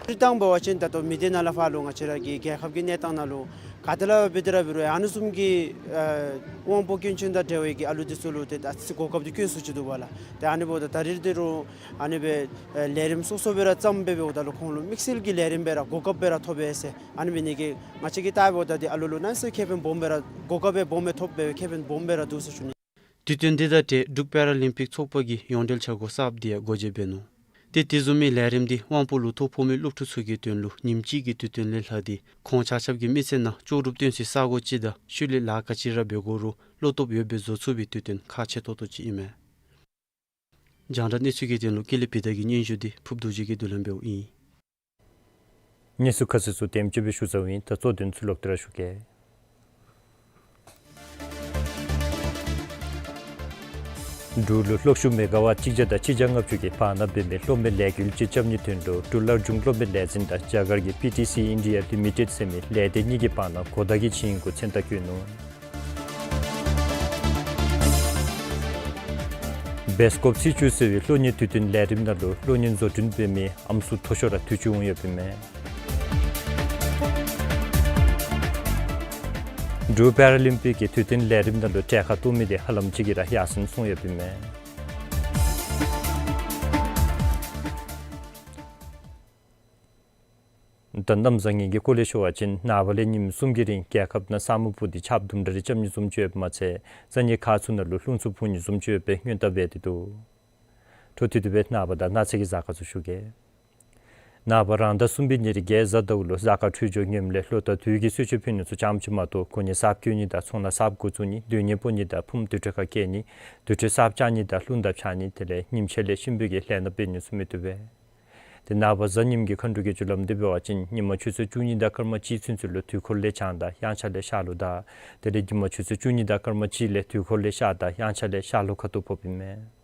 སྤྱིར་བཏང་འབད་བ་ཅིན་ད་ལྟོ་མི་སྡེ་ནང་ལས་ཕར་ལུ་ང་བཅས་ར་གི་རྒྱལ་ཁབ་ཀྱི་གནས་སྟངས་ནང་ལུ་ག་དེ་ལས་འབད་དེ་ར་འབད་རུང་ཨ་ནི་བཟུམ་གྱི་ཨ་དབང་པོ་སྐྱོན་ཅན་དང་འབྲེལ་བའི་གི་ཨ་ལུ་འདི་ཚུ་ལུ་ཏེ་ད་ཅི་གོ་སྐབས་འདི་སྐྱོན་སུ་ཅིག་འདུག་པ་ལགས། ཏེ་ཨ་ནི་འབདཝ་ད་ད་རིས་འདི་རུང་ཨ་ནི་སྦེ་ཨ་ལས་རིམ་སོ་སོ་སྦེ་ར་བརྩམས་སྦེ་འབདཝ་ད་ལུ་ཁོང་ལུ་དམིགས་བསལ་གྱི་ལས་རིམ་སྦེ་ར་གོ་སྐབས་སྦེ་ར་ཐོབ་པས་ཟེར། ཨ་ནི་འབད་ནི་གིས་ང་བཅས་ཀྱིས་བལྟཝ་ད་འདི་ཨ་ལུ་ལུ་གནམ་མེད་ས་མེད་ཁེ་ཕན་སྦོམ་སྦེ་ར་གོ་སྐབས་སྦེ་སྦོམ་སྦེ་ཐོབ་སྦེ་ཁེ་ཕན་སྦོམ་སྦེ་ར་འདུག་ཟེར་ཞུ་ནི། དུས་སྟོན་འདི་དང་འབྲེལ་འབྲུག་པེ་ར་ལིམ་པིག་ཚོགས་པ་གིས་ཡོངས་འབྲེལ་འཆར་སྒོ་གསརཔ་འདི་ཡང་སྒོ་འབྱེད་འབད་ནུག། ཏེ་དེ་བཟུམ་མའི་ལས་རིམ་འདི་དབང་པོ་ལུ་ཐོ་ཕོག་མི་སློབ་ཕྲུག་ཚུ་གི་དོན་ལུ་ཉིནམ་གཅིག་གི་དུས་སྟོན་ལས་ལྷག་སྟེ་ཁོང་ཆ་ཁྱབ་ཀྱི་མི་ཚེ་ནང་ལྕོགས་གྲུབ་བཏོན་སའི་ས་སྒོ་ཅིག་དང་ཤུལ་ལས་ལཱ་ག་ཅི་ར་འབད་དགོ་རུང་བློ་སྟོབས་ཡོད་པའི་བཟོ་ཚུགས་པའི་དུས་སྟོན་ཁག་ཆེ་ཏོག་ཏོ་ཅིག་ཨིན་མས། རྒྱང་བསྒྲགས་གནས་ཚུལ་གྱི་དོན་ལུ་ཀུན་ལེགས་བི་དྷ་གི་སྙན་ཞུ་འདི་ཕུརཔ་རྡོ་རྗེ་གིས་བསྡུ་ལེན་འབདཝ་ཨིན། གནས་ཚུལ་ཁ་གསལ་ཚུ་དེམ་ཅིག་སྦེ་ཞུ་ཚརཝ་ཨིན། ད་གཙོ་དོན་ཚུ་ལོག་སྟེ་ར་ཞུ་གེ། འབྲུག་ལུ་གློག་ཤུགས་མེ་ག་ཝཊ་གཅིག་བརྒྱ་དང་གཅིག་བརྒྱ་ལྔ་བཅུ་གི་བར་ན་འབད་མི་གློག་མེ་ལས་འགུལ་ཅིག་རྐྱབ་ནིའི་དོན་ལུ་འབྲུག་སླར་འབྱུང་གློག་མེ་ལས་འཛིན་དང་རྒྱ་གར་གྱི་པི་ཊི་སི་ཨིན་ཌི་ཡ་ལི་མི་ཊེཌ་ཟེར་མི་ལས་སྡེ་གཉིས་ཀྱི་བར་ན་གོ་བརྡ་གི་བྱིངས་འགོ་མཚན་རྟགས་བཀོད་ནུག། སྦེལ་ཀོབ་ཚེས་བཅུ་ཟེར་བའི་གློག་བརྙན་དུས་སྟོན་ལས་རིམ་ནང་ལུ་གློག་བརྙན་བཟོ་སྐྲུན་འབད་མི་ཨམ་སྲུ་མཐོ་ཤོས་ར་དུས་ཅི་འོང་ཡོདཔ་ཨིན་མས། འབྲུག་པེ་ར་ལིམ་པིག་གི་དུས་སྟོན་ལས་རིམ་ནང་ལུ་གྲལ་ཁར་གཏོགས་མི་འདི་ཧ་ལམ་ཅིག་གིས་ར་ཡར་སེང་སོང་ཡོདཔ་ཨིན་མས། ད་གནམ་བཟང་ངན་གྱི་སྐོར་ལས་ཞུ་བ་ཅིན་ནངས་པ་ལས་ཉིནམ་གསུམ་གྱི་རིང་རྒྱལ་ཁབ་ནང་ས་སྨུག་སྤུབས་ཏེ་ཆརཔ་དུམ་གྲ་རེ་རྐྱབ་ནི་བཟུམ་ཅིག་ཡོདཔ་མ་ཚད་ས་གནས་ཁག་ཚུ་ནང་ལུ་རླུང་འཚུབ་འཕུ་ནི་བཟུམ་ཅིག་ཡོད་པའི་སྔོན་བརྡ་འབད་དེ་འདུག། འཕྲོ་མཐུད་དེ་སྦེ་ནངས་པ་དང་གནངས་ཚེ་གི་གཟའ་སྐར་ཚུ་ཞུ་གེ། ནངས་པ་རང་ཟླ་གསུམ་པའི་ཉེར་བརྒྱད་གཟའ་ཟླཝ་ལུ་གཟའ་སྐར་འཕྲོད་སྦྱོར་ངནམ་ལས་ལོ་དང་དུས་ཀྱི་གསོལ་མཆོད་ཕུལ་ནི་ཚུ་ཙམ་ཅིག་མ་གཏོགས་གོ་གནས་གསརཔ་བསྐོ་ནི་དང་ཚོང་ལཱ་གསརཔ་འགོ་བཙུགས་ནི་སྡོད་གནས་སྤོ་ནི་དང་ཕུངམ་དུར་ཁྲོད་ཁར་བསྐྱལ་ནི་དུར་ཁྲོད་གསརཔ་བཅག་ནི་དང་རླུང་དར་འཕྱར་ནི་དེ་ལས་ཉིནམ་ཕྱེད་ལས་གཤིན་པོའི་གི་ལས་སྣ་འབད་ནི་ཚུ་མི་བཏུབ་པས། ཏེ་ནངས་པ་གཟའ་ཉིམ་གྱི་མཁའ་འགྲོ་གི་རྒྱུ་ལམ་འདི་འབད་བ་ཅིན་ཉིན་མ་ཆུ་ཚོད་བཅུ་གཉིས་དང་སྐར་མ་གཅིག་ཚུན་ཚོད་ལུ་དུས་འཁོར་ལས་བྱང་དང་དབྱངས་འཆར་ལས་ཤར་ལྷོ་དང་དེ་ལས་ཉིན་མ་ཆུ་ཚོད་བཅུ་གཉིས་དང་སྐར་མ་གཅིག་ལས་དུས་འཁོར་ལས་ཤར་དང་དབྱངས་འཆར་ལས་ཤར་ལྷོ་ཁ་ཐུག་ཕོགཔ་ཨིན་མས།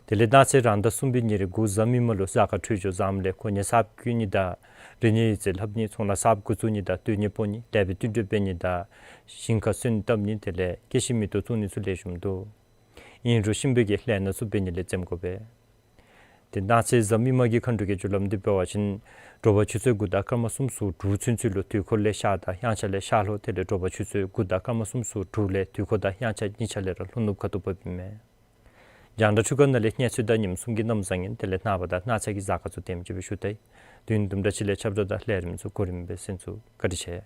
དེ་ལས་གནངས་ཚེ་རང་ཟླ་གསུམ་པའི་ཉེར་དགུ་གཟའ་མིག་དམར་ལུ་གཟའ་སྐར་འཕྲོད་སྦྱོར་བཟངམ་ལས་གོ་གནས་གསརཔ་བསྐོ་ནི་དང་རིག་གནས་ཡིག་རྩིས་ལྷབ་ནི་ཚོང་ལཱ་གསརཔ་འགོ་བཙུགས་ནི་དང་སྡོད་གནས་སྤོ་ནི་ལེགས་པའི་བསྟུན་གྲོས་འབད་ནི་དང་ཞིང་ཁར་སོན་བཏབ་ནི་དེ་ལས་སྐྱེ་ཤི་མེ་ཏོག་བཙུགས་ནི་ཚུ་ལེགས་ཤོམ་འདུག། ཨིན་རུང་གཤིན་པོའི་གི་ལས་སྣ་ཚུ་འབད་ནི་ལས་འཛེམ་དགོ་པས། ཏེ་གནངས་ཚེ་གཟའ་མིག་དམར་གྱི་མཁའ་འགྲོ་གི་རྒྱུ་ལམ་འདི་འབད་བ་ཅིན་དྲོ་པ་ཆུ་ཚོད་དགུ་དང་སྐར་མ་སུམ་ཅུ་སོ་དྲུག་ཚུན་ཚོད་ལུ་དུས་འཁོར་ལས་ཤར་དང་དབྱངས་འཆར་ལས་ཤར་ལྷོ་དེ་ལས་དྲོ་པ་ཆུ་ཚོད་དགུ་དང་སྐར་མ་སུམ་ཅུ་སོ་དྲུག་ལས་དུས་འཁོར་དང་དབྱངས་འཆར་གཉིས་ཆ་ལས་ར་ལྷོ་ནུབ་ཁ་ཐུག་ཕོགཔ་ཨིན་མས། རྒྱང་བསྒྲགས་འཕྲུལ་ཁང་ནང་ལས་གནས་ཚུལ་དང་ཉིནམ་གསུམ་གྱི་གནམ་བཟང་ངན་དེ་ལས་ནངས་པ་དང་གནངས་ཚེ་གི་གཟའ་སྐར་ཚུ་དེམ་ཅིག་སྦེ་ཞུ་ཚར་ཡི། དུས་ཡུན་དུམ་གྲ་ཅིག་ལས་ཁྱབ་བསྒྲགས་དང་ལས་རིམ་ཚུ་གོ་རིམ་སྦེ་གསན་ཚུགས། བཀའ་དྲིན་ཆེ།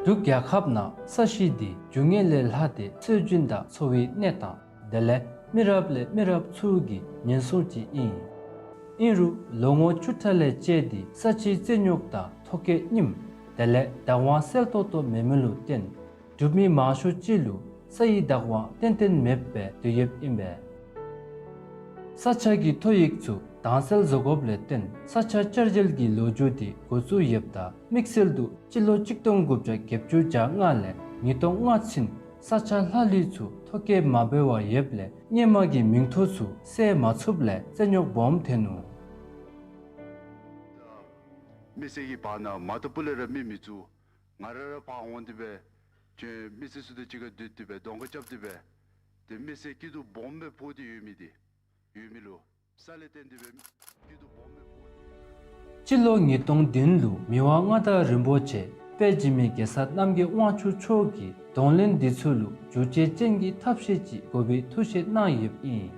འབྲུག་རྒྱལ་ཁབ་ནང་ས་གཞི་འདི་རྒྱུ་དངོས་ལས་ལྷག་སྟེ་སྲོལ་རྒྱུན་དང་འཚོ་བའི་གནས་སྟངས་དེ་ལས་མི་རབས་ལས་མི་རབས་ཚུ་གི་ཉེན་སྲུང་ཅིག་ཨིན། ཨིན་རུང་ལོ་ངོ་བཅུ་ཕྲག་ལས་བཅད་དེ་ས་ཆའི་རྩིས་རྙོག་དང་ཐོ་བཀོད་རྙིངམ་དེ་ལས་བདག་དབང་གསལ་ཏོག་ཏོ་མེད་མི་ལུ་བརྟེན་འབྲུག་མི་མང་ཤོས་ཅིག་ལུ་ས་ཡི་བདག་དབང་ཏན་ཏན་མེདཔ་སྦེ་སྡོད་ཡོདཔ་ཨིན་པས། ས་ཆ་གི་ཐོ་ཡིག་ཚུ་དྭངས་གསལ་བཟོ་དགོཔ་ལས་བརྟེན་ས་ཆ་བསྐྱར་བཅོས་ཀྱི་ལོ་རྒྱུས་འདི་འགོ་བཙུགས་ཡོདཔ་ད་དམིགས་བསལ་དུ་སྤྱི་ལོ་གཅིག་སྟོང་དགུ་བརྒྱ་བརྒྱད་ཅུ་གྱ་ལྔ་ལས་ཉིས་སྟོང་ལྔ་ཚུན་ ས་ཆ་ལྷག་ལུས་ཚུ་ཐོ་བཀོད་མ་འབད་བར་ཡོདཔ་ལས་སྔོན་མ་གི་མིང་ཐོ་ཚུ་གསལ་མ་ཚུགསཔ་ལས་རྩོད་རྙོག་སྦོམ་ཐོན་ནུག། མི་སེར་གྱི་བར་ན་མ་ཏོ་སྤུ་ལས་ར་མི་མི་བཙུགས། ང་ར་ར་ཕར་འོང་སྟེ་སྦེ་ཁྱོད་མི་སེར་ཚུ་དང་གཅིག་ཁར་སྡོད་དེ་སྦེ་གདོང་ཁ་རྐྱབ་སྟེ་སྦེ་ཏེ་མི་སེར་སྐྱིད་སྡུག་སྦོམ་སྦེ་ཕོག་སྟེ་ཡོད་མི་འདི་ཡོད་མི་ལུ་ས་ལས་བརྟེན་ཏེ་སྦེ་སྐྱིད་སྡུག་སྦོམ་སྦེ་ཕོག་སྟེ། སྤྱི་ལོ་ཉིས་སྟོང་བདུན་ལུ་མི་དབང་མངའ་བདག་རིན་པོ་ཆེ་དཔལ་འཇིགས་མེད་རྒྱལ་ས་རྣམ་རྒྱལ་དབང་ཕྱུག་མཆོག་གིས་གདོང་ལེན་འདི་ཚུ་ལུ་བསྒྱུར་བཅོས་ཅན་གྱི་ཐབས་ཤེས་ཅིག་དགོ་པའི་ཐུགས་བཞེད་གནང་ཡོདཔ་ཨིན།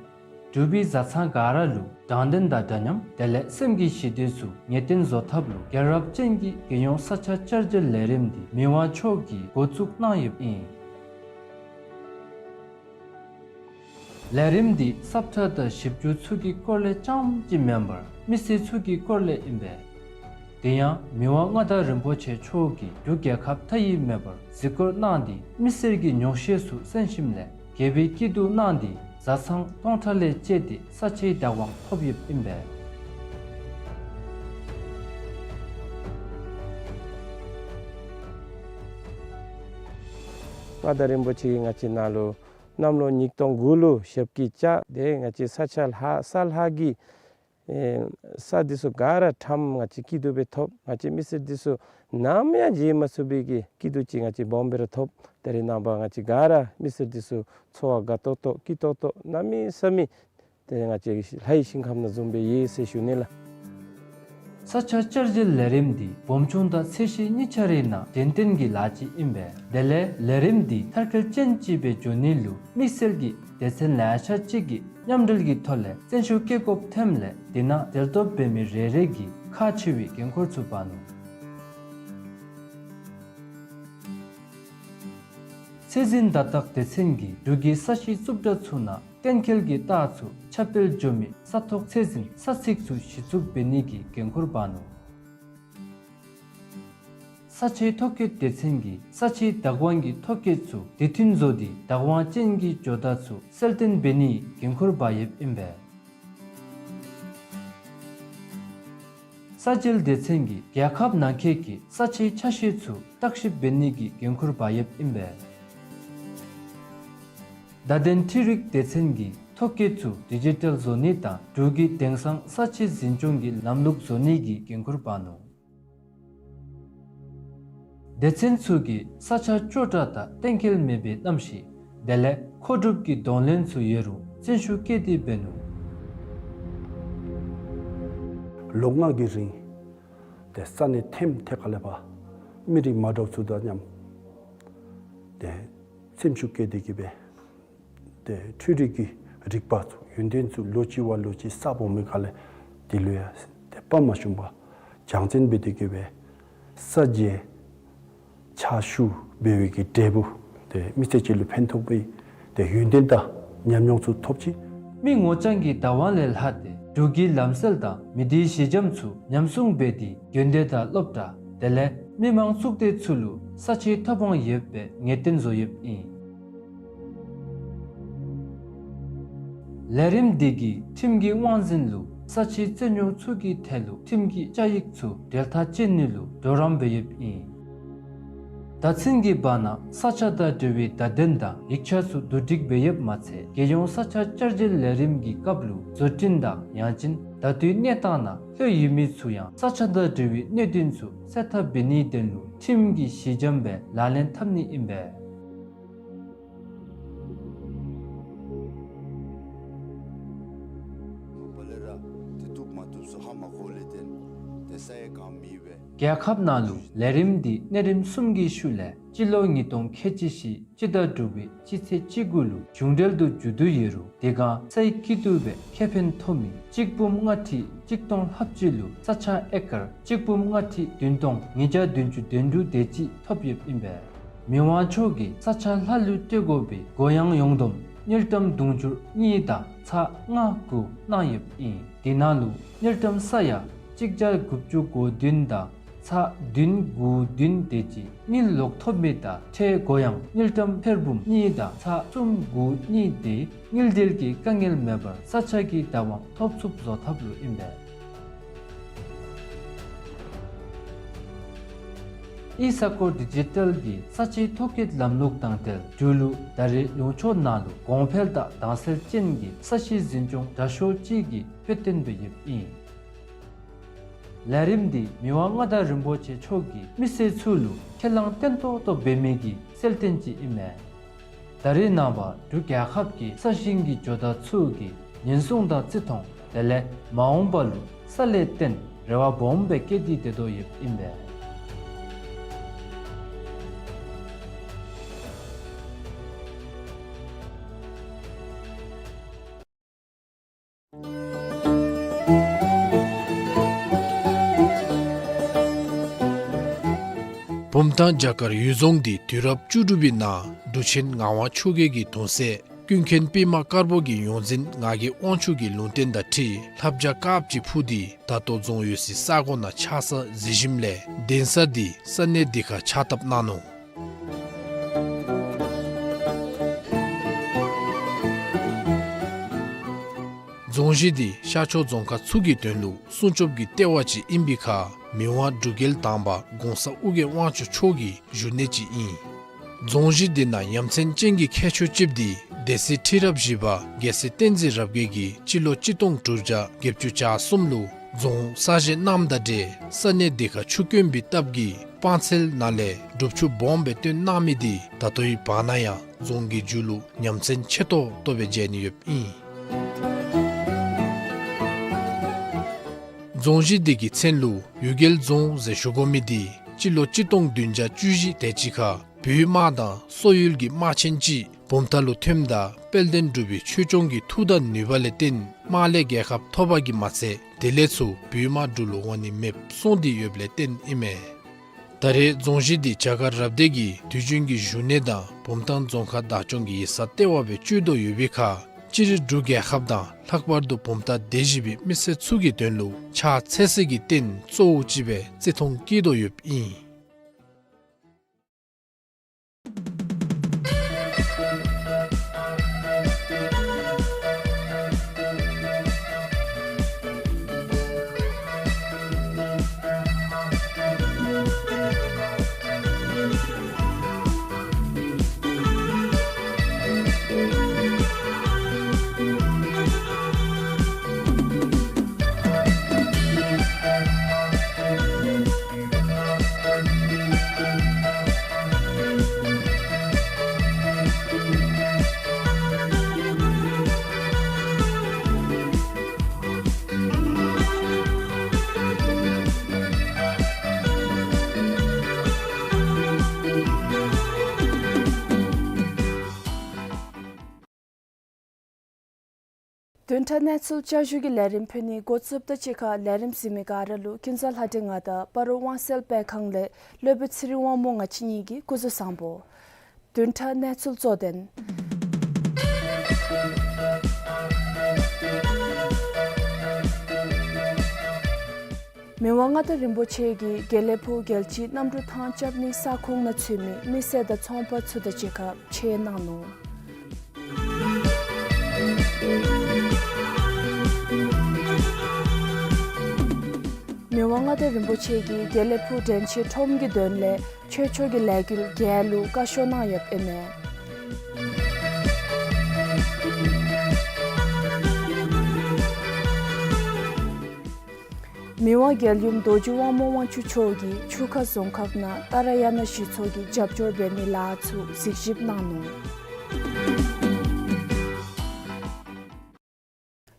འབྲུག་པའི་བཟའ་ཚང་ག་ར་ལུ་དྲང་བདེན་དང་འདྲ་མཉམ་དེ་ལས་སེམས་ཀྱི་ཞི་བདེ་ཚུ་ངེས་གཏན་བཟོ་ཐབས་ལུ་རྒྱལ་རབས་ཅན་གྱི་རྒྱལ་ཡོངས་ས་ཆ་བཅའ་སྒྲིག་ལས་རིམ་འདི་མི་དབང་མཆོག་གིས་འགོ་བཙུགས་གནང་ཡོདཔ་ཨིན། ལས་རིམ་འདི་སབ་ཁྲ་དང་ཞིབ་འཇུག་ཚུ་གི་སྐོར་ལས་རྐྱངམ་ཅིག་མེན་པར་མི་སེར་ཚུ་གི་སྐོར་ལས་ཨིན་པས། དེ་ཡང་མི་དབང་མངའ་བདག་རིན་པོ་ཆེ་མཆོག་གིས་འབྲུག་རྒྱལ་ཁབ་མཐའ་དབུས་མེད་པར་གཟིགས་སྐོར་གནང་སྟེ་མི་སེར་གྱི་ཉོགས་བཤད་ཚུ་གསན་ཞིནམ་ལས་དགེ་བའི་སྐྱིད་སྡུག་གནང་སྟེ་བཟའ་ཚང་སྟོང་ཕྲག་ལས་བཅད་དེ་ས་ཆའི་བདག་དབང་ཐོབ་ཡོདཔ་ཨིན་པས། མངའ་བདག་རིན་པོ་ཆེ་གིས་ང་བཅས་ནང་ལུ་གནམ་ལོ་ཉིས་སྟོང་དགུ་ལུ་ཞབས་ཀྱིས་བཅགས་ཏེ་ང་བཅས་ས་ཆ་ལྷག་ས་ལྷག་གི་ཨེ་ས་འདི་ཚུ་ག་ར་ཁྲམ་ང་བཅས་སྐྱིད་སྡུག་སྦེ་ཐོབ། ང་བཅས་མི་སེར་འདི་ཚུ་ནམ་ཡང་བརྗེད་མ་ཚུགས་པའི་གི་སྐྱིད་སྡུག་ཅིག་ང་བཅས་སྦོམ་སྦེ་ར་ཐོབ། ད་རེས་ནངས་པ་ང་བཅས་ག་ར་མི་སེར་འདི་ཚུ་འཚོ་བ་དགའ་ཏོག་ཏོ་སྐྱིད་ཏོག་ཏོ་གནམ་མེད་ས་མེད་ཏེ་ང་བཅས་ལྷའི་ཞིང་ཁམས་ནང་བཟུམ་སྦེ་ཡོད་ཟེར་ཞུ་ནི་ལགས། ས་ཆ་བཅའ་སྒྲིག་ལས་རིམ་འདི་སྦོམ་ཆུང་དང་ཚད་གཞི་གཉིས་ཆ་རའི་ནང་གདན་འདྲེན་གྱི་ལཱ་ཅིག་ཨིན་པས། དེ་ལས་ལས་རིམ་འདི་མཐར་འཁྱོལ་ཅན་ཅིག་སྦེ་འགྱོ་ནི་ལུ་དམིགས་བསལ་གྱི་སྡེ་ཚན་ལེ་ཤ་ཅིག་གི་མཉམ་འབྲེལ་གྱི་ཐོག་ལས་བརྩོན་ཤུགས་བསྐྱེད་དགོཔ་ཐོནམ་ལས་འདི་ནང་གྲལ་གཏོགས་འབད་མི་རེ་རེ་གིས་ཁག་ཆེ་བའི་འགན་ཁུར་ཚུ་འབག་ནུག། ཚད་འཛིན་བརྡ་རྟགས་སྡེ་ཚན་གྱིས་འབྲུག་གི་ས་གཤིས་རྩུབ་དྲགས་ཚུ་ནང་གཏན་འཁེལ་གྱི་རྟགས་ཚུ་ཁྱབ་སྤེལ་འགྱོ་མི་ས་ཐོག་ཚད་འཛིན་ས་ཚིགས་ཚུ་གཞི་བཙུགས་འབད་ནི་གི་འགན་ཁུར་འབག་ནུག། ས་ཆའི་ཐོ་བཀོད་སྡེ་ཚན་གྱིས་ས་ཆའི་བདག་དབང་གི་ཐོ་བཀོད་ཚུ་དུས་མཐུན་བཟོ་སྟེ་བདག་དབང་ཅན་གྱི་ཇོ་བདག་ཚུ་གསལ་སྟོན་འབད་ནིའི་འགན་ཁུར་འབག་ཡོདཔ་ཨིན་པས། ས་འཇལ་སྡེ་ཚན་གྱིས་རྒྱལ་ཁབ་ནང་འཁོད་ཀྱི་ས་ཆའི་ཆ་ཤས་ཚུ་བརྟག་ཞིབ་འབད་ནི་གི་འགན་ཁུར་འབག་ཡོདཔ་ཨིན་པས། བརྡ་དོན་འཕྲུལ་རིག་སྡེ་ཚན་གྱིས་ཐོ་བཀོད་ཚུ་ཌི་ཇི་ཊལ་བཟོ་ནི་དང་འབྲུག་གི་དེང་སང་ས་ཆའི་འཛིན་སྐྱོང་གི་ལམ་ལུགས་བཟོ་ནི་གི་འགན་ཁུར་འབག་ནུག། སྡེ་ཚན་ཚུ་གིས་ས་ཆ་སྐྱོ་དྲགས་དང་གཏན་འཁེལ་མེད་པའི་གནམ་གཤིས་དེ་ལས་མཁོ་སྒྲུབ་ཀྱི་གདོང་ལེན་ཚུ་ཡོད་རུང་བརྩོན་ཤུགས་བསྐྱེད་དེ་འབད་ནུག། ལོ་ལྔ་གི་རིང་ཏེ་ས་གནས་ཐེམ་ཐེ་ཁ་ལས་ཕར་མི་རིགས་མ་འདྲཝ་ཚུ་དང་མཉམ་ཏེ་སེམས་ཤུགས་བསྐྱེད་དེ་གི་སྦེ་ཏེ་འཕྲུལ་རིག་གི་རིག་པ་ཚུ་ཡོན་ཏན་ཚུ་ལོ་གཅིག་བ་ལོ་གཅིག་གསརཔ་འོང་མི་ཁ་ལས་དེ་ལུ་ཡང་ཏེ་དཔའ་མ་ཞུམ་པར་སྦྱང་བརྩོན་འབད་དེ་གི་སྦེ་ས་འཇལ་ཕྱག་ཞུ་འབད་བའི་གི་འབྲས་བུ་ཏེ་མི་སེར་ཅིག་ལུ་ཕན་ཐོགས་པའི་ཏེ་ཡོན་ཏན་དང་ཉམས་མྱོང་ཚུ་ཐོབ་ཅི། མི་ངོ་རྐྱང་གི་བདག་དབང་ལས་ལྷག་སྟེ་འབྲུག་གི་ལམ་སྲོལ་དང་མི་སྡེའི་གཞི་འགྱམ་ཚུ་ཉམས་སྲུང་འབད་དེ་དགོན་སྡེ་དང་སློབ་གྲྭ་དེ་ལས་མི་མང་གཙུག་སྡེ་ཚུ་ལུ་ས་ཆའི་ཐོབ་དབང་ཡོད་པའི་ངེས་གཏན་བཟོ་ཡོདཔ་ཨིན། ལས་རིམ་འདི་གིས་ཁྲིམས་ཀྱི་དབང་འཛིན་ལུ་ས་ཆའི་རྩོད་རྙོག་ཚུ་གི་ཐད་ལུ་ཁྲིམས་ཀྱི་བཅའ་ཡིག་ཚུ་འབྲེལ་ཐག་བཅད་ནི་ལུ་གྲོགས་རམ་འབད་ཡོདཔ་ཨིན། བརྡ་མཚོན་གྱི་བར་ན་ས་ཆ་དང་འབྲེལ་བའི་བརྡ་དོན་དང་ཡིག་ཆ་ཚུ་བསྡུ་སྒྲིག་འབད་ཡོདཔ་མ་ཚད་རྒྱལ་ཡོངས་ས་ཆ་བཅའ་སྒྲིག་ལས་རིམ་གྱི་སྐབས་ལུ་བཟོ་སྐྲུན་དང་ཡང་ཅིན་ད་ལྟོའི་གནས་སྟངས་ནང་ལྷོད་ཡོད་མི་ཚུ་ཡང་ས་ཆ་དང་འབྲེལ་བའི་གནད་དོན་ཚུ་སེལ་ཐབས་འབད་ནིའི་དོན་ལུ་ཁྲིམས་ཀྱི་གཞི་འགྱམ་སྦེ་ལག་ལེན་འཐབ་ནི་ཨིན་པས། རྒྱལ་ཁབ་ནང་ལུ་ལས་རིམ་འདི་གནས་རིམ་གསུམ་གྱི་ཤུལ་ལས་སྤྱི་ལོ་ཉིས་སྟོང་ཁལ་གཅིག་བཞི་སྤྱི་ཟླ་དྲུག་པའི་སྤྱི་ཚེས་བཅུ་དགུ་ལུ་གཞུང་འབྲེལ་དུ་མཇུག་བསྡུ་ཡོད་རུང་དེ་སྒང་སའི་སྐྱིད་སྡུག་སྦེ་ཁེ་ཕན་ཐོགས་མི་གཅིག་འབུམ་ལྔ་ཁྲི་གཅིག་སྟོང་ལྷགཔ་ཅིག་ལུ་ས་ཆ་ཨེ་ཀར་གཅིག་འབུམ་ལྔ་ཁྲི་བདུན་སྟོང་ཉིས་བརྒྱ་བདུན་ཅུ་དོན་དྲུག་དེ་ཅིག་ཐོབ་ཡོདཔ་ཨིན་པས། མི་དབང་མཆོག་གིས་ས་ཆ་ལྷག་ལུས་སྤྲོད་དགོ་པའི་གུ་ཡངས་ཡོངས་བསྡོམས་དངུལ་ཀྲམ་དུང་ཕྱུར་གཉིས་དང་ཚག་ལྔ་དགུ་གནང་ཡོདཔ་ཨིན། དེ་ནང་ལུ་དངུལ་ཀྲམ་ས་ཡ་གཅིག་བརྒྱ་དགུ་བཅུ་གོ་བདུན་དང་ཚག་བདུན་དགུ་བདུན་དེ་ཅིག་དངུལ་ལོག་ཐོབ་མི་དང་ཁྲལ་གུ་ཡངས་དངུལ་ཀྲམ་ཐེར་འབུམ་གཉིས་དང་ཚག་གསུམ་དགུ་གཉིས་དེ་དངུལ་འབྲེལ་གྱི་དཀའ་ངལ་མེད་པར་ས་ཆ་གི་བདག་དབང་ཐོབ་ཚུགསཔ་བཟོ་ཐབས་ལུ་ཨིན་པས། ཨི་ས་ཀོ་ཌི་ཇི་ཊལ་གྱི་ས་ཆའི་ཐོ་བཀོད་ལམ་ལུགས་དང་འབྲེལ་འབྲུག་ལུ་ད་རེས་ལུང་ཕྱོགས་ནང་ལུ་གོང་འཕེལ་དང་དྭངས་གསལ་ཅན་གྱི་ས་གཤིས་འཛིན་སྐྱོང་དྲག་ཤོས་ཅིག་གི་དཔེ་སྟོན་སྦེ་ཡོདཔ་ཨིན། ལས་རིམ་འདི་མི་དབང་མངའ་བདག་རིན་པོ་ཆེ་མཆོག་གིས་མི་སེར་ཚུ་ལུ་ཁས་བླངས་བརྟན་ཏོག་ཏོ་འབད་མི་གི་གསལ་སྟོན་ཅིག་ཨིན་མས། ད་རེས་ནངས་པ་འབྲུག་རྒྱལ་ཁབ་ཀྱི་ས་ཞིང་གི་ཇོ་བདག་ཚུ་གིས་ཉེན་སྲུང་དང་བརྩི་མཐོང་དེ་ལས་མ་འོངས་པ་ལུ་ས་ལས་བརྟེན་རེ་བ་སྦོམ་སྦེ་བསྐྱེད་དེ་སྡོད་དོ་ཡོདཔ་ཨིན་པས། བུམ་ཐང་བྱ་དཀར་གཡུལ་རྫོང་འདི་དུས་རབས་བཅུ་དྲུག་པའི་ནང་འབྲུག་ཆེན་ངག་དབང་ཆོས་རྒྱལ་གྱི་གདུང་སྲས་ཀུན་མཁྱེན་པདྨ་དཀར་པོ་གི་ཡོངས་འཛིན་ངག་གི་དབང་ཕྱུག་གི་ལུང་བསྟན་དང་འཁྲིལ་ལྷ་བྱ་དཀརཔོ་ཅིག་འཕུར་ཏེ་ད་ལྟོ་རྫོང་ཡོད་སའི་ས་གོ་ནང་ཆགས་ས་གཟིགས་ཞིནམ་ལས་གདན་ས་འདི་ས་གནས་འདི་ཁར་ཕྱག་བཏབ་གནང་ནུག། རྫོང་གཞི་འདི་ཤར་ཕྱོགས་རྫོང་ཁག་ཚུ་གི་དོན་ལུ་སྲུང་སྐྱོབ་ཀྱི་ལྟེ་བ་ཅིག་ཨིན་པའི་ཁར་མི་དབང་འབྲུག་རྒྱལ་དང་པ་གོང་ས་ཨོ་རྒྱན་དབང་ཕྱུག་མཆོག་གི་བཞུགས་གནས་ཅིག་ཨིན། རྫོང་གཞི་འདི་ནང་ཡ་མཚན་ཅན་གྱི་ཁྱད་ཆོས་ཅིག་འདི་སྡེ་སྲིད་ཁྲི་རབས་བཞི་པ་རྒྱལ་སྲས་བསྟན་འཛིན་རབ་རྒྱས་ཀྱིས་སྤྱི་ལོ་གཅིག་སྟོང་དྲུག་བརྒྱ་བརྒྱད་ཅུ་གྱ་གསུམ་ལུ་རྫོང་གསར་བཞེངས་གནངམ་དང་འབྲེལ་ས་གནས་འདི་ཁར་ཆུ་དཀོན་པའི་སྟབས་ཀྱིས་སྤང་ཚལ་ནང་ལས་སྒྲུབ་ཆུ་སྦོམ་སྦེ་བཏོན་གནང་མི་འདི་ད་ལྟོའི་བར་ན་ཡང་རྫོང་གི་མཇུག་ལུ་ཉམས་མཚར་ཆེ་ཏོག་ཏོ་སྦེ་མཇལ་ནི་ཡོདཔ་ཨིན། རྫོང་གཞི་འདི་གི་མཚན་ལུ་གཡུལ་རྒྱལ་རྫོང་ཟེར་ཞུ་དགོ་མི་འདི་སྤྱི་ལོ་གཅིག་སྟོང་བདུན་བརྒྱ་བཅུ་བཞི་དེ་ཅིག་ཁར་བོད་དམག་དང་སོག་ཡུལ་གྱི་དམག་ཆེན་ཅིག་བུམ་ཐང་ལུ་ཐོནམ་ད་དཔལ་ལྡན་འབྲུག་པའི་ཆོས་སྐྱོང་གི་མཐུ་དང་ནུས་པ་ལས་བརྟེན་དམག་ལས་རྒྱལ་ཁ་ཐོབ་པ་གིས་མ་ཚད་དེ་ལས་ཚུར་བོད་དམག་འབྲུག་ལུ་འོང་ནི་མེདཔ་སོང་སྟེ་ཡོདཔ་ལས་བརྟེན་ཨིན་མས། ད་རེས་རྫོང་གཞི་འདི་བྱ་དཀར་རབ་སྡེ་གི་དུས་རྒྱུན་གྱི་བཞུགས་གནས་དང་བུམ་ཐང་རྫོང་ཁག་བདག་སྐྱོང་གི་ཡིག་ཚང་ལྟེ་བ་སྦེ་སྤྱོད་དོ་ཡོད་པའི་ཁར་སྤྱིར་འབྲུག་རྒྱལ་ཁབ་དང་ལྷག་པར་དུ་བུམ་ཐང་སྡེ་བཞི་པའི་མི་སེར་ཚུ་གི་དོན་ལུ་ཕྱག་འཚལ་སའི་རྟེན་གཙོ་བོ་ཅིག་སྦེ་བརྩི་མཐོང་བསྐྱེད་དོ་ཡོདཔ་ཨིན། བདུན་ཕྲག་གནས་ཚུལ་བསྐྱར་ཞུ་གི་ལས་རིམ་ཕུལ་ནི་འགོ་བཙུགསཔ་དང་གཅིག་ཁར་ལས་རིམ་གཟིགས་མི་ག་ར་ལུ་ཀུན་བཟང་ལྷ་སྒྲོན་ང་དང་སྤ་རོ་དབང་གསལ་སྤེལ་ཁང་ལས་སློབ་དཔོན་ཚེ་རིང་དབང་མོ་ང་བཅས་གཉིས་ཀྱིས་སྐུ་གཟུགས་བཟང་པོ། བདུན་ཕྲག་གནས་ཚུལ་གཙོ་དོན། མི་དབང་མངའ་བདག་རིན་པོ་ཆེ་གིས་དགེ་ལེགས་ཕུག་རྒྱལ་སྤྱིའི་གནམ་གྲུ་ཐང་རྐྱབ་ནིའི་ས་ཁོངས་ནང་ཚུད་མི་མི་སེར་དང་ཚོང་པ་ཚུ་དང་གཅིག་ཁར་མཇལ་གནང་ནུག། མི་དབང་མངའ་བདག་རིན་པོ་ཆེ་གིས་དགེ་ལེགས་ཕུག་དྲན་ཤེས་ཁྲོམ་གྱི་དོན་ལས་ཆོས་ཕྱོགས་ཀྱི་ལས་འགུལ་བརྒྱད་ལུ་བཀའ་ཤོག་གནང་ཡོདཔ་ཨིན་མས། མི་དབང་རྒྱལ་ཡུམ་རྡོ་རྗེ་དབང་མོ་དབང་ཕྱུག་མཆོག་གིས་ཆུ་ཁ་རྫོང་ཁག་ནང་ཏཱ་ར་ཡ་ན་གཞི་ཚོགས་ཀྱིས་རྒྱབ་སྐྱོར་འབད་མི་ལཱ་ཚུ་གཟིགས་ཞིབ་གནང་ནུག།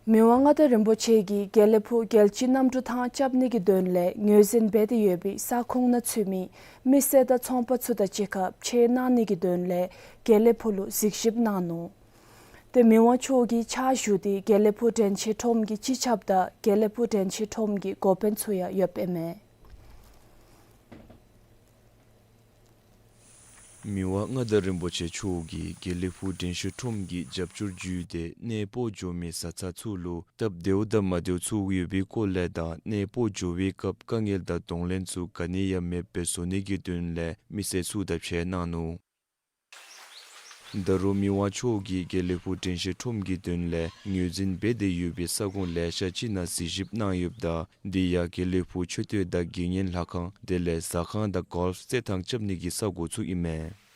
མི་དབང་མངའ་བདག་རིན་པོ་ཆེ་གིས་དགེ་ལེགས་ཕུག་རྒྱལ་སྤྱིའི་གནམ་གྲུ་ཐང་རྐྱབ་ནི་གི་དོན་ལས་ངོས་འཛིན་འབད་དེ་ཡོད་པའི་ས་ཁོངས་ནང་ཚུད་མི་མི་སེར་དང་ཚོང་པ་ཚུ་དང་གཅིག་ཁར་མཇལ་གནང་ནི་གི་དོན་ལས་དགེ་ལེགས་ཕུག་ལུ་གཟིགས་ཞིབ་གནང་ནུག། ཏེ་མི་དབང་མཆོག་གིས་ཕྱག་ཞུ་སྟེ་དགེ་ལེགས་ཕུག་དྲན་ཤེས་ཁྲོམ་གྱི་སྤྱི་ཁྱབ་དང་དགེ་ལེགས་ཕུག་དྲན་ཤེས་ཁྲོམ་གྱི་འགོ་དཔོན་ཚུ་ཡང་ཡོདཔ་ཨིན་མས། མི་དབང་མངའ་བདག་རིན་པོ་ཆེ་མཆོག་གིས་དགེ་ལེགས་ཕུག་དྲན་ཤེས་ཁྲོམ་གྱི་རྒྱབ་སྐྱོར་བརྒྱུད་དེ་གནས་སྤོ་འགྱོ་མི་བཟའ་ཚང་ཚུ་ལུ་སྟབས་བདེཝ་དང་མ་བདེཝ་ཚུ་ཡོད་པའི་སྐོར་ལས་དང་གནས་སྤོ་འགྱོ་བའི་སྐབས་དཀའ་ངལ་དང་གདོང་ལེན་ཚུ་ག་ནི་ཡང་མེདཔ་སྦེ་བཟོ་ནི་གི་དོན་ལས་མི་སེར་ཚུ་དང་མཇལ་གནང་ནུག། ད་རུང་མི་དབང་མཆོག་གིས་དགེ་ལེགས་ཕུག་དྲན་ཤེས་ཁྲོམ་གྱི་དོན་ལས་ངོས་འཛིན་འབད་དེ་ཡོད་པའི་ས་ཁོངས་ལེ་ཤ་ཅིག་ནང་གཟིགས་ཞིབ་གནང་ཡོདཔ་ད་འདི་ཡང་དགེ་ལེགས་ཕུག་མཆོད་རྟེན་དང་དགེ་བསྙེན་ལྷ་ཁང་དེ་ལས་ཟ་ཁང་དང་གོལཕ་རྩེད་ཐང་རྐྱབ་ནི་གི་ས་གོ་ཚུ་ཨིན་མས།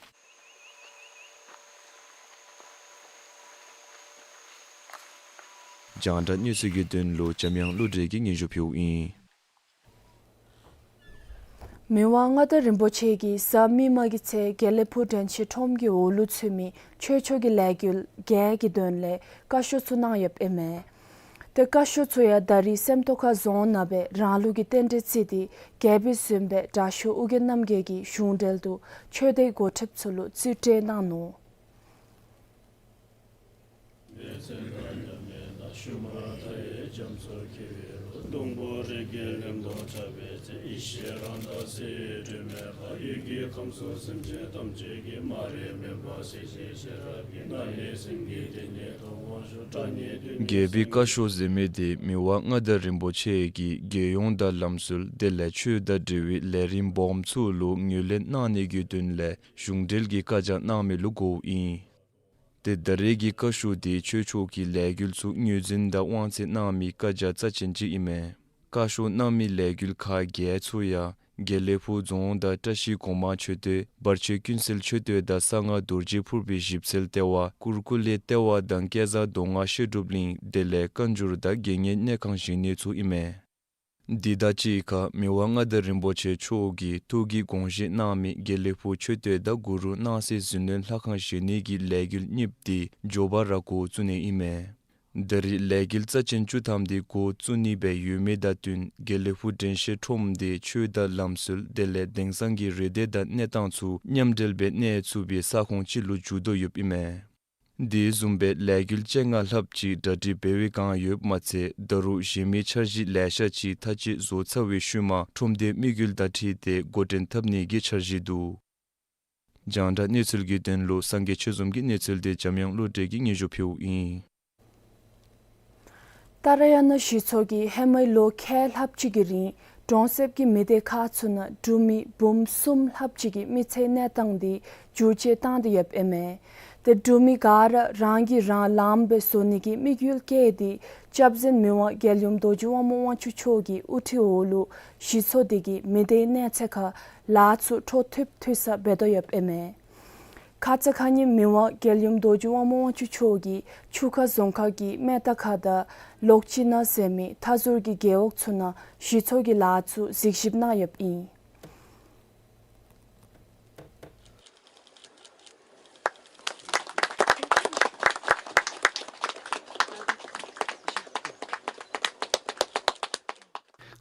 རྒྱང་བསྒྲགས་གནས་ཚུལ་གྱི་དོན་ལུ་འཇམ་དབྱངས་བློ་གྲོས་ཀྱིས་སྙན་ཞུ་ཕུལཝ་ཨིན། མི་དབང་མངའ་བདག་རིན་པོ་ཆེ་གིས་གཟའ་མིག་དམར་གྱི་ཚེ་དགེ་ལེགས་ཕུག་དྲན་ཤེས་ཁྲོམ་གྱི་འོག་ལུ་ཚུད་མི་ཆོས་ཕྱོགས་ཀྱི་ལས་འགུལ་བརྒྱད་ཀྱི་དོན་ལས་བཀའ་ཤོག་ཚུ་གནང་ཡོདཔ་ཨིན་མས། ཏེ་བཀའ་ཤོག་ཚུ་ཡང་ད་རིས་སེམས་རྟོགས་ཁ་རྫོང་ནང་སྦེ་རང་ལུགས་ཀྱི་རྟེན་འབྲེལ་བརྩི་སྟེ་རྒྱལ་པོའི་གཟིམ་དཔོན་དྲག་ཤོས་ཨྱོན་རྣམ་རྒྱལ་གྱི་གཞུང་འབྲེལ་དུ་ཆོས་སྡེའི་འགོ་ཁྲིདཔ་ཚུ་ལུ་རྩིས་སྤྲོད་གནང་ནུག། རྒྱལ་པོའི་བཀའ་ཤོག་ཟེར་མི་དེ་མི་དབང་མངའ་བདག་རིན་པོ་ཆེ་གིས་རྒྱལ་ཡོངས་དང་ལམ་སྲོལ་དེ་ལས་ཆོས་དང་འབྲེལ་བའི་ལས་རིམ་སྦོམ་ཚུ་ལུ་ངོས་ལེན་གནང་ནི་གི་དོན་ལས་གཞུང་འབྲེལ་གྱི་བཀའ་རྒྱ་གནང་མི་ལུ་གོཝ་ཨིན། ཏེ་ད་རེས་ཀྱི་བཀའ་ཤོག་དེ་ཆོས་ཕྱོགས་ཀྱི་ལས་འགུལ་ཚུ་ངོས་འཛིན་དང་དབང་ཚད་གནང་མི་བཀའ་རྒྱ་རྩ་ཅན་ཅིག་ཨིན་མས། བཀའ་ཤོག་གནང་མི་ལས་འགུལ་ཁག་བརྒྱད་ཚུ་ཡང་དགེ་ལེགས་ཕུག་རྫོང་དང་བཀྲ་ཤིས་སྒོ་མང་མཆོད་རྟེན་བར་ཆད་ཀུན་སེལ་མཆོད་རྟེན་དང་གསང་སྔགས་རྡོ་རྗེ་ཕུར་པའི་ཞིབ་འཚོལ་ལྟེ་བ་གུར་ཀུ་ལེ་ལྟེ་བ་དང་བསྐལ་བཟང་མདོ་སྔགས་བཤད་སྒྲུབ་གླིང་དེ་ལས་བཀའ་འགྱུར་དང་དགེ་བསྙེན་གནས་ཁང་བཞེངས་ནི་ཚུ་ཨིན་མས། འདི་དང་གཅིག་ཁར་མི་དབང་མངའ་བདག་རིན་པོ་ཆེ་མཆོག་གིས་ཐུགས་ཀྱི་དགོངས་བཞེད་གནང་མི་དགེ་ལེགས་ཕུག་མཆོད་རྟེན་དང་གུ་རུ་སྣང་སྲིད་གཟིམ་ལྷ་ཁང་བཞེངས་ནི་གི་ལས་འགུལ་གཉིས་པོ་དེ་མགྱོགས་པ་ར་འགོ་བཙུགས་ནི་ཨིན་མས། ད་རེས་ལས་འགུལ་རྩ་ཅན་བཅུ་ཐམ་དེ་འགོ་བཙུགས་ནི་སྦེ་ཡོད་མི་དང་བསྟུན་དགེ་ལེགས་ཕུག་དྲན་ཤེས་ཁྲོམ་དེ་ཆོས་དང་ལམ་སྲོལ་དེ་ལས་དེང་སང་གི་རེ་འདོད་དང་གནས་སྟངས་ཚུ་མཉམ་འབྲེལ་སྦེ་གནས་ཚུགས་པའི་ས་ཁོངས་ཅིག་ལུ་འགྱུར་དོ་ཡོདཔ་ཨིན་མས། དེ་བཟུམ་སྦེ་ལས་འགུལ་བཅོ་ལྔ་ལྷགཔ་ཅིག་གྲ་སྒྲིག་འབད་བའི་བསྒང་ཡོདཔ་མ་ཚད་ད་རུང་གཞན་མི་འཆར་གཞི་ལེ་ཤ་ཅིག་མཐའ་དཔྱད་བཟོ་ཚར་བའི་ཤུལ་མ་ཁྲོམ་སྡེའི་དམིགས་ཡུལ་དང་འཁྲིལ་ཏེ་འགོ་འདྲེན་འཐབ་ནི་གི་འཆར་གཞི་འདུག། རྒྱང་བསྒྲགས་གནས་ཚུལ་གྱི་དོན་ལུ་སངས་རྒྱས་ཆོས་འཛོམས་ཀྱི་གནས་ཚུལ་དེ་འཇམ་དབྱངས་བློ་གྲོས་ཀྱིས་སྙན་ཞུ་ཕུལཝ་ཨིན། ཏཱ་ར་ཡ་ན་གཞི་ཚོགས་ཀྱིས་ཧེ་མའི་ལོ་ཁལ་ལྷགཔ་ཅིག་གི་རིང་གྲོང་གསེབ་ཀྱི་མི་སྡེ་ཁག་ཚུ་ནང་འབྲུག་མི་འབུམ་གསུམ་ལྷགཔ་ཅིག་གི་མི་ཚེའི་གནས་སྟངས་དེ་འགྱུར་བཅོས་བཏང་སྟེ་ཡོདཔ་ཨིན་མས། ཏེ་འབྲུག་མི་ག་ར་རང་གིས་རང་ལངམ་སྦེ་བཟོ་ནི་གི་དམིགས་ཡུལ་བསྐྱེད་དེ་སྐྱབས་གསེར་མི་དབང་རྒྱལ་ཡུམ་རྡོ་རྗེ་དབང་མོ་དབང་ཕྱུག་མཆོག་གི་དབུ་ཁྲིད་འོག་ལུ་གཞི་ཚོགས་དེ་གིས་མི་སྡེའི་གནས་ཚད་ཁར་ལཱ་ཚུ་འཕྲོ་མཐུད་མཐུད་ས་འབད་དོ་ཡོདཔ་ཨིན་མས། ཁ་ཙ་ཁ་ཉིནམ་མི་དབང་རྒྱལ་ཡུམ་རྡོ་རྗེ་དབང་མོ་དབང་ཕྱུག་མཆོག་གིས་ཆུ་ཁ་རྫོང་ཁག་གི་སྨད་རྟ་ཁ་དང་ལོག་སྤྱི་ན་ཟེར་མི་མཐའ་ཟུར་གྱི་རྒེད་འོག་ཚུ་ནང་གཞི་ཚོགས་ཀྱི་ལཱ་ཚུ་གཟིགས་ཞིབ་གནང་ཡོདཔ་ཨིན།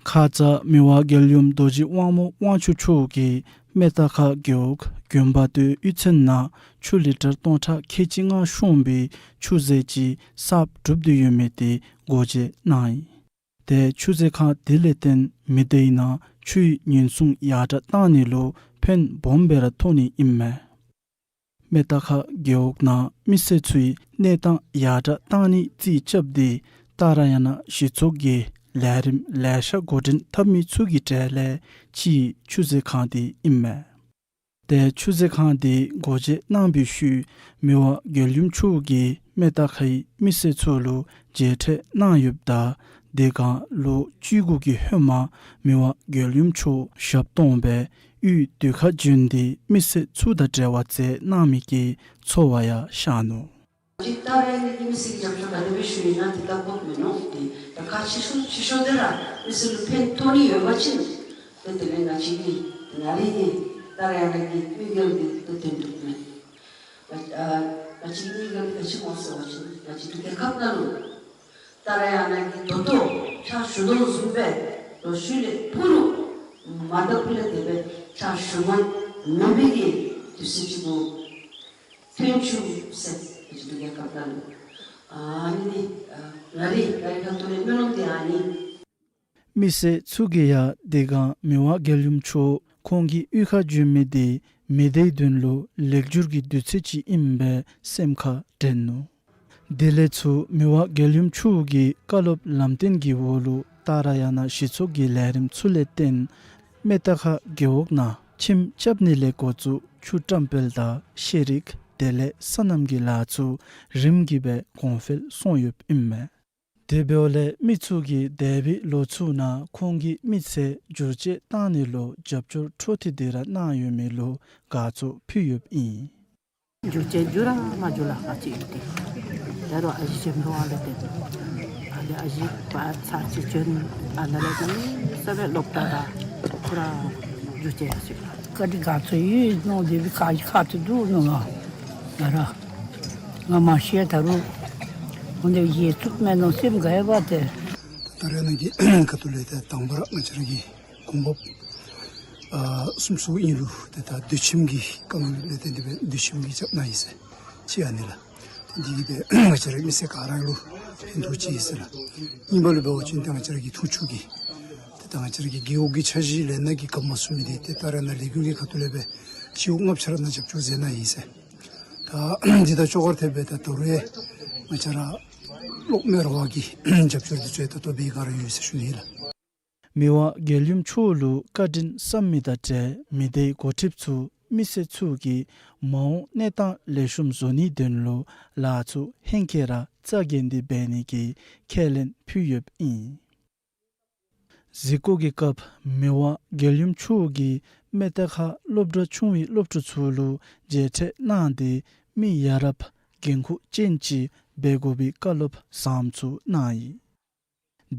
ཁ་ཙ་མི་དབང་རྒྱལ་ཡུམ་རྡོ་རྗེ་དབང་མོ་དབང་ཕྱུག་མཆོག་གིས་སྨད་རྟ་ཁ་རྒེད་འོག་དགོན་པ་སྟོད་གཡུས་ཚན་ནང་ཆུ་ལི་ཊར་སྟོང་ཕྲག་ཁལ་གཅིག་ལྔ་ཤོང་པའི་ཆུ་མཛོད་ཅིག་གསརཔ་གྲུབ་སྟེ་ཡོད་མི་དེ་སྒོ་འབྱེད་གནང་ཡི། དེ་ཆུ་མཛོད་ཁང་དེ་ལས་བརྟེན་མི་སྡེའི་ནང་ཆུའི་ཉེན་སྲུང་ཡར་དྲགས་གཏང་ནི་ལུ་ཕན་སྦོམ་སྦེ་ར་ཐོགས་ནི་ཨིན་མས། སྨད་རྟ་ཁ་རྒེད་འོག་ནང་མི་སེར་ཚུའི་གནས་སྟངས་ཡར་དྲགས་གཏང་ནི་རྩིས་རྐྱབ་སྟེ་ཏཱ་ར་ཡ་ན་གཞི་ཚོགས་ཀྱིས་ལས་རིམ་ལེ་ཤ་འགོ་འདྲེན་འཐབ་མི་ཚུ་གི་གྲས་ལས་གཅིག་ཆུ་མཛོད་ཁང་དེ་ཨིན་མས། དེ་ཆུ་མཛོད་ཁང་དེ་སྒོ་འབྱེད་གནང་བའི་ཤུལ་མི་དབང་རྒྱལ་ཡུམ་མཆོག་གིས་སྨད་རྟ་ཁའི་མི་སེར་ཚུ་ལུ་མཇལ་འཕྲད་གནང་ཡོདཔ་ད་དེ་སྒང་ལོ་བཅུ་དགུ་གི་ཧེ་མ་མི་དབང་རྒྱལ་ཡུམ་མཆོག་ཞབས་སྟོང་སྦེ་གཡུས་དུད་ཁ་བྱོན་ཏེ་མི་སེར་ཚུ་དང་འབྲེལ་བ་མཛད་གནང་མི་གི་ཚོར་བ་ཡང་ཤར་ནུག། ཏཱ་ར་ཡ་ན་གི་མི་སེར་གྱིས་རྒྱབ་སྐྱོར་ག་དེ་སྦེ་ཞུ་ཡི་ན་དེ་ལྟ་དགོཔ་མིན་ནུག། དེ་ད་ཁག་ཆེ་ཤོས་ཆེ་ཤོས་དེ་ར་མི་སེར་ལུ་ཕན་ཐོགས་ནི་ཡོད་པ་ཅིན་ཏེ་དེ་ལས་ང་བཅས་ཀྱི་ང་རའི་གི་ཏཱ་ར་ཡ་ན་གི་དམིགས་ཡུལ་འདི་ཏེ་དོན་འགྲུབ་མས། ང་ཨ་ང་བཅས་དམིགས་ཡུལ་འདི་ག་ཅི་སྨོ་ཟེར་བ་ཅིན་ང་བཅས་འབྲུག་རྒྱལ་ཁབ་ནང་ལུ་ཏཱ་ར་ཡ་ན་གི་ད་ལྟོ་ཕྱག་ཞུ་དོ་བཟུམ་སྦེ་ལོ་ཤུལ་ལས་ཕུལ་ནུག། མ་ད་ཕུལ་ལས་དེ་སྦེ་ཕྱག་ཞུ་མ་མེད་པའི་གི་དུས་ཚོད་ཅིག་གུ་ཐོན་བཅུག་ཟེར་ང་བཅས་འབྲུག་རྒྱལ་ཁབ་ནང་ལུ་ཨ་ནི་ཨ་ང་རའི་ང་རའི་ཁ་ཐུག་ལས་སྨོན་ལམ་འདི་ཨ་ནི། མི་སེར་ཚུ་གིས་ཡང་དེ་སྒང་མི་དབང་རྒྱལ་ཡུམ་མཆོག་ཁོང་གི་གཡུས་ཁར་བྱོན་མི་དེ་མི་སྡེའི་དོན་ལུ་ལེགས་སྒྱུར་གྱི་དུས་ཚོད་ཅིག་ཨིནམ་སྦེ་སེམས་ཁར་དྲན་ནུག། དེ་ལས་ཚུར་མི་དབང་རྒྱལ་ཡུམ་མཆོག་གི་བཀའ་སློབ་ལམ་སྟོན་གྱི་འོག་ལུ་ཏཱ་ར་ཡ་ན་གཞི་ཚོགས་ཀྱི་ལས་རིམ་ཚུ་ལས་བརྟེན་སྨད་རྟ་ཁ་རྒེད་འོག་ནང་ཁྱིམ་རྐྱབ་ནི་ལས་འགོ་བཙུགས་ཆུ་བཀྲམ་སྤེལ་དང་ཤེལ་རིགས་ དེ་ལས་སོ་ནམ་གྱི་ལཱ་ཚུ་རིམ་གྱིས་སྦེ་གོང་འཕེལ་སོང་ཡོདཔ་ཨིན་མས། དེ་འབདཝ་ལས་མི་ཚུ་གིས་འདས་པའི་ལོ་ཚུ་ནང་ཁོང་གི་མི་ཚེ་བསྒྱུར་བཅོས་བཏང་ནི་ལུ་རྒྱབ་སྐྱོར་འཕྲོ་མཐུད་དེ་ར་གནང་ཡོད་མི་ལུ་དགའ་ཚོར་ཕུལ་ཡོདཔ་ཨིན། བསྒྱུར་བཅོས་འགྱོ་ར་མ་འགྱོ་ལགས། ཨ་ཙི་ཡོད་དེ། ད་རུང་ཨ་ཞེ་ཅིག་འགྱོ་བ་ལས་ཏེ། ཨ་ནི་ཨ་ཞེ་པ་ཚར་གཅིག་བྱོན། ཨ་ནཱ་ལས་ཏེ་ས་སྦེ་སློབ་གྲྭ་ར་ཁོ་ར་བསྒྱུར་བཅོས་ཡར་སོ་ཡི་ལགས། བཀའ་དྲིན་དགའ་ཚོར་ཡོད་ནོ། དེ་སྦེ་ཁག་ཁག་ཏུ་འདུག་ནོ་ང་། ང་ར་ང་མ་ཤེས། ད་རུང་འོ་དེ་ཡེ་ཚུགས་མེད་ནོ་སེམས་དགའ་ཡི་པ་ཏེ། ད་རེས་ནངས་ཀྱི་ཁ་ཐུག་ལས་ཏེ་དང་པ་ར་ང་བཅས་ར་གི་གོང་འོག་ཨ་གསུམ་སོ་ཨིན་རུང་ཏེ་ད་སྡོད་ཁྱིམ་གྱི་དཀའ་ངལ་ལས་བརྟེན་ཏེ་སྦེ་སྡོད་ཁྱིམ་གྱི་རྐྱབ་གནང་ཡི་ཟེར་ཅིག་ཨ་ནི་ལགས། ཏེ་འདི་གིས་སྦེ་ང་བཅས་ར་མི་སེར་ག་ར་ལུ་ཕན་ཐོགས་ཅིག་ཨིན་ཟེར་ལགས། གཉིས་པ་ལུ་འབད་བ་ཅིན་ཏེ་ང་བཅས་ར་གི་འཐུང་ཆུ་གི་ཏེ་ད་ང་བཅས་ར་གི་རྒེད་འོག་གི་འཆར་གཞི་ལས་སྣ་གིས་འགབ་མ་ཚུགས་མི་འདི་ཏེ་ད་རེས་ནངས་ལས་འགུལ་གྱི་ཁ་ཐུག་ལས་སྦེ་སྤྱི་འོག་ལྔ་ཆ་ར་ནང་རྒྱབ་སྐྱོར་མཛད་གནང་ཡི་ཟེར། ད་འདི་དང་ཅོག་ར་འཐདཔ་སྦེ་ད་ད་རུང་ཡང་ང་བཅས་ར་གློག་མེ་ར་བ་གི་རྒྱབ་སྐྱོར་འདི་ཚུ་ཡང་ད་ལྟོ་འབད་ག་ར་ཡོད་ཟེར་ཞུ་ནི་ཨིན་ལགས། མི་དབང་རྒྱལ་ཡུམ་མཆོག་ལུ་བཀའ་དྲིན་བསམ་མི་དང་འབྲེལ་མི་སྡེའི་འགོ་ཁྲིདཔ་ཚུ་མི་སེར་ཚུ་གིས་མ་འོངས་གནས་སྟངས་ལེགས་ཤོམ་བཟོ་ནིའི་དོན་ལུ་ལཱ་ཚུ་ཧེང་སྐལ་ར་རྩ་འགེངས་ཏེ་འབད་ནི་གི་ཁས་ལེན་ཕུལ་ཡོདཔ་ཨིན། གཟིགས་སྐོར་གྱི་སྐབས་མི་དབང་རྒྱལ་ཡུམ་མཆོག་གིས་མེ་ཏོག་ཁ་སློབ་གྲྭ་ཆུང་བའི་སློབ་ཕྲུག་ཚུ་ལུ་མཇལ་འཕྲད་གནང་སྟེ་མི་ཡ་རབས་འགན་ཁུར་ཅན་ཅིག་འབད་དགོ་པའི་བཀའ་སློབ་བཟང་ཚུ་གནང་ཡི།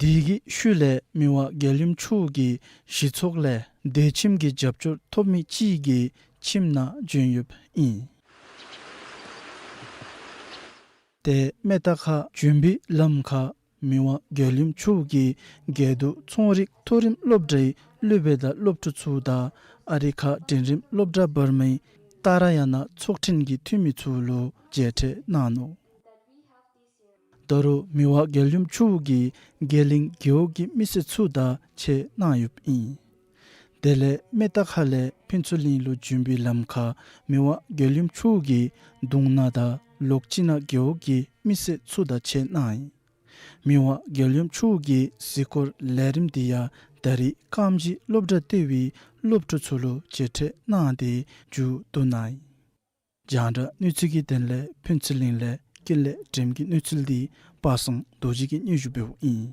དེ་གི་ཤུལ་ལས་མི་དབང་རྒྱལ་ཡུམ་མཆོག་གིས་གཞི་ཚོགས་ལས་སྡོད་ཁྱིམ་གྱི་རྒྱབ་སྐྱོར་ཐོབ་མི་ཅིག་གི་ཁྱིམ་ནང་བྱོན་ཡོདཔ་ཨིན། ཏེ་མེ་ཏོག་ཁ་བྱོན་པའི་ལམ་ཁར་མི་དབང་རྒྱལ་ཡུམ་མཆོག་གིས་དགེ་འདུན་ཚོང་རིག་མཐོ་རིམ་སློབ་གྲྭའི་སློབ་དཔོན་དང་སློབ་ཕྲུག་ཚུ་དང་ཨ་རི་ཁ་འབྲིང་རིམ་སློབ་གྲྭ་བར་མའི་ཏཱ་ར་ཡ་ན་ཚོགས་ཁྲིམས་ཀྱི་འཐུས་མི་ཚུ་ལུ་མཇལ་འཕྲད་གནང་ནུག། ད་རུང་མི་དབང་རྒྱལ་ཡུམ་མཆོག་གིས་དགེ་ལེགས་རྒེད་འོག་གི་མི་སེར་ཚུ་དང་ཕྱད་གནང་ཡོདཔ་ཨིན། དེ་ལས་མེ་ཏོག་ཁ་ལས་ཕུན་ཚོགས་གླིང་ལུ་བྱོན་པའི་ལམ་ཁར་མི་དབང་རྒྱལ་ཡུམ་མཆོག་གིས་གདུང་ན་དང་ལོག་སྤྱི་ན་རྒེད་འོག་གི་མི་སེར་ཚུ་དང་ཕྱད་གནང་ཡི། མི་དབང་རྒྱལ་ཡུམ་མཆོག་གི་གཟིགས་སྐོར་ལས་རིམ་འདི་ཡང་ད་རིས་རྐངམ་གཅིག་སློབ་གྲྭ་ལྟེ་བའི་སློབ་ཕྲུག་ཚུ་ལུ་མཇལ་འཕྲད་གནང་སྟེ་མཇུག་བསྡུ་གནང་ཡི། རྒྱང་བསྒྲགས་གནས་ཚུལ་གྱི་དོན་ལས་ཕུན་ཚོགས་གླིང་ལས་ཀུན་ལེགས་སྒྲོལམ་གྱི་གནས་ཚུལ་འདི་པ་སངས་རྡོ་རྗེ་གིས་སྙན་ཞུ་འབདཝ་ཨིན།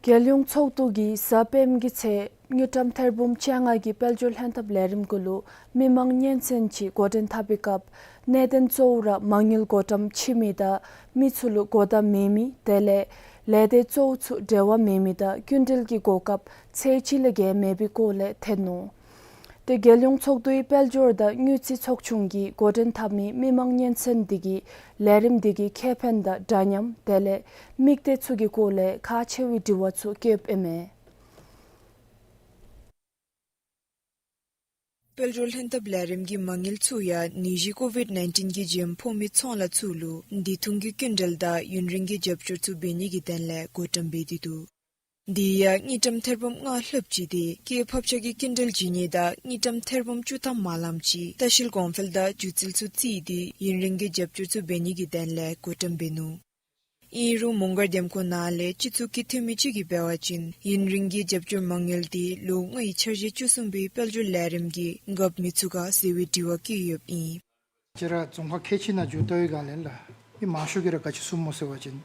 རྒྱལ་ཡོངས་ཚོགས་འདུ་གིས་གཟའ་སྤེནམ་གྱི་ཚེ་དངུལ་ཀྲམ་ཐེར་འབུམ་བཅོ་ལྔ་གི་དཔལ་འབྱོར་ལྷན་ཐབས་ལས་རིམ་གུ་ལུ་མི་མང་སྙན་གསན་ཅིག་འགོ་འདྲེན་འཐབ་པའི་སྐབས་གནད་དོན་གཙོ་བོ་ར་མ་དངུལ་བགོ་བཀྲམ་ཆེ་མི་དང་མི་ཚུ་ལུ་གོ་བརྡ་མེད་མི་དེ་ལས་ལས་སྡེ་གཙོ་བོ་ཚུ་འབྲེལ་བ་མེད་མི་དང་སྐྱིན་འགྲུལ་གྱི་གོ་སྐབས་ཚད་ཅིག་ལས་བརྒལ་མེད་པའི་སྐོར་ལས་ཐོན་ནུག། ཏེ་རྒྱལ་ཡོངས་ཚོགས་འདུའི་དཔལ་འབྱོར་དང་དངུལ་རྩིས་ཚོགས་ཆུང་གིས་འགོ་འདྲེན་འཐབ་མི་མི་མང་སྙན་གསན་འདི་གིས་ལས་རིམ་འདི་གི་ཁེ་ཕན་དང་འདྲ་མཉམ་དེ་ལས་དམིགས་གཏད་ཚུ་གི་སྐོར་ལས་ཁག་ཆེ་བའི་དྲི་བ་ཚུ་བཀོདཔ་ཨིན་མས། དཔལ་འབྱོར་ལྷན་ཐབས་ལས་རིམ་གྱིས་མ་དངུལ་ཚུ་ཡང་ནད་གཞི་ཀོ་ཝིཌ་ནའིན་ཊིན་གྱི་རྐྱེན་ཕོག་མི་ཚོང་ལཱ་ཚུ་ལུ་དེ་ཐུང་གི་སྐྱིན་འགྲུལ་དང་ཡུན་རིང་གི་རྒྱབ་སྐྱོར་ཚུ་འབད་ནི་གི་དོན་ལས་བགོ་བཀྲམ་འབད་དེ་འདུག། དེ་ཡང་དངུལ་ཀྲམ་ཐེར་འབུམ་ལྔ་ལྷོདཔ་ཅིག་དེ་སྐྱེད་ཕབ་ཆག་གི་སྐྱིན་འགྲུལ་བྱིན་ནི་དང་དངུལ་ཀྲམ་ཐེར་འབུམ་བཅུ་ཐམ་མ་ལངམ་ཅིག་ལྟ་བཤལ་གོང་འཕེལ་དང་སྒྱུ་རྩལ་ཚུ་བརྩིས་ཏེ་ཡུན་རིང་གི་རྒྱབ་སྐྱོར་ཚུ་འབད་ནི་གི་དོན་ལས་བགོ་བཀྲམ་འབད་ནུག། ཨིན་རུང་མོང་སྒར་འདེམས་ཁོངས་ནང་ལས་སྤྱི་ཚོགས་ཀྱི་འཐུས་མི་ཅིག་གིས་འབད་བ་ཅིན་ཡུན་རིང་གི་རྒྱབ་སྐྱོར་མ་དངུལ་དེ་ལོ་ལྔའི་འཆར་གཞི་བཅུ་གསུམ་པའི་དཔལ་འབྱོར་ལས་རིམ་གྱིས་འགབ་མི་ཚུགས་ག་ཟེར་བའི་དྲི་བ་བཀོད་ཡོདཔ་ཨིན། ཁྱེད་ར་རྫོང་ཁག་ཁལ་གཅིག་ནང་འགྱོ་བལྟ་བའི་སྒང་ལས་ལགས་མི་མང་ཤོས་ཀྱིས་ར་ག་ཅི་གསུངམ་སྨོ་ཟེར་བ་ཅིན་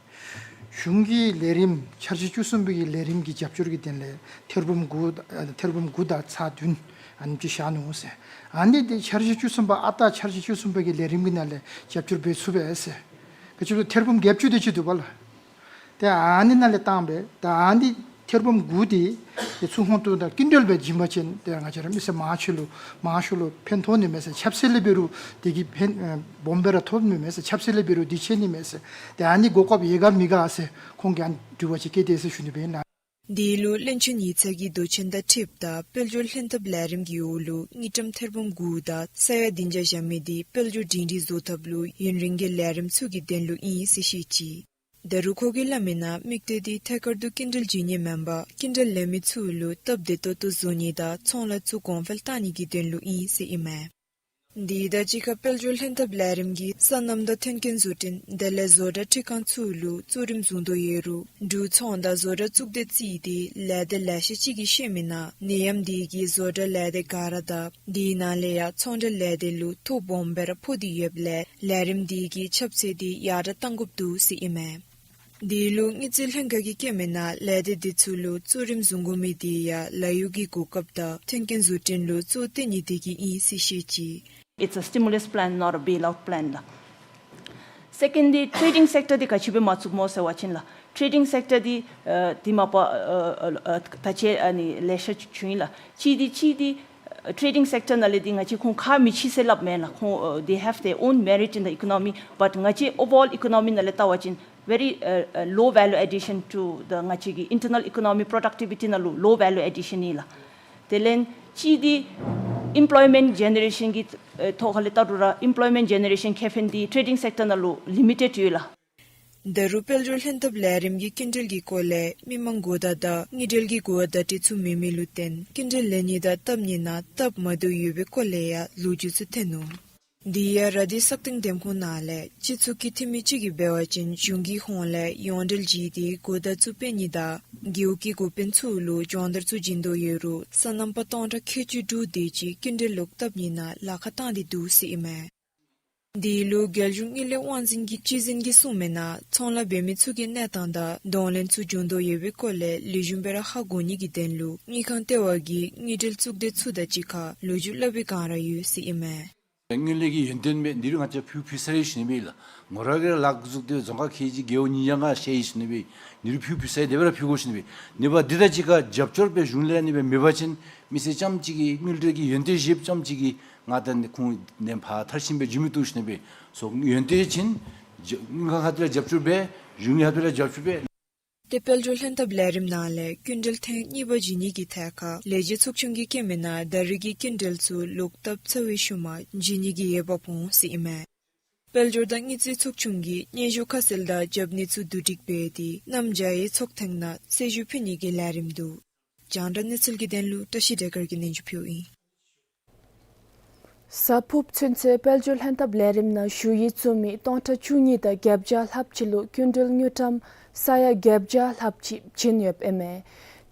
གཞུང་གི་ལས་རིམ་འཆར་གཞི་བཅུ་གསུམ་པའི་གི་ལས་རིམ་གྱི་རྒྱབ་སྐྱོར་གྱི་དོན་ལས་ཐེར་འབུམ་དགུ་ཨ་ཐེར་འབུམ་དགུ་དང་ཚག་བདུན་ཨ་ནེམ་ཅིག་བཞག་ནུག་ཟེར། ཨ་ནི་དེ་འཆར་གཞི་བཅུ་གསུམ་པ་ཨ་རྟག་འཆར་གཞི་བཅུ་གསུམ་པའི་གི་ལས་རིམ་གྱི་ནང་ལས་རྒྱབ་སྐྱོར་འབད་ཚུགས་པས་ཟེར། ག་ཅི་ལོ་ཐེར་འབུམ་བརྒྱད་ཅུ་དེ་ཅིག་འདུག་པ་ལགས། ཏེ་ཨ་ནི་ནང་ལས་བཏང་སྦེ་ད་ཨ་ནི་ཐེར་འབུམ་དགུ་དེ་ཏེ་ཚུར་ཁོང་ཚུ་དང་སྐྱིན་འགྲུལ་སྦེ་བྱིན་པ་ཅིན་ཏེ་ང་བཅས་ར་མི་སེར་མང་ཆེ་ལུ་མང་ཤོས་ལུ་ཕན་ཐོགས་ནི་མས་ཟེར། ཆབ་སྲིད་ལས་འབད་རུང་དེ་གིས་ཕན་ཨེ་སྦོམ་སྦེ་ར་ཐོགས་ནི་མས་ཟེར། ཆབ་སྲིད་ལས་འབད་རུང་དེ་ཆེ་ནི་མས་ཟེར། ཏེ་ཨ་ནི་གོ་སྐབས་ཡོད་ག་མེད་ག་ཟེར་ཁོང་གིས་ཨ་ནི་དྲི་བ་ཅིག་བཀོད་དེས་ཟེར་ཞུ་ནི་སྦེ་ཨིན་ལགས། དེ་ལུ་བློན་ཆེན་ཡིག་ཚང་གིས་མདོ་ཆེན་དང་འཁྲིལཝ་ད་དཔལ་འབྱོར་ལྷན་ཐབས་ལས་རིམ་གྱི་འོག་ལུ་དངུལ་ཀྲམ་ཐེར་འབུམ་དགུ་དང་ས་ཡ་བདུན་བརྒྱ་བཞག་མི་དེ་དཔལ་འབྱོར་སྒྲིང་སྒྲི་བཟོ་ཐབས་ལུ་ཡུན་རིང་གི་ལས་རིམ་ཚུ་གི་དོན་ལུ་ཨིན་ཟེར་བཤད་ཅི། ད་རུང་ཁོ་གིས་སླབ་མིའི་ནང་དམིགས་གཏད་དེ་ཐད་ཀར་དུ་སྐྱིན་འགྲུལ་བྱིན་ནི་མེན་པར་སྐྱིན་འགྲུལ་ལེན་མི་ཚུ་ལུ་སྟབས་བདེ་ཏོག་ཏོ་བཟོ་ནི་དང་ཚོང་ལཱ་ཚུ་གོང་འཕེལ་བཏང་ནི་གི་དོན་ལུ་ཨིན་ཟེར་ཨིན་མས། དེ་དང་གཅིག་ཁར་དཔལ་འབྱོར་ལྷན་ཐབས་ལས་རིམ་གྱིས་སོ་ནམ་དང་མཐུན་རྐྱེན་བཟོ་སྐྲུན་དེ་ལས་བཟོ་གྲྭ་འཕྲུལ་ཁང་ཚུ་ལུ་གཙོ་རིམ་བཟུང་དོ་ཡོད་རུང་འབྲུག་ཚོང་དང་བཟོ་གྲྭ་གཙུག་སྡེ་རྩིས་ཏེ་ལས་སྡེ་ལེ་ཤ་ཅིག་གིས་བཤད་མི་ནང་ནད་ཡམས་དེ་གིས་བཟོ་གྲྭ་ལས་སྡེ་ག་ར་དང་དེའི་ནང་ལས་ཡང་ཚོང་འབྲེལ་ལས་སྡེ་ལུ་ཐོ་སྦོམ་སྦེ་ར་ཕོག་སྟེ་ཡོདཔ་ལས་ལས་རིམ་དེ་གིས་ཁྱབ་ཚད་དེ་ཡར་དྲག་གཏང་དགོཔ་འདུག་ཟེར་ཨིན་མས། དེ་ལུ་དངུལ་རྩིས་ལྷན་ཁག་གིས་བཀོད་མི་ནང་ལས་སྡེ་དེ་ཚུ་ལུ་གཙོ་རིམ་བཟུང་དགོ་མི་དེ་ཡང་ལཱ་གཡོག་གི་གོ་སྐབས་དང་མཐུན་རྐྱེན་བཟོ་སྐྲུན་ལུ་གཙོ་བོ་བཏོན་ནི་དེ་གིས་ཨིན་ཟེར་བཤད་ཅི། It's a stimulus plan, not a bailout plan ལགས། Second འདི་trading sector འདི་ག་ཅི་སྦེ་མ་བཙུགསཔ་སྨོ་ཟེར་བ་ཅིན་ལགས། Trading sector འདི་ཨ་འདི་མ་པ་ཨ་ཨ་ཨ་ད་ཅི་ཨ་ནི་ལེ་ཤ་བྱུང་ཡི་ལགས། གཅིག་འདི་གཅིག་འདི་ཨ་trading sector ནང་ལས་འདི་ང་བཅས་ཁོང་ཁག་མི་ཆེ་ཟེར་སླབ་མེན་ལགས། ཁོང་ཨ་they have their own merit in the economy, but ང་བཅས་overall economy ནང་ལས་བལྟ་བ་ཅིན་very uh, uh, low value addition to the ང་བཅས་ཀྱི་internal economy productivity ནང་ལུ་low value addition ཨིན་ལགས། དེ་ལས་གཅིག་འདི་employment generation གི་ཨ་ཐོག་ཁ་ལས་བལྟ་རུང་ར་employment generation ཁེ་ཕན་འདི་trading sector ནང་ལུ་limited ཡོད་ལགས། ད་རུང་དཔལ་འབྱོར་ལྷན་ཐབས་ལས་རིམ་གྱིས་སྐྱིན་འགྲུལ་གྱི་སྐོར་ལས་མི་མང་གོ་བརྡ་དང་དངུལ་འབྲེལ་གྱི་གོ་བརྡ་སྤྲོད་ཚུགས་མེད་མི་ལུ་བརྟེན་སྐྱིན་འགྲུལ་ལེན་ནི་དང་བཏབ་ནི་ནང་སྟབས་མ་བདེཝ་ཡོད་པའི་སྐོར་ལས་ཡང་ལོ་རྒྱུས་ཚུ་ཐོན་ནུག། དེ་ཡང་ར་དྷི་སག་སྟེང་འདེམས་ཁོངས་ནང་ལས་སྤྱི་ཚོགས་ཀྱི་འཐུས་མི་ཅིག་གིས་འབད་བ་ཅིན་གཞུང་གིས་ཁོང་ལས་ཡོངས་འབྲེལ་བྱིན་ཏེ་གོ་བརྡ་ཚུ་སྤེལ་ནི་དང་རྒེད་འོག་གི་འགོ་དཔོན་ཚུ་ལུ་སྦྱོང་བརྡར་ཚུ་བྱིན་དོ་ཡོད་རུང་སོ་ནམ་པ་སྟོང་ཕྲག་ཁལ་གཅིག་དྲུག་དེ་ཅིག་སྐྱིན་འགྲུལ་ལོག་བཏབ་ནི་ནང་ལཱ་ཁག་བཏང་སྟེ་འདུག་ཟེར་ཨིན་མས། དེ་ལུ་རྒྱལ་གཞུང་དངུལ་ལས་དབང་འཛིན་གྱི་སྤྱི་འཛིན་གྱིས་གསུངས་མི་ནང་ཚོང་ལཱ་འབད་མི་ཚུ་གི་གནས་སྟངས་དང་གདོང་ལེན་ཚུ་བྱུང་དོ་ཡོད་པའི་སྐོར་ལས་ལེགས་ཤོམ་སྦེ་ར་ཧ་གོ་ནི་གི་དོན་ལུ་དངུལ་ཁང་ལྟེ་བ་གིས་དངུལ་འབྲེལ་གཙུག་སྡེ་ཚུ་དང་གཅིག་ཁར་ལོ་རྒྱུས་སླབ་པའི་བསྒང་ར་ཡོད་ཟེར་ཨིན་མས། དངུལ་ལས་ཀྱི་ཡོན་ཏན་མས། འདི་རུང་ང་བཅས་ཕུལ་ཕུལ་ཚར་ཡི་ཞུ་ནི་མས་ལགས། ངོ་ར་གིས་ར་ལཱ་འགོ་བཙུགས་ཏེ་རྫོང་ཁག་ཁལ་གཅིག་རྒེད་འོག་ཉིས་བརྒྱ་ལྔ་བཤལ་ཡི་ཞུ་ནི་མས། འདི་རུང་ཕུལ་ཕུལ་ཚར་ཡི། དེ་སྦེ་ར་ཕུལ་དགོ་ཞུ་ནི་མས། ནི་པ་འདི་དང་གཅིག་ཁར་རྒྱབ་སྐྱོར་སྦེ་གཞུང་ལས་ནི་སྦེ་མེད་པ་ཅིན་མི་སེར་རྐྱངམ་ཅིག་གིས་དངུལ་འབྲེལ་གྱི་ཡོན་ཏན་བཞེསཔ་རྐྱངམ་ཅིག་གིས་ང་དང་ནི་ཁོང་ནཱ་ཕར་མཐར་ཕྱིན་སྦེ་འགྱོ་མི་བཏུབ་ཞུ་ནི་མས། སོ་ཡོན་ཏན་ཅིན་རྒྱ་དངུལ་ཁང་ཁ་ཐུག་ལས་རྒྱབ་སྐྱོར་འབད། གཞུང་ཁ་ཐུག་ལས་རྒྱབ་སྐྱོར་འབད། ཏེ་དཔལ་འབྱོར་ལྷན་ཐབས་ལས་རིམ་ནང་ལས་སྐྱིན་འགྲུལ་ཐེངས་གཉིས་པ་བྱིན་ནི་གི་ཐད་ཁར་ལས་བྱེད་ཚོགས་ཆུང་གིས་བཀོད་མི་ནང་ད་རེས་ཀྱི་སྐྱིན་འགྲུལ་ཚུ་ལོག་བཏབ་ཚར་བའི་ཤུལ་མ་བྱིན་ནི་གི་འོས་འབབ་འོང་ཟེར་ཨིན་མས། དཔལ་འབྱོར་དང་དངུལ་རྩིས་ཚོགས་ཆུང་གིས་སྙན་ཞུ་ཁ་གསལ་དང་རྒྱབ་གནས་ཚུ་བསྡུ་སྒྲིག་འབད་དེ་གནམ་བྱཱར་ཚོགས་ཐེངས་ནང་གསལ་ཞུ་ཕུལ་ནི་གི་ལས་རིམ་འདུག། རྒྱང་བསྒྲགས་གནས་ཚུལ་གྱི་དོན་ལུ་བཀྲ་ཤིས་སྒྲོལ་དཀར་གྱིས་སྙན་ཞུ་ཕུལཝ་ཨིན། གཟའ་ཕུརཔ་ཚུན་ཚོད་དཔལ་འབྱོར་ལྷན་ཐབས་ལས་རིམ་ནང་ཞུ་ཡིག་བཙུགས་མི་སྟོང་ཕྲག་བཅུ་གཉིས་དང་བརྒྱད་བརྒྱ་ལྷགཔ་ཅིག་ལུ་སྐྱིན་འགྲུལ་དངུལ་ཀྲམ་ས་ཡ་བརྒྱད་བརྒྱ་ལྷགཔ་ཅིག་བྱིན་ཡོདཔ་ཨིན་མས།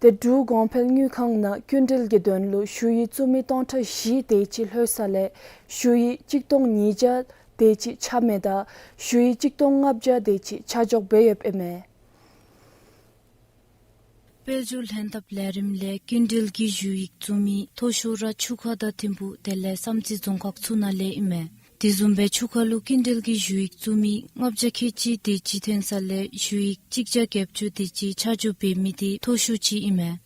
ཏེ་འབྲུག་གོང་འཕེལ་དངུལ་ཁང་ནང་སྐྱིན་འགྲུལ་གྱི་དོན་ལུ་ཞུ་ཡིག་བཙུགས་མི་སྟོང་ཕྲག་བཞི་དེ་ཅིག་ལྷོད་ས་ལས་ཞུ་ཡིག་གཅིག་སྟོང་ཉིས་བརྒྱ་དེ་ཅིག་ཆ་མེད་དང་ཞུ་ཡིག་གཅིག་སྟོང་ལྔ་བརྒྱ་དེ་ཅིག་ཆ་འཇོག་འབད་ཡོདཔ་ཨིན་མས། དཔལ་འབྱོར་ལྷན་ཐབས་ལས་རིམ་ལས་སྐྱིན་འགྲུལ་གྱི་ཞུ་ཡིག་བཙུགས་མི་མཐོ་ཤོས་ར་ཆུ་ཁ་དང་ཐིམ་ཕུ་དེ་ལས་བསམ་རྩེ་རྫོང་ཁག་ཚུ་ནང་ལས་ཨིན་མས། དེ་བཟུམ་སྦེ་ཆུ་ཁ་ལུ་སྐྱིན་འགྲུལ་གྱི་ཞུ་ཡིག་བཙུགས་མི་ལྔ་བརྒྱ་ཁལ་གཅིག་དེ་ཅིག་ཐོན་ས་ལས་ཞུ་ཡིག་གཅིག་བརྒྱ་བརྒྱད་ཅུ་དེ་ཅིག་ཆ་འཇོག་འབད་མི་དེ་མཐོ་ཤོས་ཅིག་ཨིན་མས།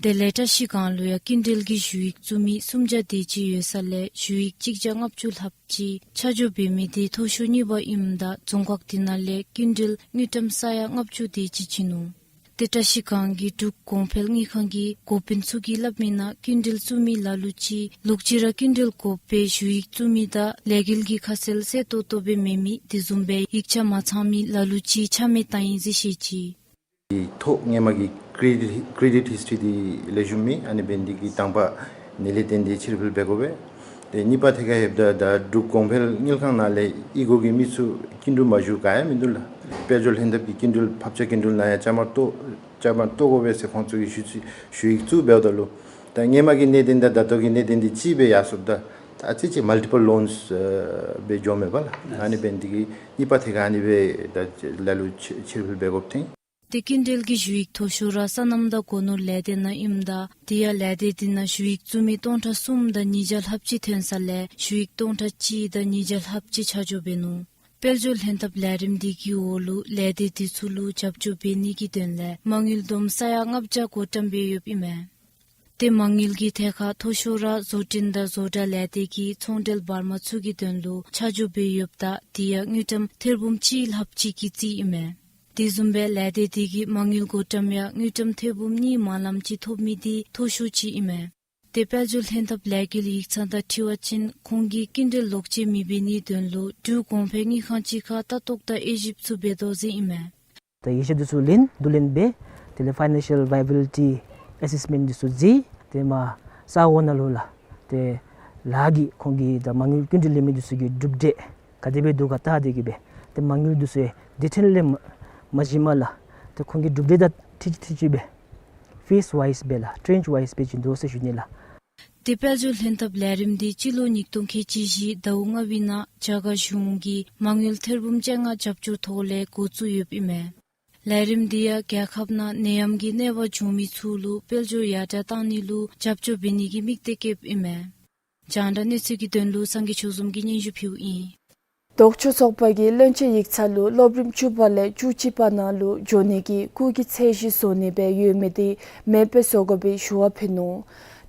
དེ་ལས་བཀྲ་ཤིས་སྒང་ལུ་ཡང་སྐྱིན་འགྲུལ་གྱི་ཞུ་ཡིག་བཙུགས་མི་སུམ་བརྒྱ་དེ་ཅིག་ཡོད་ས་ལས་ཞུ་ཡིག་གཅིག་བརྒྱ་ལྔ་བཅུ་ལྷགཔ་ཅིག་ཆ་འཇོག་འབད་མི་དེ་མཐོ་ཤོས་གཉིས་པ་ཨིནམ་ད་རྫོང་ཁག་དེ་ནང་ལས་སྐྱིན་འགྲུལ་དངུལ་ཀྲམ་ས་ཡ་ལྔ་བཅུ་དེ་ཅིག་བྱིན་ནུག། ཏེ་བཀྲ་ཤིས་སྒང་གི་འབྲུག་གོང་འཕེལ་དངུལ་ཁང་གི་འགོ་དཔོན་ཚུ་གིས་སླབ་མི་ནང་སྐྱིན་འགྲུལ་བཙུགས་མི་ལ་ལུ་ཅིག་ལོག་ཅི་ར་སྐྱིན་འགྲུལ་དགོ་པའི་ཞུ་ཡིག་བཙུགས་མི་དང་ལས་འགུལ་གྱི་ཁ་གསལ་གསལ་ཏོག་ཏོ་སྦེ་མེད་མི་དེ་བཟུམ་སྦེ་ཡིག་ཆ་མ་ཚང་མི་ལ་ལུ་ཅིག་ཆ་མེད་བཏང་ཡི་ཟེར་བཤད་ཅི། ཐོ་སྔོན་མ་གི་ཀྲེ་ཌིཊ་ཀྲེ་ཌིཊ་ཧིསི་ཊི་འདི་ལེགས་ཤོམ་མེད། ཨ་ནི་འབད་ནི་འདི་གིས་དང་པ་ཨ་ནི་ལས་བརྟེན་ཏེ་ཕྱིར་འབུད་འབད་དགོ་པས། ཏེ་གཉིས་པ་ཐད་ཁར་ལྷོདཔ་ད་ད་འབྲུག་གོང་འཕེལ་དངུལ་ཁང་ནང་ལས་ཨི་གོ་གི་མི་ཚུ་སྐྱིན་འགྲུལ་མ་ཞུ་ག་ཡང་མིན་འདུག་ལགས། དཔལ་འབྱོར་ལྷན་ཐབས་ཀྱི་སྐྱིན་འགྲུལ་ཕབ་ཆ་སྐྱིན་འགྲུལ་ནང་ཡང་བཅའ་མར་གཏོགས་བཅའ་མར་གཏོགས་དགོ་པས་ཟེར་ཁོང་ཚུ་གིས་ཞུ་ཞུ་ཡིག་བཙུགས་འབདཝ་ད་ལུ་ད་སྔོན་མ་གི་གནད་དོན་དང་ད་ལྟོ་གི་གནད་དོན་འདི་གཅིག་སྦེ་ཡར་སོངམ་ད་ད་ཨ་ཙི་ཅིག་མལ་ཊི་པལ་ལོནསི་སྦེ་འགྱོཝ་མས་པ་ལགས། ཨ་ནི་འབད་ནི་འདི་གིས་གཉིས་པ་ཐད་ཁར་ཨ་ནི་སྦེ་ད་ལ་ལུ་ཕྱིར་ཕྱིར་འབུད་འབད་དགོཔ་ཐོན། ཏེ་སྐྱིན་འགྲུལ་གྱི་ཞུ་ཡིག་མཐོ་ཤོས་ར་སོ་ནམ་དང་སྒོ་ནོར་ལས་སྡེ་ནང་ཨིནམ་ད་དེ་ཡང་ལས་སྡེ་འདི་ནང་ཞུ་ཡིག་བཙུགས་མི་སྟོང་ཕྲག་གསུམ་དང་ཉིས་བརྒྱ་ལྷགཔ་ཅིག་ཐོན་ས་ལས་ཞུ་ཡིག་སྟོང་ཕྲག་གཅིག་དང་ཉིས་བརྒྱ་ལྷགཔ་ཅིག་ཆ་འཇོག་འབད་ནུག། དཔལ་འབྱོར་ལྷན་ཐབས་ལས་རིམ་འདི་གི་འོག་ལུ་ལས་སྡེ་འདི་ཚུ་ལུ་རྒྱབ་སྐྱོར་འབད་ནི་གི་དོན་ལས་མ་དངུལ་བསྡོམས་ས་ཡ་ལྔ་བརྒྱ་བགོ་བཀྲམ་འབད་ཡོདཔ་ཨིན་མས། ཏེ་མ་དངུལ་གྱི་ཐད་ཁར་མཐོ་ཤོས་ར་བཟོ་སྐྲུན་དང་བཟོ་གྲྭ་ལས་སྡེ་གི་ཚོང་འབྲེལ་འབར་མ་ཚུ་གི་དོན་ལུ་ཆ་འཇོག་འབད་ཡོདཔ་ད་དེ་ཡང་དངུལ་ཀྲམ་ཐེར་འབུམ་གཅིག་ལྷགཔ་ཅིག་གི་རྩིས་ཨིན་མས། དེ་བཟུམ་སྦེ་ལས་སྡེ་འདི་གིས་མ་དངུལ་བགོ་བཀྲམ་ཡང་དངུལ་ཀྲམ་ཐེར་འབུམ་གཉིས་མ་ལངམ་ཅིག་ཐོབ་མི་འདི་མཐོ་ཤོས་ཅིག་ཨིན་མས། ཏེ་དཔལ་འབྱོར་ལྷན་ཐབས་ལས་འགུལ་ཡིག་ཚང་དང་འཁྲིལ་བ་ཅིན་ཁོང་གིས་སྐྱིན་འགྲུལ་ལོག་སྤྱོད་མི་འབད་ནིའི་དོན་ལུ་འབྲུག་གོང་འཕེལ་དངུལ་ཁང་གཅིག་ཁར་ལྟ་རྟོག་དང་དབྱེ་ཞིབ་ཚུ་འབད་དོ་ཟེར་ཨིན་མས། ད་དབྱེ་ཞིབ་འདི་ཚུ་ལེན་བསྡུ་ལེན་འབད། དེ་ལས་ཕའི་ནན་ཤལ་ཝའི་བི་ལི་ཊི་ཨེ་སེསི་མེནཊ་འདི་ཚུ་མཛད། ཏེ་མར་ས་འོག་ནང་ལུ་ལགས་ཏེ་ ལཱ་གི་ཁོང་གིས་ད་མ་དངུལ་སྐྱིན་འགྲུལ་ལེན་མི་འདི་ཚུ་གི་གྲུབ་འབྲས་ག་དེ་སྦེ་འདུག་ག་བལྟ་སྟེ་གི་སྦེ་ཏེ་མ་དངུལ་འདི་ཚུ་ཡང་བདེ་ཐོན་ལས་མ་མ་བྱིན་པར་ལགས་ཏེ་ཁོང་གི་གྲུབ་འབྲས་དང་འཁྲིལ་ཅི་འཁྲིལ་ཅི་སྦེ་ཕེསི་ཝའིསི་སྦེ་ལགས་ཊྲེན་ཆི་ཝའིསི་སྦེ་བྱིན་དོ་ཟེར་ཞུ་ནི་ལགས། ཏེ་དཔལ་འབྱོར་ལྷན་ཐབས་ལས་རིམ་འདི་སྤྱི་ལོ་ཉིས་སྟོང་ཁལ་གཅིག་བཞི་ཟླཝ་ལྔ་པའི་ནང་རྒྱ་གར་གཞུང་གིས་མ་དངུལ་ཐེར་འབུམ་བཅོ་ལྔ་རྒྱབ་སྐྱོར་ཐོག་ལས་འགོ་བཙུགས་ཡོདཔ་ཨིན་མས། ལས་རིམ་འདི་ཡང་རྒྱལ་ཁབ་ནང་ནད་ཡམས་ཀྱི་གནོད་པ་བྱུང་མི་ཚུ་ལུ་དཔལ་འབྱོར་ཡར་དྲག་གཏང་ནི་ལུ་རྒྱབ་སྐྱོར་འབད་ནི་གི་དམིགས་གཏད་བསྐྱེདཔ་ཨིན་མས། རྒྱང་བསྒྲགས་གནས་ཚུལ་གྱི་དོན་ལུ་སངས་རྒྱས་ཆོས་འཛོམས་ཀྱིས་སྙན་ཞུ་ཕུལཝ་ཨིན། ལྡོག་ཕྱོགས་ཚོགས་པ་གིས་བློན་ཆེན་ཡིག་ཚང་ལུ་སློབ་རིམ་བཅུ་པ་ལས་བཅུ་གཅིག་པ་ནང་ལུ་འགྱོ་ནི་གི་སྐུགས་ཀྱི་ཚད་གཞི་བཟོ་ནི་སྦེ་ཡོད་མི་འདི་མེདཔ་བཟོ་དགོ་པའི་ཞུ་བ་ཕུལ་ནུག།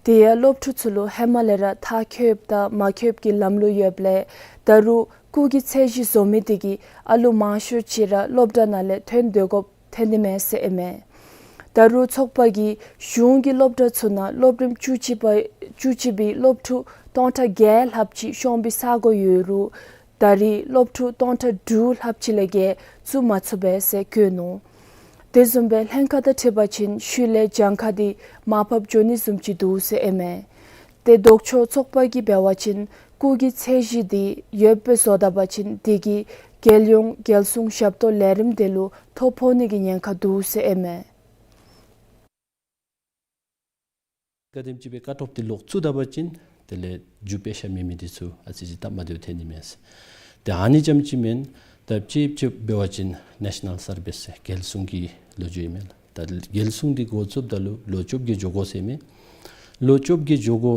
དེ་ཡང་སློབ་ཕྲུག་ཚུ་ལུ་ཧེ་མ་ལས་ར་མཐར་འཁྱོལཝ་དང་མ་འཁྱོལཝ་གི་ལམ་ལུགས་ཡོདཔ་ལས་ད་རུང་སྐུགས་ཀྱི་ཚད་གཞི་བཟོ་མི་དེ་གིས་ཨ་ལུ་མང་ཤོས་ཅིག་ར་སློབ་གྲྭ་ནང་ལས་ཐོན་སྡོད་དགོཔ་ཐོན་ཏེ་མས་ཟེར་ཨིན་མས། ད་རུང་ཚོགས་པ་གིས་གཞུང་གི་སློབ་གྲྭ་ཚུ་ནང་སློབ་རིམ་བཅུ་གཅིག་པ་བཅུ་གཅིག་པའི་སློབ་ཕྲུག་སྟོང་ཕྲག་བརྒྱད་ལྷགཔ་ཅིག་ཤོང་པའི་ས་གོ་ཡོད་རུང་ད་རེས་སློབ་ཕྲུག་སྟོང་ཕྲག་དྲུག་ལྷགཔ་ཅིག་ལས་བརྒལ་བཙུགས་མ་ཚུགས་པས་ཟེར་བཀོད་ནུག། དེ་བཟུམ་སྦེ་ལྷན་ཁག་དང་འཁྲིལ་བ་ཅིན་ཤུལ་ལས་གྱངས་ཁ་འདི་མར་ཕབ་འགྱོ་ནི་བཟུམ་ཅིག་འདུག་ཟེར་ཨིན་མས། ཏེ་ལྡོག་ཕྱོགས་ཚོགས་པ་གིས་འབད་བ་ཅིན་སྐུགས་ཀྱི་ཚད་གཞི་འདི་ཡོདཔ་སྦེ་བཟོ་ད་པ་ཅིན་དེ་གིས་རྒྱལ་ཡོངས་རྒྱལ་སྲུང་ཞབས་ཏོག་ལས་རིམ་དེ་ལུ་ཐོ་ཕོག་ནི་གི་ཉེན་ཁ་འདུག་ཟེར་ཨིན་མས། ག་དེམ་ཅིག་སྦེ་ཀཊ་ཨོཕ་འདི་ལོག་བཙུགས་ད་པ་ཅིན་དེ་ལས་རྒྱུ་དཔེ་ཤ་མེད་མི་འདི་ཚུ་ཨ་ཙི་ཅིག་སྟབས་མ་བདེཝ་ཐོན་ནི་མས། ཏེ་ཨ་ནི་རྐྱངམ་ཅིག་མེན། ད་ཅིག་ཅིག་འབད་བ་ཅིན་ནེ་ཤ་ནཱལ་སར་བིསི་ཟེར་རྒྱལ་སྲུང་གི་ལོ་རྒྱུས་ཨིན་མས་ལགས། ད་རྒྱལ་སྲུང་འདི་འགོ་བཙུགསཔ་ད་ལུ་ལོ་བཅོ་བརྒྱད་འགྱོ་དགོ་ཟེར་མས། ལོ་བཅོ་བརྒྱད་འགྱོ་དགོ།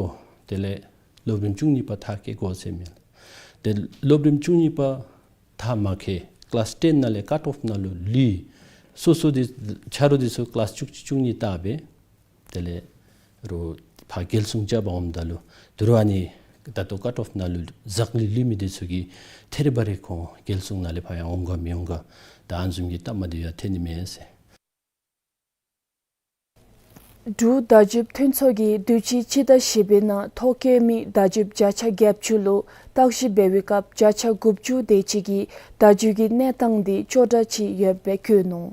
དེ་ལས་སློབ་རིམ་བཅུ་གཉིས་པ་མཐར་འཁྱོལ་དགོ་ཟེར་མས། ཏེ་སློབ་རིམ་བཅུ་གཉིས་པ་མཐར་མ་འཁྱོལ་ཀི་ལཱསི་ཊེན་ནང་ལས་ཀཊ་ཨོཕ་ནང་ལུ་ལུས་སོ་སོ་འདི་ཆ་རོགས་འདི་ཚུ་ཀི་ལཱསི་བཅུ་གཅིག་བཅུ་གཉིས་བལྟ་སྦེ་དེ་ལས་རོགས་ཕར་རྒྱལ་སྲུང་རྐྱབ་པར་འོངམ་ད་ལུ་དོ་རུང་ཨ་ནི་ད་ལྟོ་ཀཊ་ཨོཕ་ནང་ལུ་ཟག་ལུས་ལུས་མི་འདི་ཚུ་གིས་ཐད་རི་བ་རི་ཁོང་རྒྱལ་སྲུང་ནང་ལས་ཕར་ཡང་འོང་ག་མི་འོང་ག་ད་ཨ་ནི་བཟུམ་གྱི་སྟབས་མ་བདེཝ་ཡང་ཐོན་ནི་མས་ཟེར། འབྲུག་བརྡ་བརྒྱུད་མཐུན་ཚོགས་ཀྱིས་དུས་ཅི་སྤྱི་ཟླ་བཞི་པའི་ནང་ཐོ་བཀོད་མི་བརྡ་བརྒྱུད་བརྒྱ་ཆ་བརྒྱད་ཅུ་ལུ་བརྟག་ཞིབ་འབད་བའི་སྐབས་བརྒྱ་ཆ་དགུ་བཅུ་དེ་ཅིག་གིས་བརྡ་བརྒྱུད་ཀྱི་གནས་སྟངས་འདི་ཅོག་འཐདཔ་ཅིག་ཡོདཔ་སྦེ་བཀོད་ནུག།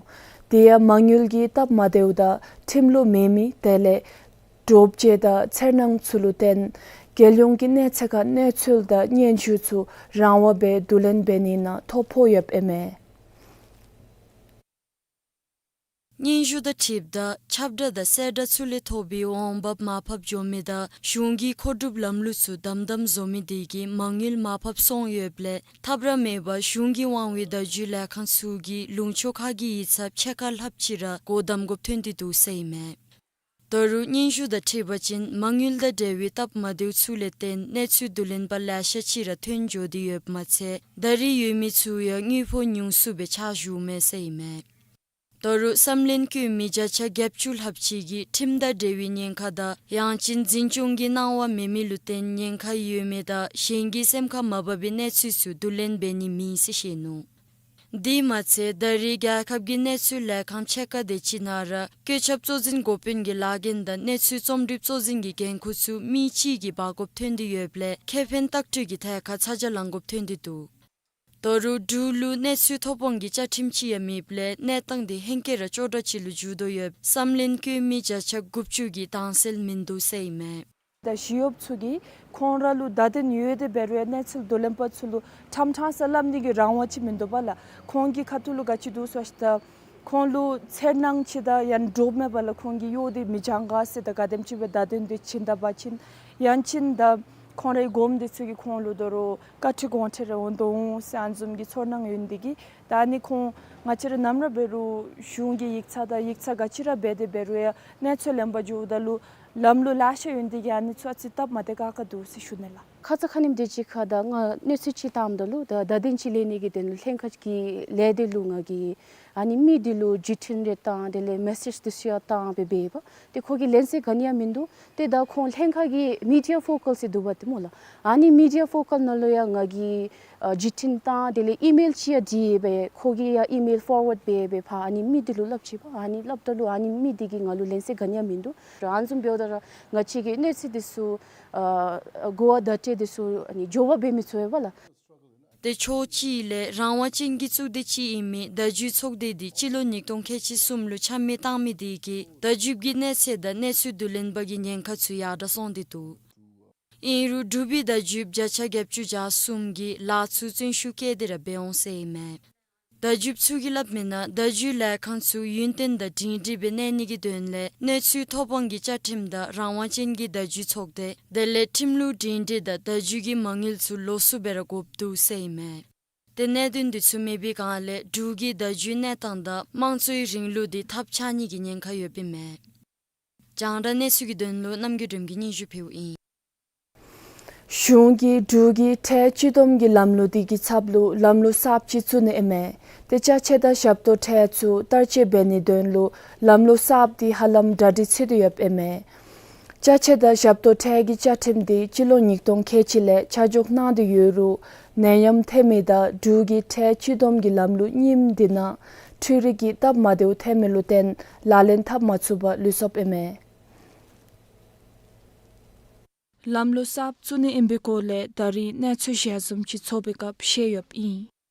དེ་ཡང་མ་དངུལ་གྱི་སྟབས་མ་བདེཝ་དང་ཁྲིམས་ལུགས་མེད་མི་དེ་ལས་འདྲོག་བྱེལ་དང་འཚེར་སྣང་ཚུ་ལུ་བརྟེན་རྒྱལ་ཡོངས་ཀྱི་གནས་ཚད་ཁར་གནས་ཚུལ་དང་སྙན་ཞུ་ཚུ་རང་དབང་སྦེ་བསྡུ་ལེན་འབད་ནི་ནང་ཐོ་ཕོག་ཡོདཔ་ཨིན་མས། སྙན་ཞུ་དང་འཁྲིལཝ་ད་ཁྱབ་བསྒྲགས་དང་གསལ་བསྒྲགས་ཚུ་ལས་ཐོབ་པའི་འོང་འབབ་མར་ཕབ་འགྱོ་མི་དང་གཞུང་གི་མཁོ་སྒྲུབ་ལམ་ལུགས་ཚུ་དམ་དམ་བཟོ་མི་དེ་གིས་མ་དངུལ་མར་ཕབ་སོང་ཡོདཔ་ལས་ཐབས་ར་མེད་པར་གཞུང་གིས་དབང་བའི་བརྡ་བརྒྱུད་ལས་ཁང་ཚུ་གིས་ལུང་ཕྱོགས་ཁ་གི་ཡིག་ཚང་ཕྱེད་ཀ་ལྷགཔ་ཅིག་ར་སྒོ་བསྡམ་དགོཔ་ཐོན་ཏེ་འདུག་ཟེར་ཨིན་མས། ད་རུང་སྙན་ཞུ་དང་འཁྲིལ་བ་ཅིན་མ་དངུལ་དང་འབྲེལ་བའི་སྟབས་མ་བདེཝ་ཚུ་ལས་བརྟེན་གནས་ཚུལ་བསྡུ་ལེན་པ་ལེ་ཤ་ཅིག་ར་ཐོན་འགྱོ་སྟེ་ཡོདཔ་མ་ཚད་ད་རེས་ཡོད་མི་ཚུ་ཡང་དངུལ་ཕོགས་ཉུང་སུ་སྦེ་ཆ་བཞག་མས་ཟེར་ཨིན་མས། ད་རུང་བསམ་ལན་བཀོད་མི་བརྒྱ་ཆ་བརྒྱད་ཅུ་ལྷགཔ་ཅིག་གིས་ཁྲིམས་དང་འབྲེལ་བའི་ཉེན་ཁ་དང་ཡང་ཅིན་འཛིན་སྐྱོང་གི་གནང་བ་མེད་མི་ལུ་བརྟེན་ཉེན་ཁ་ཡོད་མི་དང་གཞན་གྱི་སེམས་ཁར་མ་བབ་པའི་གནས་ཚུལ་ཚུ་བསྡུ་ལེན་འབད་ནི་མེད་ཟེར་བཤད་ནུག། དེ་མ་ཚད་ད་རེས་རྒྱལ་ཁབ་ཀྱི་གནས་ཚུལ་ལས་ཁང་ཕྱེད་ཀ་དེ་ཅིག་ནང་ར་བཀོད་ཁྱབ་གཙོ་འཛིན་འགོ་དཔོན་གྱི་ལཱ་འགན་དང་གནས་ཚུལ་རྩོམ་སྒྲིག་གཙོ་འཛིན་གྱི་འགན་ཁུར་ཚུ་མི་གཅིག་གིས་འབག་དགོཔ་ཐོན་ཏེ་ཡོདཔ་ལས་ཁེ་ཕན་ལྟག་སྤྲོད་ཀྱི་ཐད་ཁར་ཚ་གྱང་ལང་དགོཔ་ཐོན་ཏེ་འདུག། ད་རུང་འབྲུག་ལུ་གནས་ཚུལ་ཐོ་ཕོག་གི་བཅའ་ཁྲིམས་ཅིག་ཡང་མེདཔ་ལས་གནས་སྟངས་དེ་ཧེང་སྐལ་ར་ཅོག་འཐདཔ་ཅིག་ལུ་འགྱུར་དོ་ཡོདཔ་བསམ་ལན་བཀོད་མི་བརྒྱ་ཆ་དགུ་བཅུ་གིས་དྭངས་གསལ་མིན་འདུག་ཟེར་ཨིན་མས། ད་ཞི་གཡོགཔ་ཚུ་གིས་ཁོང་ར་ལུ་བརྡ་དོན་ཡོད་དེ་འབད་རུང་ཡང་གནས་ཚུལ་བསྡུ་ལེན་པ་ཚུ་ལུ་ཁྲམ་ཁྲང་ས་སླབ་ནི་གི་རང་དབང་ཅིག་མིན་འདུག་པ་ལགས། ཁོང་གི་ཁ་ཐུག་ལུ་ག་ཅི་འདུག་ཟེར་བ་ཅིན་ད་ཁོང་ལུ་འཚེར་སྣང་ཅིག་དང་ཡང་འདྲོག་མེད་པ་ལགས། ཁོང་གིས་གཡོག་དེ་མི་འགྱངས་ག་ཟེར་ད་ག་དེམ་ཅིག་སྦེ་བརྡ་དོན་དེ་བྱིན་ད་པ་ཅིན་ཡང་ཅིན་ད་ཁོང་རའི་གོངམ་དེ་ཚུ་གིས་ཁོང་ལུ་ད་རུང་བཀའ་ཁྲིད་དགོངས་ཁྲེལ་རེ་འོང་དོ་འོང་ཟེར་ཨ་ནི་བཟུམ་གྱི་ཚོར་སྣང་ཡོད་ནི་དེ་གིས་ད་ཨ་ནི་ཁོང་ང་བཅས་ར་ནམ་ར་འབད་རུང་གཞུང་གི་ཡིག་ཚང་དང་ཡིག་ཚང་ག་ཅི་ར་འབད་དེ་འབད་རུང་ཡང་གནས་ཚུལ་ལེན་པར་འགྱོཝ་ད་ལུ་ལམ་ལུགས་ལེ་ཤ་ཡོད་ནི་དེ་གིས་ཨ་ནི་ཚུ་ཨ་ཙི་སྟབས་མ་བདེ་ཁག་ཁ་འདུག་ཟེར་ཞུ་ནི་ལགས། ཁ་ཙ་ཁ་ཉིནམ་དེ་ཅིག་ཁར་ད་ང་གནས་ཚུལ་ཅིག་བཏངམ་ད་ལུ་ད་བརྡ་དོན་ཅིག་ལེན་ནི་གི་དོན་ལུ་ལྷན་ཁག་གི་ལས་སྡེ་ལུ་ང་གིས་ཨ་ནི་མི་དེ་ལུ་བརྒྱུད་འཕྲིན་རེ་བཏང་དེ་ལས་མེ་སེཇ་དེ་ཚུ་ཡང་བཏང་སྦེ་འབདཝ་ད་ཏེ་ཁོ་གིས་ལན་གསལ་ག་ནི་ཡང་མིན་འདུག། ཏེ་ད་ཁོང་ལྷན་ཁག་གི་མི་ཌི་ཡ་ཕོ་ཀལ་ཟེར་འདུག་པ་ཏེ་སྨོ་ལགས། ཨ་ནི་མི་ཌི་ཡ་ཕོ་ཀལ་ནང་ལུ་ཡང་ང་གིས་ཨ་བརྒྱུད་འཕྲིན་བཏང་དེ་ལས་ཨི་མེལ་ཅིག་ཡང་བྲིས་སྦེ་ཁོ་གིས་ཡང་ཨི་མེལ་ཕོར་ཝརཌ་འབད་སྦེ་ཕར་ཨ་ནི་མི་དེ་ལུ་སླབ་ཅི་པ། ཨ་ནི་སླབ་ད་ལུ་ཨ་ནི་མི་དེ་གིས་ང་ལུ་ལན་གསལ་ག་ནི་ཡང་མིན་འདུག། ཨ་ནི་བཟུམ་འབདཝ་ད་ར་ང་བཅས་ཀྱི་གནས་ཚུལ་དེ་ཚུ་ཨ་གོ་བ་བརྡ་སྤྲོད་དེ་ཚུ་ཨ་ནི་མགྱོགས་པ་འབད་མི་ཚུགས་པས་ལགས། ཏེ་ཕྱོགས་གཅིག་ལས་རང་དབང་ཅན་གྱི་གཙུག་སྡེ་ཅིག་ཨིན་མི་བརྡ་བརྒྱུད་ཚོགས་སྡེ་འདི་སྤྱི་ལོ་ཉིས་སྟོང་ཁལ་གཅིག་གསུམ་ལུ་ཆ་མེད་བཏང་མི་དེ་གིས་བརྡ་བརྒྱུད་ཀྱི་གནས་ཚད་དང་གནས་ཚུལ་བསྡུ་ལེན་པ་གི་ཉེན་ཁ་ཚུ་ཡར་དྲགས་སོང་སྟེ་འདུག། ཨིན་རུང་འབྲུག་པའི་བརྡ་བརྒྱུདཔ་བརྒྱ་ཆ་གྱ་བཅུ་གྱ་གསུམ་གྱིས་ལཱ་ཚུ་བརྩོན་ཤུགས་བསྐྱེད་དེ་ར་འབད་འོང་ཟེར་ཨིན་མས། བརྡ་བརྒྱུདཔ་ཚུ་གིས་སླབ་མི་ནང་བརྡ་བརྒྱུད་ལས་ཁང་ཚུ་ཡུན་བརྟན་དང་སྒྲིང་སྒྲིང་སྦེ་གནས་ནི་གི་དོན་ལས་གནས་ཚུལ་ཐོབ་དབང་གི་བཅའ་ཁྲིམས་དང་རང་དབང་ཅན་གྱི་བརྡ་བརྒྱུད་ཚོགས་སྡེ་དེ་ལས་ཁྲིམས་ལུགས་སྒྲིང་སྒྲིང་དང་བརྡ་བརྒྱུད་ཀྱི་མ་དངུལ་ཚུ་ལོགས་སུ་སྦེ་ར་དགོཔ་འདུག་ཟེར་ཨིན་མས། དེ་གནད་དོན་འདི་ཚུ་མེད་པའི་སྒང་ལས་འབྲུག་གི་བརྡ་བརྒྱུད་གནས་སྟངས་དང་དམངས་གཙོའི་རིང་ལུགས་འདི་ཐབས་ཆག་ནི་གི་ཉེན་ཁ་ཡོདཔ་ཨིན་མས། རྒྱང་བསྒྲགས་གནས་ཚུལ་གྱི་དོན་ལུ་རྣམ་རྒྱལ་སྒྲོལམ་གྱིས་སྙན་ཞུ་ཕུལཝ་ཨིན། གཞུང་གིས་འབྲུག་གི་ཁྲལ་གཅིག་བསྡོམས་ཀྱི་ལམ་ལུགས་འདི་གི་ཚབ་ལུ་ལམ་ལུགས་གསརཔ་ཅིག་བཙུགས་ནི་ཨིན་མས། ཏེ་ཅ་ཆས་དང་ཞབས་ཏོག་ཁྲལ་ཚུ་བསྟར་སྤྱོད་འབད་ནིའི་དོན་ལུ་ལམ་ལུགས་གསརཔ་འདི་ཧ་ལམ་གྲ་སྒྲིག་ཚར་ཏེ་ཡོདཔ་ཨིན་མས། ཅ་ཆས་དང་ཞབས་ཏོག་ཁྲལ་གྱི་བཅའ་ཁྲིམས་འདི་སྤྱི་ལོ་ཉིས་སྟོང་ཁལ་གཅིག་ལས་ཆ་འཇོག་གནང་སྟེ་ཡོད་རུང་ནད་ཡམས་ཐོན་མི་དང་འབྲུག་གི་ཁྲལ་གཅིག་བསྡོམས་ཀྱི་ལམ་ལུགས་རྙིངམ་འདི་ནང་འཕྲུལ་རིག་གི་སྟབས་མ་བདེཝ་ཐོན་མི་ལུ་བརྟེན་ལག་ལེན་འཐབ་མ་ཚུགས་པར་ལུས་སོཔ་ཨིན་མས། ལམ་ལུགས་གསརཔ་བཙུགས་ནི་ཨིན་པའི་སྐོར་ལས་ད་རིས་གནས་ཚུལ་ཞལ་འཛོམས་ཅིག་ཚོགས་པའི་སྐབས་བཤད་ཡོདཔ་ཨིན།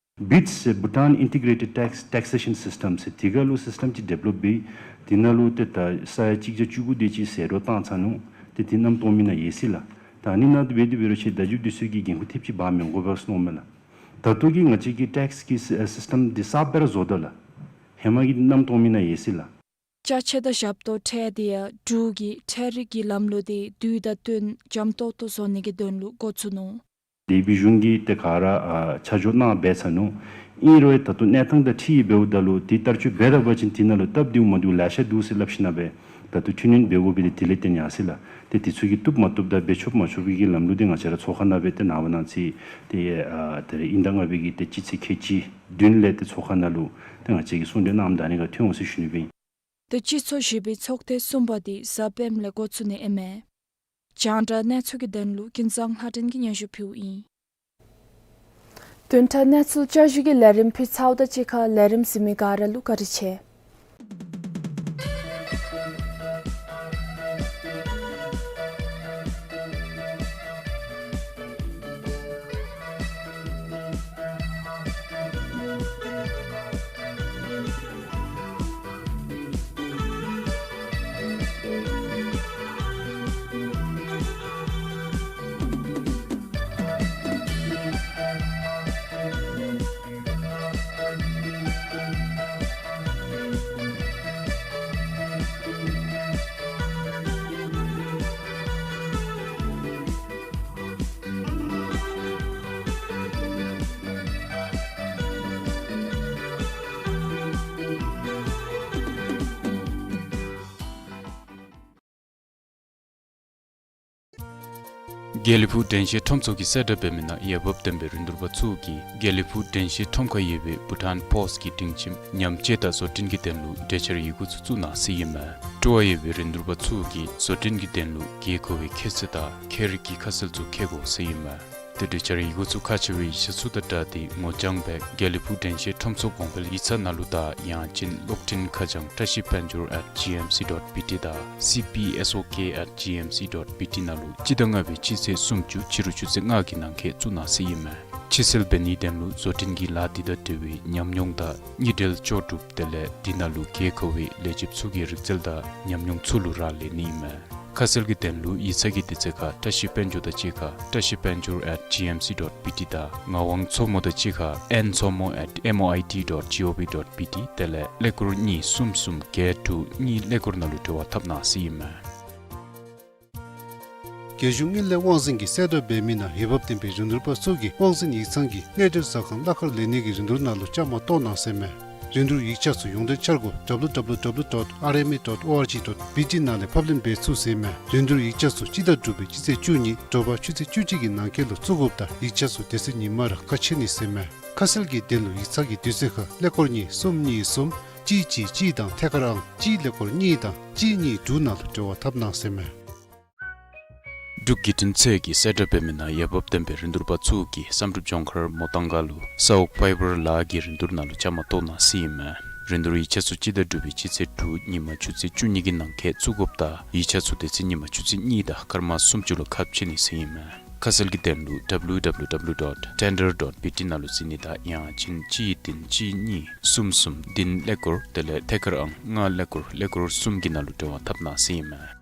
བིཊསི་ཟེར་Bhutan Integrated Tax Taxation System ཟེར་དེ་ག་ལུ་སིསི་ཊེམ་ཅིག་ཌི་བེ་ལོཔ་འབད། དེ་ནང་ལུ་ཏེ་ད་ས་ཡ་གཅིག་བརྒྱ་བཅུ་དགུ་དེ་ཅིག་ཟད་འགྲོ་བཏང་ཚར་ནུག། ཏེ་དེ་གནམ་སྟོང་མི་ནང་ཡལ་སོ་ཡི་ལགས། ད་ཨ་ནི་ནང་འབད་དེ་འབད་རུང་ཅིག་བརྡ་བརྒྱུདཔ་འདི་ཚུ་གིས་འགན་ཁུར་ཐེབས་ཅིག་འབག་མི་དགོ་པས་ཟེར་མནོཝ་མས་ལགས། ད་ལྟོ་གི་ང་བཅས་ཀྱི་ཊེགསི་གི་སི་ཨ་སིསི་ཊེམ་འདི་གསརཔ་སྦེ་ར་བཟོ་དོ་ལགས། ཧེ་མ་གི་གནམ་སྟོང་མི་ནང་ཡལ་སོ་ཡི་ལགས། ཅ་ཆས་དང་ཞབས་ཏོག་ཁྲལ་འདི་ཡང་འབྲུག་གི་ཁྲལ་རིག་གི་ལམ་ལུགས་འདི་དུས་དང་བསྟུན་འཇམ་ཏོག་ཏོ་བཟོ་ནི་གི་དོན་ལུ་འགོ་བཙུགས་ནུག། དེ་སྦེ་གཞུང་གིས་ཏེ་ག་ར་ཨ་ཆ་འཇོག་གནང་འབད་ཚར་ནུག། ཨིན་རུང་ད་ལྟོ་གནས་སྟངས་དང་འཁྲིལ་འབདཝ་ད་ལུ་དེ་བསྟར་སྤྱོད་འབད་ད་པ་ཅིན་དེ་ནང་ལུ་སྟབས་བདེཝ་མ་བདེཝ་ལེ་ཤ་འདུག་ཟེར་སླབ་ཞིནམ་ལས་ད་ལྟོ་ཐུགས་སྣོན་འབད་དགོ་པའི་དེ་དེ་ལས་བརྟེན་ཡར་སོ་ཡི་ལགས། ཏེ་དེ་ཚུ་གིས་བཏུབ་མ་བཏུབ་དང་འབད་ཆོགཔ་མ་ཆོག་པའི་གི་ལམ་ལུགས་འདི་ང་བཅས་ར་ཚོགས་ཁང་ནང་སྦེ་ཏེ་ནངས་པ་གནངས་ཚེ་ཏེ་ཨ་ད་རེས་དབྱིན་ཟླ་ལྔ་པའི་གི་ཏེ་སྤྱི་ཚེས་ཁལ་གཅིག་བདུན་ལས་ཏེ་ཚོགས་ཁང་ནང་ལུ་ཏེ་ང་བཅས་ཀྱིས་གསུང་གྲོས་གནངམ་ད་ཨ་ནི་ཁར་ཐོན་འོང་ཟེར་ཞུ་ནི་སྦེ་ཨིན། ཏེ་སྤྱི་ཚོགས་བཞི་པའི་ཚོགས་ཐེངས་གསུམ་པ་འདི་གཟའ་སྤེནམ་ལས་འགོ་བཙུགས་ནི་ཨིན་མས། རྒྱང་བསྒྲགས་གནས་ཚུལ་གྱི་དོན་ལུ་ཀུན་བཟང་ལྷ་སྒྲོན་གྱིས་སྙན་ཞུ་ཕུལཝ་ཨིན། བདུན་ཕྲག་གནས་ཚུལ་བསྐྱར་ཞུ་གི་ལས་རིམ་ཕུལ་ཚརཝ་དང་གཅིག་ཁར་ལས་རིམ་གཟིགས་མི་ག་ར་ལུ་བཀའ་དྲིན་ཆེ། དགེ་ལེགས་ཕུག་དྲན་ཤེས་ཁྲོམ་ཚོགས་ཀྱི་གསལ་བསྒྲགས་འབད་མི་ནང་འོས་འབབ་ལྡན་པའི་རིན་བསྡུར་པ་ཚུ་གིས་དགེ་ལེགས་ཕུག་དྲན་ཤེས་ཁྲོམ་ཁར་ཡོད་པའི་བྷུ་ཊཱན་པོསཊ་ཀྱི་སྒྲིང་ཁྱིམ་ཉམས་བཅོས་དང་བཟོ་སྐྲུན་གྱི་དོན་ལུ་གྲོས་འཆར་ཡི་གུ་ཚུ་བཙུགས་གནང་ཟེར་ཨིན་མས། སྤྲོ་བ་ཡོད་པའི་རིན་བསྡུར་པ་ཚུ་གིས་བཟོ་སྐྲུན་གྱི་དོན་ལུ་དགོས་མཁོ་བའི་ཁྱད་ཚད་དང་ཁྱད་རིག་གི་ཁ་གསལ་ཚུ་འཁྱེར་དགོ་ཟེར་ཨིན་མས། ཏེ་གྲོས་འཆར་ཡི་གུ་ཚུ་ཁག་ཆེ་བའི་ཡིག་ཆ་ཚུ་དང་སྦྲགས་ཏེ་ངོ་རྐྱང་སྦེ་དགེ་ལེགས་ཕུག་དྲན་ཤེས་ཁྲོམ་ཚོགས་གོང་འཕེལ་ཡིག་ཚང་ནང་ལུ་དང་ཡང་ཅིན་གློག་འཕྲིན་ཁ་བྱང་བཀྲ་ཤིས་དཔལ་འབྱོར་at G M C dot B T དང་C P S O K at G M C dot B T ནང་ལུ་སྤྱི་ཟླ་ལྔ་པའི་སྤྱི་ཚེས་སུམ་ཅུ་ཕྱི་རུ་ཆུ་ཚོད་ལྔ་གི་ནང་འཁོད་བཙུགས་གནང་ཟེར་ཨིན་མས། ཕྱིར་སེལ་འབད་ནིའི་དོན་ལུ་བཟོ་སྐྲུན་གྱི་ལཱ་འདི་དང་འབྲེལ་བའི་ཉམས་མྱོང་དང་གཉིས་འབྲེལ་ལྕོགས་གྲུབ་དེ་ལས་འདི་ནང་ལུ་དགོས་མཁོ་བའི་ལས་བྱེདཔ་ཚུ་གི་རིག་རྩལ་དང་ཉམས་མྱོང་ཚུ་ལུ་རག་ལས་ནི་ཨིན་མས། ཁ་གསལ་གྱི་དོན་ལུ་ཡིག་ཚང་གི་དུས་ཚོད་ཁར་བཀྲ་ཤིས་དཔལ་འབྱོར་དང་གཅིག་ཁར་བཀྲ་ཤིས་དཔལ་འབྱོར་at G M C dot B T དང་ངག་དབང་མཚོ་མོ་དང་གཅིག་ཁར་N མཚོ་མོ at M O I T dot G O V dot B T དེ་ལས་ཀླད་ཀོར་གཉིས་གསུམ་གསུམ་བརྒྱད་དྲུག་གཉིས་ཀླད་ཀོར་ནང་ལུ་འབྲེལ་བ་འཐབ་གནང་ཟེར་ཨིན་མས། རྒྱལ་གཞུང་དངུལ་ལས་དབང་འཛིན་གྱིས་གསལ་བསྒྲགས་འབད་མི་ནང་འོས་འབབ་ལྡན་པའི་རིན་བསྡུར་པ་ཚུ་གིས་དབང་འཛིན་ཡིག་ཚང་གི་གནས་སྡོད་ཟ་ཁང་གླ་མཁར་ལེན་ནི་གི་རིན་བསྡུར་ནང་ལུ་བཅའ་མར་གཏོགས་གནང་ཟེར་མས། རིན་བསྡུར་ཡིག་ཆ་ཚུ་ཡོངས་འབྲེལ་འཆར་སྒོ་W W W dot R M A dot O R G dot B T ནང་ལས་ཕབ་ལེན་འབད་ཚུགས་ཟེར་མས། རིན་བསྡུར་ཡིག་ཆ་ཚུ་སྤྱི་ཟླ་དྲུག་པའི་སྤྱི་ཚེས་བཅུ་གཉིས་དྲོ་པ་ཆུ་ཚོད་བཅུ་གཅིག་གི་ནང་འཁོད་ལུ་བཙུགས་དགོཔ་དང་ཡིག་ཆ་ཚུ་དེ་ཚེ་ཉིན་མར་ཁ་ཕྱེ་ནི་ཟེར་མས། ཁ་གསལ་གྱི་དོན་ལུ་ཡིག་ཚང་གི་དུས་ཚོད་ཁར་ཀླད་ཀོར་གཉིས་གསུམ་གཉིས་གསུམ་གཅིག་གཅིག་གཅིག་དང་ཐད་ཀར་ཨང་གཅིག་ཀླད་ཀོར་གཉིས་དང་གཅིག་གཉིས་དྲུག་ནང་ལུ་འབྲེལ་བ་འཐབ་གནང་ཟེར་མས། འབྲུག་བརྒྱུད་འཕྲིན་ཚད་ཀྱིས་གསལ་བསྒྲགས་འབད་མི་ནང་འོས་འབབ་ལྡན་པའི་རིན་བསྡུར་པ་ཚུ་གིས་བསམ་གྲུབ་ལྗོངས་མཁར་མོ་ཏང་ག་ལུ་ས་འོག་ཕའི་བར་ལཱ་གི་རིན་བསྡུར་ནང་ལུ་བཅའ་མར་གཏོགས་གནང་ཟེར་ཨིན་མས། རིན་བསྡུར་ཡིག་ཆ་ཚུ་སྤྱི་ཟླ་དྲུག་པའི་སྤྱི་ཚེས་དྲུག་ཉིན་མ་ཆུ་ཚོད་བཅུ་གཉིས་ཀྱི་ནང་འཁོད་བཙུགས་དགོཔ་དང་ཡིག་ཆ་ཚུ་དེ་ཚེ་ཉིན་མ་ཆུ་ཚོད་གཉིས་དང་སྐར་མ་སུམ་ཅུ་ལུ་ཁ་ཕྱེ་ནི་ཟེར་ཨིན་མས། ཁ་གསལ་གྱི་དོན་ལུ་W W W dot tender dot B T ནང་ལུ་གཟིགས་ནི་དང་ཡང་ཅིན་གཅིག་བདུན་གཅིག་གཉིས་གསུམ་གསུམ་བདུན་ཀླད་ཀོར་དེ་ལས་ཐད་ཀར་ཨང་ལྔ་ཀླད་ཀོར་ཀླད་ཀོར་གསུམ་གྱི་ནང་ལུ་འབྲེལ་བ་འཐབ་གནང་ཟེར་ཨིན་མས།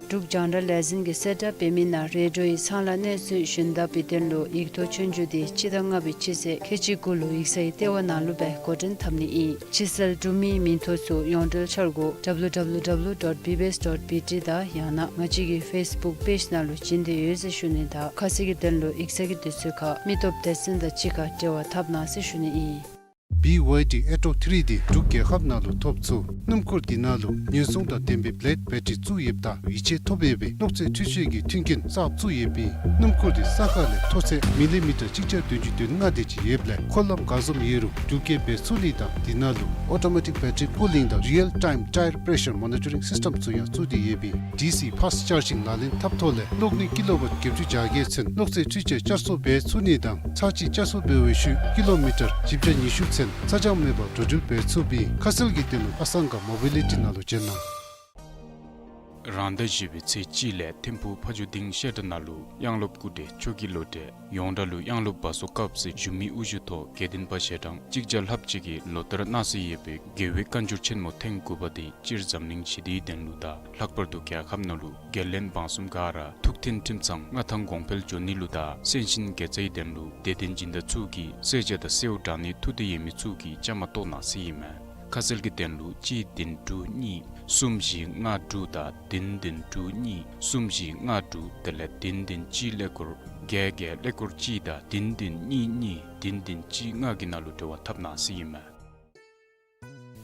འབྲུག་རྒྱང་བསྒྲགས་ལས་འཛིན་གྱིས་གསལ་བསྒྲགས་འབད་མི་ནང་རེ་ཌིའོ་ཡི་ཚང་ལཱ་གནས་ཚུལ་ཞུན་དག་པའི་དོན་ལུ་ཡིག་ཐོག་ཆོས་རྒྱུགས་དེ་སྤྱི་ཟླ་ལྔ་པའི་སྤྱི་ཚེས་ཁལ་གཅིག་དགུ་ལུ་ཡིག་ཚང་གི་ལྟེ་བ་ནང་ལུ་སྦེ་འགོ་འདྲེན་འཐབ་ནི་ཨིན། ཕྱི་གསལ་འབྲུག་མིའི་མིང་ཐོ་ཚུ་ཡོངས་འབྲེལ་འཆར་སྒོ་W W W dot B B S dot B T དང་ཡང་ན་ང་བཅས་ཀྱི་ཕེསི་བུཀ་པེཇ་ནང་ལུ་བྱིན་ཏེ་ཡོད་ཟེར་ཞུ་ནི་དང་ཁ་གསལ་གྱི་དོན་ལུ་ཡིག་ཚང་གི་དུས་ཚོད་ཁར་མི་སྟོབས་སྡེ་ཚན་དང་གཅིག་ཁར་འབྲེལ་བ་འཐབ་གནང་ཟེར་ཞུ་ནི་ཨིན། B Y D Atto three འདི་འབྲུག་རྒྱལ་ཁབ་ནང་ལུ་ཐོབ་ཚུགས། སྣུམ་འཁོར་འདི་ནང་ལུ་ཉེན་སྲུང་དང་ལྡན་པའི་བེ་ལེཌ་བེ་ཊ་རི་བཙུགས་ཡོདཔ་ད་ཡིད་ཆེས་ཐོབ་ཡོད་པའི་གློག་རྫས་འཕྲུལ་ཆས་ཀྱི་མཐུན་རྐྱེན་གསརཔ་བཙུགས་ཡོདཔ་ཨིན། སྣུམ་འཁོར་འདི་ས་ཁ་ལས་མཐོ་ཚད་མི་ལི་མི་ཊར་གཅིག་བརྒྱ་བདུན་ཅུ་དོན་ལྔ་དེ་ཅིག་ཡོདཔ་ལས་འཁོར་ལམ་ག་བཟུམ་ཡོད་རུང་རྒྱུག་སྐྱེལ་འབད་ཚུགས་ནི་དང་འདི་ནང་ལུ་ཨོ་ཊོ་མེ་ཊིཀ་བེ་ཊ་རི་ཀུ་ལིང་དང་རི་ཡལ་ཊའིམ་ཊའི་ར་པེ་རེ་ཤར་མོ་ནི་ཊ་རིང་སིསི་ཊེམ་ཚུ་ཡང་བཙུགས་ཏེ་ཡོདཔ་ཨིན། ཌི་སི་ཕཱསི་ཅར་ཇིང་ལག་ལེན་འཐབ་ཐོག་ལས་གློག་ནུས་ཀི་ལོ་ཝཊ་བརྒྱད་ཅུ་གྱ་བརྒྱད་ཚུན་གློག་རྫས་འཕྲུལ་ཆས་བསྐྱར་གསོ་འབད་ཚུགས་ནི་དང་ཚར་གཅིག་བསྐྱར་གསོ་འབད་བའི་ཤུལ་ཀི་ལོ་མི་ཊར་བཞི་བརྒྱ་ཉི་ཤུ་ཚུན་ཚ་གྱང་མེད་པར་འགྲོ་འགྲུལ་འབད་ཚུགསཔ་ཨིན། ཁ་གསལ་གྱི་དོན་ལུ་ཨ་སང་ག་མོ་བི་ལི་ཊི་ནང་ལུ་བྱོན་གནང་། རང་ཟླ་བཞི་པའི་ཚེས་གཅིག་ལས་ཐིམ་ཕུག་ཕ་ཇོ་སྡིངས་བཤད་གྲྭ་ནང་ལུ་དབྱངས་སློབ་སྐུ་བགྲེས་མཆོག་གི་ལོ་འབྲས་ཡོངས་གྲགས་ལུ་དབྱངས་སློབ་བ་སོ་སྐབས་ཟེར་ཞུ་མི་དབུ་བཞུགས་ཐོག་དགེ་ལྡན་པ་ཞལ་གྲངས་གཅིག་བརྒྱ་ལྷགཔ་ཅིག་གིས་ལོ་ལྟར་གནང་སྲོལ་ཡོད་པའི་རྒྱལ་བའི་བཀའ་འགྱུར་ཆེན་མོ་ཐེངས་དགུ་པ་དེ་སྤྱིར་འཛམ་གླིང་ཞི་བདེའི་དོན་ལུ་དང་ལྷག་པར་དུ་རྒྱལ་ཁབ་ནང་ལུ་རྒྱལ་བློན་འབངས་གསུམ་ག་ར་ཐུགས་མཐུན་ཁྲིམས་གཙང་མངའ་ཐང་གོང་འཕེལ་འགྱོ་ནི་ལུ་དང་སེམས་ཅན་དགེ་རྩའི་དོན་ལུ་དད་ལྡན་སྦྱིན་བདག་ཚུ་གིས་བསད་བྱ་དང་གསོལཝ་དྲང་ནི་ཐུགས་འདོད་ཡོད་མི་ཚུ་གིས་བཅའ་མར་གཏོགས་གནང་ཟེར་ཨིན་མས། ཁ་གསལ་གྱི་དོན་ལུ་གཅིག་བདུན་དྲུག་གཉིས་གསུམ་བཞི་ལྔ་དྲུག་དང་བདུན་བདུན་དྲུག་གཉིས་གསུམ་བཞི་ལྔ་དྲུག་དེ་ལས་བདུན་བདུན་གཅིག་ཀླད་ཀོར་བརྒྱད་བརྒྱད་ཀླད་ཀོར་གཅིག་དང་བདུན་བདུན་གཉིས་གཉིས་བདུན་བདུན་གཅིག་ལྔ་གི་ནང་ལུ་འབྲེལ་བ་འཐབ་གནང་ཟེར་ཨིན་མས།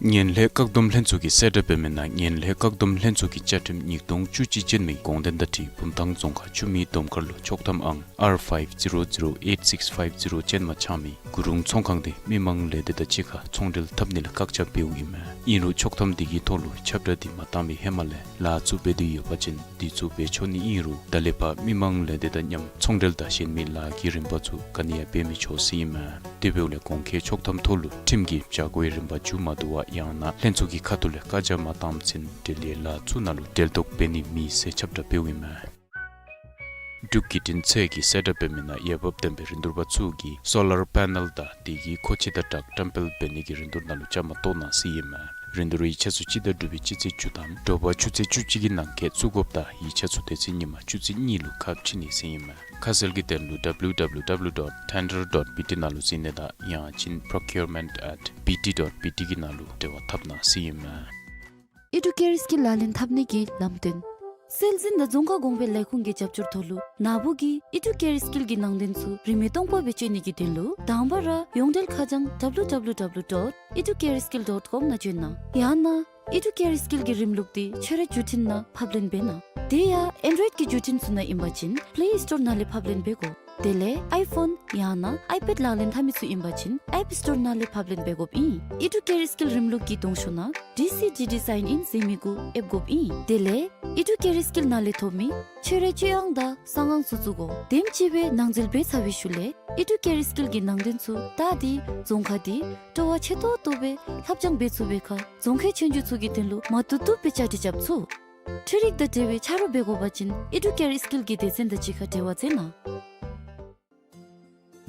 ངན་ལྷད་བཀག་སྡོམ་ལྷན་ཚོགས་ཀྱིས་གསལ་བསྒྲགས་འབད་མི་ནང་ངན་ལྷད་བཀག་སྡོམ་ལྷན་ཚོགས་ཀྱི་བཅའ་ཁྲིམས་ཉིས་སྟོང་བཅུ་གཅིག་ཅན་མའི་དགོངས་དོན་དང་འཁྲིལ་བུམ་ཐང་རྫོང་ཁག་ཆུ་སྨད་སྡོམ་མཁར་ལུ་ཆོག་ཐམ་ཨང་R five zero zero eight six five zero ཅན་མ་ཆགས་མི་གུ་རུང་ཚོང་ཁང་དེ་མི་མང་ལས་སྡེ་དང་གཅིག་ཁར་ཚོང་འབྲེལ་འཐབ་ནི་ལས་བཀག་ཆ་འབདཝ་ཨིན་མས། ཨིན་རུང་ཆོག་ཐམ་དེ་གི་ཐོག་ལུ་ཁྱབ་བསྒྲགས་དེ་མ་བཏང་བའི་ཧེ་མ་ལས་ལཱ་ཚུ་འབད་དེ་ཡོད་པ་ཅིན་དེ་ཚུ་འབད་ཆོག་ནི་ཨིན་རུང་ད་ལས་ཕར་མི་མང་ལས་སྡེ་དང་མཉམ་ཚོང་འབྲེལ་དང་གཞན་མི་ལཱ་གི་རིམ་པ་ཚུ་ག་ནི་ཡང་འབད་མི་ཆོག་ཟེར་ཨིན་མས། དེ་འབདཝ་ལས་གོང་འཁོད་ཆོག་ཐམ་ཐོག་ལུ་ཁྲིམས་ཀྱི་བྱ་སྒོའི་རིམ་པ་མཇུག་མ་བསྡུ་བར་ཡང་ན་ལྷན་ཚོགས་ཀྱི་ཁ་ཐུག་ལས་བཀའ་རྒྱ་མ་བཏངམ་ཚུན་འབྲེལ་ཡོད་ལཱ་ཚུ་ནང་ལུ་འབྲེལ་གཏོགས་འབད་ནི་མེད་ཟེར་ཁྱབ་བསྒྲགས་འབདཝ་ཨིན་མས། འབྲུག་བརྒྱུད་འཕྲིན་ཚད་ཀྱིས་གསལ་བསྒྲགས་འབད་མི་ནང་འོས་འབབ་ལྡན་པའི་རིན་བསྡུར་པ་ཚུ་གིས་སོ་ལར་པེ་ནཱལ་དང་དེ་གི་མཁོ་ཆས་དང་སྦྲགས་བཀྲམ་སྤེལ་འབད་ནི་གི་རིན་བསྡུར་ནང་ལུ་བཅའ་མར་གཏོགས་གནང་ཟེར་ཨིན་མས། རིན་བསྡུར་ཡིག་ཆ་ཚུ་སྤྱི་ཟླ་དྲུག་པའི་སྤྱི་ཚེས་བཅུ་དང་དྲོ་པ་ཆུ་ཚོད་བཅུ་གཅིག་གི་ནང་འཁོད་བཙུགས་དགོཔ་དང་ཡིག་ཆ་ཚུ་དེ་ཚེ་ཉིན་མ་ཆུ་ཚོད་གཉིས་ལུ་ཁ་ཕྱེ་ནི་ཟེར་ཨིན་མས། ཁ་གསལ་གྱི་དོན་ལུ་W W W dot tender dot B T ནང་ལུ་གཟིགས་ནི་དང་ཡང་ཅིན་procurement at B T dot B T གི་ནང་ལུ་འབྲེལ་བ་འཐབ་གནང་ཟེར་ཨིན་མས། ཨི་ཌུ་ཀེར་སི་ཀིལ་ལག་ལེན་འཐབ་ནི་གི་ལམ་སྟོན། སྲོལ་འཛིན་དང་རྫོང་ཁ་གོང་འཕེལ་ལས་ཁུངས་ཀྱི་རྒྱབ་སྐྱོར་ཐོག་ལུ་ན་བུ་གི་ཨི་ཌུ་ཀེར་སི་ཀིལ་གྱི་ནང་དོན་ཚུ་རིན་མེད་སྟོང་པ་སྦེ་སྤྱོད་ནི་གི་དོན་ལུ་དང་པ་ར་ཡོངས་འབྲེལ་ཁ་བྱང་W W W dot educareskill dot com ནང་བྱོན་གནང་། ཡང་ན་ཨི་ཌུ་ཀེར་སི་ཀིལ་གྱི་རིམ་ལུགས་དེ་ཁྱོད་རའི་བརྒྱུད་འཕྲིན་ནང་ཕབ་ལེན་འབད་གནང་། དེ་ཡང་ཨེན་ཌོའིཌ་ཀྱི་བརྒྱུད་འཕྲིན་ཚུ་ནང་ཨིན་པ་ཅིན་པེ་ལེ་སི་ཊོར་ནང་ལས་ཕབ་ལེན་འབད་དགོ། དེ་ལས་ཨའི་ཕོན་ཡང་ན་ཨའི་པེཌ་ལག་ལེན་འཐབ་མི་ཚུ་ཨིན་པ་ཅིན་ཨེཔ་སི་ཊོར་ནང་ལས་ཕབ་ལེན་འབད་དགོཔ་ཨིན། ཨི་ཌུ་ཀེར་སི་ཀིལ་རིམ་ལུགས་ཀྱི་གདོང་ཤོག་ནང་ཌི་སི་ཌི་ཌི་སའིན་ཨིན་ཟེར་མི་གུ་ཨེབ་དགོཔ་ཨིན། དེ་ལས་ཨི་ཌུ་ཀེར་སི་ཀིལ་ནང་ལས་ཐོབ་མི་ཁྱོད་རའི་སྤྱོད་ཨང་དང་གསང་ཨང་ཚུ་བཙུགས་དགོ། དེམ་ཅིག་སྦེ་ནང་འཛུལ་འབད་ཚར་བའི་ཤུལ་ལས་ཨི་ཌུ་ཀེར་སི་ཀིལ་གྱི་ནང་དོན་ཚུ་ད་དེ་རྫོང་ཁ་དེ་སྤྲོ་བ་ཆེ་ཏོག་ཏོ་སྦེ་ལྷབ་སྦྱང་འབད་ཚུགས་པའི་ཁར་རྫོང་ཁའི་ཆོས་རྒྱུགས་ཚུ་གི་དོན་ལུ་མ་བཏུབ་བཏུབ་སྦེ་བཅའ་སྒྲིག་རྐྱབ་ཚུགས། འཕྲུལ་རིག་དང་འབྲེལ་བའི་ཆ་རོགས་འབད་དགོ་པ་ཅིན་ཨི་ཌུ་ཀེར་སི་ཀིལ་གྱི་སྡེ་ཚན་དང་གཅིག་ཁར་འབྲེལ་བ་མཛད་གནང་།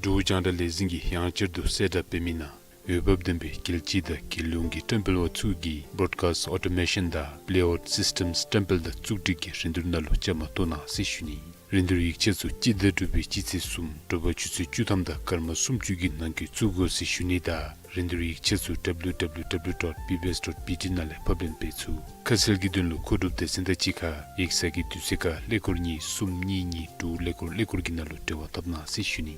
འབྲུག་རྒྱང་བསྒྲགས་ལས་འཛིན་གྱིས་ཡང་བསྐྱར་དུ་གསལ་བསྒྲགས་འབད་མི་ནང་འོས་འབབ་ལྡན་པའི་རྒྱལ་སྤྱི་དང་རྒྱལ་ཡོངས་ཀྱི་བཀྲམ་སྤེལ་པ་ཚུ་གིས་བོ་རོཌ་ཀཱསིཊ་ཨོ་ཊོ་མེ་ཤཱན་དང་པེ་ལེ་ཨའུཊ་སིསི་ཊེམསི་བཀྲམ་སྤེལ་དང་བཙུགས་སྒྲིག་གི་རིན་བསྡུར་ནང་ལུ་བཅའ་མར་གཏོགས་གནང་ཟེར་ཞུ་ནི། རིན་བསྡུར་ཡིག་ཆ་ཚུ་སྤྱི་ཟླ་དྲུག་པའི་སྤྱི་ཚེས་གསུམ་དྲོ་པ་ཆུ་ཚོད་བཅུ་ཐམ་དང་སྐར་མ་སུམ་ཅུ་གི་ནང་འཁོད་བཙུགས་དགོ་ཟེར་ཞུ་ནི་དང་རིན་བསྡུར་ཡིག་ཆ་ཚུ་W W W dot B B S dot B T ནང་ལས་ཕབ་ལེན་འབད་ཚུགས། ཁ་གསལ་གྱི་དོན་ལུ་མཁོ་སྒྲུབ་སྡེ་ཚན་དང་གཅིག་ཁར་ཡིག་ཚང་གི་དུས་ཚོད་ཁར་ཀླད་ཀོར་གཉིས་གསུམ་གཉིས་གཉིས་དྲུག་ཀླད་ཀོར་ཀླད་ཀོར་གྱི་ནང་ལུ་འབྲེལ་བ་འཐབ་གནང་ཟེར་ཞུ་ནི།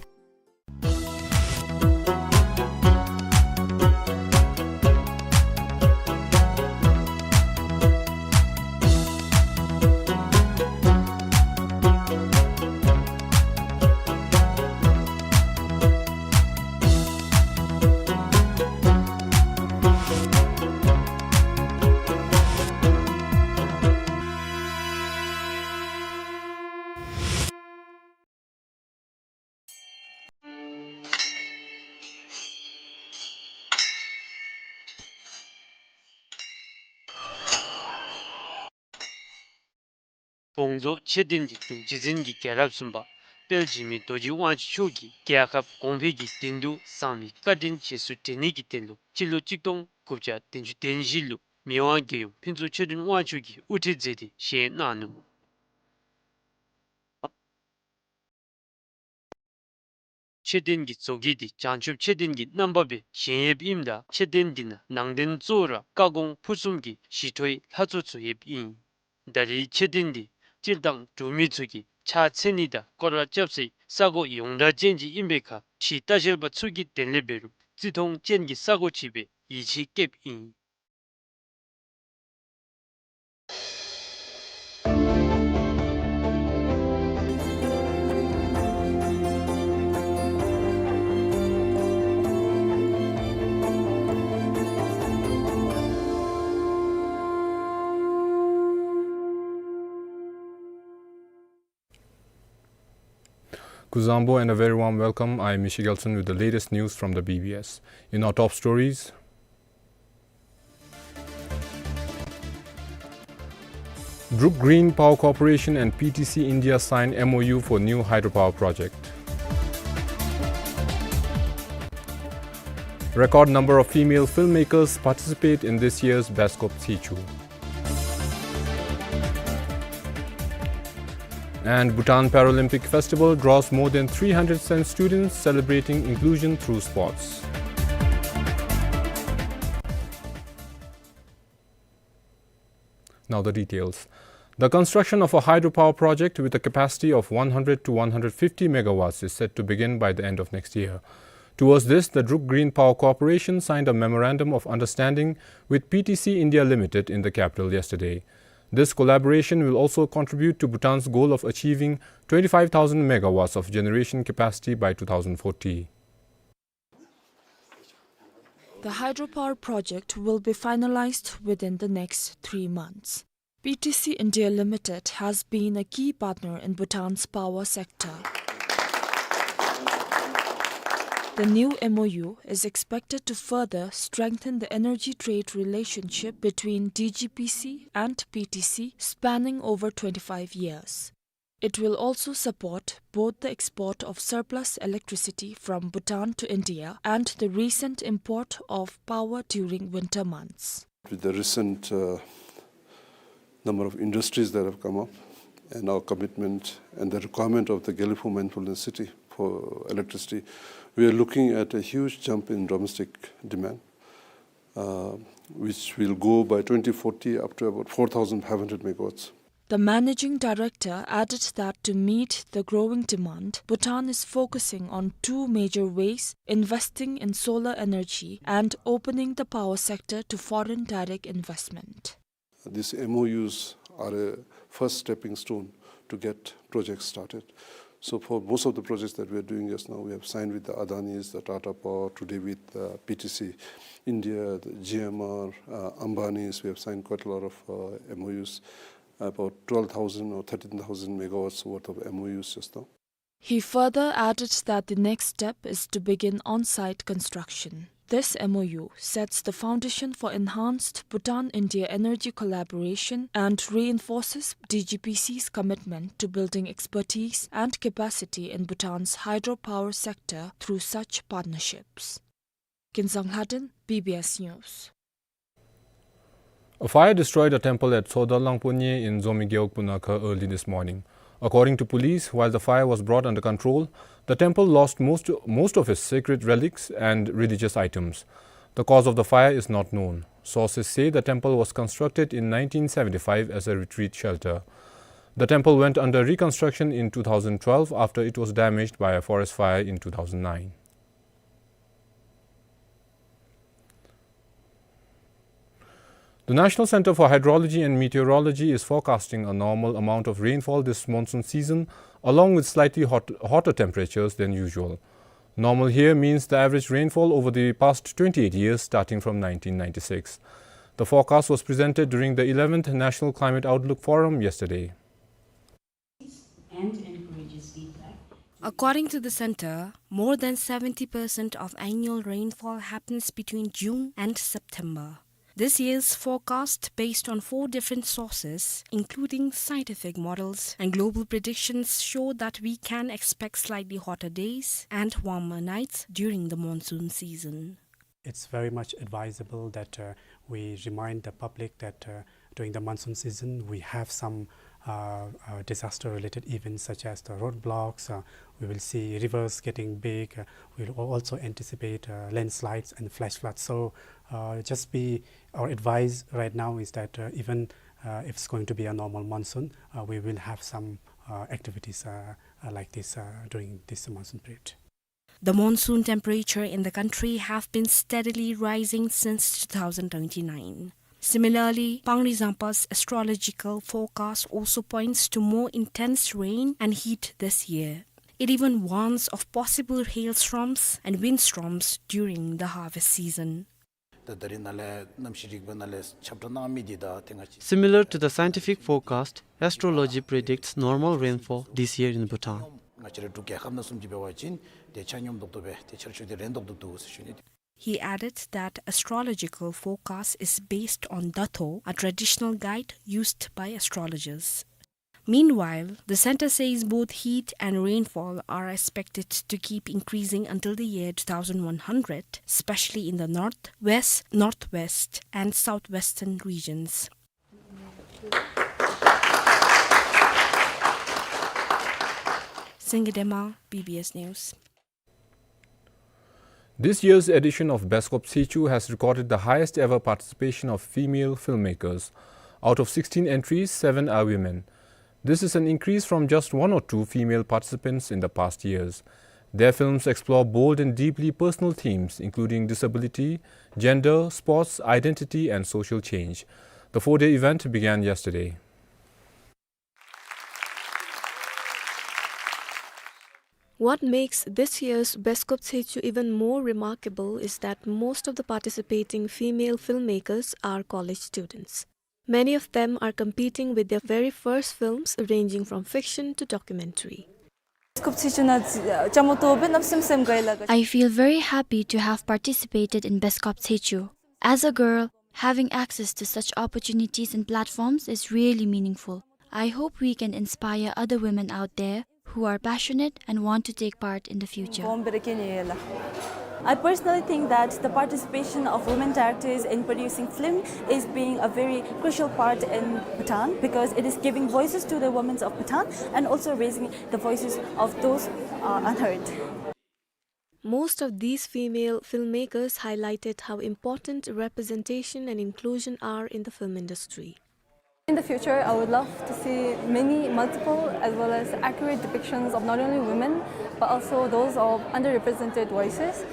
བོང་རྫོང་ཆེ་བསྟན་གྱི་དྲུང་རྗེ་འཛིན་གྱི་རྒྱལ་རབས་གསུམ་པ་དཔལ་འཇིགས་མེད་རྡོ་རྗེ་དབང་ཕྱུག་མཆོག་གིས་རྒྱལ་ཁབ་གོང་འཕེལ་གྱི་དོན་དུ་གསང་བའི་བཀའ་དྲིན་རྗེས་སུ་དྲན་ནི་གི་དོན་ལུ་སྤྱི་ལོ་གཅིག་སྟོང་དགུ་བརྒྱ་བདུན་ཅུ་དོན་བཞི་ལུ་མི་དབང་རྒྱལ་ཡུམ་ཕུན་ཚོགས་ཆོས་སྒྲོན་དབང་ཕྱུག་གིས་དབུ་ཁྲིད་མཛད་དེ་བཞེངས་གནང་ནུག། མཆོད་རྟེན་གྱི་བཟོ་བཀོད་འདི་བྱང་ཆུབ་མཆོད་རྟེན་གྱི་རྣམ་པ་སྦེ་བཞེངས་ཡོདཔ་ཨིནམ་ད་མཆོད་རྟེན་འདི་ནང་ནང་རྟེན་གཙོ་བོ་ར་བཀའ་དགོངས་ཕུར་གསུམ་གྱི་ཞི་ཁྲོའི་ལྷ་ཚོགས་བཙུགས་ཡོདཔ་ཨིན། ད་རེས་མཆོད་རྟེན་འདི་སྤྱིར་བཏང་འབྲུག་མི་ཚུ་གིས་ཕྱག་འཚལ་ནི་དང་སྐོར་ར་རྐྱབ་སའི་ས་གོ་ཡོངས་གྲགས་ཅན་ཅིག་ཨིན་པའི་ཁར་ཕྱི་ལྟ་བཤལ་པ་ཚུ་གིས་དེ་ལས་འབད་རུང་བརྩི་མཐོང་ཅན་གྱི་ས་གོ་ཅིག་སྦེ་ཡིད་ཆེས་བསྐྱེདཔ་ཨིན། Kuzuzangpo and a very warm welcome. I am Mishi Gelson with the latest news from the B B S. In our top stories, Druk Green Power Corporation and P T C India sign M O U for new hydropower project. Record number of female filmmakers participate in this year's BASCOP Sichu. And Bhutan Paralympic Festival draws more than three hundred sen students celebrating inclusion through sports. Now the details. The construction of a hydropower project with a capacity of one hundred to one hundred fifty megawatts is set to begin by the end of next year. Towards this, the Druk Green Power Corporation signed a memorandum of understanding with P T C India Limited in the capital yesterday. This collaboration will also contribute to Bhutan's goal of achieving twenty-five thousand megawatts of generation capacity by two thousand forty. The hydropower project will be finalized within the next three months. P T C India Limited has been a key partner in Bhutan's power sector. The new M O U is expected to further strengthen the energy trade relationship between D G P C and P T C, spanning over twenty-five years. It will also support both the export of surplus electricity from Bhutan to India and the recent import of power during winter months. With the recent, uh, number of industries that have come up and our commitment and the requirement of the Gelephu Mine Pool Dam city for electricity, we are looking at a huge jump in domestic demand, uh, which will go by twenty forty up to about four thousand five hundred megawatts. The managing director added that to meet the growing demand, Bhutan is focusing on two major ways: investing in solar energy and opening the power sector to foreign direct investment. These M O Us are a first stepping stone to get projects started. So for most of the projects that we are doing just now, we have signed with the Adanis, the Tata Power, today with, uh, P T C India, the G M R, uh, Ambanis. We have signed quite a lot of, uh, M O Us, about twelve thousand or thirteen thousand megawatts worth of M O Us just now. He further added that the next step is to begin on-site construction. This M O U sets the foundation for enhanced Bhutan-India energy collaboration and reinforces D G P C's commitment to building expertise and capacity in Bhutan's hydropower sector through such partnerships. Kinzang Lhaden, B B S News. A fire destroyed a temple at Tsoda Langpo Nye in Zomi Gewog Punakha early this morning. According to police, while the fire was brought under control, the temple lost most, most of its sacred relics and religious items. The cause of the fire is not known. Sources say the temple was constructed in nineteen seventy-five as a retreat shelter. The temple went under reconstruction in two thousand twelve after it was damaged by a forest fire in two thousand nine. The National Center for Hydrology and Meteorology is forecasting a normal amount of rainfall this monsoon season, along with slightly hot, hotter temperatures than usual. Normal here means the average rainfall over the past twenty-eight years, starting from nineteen ninety-six. The forecast was presented during the eleventh National Climate Outlook Forum yesterday. And encourages feedback. According to the center, more than seventy percent of annual rainfall happens between June and September. This year's forecast, based on four different sources, including scientific models and global predictions, show that we can expect slightly hotter days and warmer nights during the monsoon season. It's very much advisable that, uh, we remind the public that, uh, during the monsoon season, we have some, uh, uh, disaster-related events such as the roadblocks. Uh, we will see rivers getting big. Uh, we'll al-, also anticipate, uh, landslides and flash floods. So, uh, just be, our advice right now is that, uh, even, uh, if it's going to be a normal monsoon, uh, we will have some, uh, activities, uh, uh, like this, uh, during this monsoon period. The monsoon temperature in the country have been steadily rising since two thousand twenty-nine. Similarly, Pangri Zampa's astrological forecast also points to more intense rain and heat this year. It even warns of possible hailstorms and windstorms during the harvest season. ད་ད་རིས་ནཱ་ལས་གནམ་གཤིས་རིག་པའི་ནང་ལས་ཁྱབ་བསྒྲགས་གནང་མི་འདི་དང་ཏེ་ང་བཅས། Similar to the scientific forecast, astrology predicts normal rainfall this year in Bhutan. ང་བཅས་རའི་འབྲུག་རྒྱལ་ཁབ་ནང་བཟུམ་ཅིག་འབད་བ་ཅིན་ཏེ་ཆ་སྙོམས་ཏོག་ཏོ་སྦེ་ཏེ་ཆར་ཆུ་འདི་རན་ཏོག་ཏོ་འདུག་ཟེར་ཞུ་ནི། He added that astrological forecast is based on Dato, a traditional guide used by astrologers. Meanwhile, the center says both heat and rainfall are expected to keep increasing until the year two thousand one hundred, especially in the north, west, northwest, and southwestern regions. Singye Dema, B B S News. This year's edition of Beskop Tshetshu has recorded the highest ever participation of female filmmakers. Out of sixteen entries, seven are women. This is an increase from just one or two female participants in the past years. Their films explore bold and deeply personal themes, including disability, gender, sports, identity, and social change. The four-day event began yesterday. What makes this year's Beskop Tshetshu even more remarkable is that most of the participating female filmmakers are college students. Many of them are competing with their very first films, ranging from fiction to documentary. Beskop Tshetshu ནང་བཅའ་མར་གཏོགས་པའི་གནམ་སེམས་སེམས་དགའ་ཡི་ལགས། I feel very happy to have participated in Beskop Tshetshu. As a girl, having access to such opportunities and platforms is really meaningful. I hope we can inspire other women out there who are passionate and want to take part in the future. I personally think that the participation of women directors in producing film is being a very crucial part in Bhutan because it is giving voices to the women of Bhutan and also raising the voices of those, uh, unheard. Most of these female filmmakers highlighted how important representation and inclusion are in the film industry. In the future, I would love to see many multiple as well as accurate depictions of not only women, but also those of underrepresented voices,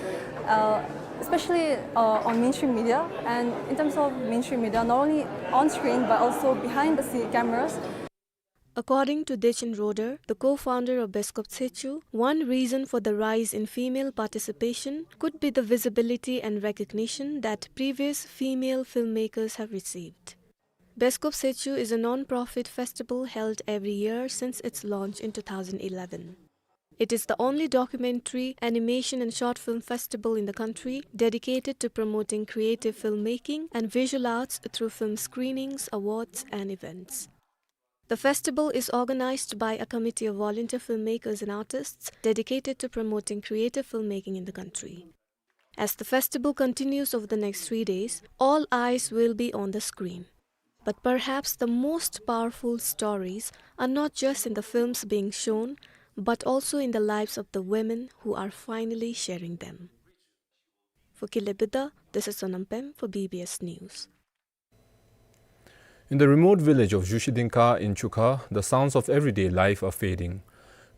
uh, especially, uh, on mainstream media. And in terms of mainstream media, not only on screen, but also behind the scene cameras. According to Dechen Roder, the co-founder of Beskop Tshetshu, one reason for the rise in female participation could be the visibility and recognition that previous female filmmakers have received. Beskop Tshetshu is a non-profit festival held every year since its launch in two thousand eleven. It is the only documentary, animation and short film festival in the country dedicated to promoting creative filmmaking and visual arts through film screenings, awards and events. The festival is organized by a committee of volunteer filmmakers and artists dedicated to promoting creative filmmaking in the country. As the festival continues over the next three days, all eyes will be on the screen. But perhaps the most powerful stories are not just in the films being shown, but also in the lives of the women who are finally sharing them. For Kile Buddha, this is Sonam Pem for B B S News. In the remote village of Zhuzhi Dingkha in Chukha, the sounds of everyday life are fading.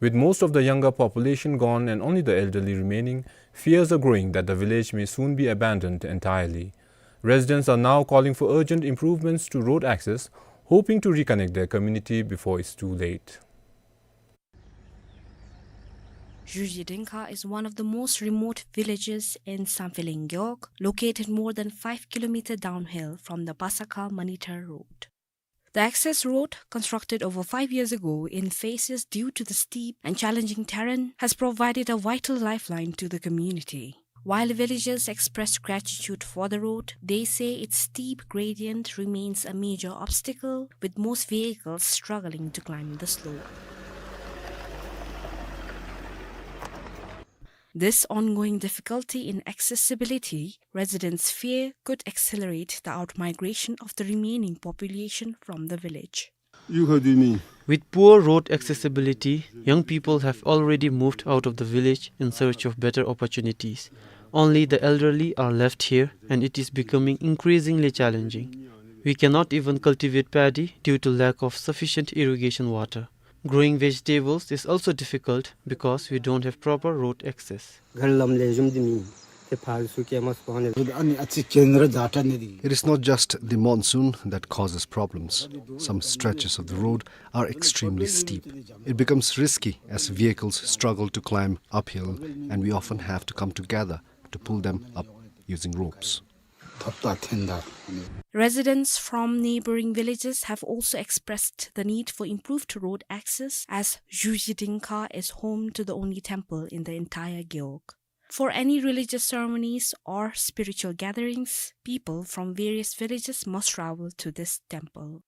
With most of the younger population gone and only the elderly remaining, fears are growing that the village may soon be abandoned entirely. Residents are now calling for urgent improvements to road access, hoping to reconnect their community before it's too late. Zhuzhi Dingkha is one of the most remote villages in Samphehleng Gewog, located more than five kilometer downhill from the Basakha Manitar road. The access road, constructed over five years ago in phases due to the steep and challenging terrain, has provided a vital lifeline to the community. While villagers express gratitude for the road, they say its steep gradient remains a major obstacle, with most vehicles struggling to climb the slope. This ongoing difficulty in accessibility, residents fear, could accelerate the outmigration of the remaining population from the village. With poor road accessibility, young people have already moved out of the village in search of better opportunities. Only the elderly are left here, and it is becoming increasingly challenging. We cannot even cultivate paddy due to lack of sufficient irrigation water. Growing vegetables is also difficult because we don't have proper road access. It is not just the monsoon that causes problems. Some stretches of the road are extremely steep. It becomes risky as vehicles struggle to climb uphill, and we often have to come together to pull them up using ropes. Residents from neighboring villages have also expressed the need for improved road access, as Zhuzhi Dingkha is home to the only temple in the entire Gewog. For any religious ceremonies or spiritual gatherings, people from various villages must travel to this temple.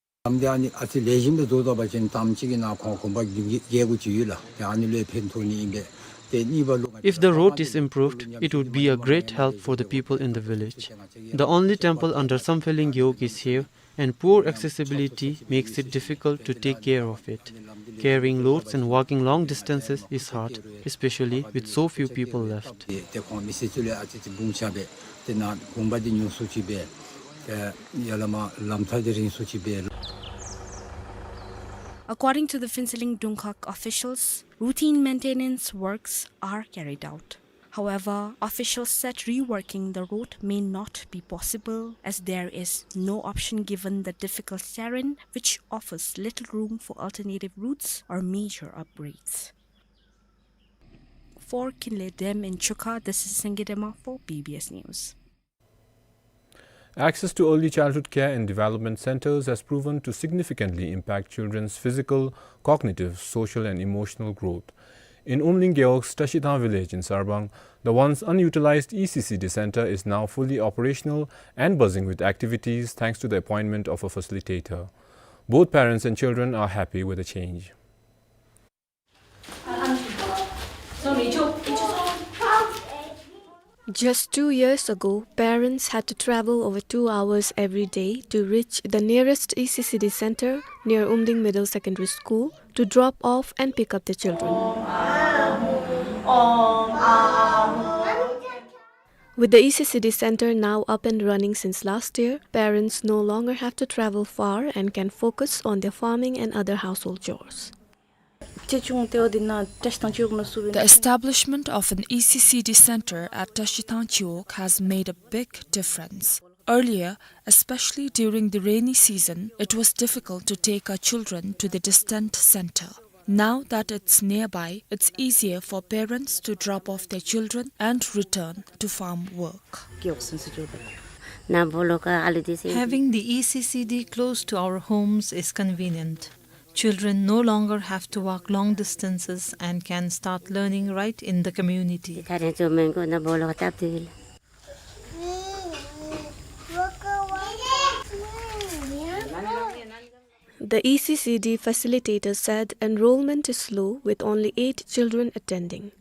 If the road is improved, it would be a great help for the people in the village. The only temple under Samphehlin Gewog is here, and poor accessibility makes it difficult to take care of it. Carrying loads and walking long distances is hard, especially with so few people left. According to the Phuentsholing Dungkhag officials, routine maintenance works are carried out. However, officials said reworking the road may not be possible as there is no option given the difficult terrain, which offers little room for alternative routes or major upgrades. For Kinley Dem in Chukha, this is Sangay Dema for B B S News. Access to early childhood care and development centers has proven to significantly impact children's physical, cognitive, social, and emotional growth. In Umling Gewog's Tashithang village in Sarbang, the once unutilized E C C D center is now fully operational and buzzing with activities thanks to the appointment of a facilitator. Both parents and children are happy with the change. Just two years ago, parents had to travel over two hours every day to reach the nearest E C C D center near Umling Middle Secondary School to drop off and pick up the children. With the E C C D center now up and running since last year, parents no longer have to travel far and can focus on their farming and other household chores. The establishment of an E C C D center at Tashithang Chiwog has made a big difference. Earlier, especially during the rainy season, it was difficult to take our children to the distant center. Now that it's nearby, it's easier for parents to drop off their children and return to farm work. Having the E C C D close to our homes is convenient. Children no longer have to walk long distances and can start learning right in the community. The E C C D facilitator said enrollment is slow, with only eight children attending.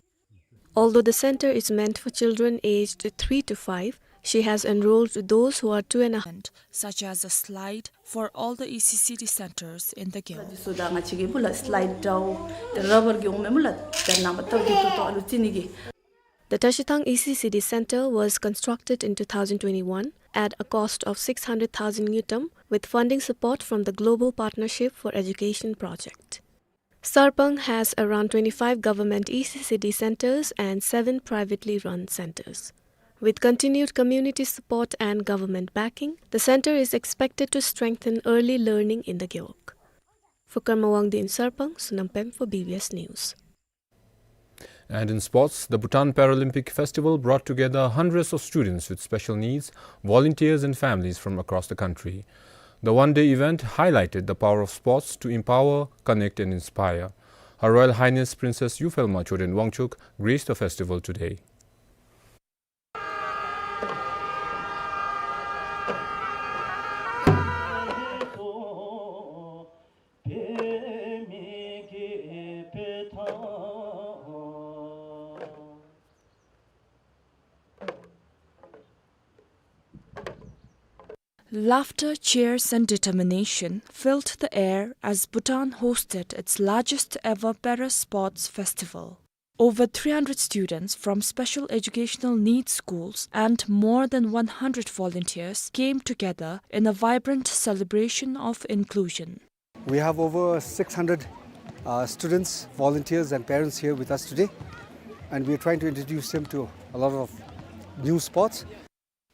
Although the center is meant for children aged three to five, she has enrolled those who are two and a half, such as a slide for all the E C C D centers in the Gewog. The Tashithang E C C D center was constructed in two thousand twenty-one at a cost of six hundred thousand ngultrum with funding support from the Global Partnership for Education project. Sarpang has around twenty-five government E C C D centers and seven privately run centers. With continued community support and government backing, the center is expected to strengthen early learning in the Gewog. For Karma Wangdi in Sarpang, Sonam Pem for B B S News. And in sports, the Bhutan Paralympic Festival brought together hundreds of students with special needs, volunteers and families from across the country. The one-day event highlighted the power of sports to empower, connect and inspire. Her Royal Highness Princess Yuphelma Choden Wangchuck graced the festival today. Laughter, cheers, and determination filled the air as Bhutan hosted its largest ever Para Sports Festival. Over three hundred students from special educational needs schools and more than one hundred volunteers came together in a vibrant celebration of inclusion. We have over six hundred, uh, students, volunteers, and parents here with us today, and we are trying to introduce them to a lot of new sports.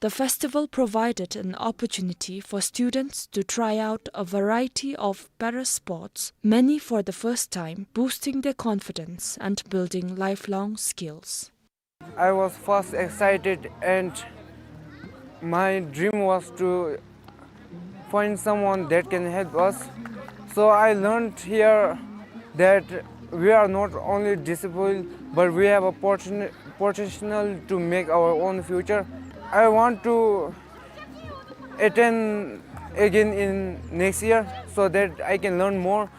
The festival provided an opportunity for students to try out a variety of para sports, many for the first time, boosting their confidence and building lifelong skills. I was first excited, and my dream was to find someone that can help us. So I learned here that we are not only disabled, but we have a poten-, potential to make our own future. I want to attend again in next year so that I can learn more.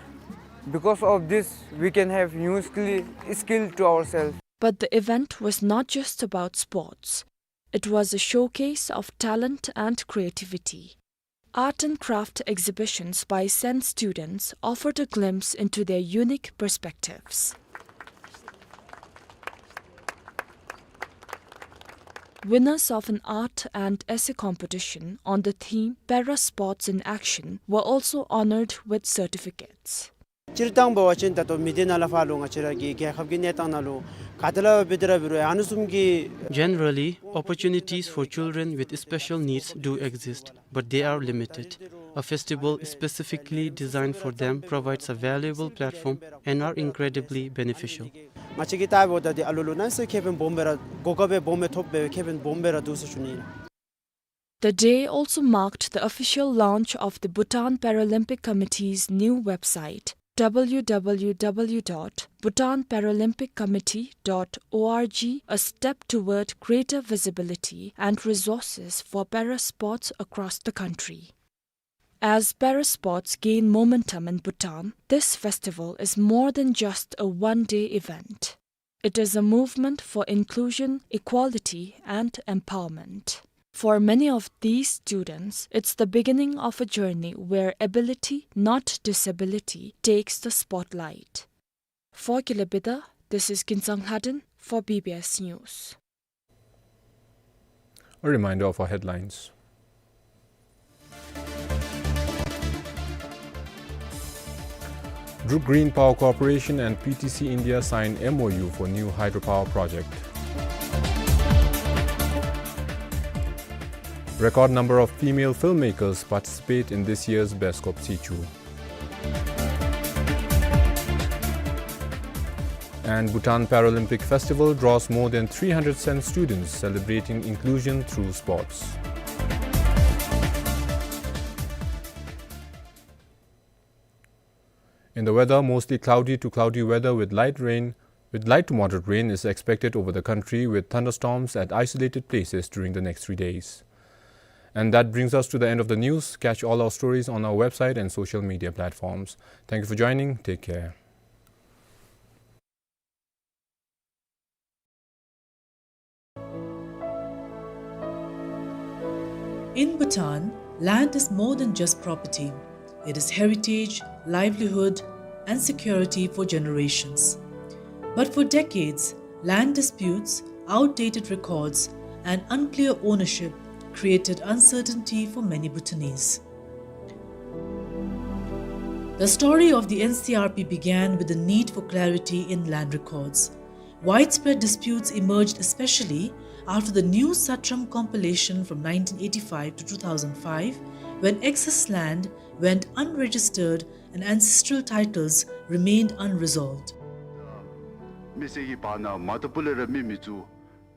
Because of this, we can have new skill, skill to ourselves. But the event was not just about sports. It was a showcase of talent and creativity. Art and craft exhibitions by Sen students offered a glimpse into their unique perspectives. Winners of an art and essay competition on the theme Para Sports in Action were also honored with certificates. སྤྱིར་བཏང་འབད་བ་ཅིན་ད་ལྟོ་མི་སྡེ་ནང་ལས་ཕར་ལུ་ང་བཅས་ར་གི་རྒྱལ་ཁབ་ཀྱི་གནས་སྟངས་ནང་ལུ་ག་ཏེ་ལས་འབད་དེ་ར་འབད་རུང་ཨ་ནི་བཟུམ་གྱི Generally, opportunities for children with special needs do exist, but they are limited. A festival specifically designed for them provides a valuable platform and are incredibly beneficial. ང་བཅས་ཀྱིས་བལྟཝ་ད་འདི་ཨ་ལུ་ལུ་གནམ་མེད་ས་མེད་ཁེ་ཕན་སྦོམ་སྦེ་ར་གོ་སྐབས་སྦེ་སྦོམ་སྦེ་ཐོབ་སྦེ་ཁེ་ཕན་སྦོམ་སྦེ་ར་འདུག་ཟེར་ཞུ་ནི་ཨིན། The day also marked the official launch of the Bhutan Paralympic Committee's new website, W W W dot Bhutan Paralympic Committee dot org, a step toward greater visibility and resources for para sports across the country. As para sports gain momentum in Bhutan, this festival is more than just a one-day event. It is a movement for inclusion, equality, and empowerment. For many of these students, it's the beginning of a journey where ability, not disability, takes the spotlight. For Kile Bida, this is Kinsang Lhaden for B B S News. A reminder of our headlines. Druk Green Power Corporation and P T C India sign M O U for new hydropower project. Record number of female filmmakers participate in this year's BESCOP Sichu. And Bhutan Paralympic Festival draws more than three hundred Sen students celebrating inclusion through sports. In the weather, mostly cloudy to cloudy weather with light rain, with light to moderate rain is expected over the country, with thunderstorms at isolated places during the next three days. And that brings us to the end of the news. Catch all our stories on our website and social media platforms. Thank you for joining. Take care. In Bhutan, land is more than just property. It is heritage, livelihood, and security for generations. But for decades, land disputes, outdated records, and unclear ownership created uncertainty for many Bhutanese. The story of the N C R P began with the need for clarity in land records. Widespread disputes emerged especially after the New Satram compilation from nineteen eighty-five to two thousand five, when excess land went unregistered and ancestral titles remained unresolved. མི་སེར་གྱི་བར་ན་མ་ཏོག་པུ་ལས་ར་མི་མི་བཙུགས།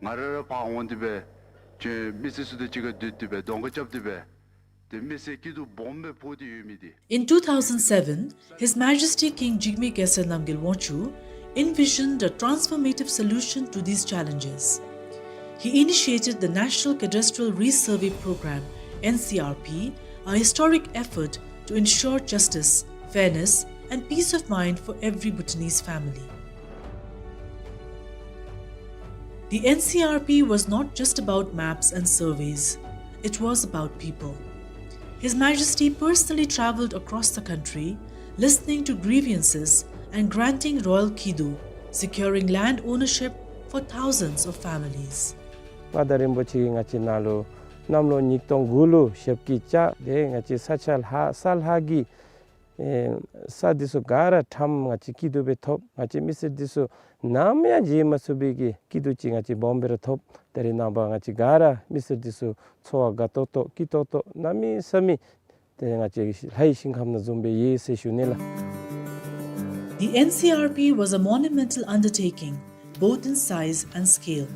ང་ར་ར་ཕར་འོང་སྟེ་སྦེ་ཁྱོད་མི་སེར་ཚུ་དང་གཅིག་ཁར་སྡོད་དེ་སྦེ་གདོང་ཁ་རྐྱབ་སྟེ་སྦེ་ཏེ་མི་སེར་སྐྱིད་སྡུག་སྦོམ་སྦེ་ཕོག་སྟེ་ཡོད་མི་འདི། In two thousand seven, His Majesty King Jigme Khesar Namgyel Wangchuck envisioned a transformative solution to these challenges. He initiated the National Cadastral Resurvey Program, N C R P, a historic effort to ensure justice, fairness, and peace of mind for every Bhutanese family. The N C R P was not just about maps and surveys, it was about people. His Majesty personally travelled across the country, listening to grievances and granting royal kidu, securing land ownership for thousands of families. མངའ་བདག་རིན་པོ་ཆེ་གིས་ང་བཅས་ནང་ལུ་གནམ་ལོ་ཉིས་སྟོང་དགུ་ལུ་ཞབས་ཀྱིས་བཅགས་ཏེ་ང་བཅས་ས་ཆ་ལྷ་ས་ལྷ་གི་ཨེ་ས་འདི་ཚུ་ག་ར་ཁྲམ་ང་བཅས་སྐྱིད་སྡུག་སྦེ་ཐོབ། ང་བཅས་མི་སེར་འདི་ཚུ་ནམ་ཡང་བརྗེད་མ་ཚུགས་པའི་གི་སྐྱིད་སྡུག་ཅིག་ང་བཅས་སྦོམ་སྦེ་ར་ཐོབ། ད་རེས་ནངས་པ་ང་བཅས་ག་ར་མི་སེར་འདི་ཚུ་འཚོ་བ་དགའ་ཏོག་ཏོ་སྐྱིད་ཏོག་ཏོ་གནམ་མེད་ས་མེད་ཏེ་ང་བཅས་ལྷའི་ཞིང་ཁམས་ནང་བཟུམ་སྦེ་ཡོད་ཟེར་ཞུ་ནི་ལགས། The N C R P was a monumental undertaking, both in size and scale,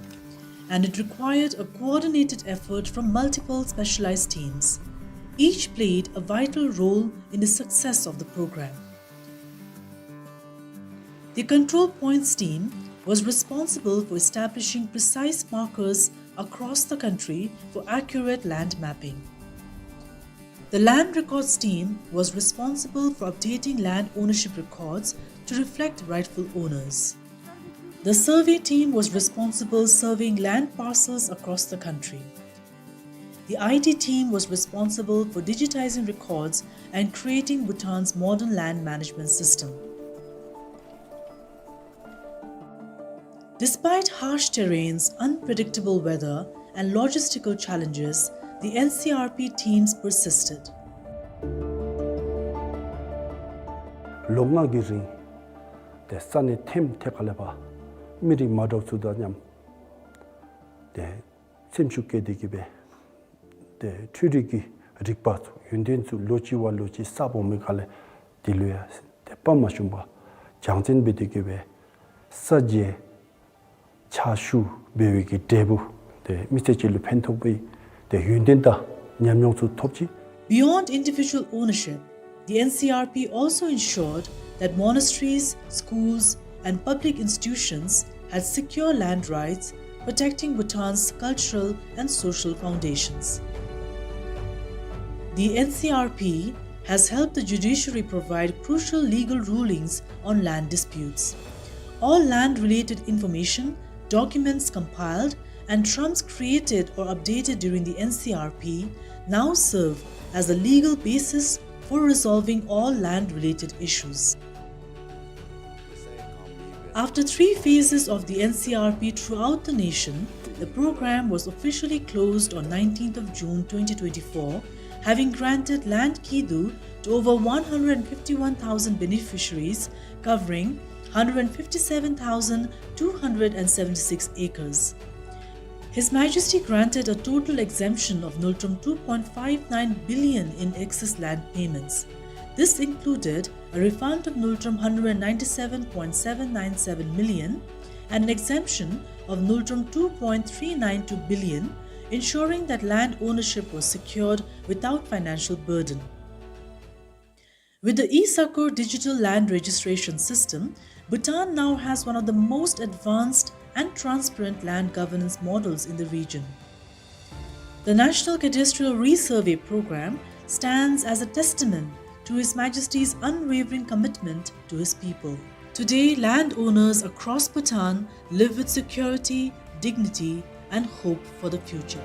and it required a coordinated effort from multiple specialized teams. Each played a vital role in the success of the program. The Control Points team was responsible for establishing precise markers across the country for accurate land mapping. The Land Records team was responsible for updating land ownership records to reflect rightful owners. The survey team was responsible surveying land parcels across the country. The I T team was responsible for digitizing records and creating Bhutan's modern land management system. Despite harsh terrains, unpredictable weather, and logistical challenges, the N C R P teams persisted. ལོ་ལྔ་གི་རིང་ཏེ་ས་གནས་ཐེམ་ཐེ་ཁ་ལས་ཕར་མི་རིགས་མ་འདྲཝ་ཚུ་དང་མཉམ་ཏེ་སེམས་ཤུགས་བསྐྱེད་དེ་གི་སྦེ་ཏེ་འཕྲུལ་རིག་གི་རིག་པ་ཚུ་ཡོན་ཏན་ཚུ་ལོ་གཅིག་བ་ལོ་གཅིག་གསརཔ་འོང་མི་ཁ་ལས་དེ་ལུ་ཡང་ཏེ་དཔའ་མ་ཞུམ་པར་སྦྱང་བརྩོན་འབད་དེ་གི་སྦེ་ས་འཇལ་ཕྱག་ཞུ་འབད་བའི་གི་འབྲས་བུ་ཏེ་མི་ཚེ་གཅིག་ལུ་ཕན་ཐོགས་པའི་ཏེ་ཡོན་ཏན་དང་ཉམས་མྱོང་ཚུ་ཐོབ་ཅི། Beyond individual ownership, the N C R P also ensured that monasteries, schools, and public institutions had secure land rights, protecting Bhutan's cultural and social foundations. The N C R P has helped the judiciary provide crucial legal rulings on land disputes. All land-related information, documents compiled, and trumps created or updated during the N C R P now serve as a legal basis for resolving all land-related issues. After three phases of the N C R P throughout the nation, the program was officially closed on nineteenth of June twenty twenty-four, having granted land kidu to over one hundred fifty-one thousand beneficiaries, covering hundred fifty-seven thousand two hundred and seventy-six acres. His Majesty granted a total exemption of nultrum two point five nine billion in excess land payments. This included a refund of nultrum hundred ninety-seven point seven nine seven million and an exemption of nultrum two point three nine two billion, ensuring that land ownership was secured without financial burden. With the e-Sakur digital land registration system, Bhutan now has one of the most advanced and transparent land governance models in the region. The National Cadastral Resurvey Program stands as a testament to His Majesty's unwavering commitment to his people. Today, landowners across Bhutan live with security, dignity, and hope for the future.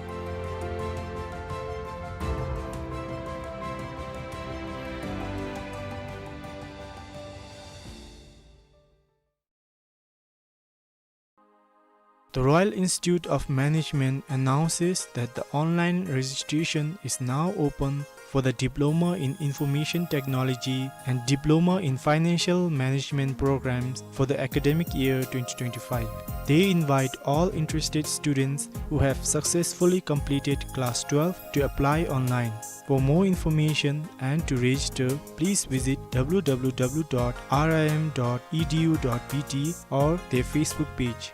The Royal Institute of Management announces that the online registration is now open for the Diploma in Information Technology and Diploma in Financial Management programs for the academic year twenty twenty-five. They invite all interested students who have successfully completed class twelve to apply online. For more information and to register, please visit w w w dot r i m dot e d u dot b t or their Facebook page.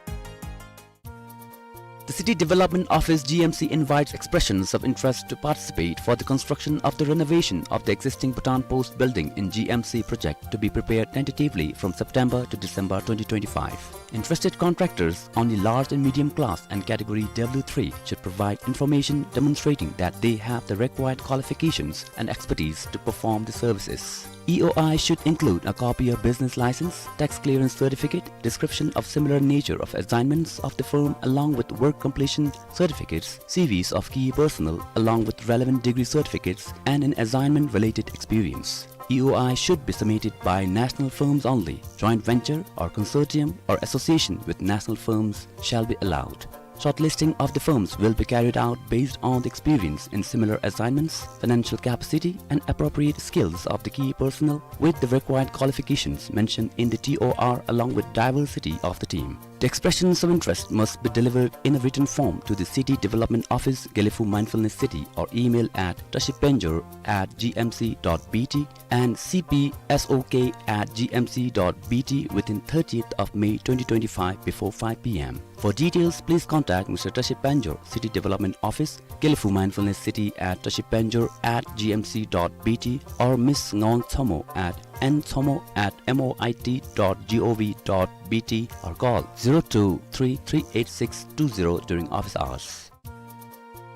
The City Development Office, G M C, invites expressions of interest to participate for the construction of the renovation of the existing Bhutan Post building in G M C project, to be prepared tentatively from September to December twenty twenty-five. Interested contractors, only large and medium class and category W three, should provide information demonstrating that they have the required qualifications and expertise to perform the services. E O I should include a copy of business license, tax clearance certificate, description of similar nature of assignments of the firm along with work completion certificates, C Vs of key personnel along with relevant degree certificates, and an assignment-related experience. E O I should be submitted by national firms only. Joint venture or consortium or association with national firms shall be allowed. Shortlisting of the firms will be carried out based on the experience in similar assignments, financial capacity, and appropriate skills of the key personnel with the required qualifications mentioned in the T O R along with diversity of the team. The expressions of interest must be delivered in a written form to the City Development Office, Gelephu Mindfulness City, or email at tashipenjor at G M C dot B T and C P S O K at G M C dot B T within thirtieth of May twenty twenty-five before five P M. For details, please contact Mister Tashi Penjor, City Development Office, Gelephu Mindfulness City at tashipenjor at G M C dot B T or Miss Ngawang Tshommo at N Tshommo at M O I T dot G O V dot B T or call zero two three three eight six two zero during office hours.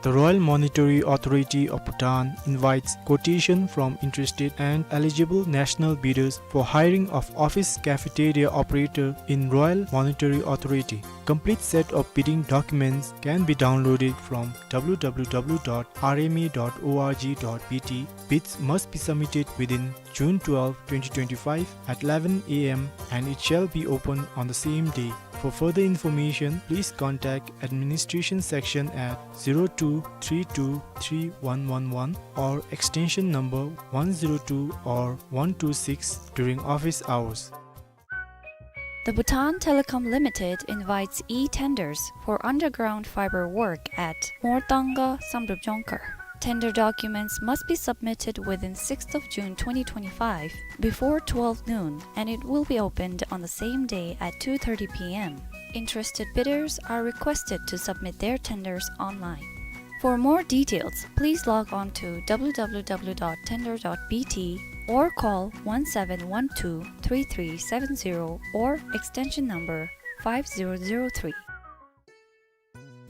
The Royal Monetary Authority of Bhutan invites quotation from interested and eligible national bidders for hiring of office cafeteria operator in Royal Monetary Authority. Complete set of bidding documents can be downloaded from W W W dot R M A dot org dot B T. Bids must be submitted within June twelfth, twenty twenty-five at eleven A M and it shall be open on the same day. For further information, please contact administration section at zero two three two three one one one or extension number one zero two or one two six during office hours. The Bhutan Telecom Limited invites e-tenders for underground fiber work at Mortanga Samdrup Jongkhar. Tender documents must be submitted within sixth of June twenty twenty-five before twelve noon, and it will be opened on the same day at two thirty P M. Interested bidders are requested to submit their tenders online. For more details, please log on to W W W dot tender dot B T or call one seven one two three three seven zero or extension number five zero zero three.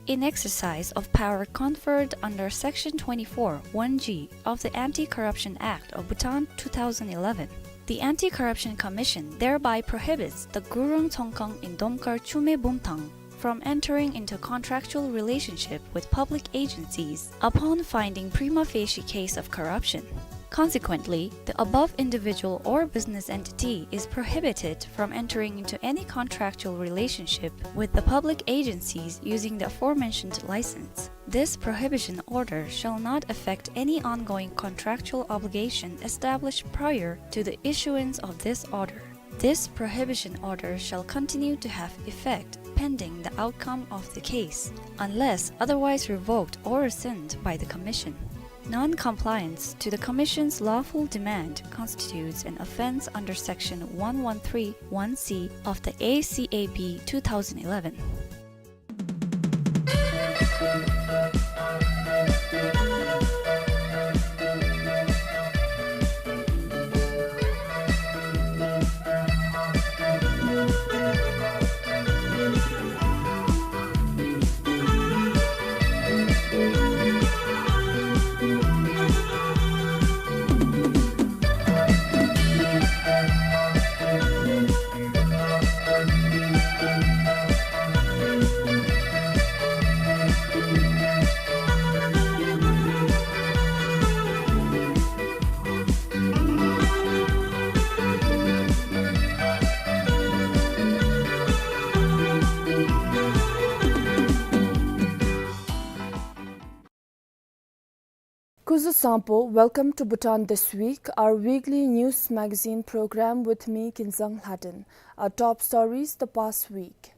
In exercise of power conferred under Section twenty-four one G of the Anti-Corruption Act of Bhutan two thousand eleven, the Anti-Corruption Commission thereby prohibits the Gurung Tsongkhang in Domkar Chume Bumthang from entering into contractual relationship with public agencies upon finding prima facie case of corruption. Consequently, the above individual or business entity is prohibited from entering into any contractual relationship with the public agencies using the aforementioned license. This prohibition order shall not affect any ongoing contractual obligation established prior to the issuance of this order. This prohibition order shall continue to have effect pending the outcome of the case, unless otherwise revoked or rescinded by the Commission. Non-compliance to the Commission's lawful demand constitutes an offense under Section one one three one C of the A C A B two thousand eleven. Kuzu Sampo, welcome to Bhutan This Week, our weekly news magazine program with me, Kinzang Lhaden. Our top stories the past week.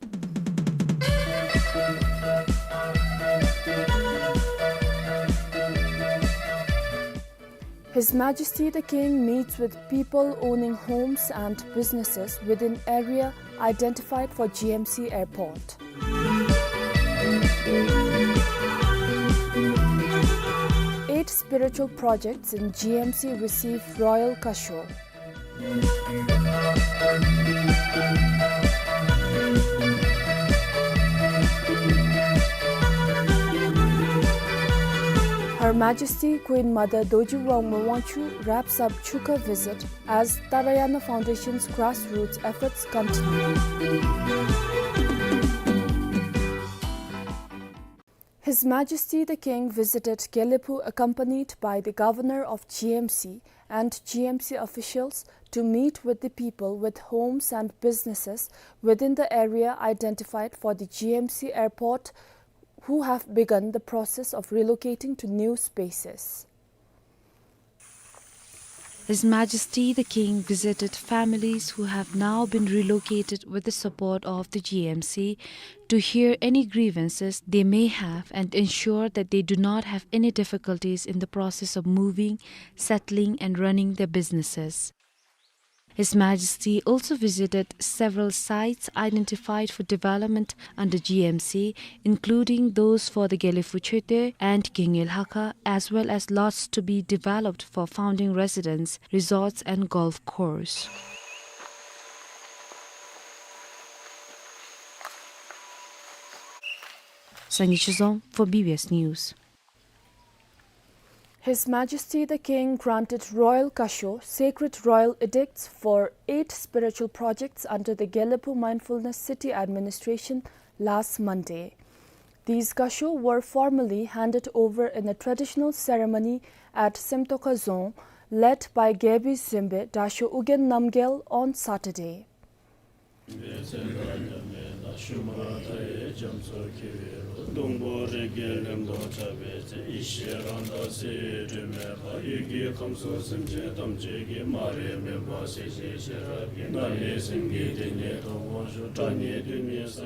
His Majesty the King meets with people owning homes and businesses within area identified for G M C Airport. Eight spiritual projects in G M C receive royal casual. Her Majesty Queen Mother Dorji Wangma Wangchuck wraps up Chuka visit as Tarayana Foundation's grassroots efforts continue. His Majesty the King visited Gelephu accompanied by the Governor of G M C and G M C officials to meet with the people with homes and businesses within the area identified for the G M C airport who have begun the process of relocating to new spaces. His Majesty the King visited families who have now been relocated with the support of the G M C to hear any grievances they may have and ensure that they do not have any difficulties in the process of moving, settling and running their businesses. His Majesty also visited several sites identified for development under G M C, including those for the Gelephu Choetue and Genge Lhakha, as well as lots to be developed for founding residence, resorts and golf course. Sangay Chezang for B B S News. His Majesty the King granted royal cachot, sacred royal edicts, for eight spiritual projects under the Gelephu Mindfulness City Administration last Monday. These cachots were formally handed over in a traditional ceremony at Semtokha Dzong, led by Gebi Zembe Dasho Ugyen Namgyel on Saturday.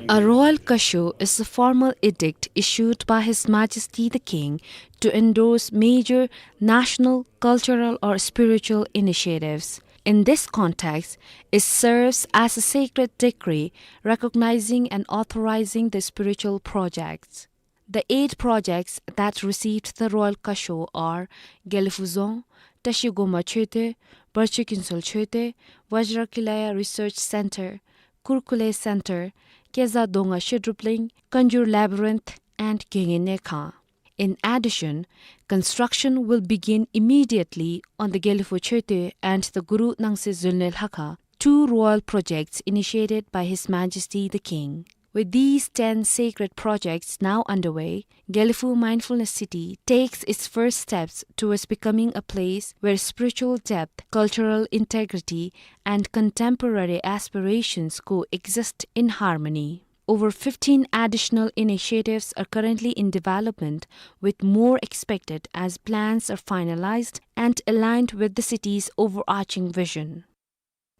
A royal cachot is a formal edict issued by His Majesty the King to endorse major national, cultural, or spiritual initiatives. In this context, it serves as a sacred decree recognizing and authorizing the spiritual projects. The eight projects that received the royal cachot are Gelephu Dzong, Tashi Goma Choetue, Barchi Kinsol Choetue, Vajra Kilaya Research Center, Kurkule Center, Keza Donga Shedrupling, Kanjur Labyrinth, and Genge Nekhang. In addition, construction will begin immediately on the Gelephu Choetue and the Guru Nangse Zolnye Lhakha, two royal projects initiated by His Majesty the King. With these ten sacred projects now underway, Gelephu Mindfulness City takes its first steps towards becoming a place where spiritual depth, cultural integrity, and contemporary aspirations coexist in harmony. Over fifteen additional initiatives are currently in development, with more expected as plans are finalized and aligned with the city's overarching vision.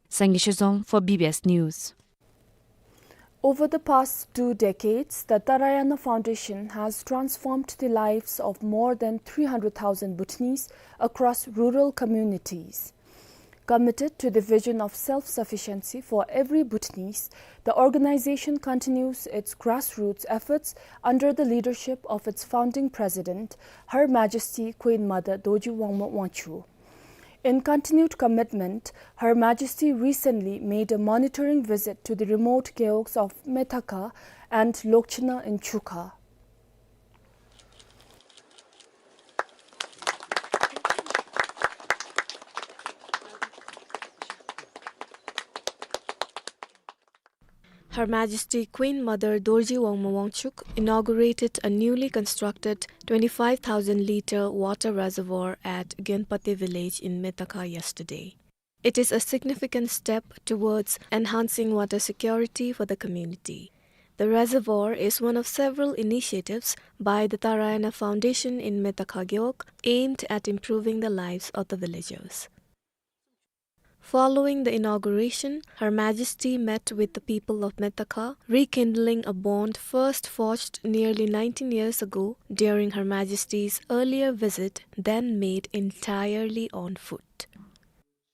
Sangay Shezang for B B S News. Over the past two decades, the Tarayana Foundation has transformed the lives of more than three hundred thousand Bhutanese across rural communities. Committed to the vision of self-sufficiency for every Bhutanese, the organization continues its grassroots efforts under the leadership of its founding president, Her Majesty Queen Mother Dorji Wangma Wangchuck. In continued commitment, Her Majesty recently made a monitoring visit to the remote gewogs of Methakha and Lokchina in Chuka. Her Majesty Queen Mother Dorji Wangma Wangchuck inaugurated a newly constructed twenty-five thousand litre water reservoir at Gyenpate village in Methakha yesterday. It is a significant step towards enhancing water security for the community. The reservoir is one of several initiatives by the Tarayana Foundation in Methakha Gewog aimed at improving the lives of the villagers. Following the inauguration, Her Majesty met with the people of Methakha, rekindling a bond first forged nearly nineteen years ago during Her Majesty's earlier visit, then made entirely on foot.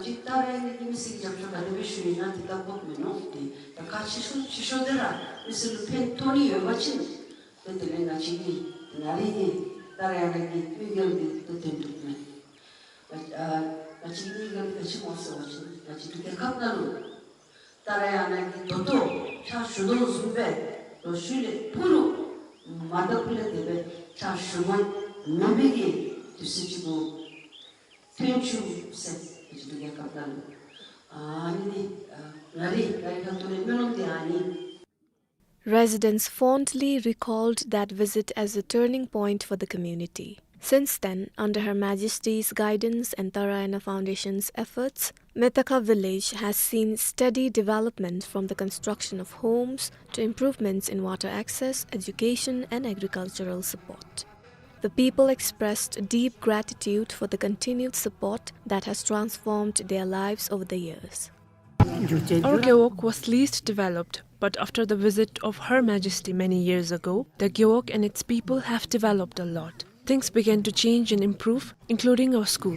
ད་རེས་ནི་མི་སེར་རྒྱབ་སྐྱོར་ག་དེ་སྦེ་ཞུ་ཡི་ན་འདི་ད་དགོཔ་མིན་ནུག། འདི་ད་ག་ཆེ་ཤོས་ཆེ་ཤོས་དེ་ར་མི་སེར་ལུ་ཕན་ཐོགས་ནི་ཡོད་པ་ཅིན་ཏེ་དེ་ལས་ང་བཅས་ཀྱིས་ང་རའི་གི་ད་རེས་ཡང་ང་གིས་དམིགས་ཡུལ་འདི་ད་དོན་འགྲུབ་མས། ང་ཨ་ང་བཅས་དམིགས་ཡུལ་ག་ཅི་སྨོ་ཟེར་བ་ཅིན་ང་བཅས་ཀྱི་རྒྱལ་ཁབ་ནང་ལུ་ད་རེས་ཡང་ང་གིས་ད་ལྟོ་ཕྱག་ཞུ་དོ་བཟུམ་སྦེ་ལོ་ཤུལ་ལས་ཕུ་རུ་མ་ད་ཕུ་ལས་དེ་སྦེ་ཕྱག་ཞུ་མ་མེད་པའི་གི་ དུས་ཚོད་ཅིག་གུ་ཐོན་བཅུག་ཟེར་ཞུ་དོ་རྒྱལ་ཁབ་ནང་ལུ། ཨ་ནི་ཨ་ང་རའི་ལཱ་འབད་ཐོག་ལས་སྨོན་ལམ་འདི་ཨ་ནི། Residents fondly recalled that visit as a turning point for the community. Since then, under Her Majesty's guidance and Tharayana Foundation's efforts, Mithaka village has seen steady development, from the construction of homes to improvements in water access, education, and agricultural support. The people expressed deep gratitude for the continued support that has transformed their lives over the years. Our Gewog was least developed, but after the visit of Her Majesty many years ago, the Gewog and its people have developed a lot. Things began to change and improve, including our school.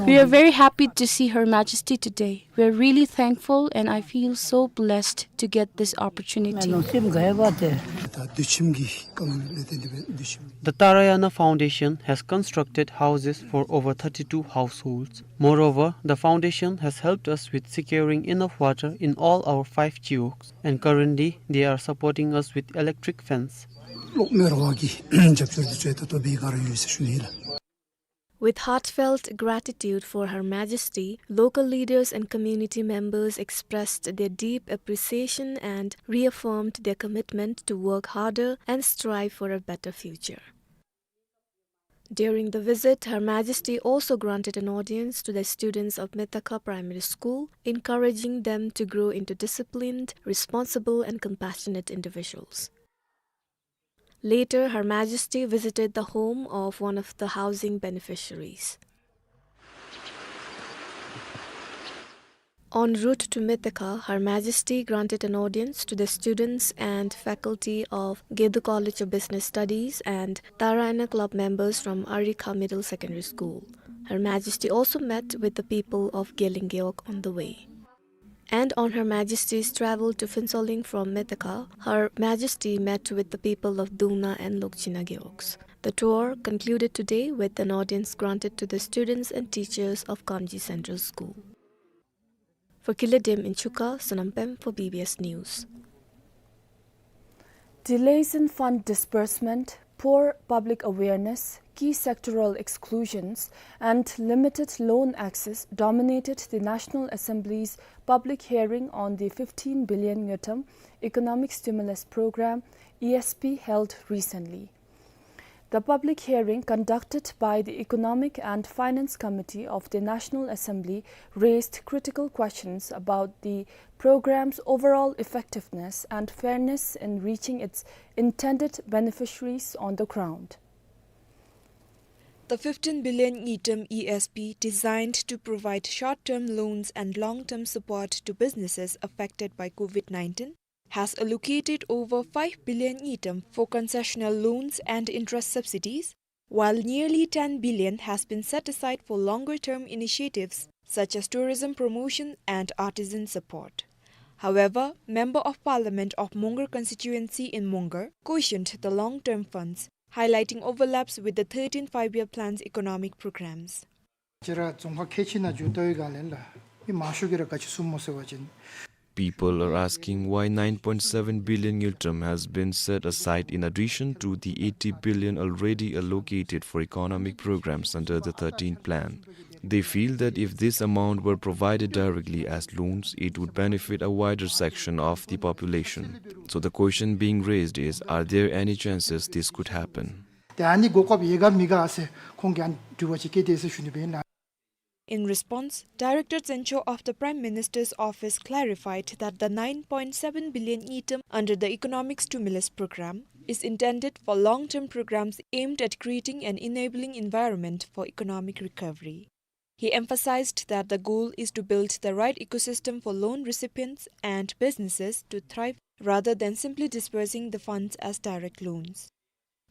We are very happy to see Her Majesty today. We are really thankful, and I feel so blessed to get this opportunity. The Tharayana Foundation has constructed houses for over thirty-two households. Moreover, the foundation has helped us with securing enough water in all our five gewogs, and currently they are supporting us with electric fans. With heartfelt gratitude for Her Majesty, local leaders and community members expressed their deep appreciation and reaffirmed their commitment to work harder and strive for a better future. During the visit, Her Majesty also granted an audience to the students of Mithaka Primary School, encouraging them to grow into disciplined, responsible, and compassionate individuals. Later, Her Majesty visited the home of one of the housing beneficiaries. En route to Mithaka, Her Majesty granted an audience to the students and faculty of Gedu College of Business Studies and Tharayana Club members from Arikha Middle Secondary School. Her Majesty also met with the people of Geleng Gewog on the way. And on Her Majesty's travel to Phuentsholing from Mithaka, Her Majesty met with the people of Dungna and Lokchina Gewogs. The tour concluded today with an audience granted to the students and teachers of Kamji Central School. For Kile Dem in Chuka, Sonam Pem for B B S News. Delays in fund disbursement, poor public awareness, key sectoral exclusions, and limited loan access dominated the National Assembly's public hearing on the fifteen billion ngultrum Economic Stimulus Program, E S P, held recently. The public hearing conducted by the Economic and Finance Committee of the National Assembly raised critical questions about the program's overall effectiveness and fairness in reaching its intended beneficiaries on the ground. The fifteen billion ngultrum E S P, designed to provide short-term loans and long-term support to businesses affected by COVID nineteen, has allocated over five billion ngultrum for concessional loans and interest subsidies, while nearly ten billion has been set aside for longer-term initiatives such as tourism promotion and artisan support. However, Member of Parliament of Mongar constituency in Mongar cautioned the long-term funds, highlighting overlaps with the thirteen five-year plan's economic programs. ཁྱེད་ར་རྫོང་ཁག་ཁལ་གཅིག་ནང་འགྱོ་ལྟ་བའི་སྒང་ལས་ལགས། མི་མང་ཤོས་ཀྱིས་ར་ག་ཅི་གསུངམ་སྨོ་ཟེར་བ་ཅིན། People are asking why nine point seven billion ngultrum has been set aside in addition to the eighty billion already allocated for economic programs under the thirteenth plan. They feel that if this amount were provided directly as loans, it would benefit a wider section of the population. So the question being raised is, are there any chances this could happen? ཏེ་ཨ་ནི་གོ་སྐབས་ཡོད་ག་མེད་ག་ཟེར་ཁོང་གིས་ཨ་ནི་དྲི་བ་ཅིག་བཀོད་དེས་ཟེར་ཞུ་ནི་ཨིན་ལགས། In response, Director Zensho of the Prime Minister's Office clarified that the nine point seven billion ngultrum under the Economic Stimulus Program is intended for long-term programs aimed at creating an enabling environment for economic recovery. He emphasized that the goal is to build the right ecosystem for loan recipients and businesses to thrive rather than simply disbursing the funds as direct loans.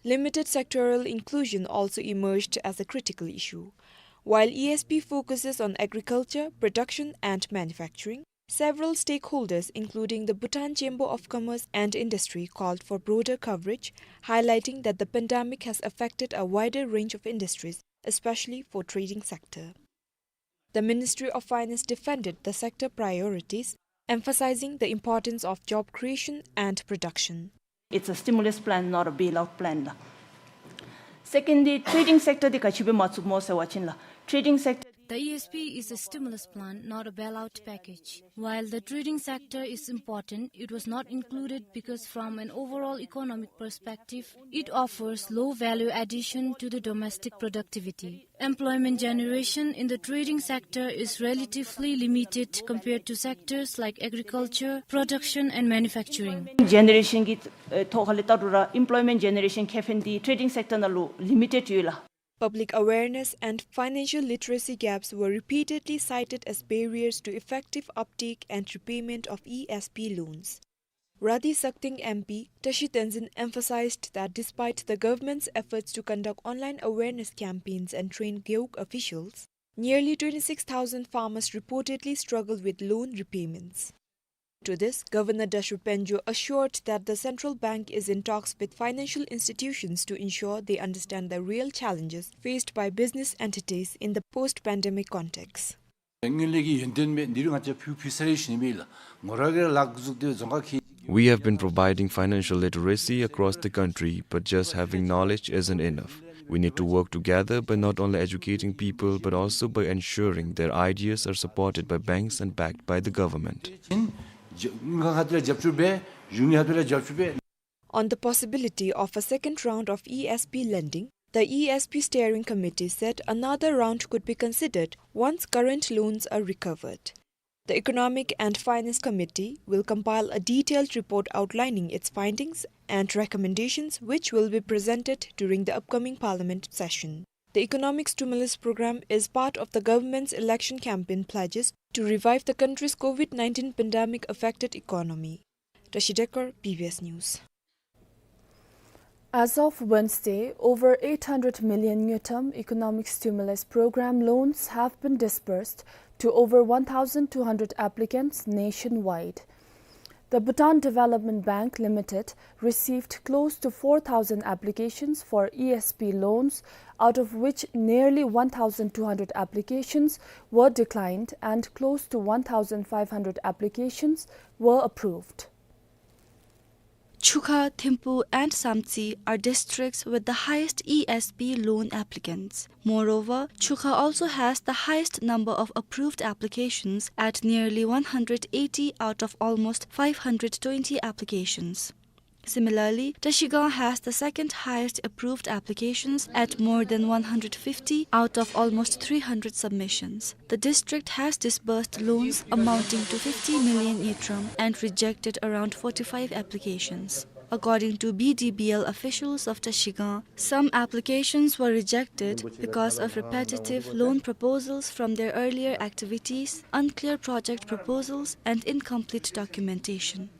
Limited sectoral inclusion also emerged as a critical issue. While E S P focuses on agriculture, production, and manufacturing, several stakeholders, including the Bhutan Chamber of Commerce and Industry, called for broader coverage, highlighting that the pandemic has affected a wider range of industries, especially for trading sector. The Ministry of Finance defended the sector priorities, emphasizing the importance of job creation and production. It's a stimulus plan, not a bailout plan. Second འདི་trading sector འདི་ག་ཅི་སྦེ་མ་ཚུདཔ་སྨོ་ཟེར་བ་ཅིན་ལགས། Trading sector The E S P is a stimulus plan, not a bailout package. While the trading sector is important, it was not included because from an overall economic perspective, it offers low value addition to the domestic productivity. Employment generation in the trading sector is relatively limited compared to sectors like agriculture, production and manufacturing. Generation གི་ཨེ་ཐོག་ཁ་ལས་བལྟ་རུང་ར་employment generation ཁེ་ཕན་འདི་trading sector ནང་ལུ་limited ཡོད་ལགས། Public awareness and financial literacy gaps were repeatedly cited as barriers to effective uptake and repayment of E S P loans. Radhi Sakting M P, Tashi Tenzin emphasized that despite the government's efforts to conduct online awareness campaigns and train Gewog officials, nearly twenty-six thousand farmers reportedly struggle with loan repayments. To this, Governor Dasho Panjo assured that the central bank is in talks with financial institutions to ensure they understand the real challenges faced by business entities in the post-pandemic context. དངུལ་ལས་ཀྱི་ཡོན་ཏན་མེད། འདི་རུང་ང་བཅས་ཕུལ་ཕུལ་ས་རེ་ཞུ་ནི་མེད་ལགས། ངོ་ར་གིས་ར་ལཱ་འགོ་བཙུགས་ཏེ་རྫོང་ཁག་ཁལ་གཅིག We have been providing financial literacy across the country, but just having knowledge isn't enough. We need to work together by not only educating people but also by ensuring their ideas are supported by banks and backed by the government. དངུལ་ཁང་ཁ་ཐུག་ལས་རྒྱབ་སྐྱོར་འབད། གཞུང་ཁ་ཐུག་ལས་རྒྱབ་སྐྱོར་འབད། On the possibility of a second round of E S P lending, the E S P Steering Committee said another round could be considered once current loans are recovered. The Economic and Finance Committee will compile a detailed report outlining its findings and recommendations, which will be presented during the upcoming Parliament session. The economic stimulus program is part of the government's election campaign pledges to revive the country's COVID nineteen pandemic affected economy. Tashi Dekar, B B S News. As of Wednesday, over eight hundred million ngultrum economic stimulus program loans have been disbursed to over one thousand two hundred applicants nationwide. The Bhutan Development Bank Limited received close to four thousand applications for E S P loans, out of which nearly one thousand two hundred applications were declined and close to one thousand five hundred applications were approved. Chukha, Thimphu and Samtse are districts with the highest E S P loan applicants. Moreover, Chukha also has the highest number of approved applications at nearly one hundred eighty out of almost five hundred twenty applications. Similarly, Trashigang has the second highest approved applications at more than one hundred fifty out of almost three hundred submissions. The district has disbursed loans amounting to fifty million ngultrum and rejected around forty-five applications. According to B D B L officials of Trashigang, some applications were rejected because of repetitive loan proposals from their earlier activities, unclear project proposals, and incomplete documentation.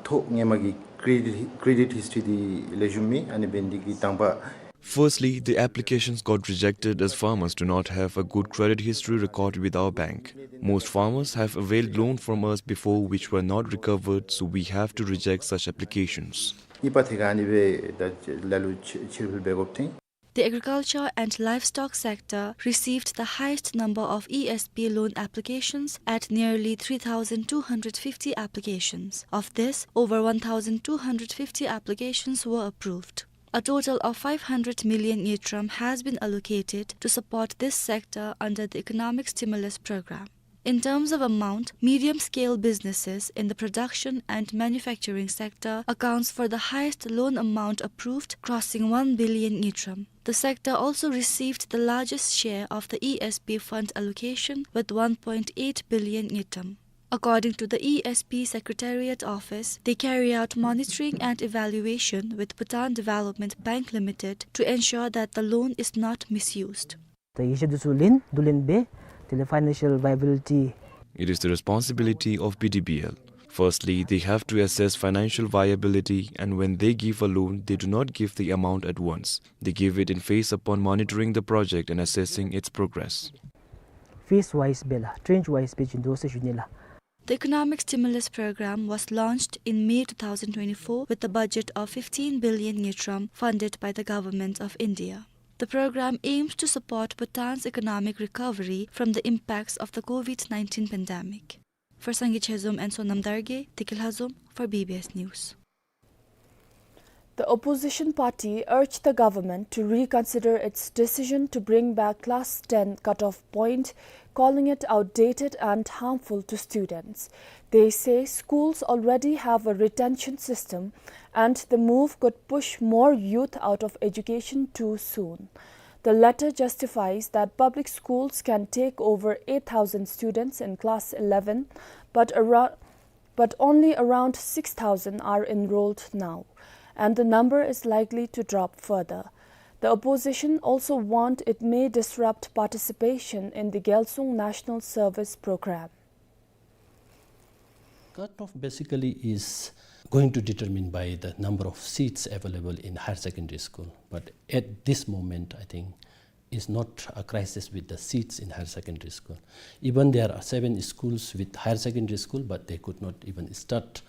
ཐོག་སྔོན་མ་གི་credit credit history འདི་ལེགས་ཤོམ་མེད། ཨ་ནི་འབད་ནི་འདི་གིས་དང་པ། Firstly, the applications got rejected as farmers do not have a good credit history record with our bank. Most farmers have availed loan from us before which were not recovered, so we have to reject such applications. གཉིས་པ་ཐད་ཁར་ཨ་ནི་སྦེ་ད་ལ་ལུ་ཕྱིར་ཕྱིར་འབུལ་འབད་དགོཔ་ཐོན། The agriculture and livestock sector received the highest number of E S P loan applications at nearly three thousand two hundred fifty applications. Of this, over one thousand two hundred fifty applications were approved. A total of five hundred million ngultrum has been allocated to support this sector under the Economic Stimulus Program. In terms of amount, medium-scale businesses in the production and manufacturing sector accounts for the highest loan amount approved, crossing one billion ngultrum. The sector also received the largest share of the E S P fund allocation with one point eight billion ngultrum. According to the E S P Secretariat Office, they carry out monitoring and evaluation with Bhutan Development Bank Limited to ensure that the loan is not misused. ད་ཡིག་ཆ་འདི་ཚུ་ལེན་བསྡུ་ལེན་འབད་དེ་ལས་financial viability. It is the responsibility of B D B L. Firstly, they have to assess financial viability, and when they give a loan, they do not give the amount at once. They give it in phase upon monitoring the project and assessing its progress. Phase wise སྦེ་ལགས། tranche wise སྦེ་བྱིན་དོ་ཟེར་ཞུ་ནི་ལགས། The Economic Stimulus Program was launched in May two thousand twenty-four with a budget of fifteen billion ngultrum funded by the Government of India. The program aims to support Bhutan's economic recovery from the impacts of the COVID nineteen pandemic. For Sangay Chezom and Sonam Dargay, Tiki Lhazom for B B S News. The opposition party urged the government to reconsider its decision to bring back class ten cutoff point, calling it outdated and harmful to students. They say schools already have a retention system and the move could push more youth out of education too soon. The letter justifies that public schools can take over eight thousand students in class eleven, but around but only around six thousand are enrolled now, and the number is likely to drop further. The opposition also warned it may disrupt participation in the Gyalsung National Service Program. Cutoff basically is going to determine by the number of seats available in higher secondary school. But at this moment, I think is not a crisis with the seats in higher secondary school. Even there are seven schools with higher secondary school, but they could not even start,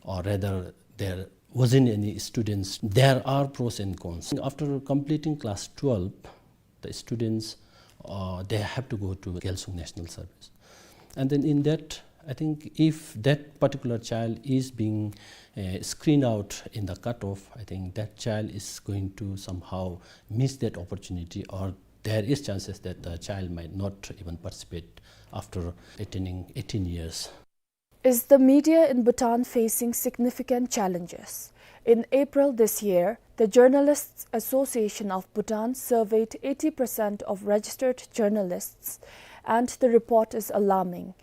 or rather, there wasn't any students. There are pros and cons. After completing class twelve, the students, uh, they have to go to Gyalsung National Service. And then in that, I think if that particular child is being, uh, screened out in the cutoff, I think that child is going to somehow miss that opportunity, or there is chances that the child might not even participate after attaining eighteen years. Is the media in Bhutan facing significant challenges? In April this year, the Journalists Association of Bhutan surveyed eighty percent of registered journalists, and the report is alarming.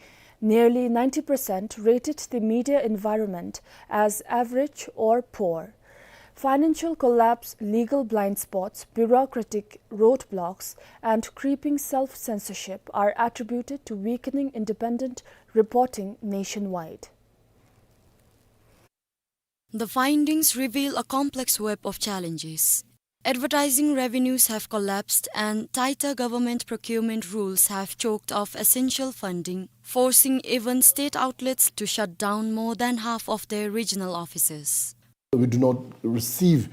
Nearly ninety percent rated the media environment as average or poor. Financial collapse, legal blind spots, bureaucratic roadblocks, and creeping self-censorship are attributed to weakening independent reporting nationwide. The findings reveal a complex web of challenges. Advertising revenues have collapsed and tighter government procurement rules have choked off essential funding, forcing even state outlets to shut down more than half of their regional offices. We do not receive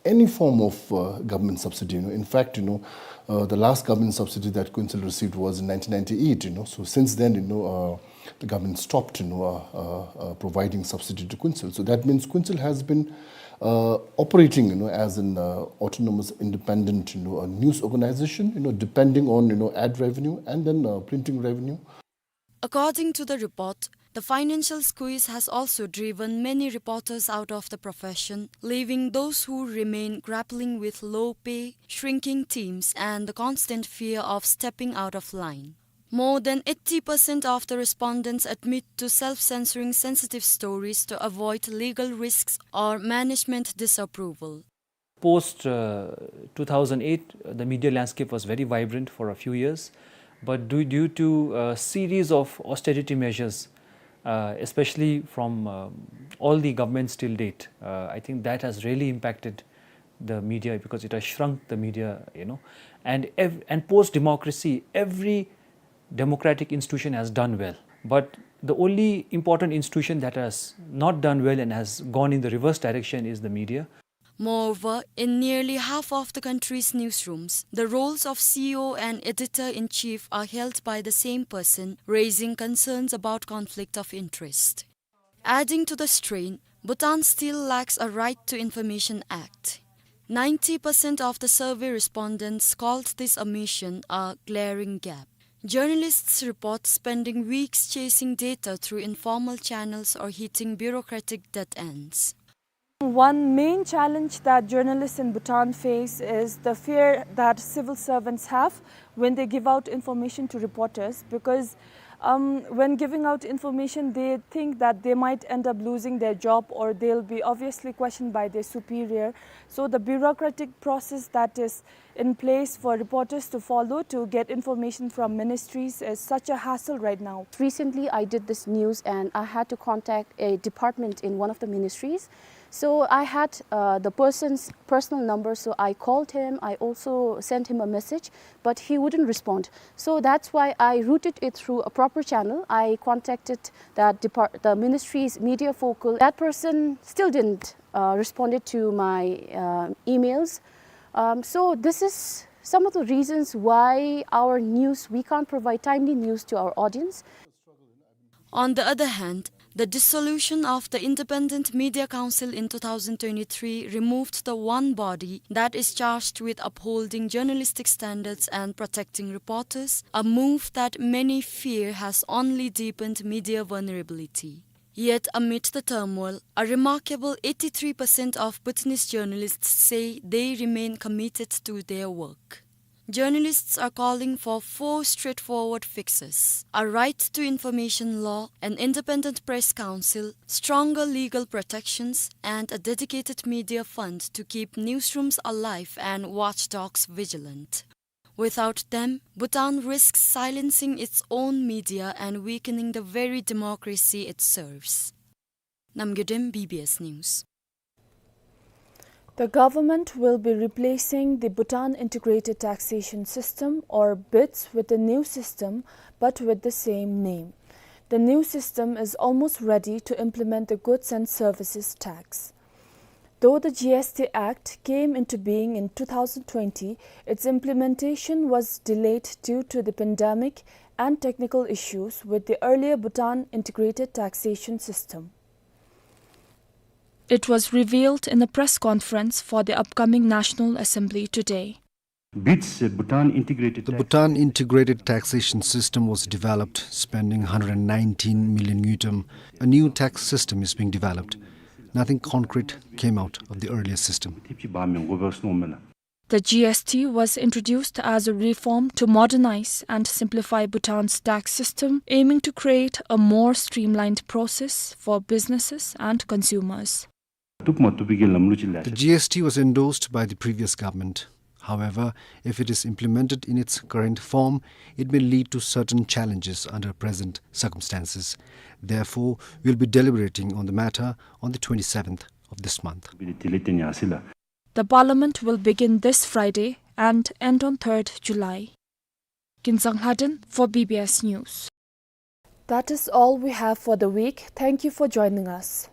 any form of, uh, government subsidy. You know, in fact, you know, uh, the last government subsidy that Kuensel received was in nineteen ninety-eight. You know, so since then, you know, uh, the government stopped, you know, uh, uh, uh, providing subsidy to Kuensel. So that means Kuensel has been, uh, operating, you know, as an, uh, autonomous, independent, you know, a news organization, you know, depending on, you know, ad revenue and then, uh, printing revenue. According to the report, the financial squeeze has also driven many reporters out of the profession, leaving those who remain grappling with low pay, shrinking teams, and the constant fear of stepping out of line. More than eighty percent of the respondents admit to self-censoring sensitive stories to avoid legal risks or management disapproval. Post, uh, two thousand eight, the media landscape was very vibrant for a few years, but due, due to a series of austerity measures, uh, especially from, uh, all the governments till date, uh, I think that has really impacted the media because it has shrunk the media, you know. And ev-, and post democracy, every democratic institution has done well, but the only important institution that has not done well and has gone in the reverse direction is the media. Moreover, in nearly half of the country's newsrooms, the roles of C E O and editor-in-chief are held by the same person, raising concerns about conflict of interest. Adding to the strain, Bhutan still lacks a Right to Information Act. Ninety percent of the survey respondents called this omission a glaring gap. Journalists report spending weeks chasing data through informal channels or hitting bureaucratic dead ends. One main challenge that journalists in Bhutan face is the fear that civil servants have when they give out information to reporters, because, um, when giving out information, they think that they might end up losing their job or they'll be obviously questioned by their superior. So the bureaucratic process that is in place for reporters to follow to get information from ministries is such a hassle right now. Recently, I did this news and I had to contact a department in one of the ministries. So I had, uh, the person's personal number, so I called him. I also sent him a message, but he wouldn't respond. So that's why I routed it through a proper channel. I contacted that depart-, the ministry's media focal. That person still didn't, uh, responded to my, uh, emails. Um, so this is some of the reasons why our news, we can't provide timely news to our audience. On the other hand, The dissolution of the Independent Media Council in two thousand twenty-three removed the one body that is charged with upholding journalistic standards and protecting reporters, a move that many fear has only deepened media vulnerability. Yet, amid the turmoil, a remarkable eighty-three percent of Bhutanese journalists say they remain committed to their work. Journalists are calling for four straightforward fixes: a right to information law, an independent press council, stronger legal protections, and a dedicated media fund to keep newsrooms alive and watchdogs vigilant. Without them, Bhutan risks silencing its own media and weakening the very democracy it serves. Namgay Dem, B B S News. The government will be replacing the Bhutan Integrated Taxation System, or BITS, with a new system, but with the same name. The new system is almost ready to implement the goods and services tax. Though the G S T Act came into being in two thousand twenty, its implementation was delayed due to the pandemic and technical issues with the earlier Bhutan Integrated Taxation System. It was revealed in a press conference for the upcoming National Assembly today. BITS, uh, Bhutan Integrated The Tax- Bhutan Integrated Taxation System was developed, spending hundred nineteen million ngultrum. A new tax system is being developed. Nothing concrete came out of the earlier system. The G S T was introduced as a reform to modernize and simplify Bhutan's tax system, aiming to create a more streamlined process for businesses and consumers. The G S T was endorsed by the previous government. However, if it is implemented in its current form, it may lead to certain challenges under present circumstances. Therefore, we'll be deliberating on the matter on the twenty-seventh of this month. The parliament will begin this Friday and end on third July. Kinzang Lhaden for B B S News. That is all we have for the week. Thank you for joining us.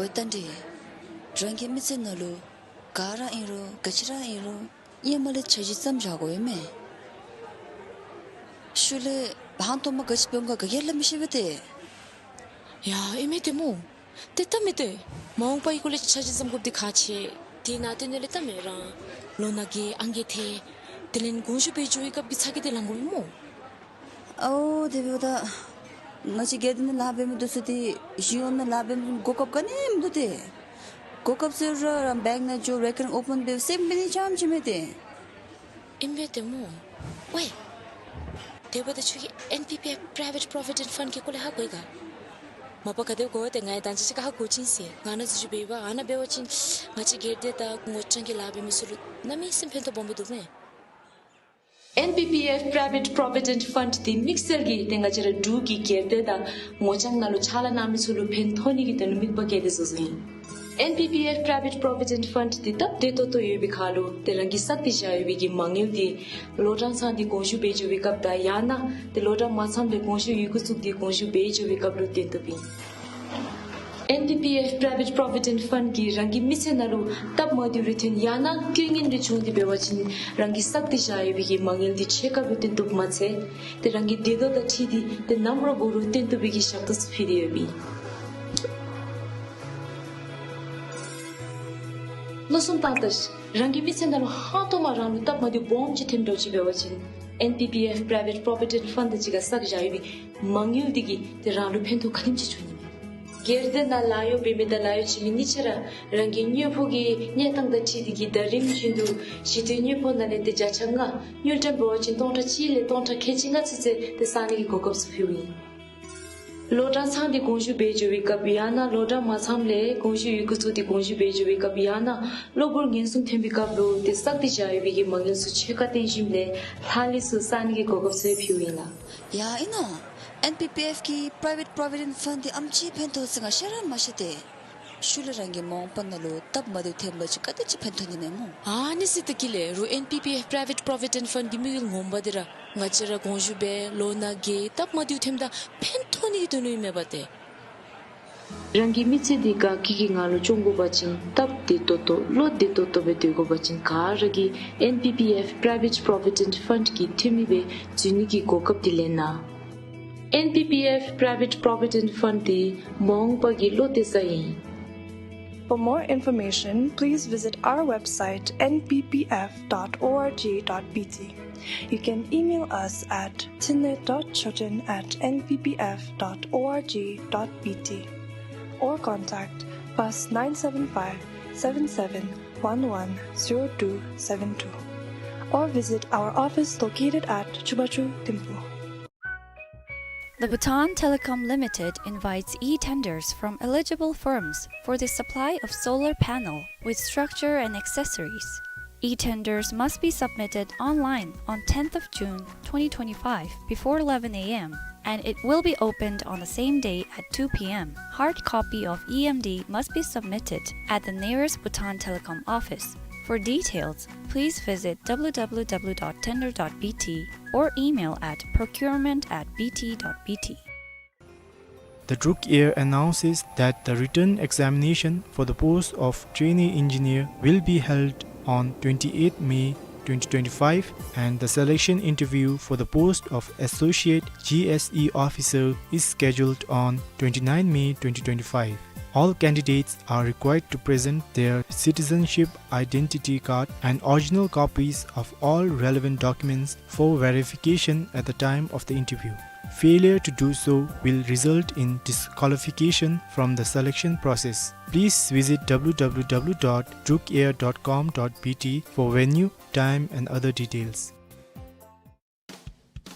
ཨོ་ད་འདི་རང་གི་མི་ཚེ་ནང་ལུ་ག་ར་ཨིན་རུང་ག་ཅི་ར་ཨིན་རུང་ཧེ་མ་ལས་འཆར་གཞི་བརྩམ་བཞག་དགོ་ཡོད་མས། ཤུལ་ལས་ཧང་སྟོང་མ་ག་ཅི་འབད་འོང་ག་ག་གིས་ལུ་མི་ཤེས་པས་ཏེ། ཡ་ཨིན་མས་ཏེ་སྨོ། ཏེ་ད་མི་ཏེ་མ་འོངས་པའི་སྐོར་ལས་འཆར་གཞི་བརྩམ་དགོཔ་འདི་ཁག་ཆེ། དེ་ནང་དོན་ལས་ད་མི་རང་ལོ་ན་རྒས་ཨང་རྒས་ཐལ། དེ་ལས་དགོངས་ཞུ་འབད་འགྱོ་བའི་སྐབས་ཀྱི་ཚ་གྱང་འདི་ལང་དགོ་པས་སྨོ། ཨོ་དེ་འབདཝ་ད་ང་བཅས་སྒེར་སྡེ་ནང་ལཱ་འབད་མི་འདི་ཚུ་ཏེ་གཞུང་ནང་ལཱ་འབད་མི་གོ་སྐབས་ག་ནི་མིན་འདུག་ཏེ། གོ་སྐབས་ཟེར་རུང་རང་བེངཀ་ནང་འགྱོ་རེ་ཀརིང་ཨོ་པཱན་འབད་སེམས་འབད་ནི་ཙམ་ཅིག་མས་ཏེ། ཨིན་པས་ཏེ་སྨོ། ཝའི། དེ་འབདཝ་ད་ཁྱོད་ཀྱིས་ཨེན་པི་པི་ཨེཕ་པྲའི་ཝེཊ་པྲོ་བི་ཌེནཊ་ཕཱནཌ་གི་སྐོར་ལས་ཧ་གོ་ཡི་ག། མ་པ་ག་དེ་གོ་ཏེ་ང་ཡང་ད་ཅི་ཅིག་ཧ་གོ་ཅི་ཟེར། ང་ནཱ་འཛུལ་ཞུགས་འབད་བ་ཨ་ནཱ་འབད་བ་ཅིན་ང་བཅས་སྒེར་སྡེ་དང་ངོ་རྐྱང་གི་ལཱ་འབད་མི་ཚུ་ལུ་གནམ་མེད་ས་མེད་ཕན་ཐོགས་སྦོམ་སྦེ་འདུག་མས། ཨེན་པི་པི་ཨེཕ་པྲའི་ཝེཊ་པྲོ་བི་ཌེནཊ་ཕཱནཌ་འདི་དམིགས་བསལ་གྱིས་ཏེ་ང་བཅས་ར་འབྲུག་གི་སྒེར་སྡེ་དང་ངོ་རྐྱང་ནང་ལུ་ཕྱག་ལཱ་གནང་མི་ཚུ་ལུ་ཕན་ཐོགས་ནི་གི་དོན་ལུ་དམིགས་པ་བསྐྱེད་དེ་བཟོ་བཟོཝ་ཨིན། ཨེན་པི་པི་ཨེཕ་པྲའི་ཝེཊ་པྲོ་བི་ཌེནཊ་ཕཱནཌ་འདི་སྟབས་བདེ་ཏོག་ཏོ་ཡོད་པའི་ཁར་ལུ་ཏེ་རང་གིས་བསགས་ཏེ་བཞག་ཡོད་པའི་གི་མ་དངུལ་འདི་ལོ་གྲངས་ཚང་འདི་དགོངས་ཞུ་འབད་འགྱོ་བའི་སྐབས་དང་ཡང་ན་ཏེ་ལོ་གྲངས་མ་ཚངམ་ལས་དགོངས་ཞུ་ཡི་གུ་བཙུགས་ཏེ་དགོངས་ཞུ་འབད་འགྱོ་བའི་སྐབས་ལུ་བཏོན་བཏུབ་ཨིན། ཨེན་པི་པི་ཨེཕ་པྲའི་ཝེཊ་པྲོ་བི་ཌེནཊ་ཕཱནཌ་གིས་རང་གི་མི་ཚེ་ནང་ལུ་སྟབས་མ་བདེ་རུང་ཐོན་ཡང་ན་རྐྱེན་ངན་རེ་བྱུང་སྟེ་འབད་བ་ཅིན་རང་གིས་བསགས་ཏེ་བཞག་ཡོད་པའི་གི་མ་དངུལ་འདི་ཕྱེད་ཀ་ལུ་བཏོན་བཏུབ་མ་ཚད་ཏེ་རང་གི་འདོད་ཐོག་དང་འཁྲིལ་ཏེ་ཏེ་ནམ་ར་འབད་རུང་བཏོན་བཏུབ་པའི་གི་ཞབས་ཏོག་ཚུ་ཕུལ་ཏེ་ཡོདཔ་ཨིན། མནོ་བསམ་བཏང་ད་ཤིག། རང་གི་མི་ཚེ་ནང་ལུ་ཧང་སྟོང་མ་རང་ལུ་སྟབས་མ་བདེཝ་སྦོམ་ཅིག་ཐོནམ་འདྲཝ་ཅིག་འབད་བ་ཅིན་ཨེན་པི་པི་ཨེཕ་Private Provident Fund དེ་ཅིག་ཁར་བསགས་བཞག་ཡོད་པའི་མ་དངུལ་འདི་གིས་ཏེ་རང་ལུ་ཕན་ཐོགས་ག་དེམ་ཅིག་འབྱུང་ནི་མས། སྒེར་སྡེ་ནང་ལཱ་གཡོག་འབད་མི་དང་ལཱ་གཡོག་བྱིན་མི་གཉིས་ཆ་ར་རང་གི་དངོས་པོ་གི་གནས་སྟངས་དང་འཁྲིལ་ཏེ་གིས་ཟླ་རིམ་བཞིན་དུ་ཞི་དུལ་དངོས་པོ་ནང་ལས་ཏེ་བརྒྱ་ཆ་ལྔ་དངུལ་ཀྲམ་འབད་བ་ཅིན་སྟོང་ཕྲག་གཅིག་ལས་སྟོང་ཕྲག་ཁལ་གཅིག་ལྔ་ཚུན་ཚོད་ཏེ་བསག་ནི་གི་གོ་སྐབས་ཚུ་ཕུལཝ་ཨིན། ལོ་གྲངས་ཚང་སྟེ་དགོངས་ཞུ་འབད་འགྱོ་བའི་སྐབས་ཡང་ན་ལོ་གྲངས་མ་ཚངམ་ལས་དགོངས་ཞུ་ཡི་གུ་བཙུགས་ཏེ་དགོངས་ཞུ་འབད་འགྱོ་བའི་སྐབས་ཡང་ན་གློ་བུར་ངན་སོང་ཐོན་པའི་སྐབས་ལུ་ཏེ་བསགས་ཏེ་བཞག་ཡོད་པའི་གི་མ་དངུལ་ཚུ་ཆད་བཀག་བཏོན་ཞིནམ་ལས་ལྷག་ལུས་ཚུ་བསག་ནི་གི་གོ་སྐབས་ཚུ་ཕུལཝ་ཨིན་ལགས། ཡ་ཨིན་ན། ཨེན་པི་པི་ཨེཕ་གི་Private Provident Fund འདི་ཨེམ་ཅིག་ཕན་ཐོགས་ཟེར་ང་ཤེས་ར་མ་ཤེས་ཏེ། ཤུལ་ལས་རང་གི་མ་འོངས་པ་ནང་ལུ་སྟབས་མ་བདེཝ་ཐོན་པ་ཅིན་ག་དེ་ཅིག་ཕན་ཐོགས་ནི་མས་སྨོ། ཨ་ནི་ཟེར་ད་གི་ལགས། རུང་ཨེན་པི་པི་ཨེཕ་Private Provident Fund གི་དམིགས་ཡུལ་ངོ་མ་འདི་ར་ང་བཅས་ར་དགོངས་ཞུ་འབད་ལོ་ནང་གི་སྟབས་མ་བདེཝ་ཐོནམ་ད་ཕན་ཐོགས་ནི་གི་དོན་ལུ་ཨིན་མས་པ་ཏེ། རང་གི་མི་ཚེ་འདི་དགའ་སྐྱིད་ཀྱི་ངང་ལུ་སྐྱོང་དགོ་པ་ཅིན་སྟབས་བདེ་ཏོག་ཏོ་བློ་བདེ་ཏོག་ཏོ་སྦེ་སྡོད་དགོ་པ་ཅིན་ག་ར་གིས་ཨེན་པི་པི་ཨེཕ་Private Provident Fund གི་འཐུས་མི་སྦེ་འཛུལ་ནི་གི་གོ་སྐབས་འདི་ལེན་གནང་། ཨེན་པི་པི་ཨེཕ་Private Provident Fund འདི་མ་འོངས་པ་གི་བློ་གཏད་ས་ཨིན། For more information, please visit our website N P P F dot org dot B T. You can email us at tinle dot choten at N P P F dot org dot B T or contact plus nine seven five, seven seven one one, zero two seven two or visit our office located at Chubachu, Thimphu. The Bhutan Telecom Limited invites e-tenders from eligible firms for the supply of solar panel with structure and accessories. E-tenders must be submitted online on tenth of June twenty twenty-five before eleven A M, and it will be opened on the same day at two P M. Hard copy of E M D must be submitted at the nearest Bhutan Telecom office. For details, please visit W W W dot tender dot B T or email at procurement at B T dot B T. The Druk Air announces that the written examination for the post of trainee engineer will be held on twenty-eighth May twenty twenty-five, and the selection interview for the post of associate G S E officer is scheduled on twenty-ninth May twenty twenty-five. All candidates are required to present their citizenship identity card and original copies of all relevant documents for verification at the time of the interview. Failure to do so will result in disqualification from the selection process. Please visit W W W dot drukair dot com dot B T for venue, time and other details.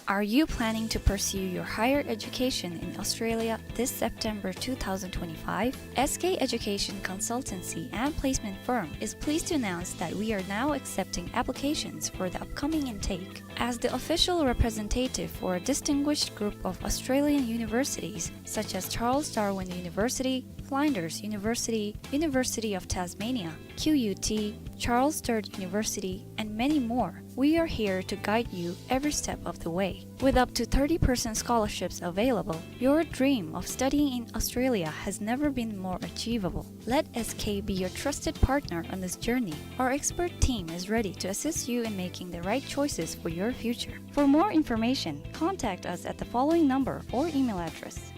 Are you planning to pursue your higher education in Australia this September two thousand twenty-five? S K Education Consultancy and Placement Firm is pleased to announce that we are now accepting applications for the upcoming intake. As the official representative for a distinguished group of Australian universities such as Charles Darwin University, Flinders University, University of Tasmania, Q U T, Charles Sturt University, and many more, we are here to guide you every step of the way. With up to thirty percent scholarships available, your dream of studying in Australia has never been more achievable. Let S K be your trusted partner on this journey. Our expert team is ready to assist you in making the right choices for your future. For more information, contact us at the following number or email address.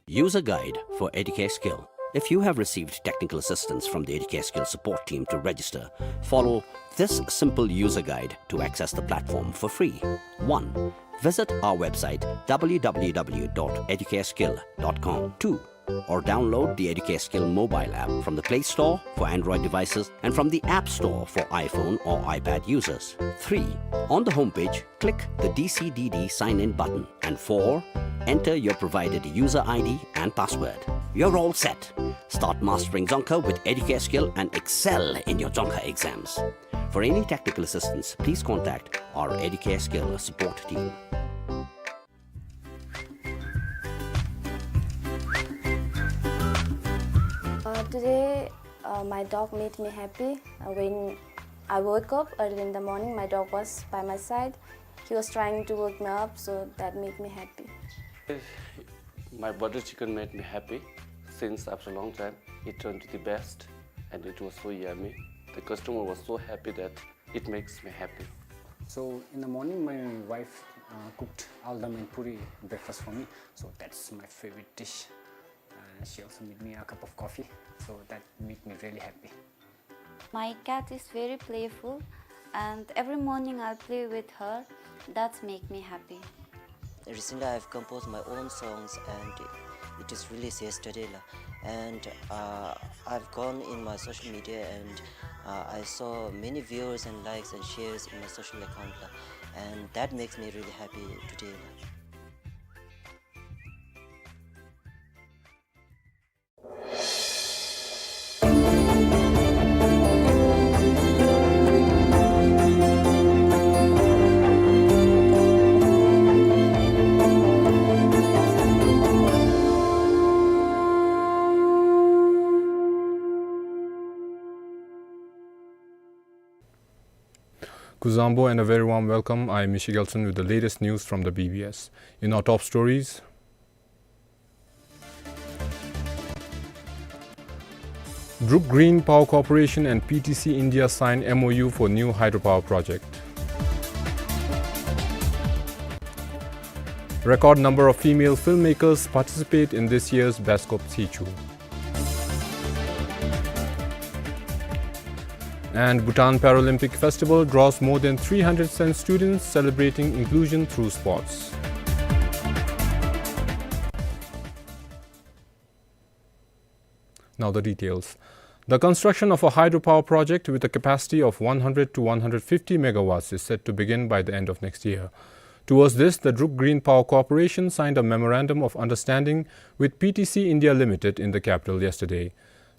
User guide for Educare Skill. If you have received technical assistance from the Educare Skill support team to register, follow this simple user guide to access the platform for free. One, visit our website W W W dot educareskill dot com. Two, or download the Educare Skill mobile app from the Play Store for Android devices and from the App Store for iPhone or iPad users. Three, on the homepage, click the D C D D sign in button. And four, enter your provided user I D and password. You're all set. Start mastering Dzongkha with Educare Skill and excel in your Dzongkha exams. For any technical assistance, please contact our Educare Skill support team. Uh, today, uh, my dog made me happy. Uh, when I woke up early in the morning, my dog was by my side. He was trying to wake me up, so that made me happy. My butter chicken made me happy since after a long time. It turned to the best, and it was so yummy. The customer was so happy that it makes me happy. So in the morning, my wife, uh, cooked aldam and puri breakfast for me. So that's my favorite dish. Uh, she also made me a cup of coffee. So that made me really happy. My cat is very playful, and every morning I'll play with her. That's make me happy. Recently, I've composed my own songs, and it is released yesterday, la. And, uh, I've gone in my social media, and, uh, I saw many viewers and likes and shares in my social account, la. And that makes me really happy today, la. Kuzuzangpo and a very warm welcome. I am Mishi Gelson with the latest news from the B B S. In our top stories, Druk Green Power Corporation and P T C India sign M O U for new hydropower project. Record number of female filmmakers participate in this year's BASCOP Sichuan. And Bhutan Paralympic Festival draws more than three hundred Sen students celebrating inclusion through sports. Now the details. The construction of a hydropower project with a capacity of one hundred to one hundred fifty megawatts is set to begin by the end of next year. Towards this, the Druk Green Power Corporation signed a memorandum of understanding with P T C India Limited in the capital yesterday.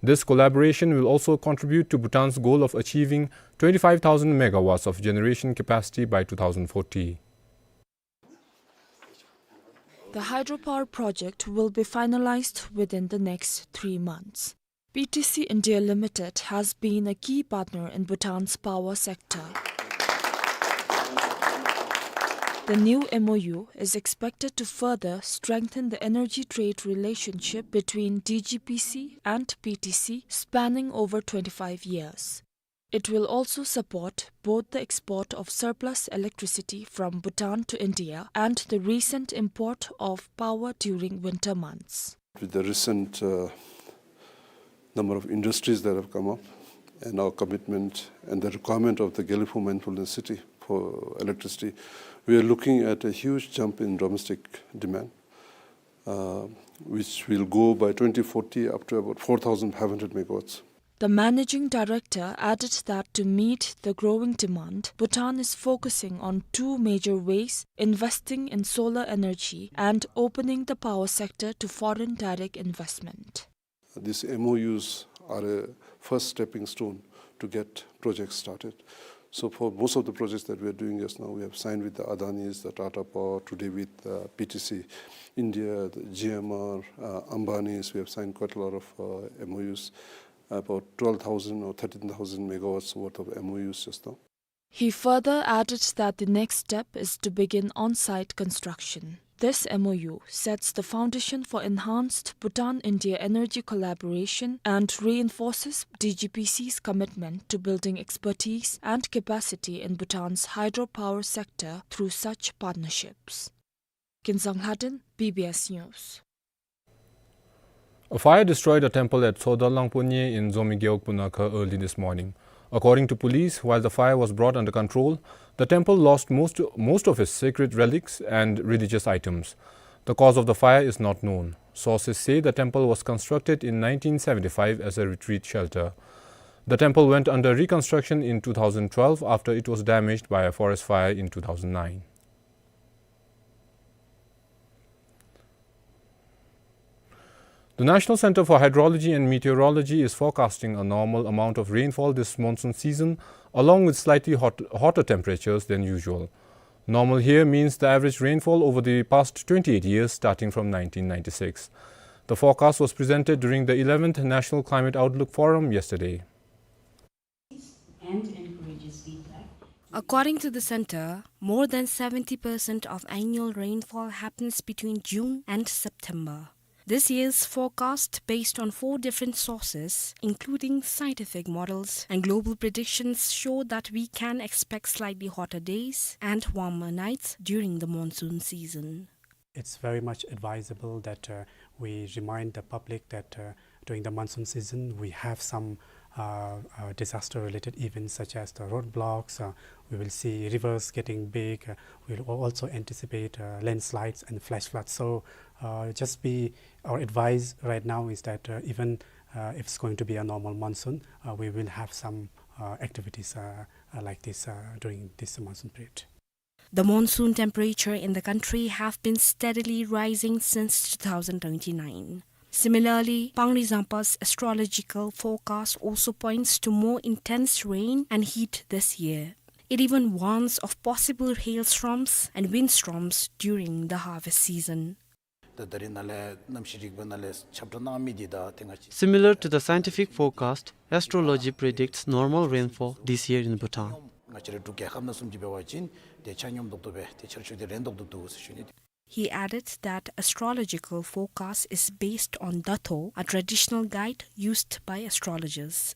This collaboration will also contribute to Bhutan's goal of achieving twenty-five thousand megawatts of generation capacity by two thousand forty. The hydropower project will be finalized within the next three months. P T C India Limited has been a key partner in Bhutan's power sector. The new M O U is expected to further strengthen the energy trade relationship between D G P C and P T C, spanning over twenty-five years. It will also support both the export of surplus electricity from Bhutan to India and the recent import of power during winter months. With the recent, uh, number of industries that have come up and our commitment and the requirement of the Gelephu Mindfulness City for electricity, we are looking at a huge jump in domestic demand, uh, which will go by twenty forty up to about four thousand five hundred megawatts. The managing director added that to meet the growing demand, Bhutan is focusing on two major ways: investing in solar energy and opening the power sector to foreign direct investment. These M O Us are a first stepping stone to get projects started. So for most of the projects that we are doing just now, we have signed with the Adanis, the Tata Power, today with, uh, P T C India, the G M R, uh, Ambanis. We have signed quite a lot of, uh, M O Us, about twelve thousand or thirteen thousand megawatts worth of M O Us just now. He further added that the next step is to begin on-site construction. This M O U sets the foundation for enhanced Bhutan-India energy collaboration and reinforces D G P C's commitment to building expertise and capacity in Bhutan's hydropower sector through such partnerships. Kinzang Lhaden, B B S News. A fire destroyed a temple at Tsoda Langpo Nye in Zomi Gewog, Punakha early this morning. According to police, while the fire was brought under control, the temple lost most, most of its sacred relics and religious items. The cause of the fire is not known. Sources say the temple was constructed in nineteen seventy-five as a retreat shelter. The temple went under reconstruction in two thousand twelve after it was damaged by a forest fire in two thousand nine. The National Center for Hydrology and Meteorology is forecasting a normal amount of rainfall this monsoon season, along with slightly hot, hotter temperatures than usual. Normal here means the average rainfall over the past twenty-eight years, starting from nineteen ninety-six. The forecast was presented during the eleventh National Climate Outlook Forum yesterday. And encourages feedback. According to the center, more than seventy percent of annual rainfall happens between June and September. This year's forecast, based on four different sources, including scientific models and global predictions, show that we can expect slightly hotter days and warmer nights during the monsoon season. It's very much advisable that, uh, we remind the public that, uh, during the monsoon season, we have some, uh, uh, disaster-related events such as the roadblocks. Uh, we will see rivers getting big. Uh, we'll al-, also anticipate, uh, landslides and flash floods. So, uh, just be, our advice right now is that, uh, even, uh, if it's going to be a normal monsoon, uh, we will have some, uh, activities, uh, uh, like this, uh, during this monsoon period. The monsoon temperature in the country have been steadily rising since two thousand twenty-nine. Similarly, Pangri Zampa's astrological forecast also points to more intense rain and heat this year. It even warns of possible hailstorms and windstorms during the harvest season. ད་ད་རིས་ནཱ་ལས་གནམ་གཤིས་རིག་པ་ནང་ལས་ཁྱབ་བསྒྲགས་གནང་མི་འདི་དང་ཏེ་ང་བཅས། Similar to the scientific forecast, astrology predicts normal rainfall this year in Bhutan. ང་བཅས་རའི་འབྲུག་རྒྱལ་ཁབ་ནང་བཟུམ་ཅིག་འབད་བ་ཅིན་ཏེ་ཆ་སྙོམས་ཏོག་ཏོ་སྦེ་ཏེ་ཆར་ཆུ་འདི་རན་ཏོག་ཏོ་འདུག་ཟེར་ཞུ་ནི། He added that astrological forecast is based on Dato, a traditional guide used by astrologers.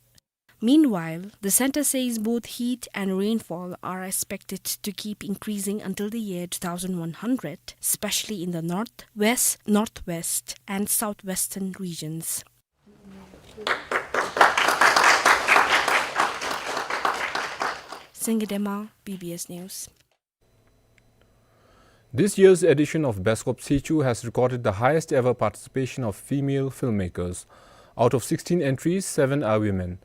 Meanwhile, the center says both heat and rainfall are expected to keep increasing until the year two thousand one hundred, especially in the north, west, northwest, and southwestern regions. Singye Dema, B B S News. This year's edition of Beskop Tshetshu has recorded the highest ever participation of female filmmakers. Out of sixteen entries, seven are women.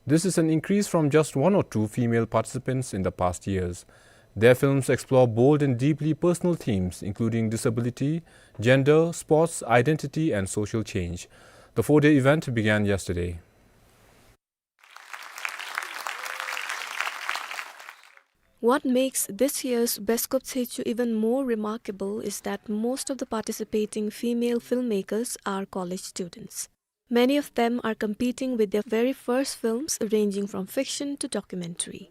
This is an increase from just one or two female participants in the past years. Their films explore bold and deeply personal themes, including disability, gender, sports, identity, and social change. The four-day event began yesterday. What makes this year's Beskop Tshetshu even more remarkable is that most of the participating female filmmakers are college students. Many of them are competing with their very first films, ranging from fiction to documentary.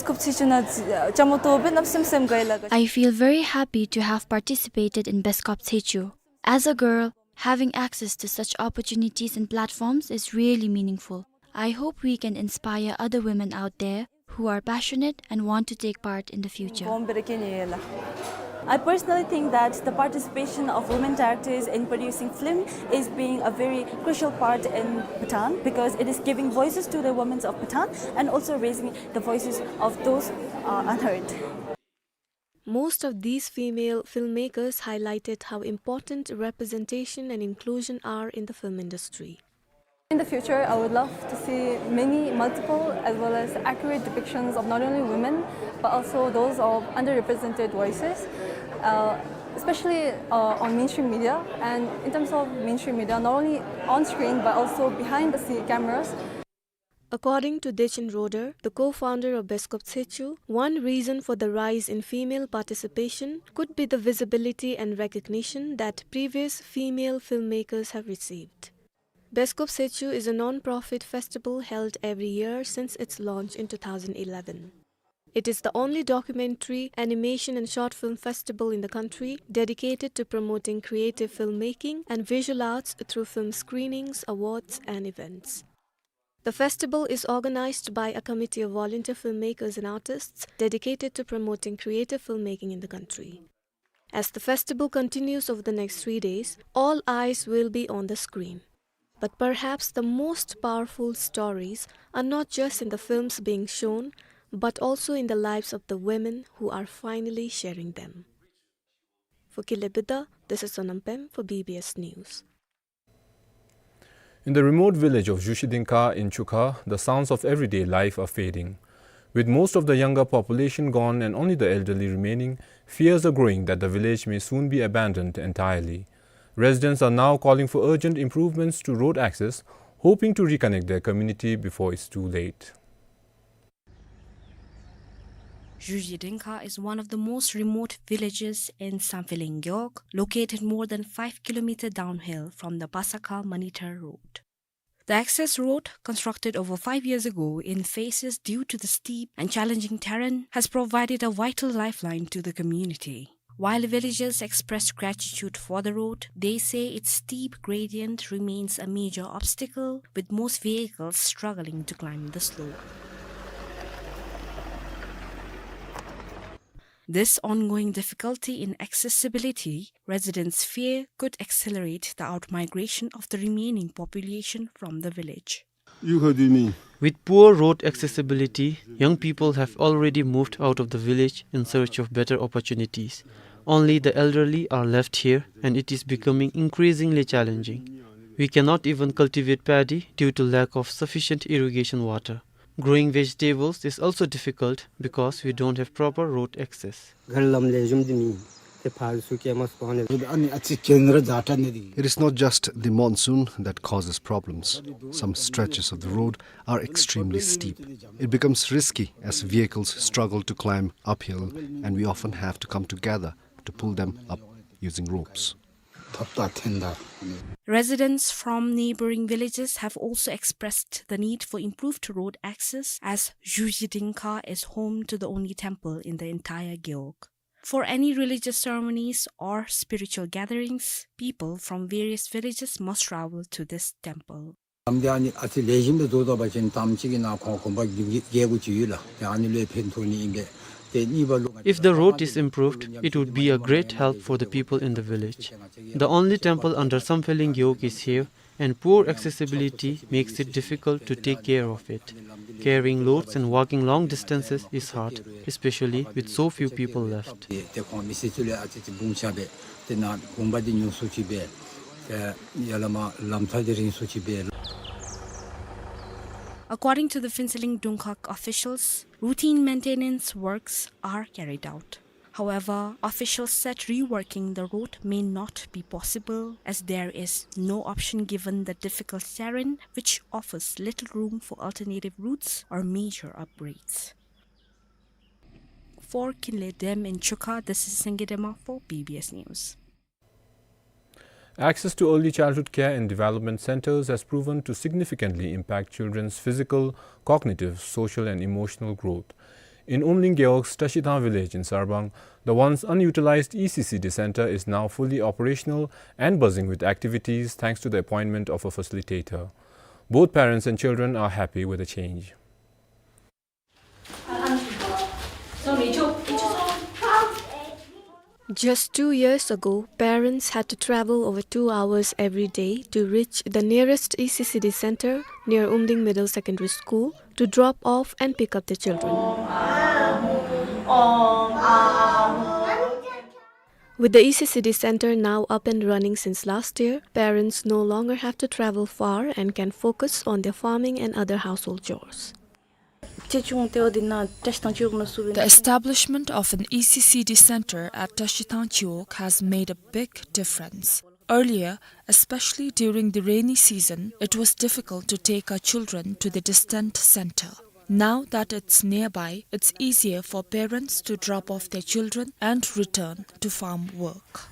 Beskop Tshetshu ནང་བཅའ་མར་གཏོགས་པའི་རྣམ་སེམས་སེམས་དགའ་ཡི་ལགས། I feel very happy to have participated in Beskop Tshetshu. As a girl, having access to such opportunities and platforms is really meaningful. I hope we can inspire other women out there who are passionate and want to take part in the future. I personally think that the participation of women directors in producing film is being a very crucial part in Bhutan because it is giving voices to the women of Bhutan and also raising the voices of those, uh, unheard. Most of these female filmmakers highlighted how important representation and inclusion are in the film industry. In the future, I would love to see many multiple as well as accurate depictions of not only women, but also those of underrepresented voices, uh, especially, uh, on mainstream media. And in terms of mainstream media, not only on screen, but also behind the scene cameras. According to Dechen Roder, the co-founder of Beskop Tshetshu, one reason for the rise in female participation could be the visibility and recognition that previous female filmmakers have received. Beskop Tshetshu is a non-profit festival held every year since its launch in two thousand eleven. It is the only documentary, animation and short film festival in the country dedicated to promoting creative filmmaking and visual arts through film screenings, awards and events. The festival is organized by a committee of volunteer filmmakers and artists dedicated to promoting creative filmmaking in the country. As the festival continues over the next three days, all eyes will be on the screen. But perhaps the most powerful stories are not just in the films being shown, but also in the lives of the women who are finally sharing them. For Kile Buddha, this is Sonam Pem for B B S News. In the remote village of Zhushi Dingkha in Chukha, the sounds of everyday life are fading. With most of the younger population gone and only the elderly remaining, fears are growing that the village may soon be abandoned entirely. Residents are now calling for urgent improvements to road access, hoping to reconnect their community before it's too late. Zhushi Dingkha is one of the most remote villages in Samphweling Gewog, located more than five kilometer downhill from the Basakha-Manitar road. The access road, constructed over five years ago in phases due to the steep and challenging terrain, has provided a vital lifeline to the community. While villagers express gratitude for the road, they say its steep gradient remains a major obstacle, with most vehicles struggling to climb the slope. This ongoing difficulty in accessibility, residents fear, could accelerate the outmigration of the remaining population from the village. With poor road accessibility, young people have already moved out of the village in search of better opportunities. Only the elderly are left here, and it is becoming increasingly challenging. We cannot even cultivate paddy due to lack of sufficient irrigation water. Growing vegetables is also difficult because we don't have proper road access. It is not just the monsoon that causes problems. Some stretches of the road are extremely steep. It becomes risky as vehicles struggle to climb uphill, and we often have to come together to pull them up using ropes. Residents from neighboring villages have also expressed the need for improved road access, as Zhuzhi Dingkha is home to the only temple in the entire Gewog. For any religious ceremonies or spiritual gatherings, people from various villages must travel to this temple. If the road is improved, it would be a great help for the people in the village. The only temple under Samphweling Gewog is here, and poor accessibility makes it difficult to take care of it. Carrying loads and walking long distances is hard, especially with so few people left. According to the Phuentsholing Dungkhag officials, routine maintenance works are carried out. However, officials said reworking the road may not be possible as there is no option given the difficult terrain, which offers little room for alternative routes or major upgrades. For Kinley Dem in Chukha, this is Sangay Dema for B B S News. Access to early childhood care and development centers has proven to significantly impact children's physical, cognitive, social, and emotional growth. In Umling Gewog's Tashithang village in Sarbang, the once unutilized E C C D center is now fully operational and buzzing with activities thanks to the appointment of a facilitator. Both parents and children are happy with the change. Just two years ago, parents had to travel over two hours every day to reach the nearest E C C D center near Umling Middle Secondary School to drop off and pick up the children. With the E C C D center now up and running since last year, parents no longer have to travel far and can focus on their farming and other household chores. The establishment of an E C C D center at Tashithang Chiwog has made a big difference. Earlier, especially during the rainy season, it was difficult to take our children to the distant center. Now that it's nearby, it's easier for parents to drop off their children and return to farm work.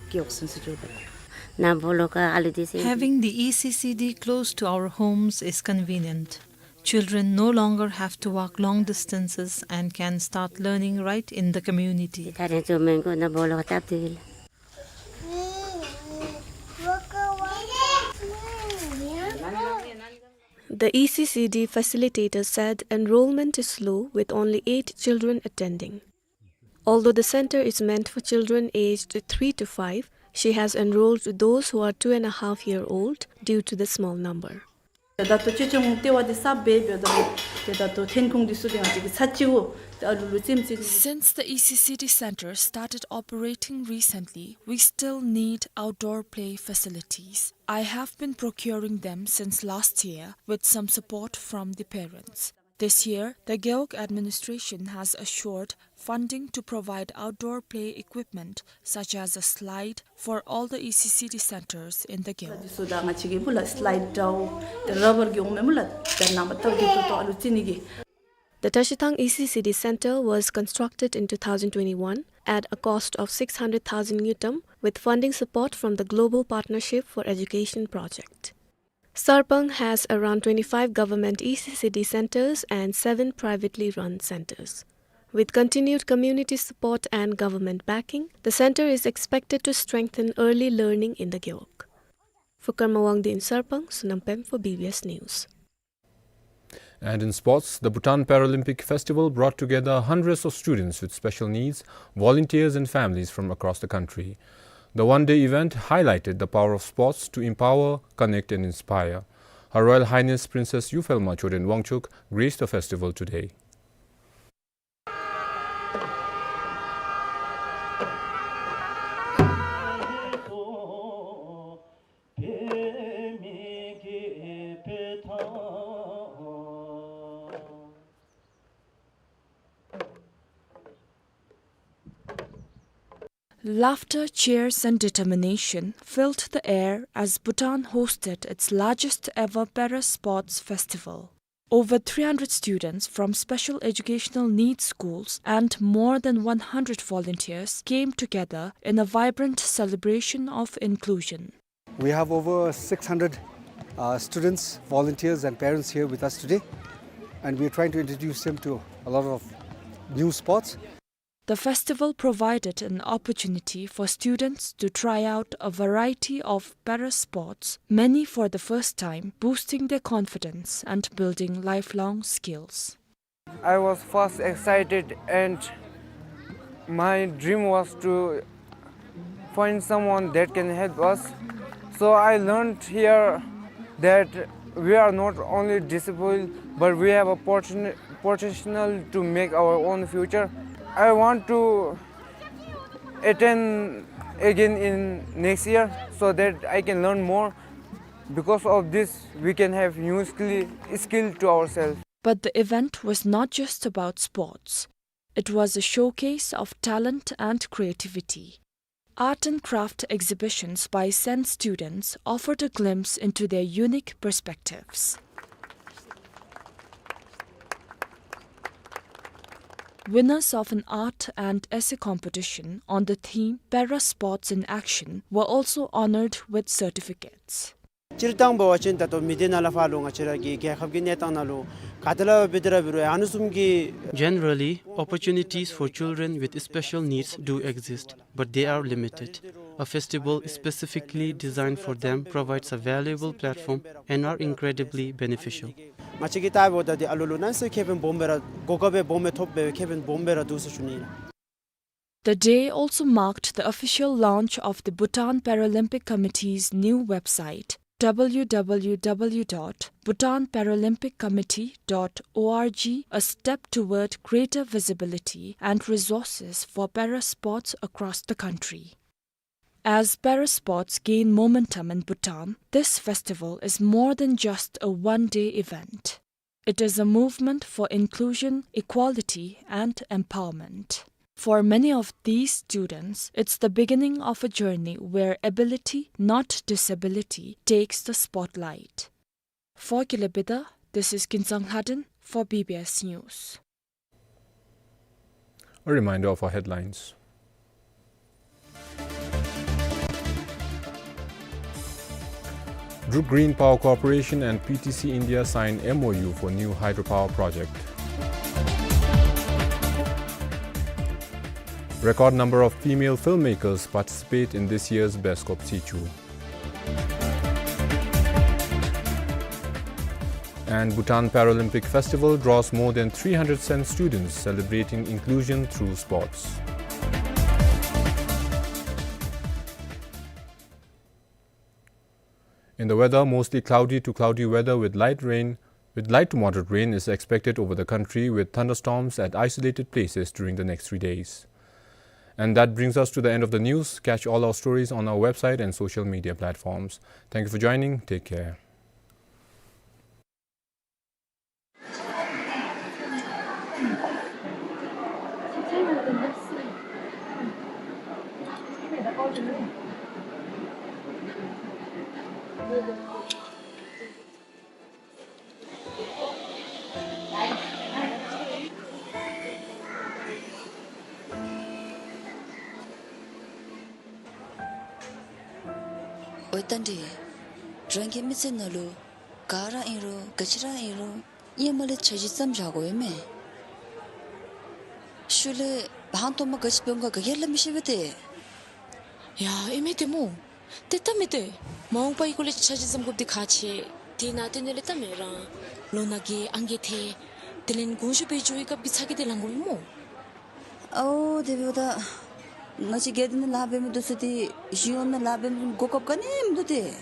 Having the E C C D close to our homes is convenient. Children no longer have to walk long distances and can start learning right in the community. The E C C D facilitator said enrollment is slow, with only eight children attending. Although the center is meant for children aged three to five, she has enrolled those who are two and a half year old due to the small number. Since the E C C D center started operating recently, we still need outdoor play facilities. I have been procuring them since last year with some support from the parents. This year, the Gewog administration has assured funding to provide outdoor play equipment such as a slide for all the E C C D centers in the Gewog. The Tashithang E C C D center was constructed in two thousand twenty-one at a cost of six hundred thousand ngultrum with funding support from the Global Partnership for Education project. Sarpang has around twenty-five government E C C D centers and seven privately run centers. With continued community support and government backing, the center is expected to strengthen early learning in the Gewog. For Karma Wangdi in Sarpang, Sonam Pem for B B S News. And in sports, the Bhutan Paralympic Festival brought together hundreds of students with special needs, volunteers and families from across the country. The one-day event highlighted the power of sports to empower, connect and inspire. Her Royal Highness Princess Yufeilma Choden Wangchuck graced the festival today. Laughter, cheers, and determination filled the air as Bhutan hosted its largest ever Para Sports Festival. Over three hundred students from special educational needs schools and more than one hundred volunteers came together in a vibrant celebration of inclusion. We have over six hundred, uh, students, volunteers, and parents here with us today, and we are trying to introduce them to a lot of new sports. The festival provided an opportunity for students to try out a variety of para sports, many for the first time, boosting their confidence and building lifelong skills. I was first excited, and my dream was to find someone that can help us. So I learned here that we are not only disciplined, but we have a poten-, potential to make our own future. I want to attend again in next year so that I can learn more. Because of this, we can have new skill, skill to ourselves. But the event was not just about sports. It was a showcase of talent and creativity. Art and craft exhibitions by Sen students offered a glimpse into their unique perspectives. Winners of an art and essay competition on the theme Para Sports in Action were also honored with certificates. སྤྱིར་བཏང་འབད་བ་ཅིན་ད་ལྟོ་མི་སྡེ་ནང་ལས་ཕར་ལུ་ང་བཅས་ར་གི་རྒྱལ་ཁབ་ཀྱི་གནས་སྟངས་ནང་ལུ་ག་དེ་ལས་འབད་དེ་ར་འབད་རུང་ཨ་ནི་བཟུམ་གྱི། Generally, opportunities for children with special needs do exist, but they are limited. A festival specifically designed for them provides a valuable platform and are incredibly beneficial. ང་བཅས་ཀྱི་ལྟ་བའི་འོག་ད་འདི་ཨ་ལུ་ལུ་ནང་སེམས་ཁེ་ཕན་སྦོམ་སྦེ་ར་གོ་སྐབས་སྦོམ་སྦེ་ཐོབ་སྦེ་ཁེ་ཕན་སྦོམ་སྦེ་ར་འདུག་ཟེར་ཞུ་ནི་ཨིན། The day also marked the official launch of the Bhutan Paralympic Committee's new website, W W W dot Bhutan Paralympic Committee dot O R G, a step toward greater visibility and resources for para sports across the country. As para sports gain momentum in Bhutan, this festival is more than just a one-day event. It is a movement for inclusion, equality, and empowerment. For many of these students, it's the beginning of a journey where ability, not disability, takes the spotlight. For Kile Bida, this is Kinsang Lhaden for B B S News. A reminder of our headlines. Druk Green Power Corporation and P T C India sign M O U for new hydropower project. Record number of female filmmakers participate in this year's BESCOP Sichu. And Bhutan Paralympic Festival draws more than three hundred Sen students celebrating inclusion through sports. In the weather, mostly cloudy to cloudy weather with light rain, with light to moderate rain is expected over the country, with thunderstorms at isolated places during the next three days. And that brings us to the end of the news. Catch all our stories on our website and social media platforms. Thank you for joining. Take care. ཨོ་ད་འདི་རང་གི་མི་ཚེ་ནང་ལུ་ག་ར་ཨིན་རུང་ག་ཅི་ར་ཨིན་རུང་ཧེ་མ་ལས་འཆར་གཞི་བརྩམ་བཞག་དགོ་པས་མས། ཤུལ་ལས་ཧང་སྟོང་མ་ག་ཅི་འབད་འོང་ག་ག་གིས་སླབ་མི་ཤེས་པས་ཏེ། ཡ་ཨིན་མས་ཏེ་སྨོ། ཏེ་ད་མི་ཏེ་མ་འོངས་པའི་སྐོར་ལས་འཆར་གཞི་བརྩམ་དགོཔ་འདི་ཁག་ཆེ། དེ་ནང་དེ་ནང་ལས་ད་མི་རང་ལོ་ན་རྒས་ཨང་རྒས་ཐལ། དེ་ལས་དགུང་ཞུགས་འབད་འགྱོ་བའི་སྐབས་ཀྱི་ཚ་གྱང་འདི་ལང་དགོ་པས་སྨོ། ཨའོ་དེ་འབདཝ་ད་ང་བཅས་སྒེར་དེ་ནང་ལཱ་འབད་མི་འདི་ཚུ་ཏེ་གཞུང་ནང་ལཱ་འབད་མི་གོ་སྐབས་ག་ནི་མིན་འདུག་ཏེ།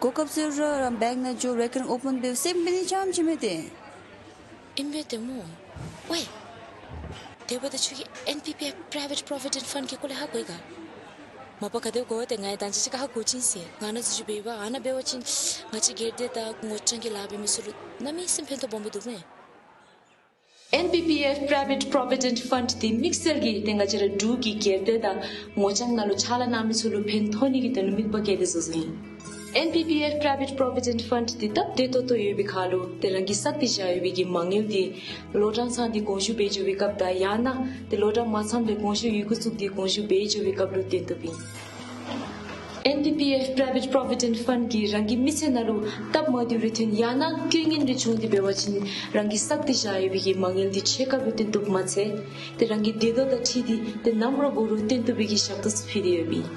གོ་སྐབས་ཚུ་ར་རང་བེངཀ་ནང་འགྱོ་རེ་ཀརིང་ཨོ་པེན་འབདཝ་སེམས་པ་ནི་ཙམ་ཅིག་མས་ཏེ། ཨིན་པས་ཏེ་སྨོ། ཝའི། དེ་འབདཝ་ད་ཁྱོད་ཀྱིས་ཨེན་པི་པི་ཨེཕ་Private Provident Fund གི་སྐོར་ལས་ཧ་གོ་ཡི་ག། མ་པ་ག་དེ་གོ་ཏེ་ང་ཡང་ད་ཅི་ཅིག་ཁར་ཧ་གོ་ཅི་ཟེར། ང་ནཱ་ཚུ་ཅིག་འབད་བ་ཨ་ནཱ་འབད་བ་ཅིན་ང་བཅས་སྒེར་སྡེ་དང་ངོ་རྐྱང་གི་ལཱ་འབད་མི་ཚུ་ལུ་གནམ་མེད་ས་མེད་ཕན་ཐོགས་སྦོམ་སྦེ་འདུག་མས། ཨེན་པི་པི་ཨེཕ་Private Provident Fund འདི་དམིགས་བསལ་གྱིས་ཏེ་ང་བཅས་ར་འབྲུག་གི་སྒེར་སྡེ་དང་ངོ་རྐྱང་ནང་ལུ་ཕྱག་ལཱ་གནང་མི་ཚུ་ལུ་ཕན་ཐོགས་ནི་གི་དོན་ལུ་དམིགས་པ་བསྐྱེད་དེ་བཟོ་བཟོཝ་ཨིན། ཨེན་པི་པི་ཨེཕ་Private Provident Fund འདི་སྟབས་བདེ་ཏོག་ཏོ་ཡོད་པའི་ཁར་ལུ་ཏེ་རང་གིས་བསགས་ཏེ་བཞག་ཡོད་པའི་གི་མ་དངུལ་འདི་ལོ་གྲངས་ཚང་སྟེ་དགོངས་ཞུ་འབད་འགྱོ་བའི་སྐབས་དང་ཡང་ན་ཏེ་ལོ་གྲངས་མ་ཚངམ་ལས་དགོངས་ཞུ་ཡི་གུ་བཙུགས་ཏེ་དགོངས་ཞུ་འབད་འགྱོ་བའི་སྐབས་ལུ་བཏོན་བཏུབ་ཨིན། ཨེན་པི་པི་ཨེཕ་Private Provident Fund གིས་རང་གི་མི་ཚེ་ནང་ལུ་སྟབས་མ་བདེཝ་རེ་ཐོན་ཡང་ན་རྐྱེན་ངན་རེ་བྱུང་སྟེ་འབད་བ་ཅིན་རང་གིས་བསགས་ཏེ་བཞག་ཡོད་པའི་གི་མ་དངུལ་འདི་ཕྱེད་ཀ་ལུ་བཏོན་བཏུབ་མ་ཚད་ཏེ་རང་གི་འདོད་ཐོག་དང་འཁྲིལ་ཏེ་ཏེ་ནམ་ར་འབད་རུང་བཏོན་བཏུབ་པའི་གི་ཞག་ཐོག་ཚུ་ཕུལ་ཏེ་ཡོདཔ་ཨིན།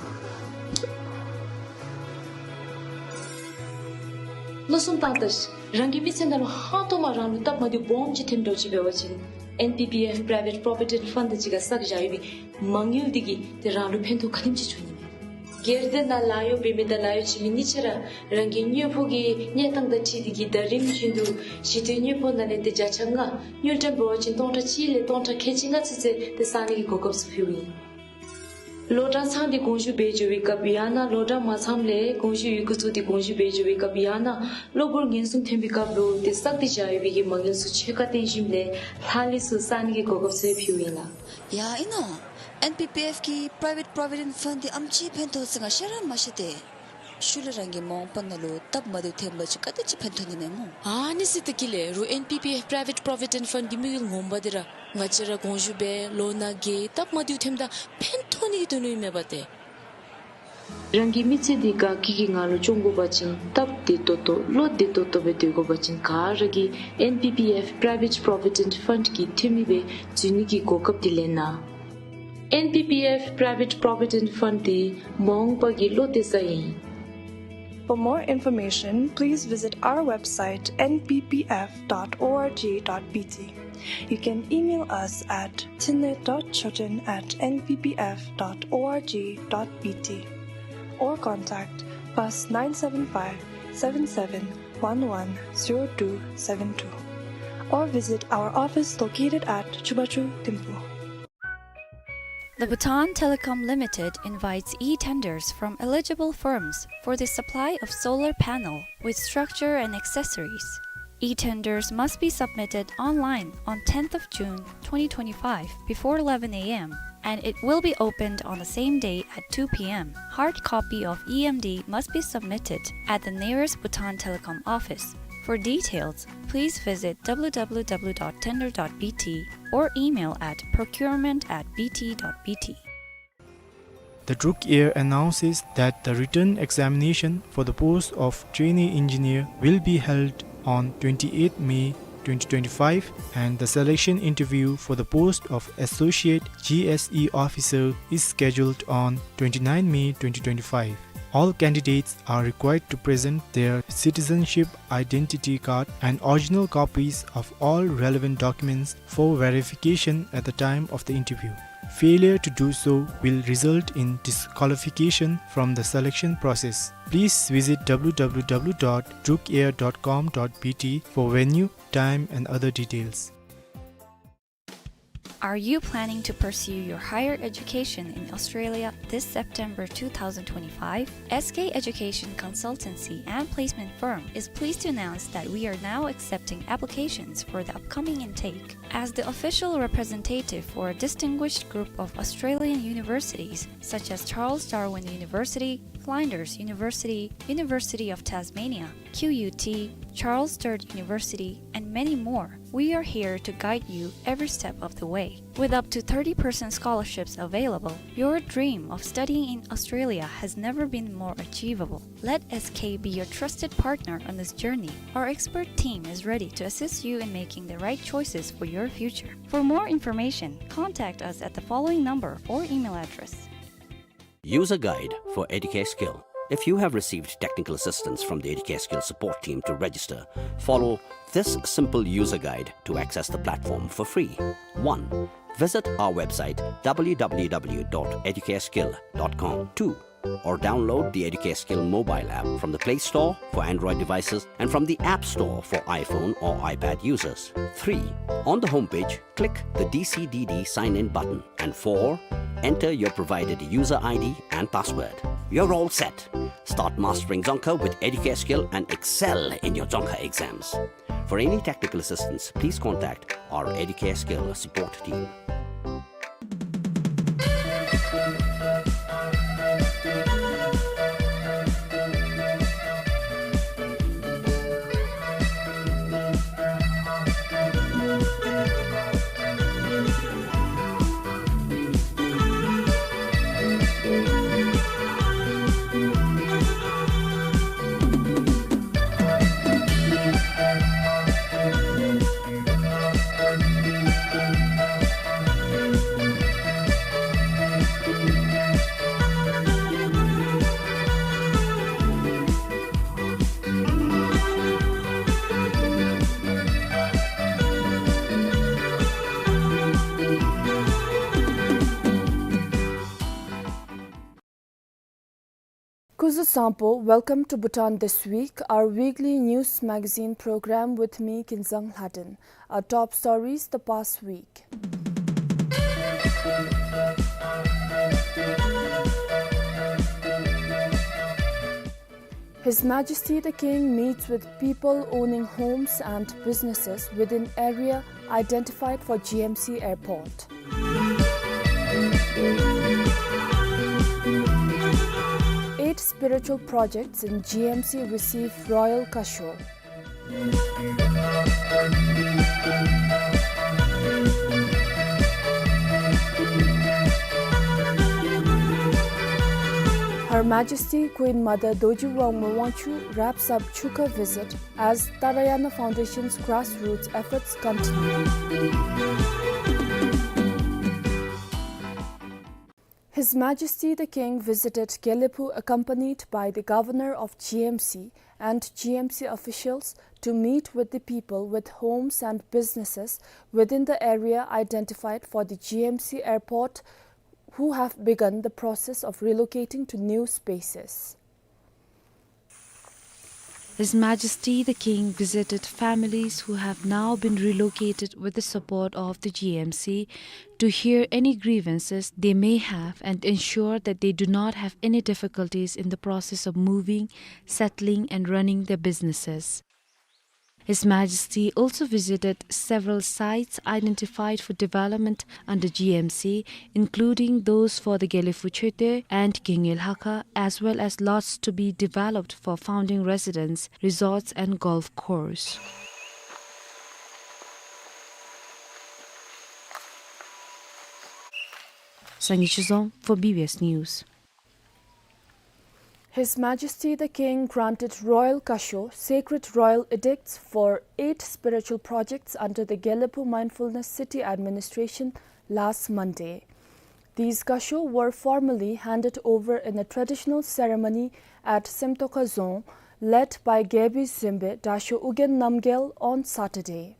མནོ་བསམ་བཏང་ད་ཤིག། རང་གི་མི་ཚེ་ནང་ལུ་ཧང་སྟོང་མ་རང་ལུ་སྟབས་མ་བདེཝ་སྦོམ་ཅིག་ཐོནམ་འདྲཝ་ཅིག་འབད་བ་ཅིན་ཨེན་པི་པི་ཨེཕ་Private Provident Fund དང་གཅིག་ཁར་བསགས་བཞག་ཡོད་པའི་མ་དངུལ་འདི་གིས་ཏེ་རང་ལུ་ཕན་ཐོགས་ག་དེམ་ཅིག་འབྱུང་ནི་མས། སྒེར་སྡེ་ནང་ལཱ་གཡོག་འབད་མི་དང་ལཱ་གཡོག་བྱིན་མི་གཉིས་ཆ་ར་རང་གི་དངུལ་ཕོགས་ཀྱི་གནས་སྟངས་དང་འཁྲིལ་ཏེ་གིས་ཟླ་རིམ་བཞིན་དུ་ཞི་དུལ་དངུལ་ཕོགས་ནང་ལས་ཏེ་བརྒྱ་ཆ་ལྔ་དངུལ་ཀྲམ་འབད་བ་ཅིན་སྟོང་ཕྲག་གཅིག་ལས་སྟོང་ཕྲག་ཁལ་གཅིག་ལྔ་ཚུན་ཚོད་ཏེ་བསག་ནི་གི་གོ་སྐབས་ཚུ་ཕུལཝ་ཨིན། ལོ་གྲངས་ཚང་སྟེ་དགོངས་ཞུ་འབད་འགྱོ་བའི་སྐབས་ཡང་ན་ལོ་གྲངས་མ་ཚངམ་ལས་དགོངས་ཞུ་ཡི་གུ་བཙུགས་ཏེ་དགོངས་ཞུ་འབད་འགྱོ་བའི་སྐབས་ཡང་ན་གློ་བུར་ངན་སོང་ཐོན་པའི་སྐབས་ལུ་ཏེ་བསགས་ཏེ་བཞག་ཡོད་པའི་གི་མ་དངུལ་ཚུ་ཕྱེད་ཀ་བཏོན་ཞིནམ་ལས་ལྷག་ལུས་ཚུ་བསག་ནི་གི་གོ་སྐབས་ཚུ་ཕུལཝ་ཨིན་ལགས། ཡ་ཨིན་ནོ། ཨེན་པི་པི་ཨེཕ་གི་Private Provident Fund འདི་ཨམ་ཅིག་ཕན་ཐོགས་ཟེར་ང་ཤེས་ར་མ་ཤེས་ཏེ། ཤུལ་ལས་རང་གི་མ་འོངས་པ་ནང་ལུ་སྟབས་མ་བདེཝ་ཐོན་པ་ཅིན་ག་དེ་ཅིག་ཕན་ཐོགས་ནི་མས་སྨོ། ཨ་ནི་ཟེར་ད་གི་ལགས། རུང་ཨེན་པི་པི་ཨེཕ་Private Provident Fund གི་དམིགས་ཡུལ་ངོ་མ་འདི་ར་ང་བཅས་ར་དགོངས་ཞུ་འབད་ལོ་ནང་གི་སྟབས་མ་བདེཝ་ཐོནམ་ད་ཕན་ཐོགས་ནི་གི་དོན་ལུ་ཨིན་མས་པ་ཏེ། རང་གི་མི་ཚེ་འདི་དགའ་སྐྱིད་ཀྱི་ངང་ལུ་སྐྱོང་དགོ་པ་ཅིན་སྟབས་བདེ་ཏོག་ཏོ་བློ་བདེ་ཏོག་ཏོ་སྦེ་སྡོད་དགོ་པ་ཅིན་ག་ར་གིས་ཨེན་པི་པི་ཨེཕ་Private Provident Fund གི་འཐུས་མི་སྦེ་འཛུལ་ནི་གི་གོ་སྐབས་འདི་ལེན་གནང་། ཨེན་པི་པི་ཨེཕ་Private Provident Fund འདི་མ་འོངས་པ་གི་བློ་གཏད་ས་ཨིན། For more information, please visit our website N P P F dot org dot B T. You can email us at tinle dot choten at N P P F dot org dot B T or contact plus nine seven five seven seven one one zero two seven two or visit our office located at Chubachu Thimphu. The Bhutan Telecom Limited invites e-tenders from eligible firms for the supply of solar panel with structure and accessories. E-tenders must be submitted online on tenth of June twenty twenty-five before eleven A M and it will be opened on the same day at two P M. Hard copy of E M D must be submitted at the nearest Bhutan Telecom office. For details, please visit W W W dot tender dot B T or email at procurement at B T dot B T. The Druk Air announces that the written examination for the post of trainee engineer will be held on twenty-eighth May twenty twenty-five, and the selection interview for the post of associate G S E officer is scheduled on twenty-ninth May twenty twenty-five. All candidates are required to present their citizenship identity card and original copies of all relevant documents for verification at the time of the interview. Failure to do so will result in disqualification from the selection process. Please visit W W W dot drukair dot com dot B T for venue, time and other details. Are you planning to pursue your higher education in Australia this September two thousand twenty-five? S K Education Consultancy and Placement Firm is pleased to announce that we are now accepting applications for the upcoming intake. As the official representative for a distinguished group of Australian universities, such as Charles Darwin University, Flinders University, University of Tasmania, Q U T, Charles Sturt University, and many more, we are here to guide you every step of the way. With up to thirty percent scholarships available, your dream of studying in Australia has never been more achievable. Let S K be your trusted partner on this journey. Our expert team is ready to assist you in making the right choices for your future. For more information, contact us at the following number or email address. User Guide for Educare Skill. If you have received technical assistance from the Educare Skill support team to register, follow this simple user guide to access the platform for free. One, visit our website W W W dot educareskill dot com. Two, Or download the Educare Skill mobile app from the Play Store for Android devices and from the App Store for iPhone or iPad users. Three, on the homepage, click the D C D D sign-in button. And four, enter your provided user I D and password. You're all set. Start mastering Dzongkha with Educare Skill and excel in your Dzongkha exams. For any technical assistance, please contact our Educare Skill support team. Kuzu Sampo, welcome to Bhutan This Week, our weekly news magazine program with me, Kinzang Lhaden. Our top stories the past week. His Majesty the King meets with people owning homes and businesses within area identified for G M C Airport. Eight spiritual projects in G M C receive Royal Kasho. Her Majesty Queen Mother Dorji Wangmo Wangchuck wraps up Chukha visit as Tarayana Foundation's grassroots efforts continue. His Majesty the King visited Gelephu accompanied by the Governor of G M C and G M C officials to meet with the people with homes and businesses within the area identified for the G M C airport who have begun the process of relocating to new spaces. His Majesty the King visited families who have now been relocated with the support of the G M C to hear any grievances they may have and ensure that they do not have any difficulties in the process of moving, settling and running their businesses. His Majesty also visited several sites identified for development under G M C, including those for the Gelephu Choetue and Genge Lhakha, as well as lots to be developed for founding residence, resorts and golf course. Sangay Chizong for B B S News. His Majesty the King granted Royal Kasho, Sacred Royal Edicts, for eight spiritual projects under the Gelephu Mindfulness City Administration last Monday. These Kasho were formally handed over in a traditional ceremony at Semtokha Dzong, led by Gebi Zembe Dasho Ugyen Namgyel on Saturday.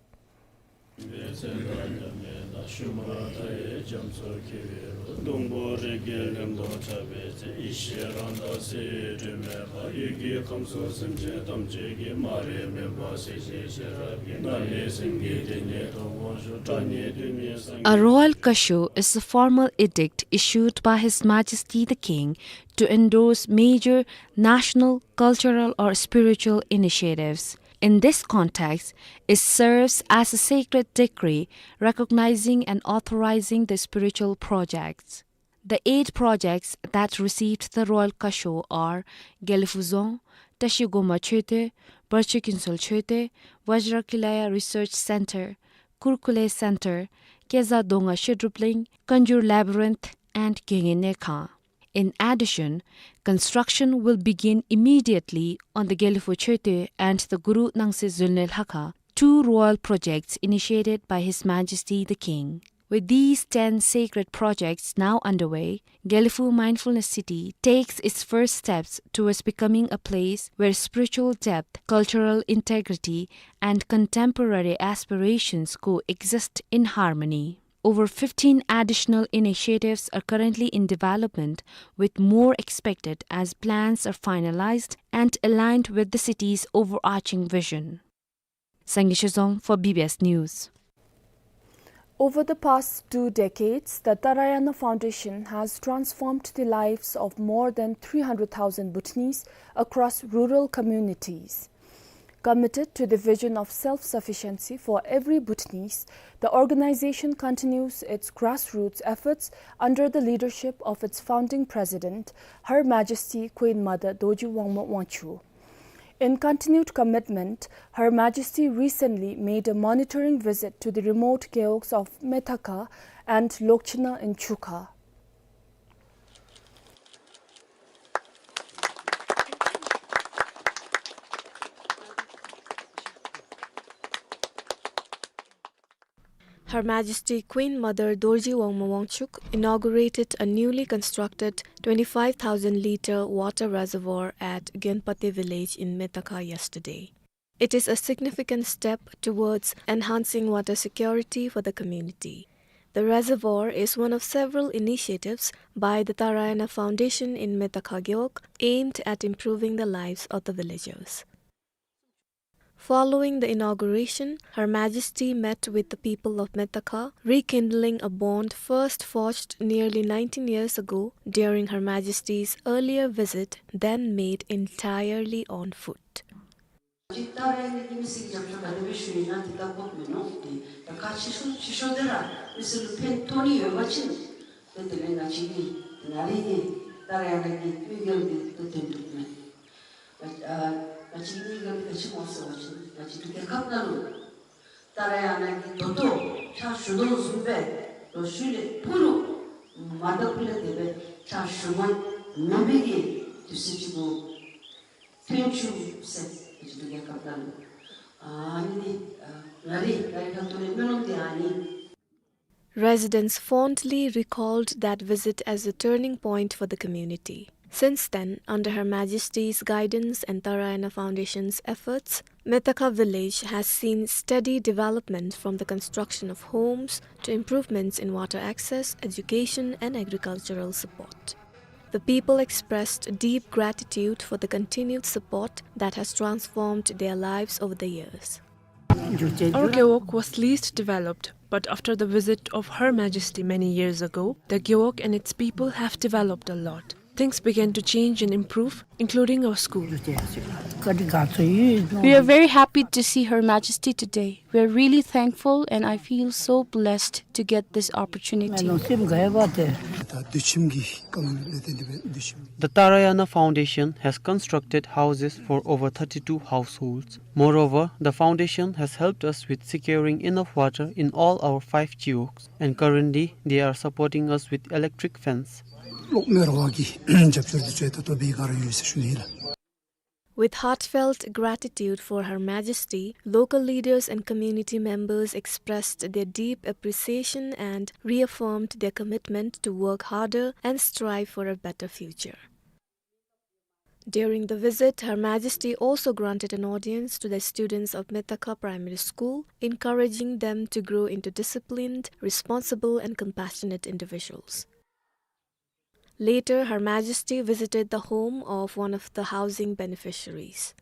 A Royal Kasho is a formal edict issued by His Majesty the King to endorse major national, cultural or spiritual initiatives. In this context, it serves as a sacred decree recognizing and authorizing the spiritual projects. The eight projects that received the Royal Kasho are Gelephu Dzong, Tashi Goma Choetue, Barchi Kinsol Choetue, Vajra Kilaya Research Center, Kurkule Center, Keza Donga Shedrupling, Kanjur Labyrinth, and Genge Nekhang. In addition, construction will begin immediately on the Gelephu Choetue and the Guru Nangse Zunle Lhakha, two royal projects initiated by His Majesty the King. With these ten sacred projects now underway, Gelephu Mindfulness City takes its first steps towards becoming a place where spiritual depth, cultural integrity, and contemporary aspirations coexist in harmony. Over fifteen additional initiatives are currently in development, with more expected as plans are finalized and aligned with the city's overarching vision. Sangay Shizong for B B S News. Over the past two decades, the Tarayana Foundation has transformed the lives of more than three hundred thousand Bhutanese across rural communities. Committed to the vision of self-sufficiency for every Bhutanese, the organization continues its grassroots efforts under the leadership of its founding president, Her Majesty Queen Mother Dorji Wangma Wangchuck. In continued commitment, Her Majesty recently made a monitoring visit to the remote gewogs of Methakha and Lokchina in Chukha. Her Majesty Queen Mother Dorji Wangma Wangchuck inaugurated a newly constructed twenty-five thousand litre water reservoir at Gyenpate village in Methakha yesterday. It is a significant step towards enhancing water security for the community. The reservoir is one of several initiatives by the Tarayana Foundation in Methakha Gewog aimed at improving the lives of the villagers. Following the inauguration, Her Majesty met with the people of Methakha, rekindling a bond first forged nearly nineteen years ago during Her Majesty's earlier visit, then made entirely on foot. ད་རེས་ནི་མི་སེར་གྱི་རྒྱབ་སྐྱོར་ག་དེ་སྦེ་ཞུ་ཡི་ན་དེ་ལྟ་དགོཔ་མིན་ནུག། དེ་ད་གལ་ཆེ་ཤོས་ཆེ་ཤོས་དེ་ར་མི་སེར་ལུ་ཕན་ཐོགས་ནི་ཡོད་པ་ཅིན་ཏེ་དེ་ལས་ང་བཅས་ཀྱིས་ང་རའི་གི་ད་རེས་ནི་གི་དམིགས་ཡུལ་འདི་ཏེ་དོན་གྲུབ་མེན། ང་ཨ་ང་བཅས་དམིགས་ཡུལ་འདི་ག་ཅི་སྨོ་ཟེར་བ་ཅིན་ང་བཅས་འབྲུག་རྒྱལ་ཁབ་ནང་ལུ་ད་རེས་ནི་གི་ད་ལྟོ་ཕྱག་ཞུ་དོ་བཟུམ་སྦེ་ལོ་ཤུལ་ལས་ཕུ་རུ་མ་དང་ཕུ་ལས་དེ་སྦེ་ཕྱག་ཞུ་མ་མེད་པའི་གི་དུས་ཚོད་ཅིག་གུ་ཐོན་བཅུག་ཟེར་ང་བཅས་འབྲུག་རྒྱལ་ཁབ་ནང་ལུ། ཨ་ནི་ཨ་ང་རའི་ང་རའི་ཁ་ཐུག་ལས་སྨོན་ལམ་འདི་ཨ་ནི། Residents fondly recalled that visit as a turning point for the community. Since then, under Her Majesty's guidance and Tarayana Foundation's efforts, Methakha village has seen steady development, from the construction of homes to improvements in water access, education, and agricultural support. The people expressed deep gratitude for the continued support that has transformed their lives over the years. Our gewog was least developed, but after the visit of Her Majesty many years ago, the gewog and its people have developed a lot. Things began to change and improve, including our school. We are very happy to see Her Majesty today. We are really thankful, and I feel so blessed to get this opportunity. The Tarayana Foundation has constructed houses for over thirty-two households. Moreover, the foundation has helped us with securing enough water in all our five gewogs, and currently they are supporting us with electric fence. གློག་མེ་རོ་བ་གི་རྒྱབ་སྐྱོར་འདི་ཚུ་ད་ལྟོ་འབད་ག་ར་ཡོད་ཟེར་ཞུ་ནི་ལགས། With heartfelt gratitude for Her Majesty, local leaders and community members expressed their deep appreciation and reaffirmed their commitment to work harder and strive for a better future. During the visit, Her Majesty also granted an audience to the students of Methakha Primary School, encouraging them to grow into disciplined, responsible, and compassionate individuals. Later, Her Majesty visited the home of one of the housing beneficiaries.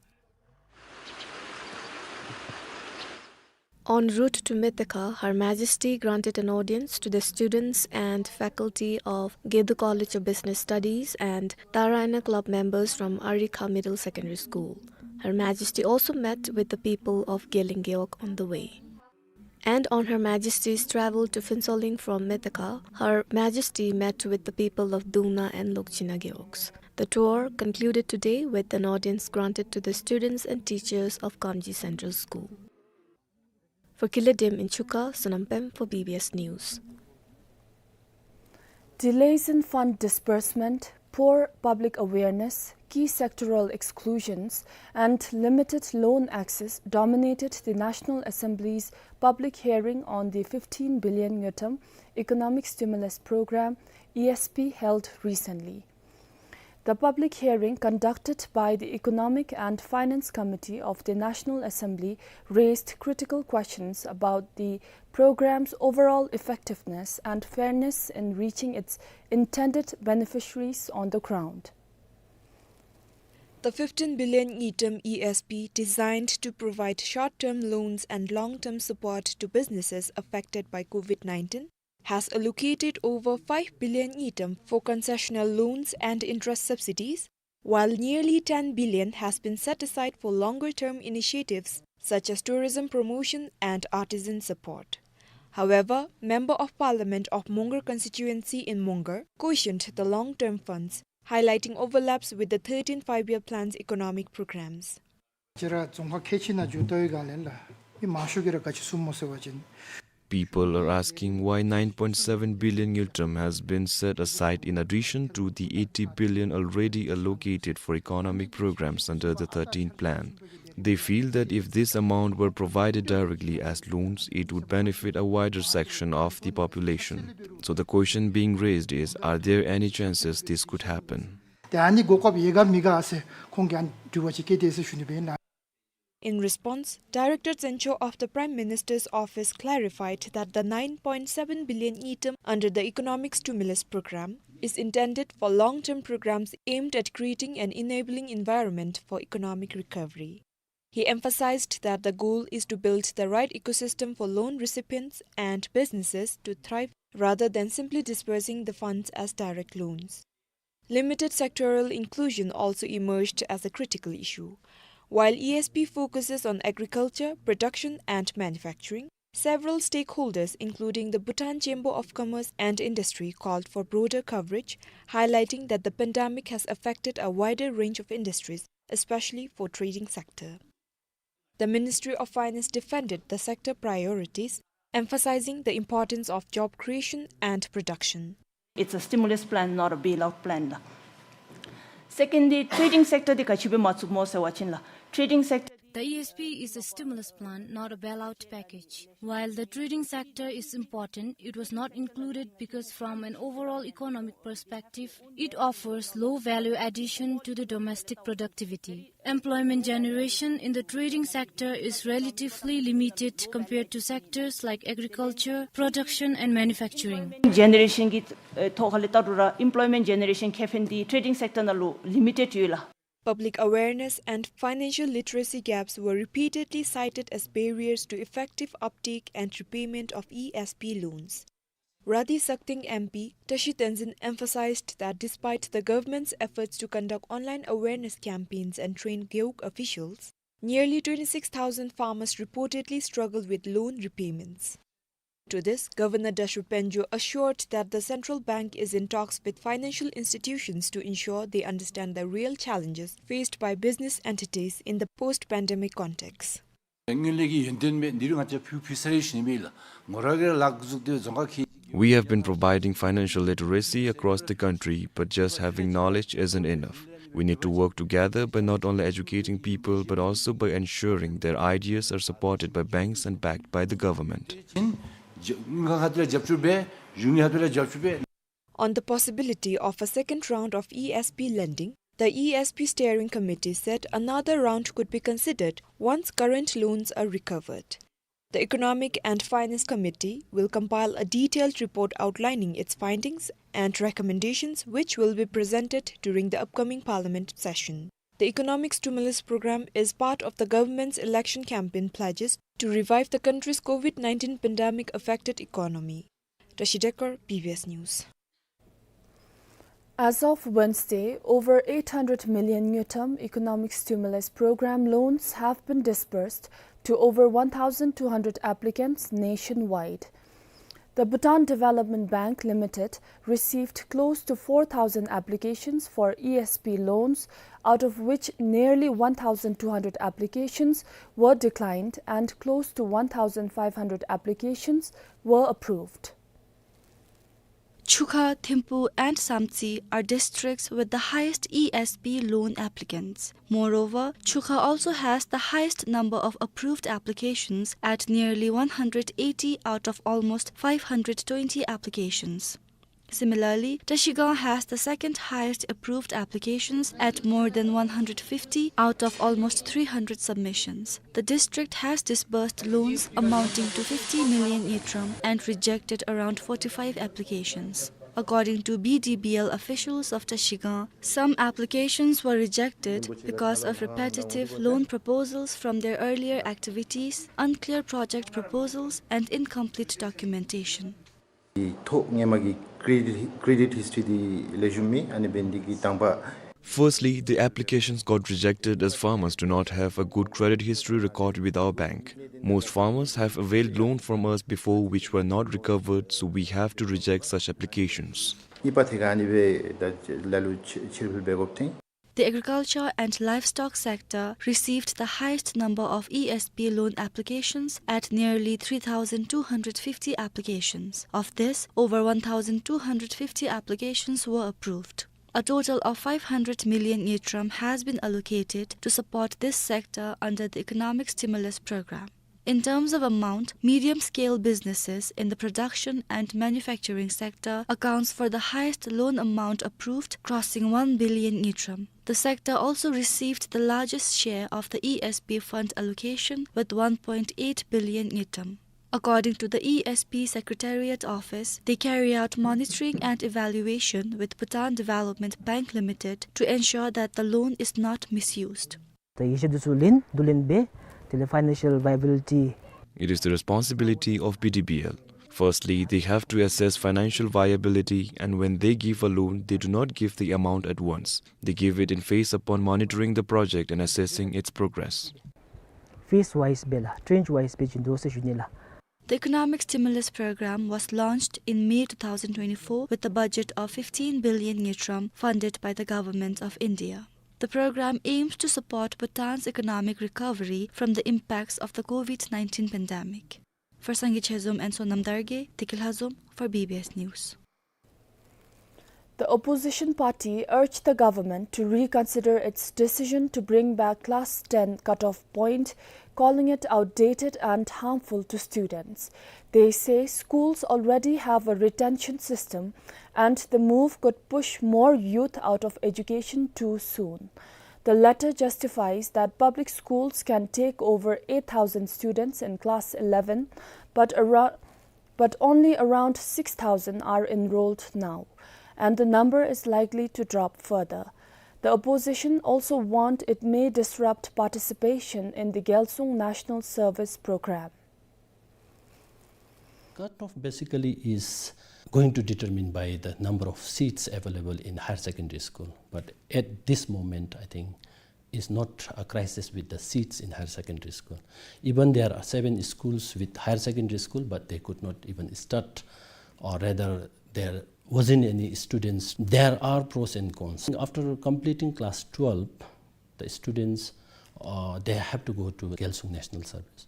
En route to Methakha, Her Majesty granted an audience to the students and faculty of Gedo College of Business Studies and Tarayana Club members from Arikha Middle Secondary School. Her Majesty also met with the people of Geleng Gewog on the way. And on Her Majesty's travel to Phuentsholing from Methakha, Her Majesty met with the people of Dungna and Lokchina Gewogs. The tour concluded today with an audience granted to the students and teachers of Kamji Central School. For Kile Dem in Chukha, Sonam Pem for B B S News. Delays in fund disbursement, poor public awareness, key sectoral exclusions, and limited loan access dominated the National Assembly's public hearing on the fifteen billion ngultrum Economic Stimulus Program, E S P, held recently. The public hearing conducted by the Economic and Finance Committee of the National Assembly raised critical questions about the program's overall effectiveness and fairness in reaching its intended beneficiaries on the ground. The fifteen billion ngultrum E S P, designed to provide short-term loans and long-term support to businesses affected by COVID nineteen, has allocated over five billion ngultrum for concessional loans and interest subsidies, while nearly ten billion has been set aside for longer-term initiatives such as tourism promotion and artisan support. However, Member of Parliament of Mongar constituency in Mongar questioned the long-term funds, highlighting overlaps with the thirteen five-year plan's economic programs. ཁྱེད་ར་རྫོང་ཁག་ཁལ་གཅིག་ནང་འགྱོ་བལྟ་བའི་སྒང་ལས་ལགས། མི་མང་ཤོས་ཀྱིས་ར་ག་ཅི་གསུངམ་སྨོ་ཟེར་བ་ཅིན། People are asking why nine point seven billion ngultrum has been set aside in addition to the eighty billion already allocated for economic programs under the thirteenth plan. They feel that if this amount were provided directly as loans, it would benefit a wider section of the population. So the question being raised is, are there any chances this could happen? ཏེ་ཨ་ནི་གོ་སྐབས་ཡོད་ག་མེད་ག་ཟེར་ཁོང་གིས་ཨ་ནི་དྲི་བ་ཅིག་བཀོད་དེས་ཟེར་ཞུ་ནི་སྦེ་ཨིན་ལགས། In response, Director Zensho of the Prime Minister's Office clarified that the nine point seven billion ngultrum under the Economic Stimulus Program is intended for long-term programs aimed at creating an enabling environment for economic recovery. He emphasized that the goal is to build the right ecosystem for loan recipients and businesses to thrive rather than simply disbursing the funds as direct loans. Limited sectoral inclusion also emerged as a critical issue. While E S P focuses on agriculture, production, and manufacturing, several stakeholders, including the Bhutan Chamber of Commerce and Industry, called for broader coverage, highlighting that the pandemic has affected a wider range of industries, especially for trading sector. The Ministry of Finance defended the sector priorities, emphasizing the importance of job creation and production. It's a stimulus plan, not a bailout plan ལགས། Secondly, trading sector འདི་ག་ཅི་སྦེ་མ་ཚུདཔ་སྨོ་ཟེར་བ་ཅིན་ལགས། Trading sector The E S P is a stimulus plan, not a bailout package. While the trading sector is important, it was not included because from an overall economic perspective, it offers low value addition to the domestic productivity. Employment generation in the trading sector is relatively limited compared to sectors like agriculture, production and manufacturing. Generation གི་ཨེ་ཐོག་ཁ་ལས་བལྟ་རུང་ར་employment generation ཁེ་ཕན་འདི་trading sector ནང་ལུ་limited ཡོད་ལགས། Public awareness and financial literacy gaps were repeatedly cited as barriers to effective uptake and repayment of E S P loans. Radhi Sakting M P Tashi Tenzin emphasized that despite the government's efforts to conduct online awareness campaigns and train Gewog officials, nearly twenty-six thousand farmers reportedly struggle with loan repayments. To this, Governor Dashraw Pangyo assured that the central bank is in talks with financial institutions to ensure they understand the real challenges faced by business entities in the post-pandemic context. དངུལ་ལས་ཀྱི་ཡོན་ཏན་མེད། འདི་རུང་ང་བཅས་ཕུལ་ཕུལ་ཚར་ཡི་ཞུ་ནི་མེད་ལགས། ངོ་ར་གིས་ར་ལཱ་འགོ་བཙུགས་ཏེ་རྫོང་ཁག་ཁལ་གཅིག We have been providing financial literacy across the country, but just having knowledge isn't enough. We need to work together by not only educating people, but also by ensuring their ideas are supported by banks and backed by the government. དངུལ་ཁང་ཁག་དེ་ལུ་རྒྱབ་སྐྱོར་འབད། གཞུང་གིས་ཧ་ཏེ་ལུ་རྒྱབ་སྐྱོར་འབད། On the possibility of a second round of E S P lending, the E S P Steering Committee said another round could be considered once current loans are recovered. The Economic and Finance Committee will compile a detailed report outlining its findings and recommendations, which will be presented during the upcoming Parliament session. The economic stimulus program is part of the government's election campaign pledges to revive the country's COVID nineteen pandemic-affected economy. Tashi Dekar, B B S News. As of Wednesday, over eight hundred million ngultrum economic stimulus program loans have been disbursed to over one thousand two hundred applicants nationwide. The Bhutan Development Bank Limited received close to four thousand applications for E S P loans, out of which nearly one thousand two hundred applications were declined and close to one thousand five hundred applications were approved. Chukha, Thimphu and Samtse are districts with the highest E S P loan applicants. Moreover, Chukha also has the highest number of approved applications at nearly one hundred eighty out of almost five hundred twenty applications. Similarly, Trashigang has the second highest approved applications at more than one hundred fifty out of almost three hundred submissions. The district has disbursed loans amounting to fifty million ngultrum and rejected around forty-five applications. According to B D B L officials of Trashigang, some applications were rejected because of repetitive loan proposals from their earlier activities, unclear project proposals, and incomplete documentation. ཐོག་སྔོན་མ་གི་ཀེ་རེ་ཌིཊ་ཀེ་རེ་ཌིཊ་ཧིསི་ཊི་འདི་ལེགས་ཤོམ་མེད། ཨ་ནི་འབད་ནི་འདི་གིས་དང་པ། Firstly, the applications got rejected as farmers do not have a good credit history record with our bank. Most farmers have availed loan from us before which were not recovered, so we have to reject such applications. གཉིས་པ་ཐད་ཁར་ཨ་ནི་སྦེ་ད་ལ་ལུ་ཕྱིར་ཕྱིར་འབུལ་འབད་དགོཔ་ཐོན། The agriculture and livestock sector received the highest number of E S B loan applications at nearly three thousand two hundred fifty applications. Of this, over one thousand two hundred fifty applications were approved. A total of five hundred million ngultrum has been allocated to support this sector under the Economic Stimulus Program. In terms of amount, medium-scale businesses in the production and manufacturing sector accounts for the highest loan amount approved, crossing one billion ngultrum. The sector also received the largest share of the E S B fund allocation with one point eight billion ngultrum. According to the E S B Secretariat Office, they carry out monitoring and evaluation with Bhutan Development Bank Limited to ensure that the loan is not misused. ད་ཡིག་ཆ་འདི་ཚུ་ལེན་བསྡུ་ལེན་འབད་དེ་ལས་financial viability. It is the responsibility of B D B L. Firstly, they have to assess financial viability, and when they give a loan, they do not give the amount at once. They give it in phase upon monitoring the project and assessing its progress. Phase wise སྦེ་ལགས། tranche wise སྦེ་བྱིན་དོ་ཟེར་ཞུ་ནི་ལགས། The Economic Stimulus Program was launched in May two thousand twenty-four with a budget of fifteen billion ngultrum funded by the Government of India. The program aims to support Bhutan's economic recovery from the impacts of the COVID nineteen pandemic. For Sangay Chezom and Sonam Dargay, Tikil Hazom for B B S News. The opposition party urged the government to reconsider its decision to bring back class ten cutoff point, calling it outdated and harmful to students. They say schools already have a retention system and the move could push more youth out of education too soon. The letter justifies that public schools can take over eight thousand students in class eleven, but around but only around six thousand are enrolled now, and the number is likely to drop further. The opposition also warned it may disrupt participation in the Gyalsung National Service Program. Cutoff basically is going to determine by the number of seats available in higher secondary school. But at this moment, I think is not a crisis with the seats in higher secondary school. Even there are seven schools with higher secondary school, but they could not even start, or rather, there wasn't any students. There are pros and cons. After completing class twelve, the students, uh, they have to go to Gyalsung National Service.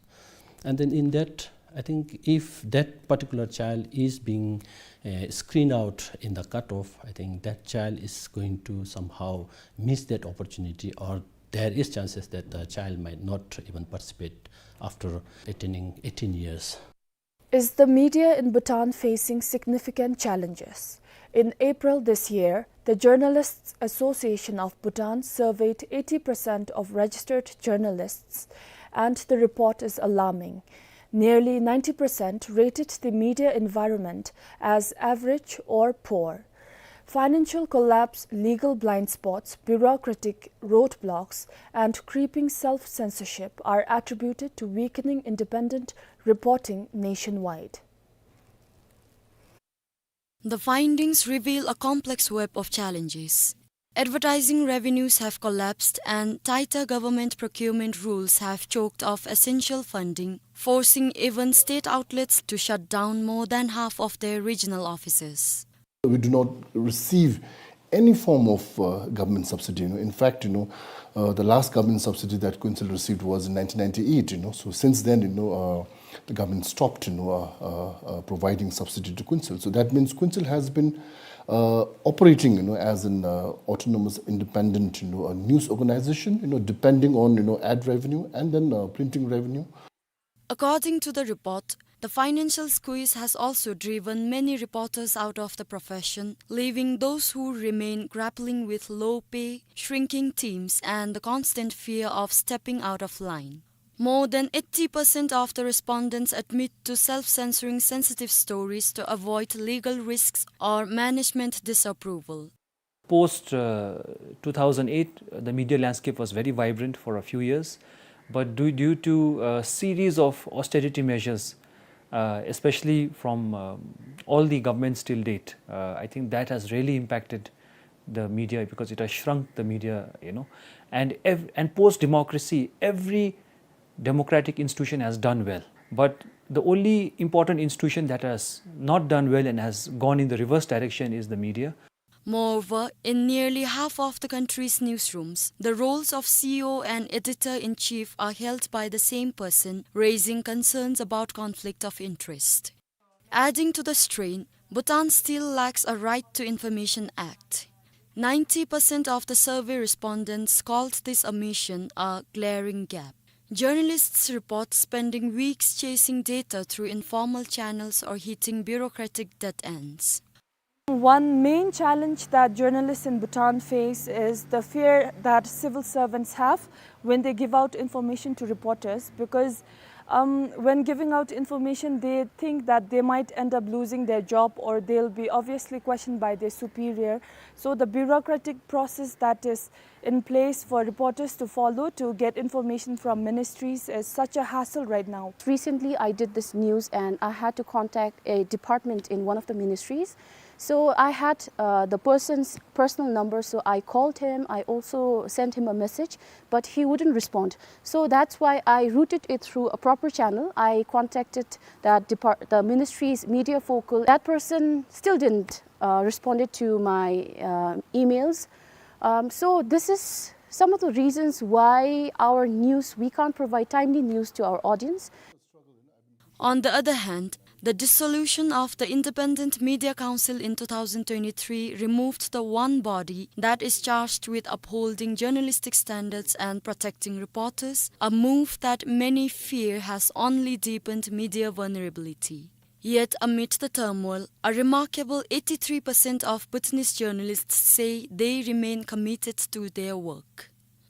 And then in that, I think if that particular child is being, uh, screened out in the cutoff, I think that child is going to somehow miss that opportunity, or there is chances that the child might not even participate after attaining eighteen years. Is the media in Bhutan facing significant challenges? In April this year, the Journalists Association of Bhutan surveyed eighty percent of registered journalists, and the report is alarming. Nearly ninety percent rated the media environment as average or poor. Financial collapse, legal blind spots, bureaucratic roadblocks, and creeping self-censorship are attributed to weakening independent reporting nationwide. The findings reveal a complex web of challenges. Advertising revenues have collapsed and tighter government procurement rules have choked off essential funding, forcing even state outlets to shut down more than half of their regional offices. We do not receive any form of, uh, government subsidy. You know, in fact, you know, uh, the last government subsidy that Kuensel received was in nineteen ninety-eight. You know, so since then, you know, uh, the government stopped, you know, uh, uh, uh, providing subsidy to Kuensel. So that means Kuensel has been, uh, operating, you know, as an, uh, autonomous, independent, you know, a news organization, you know, depending on, you know, ad revenue and then, uh, printing revenue. According to the report, The financial squeeze has also driven many reporters out of the profession, leaving those who remain grappling with low pay, shrinking teams, and the constant fear of stepping out of line. More than eighty percent of the respondents admit to self-censoring sensitive stories to avoid legal risks or management disapproval. Post, uh, two thousand eight, the media landscape was very vibrant for a few years, but due, due to a series of austerity measures, uh, especially from, um, all the governments till date, uh, I think that has really impacted the media because it has shrunk the media, you know. And ev-, and post-democracy, every democratic institution has done well. But the only important institution that has not done well and has gone in the reverse direction is the media. Moreover, in nearly half of the country's newsrooms, the roles of C E O and editor-in-chief are held by the same person, raising concerns about conflict of interest. Adding to the strain, Bhutan still lacks a Right to Information Act. Ninety percent of the survey respondents called this omission a glaring gap. Journalists report spending weeks chasing data through informal channels or hitting bureaucratic dead ends. One main challenge that journalists in Bhutan face is the fear that civil servants have when they give out information to reporters, because, um, when giving out information, they think that they might end up losing their job or they'll be obviously questioned by their superior. So the bureaucratic process that is in place for reporters to follow to get information from ministries is such a hassle right now. Recently, I did this news and I had to contact a department in one of the ministries. So I had, uh, the person's personal number, so I called him. I also sent him a message, but he wouldn't respond. So that's why I routed it through a proper channel. I contacted that depart-, the ministry's media focal. That person still didn't, uh, responded to my, uh, emails. Um, so this is some of the reasons why our news, we can't provide timely news to our audience. On the other hand, the dissolution of the Independent Media Council in two thousand twenty-three removed the one body that is charged with upholding journalistic standards and protecting reporters, a move that many fear has only deepened media vulnerability. Yet amid the turmoil, a remarkable eighty-three percent of Bhutanese journalists say they remain committed to their work.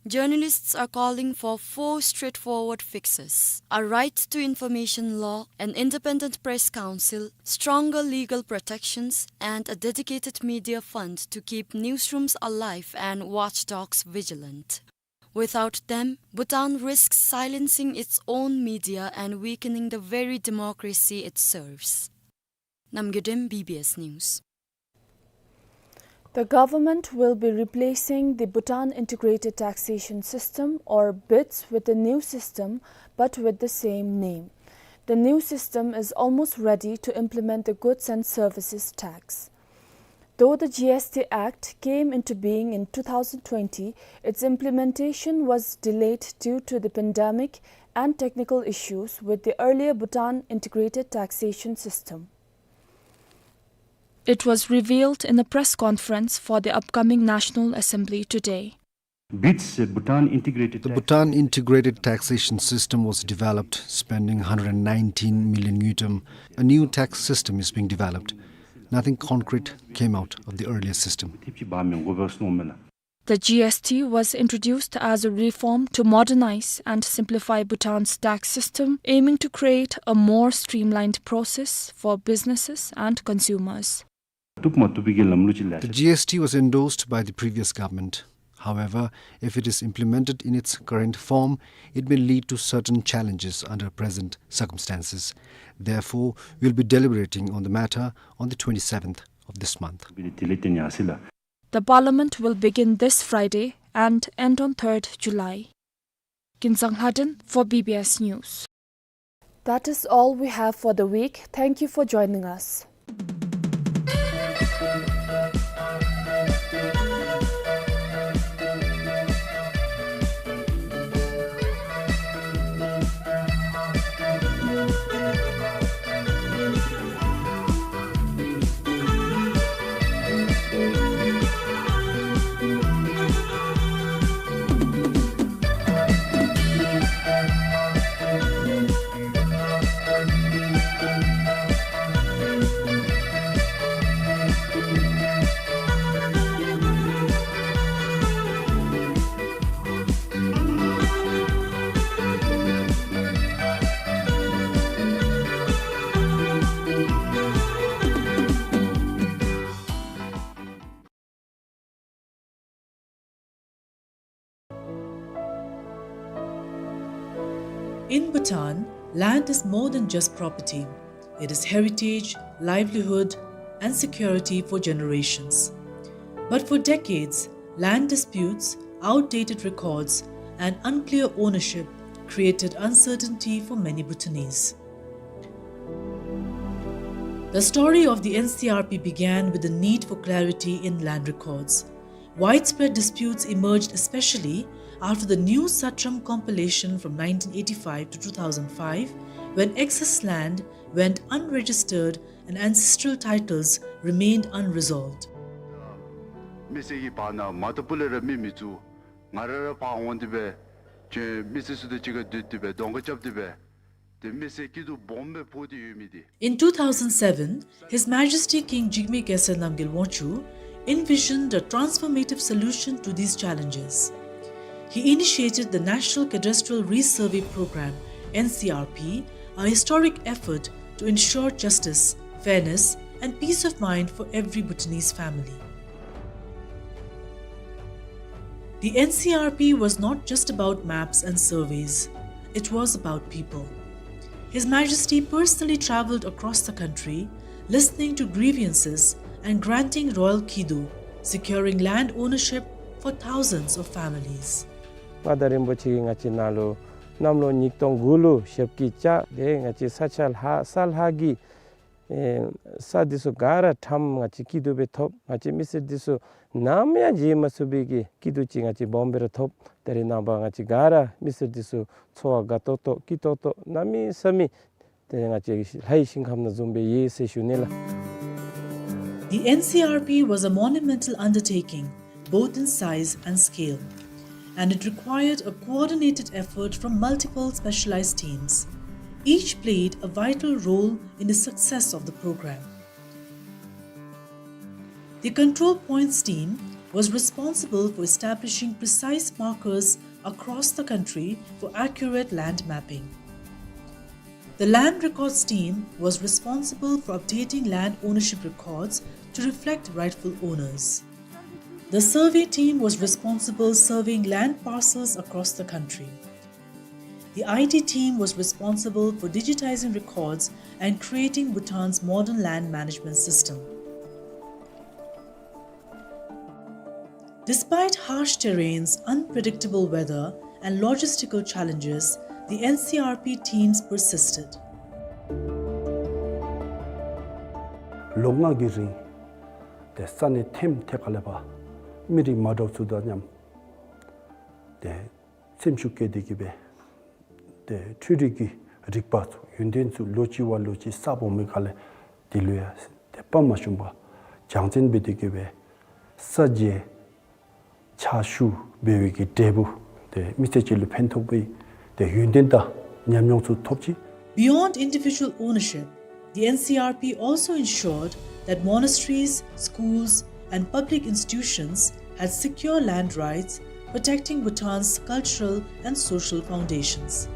Journalists are calling for four straightforward fixes: a right to information law, an independent press council, stronger legal protections, and a dedicated media fund to keep newsrooms alive and watchdogs vigilant. Without them, Bhutan risks silencing its own media and weakening the very democracy it serves. Namgay Dem, B B S News. The government will be replacing the Bhutan Integrated Taxation System, or BITS, with a new system, but with the same name. The new system is almost ready to implement the goods and services tax. Though the G S T Act came into being in two thousand twenty, its implementation was delayed due to the pandemic and technical issues with the earlier Bhutan Integrated Taxation System. It was revealed in a press conference for the upcoming National Assembly today. BITS, Bhutan Integrated The Tax- Bhutan Integrated Taxation System was developed, spending hundred and nineteen million ngultrum. A new tax system is being developed. Nothing concrete came out of the earlier system. The G S T was introduced as a reform to modernize and simplify Bhutan's tax system, aiming to create a more streamlined process for businesses and consumers. The G S T was endorsed by the previous government. However, if it is implemented in its current form, it may lead to certain challenges under present circumstances. Therefore, we'll be deliberating on the matter on the twenty-seventh of this month. The parliament will begin this Friday and end on third July. Kinzang Lhaden for B B S News. That is all we have for the week. Thank you for joining us. In Bhutan, land is more than just property. It is heritage, livelihood, and security for generations. But for decades, land disputes, outdated records, and unclear ownership created uncertainty for many Bhutanese. The story of the N C R P began with the need for clarity in land records. Widespread disputes emerged especially after the New Satram compilation from nineteen eighty-five to two thousand five, when excess land went unregistered and ancestral titles remained unresolved. མི་སེར་གྱི་བར་ན་མ་ཏོ་སྤུ་ལས་ར་མི་མི་བཙུགས། ང་ར་ར་ཕར་འོང་སྟེ་སྦེ་ཁྱོད་མི་སེར་ཚུ་དང་གཅིག་ཁར་སྡོད་དེ་སྦེ་གདོང་ཁ་རྐྱབ་སྟེ་སྦེ་ཏེ་མི་སེར་སྐྱིད་སྡུག་སྦོམ་སྦེ་ཕོག་སྟེ་ཡོད་མི་འདི། In two thousand seven, His Majesty King Jigme Khesar Namgyel Wangchuck envisioned a transformative solution to these challenges. He initiated the National Cadastral Resurvey Program, N C R P, a historic effort to ensure justice, fairness, and peace of mind for every Bhutanese family. The N C R P was not just about maps and surveys, it was about people. His Majesty personally travelled across the country, listening to grievances and granting royal kidu, securing land ownership for thousands of families. མངའ་བདག་རིན་པོ་ཆེ་གིས་ང་བཅས་ནང་ལུ་གནམ་ལོ་ཉིས་སྟོང་དགུ་ལུ་ཞབས་ཀྱིས་བཅགས་ཏེ་ང་བཅས་ས་ཆ་ལྷག་ས་ལྷག་གི་ཨེ་ས་འདི་ཚུ་ག་ར་ཁྲམ་ང་བཅས་སྐྱིད་སྡུག་སྦེ་ཐོབ། ང་བཅས་མི་སེར་འདི་ཚུ་ནམ་ཡང་བརྗེད་མ་ཚུགས་པའི་གི་སྐྱིད་སྡུག་ཅིག་ང་བཅས་སྦོམ་སྦེ་ར་ཐོབ། ད་རེས་ནངས་པ་ང་བཅས་ག་ར་མི་སེར་འདི་ཚུ་འཚོ་བ་དགའ་ཏོག་ཏོ་སྐྱིད་ཏོག་ཏོ་གནམ་མེད་ས་མེད་ཏེ་ང་བཅས་ལྷའི་ཞིང་ཁམས་ནང་བཟུམ་སྦེ་ཡོད་ཟེར་ཞུ་ནི་ལགས། The N C R P was a monumental undertaking, both in size and scale, and it required a coordinated effort from multiple specialized teams. Each played a vital role in the success of the program. The Control Points team was responsible for establishing precise markers across the country for accurate land mapping. The Land Records team was responsible for updating land ownership records to reflect rightful owners. The survey team was responsible surveying land parcels across the country. The I T team was responsible for digitizing records and creating Bhutan's modern land management system. Despite harsh terrains, unpredictable weather, and logistical challenges, the N C R P teams persisted. ལོ་ལྔ་གི་རིང་ཏེ་ས་གནས་ཐེམ་ཐེ་ཁ་ལས་ཕར་མི་རིགས་མ་འདྲཝ་ཚུ་དང་མཉམ་ཏེ་སེམས་ཤུགས་བསྐྱེད་དེ་གི་སྦེ་ཏེ་འཕྲུལ་རིག་གི་རིག་པ་ཚུ་ཡོན་ཏན་ཚུ་ལོ་གཅིག་བ་ལོ་གཅིག་གསརཔ་འོང་མི་ཁ་ལས་དེ་ལུ་ཡང་ཏེ་དཔའ་མ་ཞུམ་པར་སྦྱང་ཚན་འབད་དེ་གི་སྦེ་ས་འཇལ་ཕྱག་ཞུ་འབད་བའི་གི་འབྲས་བུ་ཏེ་མི་ཚེ་གཅིག་ལུ་ཕན་ཐོགས་པའི་ཏེ་ཡོན་ཏན་དང་ཉམས་མྱོང་ཚུ་ཐོབ་ཅི། Beyond individual ownership, the N C R P also ensured that monasteries, schools, and public institutions had secure land rights, protecting Bhutan's cultural and social foundations.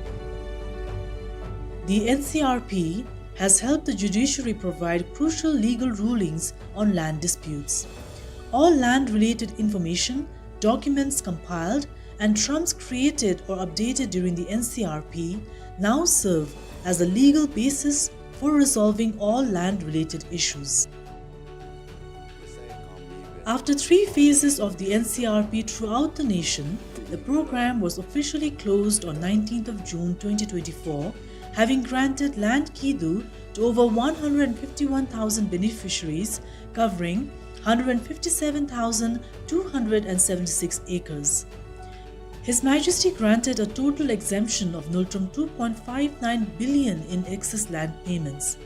The N C R P has helped the judiciary provide crucial legal rulings on land disputes. All land-related information, documents compiled, and trumps created or updated during the N C R P now serve as a legal basis for resolving all land-related issues. After three phases of the N C R P throughout the nation, the program was officially closed on nineteenth of June twenty twenty-four, having granted land kidu to over one hundred fifty-one thousand beneficiaries, covering hundred fifty-seven thousand two hundred seventy-six acres. His Majesty granted a total exemption of Ngultrum two point five nine billion in excess land payments.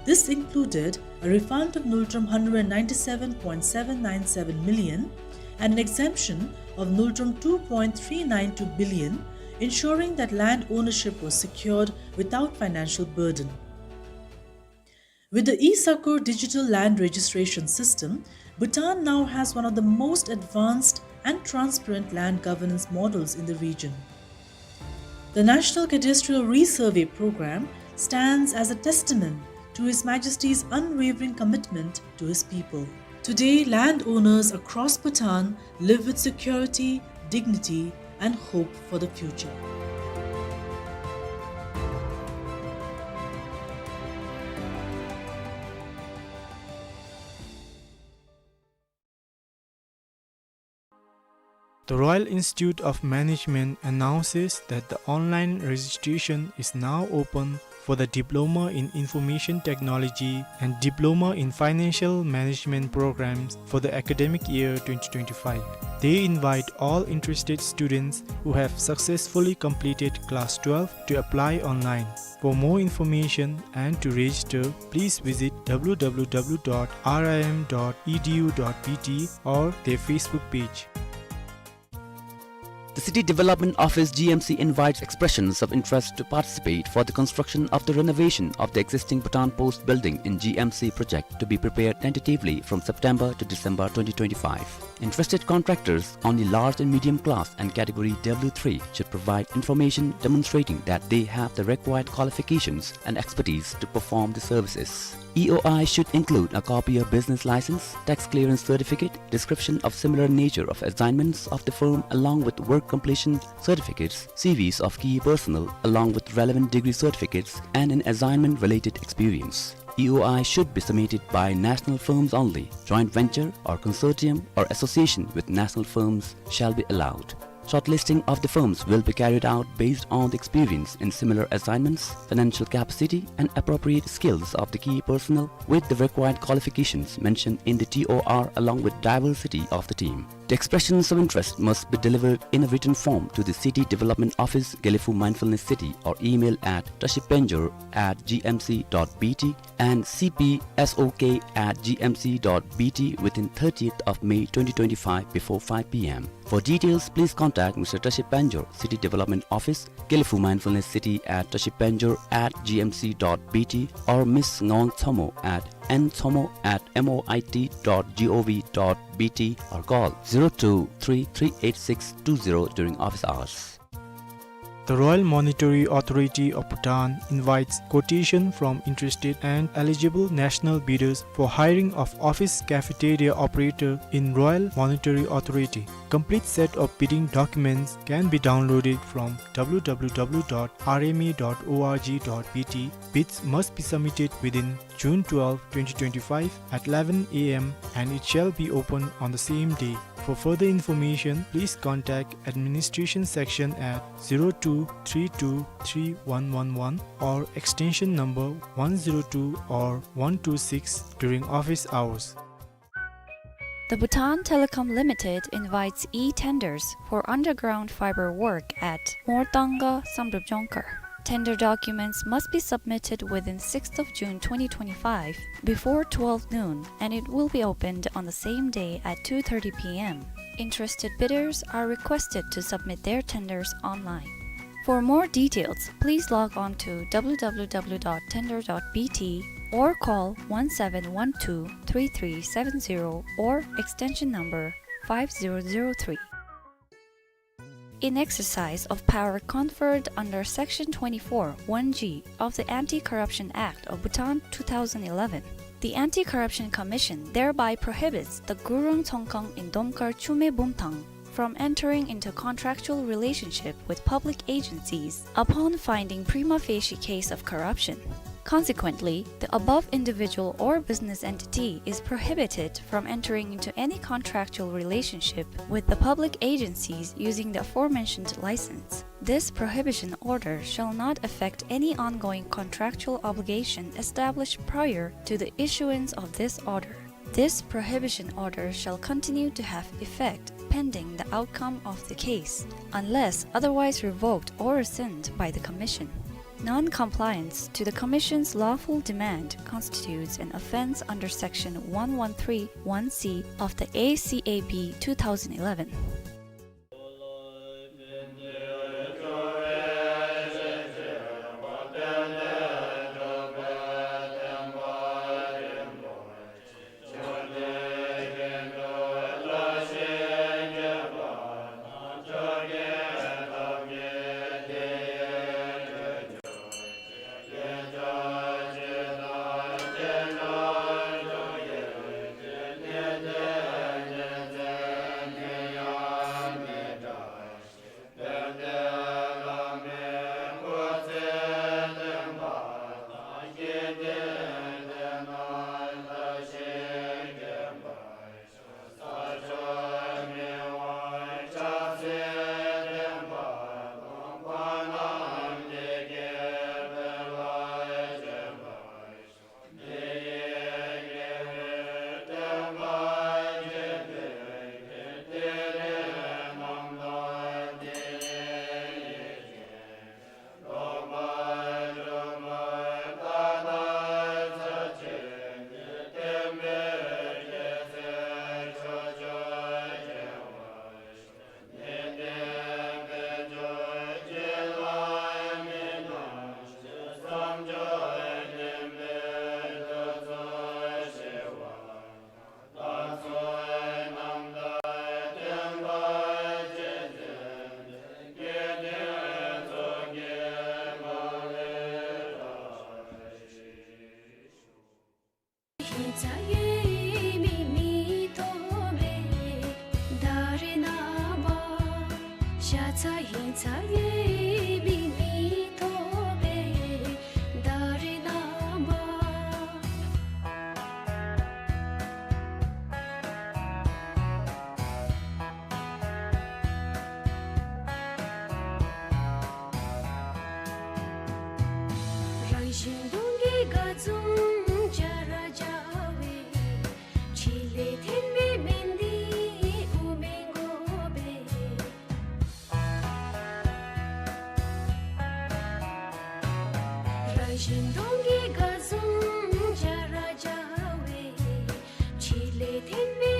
This included a refund of Ngultrum hundred ninety-seven point seven nine seven million and an exemption of Ngultrum two point three nine two billion, ensuring that land ownership was secured without financial burden. With the e-Sakur digital land registration system, Bhutan now has one of the most advanced and transparent land governance models in the region. The National Cadastral Resurvey Program stands as a testament to His Majesty's unwavering commitment to his people. Today, landowners across Bhutan live with security, dignity, and hope for the future. The Royal Institute of Management announces that the online registration is now open for the Diploma in Information Technology and Diploma in Financial Management programs for the academic year twenty twenty-five. They invite all interested students who have successfully completed class twelve to apply online. For more information and to register, please visit w w w dot r i m dot e d u dot b t or their Facebook page. The City Development Office, G M C, invites expressions of interest to participate for the construction of the renovation of the existing Bhutan Post building in G M C project, to be prepared tentatively from September to December twenty twenty-five. Interested contractors, only large and medium class and category W three, should provide information demonstrating that they have the required qualifications and expertise to perform the services. E O I should include a copy of business license, tax clearance certificate, description of similar nature of assignments of the firm along with work completion certificates, C Vs of key personnel along with relevant degree certificates, and an assignment-related experience. E O I should be submitted by national firms only. Joint venture or consortium or association with national firms shall be allowed. Shortlisting of the firms will be carried out based on the experience in similar assignments, financial capacity, and appropriate skills of the key personnel with the required qualifications mentioned in the T O R along with diversity of the team. The expressions of interest must be delivered in a written form to the City Development Office, Gelephu Mindfulness City, or email at tashipenjor at g m c dot b t and c p s o k at g m c dot b t within thirtieth of May twenty twenty-five before five p m. For details, please contact Mister Tashi Panjor, City Development Office, Gelephu Mindfulness City, at tashipanjor at g m c dot b t or Miss Ngawang Tshamo at n tshamo at m o i t dot g o v dot b t or call zero two three three eight six two zero during office hours. The Royal Monetary Authority of Bhutan invites quotation from interested and eligible national bidders for hiring of office cafeteria operator in Royal Monetary Authority. Complete set of bidding documents can be downloaded from w w w dot r m a dot o r g dot b t. Bids must be submitted within June twelfth, twenty twenty-five at eleven a m and it shall be open on the same day. For further information, please contact administration section at zero two three two three one one one or extension number one zero two or one two six during office hours. The Bhutan Telecom Limited invites e-tenders for underground fiber work at Mortanga Samdrup Jongkar. Tender documents must be submitted within sixth of June twenty twenty-five before twelve noon, and it will be opened on the same day at two thirty p m. Interested bidders are requested to submit their tenders online. For more details, please log on to w w w dot tender dot b t or call one seven one two three three seven zero or extension number five zero zero three. In exercise of power conferred under Section twenty-four one G of the Anti-Corruption Act of Bhutan two thousand eleven, the Anti-Corruption Commission thereby prohibits the Gurung Tsongkhang in Domkar Chume Bumthang from entering into contractual relationship with public agencies upon finding prima facie case of corruption. Consequently, the above individual or business entity is prohibited from entering into any contractual relationship with the public agencies using the aforementioned license. This prohibition order shall not affect any ongoing contractual obligation established prior to the issuance of this order. This prohibition order shall continue to have effect pending the outcome of the case, unless otherwise revoked or rescinded by the Commission. Non-compliance to the Commission's lawful demand constitutes an offense under Section one one three one C of the A C A B two thousand eleven. ཡ་ཚ་ཧིང་ཚ་ཡེ་མི་མི་ཐོབ་པའི་ད་རེས་ནངས་པ། རང་བཞིན་སྟོང་གི་དགའ་འཛུམ་འཇའ་ར་འཇའ་བའི། ཕྱི་ལས་འཐེན་པའི་མེ་འདི་དབུ་མའི་འགོ་པའི། རང་བཞིན་སྟོང་གི་དགའ་འཛུམ་འཇའ་ར་འཇའ་བའི། ཕྱི་ལས་འཐེན་པའི་